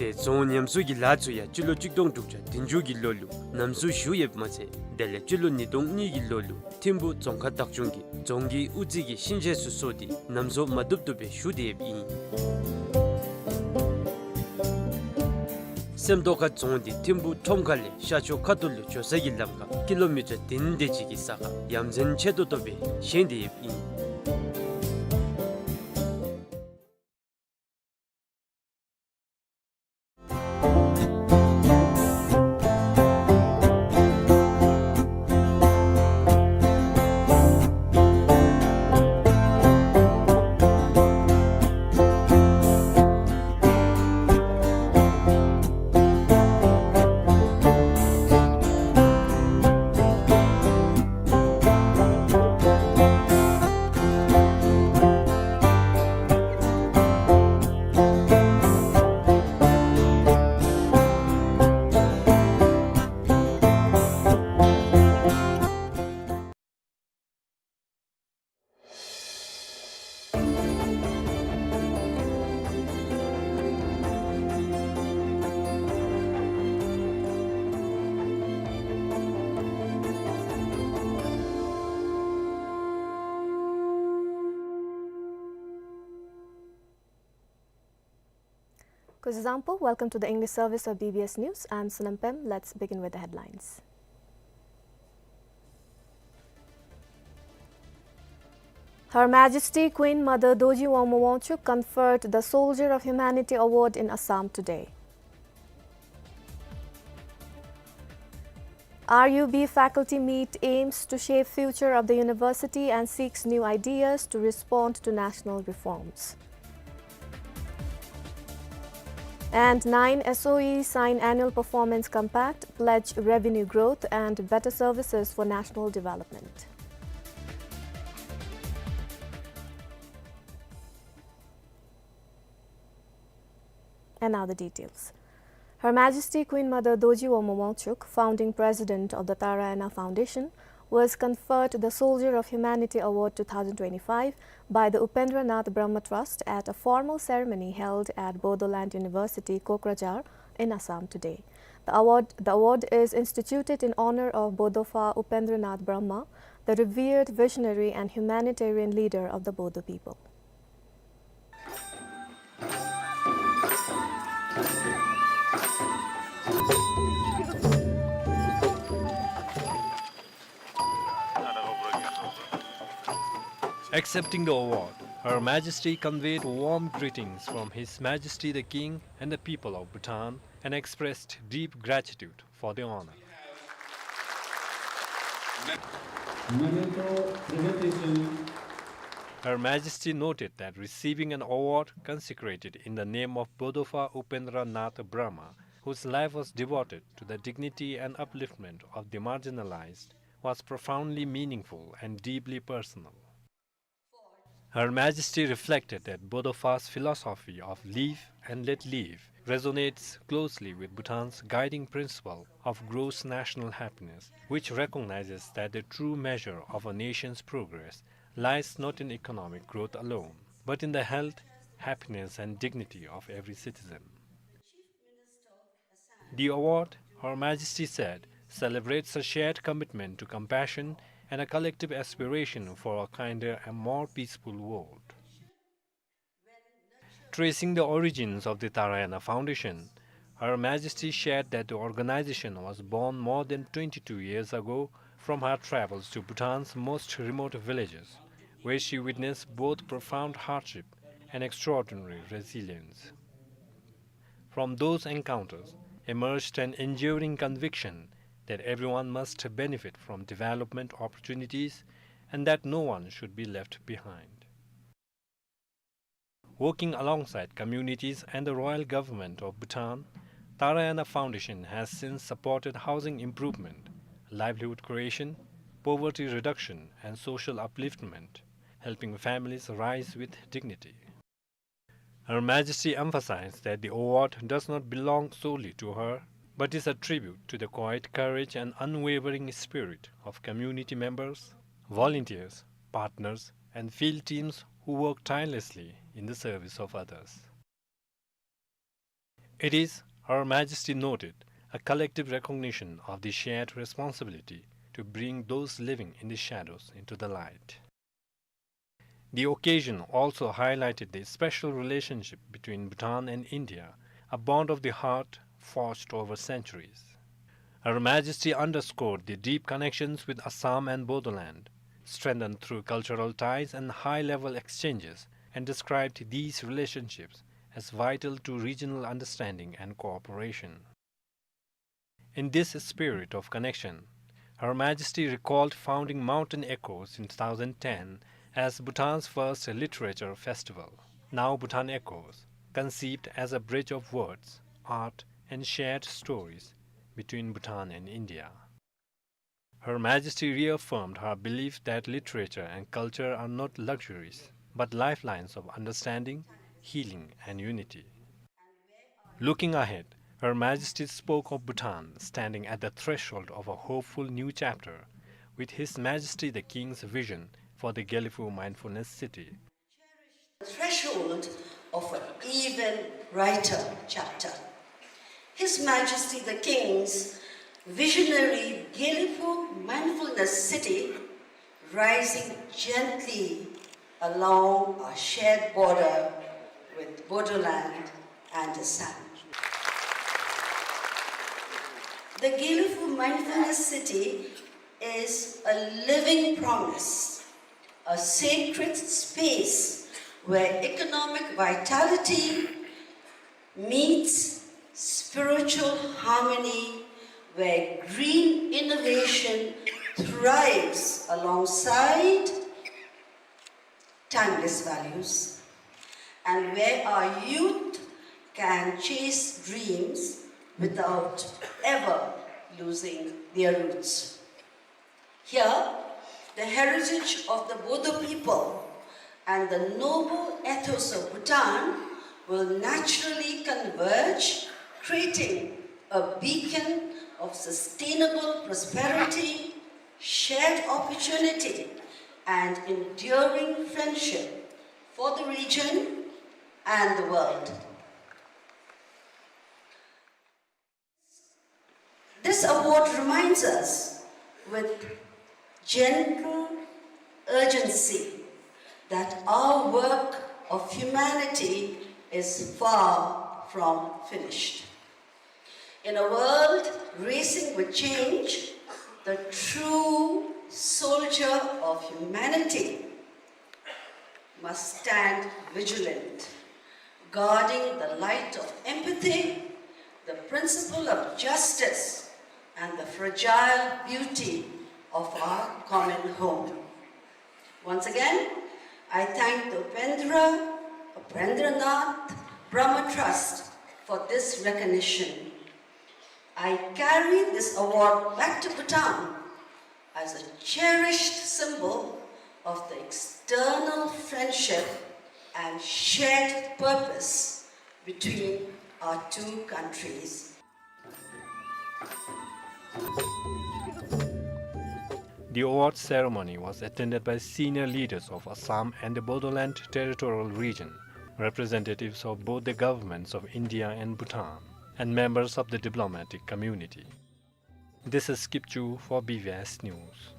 དེ་རྫོང་ཉམས་གསོ་གི་ལཱ་ཚུ་ཡང་སྤྱི་ལོ་གཅིག་སྟོང་དྲུག་བརྒྱ་བདུན་ཅུ་གི་ལོ་ལུ་ཉམས་གསོ་ཞུ་ཡོདཔ་མ་ཚད་ དེ་ལས་སྤྱི་ལོ་ཉིས་སྟོང་གཉིས་ཀྱི་ལོ་ལུ་ཐིམ་ཕུ་རྫོང་ཁག་བདག་སྐྱོང་གིས་རྫོང་གི་དབུ་རྩེ་གི་གཤིན་རྗེ་ཚུ་གསོ་སྟེ་ནམ་བཟོ་མ་བཏུབ་བཏུབ་སྦེ་བཞུགས་ཏེ་ཡོདཔ་ཨིན། སེམས་རྟོགས་ཁ་རྫོང་འདི་ཐིམ་ཕུ་ཁྲོམ་ཁ་ལས་ཤར་ཕྱོགས་ཁ་ཐུག་ལུ་འགྱོ་ས་གི་ལམ་ཁར་ཀི་ལོ་མི་ཊར་བདུན་དེ་ཅིག་གི་ས་ཁར་ཡ་མཚན་ཆེ་ཏོག་ཏོ་སྦེ་བཞེངས་ཏེ་ཡོདཔ་ཨིན། Kuzuzangpo, welcome to the English service of B B S News. I'm Sonam Pem. Let's begin with the headlines. Her Majesty Queen Mother Dorji Wangma Wangchuck conferred the Soldier of Humanity Award in Assam today. R U B faculty meet aims to shape future of the university and seeks new ideas to respond to national reforms. And nine S O Es sign annual performance compact, pledge revenue growth and better services for national development. And now the details. Her Majesty Queen Mother Dorji Wangma Wangchuck, founding president of the Tara Anna Foundation, was conferred the Soldier of Humanity Award two thousand twenty-five by the Upendranath Brahma Trust at a formal ceremony held at Bodoland University, Kokrajhar, in Assam today. The award, the award is instituted in honor of Bodopha Upendranath Brahma, the revered visionary and humanitarian leader of the Bodo people. Accepting the award, Her Majesty conveyed warm greetings from His Majesty the King and the people of Bhutan and expressed deep gratitude for the honor. Memento presentation. Her Majesty noted that receiving an award consecrated in the name of Bodopha Upendra Nath Brahma, whose life was devoted to the dignity and upliftment of the marginalized, was profoundly meaningful and deeply personal. Her Majesty reflected that Bodopha's philosophy of live and let live resonates closely with Bhutan's guiding principle of gross national happiness, which recognizes that the true measure of a nation's progress lies not in economic growth alone, but in the health, happiness, and dignity of every citizen. The award, Her Majesty said, celebrates a shared commitment to compassion and a collective aspiration for a kinder and more peaceful world. Tracing the origins of the Tara Anna Foundation, Her Majesty shared that the organization was born more than twenty-two years ago from her travels to Bhutan's most remote villages, where she witnessed both profound hardship and extraordinary resilience. From those encounters emerged an enduring conviction that everyone must benefit from development opportunities and that no one should be left behind. Working alongside communities and the royal government of Bhutan, Tara Anna Foundation has since supported housing improvement, livelihood creation, poverty reduction, and social upliftment, helping families rise with dignity. Her Majesty emphasized that the award does not belong solely to her, but is a tribute to the quiet courage and unwavering spirit of community members, volunteers, partners, and field teams who work tirelessly in the service of others. It is, Her Majesty noted, a collective recognition of the shared responsibility to bring those living in the shadows into the light. The occasion also highlighted the special relationship between Bhutan and India, a bond of the heart forged over centuries. Her Majesty underscored the deep connections with Assam and Bodoland, strengthened through cultural ties and high-level exchanges, and described these relationships as vital to regional understanding and cooperation. In this spirit of connection, Her Majesty recalled founding Mountain Echoes in two thousand ten as Bhutan's first literature festival, now Bhutan Echoes, conceived as a bridge of words, art, and shared stories between Bhutan and India. Her Majesty reaffirmed her belief that literature and culture are not luxuries, but lifelines of understanding, healing, and unity. Looking ahead, Her Majesty spoke of Bhutan standing at the threshold of a hopeful new chapter, with His Majesty the King's vision for the Gelephu Mindfulness City. Threshold of an even brighter chapter. His Majesty the King's visionary Gelephu Mindfulness City rising gently along our shared border with Bodoland and Assam. The Gelephu Mindfulness City is a living promise, a sacred space where economic vitality meets spiritual harmony, where green innovation thrives alongside timeless values, and where our youth can chase dreams without ever losing their roots. Here, the heritage of the Bodo people and the noble ethos of Bhutan will naturally converge, creating a beacon of sustainable prosperity, shared opportunity, and enduring friendship for the region and the world. This award reminds us with gentle urgency that our work of humanity is far from finished. In a world racing with change, the true soldier of humanity must stand vigilant, guarding the light of empathy, the principle of justice, and the fragile beauty of our common home. Once again, I thank the Upendra, Upendranath Brahma Trust for this recognition. I carry this award back to Bhutan as a cherished symbol of the external friendship and shared purpose between our two countries. The award ceremony was attended by senior leaders of Assam and the Bodoland Territorial Region, representatives of both the governments of India and Bhutan, and members of the diplomatic community. This is Kipchu for B V S News.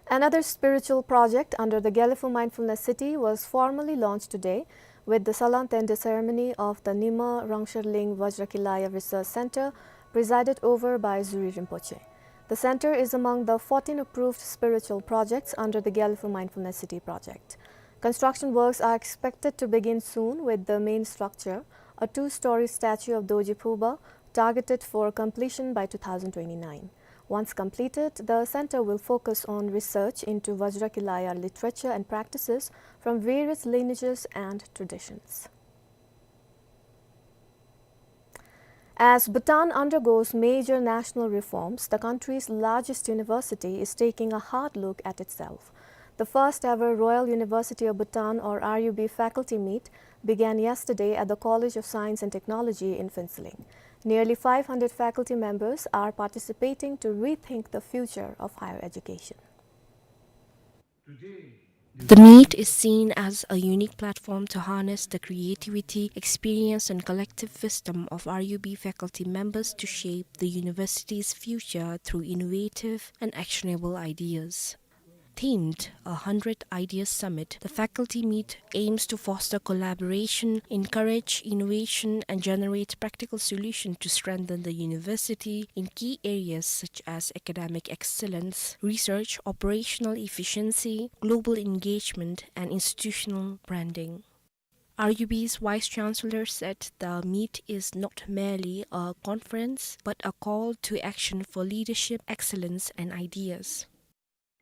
Another spiritual project under the Gelephu Mindfulness City was formally launched today with the Salam Tende ceremony of the Nima Rangshar Ling Vajrakilaya Research Center, presided over by Zuri Rinpoche. The center is among the fourteen approved spiritual projects under the Gelephu Mindfulness City project. Construction works are expected to begin soon, with the main structure, a two-story statue of Dorji Phurba, targeted for completion by two thousand twenty-nine. Once completed, the center will focus on research into Vajrakilaya literature and practices from various lineages and traditions. As Bhutan undergoes major national reforms, the country's largest university is taking a hard look at itself. The first ever Royal University of Bhutan, or R U B, faculty meet began yesterday at the College of Science and Technology in Phuentsholing. Nearly five hundred faculty members are participating to rethink the future of higher education. Today, The meet is seen as a unique platform to harness the creativity, experience, and collective wisdom of R U B faculty members to shape the university's future through innovative and actionable ideas. Themed A Hundred Ideas Summit, the faculty meet aims to foster collaboration, encourage innovation, and generate practical solutions to strengthen the university in key areas such as academic excellence, research, operational efficiency, global engagement, and institutional branding. R U B's Vice Chancellor said the meet is not merely a conference, but a call to action for leadership, excellence, and ideas.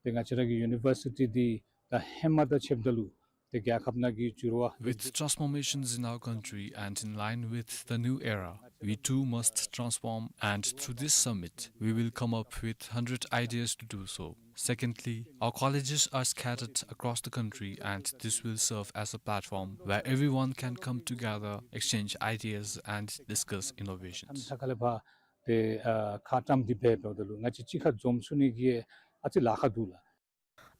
ཏེ་ང་བཅས་ར་གི་ཡུ་ནི་བར་སི་ཊི་འདི་ད་ཧེ་མ་དང་ཕྱདཔ་ད་ལུ་ཏེ་རྒྱལ་ཁབ་ནང་གི་འགྱུར་བ། With transformations in our country and in line with the new era, we too must transform, and through this summit, we will come up with hundred ideas to do so. Secondly, our colleges are scattered across the country, and this will serve as a platform where everyone can come together, exchange ideas, and discuss innovations. ད་ཁ་ལས་ཕར་ཏེ་ཨ་ཁ་བཀྲམ་སྟེ་འབད་འབདཝ་ད་ལུ་ང་བཅས་གཅིག་ཁར་འཛོམས་ཚུགས་ནི་གི་ཨ་ཙི་ལཱ་ཁག་འདུག་ལགས།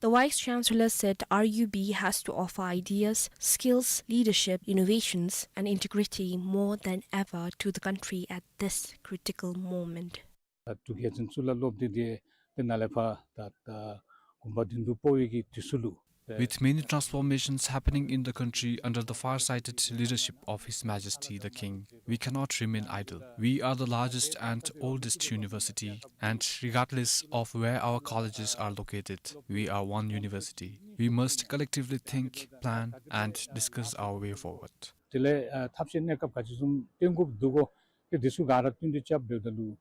The Vice Chancellor said R U B has to offer ideas, skills, leadership, innovation, and integrity more than ever to the country at this critical moment. ད་འབྲུག་རྒྱལ་བཙུན་གཙུག་ལག་སློབ་སྡེ་འདི་ཏེ་ནཱ་ལས་ཕར་ད་ད་དགོངས་པ་བདུན་ལུ་སྤོ་བའི་གི་དུས་སུ་ལུ། With many transformations happening in the country under the far-sighted leadership of His Majesty the King, we cannot remain idle. We are the largest and oldest university, and regardless of where our colleges are located, we are one university. We must collectively think, plan, and discuss our way forward. དེ་ལས་ཨ་ཐབས་ཤེས་གནས་སྐབས་ག་ཅི་བཟུམ་བཏོན་དགོཔ་འདུག་གོ། ཏེ་འདི་ཚུ་ག་ར་བསྟུན་ཏེ་རྐྱབ་འབདཝ་ད་ལུ།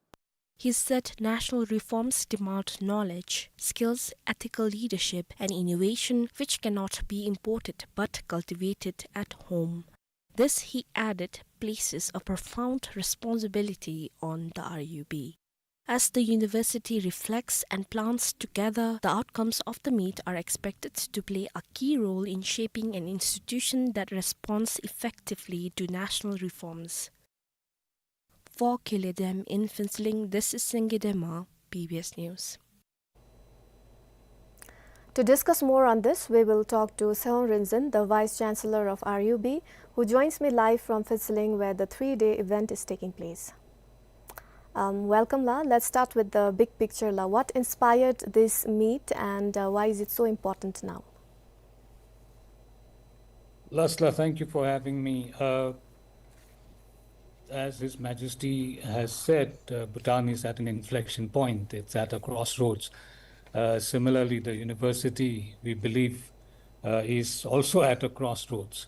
He said national reforms demand knowledge, skills, ethical leadership, and innovation which cannot be imported but cultivated at home. This, he added, places a profound responsibility on the R U B. As the university reflects and plans together, the outcomes of the meet are expected to play a key role in shaping an institution that responds effectively to national reforms. For Kele Dem in Phuentsholing, this is Senge Dema, B B S News. To discuss more on this, we will talk to Seon Rinzin, the Vice Chancellor of R U B, who joins me live from Phuentsholing, where the three-day event is taking place. Um, welcome, La. Let's start with the big picture, La. What inspired this meet, and uh, why is it so important now? Lasla, thank you for having me. Uh, as His Majesty has said, uh, Bhutan is at an inflection point. It's at a crossroads. Uh, similarly, the university, we believe, uh, is also at a crossroads.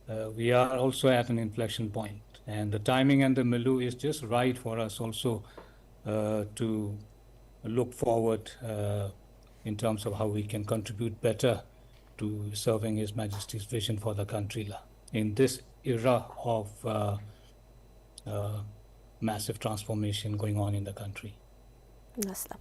Uh, we are also at an inflection point. And the timing and the milieu is just right for us also, uh, to look forward, uh, in terms of how we can contribute better to serving His Majesty's vision for the country, La, in this era of, uh, uh, massive transformation going on in the country. Yes, La.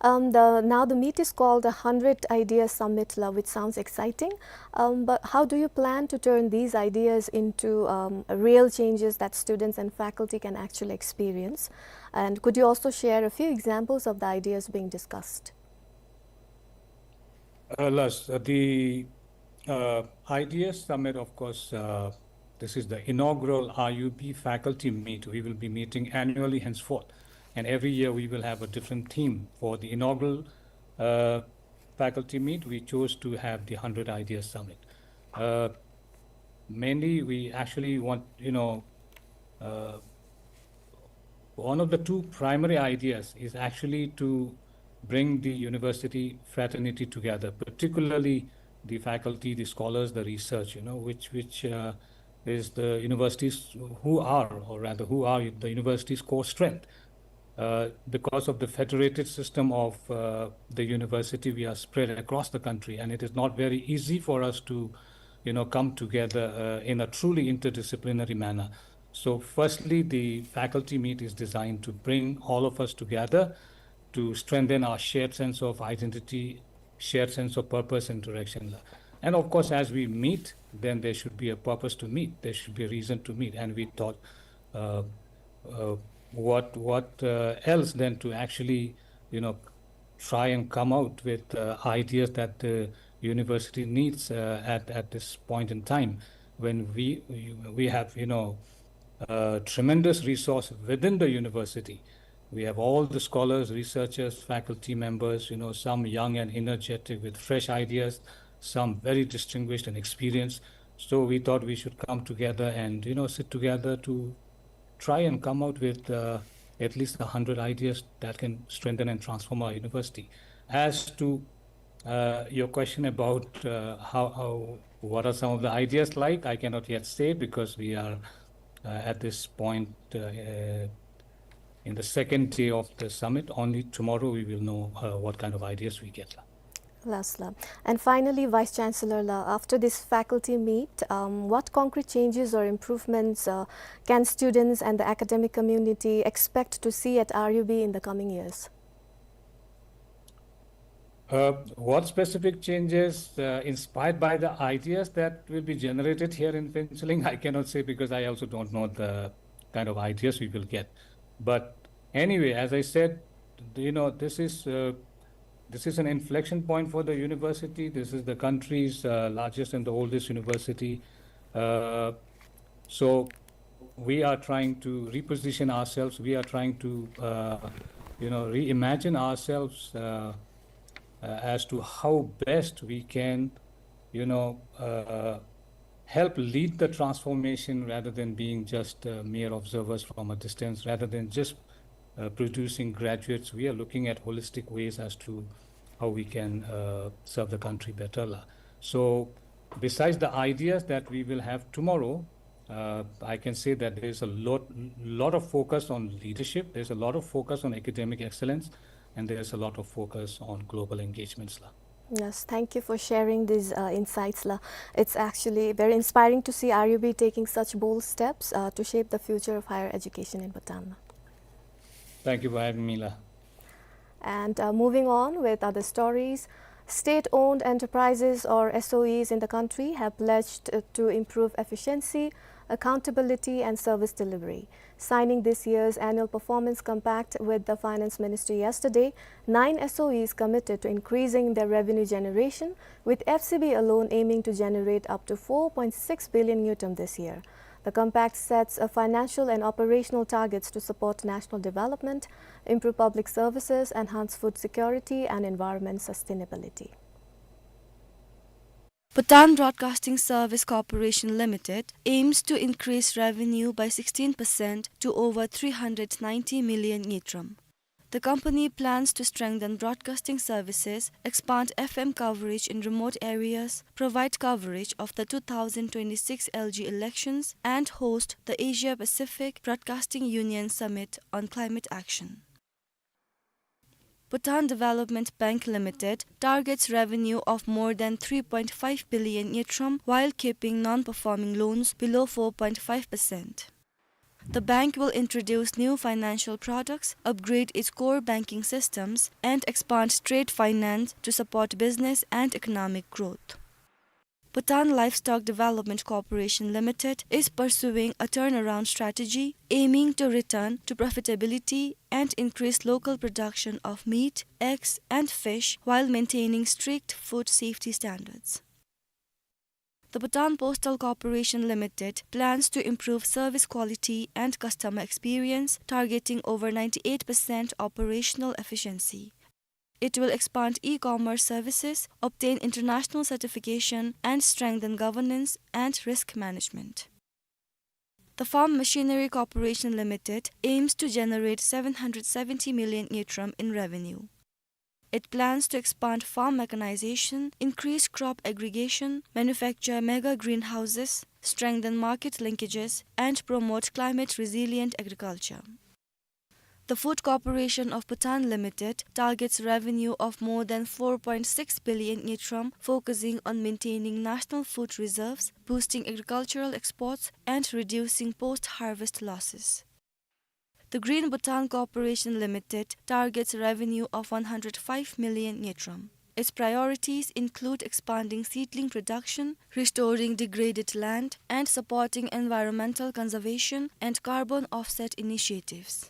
Um, the, now the meet is called the Hundred Ideas Summit, La, which sounds exciting. Um, but how do you plan to turn these ideas into, um, real changes that students and faculty can actually experience? And could you also share a few examples of the ideas being discussed? Uh, Las, uh, the, uh, Ideas Summit, of course, uh, this is the inaugural R U B faculty meet. We will be meeting annually henceforth. And every year we will have a different theme. For the inaugural, uh, faculty meet, we chose to have the Hundred Ideas Summit. Uh, mainly, we actually want, you know, uh, one of the two primary ideas is actually to bring the university fraternity together, particularly the faculty, the scholars, the research, you know, which, which, uh, is the universities who are, or rather, who are the university's core strength. Uh, because of the federated system of, uh, the university, we are spread across the country, and it is not very easy for us to, you know, come together, uh, in a truly interdisciplinary manner. So firstly, the faculty meet is designed to bring all of us together to strengthen our shared sense of identity, shared sense of purpose and direction. And of course, as we meet, then there should be a purpose to meet. There should be a reason to meet. And we thought, uh, uh, what, what, uh, else than to actually, you know, try and come out with, uh, ideas that the university needs, uh, at, at this point in time when we, we have, you know, uh, tremendous resource within the university. We have all the scholars, researchers, faculty members, you know, some young and energetic with fresh ideas, some very distinguished and experienced. So we thought we should come together and, you know, sit together to try and come out with, uh, at least a hundred ideas that can strengthen and transform our university. As to, uh, your question about, uh, how, how, what are some of the ideas like, I cannot yet say because we are, uh, at this point, uh, uh, in the second day of the summit. Only tomorrow we will know, uh, what kind of ideas we get. Last la. And finally, Vice Chancellor la, after this faculty meet, um, what concrete changes or improvements, uh, can students and the academic community expect to see at R U B in the coming years? Uh, what specific changes, uh, inspired by the ideas that will be generated here in Phuentsholing, I cannot say because I also don't know the kind of ideas we will get. But anyway, as I said, you know, this is, uh, this is an inflection point for the university. This is the country's, uh, largest and the oldest university. Uh, so we are trying to reposition ourselves. We are trying to, uh, you know, reimagine ourselves, uh, uh, as to how best we can, you know, uh, help lead the transformation rather than being just, uh, mere observers from a distance, rather than just, uh, producing graduates. We are looking at holistic ways as to how we can, uh, serve the country better la. So besides the ideas that we will have tomorrow, uh, I can say that there is a lot, lot of focus on leadership. There's a lot of focus on academic excellence, and there's a lot of focus on global engagements la. Yes, thank you for sharing these, uh, insights la. It's actually very inspiring to see R U B taking such bold steps, uh, to shape the future of higher education in Bhutan. Thank you for having me la. And, uh, moving on with other stories, state-owned enterprises or S O Es in the country have pledged, uh, to improve efficiency, accountability, and service delivery. Signing this year's annual performance compact with the Finance Ministry yesterday, nine S O Es committed to increasing their revenue generation, with F C B alone aiming to generate up to four point six billion ngultrum this year. The compact sets a financial and operational targets to support national development, improve public services, enhance food security, and environment sustainability. Bhutan Broadcasting Service Corporation Limited aims to increase revenue by sixteen percent to over three hundred ninety million ngultrum. The company plans to strengthen broadcasting services, expand F M coverage in remote areas, provide coverage of the two thousand twenty-six L G elections, and host the Asia Pacific Broadcasting Union Summit on Climate Action. Bhutan Development Bank Limited targets revenue of more than three point five billion ngultrum while keeping non-performing loans below four point five percent. The bank will introduce new financial products, upgrade its core banking systems, and expand trade finance to support business and economic growth. Bhutan Livestock Development Corporation Limited is pursuing a turnaround strategy aiming to return to profitability and increase local production of meat, eggs, and fish while maintaining strict food safety standards. The Bhutan Postal Corporation Limited plans to improve service quality and customer experience, targeting over ninety-eight percent operational efficiency. It will expand e-commerce services, obtain international certification, and strengthen governance and risk management. The Farm Machinery Corporation Limited aims to generate seven hundred seventy million ngultrum in revenue. It plans to expand farm mechanization, increase crop aggregation, manufacture mega greenhouses, strengthen market linkages, and promote climate-resilient agriculture. The Food Corporation of Bhutan Limited targets revenue of more than four point six billion ngultrum, focusing on maintaining national food reserves, boosting agricultural exports, and reducing post-harvest losses. The Green Bhutan Corporation Limited targets revenue of one hundred five million ngultrum. Its priorities include expanding seedling production, restoring degraded land, and supporting environmental conservation and carbon offset initiatives.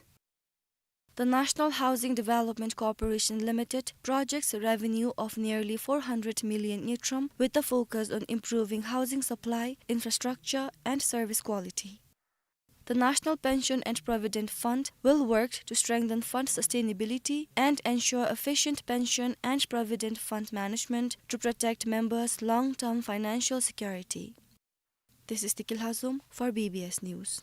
The National Housing Development Corporation Limited projects a revenue of nearly four hundred million ngultrum, with a focus on improving housing supply, infrastructure, and service quality. The National Pension and Provident Fund will work to strengthen fund sustainability and ensure efficient pension and provident fund management to protect members' long-term financial security. This is Tikil Hazum for B B S News.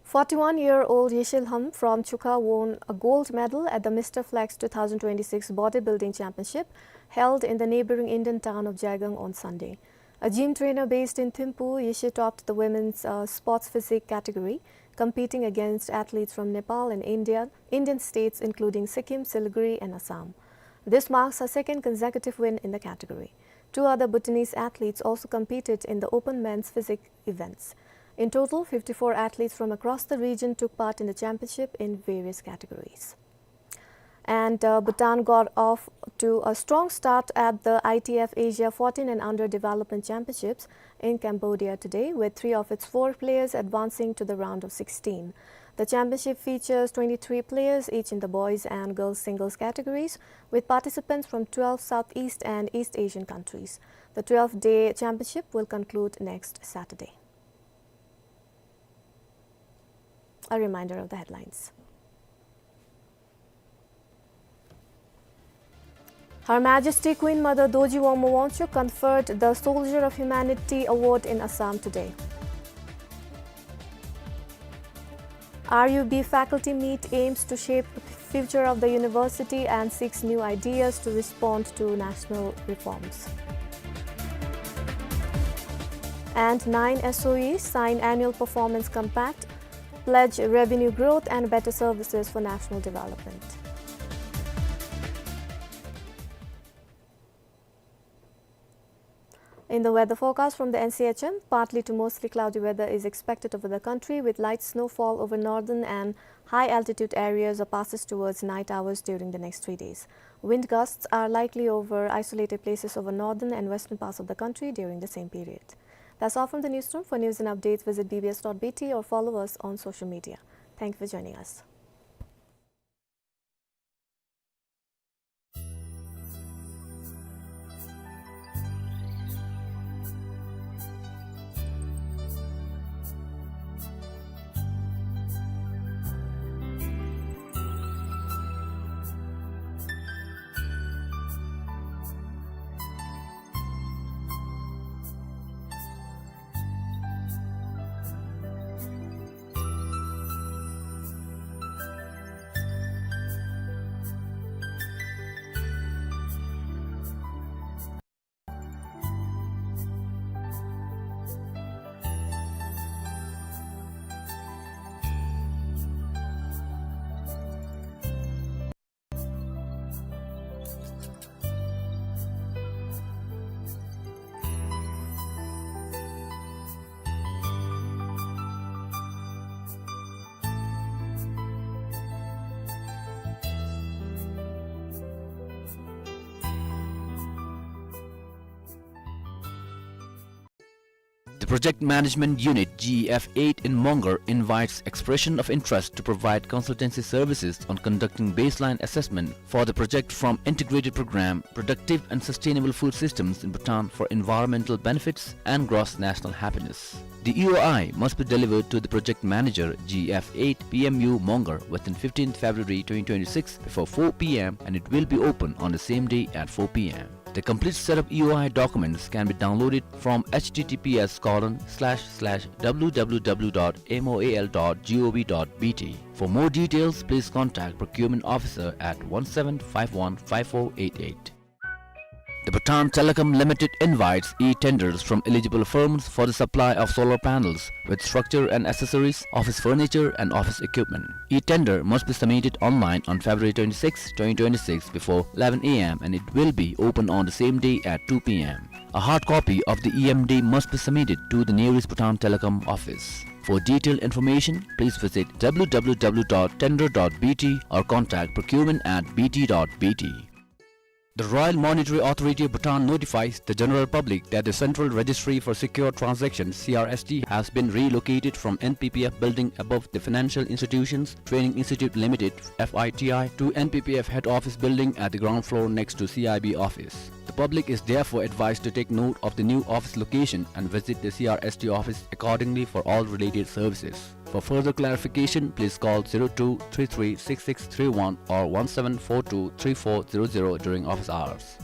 Forty-one-year-old Yeshe Lham from Chukha won a gold medal at the Mister Flex two thousand twenty-six Bodybuilding Championship held in the neighboring Indian town of Jaigang on Sunday. A gym trainer based in Thimphu, Yeshe topped the women's, uh, sports physique category, competing against athletes from Nepal and India, Indian states including Sikkim, Siliguri, and Assam. This marks her second consecutive win in the category. Two other Bhutanese athletes also competed in the open men's physique events. In total, fifty-four athletes from across the region took part in the championship in various categories. And, uh, Bhutan got off to a strong start at the I T F Asia fourteen and Under Development Championships in Cambodia today, with three of its four players advancing to the round of sixteen. The championship features twenty-three players, each in the boys and girls singles categories, with participants from twelve Southeast and East Asian countries. The twelfth day championship will conclude next Saturday. A reminder of the headlines. Her Majesty Queen Mother Dorji Wangma Wangchuck conferred the Soldier of Humanity Award in Assam today. R U B faculty meet aims to shape the future of the university and seeks new ideas to respond to national reforms. And nine S O Es sign annual performance compact, pledge revenue growth and better services for national development. In the weather forecast from the N C H M, partly to mostly cloudy weather is expected over the country, with light snowfall over northern and high altitude areas or passes towards night hours during the next three days. Wind gusts are likely over isolated places over northern and western parts of the country during the same period. That's all from the newsroom. For news and updates, visit B B S dot B T or follow us on social media. Thank you for joining us. The Project Management Unit, G E F eight in Mongar, invites expression of interest to provide consultancy services on conducting baseline assessment for the project from integrated program Productive and Sustainable Food Systems in Bhutan for environmental benefits and gross national happiness. The E O I must be delivered to the project manager, G E F eight, P M U Mongar, within fifteenth February twenty twenty-six before four P M, and it will be open on the same day at four P M. The complete set of E O I documents can be downloaded from H T T P S colon slash slash W W W dot M O A L dot G O V dot B T. For more details, please contact procurement officer at one seven five one five four eight eight. The Bhutan Telecom Limited invites e-tenders from eligible firms for the supply of solar panels with structure and accessories, office furniture and office equipment. E-tender must be submitted online on February twenty-sixth, twenty twenty-six before eleven A M, and it will be open on the same day at two P M. A hard copy of the E M D must be submitted to the nearest Bhutan Telecom office. For detailed information, please visit W W W dot tender dot B T or contact procurement at B T dot B T. The Royal Monetary Authority of Bhutan notifies the general public that the Central Registry for Secure Transactions, C R S T, has been relocated from N P P F building above the Financial Institutions Training Institute Limited, F I T I, to N P P F head office building at the ground floor next to C I B office. The public is therefore advised to take note of the new office location and visit the C R S T office accordingly for all related services. For further clarification, please call zero two three three six six three one or one seven four two three four zero zero during office hours.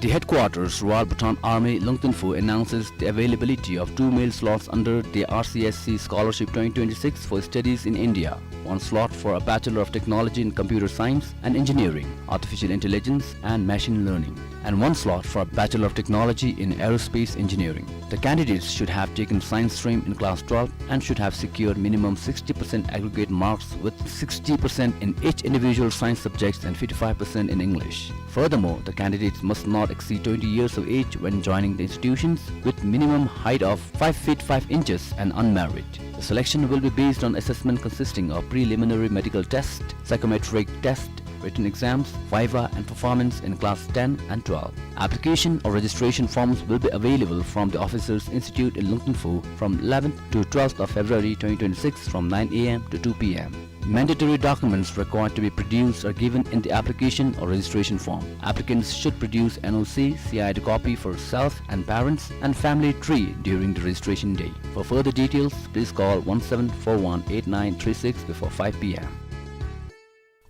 The headquarters, Royal Bhutan Army, Lungtinfu, announces the availability of two male slots under the R C S C Scholarship twenty twenty-six for studies in India, one slot for a Bachelor of Technology in Computer Science and Engineering, Artificial Intelligence and Machine Learning, and one slot for a Bachelor of Technology in Aerospace Engineering. The candidates should have taken science stream in class twelve and should have secured minimum sixty percent aggregate marks, with sixty percent in each individual science subjects and fifty-five percent in English. Furthermore, the candidates must not exceed twenty years of age when joining the institutions, with minimum height of five feet five inches and unmarried. The selection will be based on assessment consisting of preliminary medical test, psychometric test, written exams, viva, and performance in class ten and twelve. Application or registration forms will be available from the Officers Institute in Lungtinfu from eleventh to twelfth of February twenty twenty-six, from nine A M to two P M. Mandatory documents required to be produced are given in the application or registration form. Applicants should produce N O C, C I D copy for self and parents, and family tree during the registration day. For further details, please call one seven four one eight nine three six before five P M.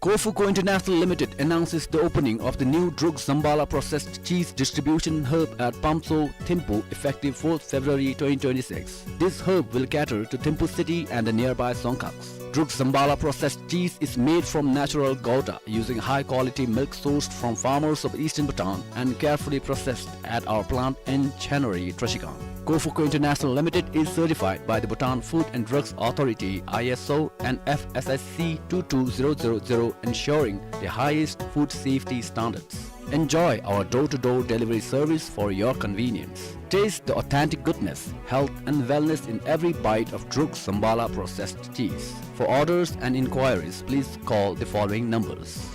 Kofuko International Limited announces the opening of the new Druk Zambala processed cheese distribution hub at Pamso, Thimphu, effective fourth February twenty twenty-six. This hub will cater to Thimphu city and the nearby Songkhaks. Druk Zambala processed cheese is made from natural gouda, using high-quality milk sourced from farmers of eastern Bhutan and carefully processed at our plant in Chenari, Trashigang. Kofuko International Limited is certified by the Bhutan Food and Drugs Authority, I S O, and F S S C two two zero zero zero, ensuring the highest food safety standards. Enjoy our door-to-door delivery service for your convenience. Taste the authentic goodness, health and wellness in every bite of Druk Zambala processed cheese. For orders and inquiries, please call the following numbers.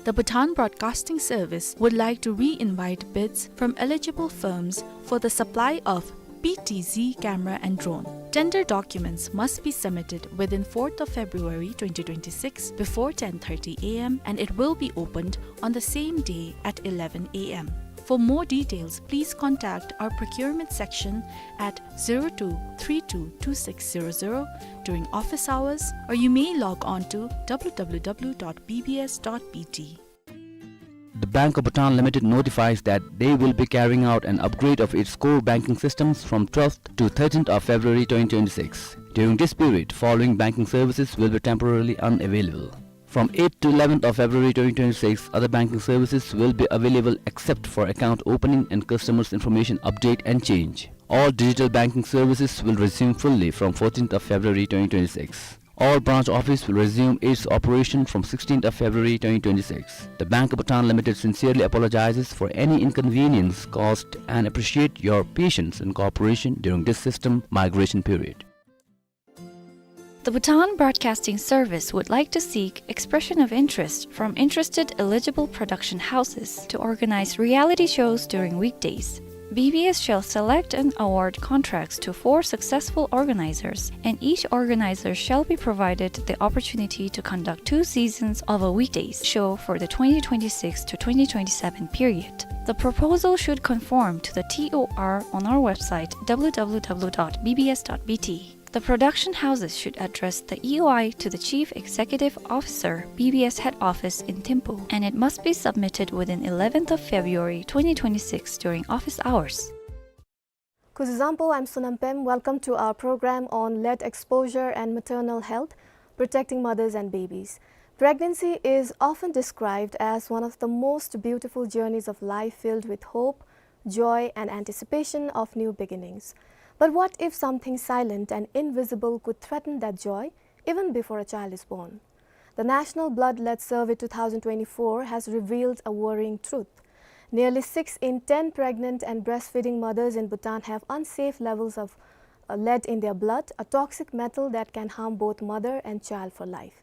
The Bhutan Broadcasting Service would like to re-invite bids from eligible firms for the supply of P T Z camera and drone. Tender documents must be submitted within fourth of February twenty twenty-six before ten thirty A M, and it will be opened on the same day at eleven A M. For more details, please contact our procurement section at zero two three two two six zero zero during office hours, or you may log on to W W W dot B B S dot B T. The Bank of Bhutan Limited notifies that they will be carrying out an upgrade of its core banking systems from twelfth to thirteenth of February twenty twenty-six. During this period, following banking services will be temporarily unavailable. From eighth to eleventh of February twenty twenty-six, other banking services will be available except for account opening and customers' information update and change. All digital banking services will resume fully from fourteenth of February twenty twenty-six. All branch office will resume its operation from sixteenth of February twenty twenty-six. The Bank of Bhutan Limited sincerely apologizes for any inconvenience caused and appreciate your patience and cooperation during this system migration period. The Bhutan Broadcasting Service would like to seek expression of interest from interested eligible production houses to organize reality shows during weekdays. B B S shall select and award contracts to four successful organizers, and each organizer shall be provided the opportunity to conduct two seasons of a weekdays show for the twenty twenty-six to twenty twenty-seven period. The proposal should conform to the T O R on our website, W W W dot B B S dot B T. The production houses should address the E O I to the Chief Executive Officer, B B S Head Office in Thimphu, and it must be submitted within eleventh of February twenty twenty-six during office hours. Kuzuzangpo, I'm Sonam Pem. Welcome to our program on lead exposure and maternal health, protecting mothers and babies. Pregnancy is often described as one of the most beautiful journeys of life, filled with hope, joy, and anticipation of new beginnings. But what if something silent and invisible could threaten that joy even before a child is born? The National Blood Lead Survey two thousand twenty-four has revealed a worrying truth. Nearly six in ten pregnant and breastfeeding mothers in Bhutan have unsafe levels of, uh, lead in their blood, a toxic metal that can harm both mother and child for life.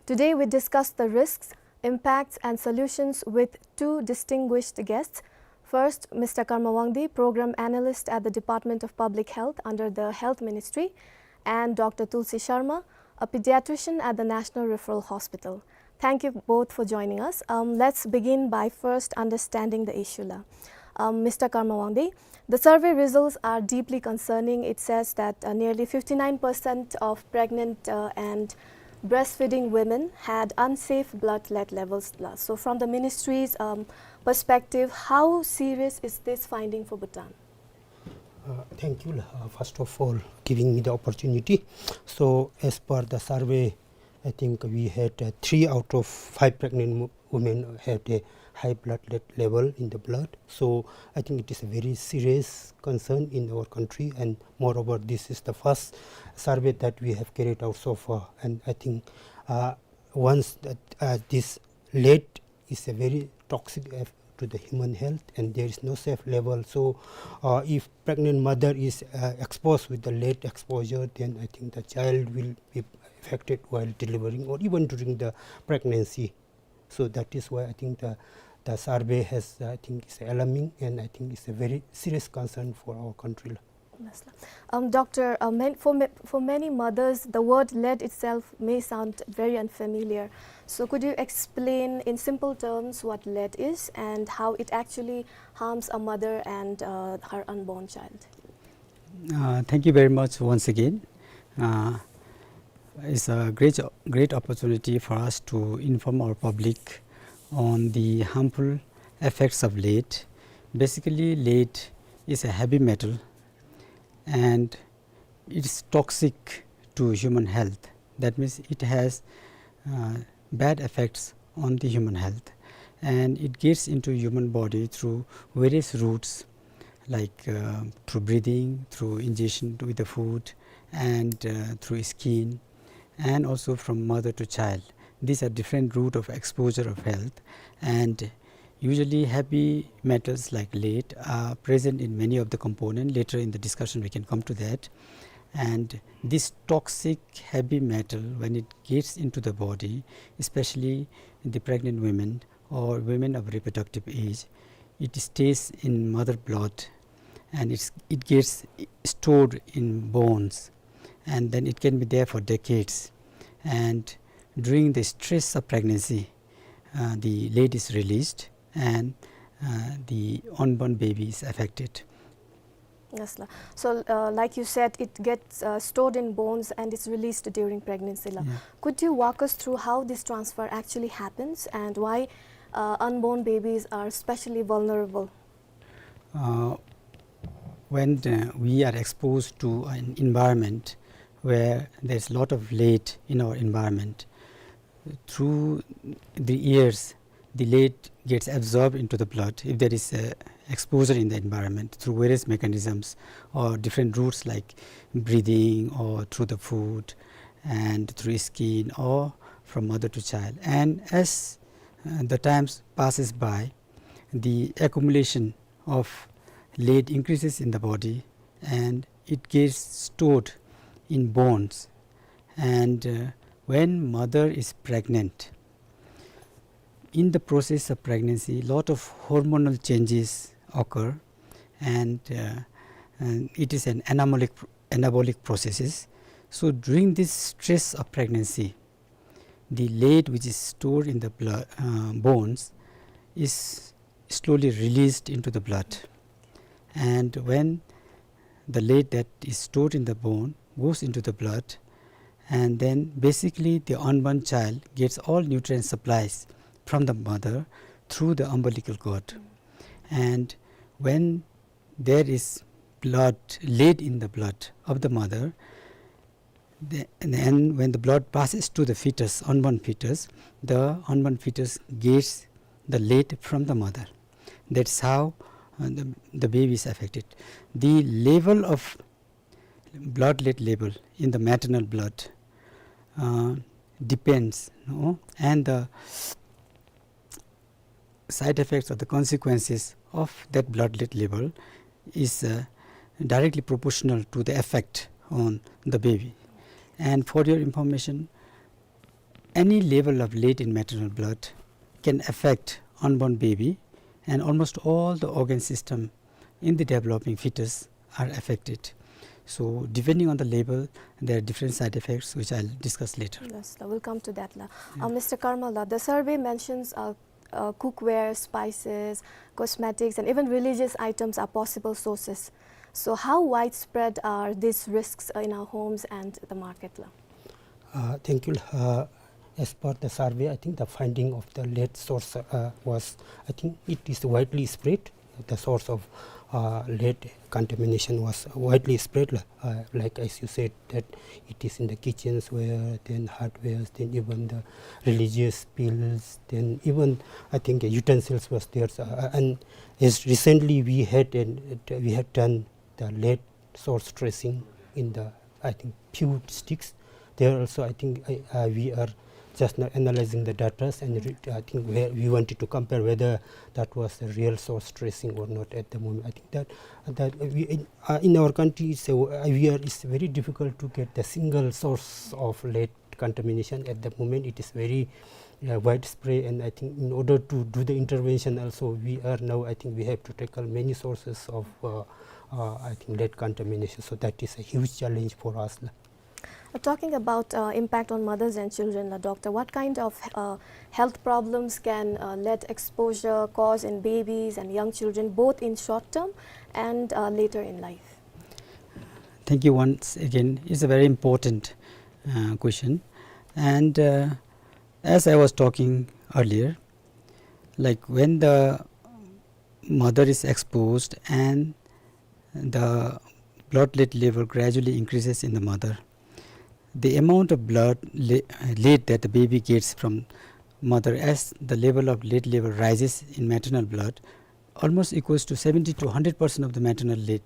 Today, we discuss the risks, Impacts and Solutions with two distinguished guests. First, Mister Karma Wangdi, Program Analyst at the Department of Public Health under the Health Ministry, and Doctor Tulsi Sharma, a pediatrician at the National Referral Hospital. Thank you both for joining us. Um, let's begin by first understanding the issue la. Um, Mister Karma Wangdi, the survey results are deeply concerning. It says that, uh, nearly fifty-nine percent of pregnant, uh, and breastfeeding women had unsafe blood lead levels la. So from the ministry's, um, perspective, how serious is this finding for Bhutan? Uh, thank you, uh, first of all, giving me the opportunity. So, as per the survey, I think we had, uh, three out of five pregnant mo-, women had a high blood le-, level in the blood. So, I think it is a very serious concern in our country, and moreover, this is the first survey that we have carried out so far. And I think, uh, once that, uh, this lead is a very toxic eff-, to the human health, and there is no safe level. So, uh, if pregnant mother is, uh, exposed with the lead exposure, then I think the child will be affected while delivering or even during the pregnancy. So that is why I think the, the survey has, I think, is alarming, and I think it's a very serious concern for our country. Yes, sir. Um, Doctor, uh, man-, for ma-, for many mothers, the word lead itself may sound very unfamiliar. So could you explain in simple terms what lead is and how it actually harms a mother and, uh, her unborn child? Uh, thank you very much once again. Uh, it's a great, great opportunity for us to inform our public on the harmful effects of lead. Basically, lead is a heavy metal and it's toxic to human health. That means it has, uh, bad effects on the human health, and it gets into human body through various routes, like, uh, through breathing, through ingestion with the food, and, uh, through skin, and also from mother to child. These are different route of exposure of health, and usually heavy metals like lead are present in many of the component. Later in the discussion we can come to that. And this toxic heavy metal, when it gets into the body, especially the pregnant women or women of reproductive age, it stays in mother blood, and it's, it gets stored in bones, and then it can be there for decades. And during the stress of pregnancy, uh, the lead is released, and, uh, the unborn baby is affected. Yes, la. So, uh, like you said, it gets, uh, stored in bones and it's released during pregnancy la. Yeah. Could you walk us through how this transfer actually happens and why, uh, unborn babies are especially vulnerable? Uh, when, uh, we are exposed to an environment where there's a lot of lead in our environment, through the years, the lead gets absorbed into the blood if there is a exposure in the environment through various mechanisms or different routes like breathing or through the food and through skin or from mother to child. And as, uh, the times passes by, the accumulation of lead increases in the body and it gets stored in bones. And, uh, when mother is pregnant, in the process of pregnancy, lot of hormonal changes occur, and, uh, and it is an anabolic, anabolic processes. So during this stress of pregnancy, the lead which is stored in the blood, uh, bones is slowly released into the blood. And when the lead that is stored in the bone goes into the blood, and then basically the unborn child gets all nutrient supplies from the mother through the umbilical cord. And when there is blood, lead in the blood of the mother, the, and then when the blood passes to the fetus, unborn fetus, the unborn fetus gets the lead from the mother. That's how, uh, the, the baby is affected. The level of blood lead level in the maternal blood, uh, depends, no? And the side effects or the consequences of that blood lead level is, uh, directly proportional to the effect on the baby. And for your information, any level of lead in maternal blood can affect unborn baby, and almost all the organ system in the developing fetus are affected. So depending on the level, there are different side effects which I'll discuss later. Yes, la, we'll come to that, la. Uh, Mister Karmal, la, the survey mentions, uh, uh, cookware, spices, cosmetics, and even religious items are possible sources. So how widespread are these risks, uh, in our homes and the market, la? Uh, thank you. Uh, as per the survey, I think the finding of the lead source, uh, was, I think it is widely spread. The source of, uh, lead contamination was widely spread, li-, uh, like as you said, that it is in the kitchens where, then hardwares, then even the religious bills, then even I think utensils was there. Uh, and as recently we had an, we had done the lead source tracing in the, I think, few districts. There also, I think, I, uh, we are just now analyzing the data, and re-, I think we, we wanted to compare whether that was a real source tracing or not at the moment. I think that, that we, in, uh, in our country, it's a, uh, we are, it's very difficult to get the single source of lead contamination at the moment. It is very, uh, widespread, and I think in order to do the intervention also, we are now, I think we have to tackle many sources of, uh, uh, I think lead contamination. So that is a huge challenge for us, la. Uh, talking about, uh, impact on mothers and children, la, doctor, what kind of, uh, health problems can, uh, lead exposure cause in babies and young children, both in short term and, uh, later in life? Thank you once again. It's a very important, uh, question. And, uh, as I was talking earlier, like, when the mother is exposed and the blood lead level gradually increases in the mother, the amount of blood le-, lead that the baby gets from mother, as the level of lead level rises in maternal blood, almost equals to seventy to hundred percent of the maternal lead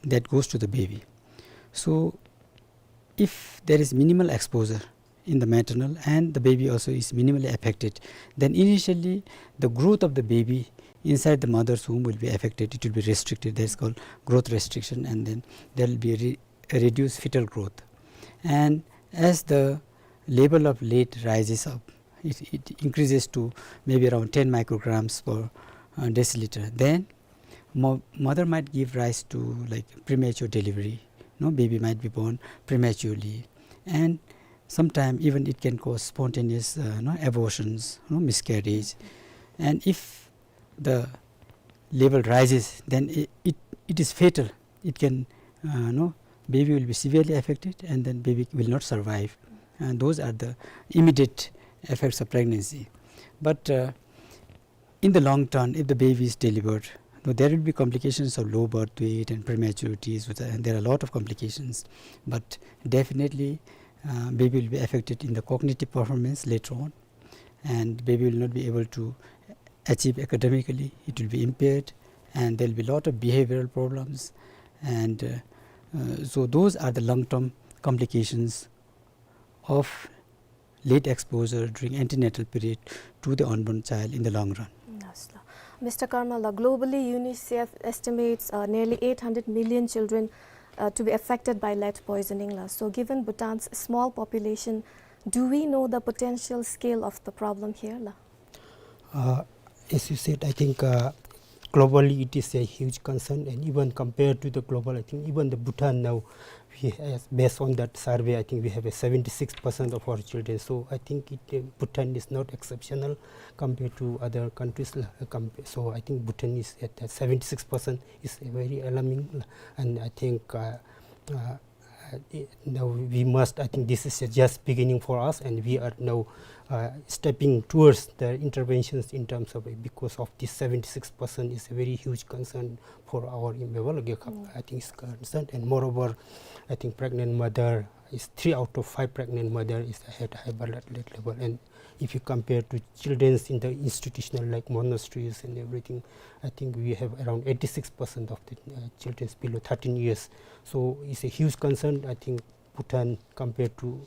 that goes to the baby. So if there is minimal exposure in the maternal and the baby also is minimally affected, then initially the growth of the baby inside the mother's womb will be affected. It will be restricted. That is called growth restriction, and then there will be re-, a reduced fetal growth. And as the level of lead rises up, it, it increases to maybe around ten micrograms per, uh, deciliter. Then mo-, mother might give rise to, like, premature delivery. No, baby might be born prematurely, and sometime even it can cause spontaneous, uh, no, abortions, no, miscarriage. And if the level rises, then it, it, it is fatal. It can, uh, no, baby will be severely affected, and then baby will not survive. And those are the immediate effects of pregnancy. But, uh, in the long term, if the baby is delivered, now there will be complications of low birth weight and prematurities, with, and there are a lot of complications. But definitely, uh, baby will be affected in the cognitive performance later on, and baby will not be able to achieve academically. It will be impaired, and there will be a lot of behavioral problems. And, uh, uh, so those are the long-term complications of lead exposure during antenatal period to the unborn child in the long run. Yes, la. Mister Karmal, la, globally, UNICEF estimates, uh, nearly eight hundred million children, uh, to be affected by lead poisoning, la. So, given Bhutan's small population, do we know the potential scale of the problem here, la? Uh, as you said, I think, uh, globally it is a huge concern, and even compared to the global, I think even the Bhutan now, we has, based on that survey, I think we have a seventy-six percent of our children. So I think it, uh, Bhutan is not exceptional compared to other countries, uh, compa-, so I think Bhutan is at, uh, seventy-six percent is very alarming, and I think, uh, uh, uh, i-, now we must, I think this is just beginning for us, and we are now, uh, stepping towards the interventions in terms of, because of this seventy-six percent is a very huge concern for our, in Mewalage, mm, I think it's concerned. And moreover, I think pregnant mother is, three out of five pregnant mother is had high blood lead level, and if you compare to children's in the institutional, like monasteries and everything, I think we have around eighty-six percent of the, uh, children's below thirteen years. So it's a huge concern, I think, Bhutan compared to,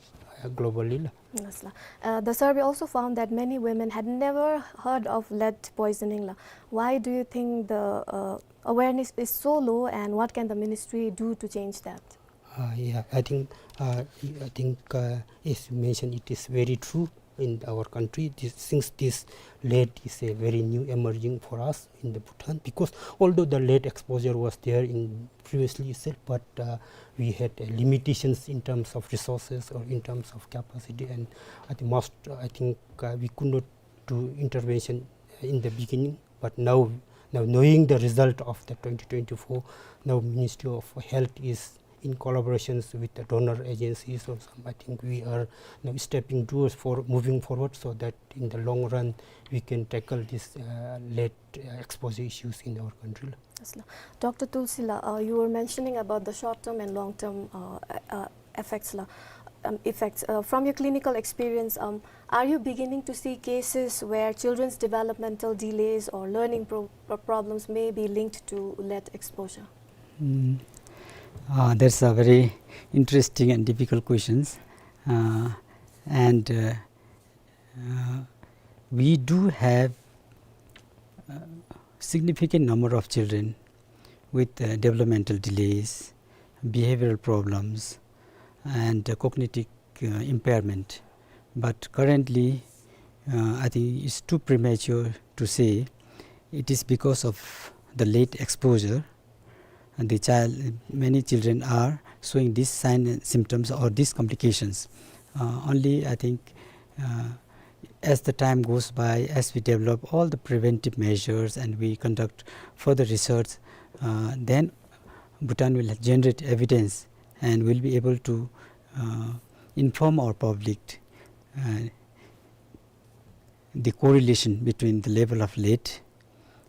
uh, globally, la. Yes, la. Uh, the survey also found that many women had never heard of lead poisoning, la. Why do you think the, uh, awareness is so low, and what can the ministry do to change that? Uh, yeah, I think, uh, I think, uh, as you mentioned, it is very true. in our country, this, since this lead is a very new emerging for us in the Bhutan, because although the lead exposure was there in previously itself, but, uh, we had, uh, limitations in terms of resources or in terms of capacity, and at the most, uh, I think, uh, we could not do intervention in the beginning. But now, now knowing the result of the twenty twenty-four, now Ministry of Health is in collaborations with the donor agencies or some, I think we are now stepping towards for moving forward so that in the long run we can tackle this, uh, lead, uh, exposure issues in our country. Yes, la. Doctor Tulsi la, uh, you were mentioning about the short-term and long-term, uh, uh, effects la. Um, effects. Uh, from your clinical experience, um, are you beginning to see cases where children's developmental delays or learning pro-, pro-, problems may be linked to lead exposure? Mm. Uh, that's a very interesting and difficult questions. Uh, and, uh, uh, we do have a significant number of children with, uh, developmental delays, behavioral problems, and, uh, cognitive, uh, impairment. But currently, uh, I think it's too premature to say it is because of the lead exposure. And the child, many children are showing these signs and symptoms or these complications. Uh, only, I think, uh, as the time goes by, as we develop all the preventive measures and we conduct further research, uh, then Bhutan will generate evidence and will be able to, uh, inform our public, uh, the correlation between the level of lead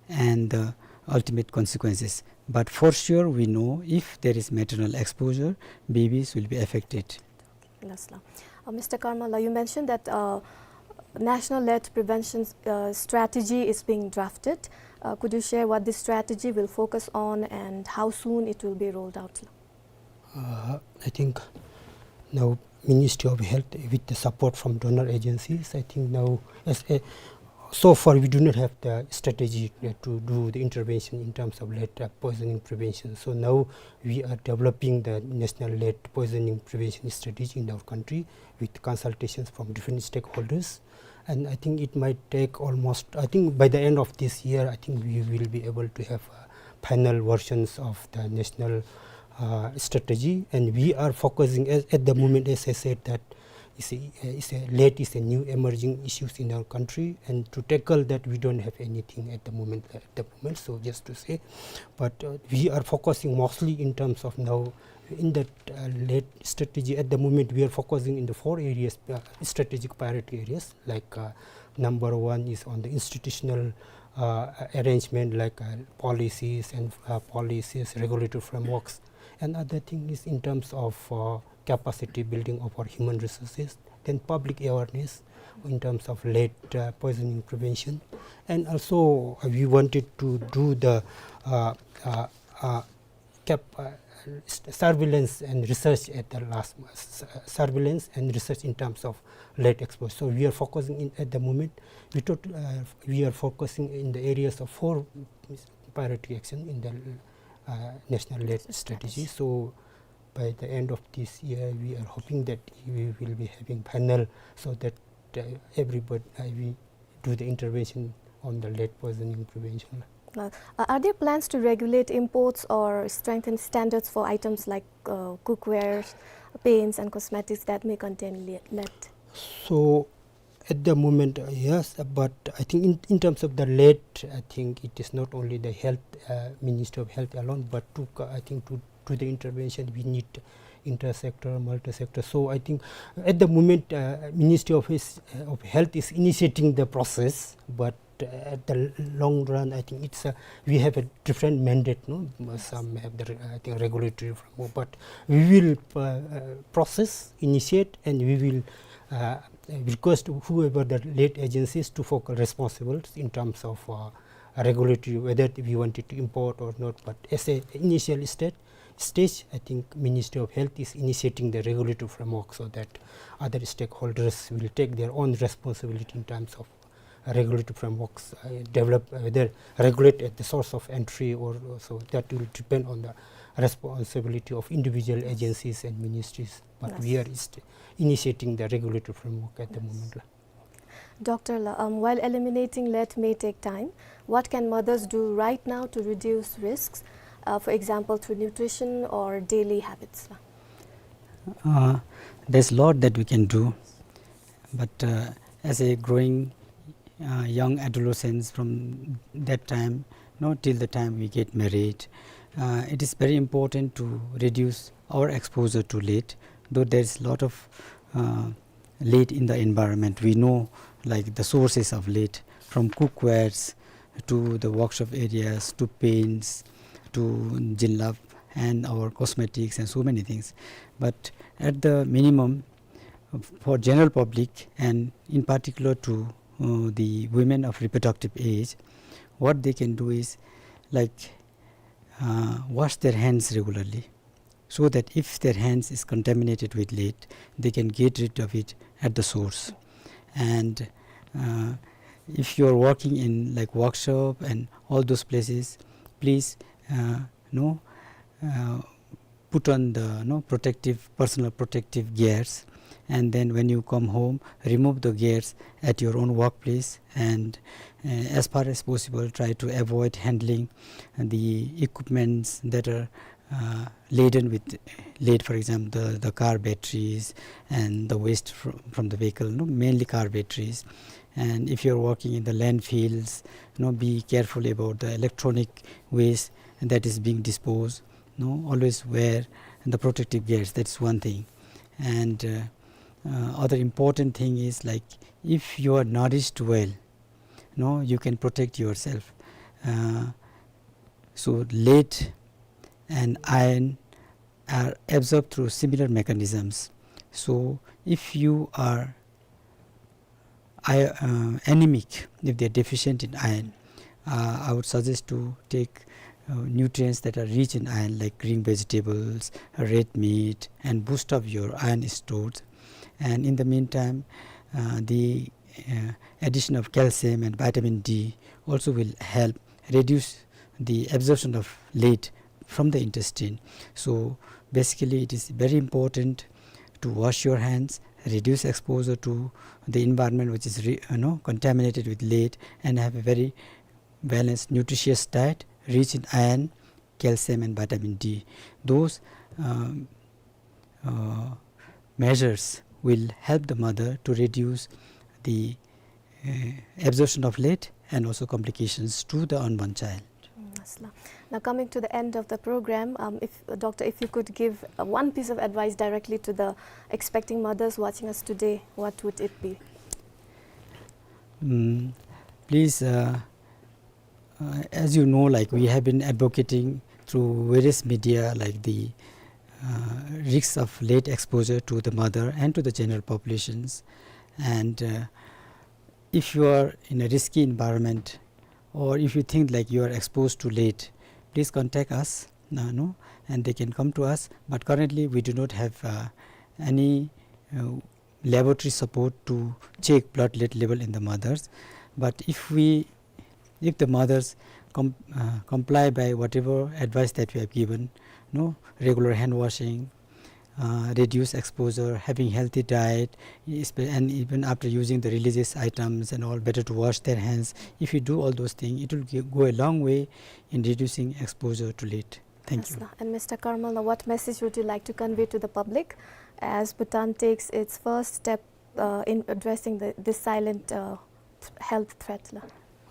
and the ultimate consequences. But for sure, we know if there is maternal exposure, babies will be affected. Yes, la. Uh, Mister Karmala, you mentioned that, uh, National Lead Prevention, uh, Strategy is being drafted. Uh, could you share what this strategy will focus on and how soon it will be rolled out? Uh, I think now Ministry of Health, with the support from donor agencies, I think now as a, so far we do not have the strategy, uh, to do the intervention in terms of lead, uh, poisoning prevention. So now we are developing the national lead poisoning prevention strategy in our country with consultations from different stakeholders. And I think it might take almost, I think by the end of this year, I think we will be able to have, uh, final versions of the national, uh, strategy. And we are focusing as, at the moment, as I said, that is a, is a, lead is a new emerging issues in our country. And to tackle that, we don't have anything at the moment, at the moment. So just to say, but, uh, we are focusing mostly in terms of now in that, uh, lead strategy at the moment, we are focusing in the four areas, uh, strategic priority areas, like, uh, number one is on the institutional, uh, arrangement, like, uh, policies and, uh, policies, regulatory frameworks. Another thing is in terms of, uh, capacity building of our human resources, then public awareness in terms of lead, uh, poisoning prevention. And also, uh, we wanted to do the, uh, uh, uh, cap-, uh, s-, surveillance and research at the last, s-, surveillance and research in terms of lead exposure. So we are focusing in, at the moment, we tot-, uh, we are focusing in the areas of four priority action in the, uh, national lead strategy. So by the end of this year, we are hoping that we will be having panel so that, uh, everybody, uh, we do the intervention on the lead poisoning prevention. Uh, are there plans to regulate imports or strengthen standards for items like, uh, cookware, paints and cosmetics that may contain le-, lead? So at the moment, uh, yes, uh, but I think in, in terms of the lead, I think it is not only the health, uh, Ministry of Health alone, but to co-, I think to, to the intervention, we need inter-sector, multi-sector. So I think at the moment, uh, Ministry of, is, uh, of Health is initiating the process, but, uh, at the l-, long run, I think it's, uh, we have a different mandate, no? Some have the re-, I think, regulatory framework, but we will, uh, uh, process, initiate, and we will, uh, request whoever the lead agencies to focal responsible in terms of, uh, regulatory, whether we wanted to import or not. But as a initial state, stage, I think Ministry of Health is initiating the regulatory framework so that other stakeholders will take their own responsibility in terms of regulatory frameworks, uh, develop, uh, whether regulate at the source of entry or, or so that will depend on the responsibility of individual agencies and ministries. But we are inst-, initiating the regulatory framework at the moment. Doctor la, um, while eliminating lead may take time, what can mothers do right now to reduce risks, uh, for example, through nutrition or daily habits la? Uh, there's a lot that we can do, but, uh, as a growing, uh, young adolescents from that time, you know, till the time we get married, uh, it is very important to reduce our exposure to lead, though there is a lot of, uh, lead in the environment. We know, like, the sources of lead, from cookwares to the workshop areas to paints to jilbab and our cosmetics and so many things. But at the minimum, for general public and in particular to, uh, the women of reproductive age, what they can do is, like, uh, wash their hands regularly, so that if their hands is contaminated with lead, they can get rid of it at the source. And, uh, if you are working in, like, workshop and all those places, please, uh, you know, uh, put on the, you know, protective, personal protective gears, and then when you come home, remove the gears at your own workplace, and, uh, as far as possible, try to avoid handling the equipments that are, uh, laden with lead, for example, the, the car batteries and the waste fr-, from the vehicle, no, mainly car batteries. And if you're working in the landfills, you know, be careful about the electronic waste that is being disposed. No, always wear the protective gears. That's one thing. And, uh, uh, other important thing is, like, if you are nourished well, no, you can protect yourself. Uh, so lead and iron are absorbed through similar mechanisms. So if you are I-, uh, anemic, if they are deficient in iron, uh, I would suggest to take, uh, nutrients that are rich in iron, like green vegetables, red meat, and boost up your iron stores. And in the meantime, uh, the, uh, addition of calcium and vitamin D also will help reduce the absorption of lead from the intestine. So basically, it is very important to wash your hands, reduce exposure to the environment which is re-, you know, contaminated with lead, and have a very balanced, nutritious diet rich in iron, calcium, and vitamin D. Those, um, uh, measures will help the mother to reduce the, uh, absorption of lead and also complications to the unborn child. Mm, yes, la. Now, coming to the end of the program, um, if, uh, Doctor, if you could give, uh, one piece of advice directly to the expecting mothers watching us today, what would it be? Mm, please, uh, uh, as you know, like, we have been advocating through various media, like, the, uh, risks of lead exposure to the mother and to the general populations. And, uh, if you are in a risky environment, or if you think, like, you are exposed to lead, please contact us, uh, no, and they can come to us. But currently, we do not have, uh, any, uh, laboratory support to check blood lead level in the mothers. But if we, if the mothers com-, uh, comply by whatever advice that we have given, no, regular hand washing, uh, reduce exposure, having healthy diet, espe-, and even after using the religious items and all, better to wash their hands. If you do all those things, it will gi-, go a long way in reducing exposure to lead. Thank you. Yes, sir. And Mister Karmal, now what message would you like to convey to the public as Bhutan takes its first step, uh, in addressing the, this silent, uh, th-, health threat la?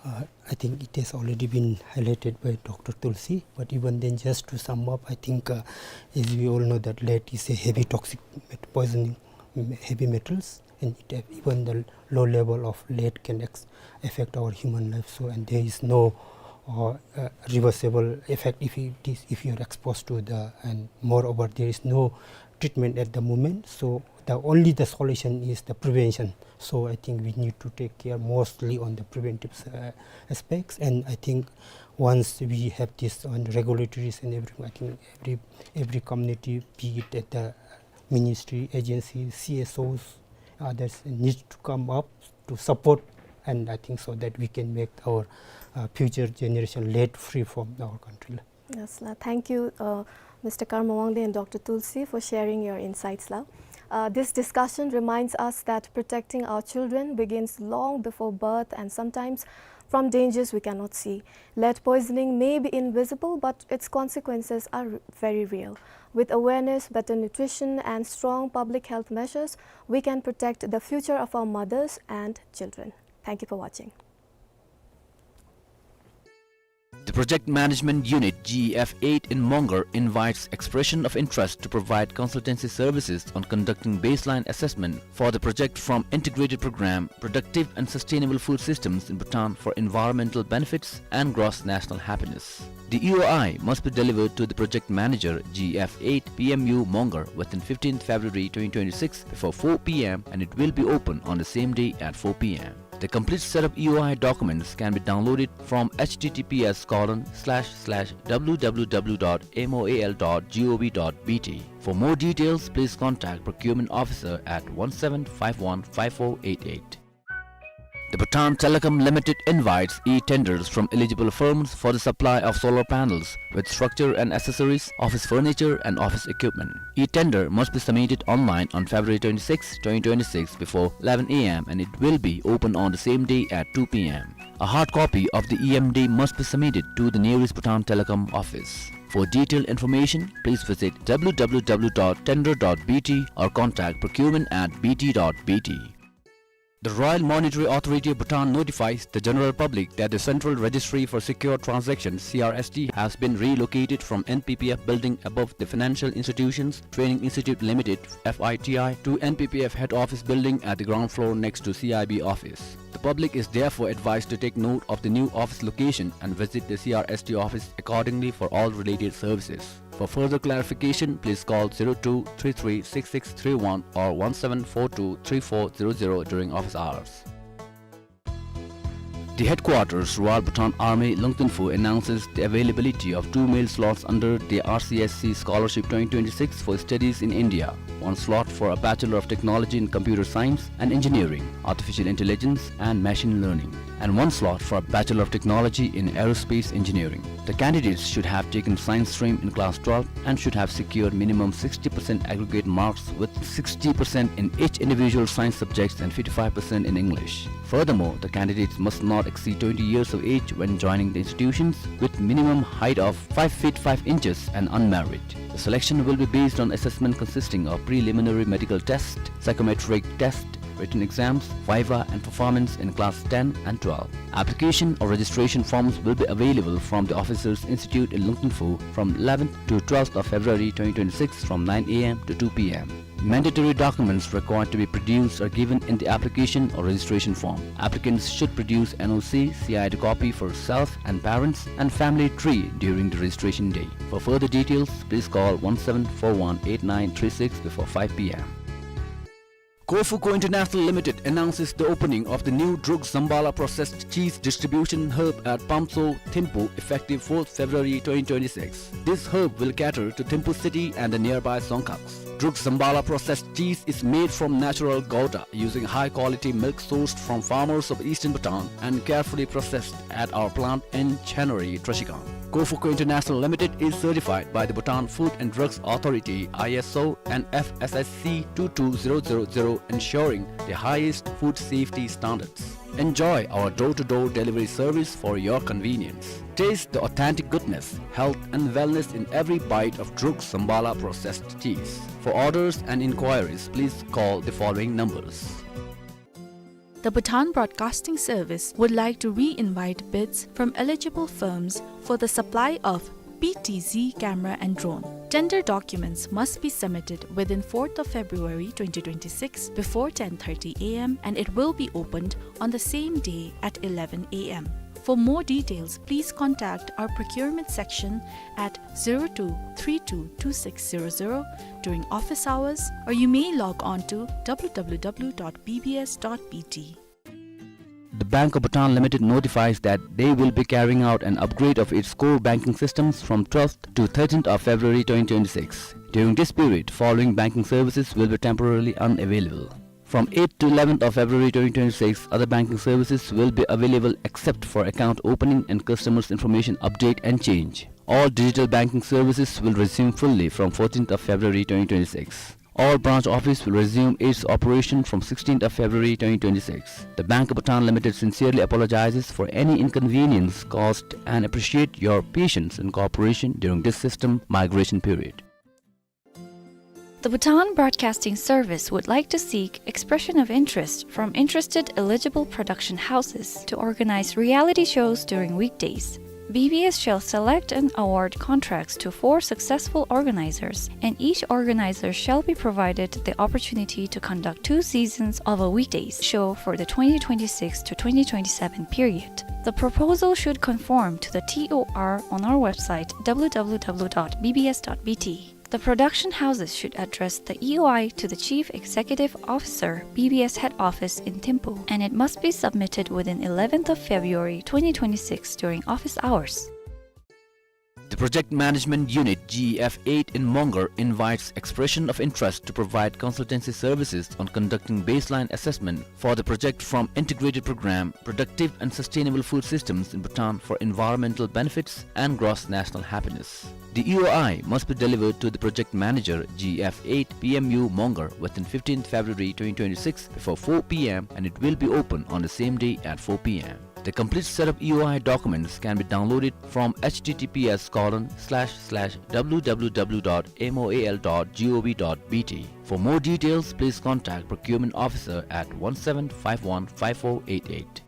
Uh, I think it has already been highlighted by Doctor Tulsi, but even then, just to sum up, I think, uh, as we all know that lead is a heavy toxic met-, poisoning, mm, heavy metals, and it, uh, even the low level of lead can ex-, affect our human life. So, and there is no, uh, uh, reversible effect if it is, if you are exposed to the, and moreover, there is no treatment at the moment. So the only the solution is the prevention. So I think we need to take care mostly on the preventive, uh, aspects. And I think once we have this on regulatories and everything, I think every, every community, be it at the ministry, agency, C S Os, others need to come up to support, and I think so that we can make our, uh, future generation lead free from our country. Yes, la. Thank you, uh, Mister Karma Wangdi and Doctor Tulsi, for sharing your insights la. Uh, this discussion reminds us that protecting our children begins long before birth and sometimes from dangers we cannot see. Lead poisoning may be invisible, but its consequences are r-, very real. With awareness, better nutrition, and strong public health measures, we can protect the future of our mothers and children. Thank you for watching. The Project Management Unit, G E F eight in Mongar, invites expression of interest to provide consultancy services on conducting baseline assessment for the project from Integrated Program, Productive and Sustainable Food Systems in Bhutan for Environmental Benefits and Gross National Happiness. The E O I must be delivered to the project manager, G E F eight, P M U Mongar, within fifteenth February twenty twenty-six before four P M, and it will be open on the same day at four P M. The complete set of E O I documents can be downloaded from H T T P S colon slash slash W W W dot M O A L dot G O V dot B T. For more details, please contact procurement officer at one seven five one five four eight eight. The Bhutan Telecom Limited invites e-tenders from eligible firms for the supply of solar panels with structure and accessories, office furniture and office equipment. E-tender must be submitted online on February twenty-sixth, twenty twenty-six before eleven A M, and it will be open on the same day at two P M. A hard copy of the E M D must be submitted to the nearest Bhutan Telecom office. For detailed information, please visit W W W dot tender dot B T or contact procurement at B T dot B T. The Royal Monetary Authority of Bhutan notifies the general public that the Central Registry for Secure Transactions, C R S T, has been relocated from N P P F building above the Financial Institutions Training Institute Limited, F I T I, to N P P F head office building at the ground floor next to C I B office. The public is therefore advised to take note of the new office location and visit the C R S T office accordingly for all related services. For further clarification, please call zero two three three six six three one or one seven four two three four zero zero during office hours. The headquarters, Royal Bhutan Army, Lungtinphu, announces the availability of two male slots under the R C S C Scholarship twenty twenty-six for studies in India. One slot for a Bachelor of Technology in Computer Science and Engineering, Artificial Intelligence and Machine Learning, and one slot for a Bachelor of Technology in Aerospace Engineering. The candidates should have taken science stream in class twelve and should have secured minimum sixty percent aggregate marks, with sixty percent in each individual science subjects and fifty-five percent in English. Furthermore, the candidates must not exceed twenty years of age when joining the institutions, with minimum height of five feet five inches and unmarried. The selection will be based on assessment consisting of preliminary medical test, psychometric test, written exams, viva, and performance in class ten and twelve. Application or registration forms will be available from the Officers Institute in Lungtinphu from eleventh to twelfth of February twenty twenty-six, from nine A M to two P M. Mandatory documents required to be produced are given in the application or registration form. Applicants should produce N O C, C I D copy for self and parents, and family tree during the registration day. For further details, please call one seven four one eight nine three six before five P M. Kofuko International Limited announces the opening of the new Druk Zambala processed cheese distribution hub at Pamso, Thimphu, effective fourth February twenty twenty-six. This hub will cater to Thimphu city and the nearby Songkhaks. Druk Zambala processed cheese is made from natural gouda, using high-quality milk sourced from farmers of eastern Bhutan and carefully processed at our plant in Chenary, Trashigang. Kofuko International Limited is certified by the Bhutan Food and Drugs Authority, I S O, and F S S C two two zero zero zero, ensuring the highest food safety standards. Enjoy our door-to-door delivery service for your convenience. Taste the authentic goodness, health and wellness in every bite of Druk Zambala processed cheese. For orders and inquiries, please call the following numbers. The Bhutan Broadcasting Service would like to re-invite bids from eligible firms for the supply of P T Z camera and drone. Tender documents must be submitted within fourth of February twenty twenty-six before ten thirty A M, and it will be opened on the same day at eleven A M. For more details, please contact our procurement section at zero two three two two six zero zero during office hours, or you may log on to W W W dot B B S dot B T. The Bank of Bhutan Limited notifies that they will be carrying out an upgrade of its core banking systems from twelfth to thirteenth of February twenty twenty-six. During this period, following banking services will be temporarily unavailable. From eighth to eleventh of February twenty twenty-six, other banking services will be available except for account opening and customers information update and change. All digital banking services will resume fully from fourteenth of February twenty twenty-six. All branch office will resume its operation from sixteenth of February twenty twenty-six. The Bank of Bhutan Limited sincerely apologizes for any inconvenience caused and appreciate your patience and cooperation during this system migration period. The Bhutan Broadcasting Service would like to seek expression of interest from interested eligible production houses to organize reality shows during weekdays. B B S shall select and award contracts to four successful organizers, and each organizer shall be provided the opportunity to conduct two seasons of a weekdays show for the twenty twenty-six to twenty twenty-seven period. The proposal should conform to the T O R on our website, W W W dot B B S dot B T. The production houses should address the E O I to the Chief Executive Officer, B B S Head Office in Thimphu, and it must be submitted within eleventh of February twenty twenty-six during office hours. The Project Management Unit, G E F eight in Mongar, invites expression of interest to provide consultancy services on conducting baseline assessment for the project from Integrated Program, Productive and Sustainable Food Systems in Bhutan for environmental benefits and gross national happiness. The E O I must be delivered to the project manager, G E F eight, P M U Mongar, within fifteenth February twenty twenty-six before four P M, and it will be open on the same day at four P M. The complete set of E O I documents can be downloaded from H T T P S colon slash slash W W W dot M O A L dot G O V dot B T. For more details, please contact Procurement Officer at one seven five one five four eight eight.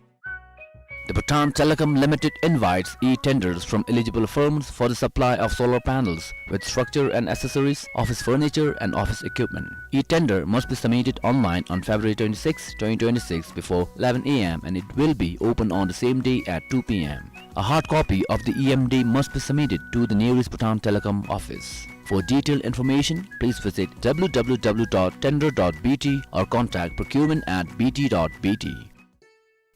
The Bhutan Telecom Limited invites e-tenders from eligible firms for the supply of solar panels with structure and accessories, office furniture and office equipment. E-tender must be submitted online on February twenty-sixth, twenty twenty-six before eleven A M, and it will be open on the same day at two P M. A hard copy of the E M D must be submitted to the nearest Bhutan Telecom office. For detailed information, please visit W W W dot tender dot B T or contact procurement at B T dot B T.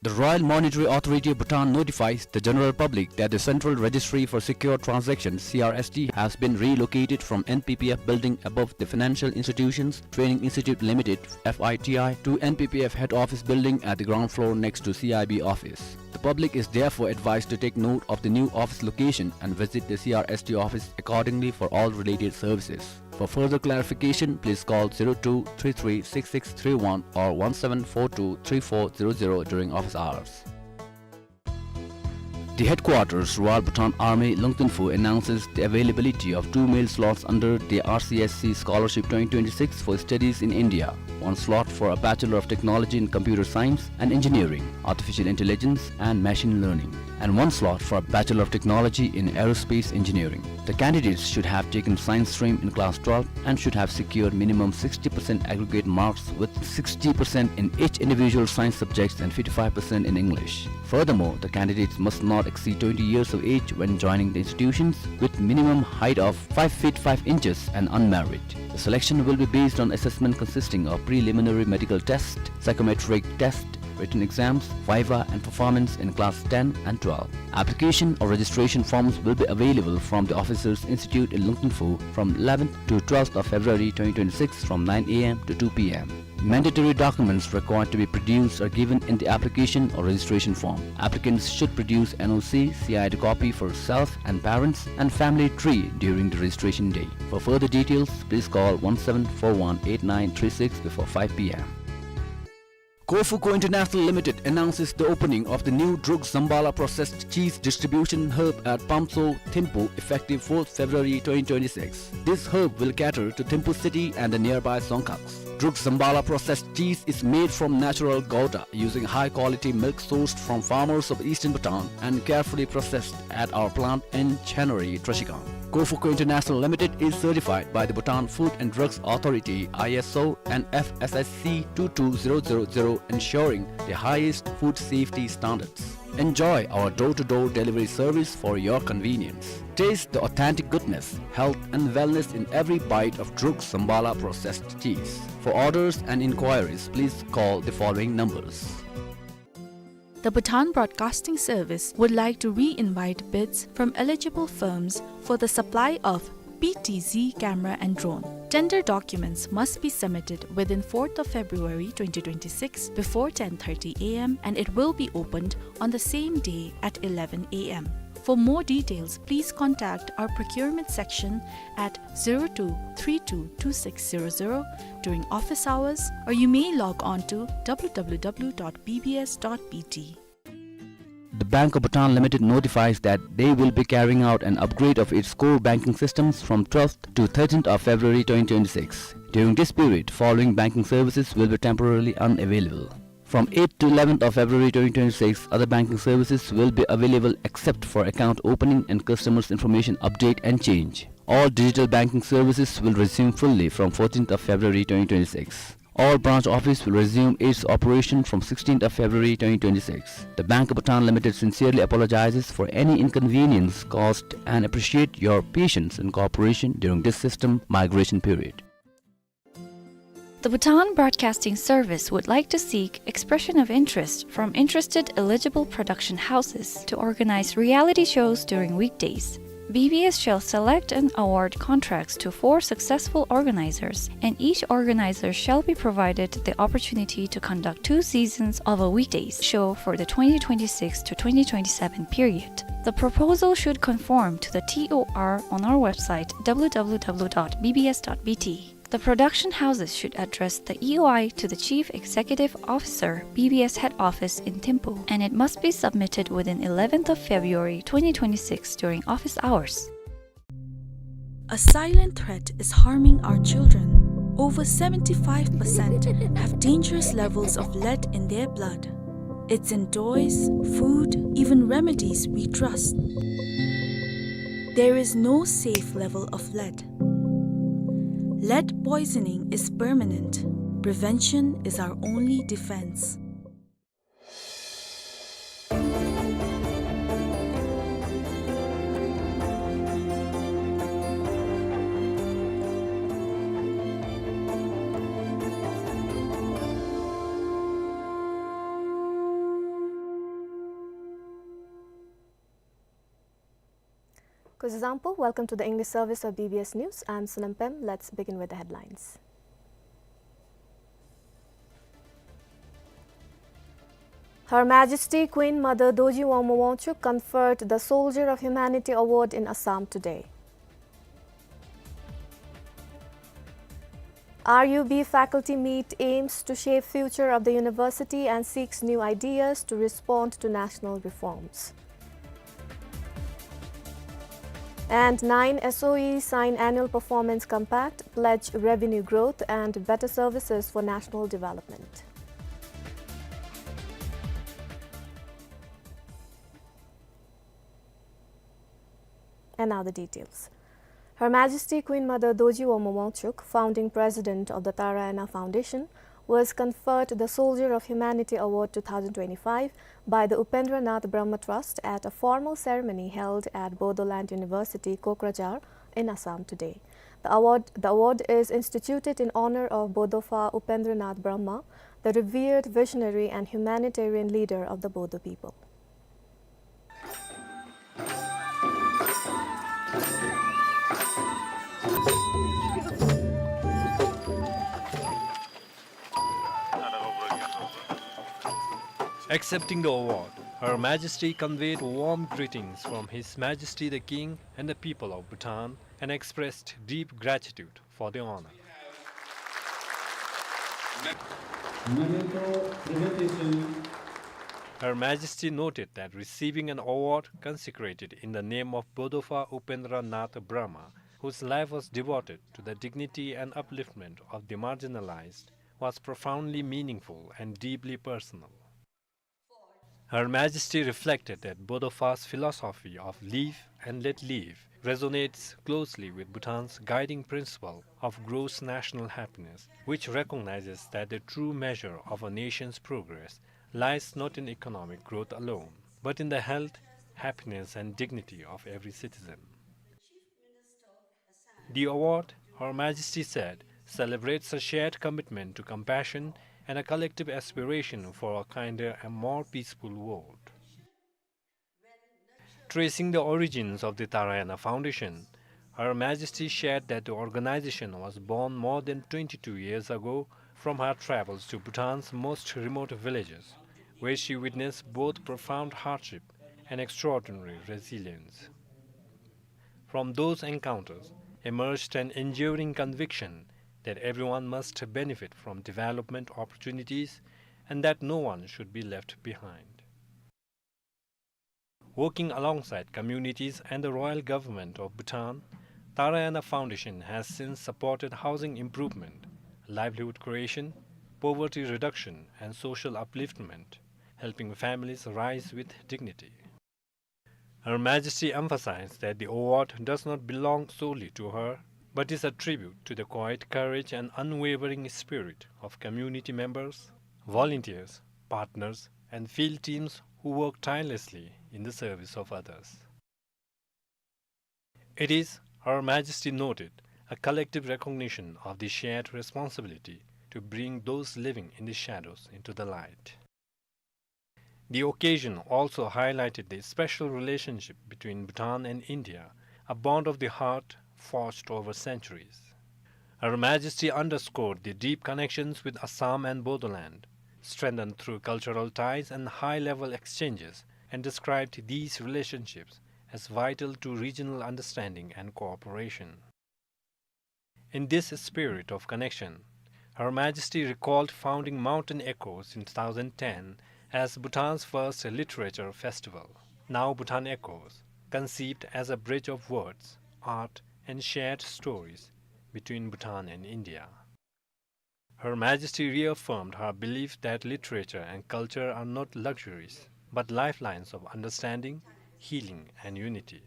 The Royal Monetary Authority of Bhutan notifies the general public that the Central Registry for Secure Transactions, C R S T, has been relocated from N P P F building above the Financial Institutions Training Institute Limited, F I T I, to N P P F head office building at the ground floor next to C I B office. The public is therefore advised to take note of the new office location and visit the C R S T office accordingly for all related services. For further clarification, please call zero two three three six six three one or one seven four two three four zero zero during office hours. The headquarters, Royal Bhutan Army, Lungtinphu, announces the availability of two male slots under the R C S C Scholarship twenty twenty-six for studies in India. One slot for a Bachelor of Technology in Computer Science and Engineering, Artificial Intelligence and Machine Learning, and one slot for a Bachelor of Technology in Aerospace Engineering. The candidates should have taken science stream in class twelve and should have secured minimum sixty percent aggregate marks, with sixty percent in each individual science subjects and fifty-five percent in English. Furthermore, the candidates must not exceed twenty years of age when joining the institutions, with minimum height of five feet five inches and unmarried. The selection will be based on assessment consisting of preliminary medical test, psychometric test, written exams, viva, and performance in class ten and twelve. Application or registration forms will be available from the Officers Institute in Lungtinphu from eleventh to twelfth of February twenty twenty-six from nine A M to two P M. Mandatory documents required to be produced are given in the application or registration form. Applicants should produce N O C, C I D copy for self and parents, and family tree during the registration day. For further details, please call one seven four one eight nine three six before five P M. Kofuko International Limited announces the opening of the new Druk Zambala processed cheese distribution hub at Pamso, Thimphu, effective fourth February twenty twenty-six. This hub will cater to Thimphu city and the nearby Songkhaks. Druk Zambala processed cheese is made from natural Gouda, using high-quality milk sourced from farmers of eastern Bhutan and carefully processed at our plant in Chanari, Trashigang. Kofuko International Limited is certified by the Bhutan Food and Drugs Authority, I S O, and F S S C two two zero zero zero, ensuring the highest food safety standards. Enjoy our door-to-door delivery service for your convenience. Taste the authentic goodness, health and wellness in every bite of Druk Zambala processed cheese. For orders and inquiries, please call the following numbers. The Bhutan Broadcasting Service would like to re-invite bids from eligible firms for the supply of P T Z camera and drone. Tender documents must be submitted within fourth of February twenty twenty-six before ten thirty A M, and it will be opened on the same day at eleven A M. For more details, please contact our procurement section at zero two three two two six zero zero during office hours, or you may log on to W W W dot B B S dot B T. The Bank of Bhutan Limited notifies that they will be carrying out an upgrade of its core banking systems from twelfth to thirteenth of February twenty twenty-six. During this period, following banking services will be temporarily unavailable. From eighth to eleventh of February twenty twenty-six, other banking services will be available except for account opening and customers' information update and change. All digital banking services will resume fully from fourteenth of February twenty twenty-six. All branch office will resume its operation from sixteenth of February twenty twenty-six. The Bank of Bhutan Limited sincerely apologizes for any inconvenience caused and appreciate your patience and cooperation during this system migration period. The Bhutan Broadcasting Service would like to seek expression of interest from interested eligible production houses to organize reality shows during weekdays. B B S shall select and award contracts to four successful organizers, and each organizer shall be provided the opportunity to conduct two seasons of a weekdays show for the twenty twenty-six to twenty twenty-seven period. The proposal should conform to the T O R on our website, W W W dot B B S dot B T. The production houses should address the E O I to the Chief Executive Officer, B B S Head Office in Thimphu, and it must be submitted within eleventh of February twenty twenty-six during office hours. A silent threat is harming our children. Over seventy-five percent have dangerous levels of lead in their blood. It's in toys, food, even remedies we trust. There is no safe level of lead. Lead poisoning is permanent. Prevention is our only defense. Kuzuzangpo, welcome to the English service of B B S News. I'm Sonam Pem. Let's begin with the headlines. Her Majesty Queen Mother Dorji Wangma Wangchuck conferred the Soldier of Humanity Award in Assam today. R U B faculty meet aims to shape future of the university and seeks new ideas to respond to national reforms. And nine S O Es sign annual performance compact, pledge revenue growth and better services for national development. And now the details. Her Majesty Queen Mother Dorji Wangma Wangchuck, founding president of the Tara Ena Foundation, was conferred the Soldier of Humanity Award two thousand twenty-five by the Upendra Nath Brahma Trust at a formal ceremony held at Bodoland University, Kokrajhar, in Assam today. The award, the award is instituted in honor of Bodopha Upendra Nath Brahma, the revered visionary and humanitarian leader of the Bodo people. Accepting the award, Her Majesty conveyed warm greetings from His Majesty the King and the people of Bhutan and expressed deep gratitude for the honor. Memento presentation. Her Majesty noted that receiving an award consecrated in the name of Bodopha Upendra Nath Brahma, whose life was devoted to the dignity and upliftment of the marginalized, was profoundly meaningful and deeply personal. Her Majesty reflected that Bodopha's philosophy of live and let live resonates closely with Bhutan's guiding principle of gross national happiness, which recognizes that the true measure of a nation's progress lies not in economic growth alone, but in the health, happiness, and dignity of every citizen. The award, Her Majesty said, celebrates a shared commitment to compassion and a collective aspiration for a kinder and more peaceful world. Tracing the origins of the Tara Ena Foundation, Her Majesty shared that the organization was born more than twenty-two years ago from her travels to Bhutan's most remote villages, where she witnessed both profound hardship and extraordinary resilience. From those encounters emerged an enduring conviction that everyone must benefit from development opportunities and that no one should be left behind. Working alongside communities and the royal government of Bhutan, Tarayana Foundation has since supported housing improvement, livelihood creation, poverty reduction, and social upliftment, helping families rise with dignity. Her Majesty emphasized that the award does not belong solely to her, but is a tribute to the quiet courage and unwavering spirit of community members, volunteers, partners, and field teams who work tirelessly in the service of others. It is, Her Majesty noted, a collective recognition of the shared responsibility to bring those living in the shadows into the light. The occasion also highlighted the special relationship between Bhutan and India, a bond of the heart forged over centuries. Her Majesty underscored the deep connections with Assam and Bodoland, strengthened through cultural ties and high-level exchanges, and described these relationships as vital to regional understanding and cooperation. In this spirit of connection, Her Majesty recalled founding Mountain Echoes in two thousand ten as Bhutan's first literature festival, now Bhutan Echoes, conceived as a bridge of words, art, and shared stories between Bhutan and India. Her Majesty reaffirmed her belief that literature and culture are not luxuries, but lifelines of understanding, healing, and unity.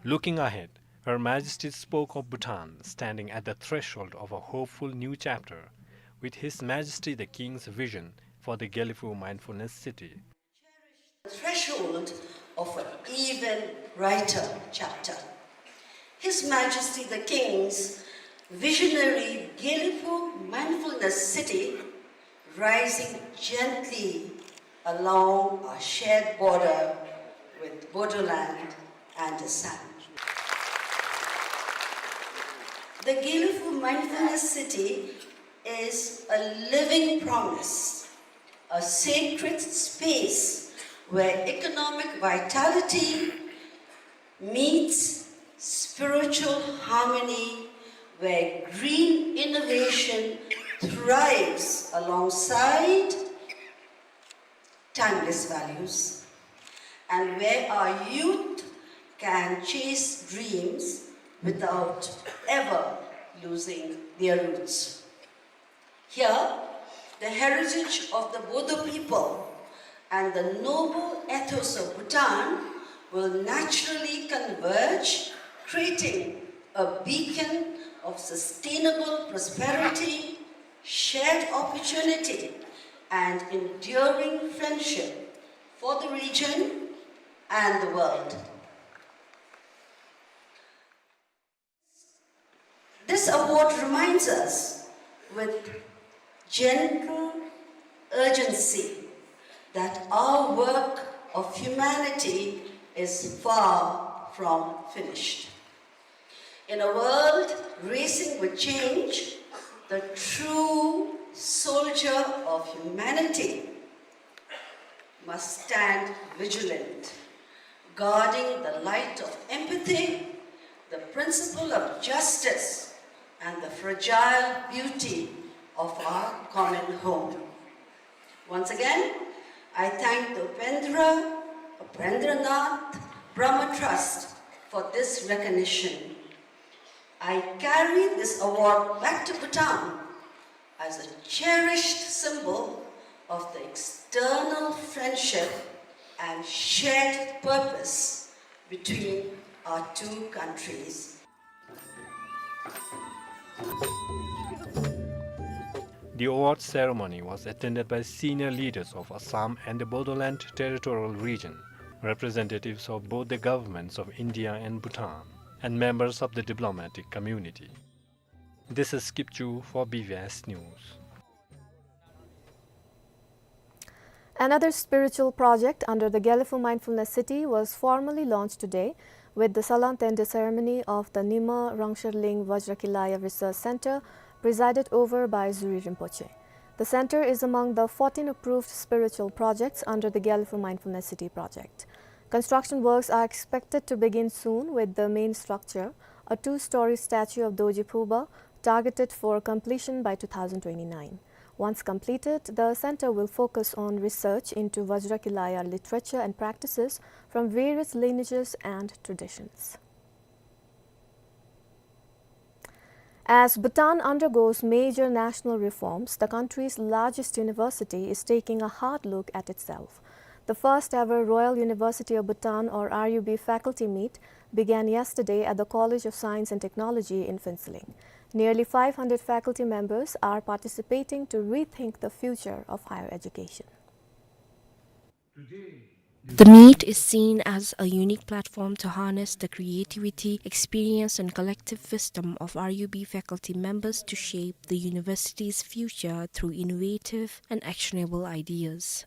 Looking ahead, Her Majesty spoke of Bhutan standing at the threshold of a hopeful new chapter, with His Majesty the King's vision for the Gelephu Mindfulness City. Threshold of an even brighter chapter. His Majesty the King's visionary Gelephu Mindfulness City, rising gently along our shared border with Bodoland and Assam. The Gelephu Mindfulness City is a living promise, a sacred space where economic vitality meets spiritual harmony, where green innovation thrives alongside timeless values, and where our youth can chase dreams without ever losing their roots. Here, the heritage of the Bodo people and the noble ethos of Bhutan will naturally converge, creating a beacon of sustainable prosperity, shared opportunity, and enduring friendship for the region and the world. This award reminds us with gentle urgency that our work of humanity is far from finished. In a world racing with change, the true soldier of humanity must stand vigilant, guarding the light of empathy, the principle of justice, and the fragile beauty of our common home. Once again, I thank the Upendra, Upendranath Brahma Trust for this recognition. I carry this award back to Bhutan as a cherished symbol of the eternal friendship and shared purpose between our two countries. The awards ceremony was attended by senior leaders of Assam and the Bodoland Territorial Region, representatives of both the governments of India and Bhutan, and members of the diplomatic community. This is Kipchu for B V S News. Another spiritual project under the Gelephu Mindfulness City was formally launched today with the Salam Tende ceremony of the Nyima Rangshar Ling Vajrakellayev Research Center, presided over by Zuri Rinpoche. The center is among the fourteen approved spiritual projects under the Gelephu Mindfulness City project. Construction works are expected to begin soon, with the main structure, a two-story statue of Dorji Phurba, targeted for completion by two thousand twenty-nine. Once completed, the center will focus on research into Vajrakelayar literature and practices from various lineages and traditions. As Bhutan undergoes major national reforms, the country's largest university is taking a hard look at itself. The first ever Royal University of Bhutan, or R U B, faculty meet began yesterday at the College of Science and Technology in Phuentsholing. Nearly five hundred faculty members are participating to rethink the future of higher education. The meet is seen as a unique platform to harness the creativity, experience, and collective wisdom of R U B faculty members to shape the university's future through innovative and actionable ideas.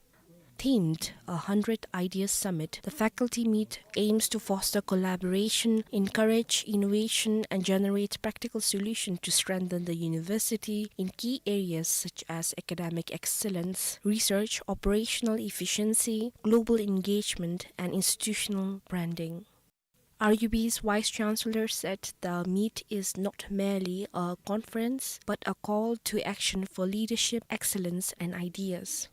Themed A Hundred Ideas Summit, the faculty meet aims to foster collaboration, encourage innovation, and generate practical solutions to strengthen the university in key areas such as academic excellence, research, operational efficiency, global engagement, and institutional branding. R U B's Vice Chancellor said the meet is not merely a conference, but a call to action for leadership, excellence, and ideas.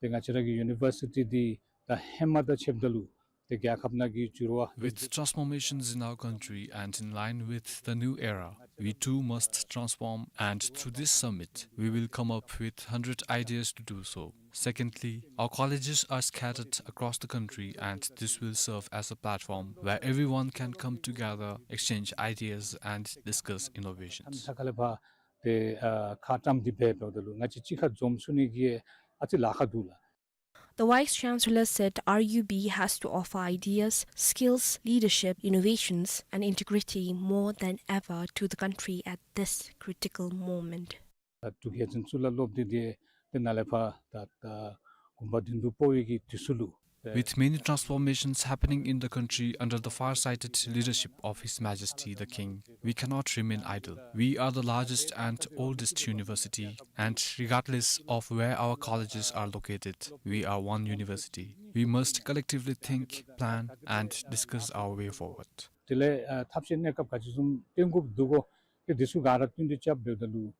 ཏེ་ང་བཅས་ར་གི་ཡུ་ནི་བར་སི་ཊི་འདི་ད་ཧེ་མ་དང་ཕྱདཔ་ད་ལུ་ཏེ་རྒྱལ་ཁབ་ནང་གི་འགྱུར་བ། With transformations in our country and in line with the new era, we too must transform, and through this summit, we will come up with hundred ideas to do so. Secondly, our colleges are scattered across the country, and this will serve as a platform where everyone can come together, exchange ideas, and discuss innovations. ད་ཁ་ལས་ཕར་ཏེ་ཨ་ཁ་བཀྲམ་སྟེ་འབད་འབདཝ་ད་ལུ་ང་བཅས་གཅིག་ཁར་འཛོམས་ཚུགས་ནི་གི་ཨ་ཙི་ལཱ་ཁག་འདུག་ལགས། The Vice Chancellor said R U B has to offer ideas, skills, leadership, and integrity more than ever to the country at this critical moment. ད་འབྲུག་རྒྱལ་བཙུན་གཙུག་ལག་སློབ་སྡེ་འདི་ཏེ་ནཱ་ལས་ཕར་ད་ད་དགོངས་པ་བདུན་ལུ་སྤོ་བའི་གི་དུས་སུ་ལུ། With many transformations happening in the country under the far-sighted leadership of His Majesty the King, we cannot remain idle. We are the largest and oldest university, and regardless of where our colleges are located, we are one university. We must collectively think, plan, and discuss our way forward. དེ་ལས་ཨ་ཐབས་ཤེས་གནས་སྐབས་ག་ཅི་བཟུམ་བཏོན་དགོཔ་འདུག་གོ། ཏེ་འདི་ཚུ་ག་ར་བསྟུན་ཏེ་རྐྱབ་འབདཝ་ད་ལུ།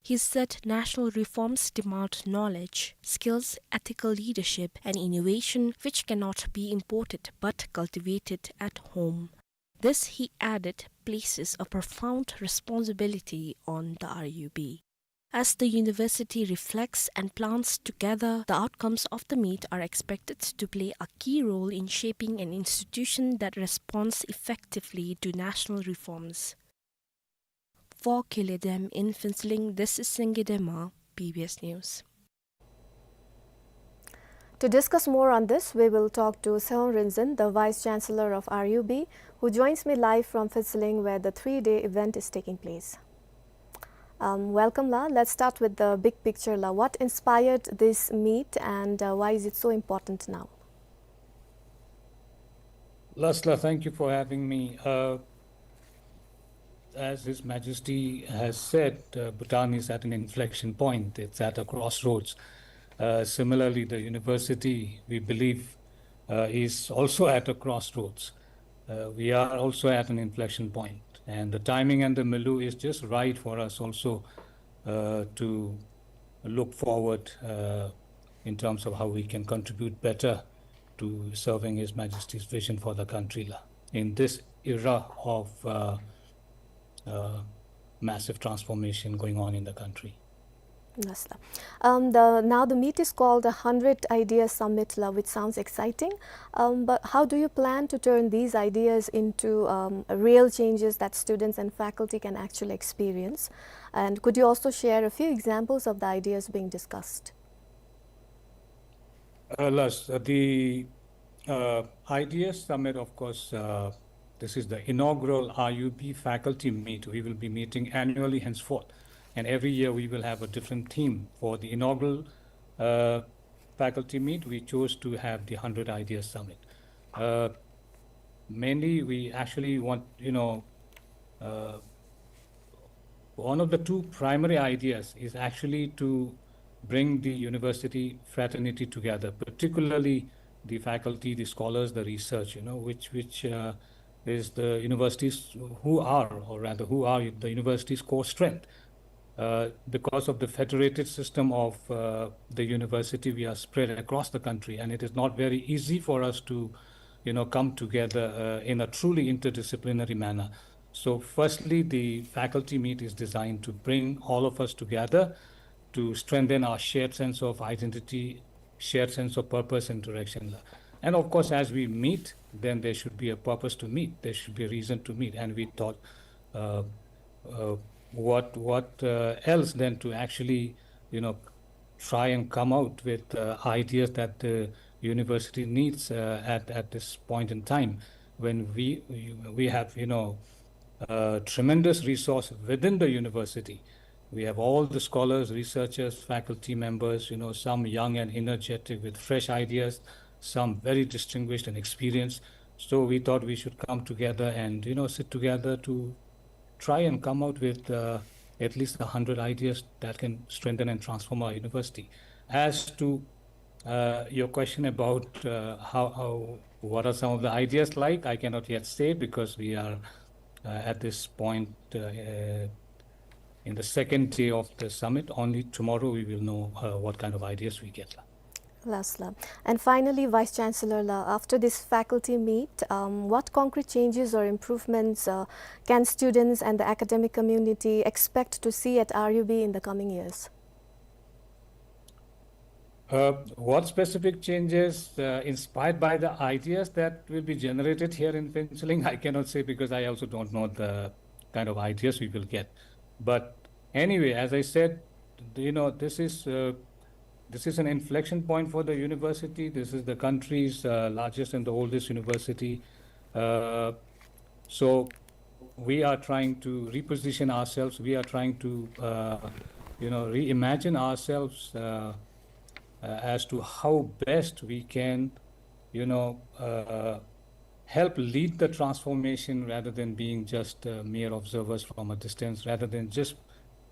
He said national reforms demand knowledge, skills, ethical leadership, and innovation, which cannot be imported but cultivated at home. This, he added, places a profound responsibility on the R U B. As the university reflects and plans together, the outcomes of the meet are expected to play a key role in shaping an institution that responds effectively to national reforms. For Kele Dem in Phuentsholing, this is Senge Dema, B B S News. To discuss more on this, we will talk to Seon Rinzin, the Vice Chancellor of R U B, who joins me live from Phuentsholing, where the three-day event is taking place. Um, welcome, La. Let's start with the big picture, La. What inspired this meet, and uh, why is it so important now? Lasla, thank you for having me. Uh, as His Majesty has said, uh, Bhutan is at an inflection point. It's at a crossroads. Uh, similarly, the university, we believe, uh, is also at a crossroads. Uh, we are also at an inflection point, and the timing and the milieu is just right for us also, uh, to look forward, uh, in terms of how we can contribute better to serving His Majesty's vision for the country, la, in this era of, uh, uh, massive transformation going on in the country. Yes, la. Um, the, now the meet is called the Hundred Ideas Summit, la, which sounds exciting. Um, but how do you plan to turn these ideas into, um, real changes that students and faculty can actually experience? And could you also share a few examples of the ideas being discussed? Uh, Las, uh, the, uh, Ideas Summit, of course, uh, this is the inaugural R U B faculty meet. We will be meeting annually henceforth. And every year we will have a different theme. For the inaugural, uh, faculty meet, we chose to have the Hundred Ideas Summit. Uh, mainly, we actually want, you know, uh, one of the two primary ideas is actually to bring the university fraternity together, particularly the faculty, the scholars, the research, you know, which, which, uh, is the universities who are, or rather, who are the university's core strength. Uh, because of the federated system of, uh, the university, we are spread across the country, and it is not very easy for us to, you know, come together, uh, in a truly interdisciplinary manner. So, firstly, the faculty meet is designed to bring all of us together to strengthen our shared sense of identity, shared sense of purpose and direction. And of course, as we meet, then there should be a purpose to meet. There should be a reason to meet. And we thought, uh, uh, what, what, uh, else than to actually, you know, try and come out with, uh, ideas that the university needs, uh, at, at this point in time when we, we have, you know, uh, tremendous resource within the university. We have all the scholars, researchers, faculty members, you know, some young and energetic with fresh ideas, some very distinguished and experienced. So we thought we should come together and, you know, sit together to try and come out with, uh, at least a hundred ideas that can strengthen and transform our university. As to, uh, your question about, uh, how, how, what are some of the ideas like, I cannot yet say because we are, uh, at this point, uh, uh, in the second day of the summit. Only tomorrow we will know, uh, what kind of ideas we get. Last la. And finally, Vice Chancellor la, after this faculty meet, um, what concrete changes or improvements, uh, can students and the academic community expect to see at R U B in the coming years? Uh, what specific changes, uh, inspired by the ideas that will be generated here in Phuentsholing, I cannot say because I also don't know the kind of ideas we will get. But anyway, as I said, you know, this is, uh, this is an inflection point for the university. This is the country's, uh, largest and the oldest university. Uh, so we are trying to reposition ourselves. We are trying to, uh, you know, reimagine ourselves, uh, uh, as to how best we can, you know, uh, help lead the transformation rather than being just, uh, mere observers from a distance, rather than just,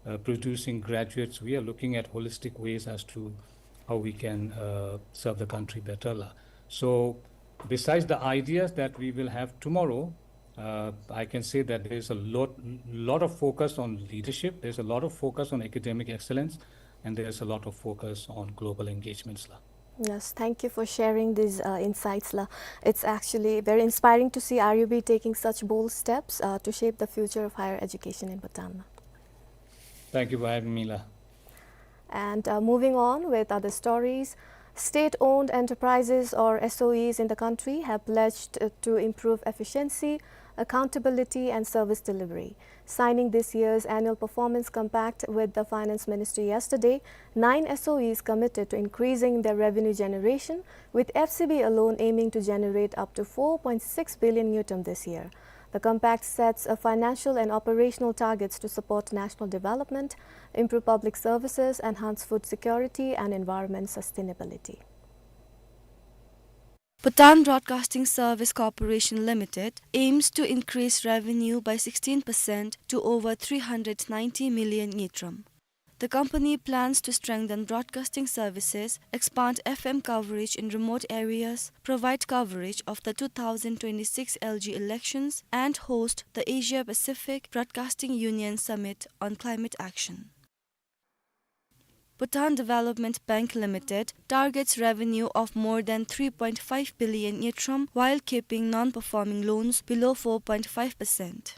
uh, producing graduates. We are looking at holistic ways as to how we can, uh, serve the country better la. So, besides the ideas that we will have tomorrow, uh, I can say that there is a lot, lot of focus on leadership, there's a lot of focus on academic excellence, and there's a lot of focus on global engagements la. Yes, thank you for sharing these, uh, insights la. It's actually very inspiring to see R U B taking such bold steps, uh, to shape the future of higher education in Bhutan. Thank you for having me la. And, uh, moving on with other stories, state-owned enterprises or S O Es in the country have pledged, uh, to improve efficiency, accountability, and service delivery. Signing this year's annual performance compact with the Finance Ministry yesterday, nine S O Es committed to increasing their revenue generation, with F C B alone aiming to generate up to four point six billion ngultrum this year. The compact sets a financial and operational targets to support national development, improve public services, enhance food security, and environment sustainability. Bhutan Broadcasting Service Corporation Limited aims to increase revenue by sixteen percent to over three hundred ninety million ngultrum. The company plans to strengthen broadcasting services, expand F M coverage in remote areas, provide coverage of the two thousand twenty-six L G elections, and host the Asia Pacific Broadcasting Union Summit on Climate Action. Bhutan Development Bank Limited targets revenue of more than three point five billion ngultrum while keeping non-performing loans below four point five percent.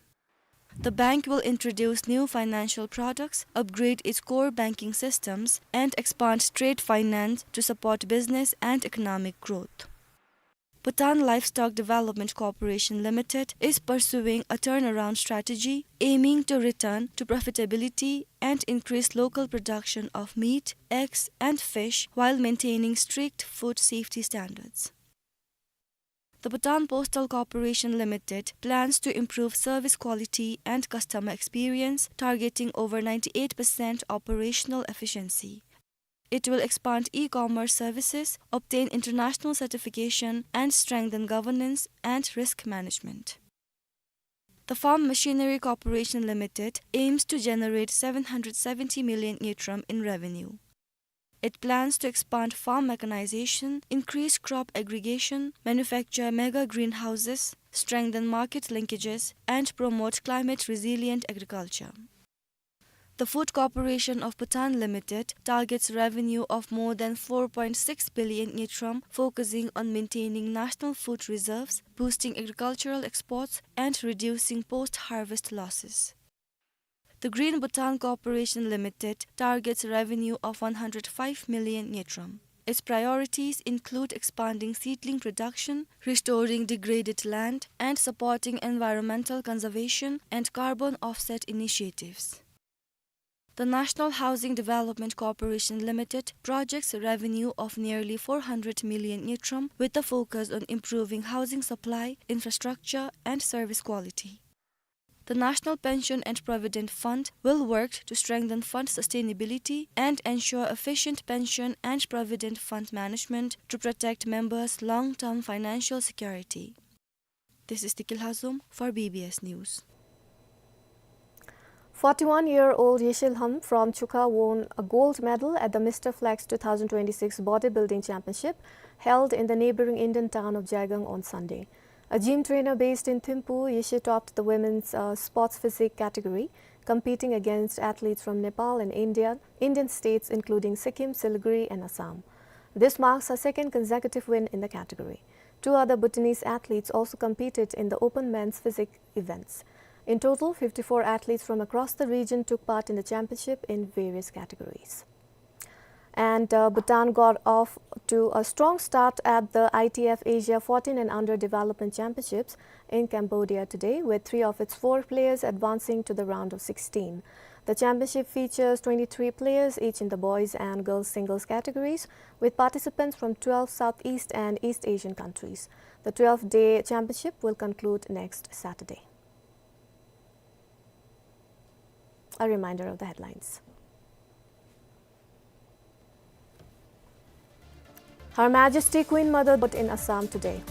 The bank will introduce new financial products, upgrade its core banking systems, and expand trade finance to support business and economic growth. Bhutan Livestock Development Corporation Limited is pursuing a turnaround strategy aiming to return to profitability and increase local production of meat, eggs, and fish while maintaining strict food safety standards. The Bhutan Postal Corporation Limited plans to improve service quality and customer experience, targeting over ninety-eight percent operational efficiency. It will expand e-commerce services, obtain international certification, and strengthen governance and risk management. The Farm Machinery Corporation Limited aims to generate seven hundred seventy million ngultrum in revenue. It plans to expand farm mechanization, increase crop aggregation, manufacture mega greenhouses, strengthen market linkages, and promote climate-resilient agriculture. The Food Corporation of Bhutan Limited targets revenue of more than four point six billion ngultrum, focusing on maintaining national food reserves, boosting agricultural exports, and reducing post-harvest losses. The Green Bhutan Corporation Limited targets revenue of one hundred five million ngultrum. Its priorities include expanding seedling production, restoring degraded land, and supporting environmental conservation and carbon offset initiatives. The National Housing Development Corporation Limited projects a revenue of nearly four hundred million ngultrum, with a focus on improving housing supply, infrastructure, and service quality. The National Pension and Provident Fund will work to strengthen fund sustainability and ensure efficient pension and provident fund management to protect members' long-term financial security. This is Tikil Hazum for B B S News. Forty-one-year-old Yeshe Lham from Chukha won a gold medal at the Mister Flex two thousand twenty-six Bodybuilding Championship held in the neighboring Indian town of Jaigang on Sunday. A gym trainer based in Thimphu, Yeshe topped the women's, uh, sports physique category, competing against athletes from Nepal and India, Indian states including Sikkim, Siliguri, and Assam. This marks her second consecutive win in the category. Two other Bhutanese athletes also competed in the open men's physique events. In total, fifty-four athletes from across the region took part in the championship in various categories. And, uh, Bhutan got off to a strong start at the I T F Asia fourteen and Under Development Championships in Cambodia today, with three of its four players advancing to the round of sixteen. The championship features twenty-three players, each in the boys and girls singles categories, with participants from twelve Southeast and East Asian countries. The twelve-day championship will conclude next Saturday. A reminder of the headlines. Her Majesty Queen Mother in Assam today.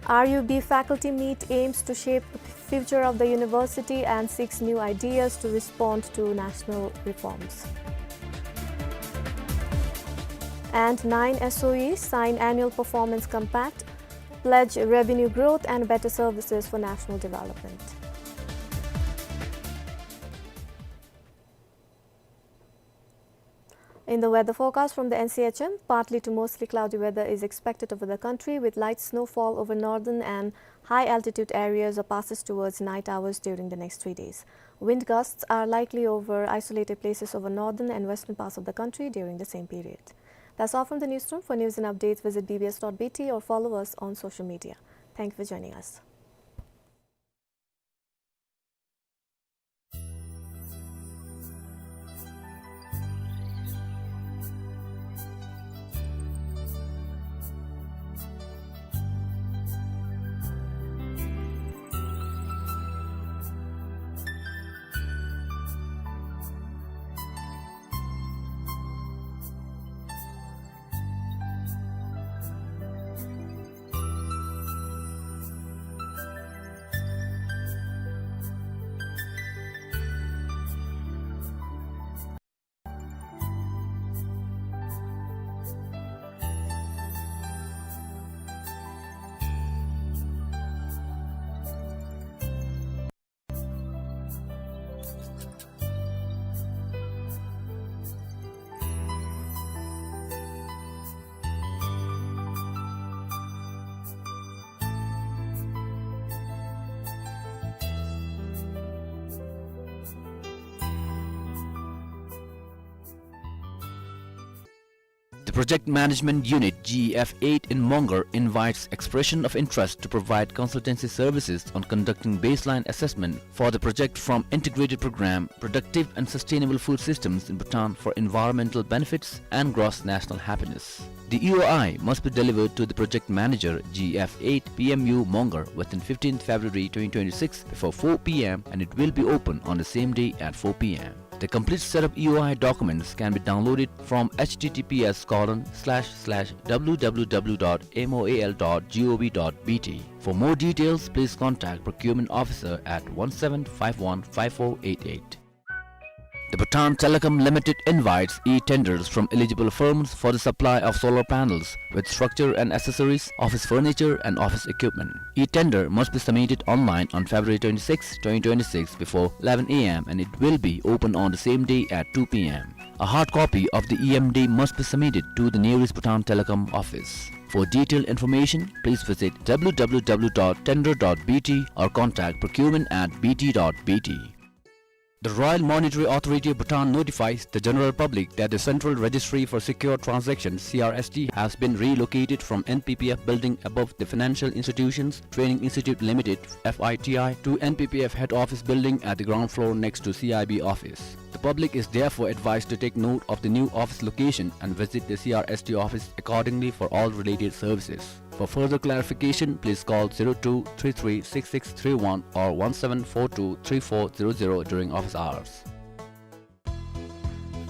R U B faculty meet aims to shape the future of the university and seeks new ideas to respond to national reforms. And nine S O Es sign annual performance compact, pledge revenue growth and better services for national development. In the weather forecast from the N C H M, partly to mostly cloudy weather is expected over the country, with light snowfall over northern and high altitude areas or passes towards night hours during the next three days. Wind gusts are likely over isolated places over northern and western parts of the country during the same period. That's all from the newsroom. For news and updates, visit B B S dot B T or follow us on social media. Thank you for joining us. The Project Management Unit, G E F eight, in Mongar invites expression of interest to provide consultancy services on conducting baseline assessment for the project from integrated program, productive and sustainable food systems in Bhutan for environmental benefits and gross national happiness. The E O I must be delivered to the project manager, G E F eight, P M U Mongar, within fifteenth February twenty twenty-six before four P M, and it will be open on the same day at four P M. The complete set of E O I documents can be downloaded from H T T P S colon slash slash W W W dot M O A L dot G O V dot B T. For more details, please contact Procurement Officer at one seven five one five four eight eight. The Bhutan Telecom Limited invites e-tenders from eligible firms for the supply of solar panels with structure and accessories, office furniture and office equipment. E-tender must be submitted online on February twenty-sixth, twenty twenty-six before eleven a m and it will be open on the same day at two p m. A hard copy of the E M D must be submitted to the nearest Bhutan Telecom office. For detailed information, please visit w w w dot tender dot b t or contact procurement at b t dot b t. The Royal Monetary Authority of Bhutan notifies the general public that the Central Registry for Secure Transactions, C R S T, has been relocated from N P P F building above the Financial Institutions Training Institute Limited, F I T I, to N P P F head office building at the ground floor next to C I B office. The public is therefore advised to take note of the new office location and visit the C R S T office accordingly for all related services. For further clarification, please call zero two three three six six three one or one seven four two three four zero zero during office hours.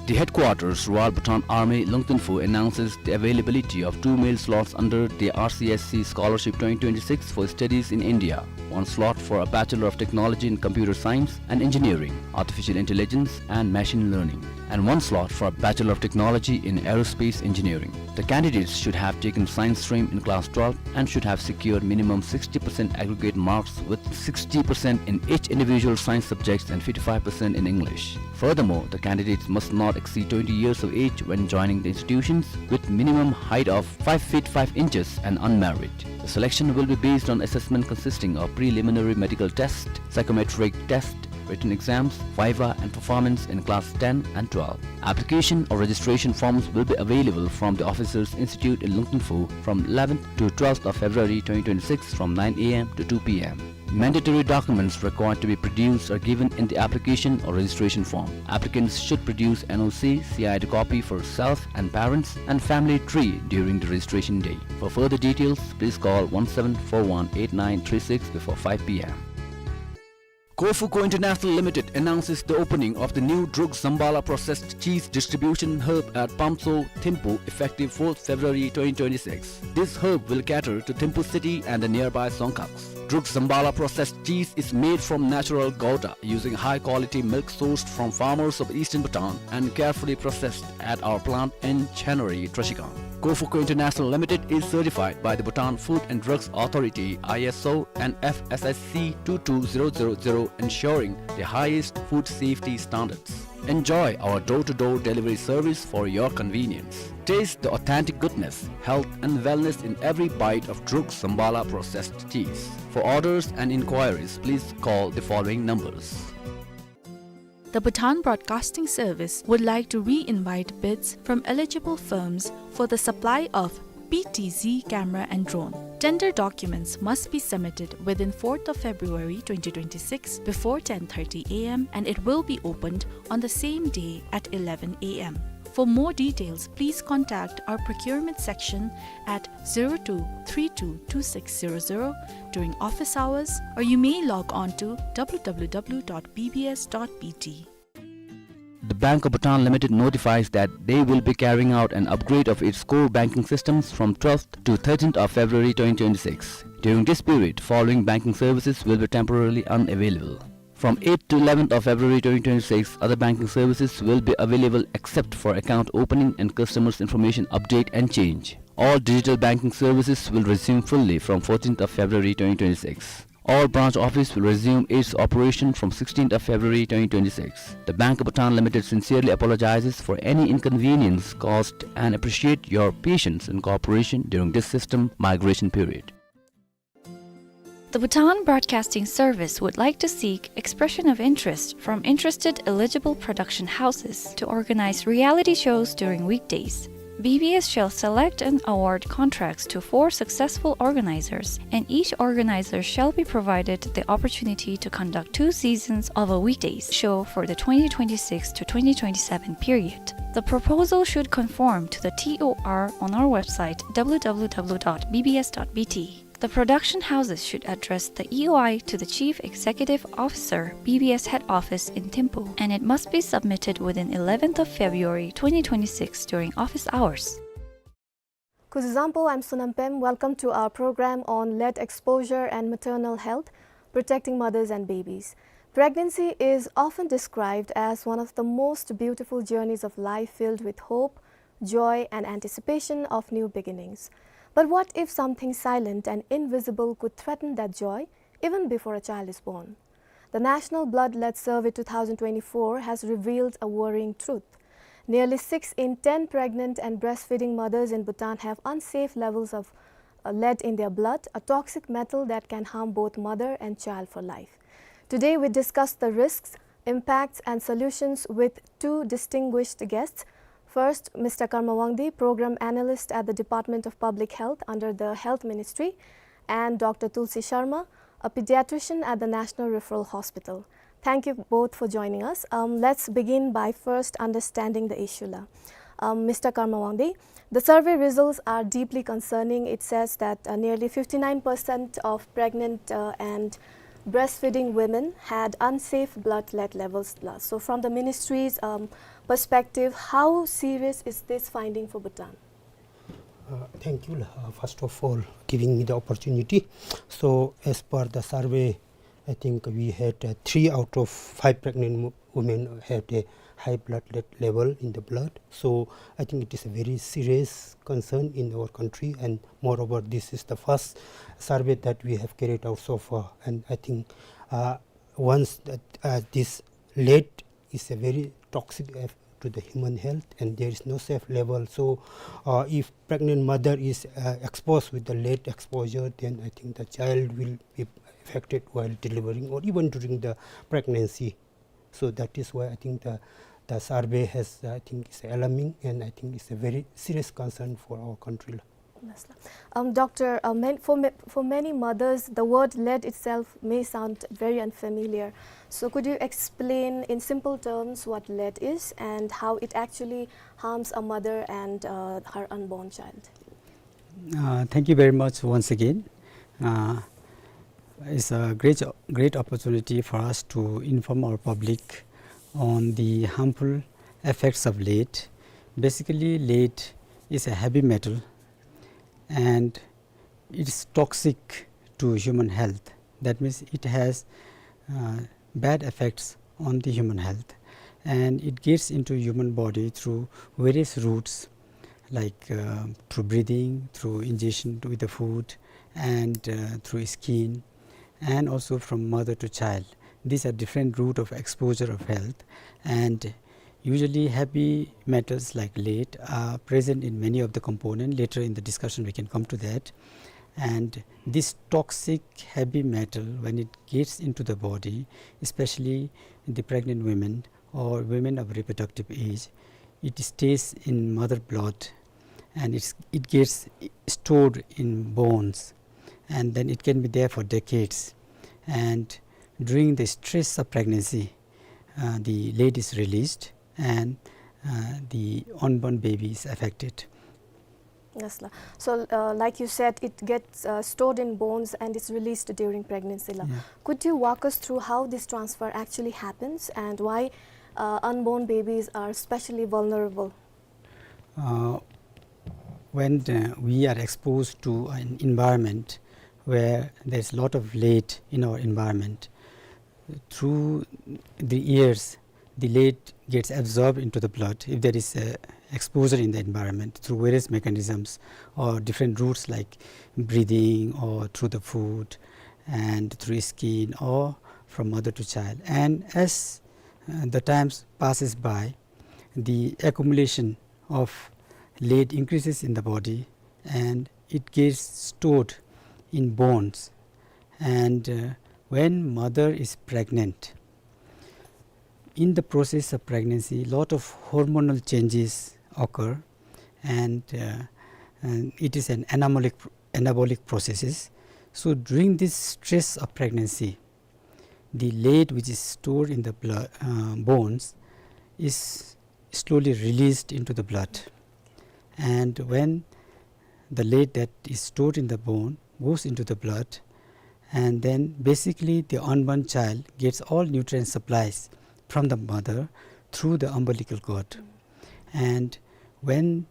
The headquarters, Royal Bhutan Army, Lungtinfu, announces the availability of two male slots under the R C S C Scholarship twenty twenty-six for studies in India, one slot for a Bachelor of Technology in Computer Science and Engineering, Artificial Intelligence and Machine Learning, and one slot for a Bachelor of Technology in Aerospace Engineering. The candidates should have taken science stream in class twelve and should have secured minimum sixty percent aggregate marks with sixty percent in each individual science subjects and fifty-five percent in English. Furthermore, the candidates must not exceed twenty years of age when joining the institutions, with minimum height of five feet five inches and unmarried. The selection will be based on assessment consisting of preliminary medical test, psychometric test, written exams, viva, and performance in class ten and twelve. Application or registration forms will be available from the Officers Institute in Lungtinfu from eleventh to twelfth of February twenty twenty-six from nine a m to two p m. Mandatory documents required to be produced are given in the application or registration form. Applicants should produce N O C, C I D copy for self and parents, and family tree during the registration day. For further details, please call one seven four one eight nine three six before five p m. Kofuko International Limited announces the opening of the new Druk Zambala processed cheese distribution hub at Pamso, Thimphu, effective fourth February twenty twenty-six. This hub will cater to Thimphu city and the nearby Songkhaks. Druk Zambala processed cheese is made from natural gouda, using high-quality milk sourced from farmers of eastern Bhutan and carefully processed at our plant in Chanari, Trashigang. Kofuko International Limited is certified by the Bhutan Food and Drugs Authority, I S O, and F S S C two two zero zero zero, ensuring the highest food safety standards. Enjoy our door-to-door delivery service for your convenience. Taste the authentic goodness, health and wellness in every bite of Druk Zambala processed cheese. For orders and inquiries, please call the following numbers. The Bhutan Broadcasting Service would like to re-invite bids from eligible firms for the supply of P T Z camera and drone. Tender documents must be submitted within fourth of February twenty twenty-six before ten thirty a m and it will be opened on the same day at eleven a m. For more details, please contact our procurement section at zero two three two two six zero zero during office hours, or you may log on to w w w dot b b s dot b t. The Bank of Bhutan Limited notifies that they will be carrying out an upgrade of its core banking systems from twelfth to thirteenth of February twenty twenty-six. During this period, following banking services will be temporarily unavailable. From eighth to eleventh of February twenty twenty-six, other banking services will be available except for account opening and customers' information update and change. All digital banking services will resume fully from fourteenth of February twenty twenty-six. All branch office will resume its operation from sixteenth of February twenty twenty-six. The Bank of Bhutan Limited sincerely apologizes for any inconvenience caused and appreciate your patience and cooperation during this system migration period. The Bhutan Broadcasting Service would like to seek expression of interest from interested eligible production houses to organize reality shows during weekdays. B B S shall select and award contracts to four successful organizers, and each organizer shall be provided the opportunity to conduct two seasons of a weekdays show for the twenty twenty-six to twenty twenty-seven period. The proposal should conform to the T O R on our website w w w dot b b s dot b t. The production houses should address the E O I to the Chief Executive Officer, B B S Head Office in Thimphu, and it must be submitted within eleventh of February twenty twenty-six during office hours. Kuzuzangpo, I'm Sonam Pem. Welcome to our program on lead exposure and maternal health, protecting mothers and babies. Pregnancy is often described as one of the most beautiful journeys of life, filled with hope, joy, and anticipation of new beginnings. But what if something silent and invisible could threaten that joy even before a child is born? The National Blood Lead Survey two thousand twenty-four has revealed a worrying truth. Nearly six in ten pregnant and breastfeeding mothers in Bhutan have unsafe levels of uh, lead in their blood, a toxic metal that can harm both mother and child for life. Today, we discuss the risks, impacts, and solutions with two distinguished guests. First, Mister Karma Wangdi, Program Analyst at the Department of Public Health under the Health Ministry, and Doctor Tulsi Sharma, a pediatrician at the National Referral Hospital. Thank you both for joining us. Um, let's begin by first understanding the issue la. Um, Mister Karma Wangdi, the survey results are deeply concerning. It says that uh, nearly fifty-nine percent of pregnant uh, and breastfeeding women had unsafe blood lead levels la. So, from the ministry's um, perspective, how serious is this finding for Bhutan? Uh, thank you, uh, first of all, giving me the opportunity. So, as per the survey, I think we had uh, three out of five pregnant mo- women had a high blood le- level in the blood. So, I think it is a very serious concern in our country, and moreover, this is the first survey that we have carried out so far. And I think uh, once that uh, this lead is a very toxic eff- to the human health, and there is no safe level. So, uh, if pregnant mother is uh, exposed with the lead exposure, then I think the child will be affected while delivering or even during the pregnancy. So that is why I think the the survey has, I think, is alarming, and I think it's a very serious concern for our country. Yes, la. Um, Doctor, uh, man, for, ma- for many mothers, the word lead itself may sound very unfamiliar. So, could you explain in simple terms what lead is and how it actually harms a mother and uh, her unborn child? Uh, thank you very much once again. Uh, it's a great, great opportunity for us to inform our public on the harmful effects of lead. Basically, lead is a heavy metal and it's toxic to human health. That means it has uh, bad effects on the human health, and it gets into human body through various routes, like uh, through breathing, through ingestion with the food, and uh, through skin, and also from mother to child. These are different route of exposure of health, and usually heavy metals like lead are present in many of the component. Later in the discussion we can come to that. And this toxic heavy metal, when it gets into the body, especially the pregnant women or women of reproductive age, it stays in mother blood, and it's, it gets stored in bones, and then it can be there for decades. And during the stress of pregnancy, uh, the lead is released and uh, the unborn baby is affected. Yes, la. So, uh, like you said, it gets uh, stored in bones and is released during pregnancy, la. Yeah. Could you walk us through how this transfer actually happens and why uh, unborn babies are especially vulnerable? Uh, when uh, we are exposed to an environment where there's a lot of lead in our environment, through the ears, the lead gets absorbed into the blood if there is a exposure in the environment through various mechanisms or different routes like breathing or through the food and through skin or from mother to child. And as uh, the times passes by, the accumulation of lead increases in the body and it gets stored in bones. And uh, when mother is pregnant, in the process of pregnancy, lot of hormonal changes occur, and, uh, and it is an anabolic, anabolic processes. So during this stress of pregnancy, the lead which is stored in the blood, uh, bones is slowly released into the blood. And when the lead that is stored in the bone goes into the blood, and then basically the unborn child gets all nutrient supplies from the mother through the umbilical cord. And when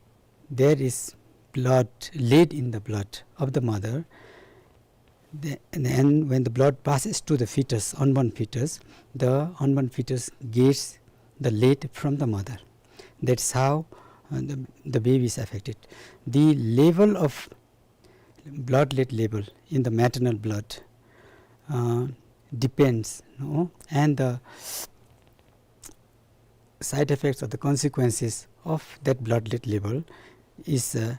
there is blood, lead in the blood of the mother, The, and when the blood passes to the fetus, unborn fetus, the unborn fetus gets the lead from the mother. That's how uh, the, the baby is affected. The level of blood lead level in the maternal blood uh, depends, no? And the side effects or the consequences of that blood lead level is uh,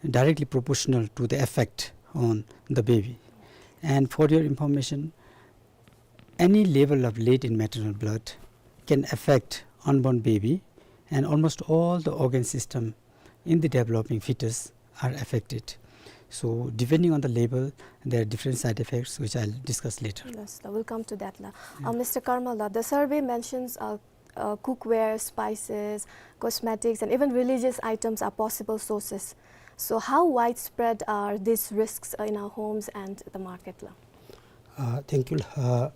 directly proportional to the effect on the baby. And for your information, any level of lead in maternal blood can affect unborn baby, and almost all the organ system in the developing fetus are affected. So depending on the level, there are different side effects which I'll discuss later. Yes, la, we'll come to that la. Uh, Mister Karmal la, the survey mentions uh, uh, cookware, spices, cosmetics, and even religious items are possible sources. So how widespread are these risks uh, in our homes and the market la? Uh, thank you. Uh,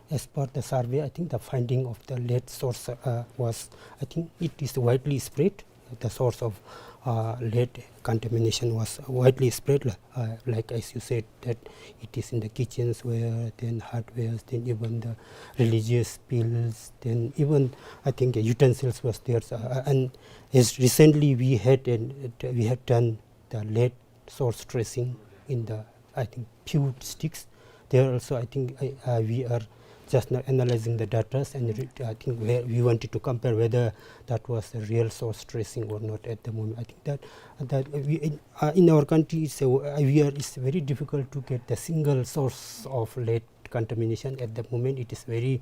as per the survey, I think the finding of the lead source uh, was, I think it is widely spread. The source of uh, lead contamination was widely spread, uh, like as you said, that it is in the kitchens where, then hardwares, then even the religious pills, then even I think utensils was there. Uh, and as recently we had an, we had done the lead source tracing in the, I think, few districts. There also, I think, I, uh, we are just now analyzing the data, and re- I think we, we wanted to compare whether that was the real source tracing or not at the moment. I think that that we in, uh, in our country, it's a, uh, we are, it's very difficult to get the single source of lead contamination at the moment. It is very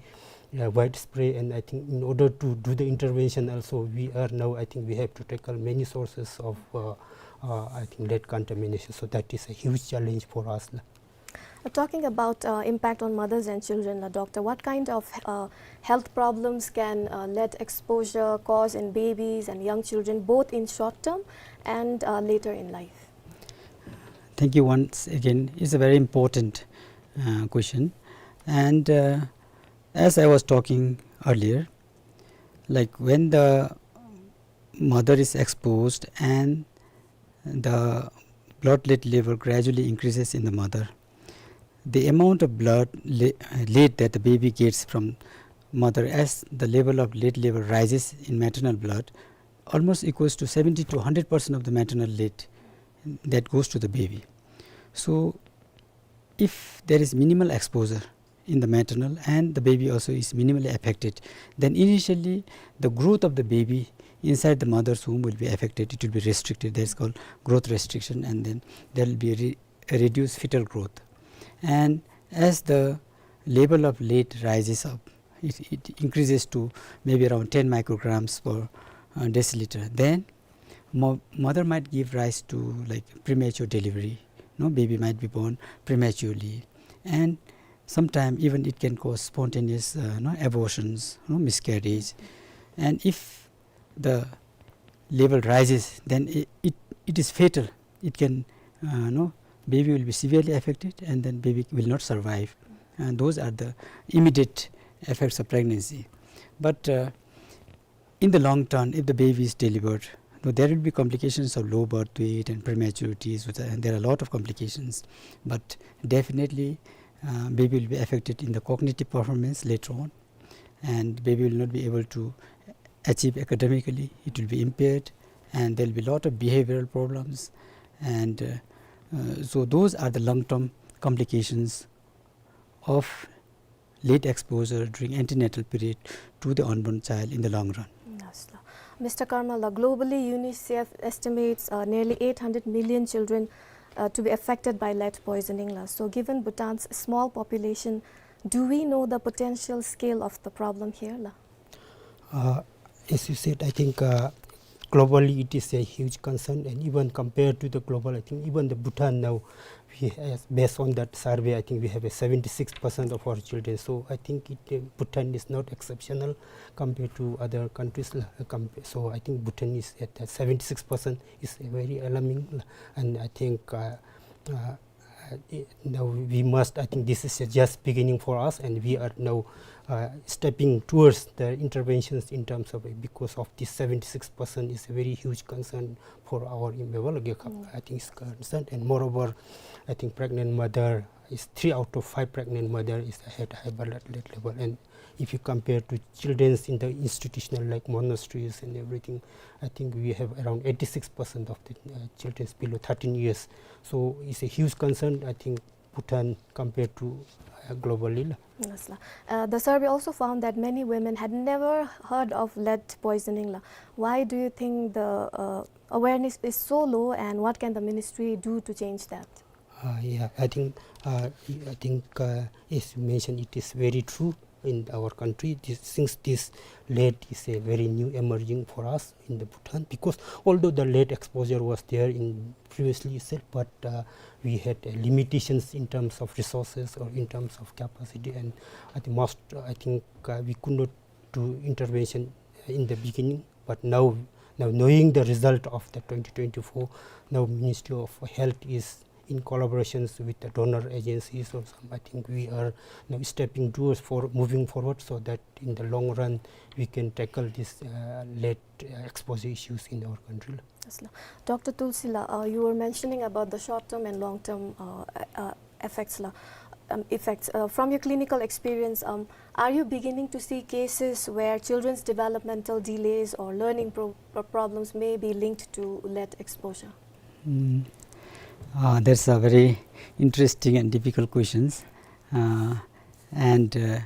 uh, widespread, and I think in order to do the intervention also, we are now, I think we have to tackle many sources of uh, uh, I think lead contamination. So that is a huge challenge for us. Uh, talking about uh, impact on mothers and children, la, doctor, what kind of uh, health problems can uh, lead exposure cause in babies and young children, both in short term and uh, later in life? Thank you once again. It's a very important uh, question. And uh, as I was talking earlier, like, when the mother is exposed and the blood lead level gradually increases in the mother, the amount of blood le- lead that the baby gets from mother, as the level of lead level rises in maternal blood, almost equals to seventy to one hundred percent of the maternal lead that goes to the baby. So if there is minimal exposure in the maternal and the baby also is minimally affected, then initially the growth of the baby inside the mother's womb will be affected. It will be restricted. That is called growth restriction, and then there will be re- a reduced fetal growth. And as the level of lead rises up, it, it increases to maybe around ten micrograms per uh, deciliter. Then mo- mother might give rise to, like, premature delivery. No, baby might be born prematurely, and sometimes even it can cause spontaneous uh, no, abortions, no, miscarriage. And if the level rises, then it, it, it is fatal. It can, uh, no, baby will be severely affected, and then baby will not survive. And those are the immediate effects of pregnancy. But uh, in the long term, if the baby is delivered, though there will be complications of low birth weight and prematurities, with- and there are a lot of complications. But definitely, uh, baby will be affected in the cognitive performance later on, and baby will not be able to achieve academically. It will be impaired, and there will be a lot of behavioral problems. And uh, uh, so those are the long-term complications of lead exposure during antenatal period to the unborn child in the long run. Yes, la. Mister Karmal la, globally, UNICEF estimates uh, nearly eight hundred million children uh, to be affected by lead poisoning la. So given Bhutan's small population, do we know the potential scale of the problem here la? Uh, as you said, I think uh, globally it is a huge concern, and even compared to the global, I think even the Bhutan now, we has, based on that survey, I think we have a seventy-six percent of our children. So I think it, uh, Bhutan is not exceptional compared to other countries la. Uh, comp- so I think Bhutan is at uh, seventy-six percent is very alarming la. And I think uh, uh, uh, i- now we must, I think this is just beginning for us, and we are now uh, stepping towards the interventions in terms of, because of this seventy-six percent is a very huge concern for our, mm, I think it's concerned. And moreover, I think pregnant mother, is three out of five pregnant mother is at high blood lead level. And if you compare to children's in the institutional like monasteries and everything, I think we have around eighty-six percent of the, uh, children below thirteen years. So it's a huge concern, I think, Bhutan compared to, uh, globally la. Yes, la. Uh, the survey also found that many women had never heard of lead poisoning la. Why do you think the, uh, awareness is so low, and what can the ministry do to change that? Uh, yeah, I think, uh, I think, uh, as you mentioned, it is very true in our country. This, since this lead is a very new emerging for us in the Bhutan, because although the lead exposure was there in previously itself, but, uh, we had, uh, limitations in terms of resources or in terms of capacity, and at the most, uh, I think, uh, we could not do intervention in the beginning. But now, now knowing the result of the twenty twenty-four, now Ministry of Health is in collaborations with the donor agencies or some, I think we are now stepping towards for moving forward so that in the long run we can tackle this, uh, lead, uh, exposure issues in our country. Yes, la. Doctor Tulsi la, uh, you were mentioning about the short-term and long-term, uh, uh, effects la, um, effects. Uh, from your clinical experience, um, are you beginning to see cases where children's developmental delays or learning pro-, pro-, problems may be linked to lead exposure? Mm. Uh, that's a very interesting and difficult questions. Uh, and, uh,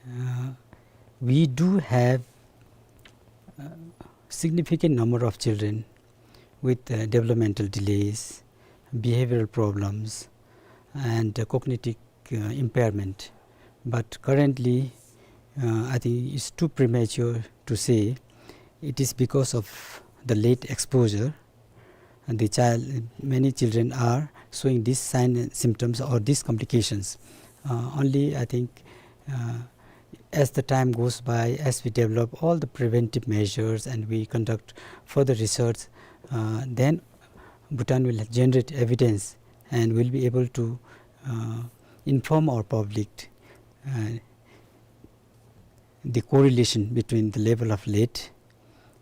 uh, we do have, uh, significant number of children with, uh, developmental delays, behavioral problems, and, uh, cognitive, uh, impairment. But currently, uh, I think it's too premature to say it is because of the lead exposure and the child, many children are showing these signs and symptoms or these complications. Uh, only, I think, uh, as the time goes by, as we develop all the preventive measures and we conduct further research, uh, then Bhutan will generate evidence and will be able to, uh, inform our public, uh, the correlation between the level of lead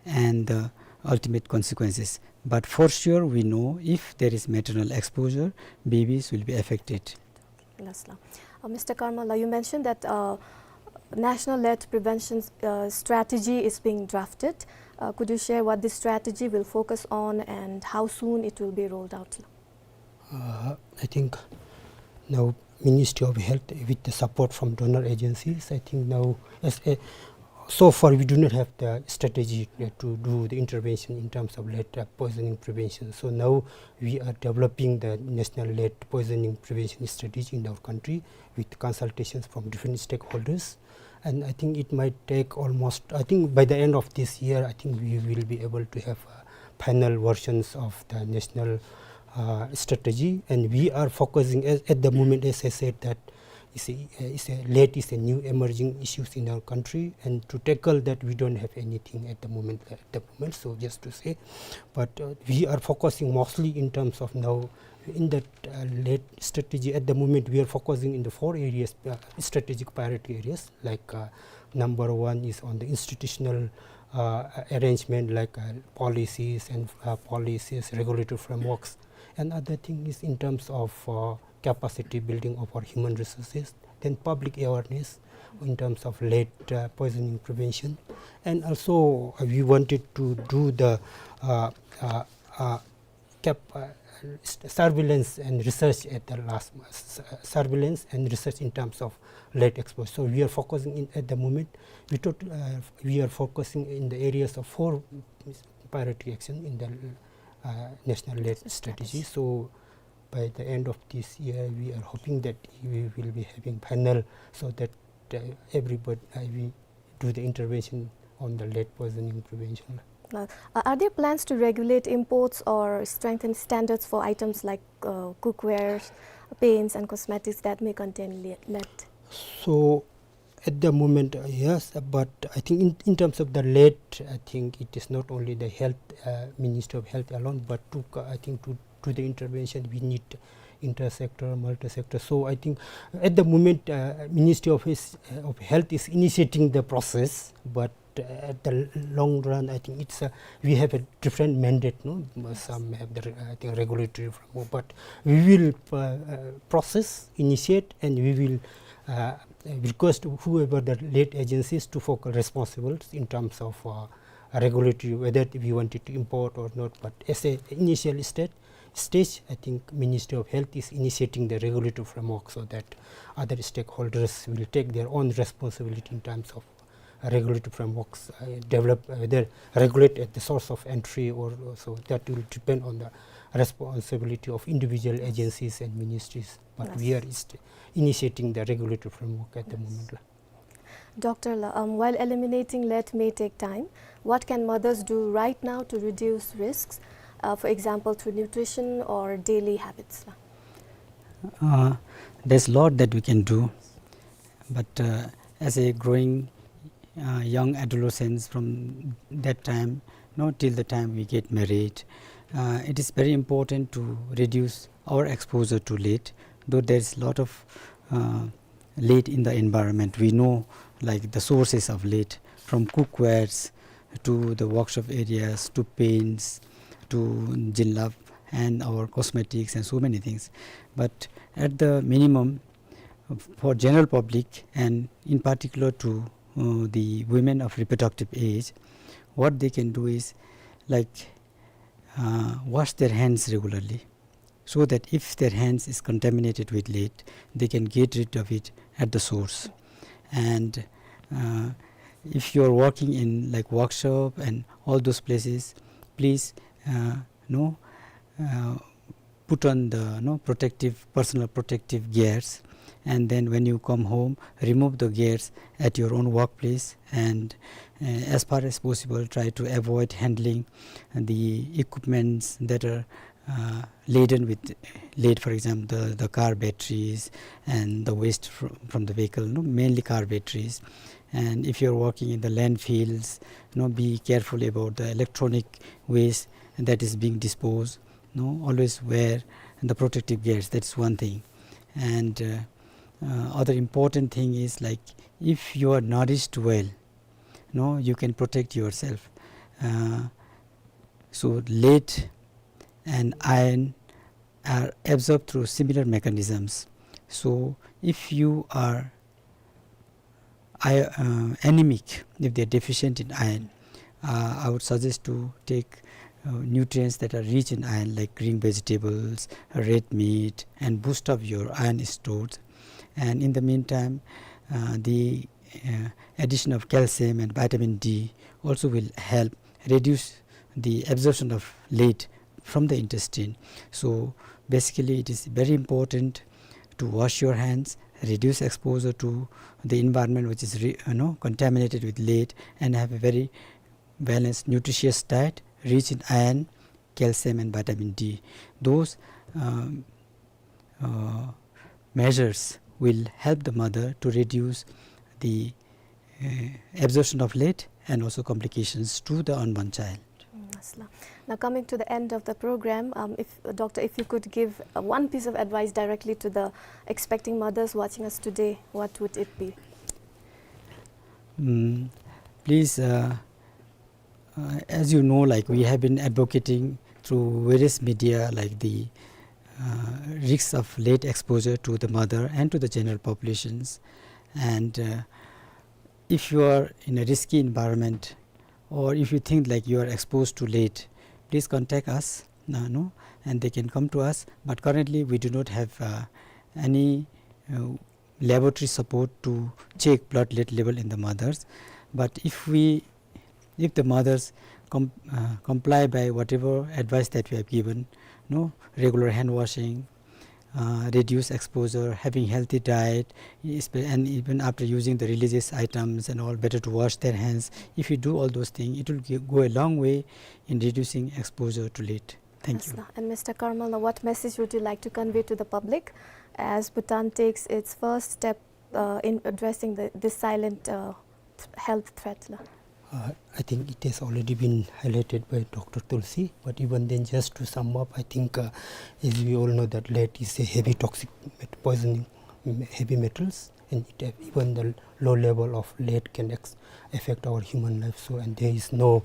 and the ultimate consequences. But for sure, we know if there is maternal exposure, babies will be affected. Yes, la. Uh, Mister Karma la, you mentioned that, uh, national lead prevention, uh, strategy is being drafted. Uh, could you share what this strategy will focus on and how soon it will be rolled out la? Uh, I think now Ministry of Health, with the support from donor agencies, I think now as a, so far we do not have the strategy, uh, to do the intervention in terms of lead, uh, poisoning prevention. So now we are developing the national lead poisoning prevention strategy in our country with consultations from different stakeholders. And I think it might take almost, I think by the end of this year, I think we will be able to have, uh, final versions of the national, uh, strategy. And we are focusing at, at the moment, as I said, that is a, is a, lead is a new emerging issues in our country, and to tackle that, we don't have anything at the moment, at the moment. So just to say, but, uh, we are focusing mostly in terms of now in that, uh, lead strategy. At the moment, we are focusing in the four areas, uh, strategic priority areas, like, uh, number one is on the institutional, uh, arrangement, like, uh, policies and, uh, policies, regulatory frameworks. Another thing is in terms of, uh, capacity building of our human resources, then public awareness in terms of lead, uh, poisoning prevention. And also, uh, we wanted to do the, uh, uh, uh, cap-, uh, s-, surveillance and research at the last, s-, surveillance and research in terms of lead exposure. So we are focusing in, at the moment, we tot-, uh, we are focusing in the areas of four priority action in the, uh, national lead strategy. So by the end of this year, we are hoping that we will be having panel so that, uh, everybody, uh, we do the intervention on the lead poisoning prevention. Uh, are there plans to regulate imports or strengthen standards for items like, uh, cookware, paints and cosmetics that may contain le-, lead? So at the moment, uh, yes, uh, but I think in, in terms of the lead, I think it is not only the health, uh, Ministry of Health alone, but to co-, I think to, to the intervention, we need intersector, multi-sector. So I think at the moment, uh, Ministry of His, uh, of Health is initiating the process, but uh, at the long run, I think it's a, we have a different mandate, no? Some have the, I think, regulatory framework, but we will, uh, uh, process, initiate, and we will, uh, request whoever the lead agencies to focal responsibles in terms of, uh, regulatory, whether we want it to import or not. But as a initial state, stage, I think Ministry of Health is initiating the regulatory framework so that other stakeholders will take their own responsibility in terms of regulatory frameworks, uh, develop, uh, whether regulate at the source of entry or, uh, so that will depend on the responsibility of individual agencies and ministries. But we are initiating the regulatory framework at the moment. Doctor la, um, while eliminating lead may take time, what can mothers do right now to reduce risks? Uh, for example, through nutrition or daily habits la? Uh, there's a lot that we can do, but, uh, as a growing, uh, young adolescents from that time, you know, till the time we get married, uh, it is very important to reduce our exposure to lead, though there's a lot of, uh, lead in the environment. We know, like, the sources of lead, from cookwares to the workshop areas to paints to jilbab and our cosmetics and so many things. But at the minimum, for general public and in particular to, uh, the women of reproductive age, what they can do is, like, uh, wash their hands regularly, so that if their hands is contaminated with lead, they can get rid of it at the source. And, uh, if you are working in, like, workshop and all those places, please, uh, know, uh, put on the, you know, protective, personal protective gears, and then when you come home, remove the gears at your own workplace, and, uh, as far as possible, try to avoid handling the equipments that are, uh, laden with lead, for example, the, the car batteries and the waste fr-, from the vehicle, you know, mainly car batteries. And if you're working in the landfills, you know, be careful about the electronic waste that is being disposed. You know, always wear the protective gears. That's one thing. And, uh, uh, other important thing is, like, if you are nourished well, you know, you can protect yourself. Uh, so lead and iron are absorbed through similar mechanisms. So if you are I-, uh, anemic, if they are deficient in iron, uh, I would suggest to take, uh, nutrients that are rich in iron, like green vegetables, red meat, and boost up your iron stores. And in the meantime, uh, the, uh, addition of calcium and vitamin D also will help reduce the absorption of lead from the intestine. So basically, it is very important to wash your hands, reduce exposure to the environment which is re-, you know, contaminated with lead, and have a very balanced, nutritious diet rich in iron, calcium, and vitamin D. Those, um, uh, measures will help the mother to reduce the, uh, absorption of lead and also complications to the unborn child. Mm, mashallah. Now, coming to the end of the program, um, if, uh, Doctor, if you could give, uh, one piece of advice directly to the expecting mothers watching us today, what would it be? Mm, please, uh, uh, as you know, like, we have been advocating through various media, like the, uh, risks of lead exposure to the mother and to the general populations. And, uh, if you are in a risky environment, or if you think, like, you are exposed to lead, please contact us, uh, no, and they can come to us. But currently, we do not have, uh, any, uh, laboratory support to check blood lead level in the mothers. But if we, if the mothers com-, uh, comply by whatever advice that we have given, no, regular hand washing, uh, reduce exposure, having healthy diet, espe-, and even after using the religious items and all, better to wash their hands. If you do all those things, it will gi-, go a long way in reducing exposure to lead. Thank you. Yes, sir. And Mister Karmal, now what message would you like to convey to the public as Bhutan takes its first step, uh, in addressing the, this silent, uh, th-, health threat la? Uh, I think it has already been highlighted by Doctor Tulsi, but even then, just to sum up, I think, uh, as we all know that lead is a heavy toxic met-, poisoning m-, heavy metals, and it, uh, even the low level of lead can ex-, affect our human life. So, and there is no,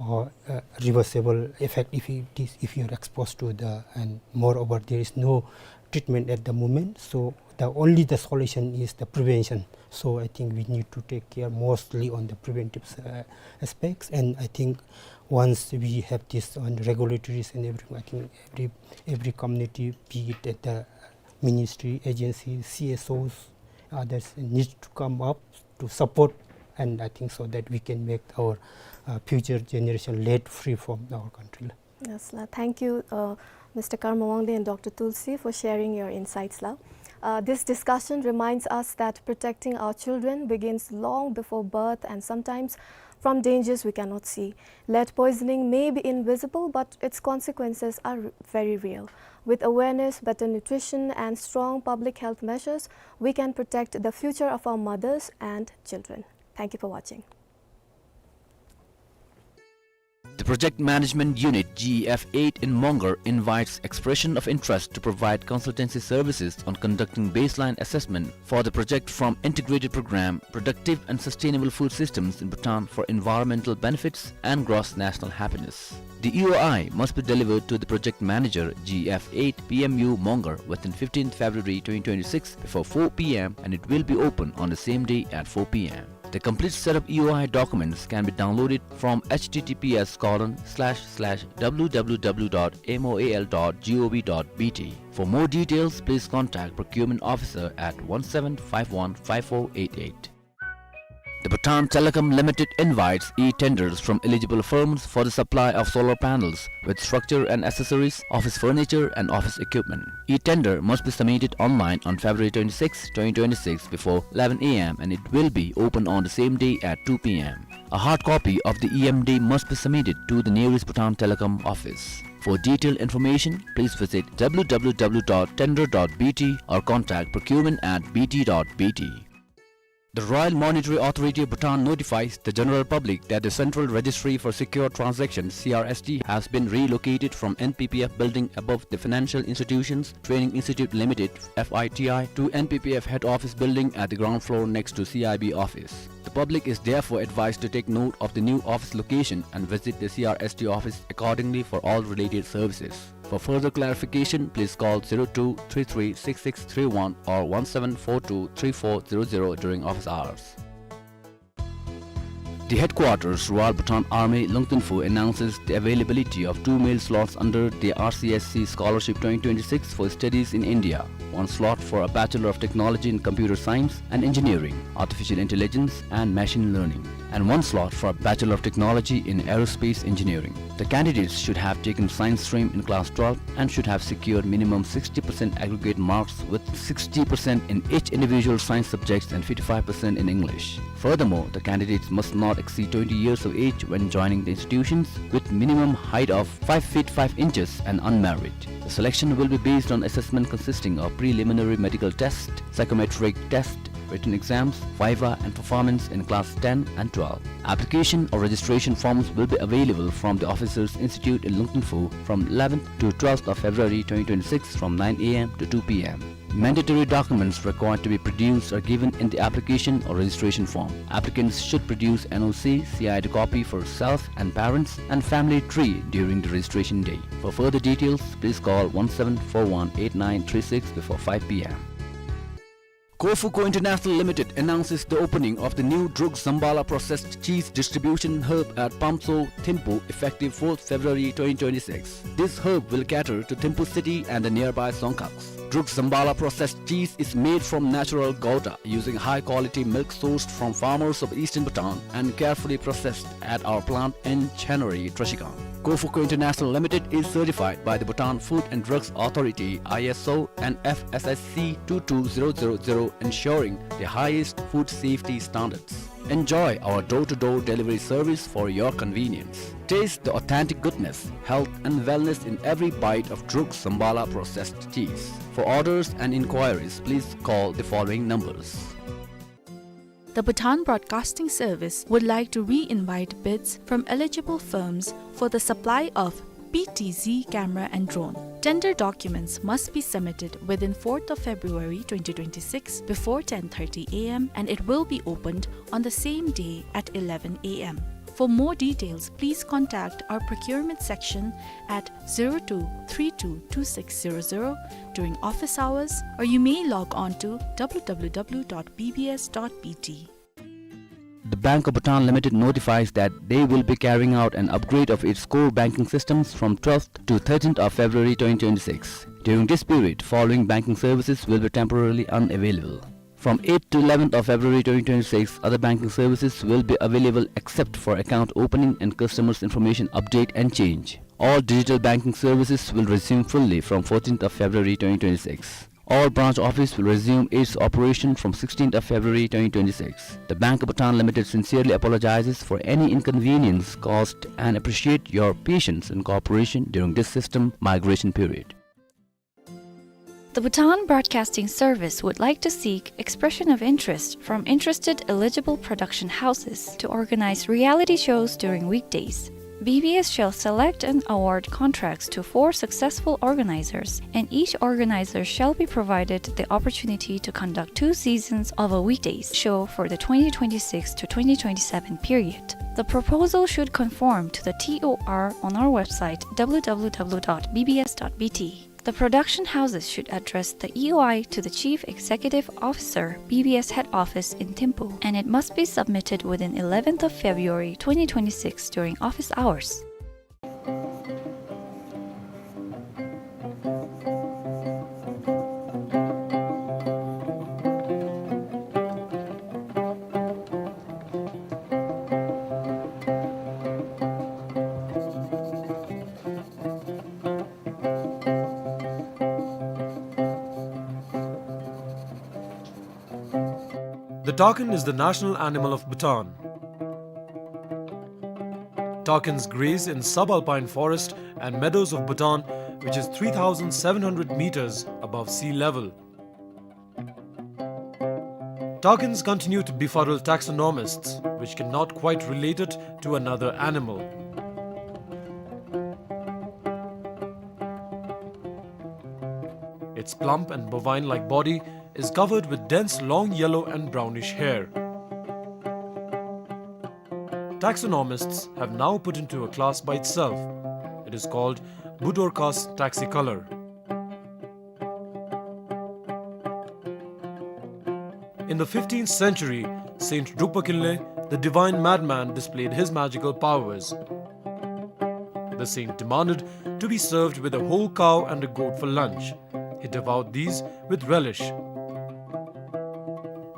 uh, uh, reversible effect if it is, if you are exposed to the, and moreover, there is no treatment at the moment. So the only the solution is the prevention. So I think we need to take care mostly on the preventive, uh, aspects. And I think once we have this on regulatories and everything, I think every, every community, be it at the ministry, agency, C S Os, others need to come up to support, and I think so that we can make our, uh, future generation lead free from our country. Yes, la. Thank you, uh, Mister Karma Wangdi and Doctor Tulsi, for sharing your insights, la. Uh, this discussion reminds us that protecting our children begins long before birth and sometimes from dangers we cannot see. Lead poisoning may be invisible, but its consequences are r-, very real. With awareness, better nutrition, and strong public health measures, we can protect the future of our mothers and children. Thank you for watching. The Project Management Unit, G E F eight in Mongar, invites expression of interest to provide consultancy services on conducting baseline assessment for the project from Integrated Program, Productive and Sustainable Food Systems in Bhutan for environmental benefits and gross national happiness. The E O I must be delivered to the project manager, G E F eight, P M U Mongar, within fifteenth February twenty twenty-six before four P M, and it will be open on the same day at four P M. The complete set of E O I documents can be downloaded from H T T P S colon slash slash W W W dot M O A L dot G O V dot B T. For more details, please contact Procurement Officer at one seven five one five four eight eight. The Bhutan Telecom Limited invites e-tenders from eligible firms for the supply of solar panels with structure and accessories, office furniture and office equipment. E-tender must be submitted online on February twenty-sixth, twenty twenty-six before eleven A M, and it will be open on the same day at two P M. A hard copy of the E M D must be submitted to the nearest Bhutan Telecom office. For detailed information, please visit W W W dot tender dot B T or contact procurement at B T dot B T. The Royal Monetary Authority of Bhutan notifies the general public that the Central Registry for Secure Transactions, C R S T, has been relocated from N P P F building above the Financial Institutions Training Institute Limited, F I T I, to N P P F head office building at the ground floor next to C I B office. The public is therefore advised to take note of the new office location and visit the C R S T office accordingly for all related services. For further clarification, please call zero two three three six six three one or one seven four two three four zero zero during office hours. The headquarters, Royal Bhutan Army, Lungtinfu, announces the availability of two male slots under the R C S C Scholarship twenty twenty-six for studies in India. One slot for a Bachelor of Technology in Computer Science and Engineering, Artificial Intelligence and Machine Learning, and one slot for a Bachelor of Technology in Aerospace Engineering. The candidates should have taken science stream in class twelve and should have secured minimum sixty percent aggregate marks, with sixty percent in each individual science subjects and fifty-five percent in English. Furthermore, the candidates must not exceed twenty years of age when joining the institutions, with minimum height of five feet five inches and unmarried. The selection will be based on assessment consisting of preliminary medical test, psychometric test, written exams, viva, and performance in class ten and twelve. Application or registration forms will be available from the Officers Institute in Lungtinfu from eleventh to twelfth of February twenty twenty-six from nine A M to two P M. Mandatory documents required to be produced are given in the application or registration form. Applicants should produce N O C, C I D copy for self and parents, and family tree during the registration day. For further details, please call one seven four one eight nine three six before five P M. Kofuko International Limited announces the opening of the new Druk Zambala processed cheese distribution hub at Pamso, Thimphu, effective fourth February twenty twenty-six. This hub will cater to Thimphu city and the nearby Songkhaks. Druk Zambala processed cheese is made from natural gouda, using high-quality milk sourced from farmers of eastern Bhutan and carefully processed at our plant in Chenori, Trashigang. Kofuko International Limited is certified by the Bhutan Food and Drugs Authority, I S O, and F S S C two two zero zero zero, ensuring the highest food safety standards. Enjoy our door-to-door delivery service for your convenience. Taste the authentic goodness, health and wellness in every bite of Druk Zambala processed cheese. For orders and inquiries, please call the following numbers. The Bhutan Broadcasting Service would like to re-invite bids from eligible firms for the supply of P T Z camera and drone. Tender documents must be submitted within fourth of February twenty twenty-six before ten thirty A M and it will be opened on the same day at eleven A M. For more details, please contact our procurement section at zero two three two two six zero zero during office hours, or you may log on to W W W dot B B S dot B T. The Bank of Bhutan Limited notifies that they will be carrying out an upgrade of its core banking systems from twelfth to thirteenth of February twenty twenty-six. During this period, following banking services will be temporarily unavailable. From eighth to eleventh of February twenty twenty-six, other banking services will be available except for account opening and customers' information update and change. All digital banking services will resume fully from fourteenth of February twenty twenty-six. All branch office will resume its operation from sixteenth of February twenty twenty-six. The Bank of Bhutan Limited sincerely apologizes for any inconvenience caused and appreciate your patience and cooperation during this system migration period. The Bhutan Broadcasting Service would like to seek expression of interest from interested eligible production houses to organize reality shows during weekdays. B B S shall select and award contracts to four successful organizers, and each organizer shall be provided the opportunity to conduct two seasons of a weekdays show for the twenty twenty-six to twenty twenty-seven period. The proposal should conform to the T O R on our website, W W W dot B B S dot B T. The production houses should address the E O I to the Chief Executive Officer, B B S Head Office in Thimphu, and it must be submitted within eleventh of February twenty twenty-six during office hours. The takin is the national animal of Bhutan. Takins graze in subalpine forest and meadows of Bhutan, which is three thousand seven hundred meters above sea level. Takins continue to befuddle taxonomists, which cannot quite relate it to another animal. Its plump and bovine-like body is covered with dense long yellow and brownish hair. Taxonomists have now put into a class by itself. It is called Budorcas taxicolor. In the fifteenth century, Saint Drukpa Kinley, the divine madman, displayed his magical powers. The saint demanded to be served with a whole cow and a goat for lunch. He devoured these with relish.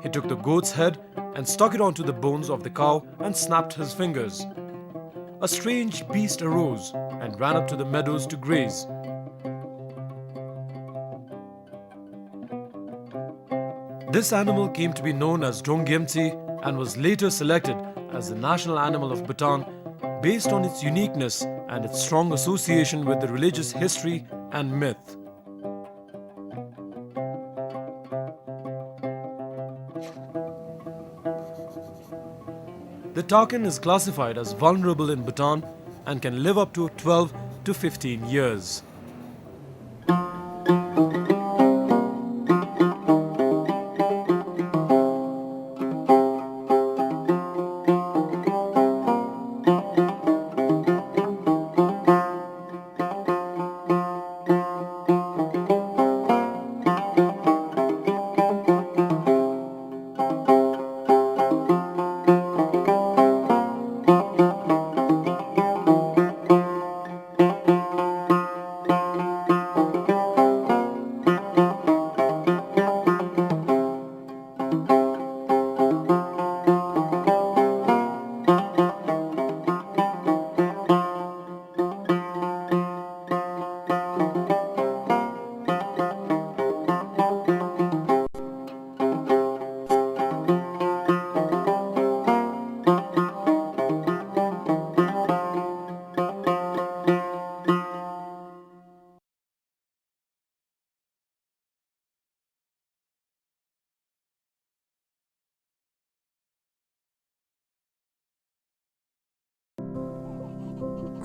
He took the goat's head and stuck it onto the bones of the cow and snapped his fingers. A strange beast arose and ran up to the meadows to graze. This animal came to be known as Drong Gyemtse and was later selected as the national animal of Bhutan based on its uniqueness and its strong association with the religious history and myth. The takin is classified as vulnerable in Bhutan and can live up to twelve to fifteen years.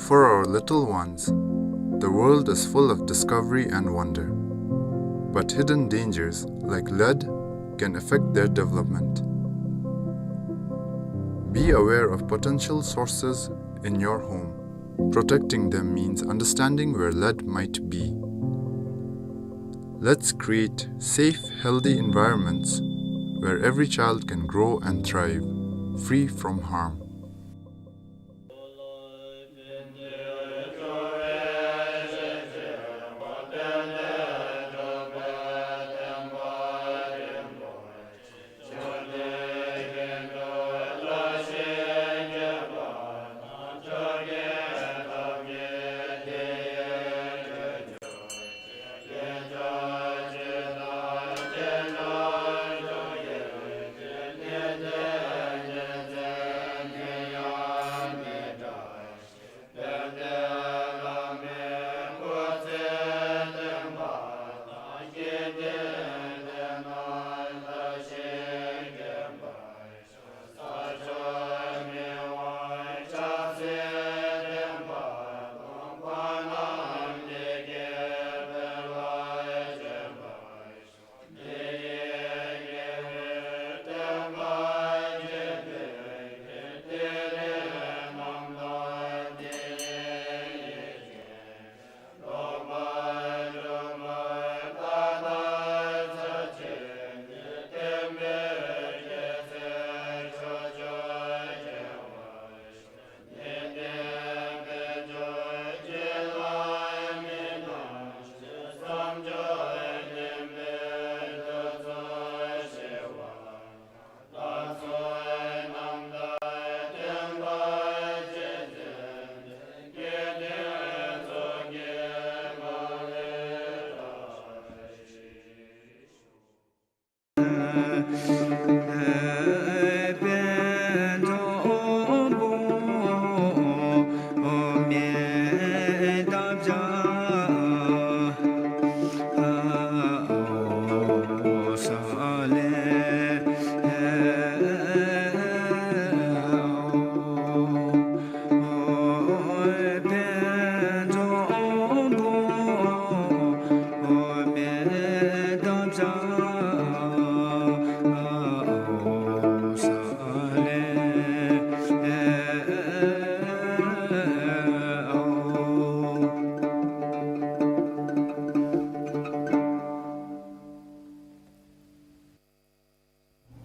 For our little ones, The world is full of discovery and wonder, but hidden dangers, like lead, can affect their development. Be aware of potential sources in your home. Protecting them means understanding where lead might be. Let's create safe, healthy environments where every child can grow and thrive, free from harm.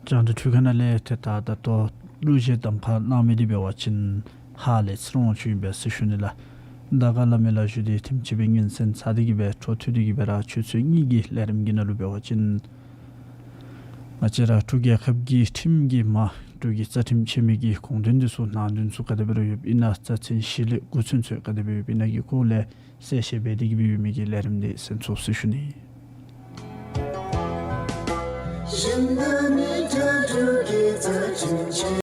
རྒྱང་བསྒྲགས་འཕྲུལ་ཁང་ནང་ལས་ཏེ་ད་ད་ལྟོ་གླུ་གཞས་གདམ་ཁ་གནང་མི་འདི་འབད་བ་ཅིན་ཧ་ལས་ཚེ་རིང་དབང་ཕྱུག་ཨིན་པས་ཟེར་ཞུ་ནི་ལགས། ད་ག་སླབ་མི་ལགས་ཞུ་སྟེ་ཐེངས་གཅིག་སྦེ་ངན་སེམས་ཚ་སྟེ་གི་སྦེ་འཕྲོ་མཐུད་དེ་གི་སྦེ་ར་ཆུ་ཚོད་གཉིས་ཀྱི་ལས་རིམ་གྱི་ནང་ལུ་འབད་བ་ཅིན་ང་བཅས་ར་འབྲུག་རྒྱལ་ཁབ་ཀྱི་ཁྲིམས་ཀྱི་མ་འབྲུག་གི་རྩ་ཁྲིམས་ཆེན་མོའི་གི་དགོངས་དོན་འདི་ཚུ་ནང་དོན་ཚུ་ག་དེ་སྦེ་ར་ཡོདཔ་ཨིན་ན་རྩ་ཚན་བཞི་ལས་དགུ་ཚུན་ཚོད་ག་དེ་སྦེ་ཡོདཔ་ཨིན་ན་གི་སྐོར་ལས་གསལ་བཤད་འབད་དེ་གི་སྦེ་ཡོད་མི་གི་ལས་རིམ་འདི་གསན་ཚུགས་ཟེར་ཞུ་ནི།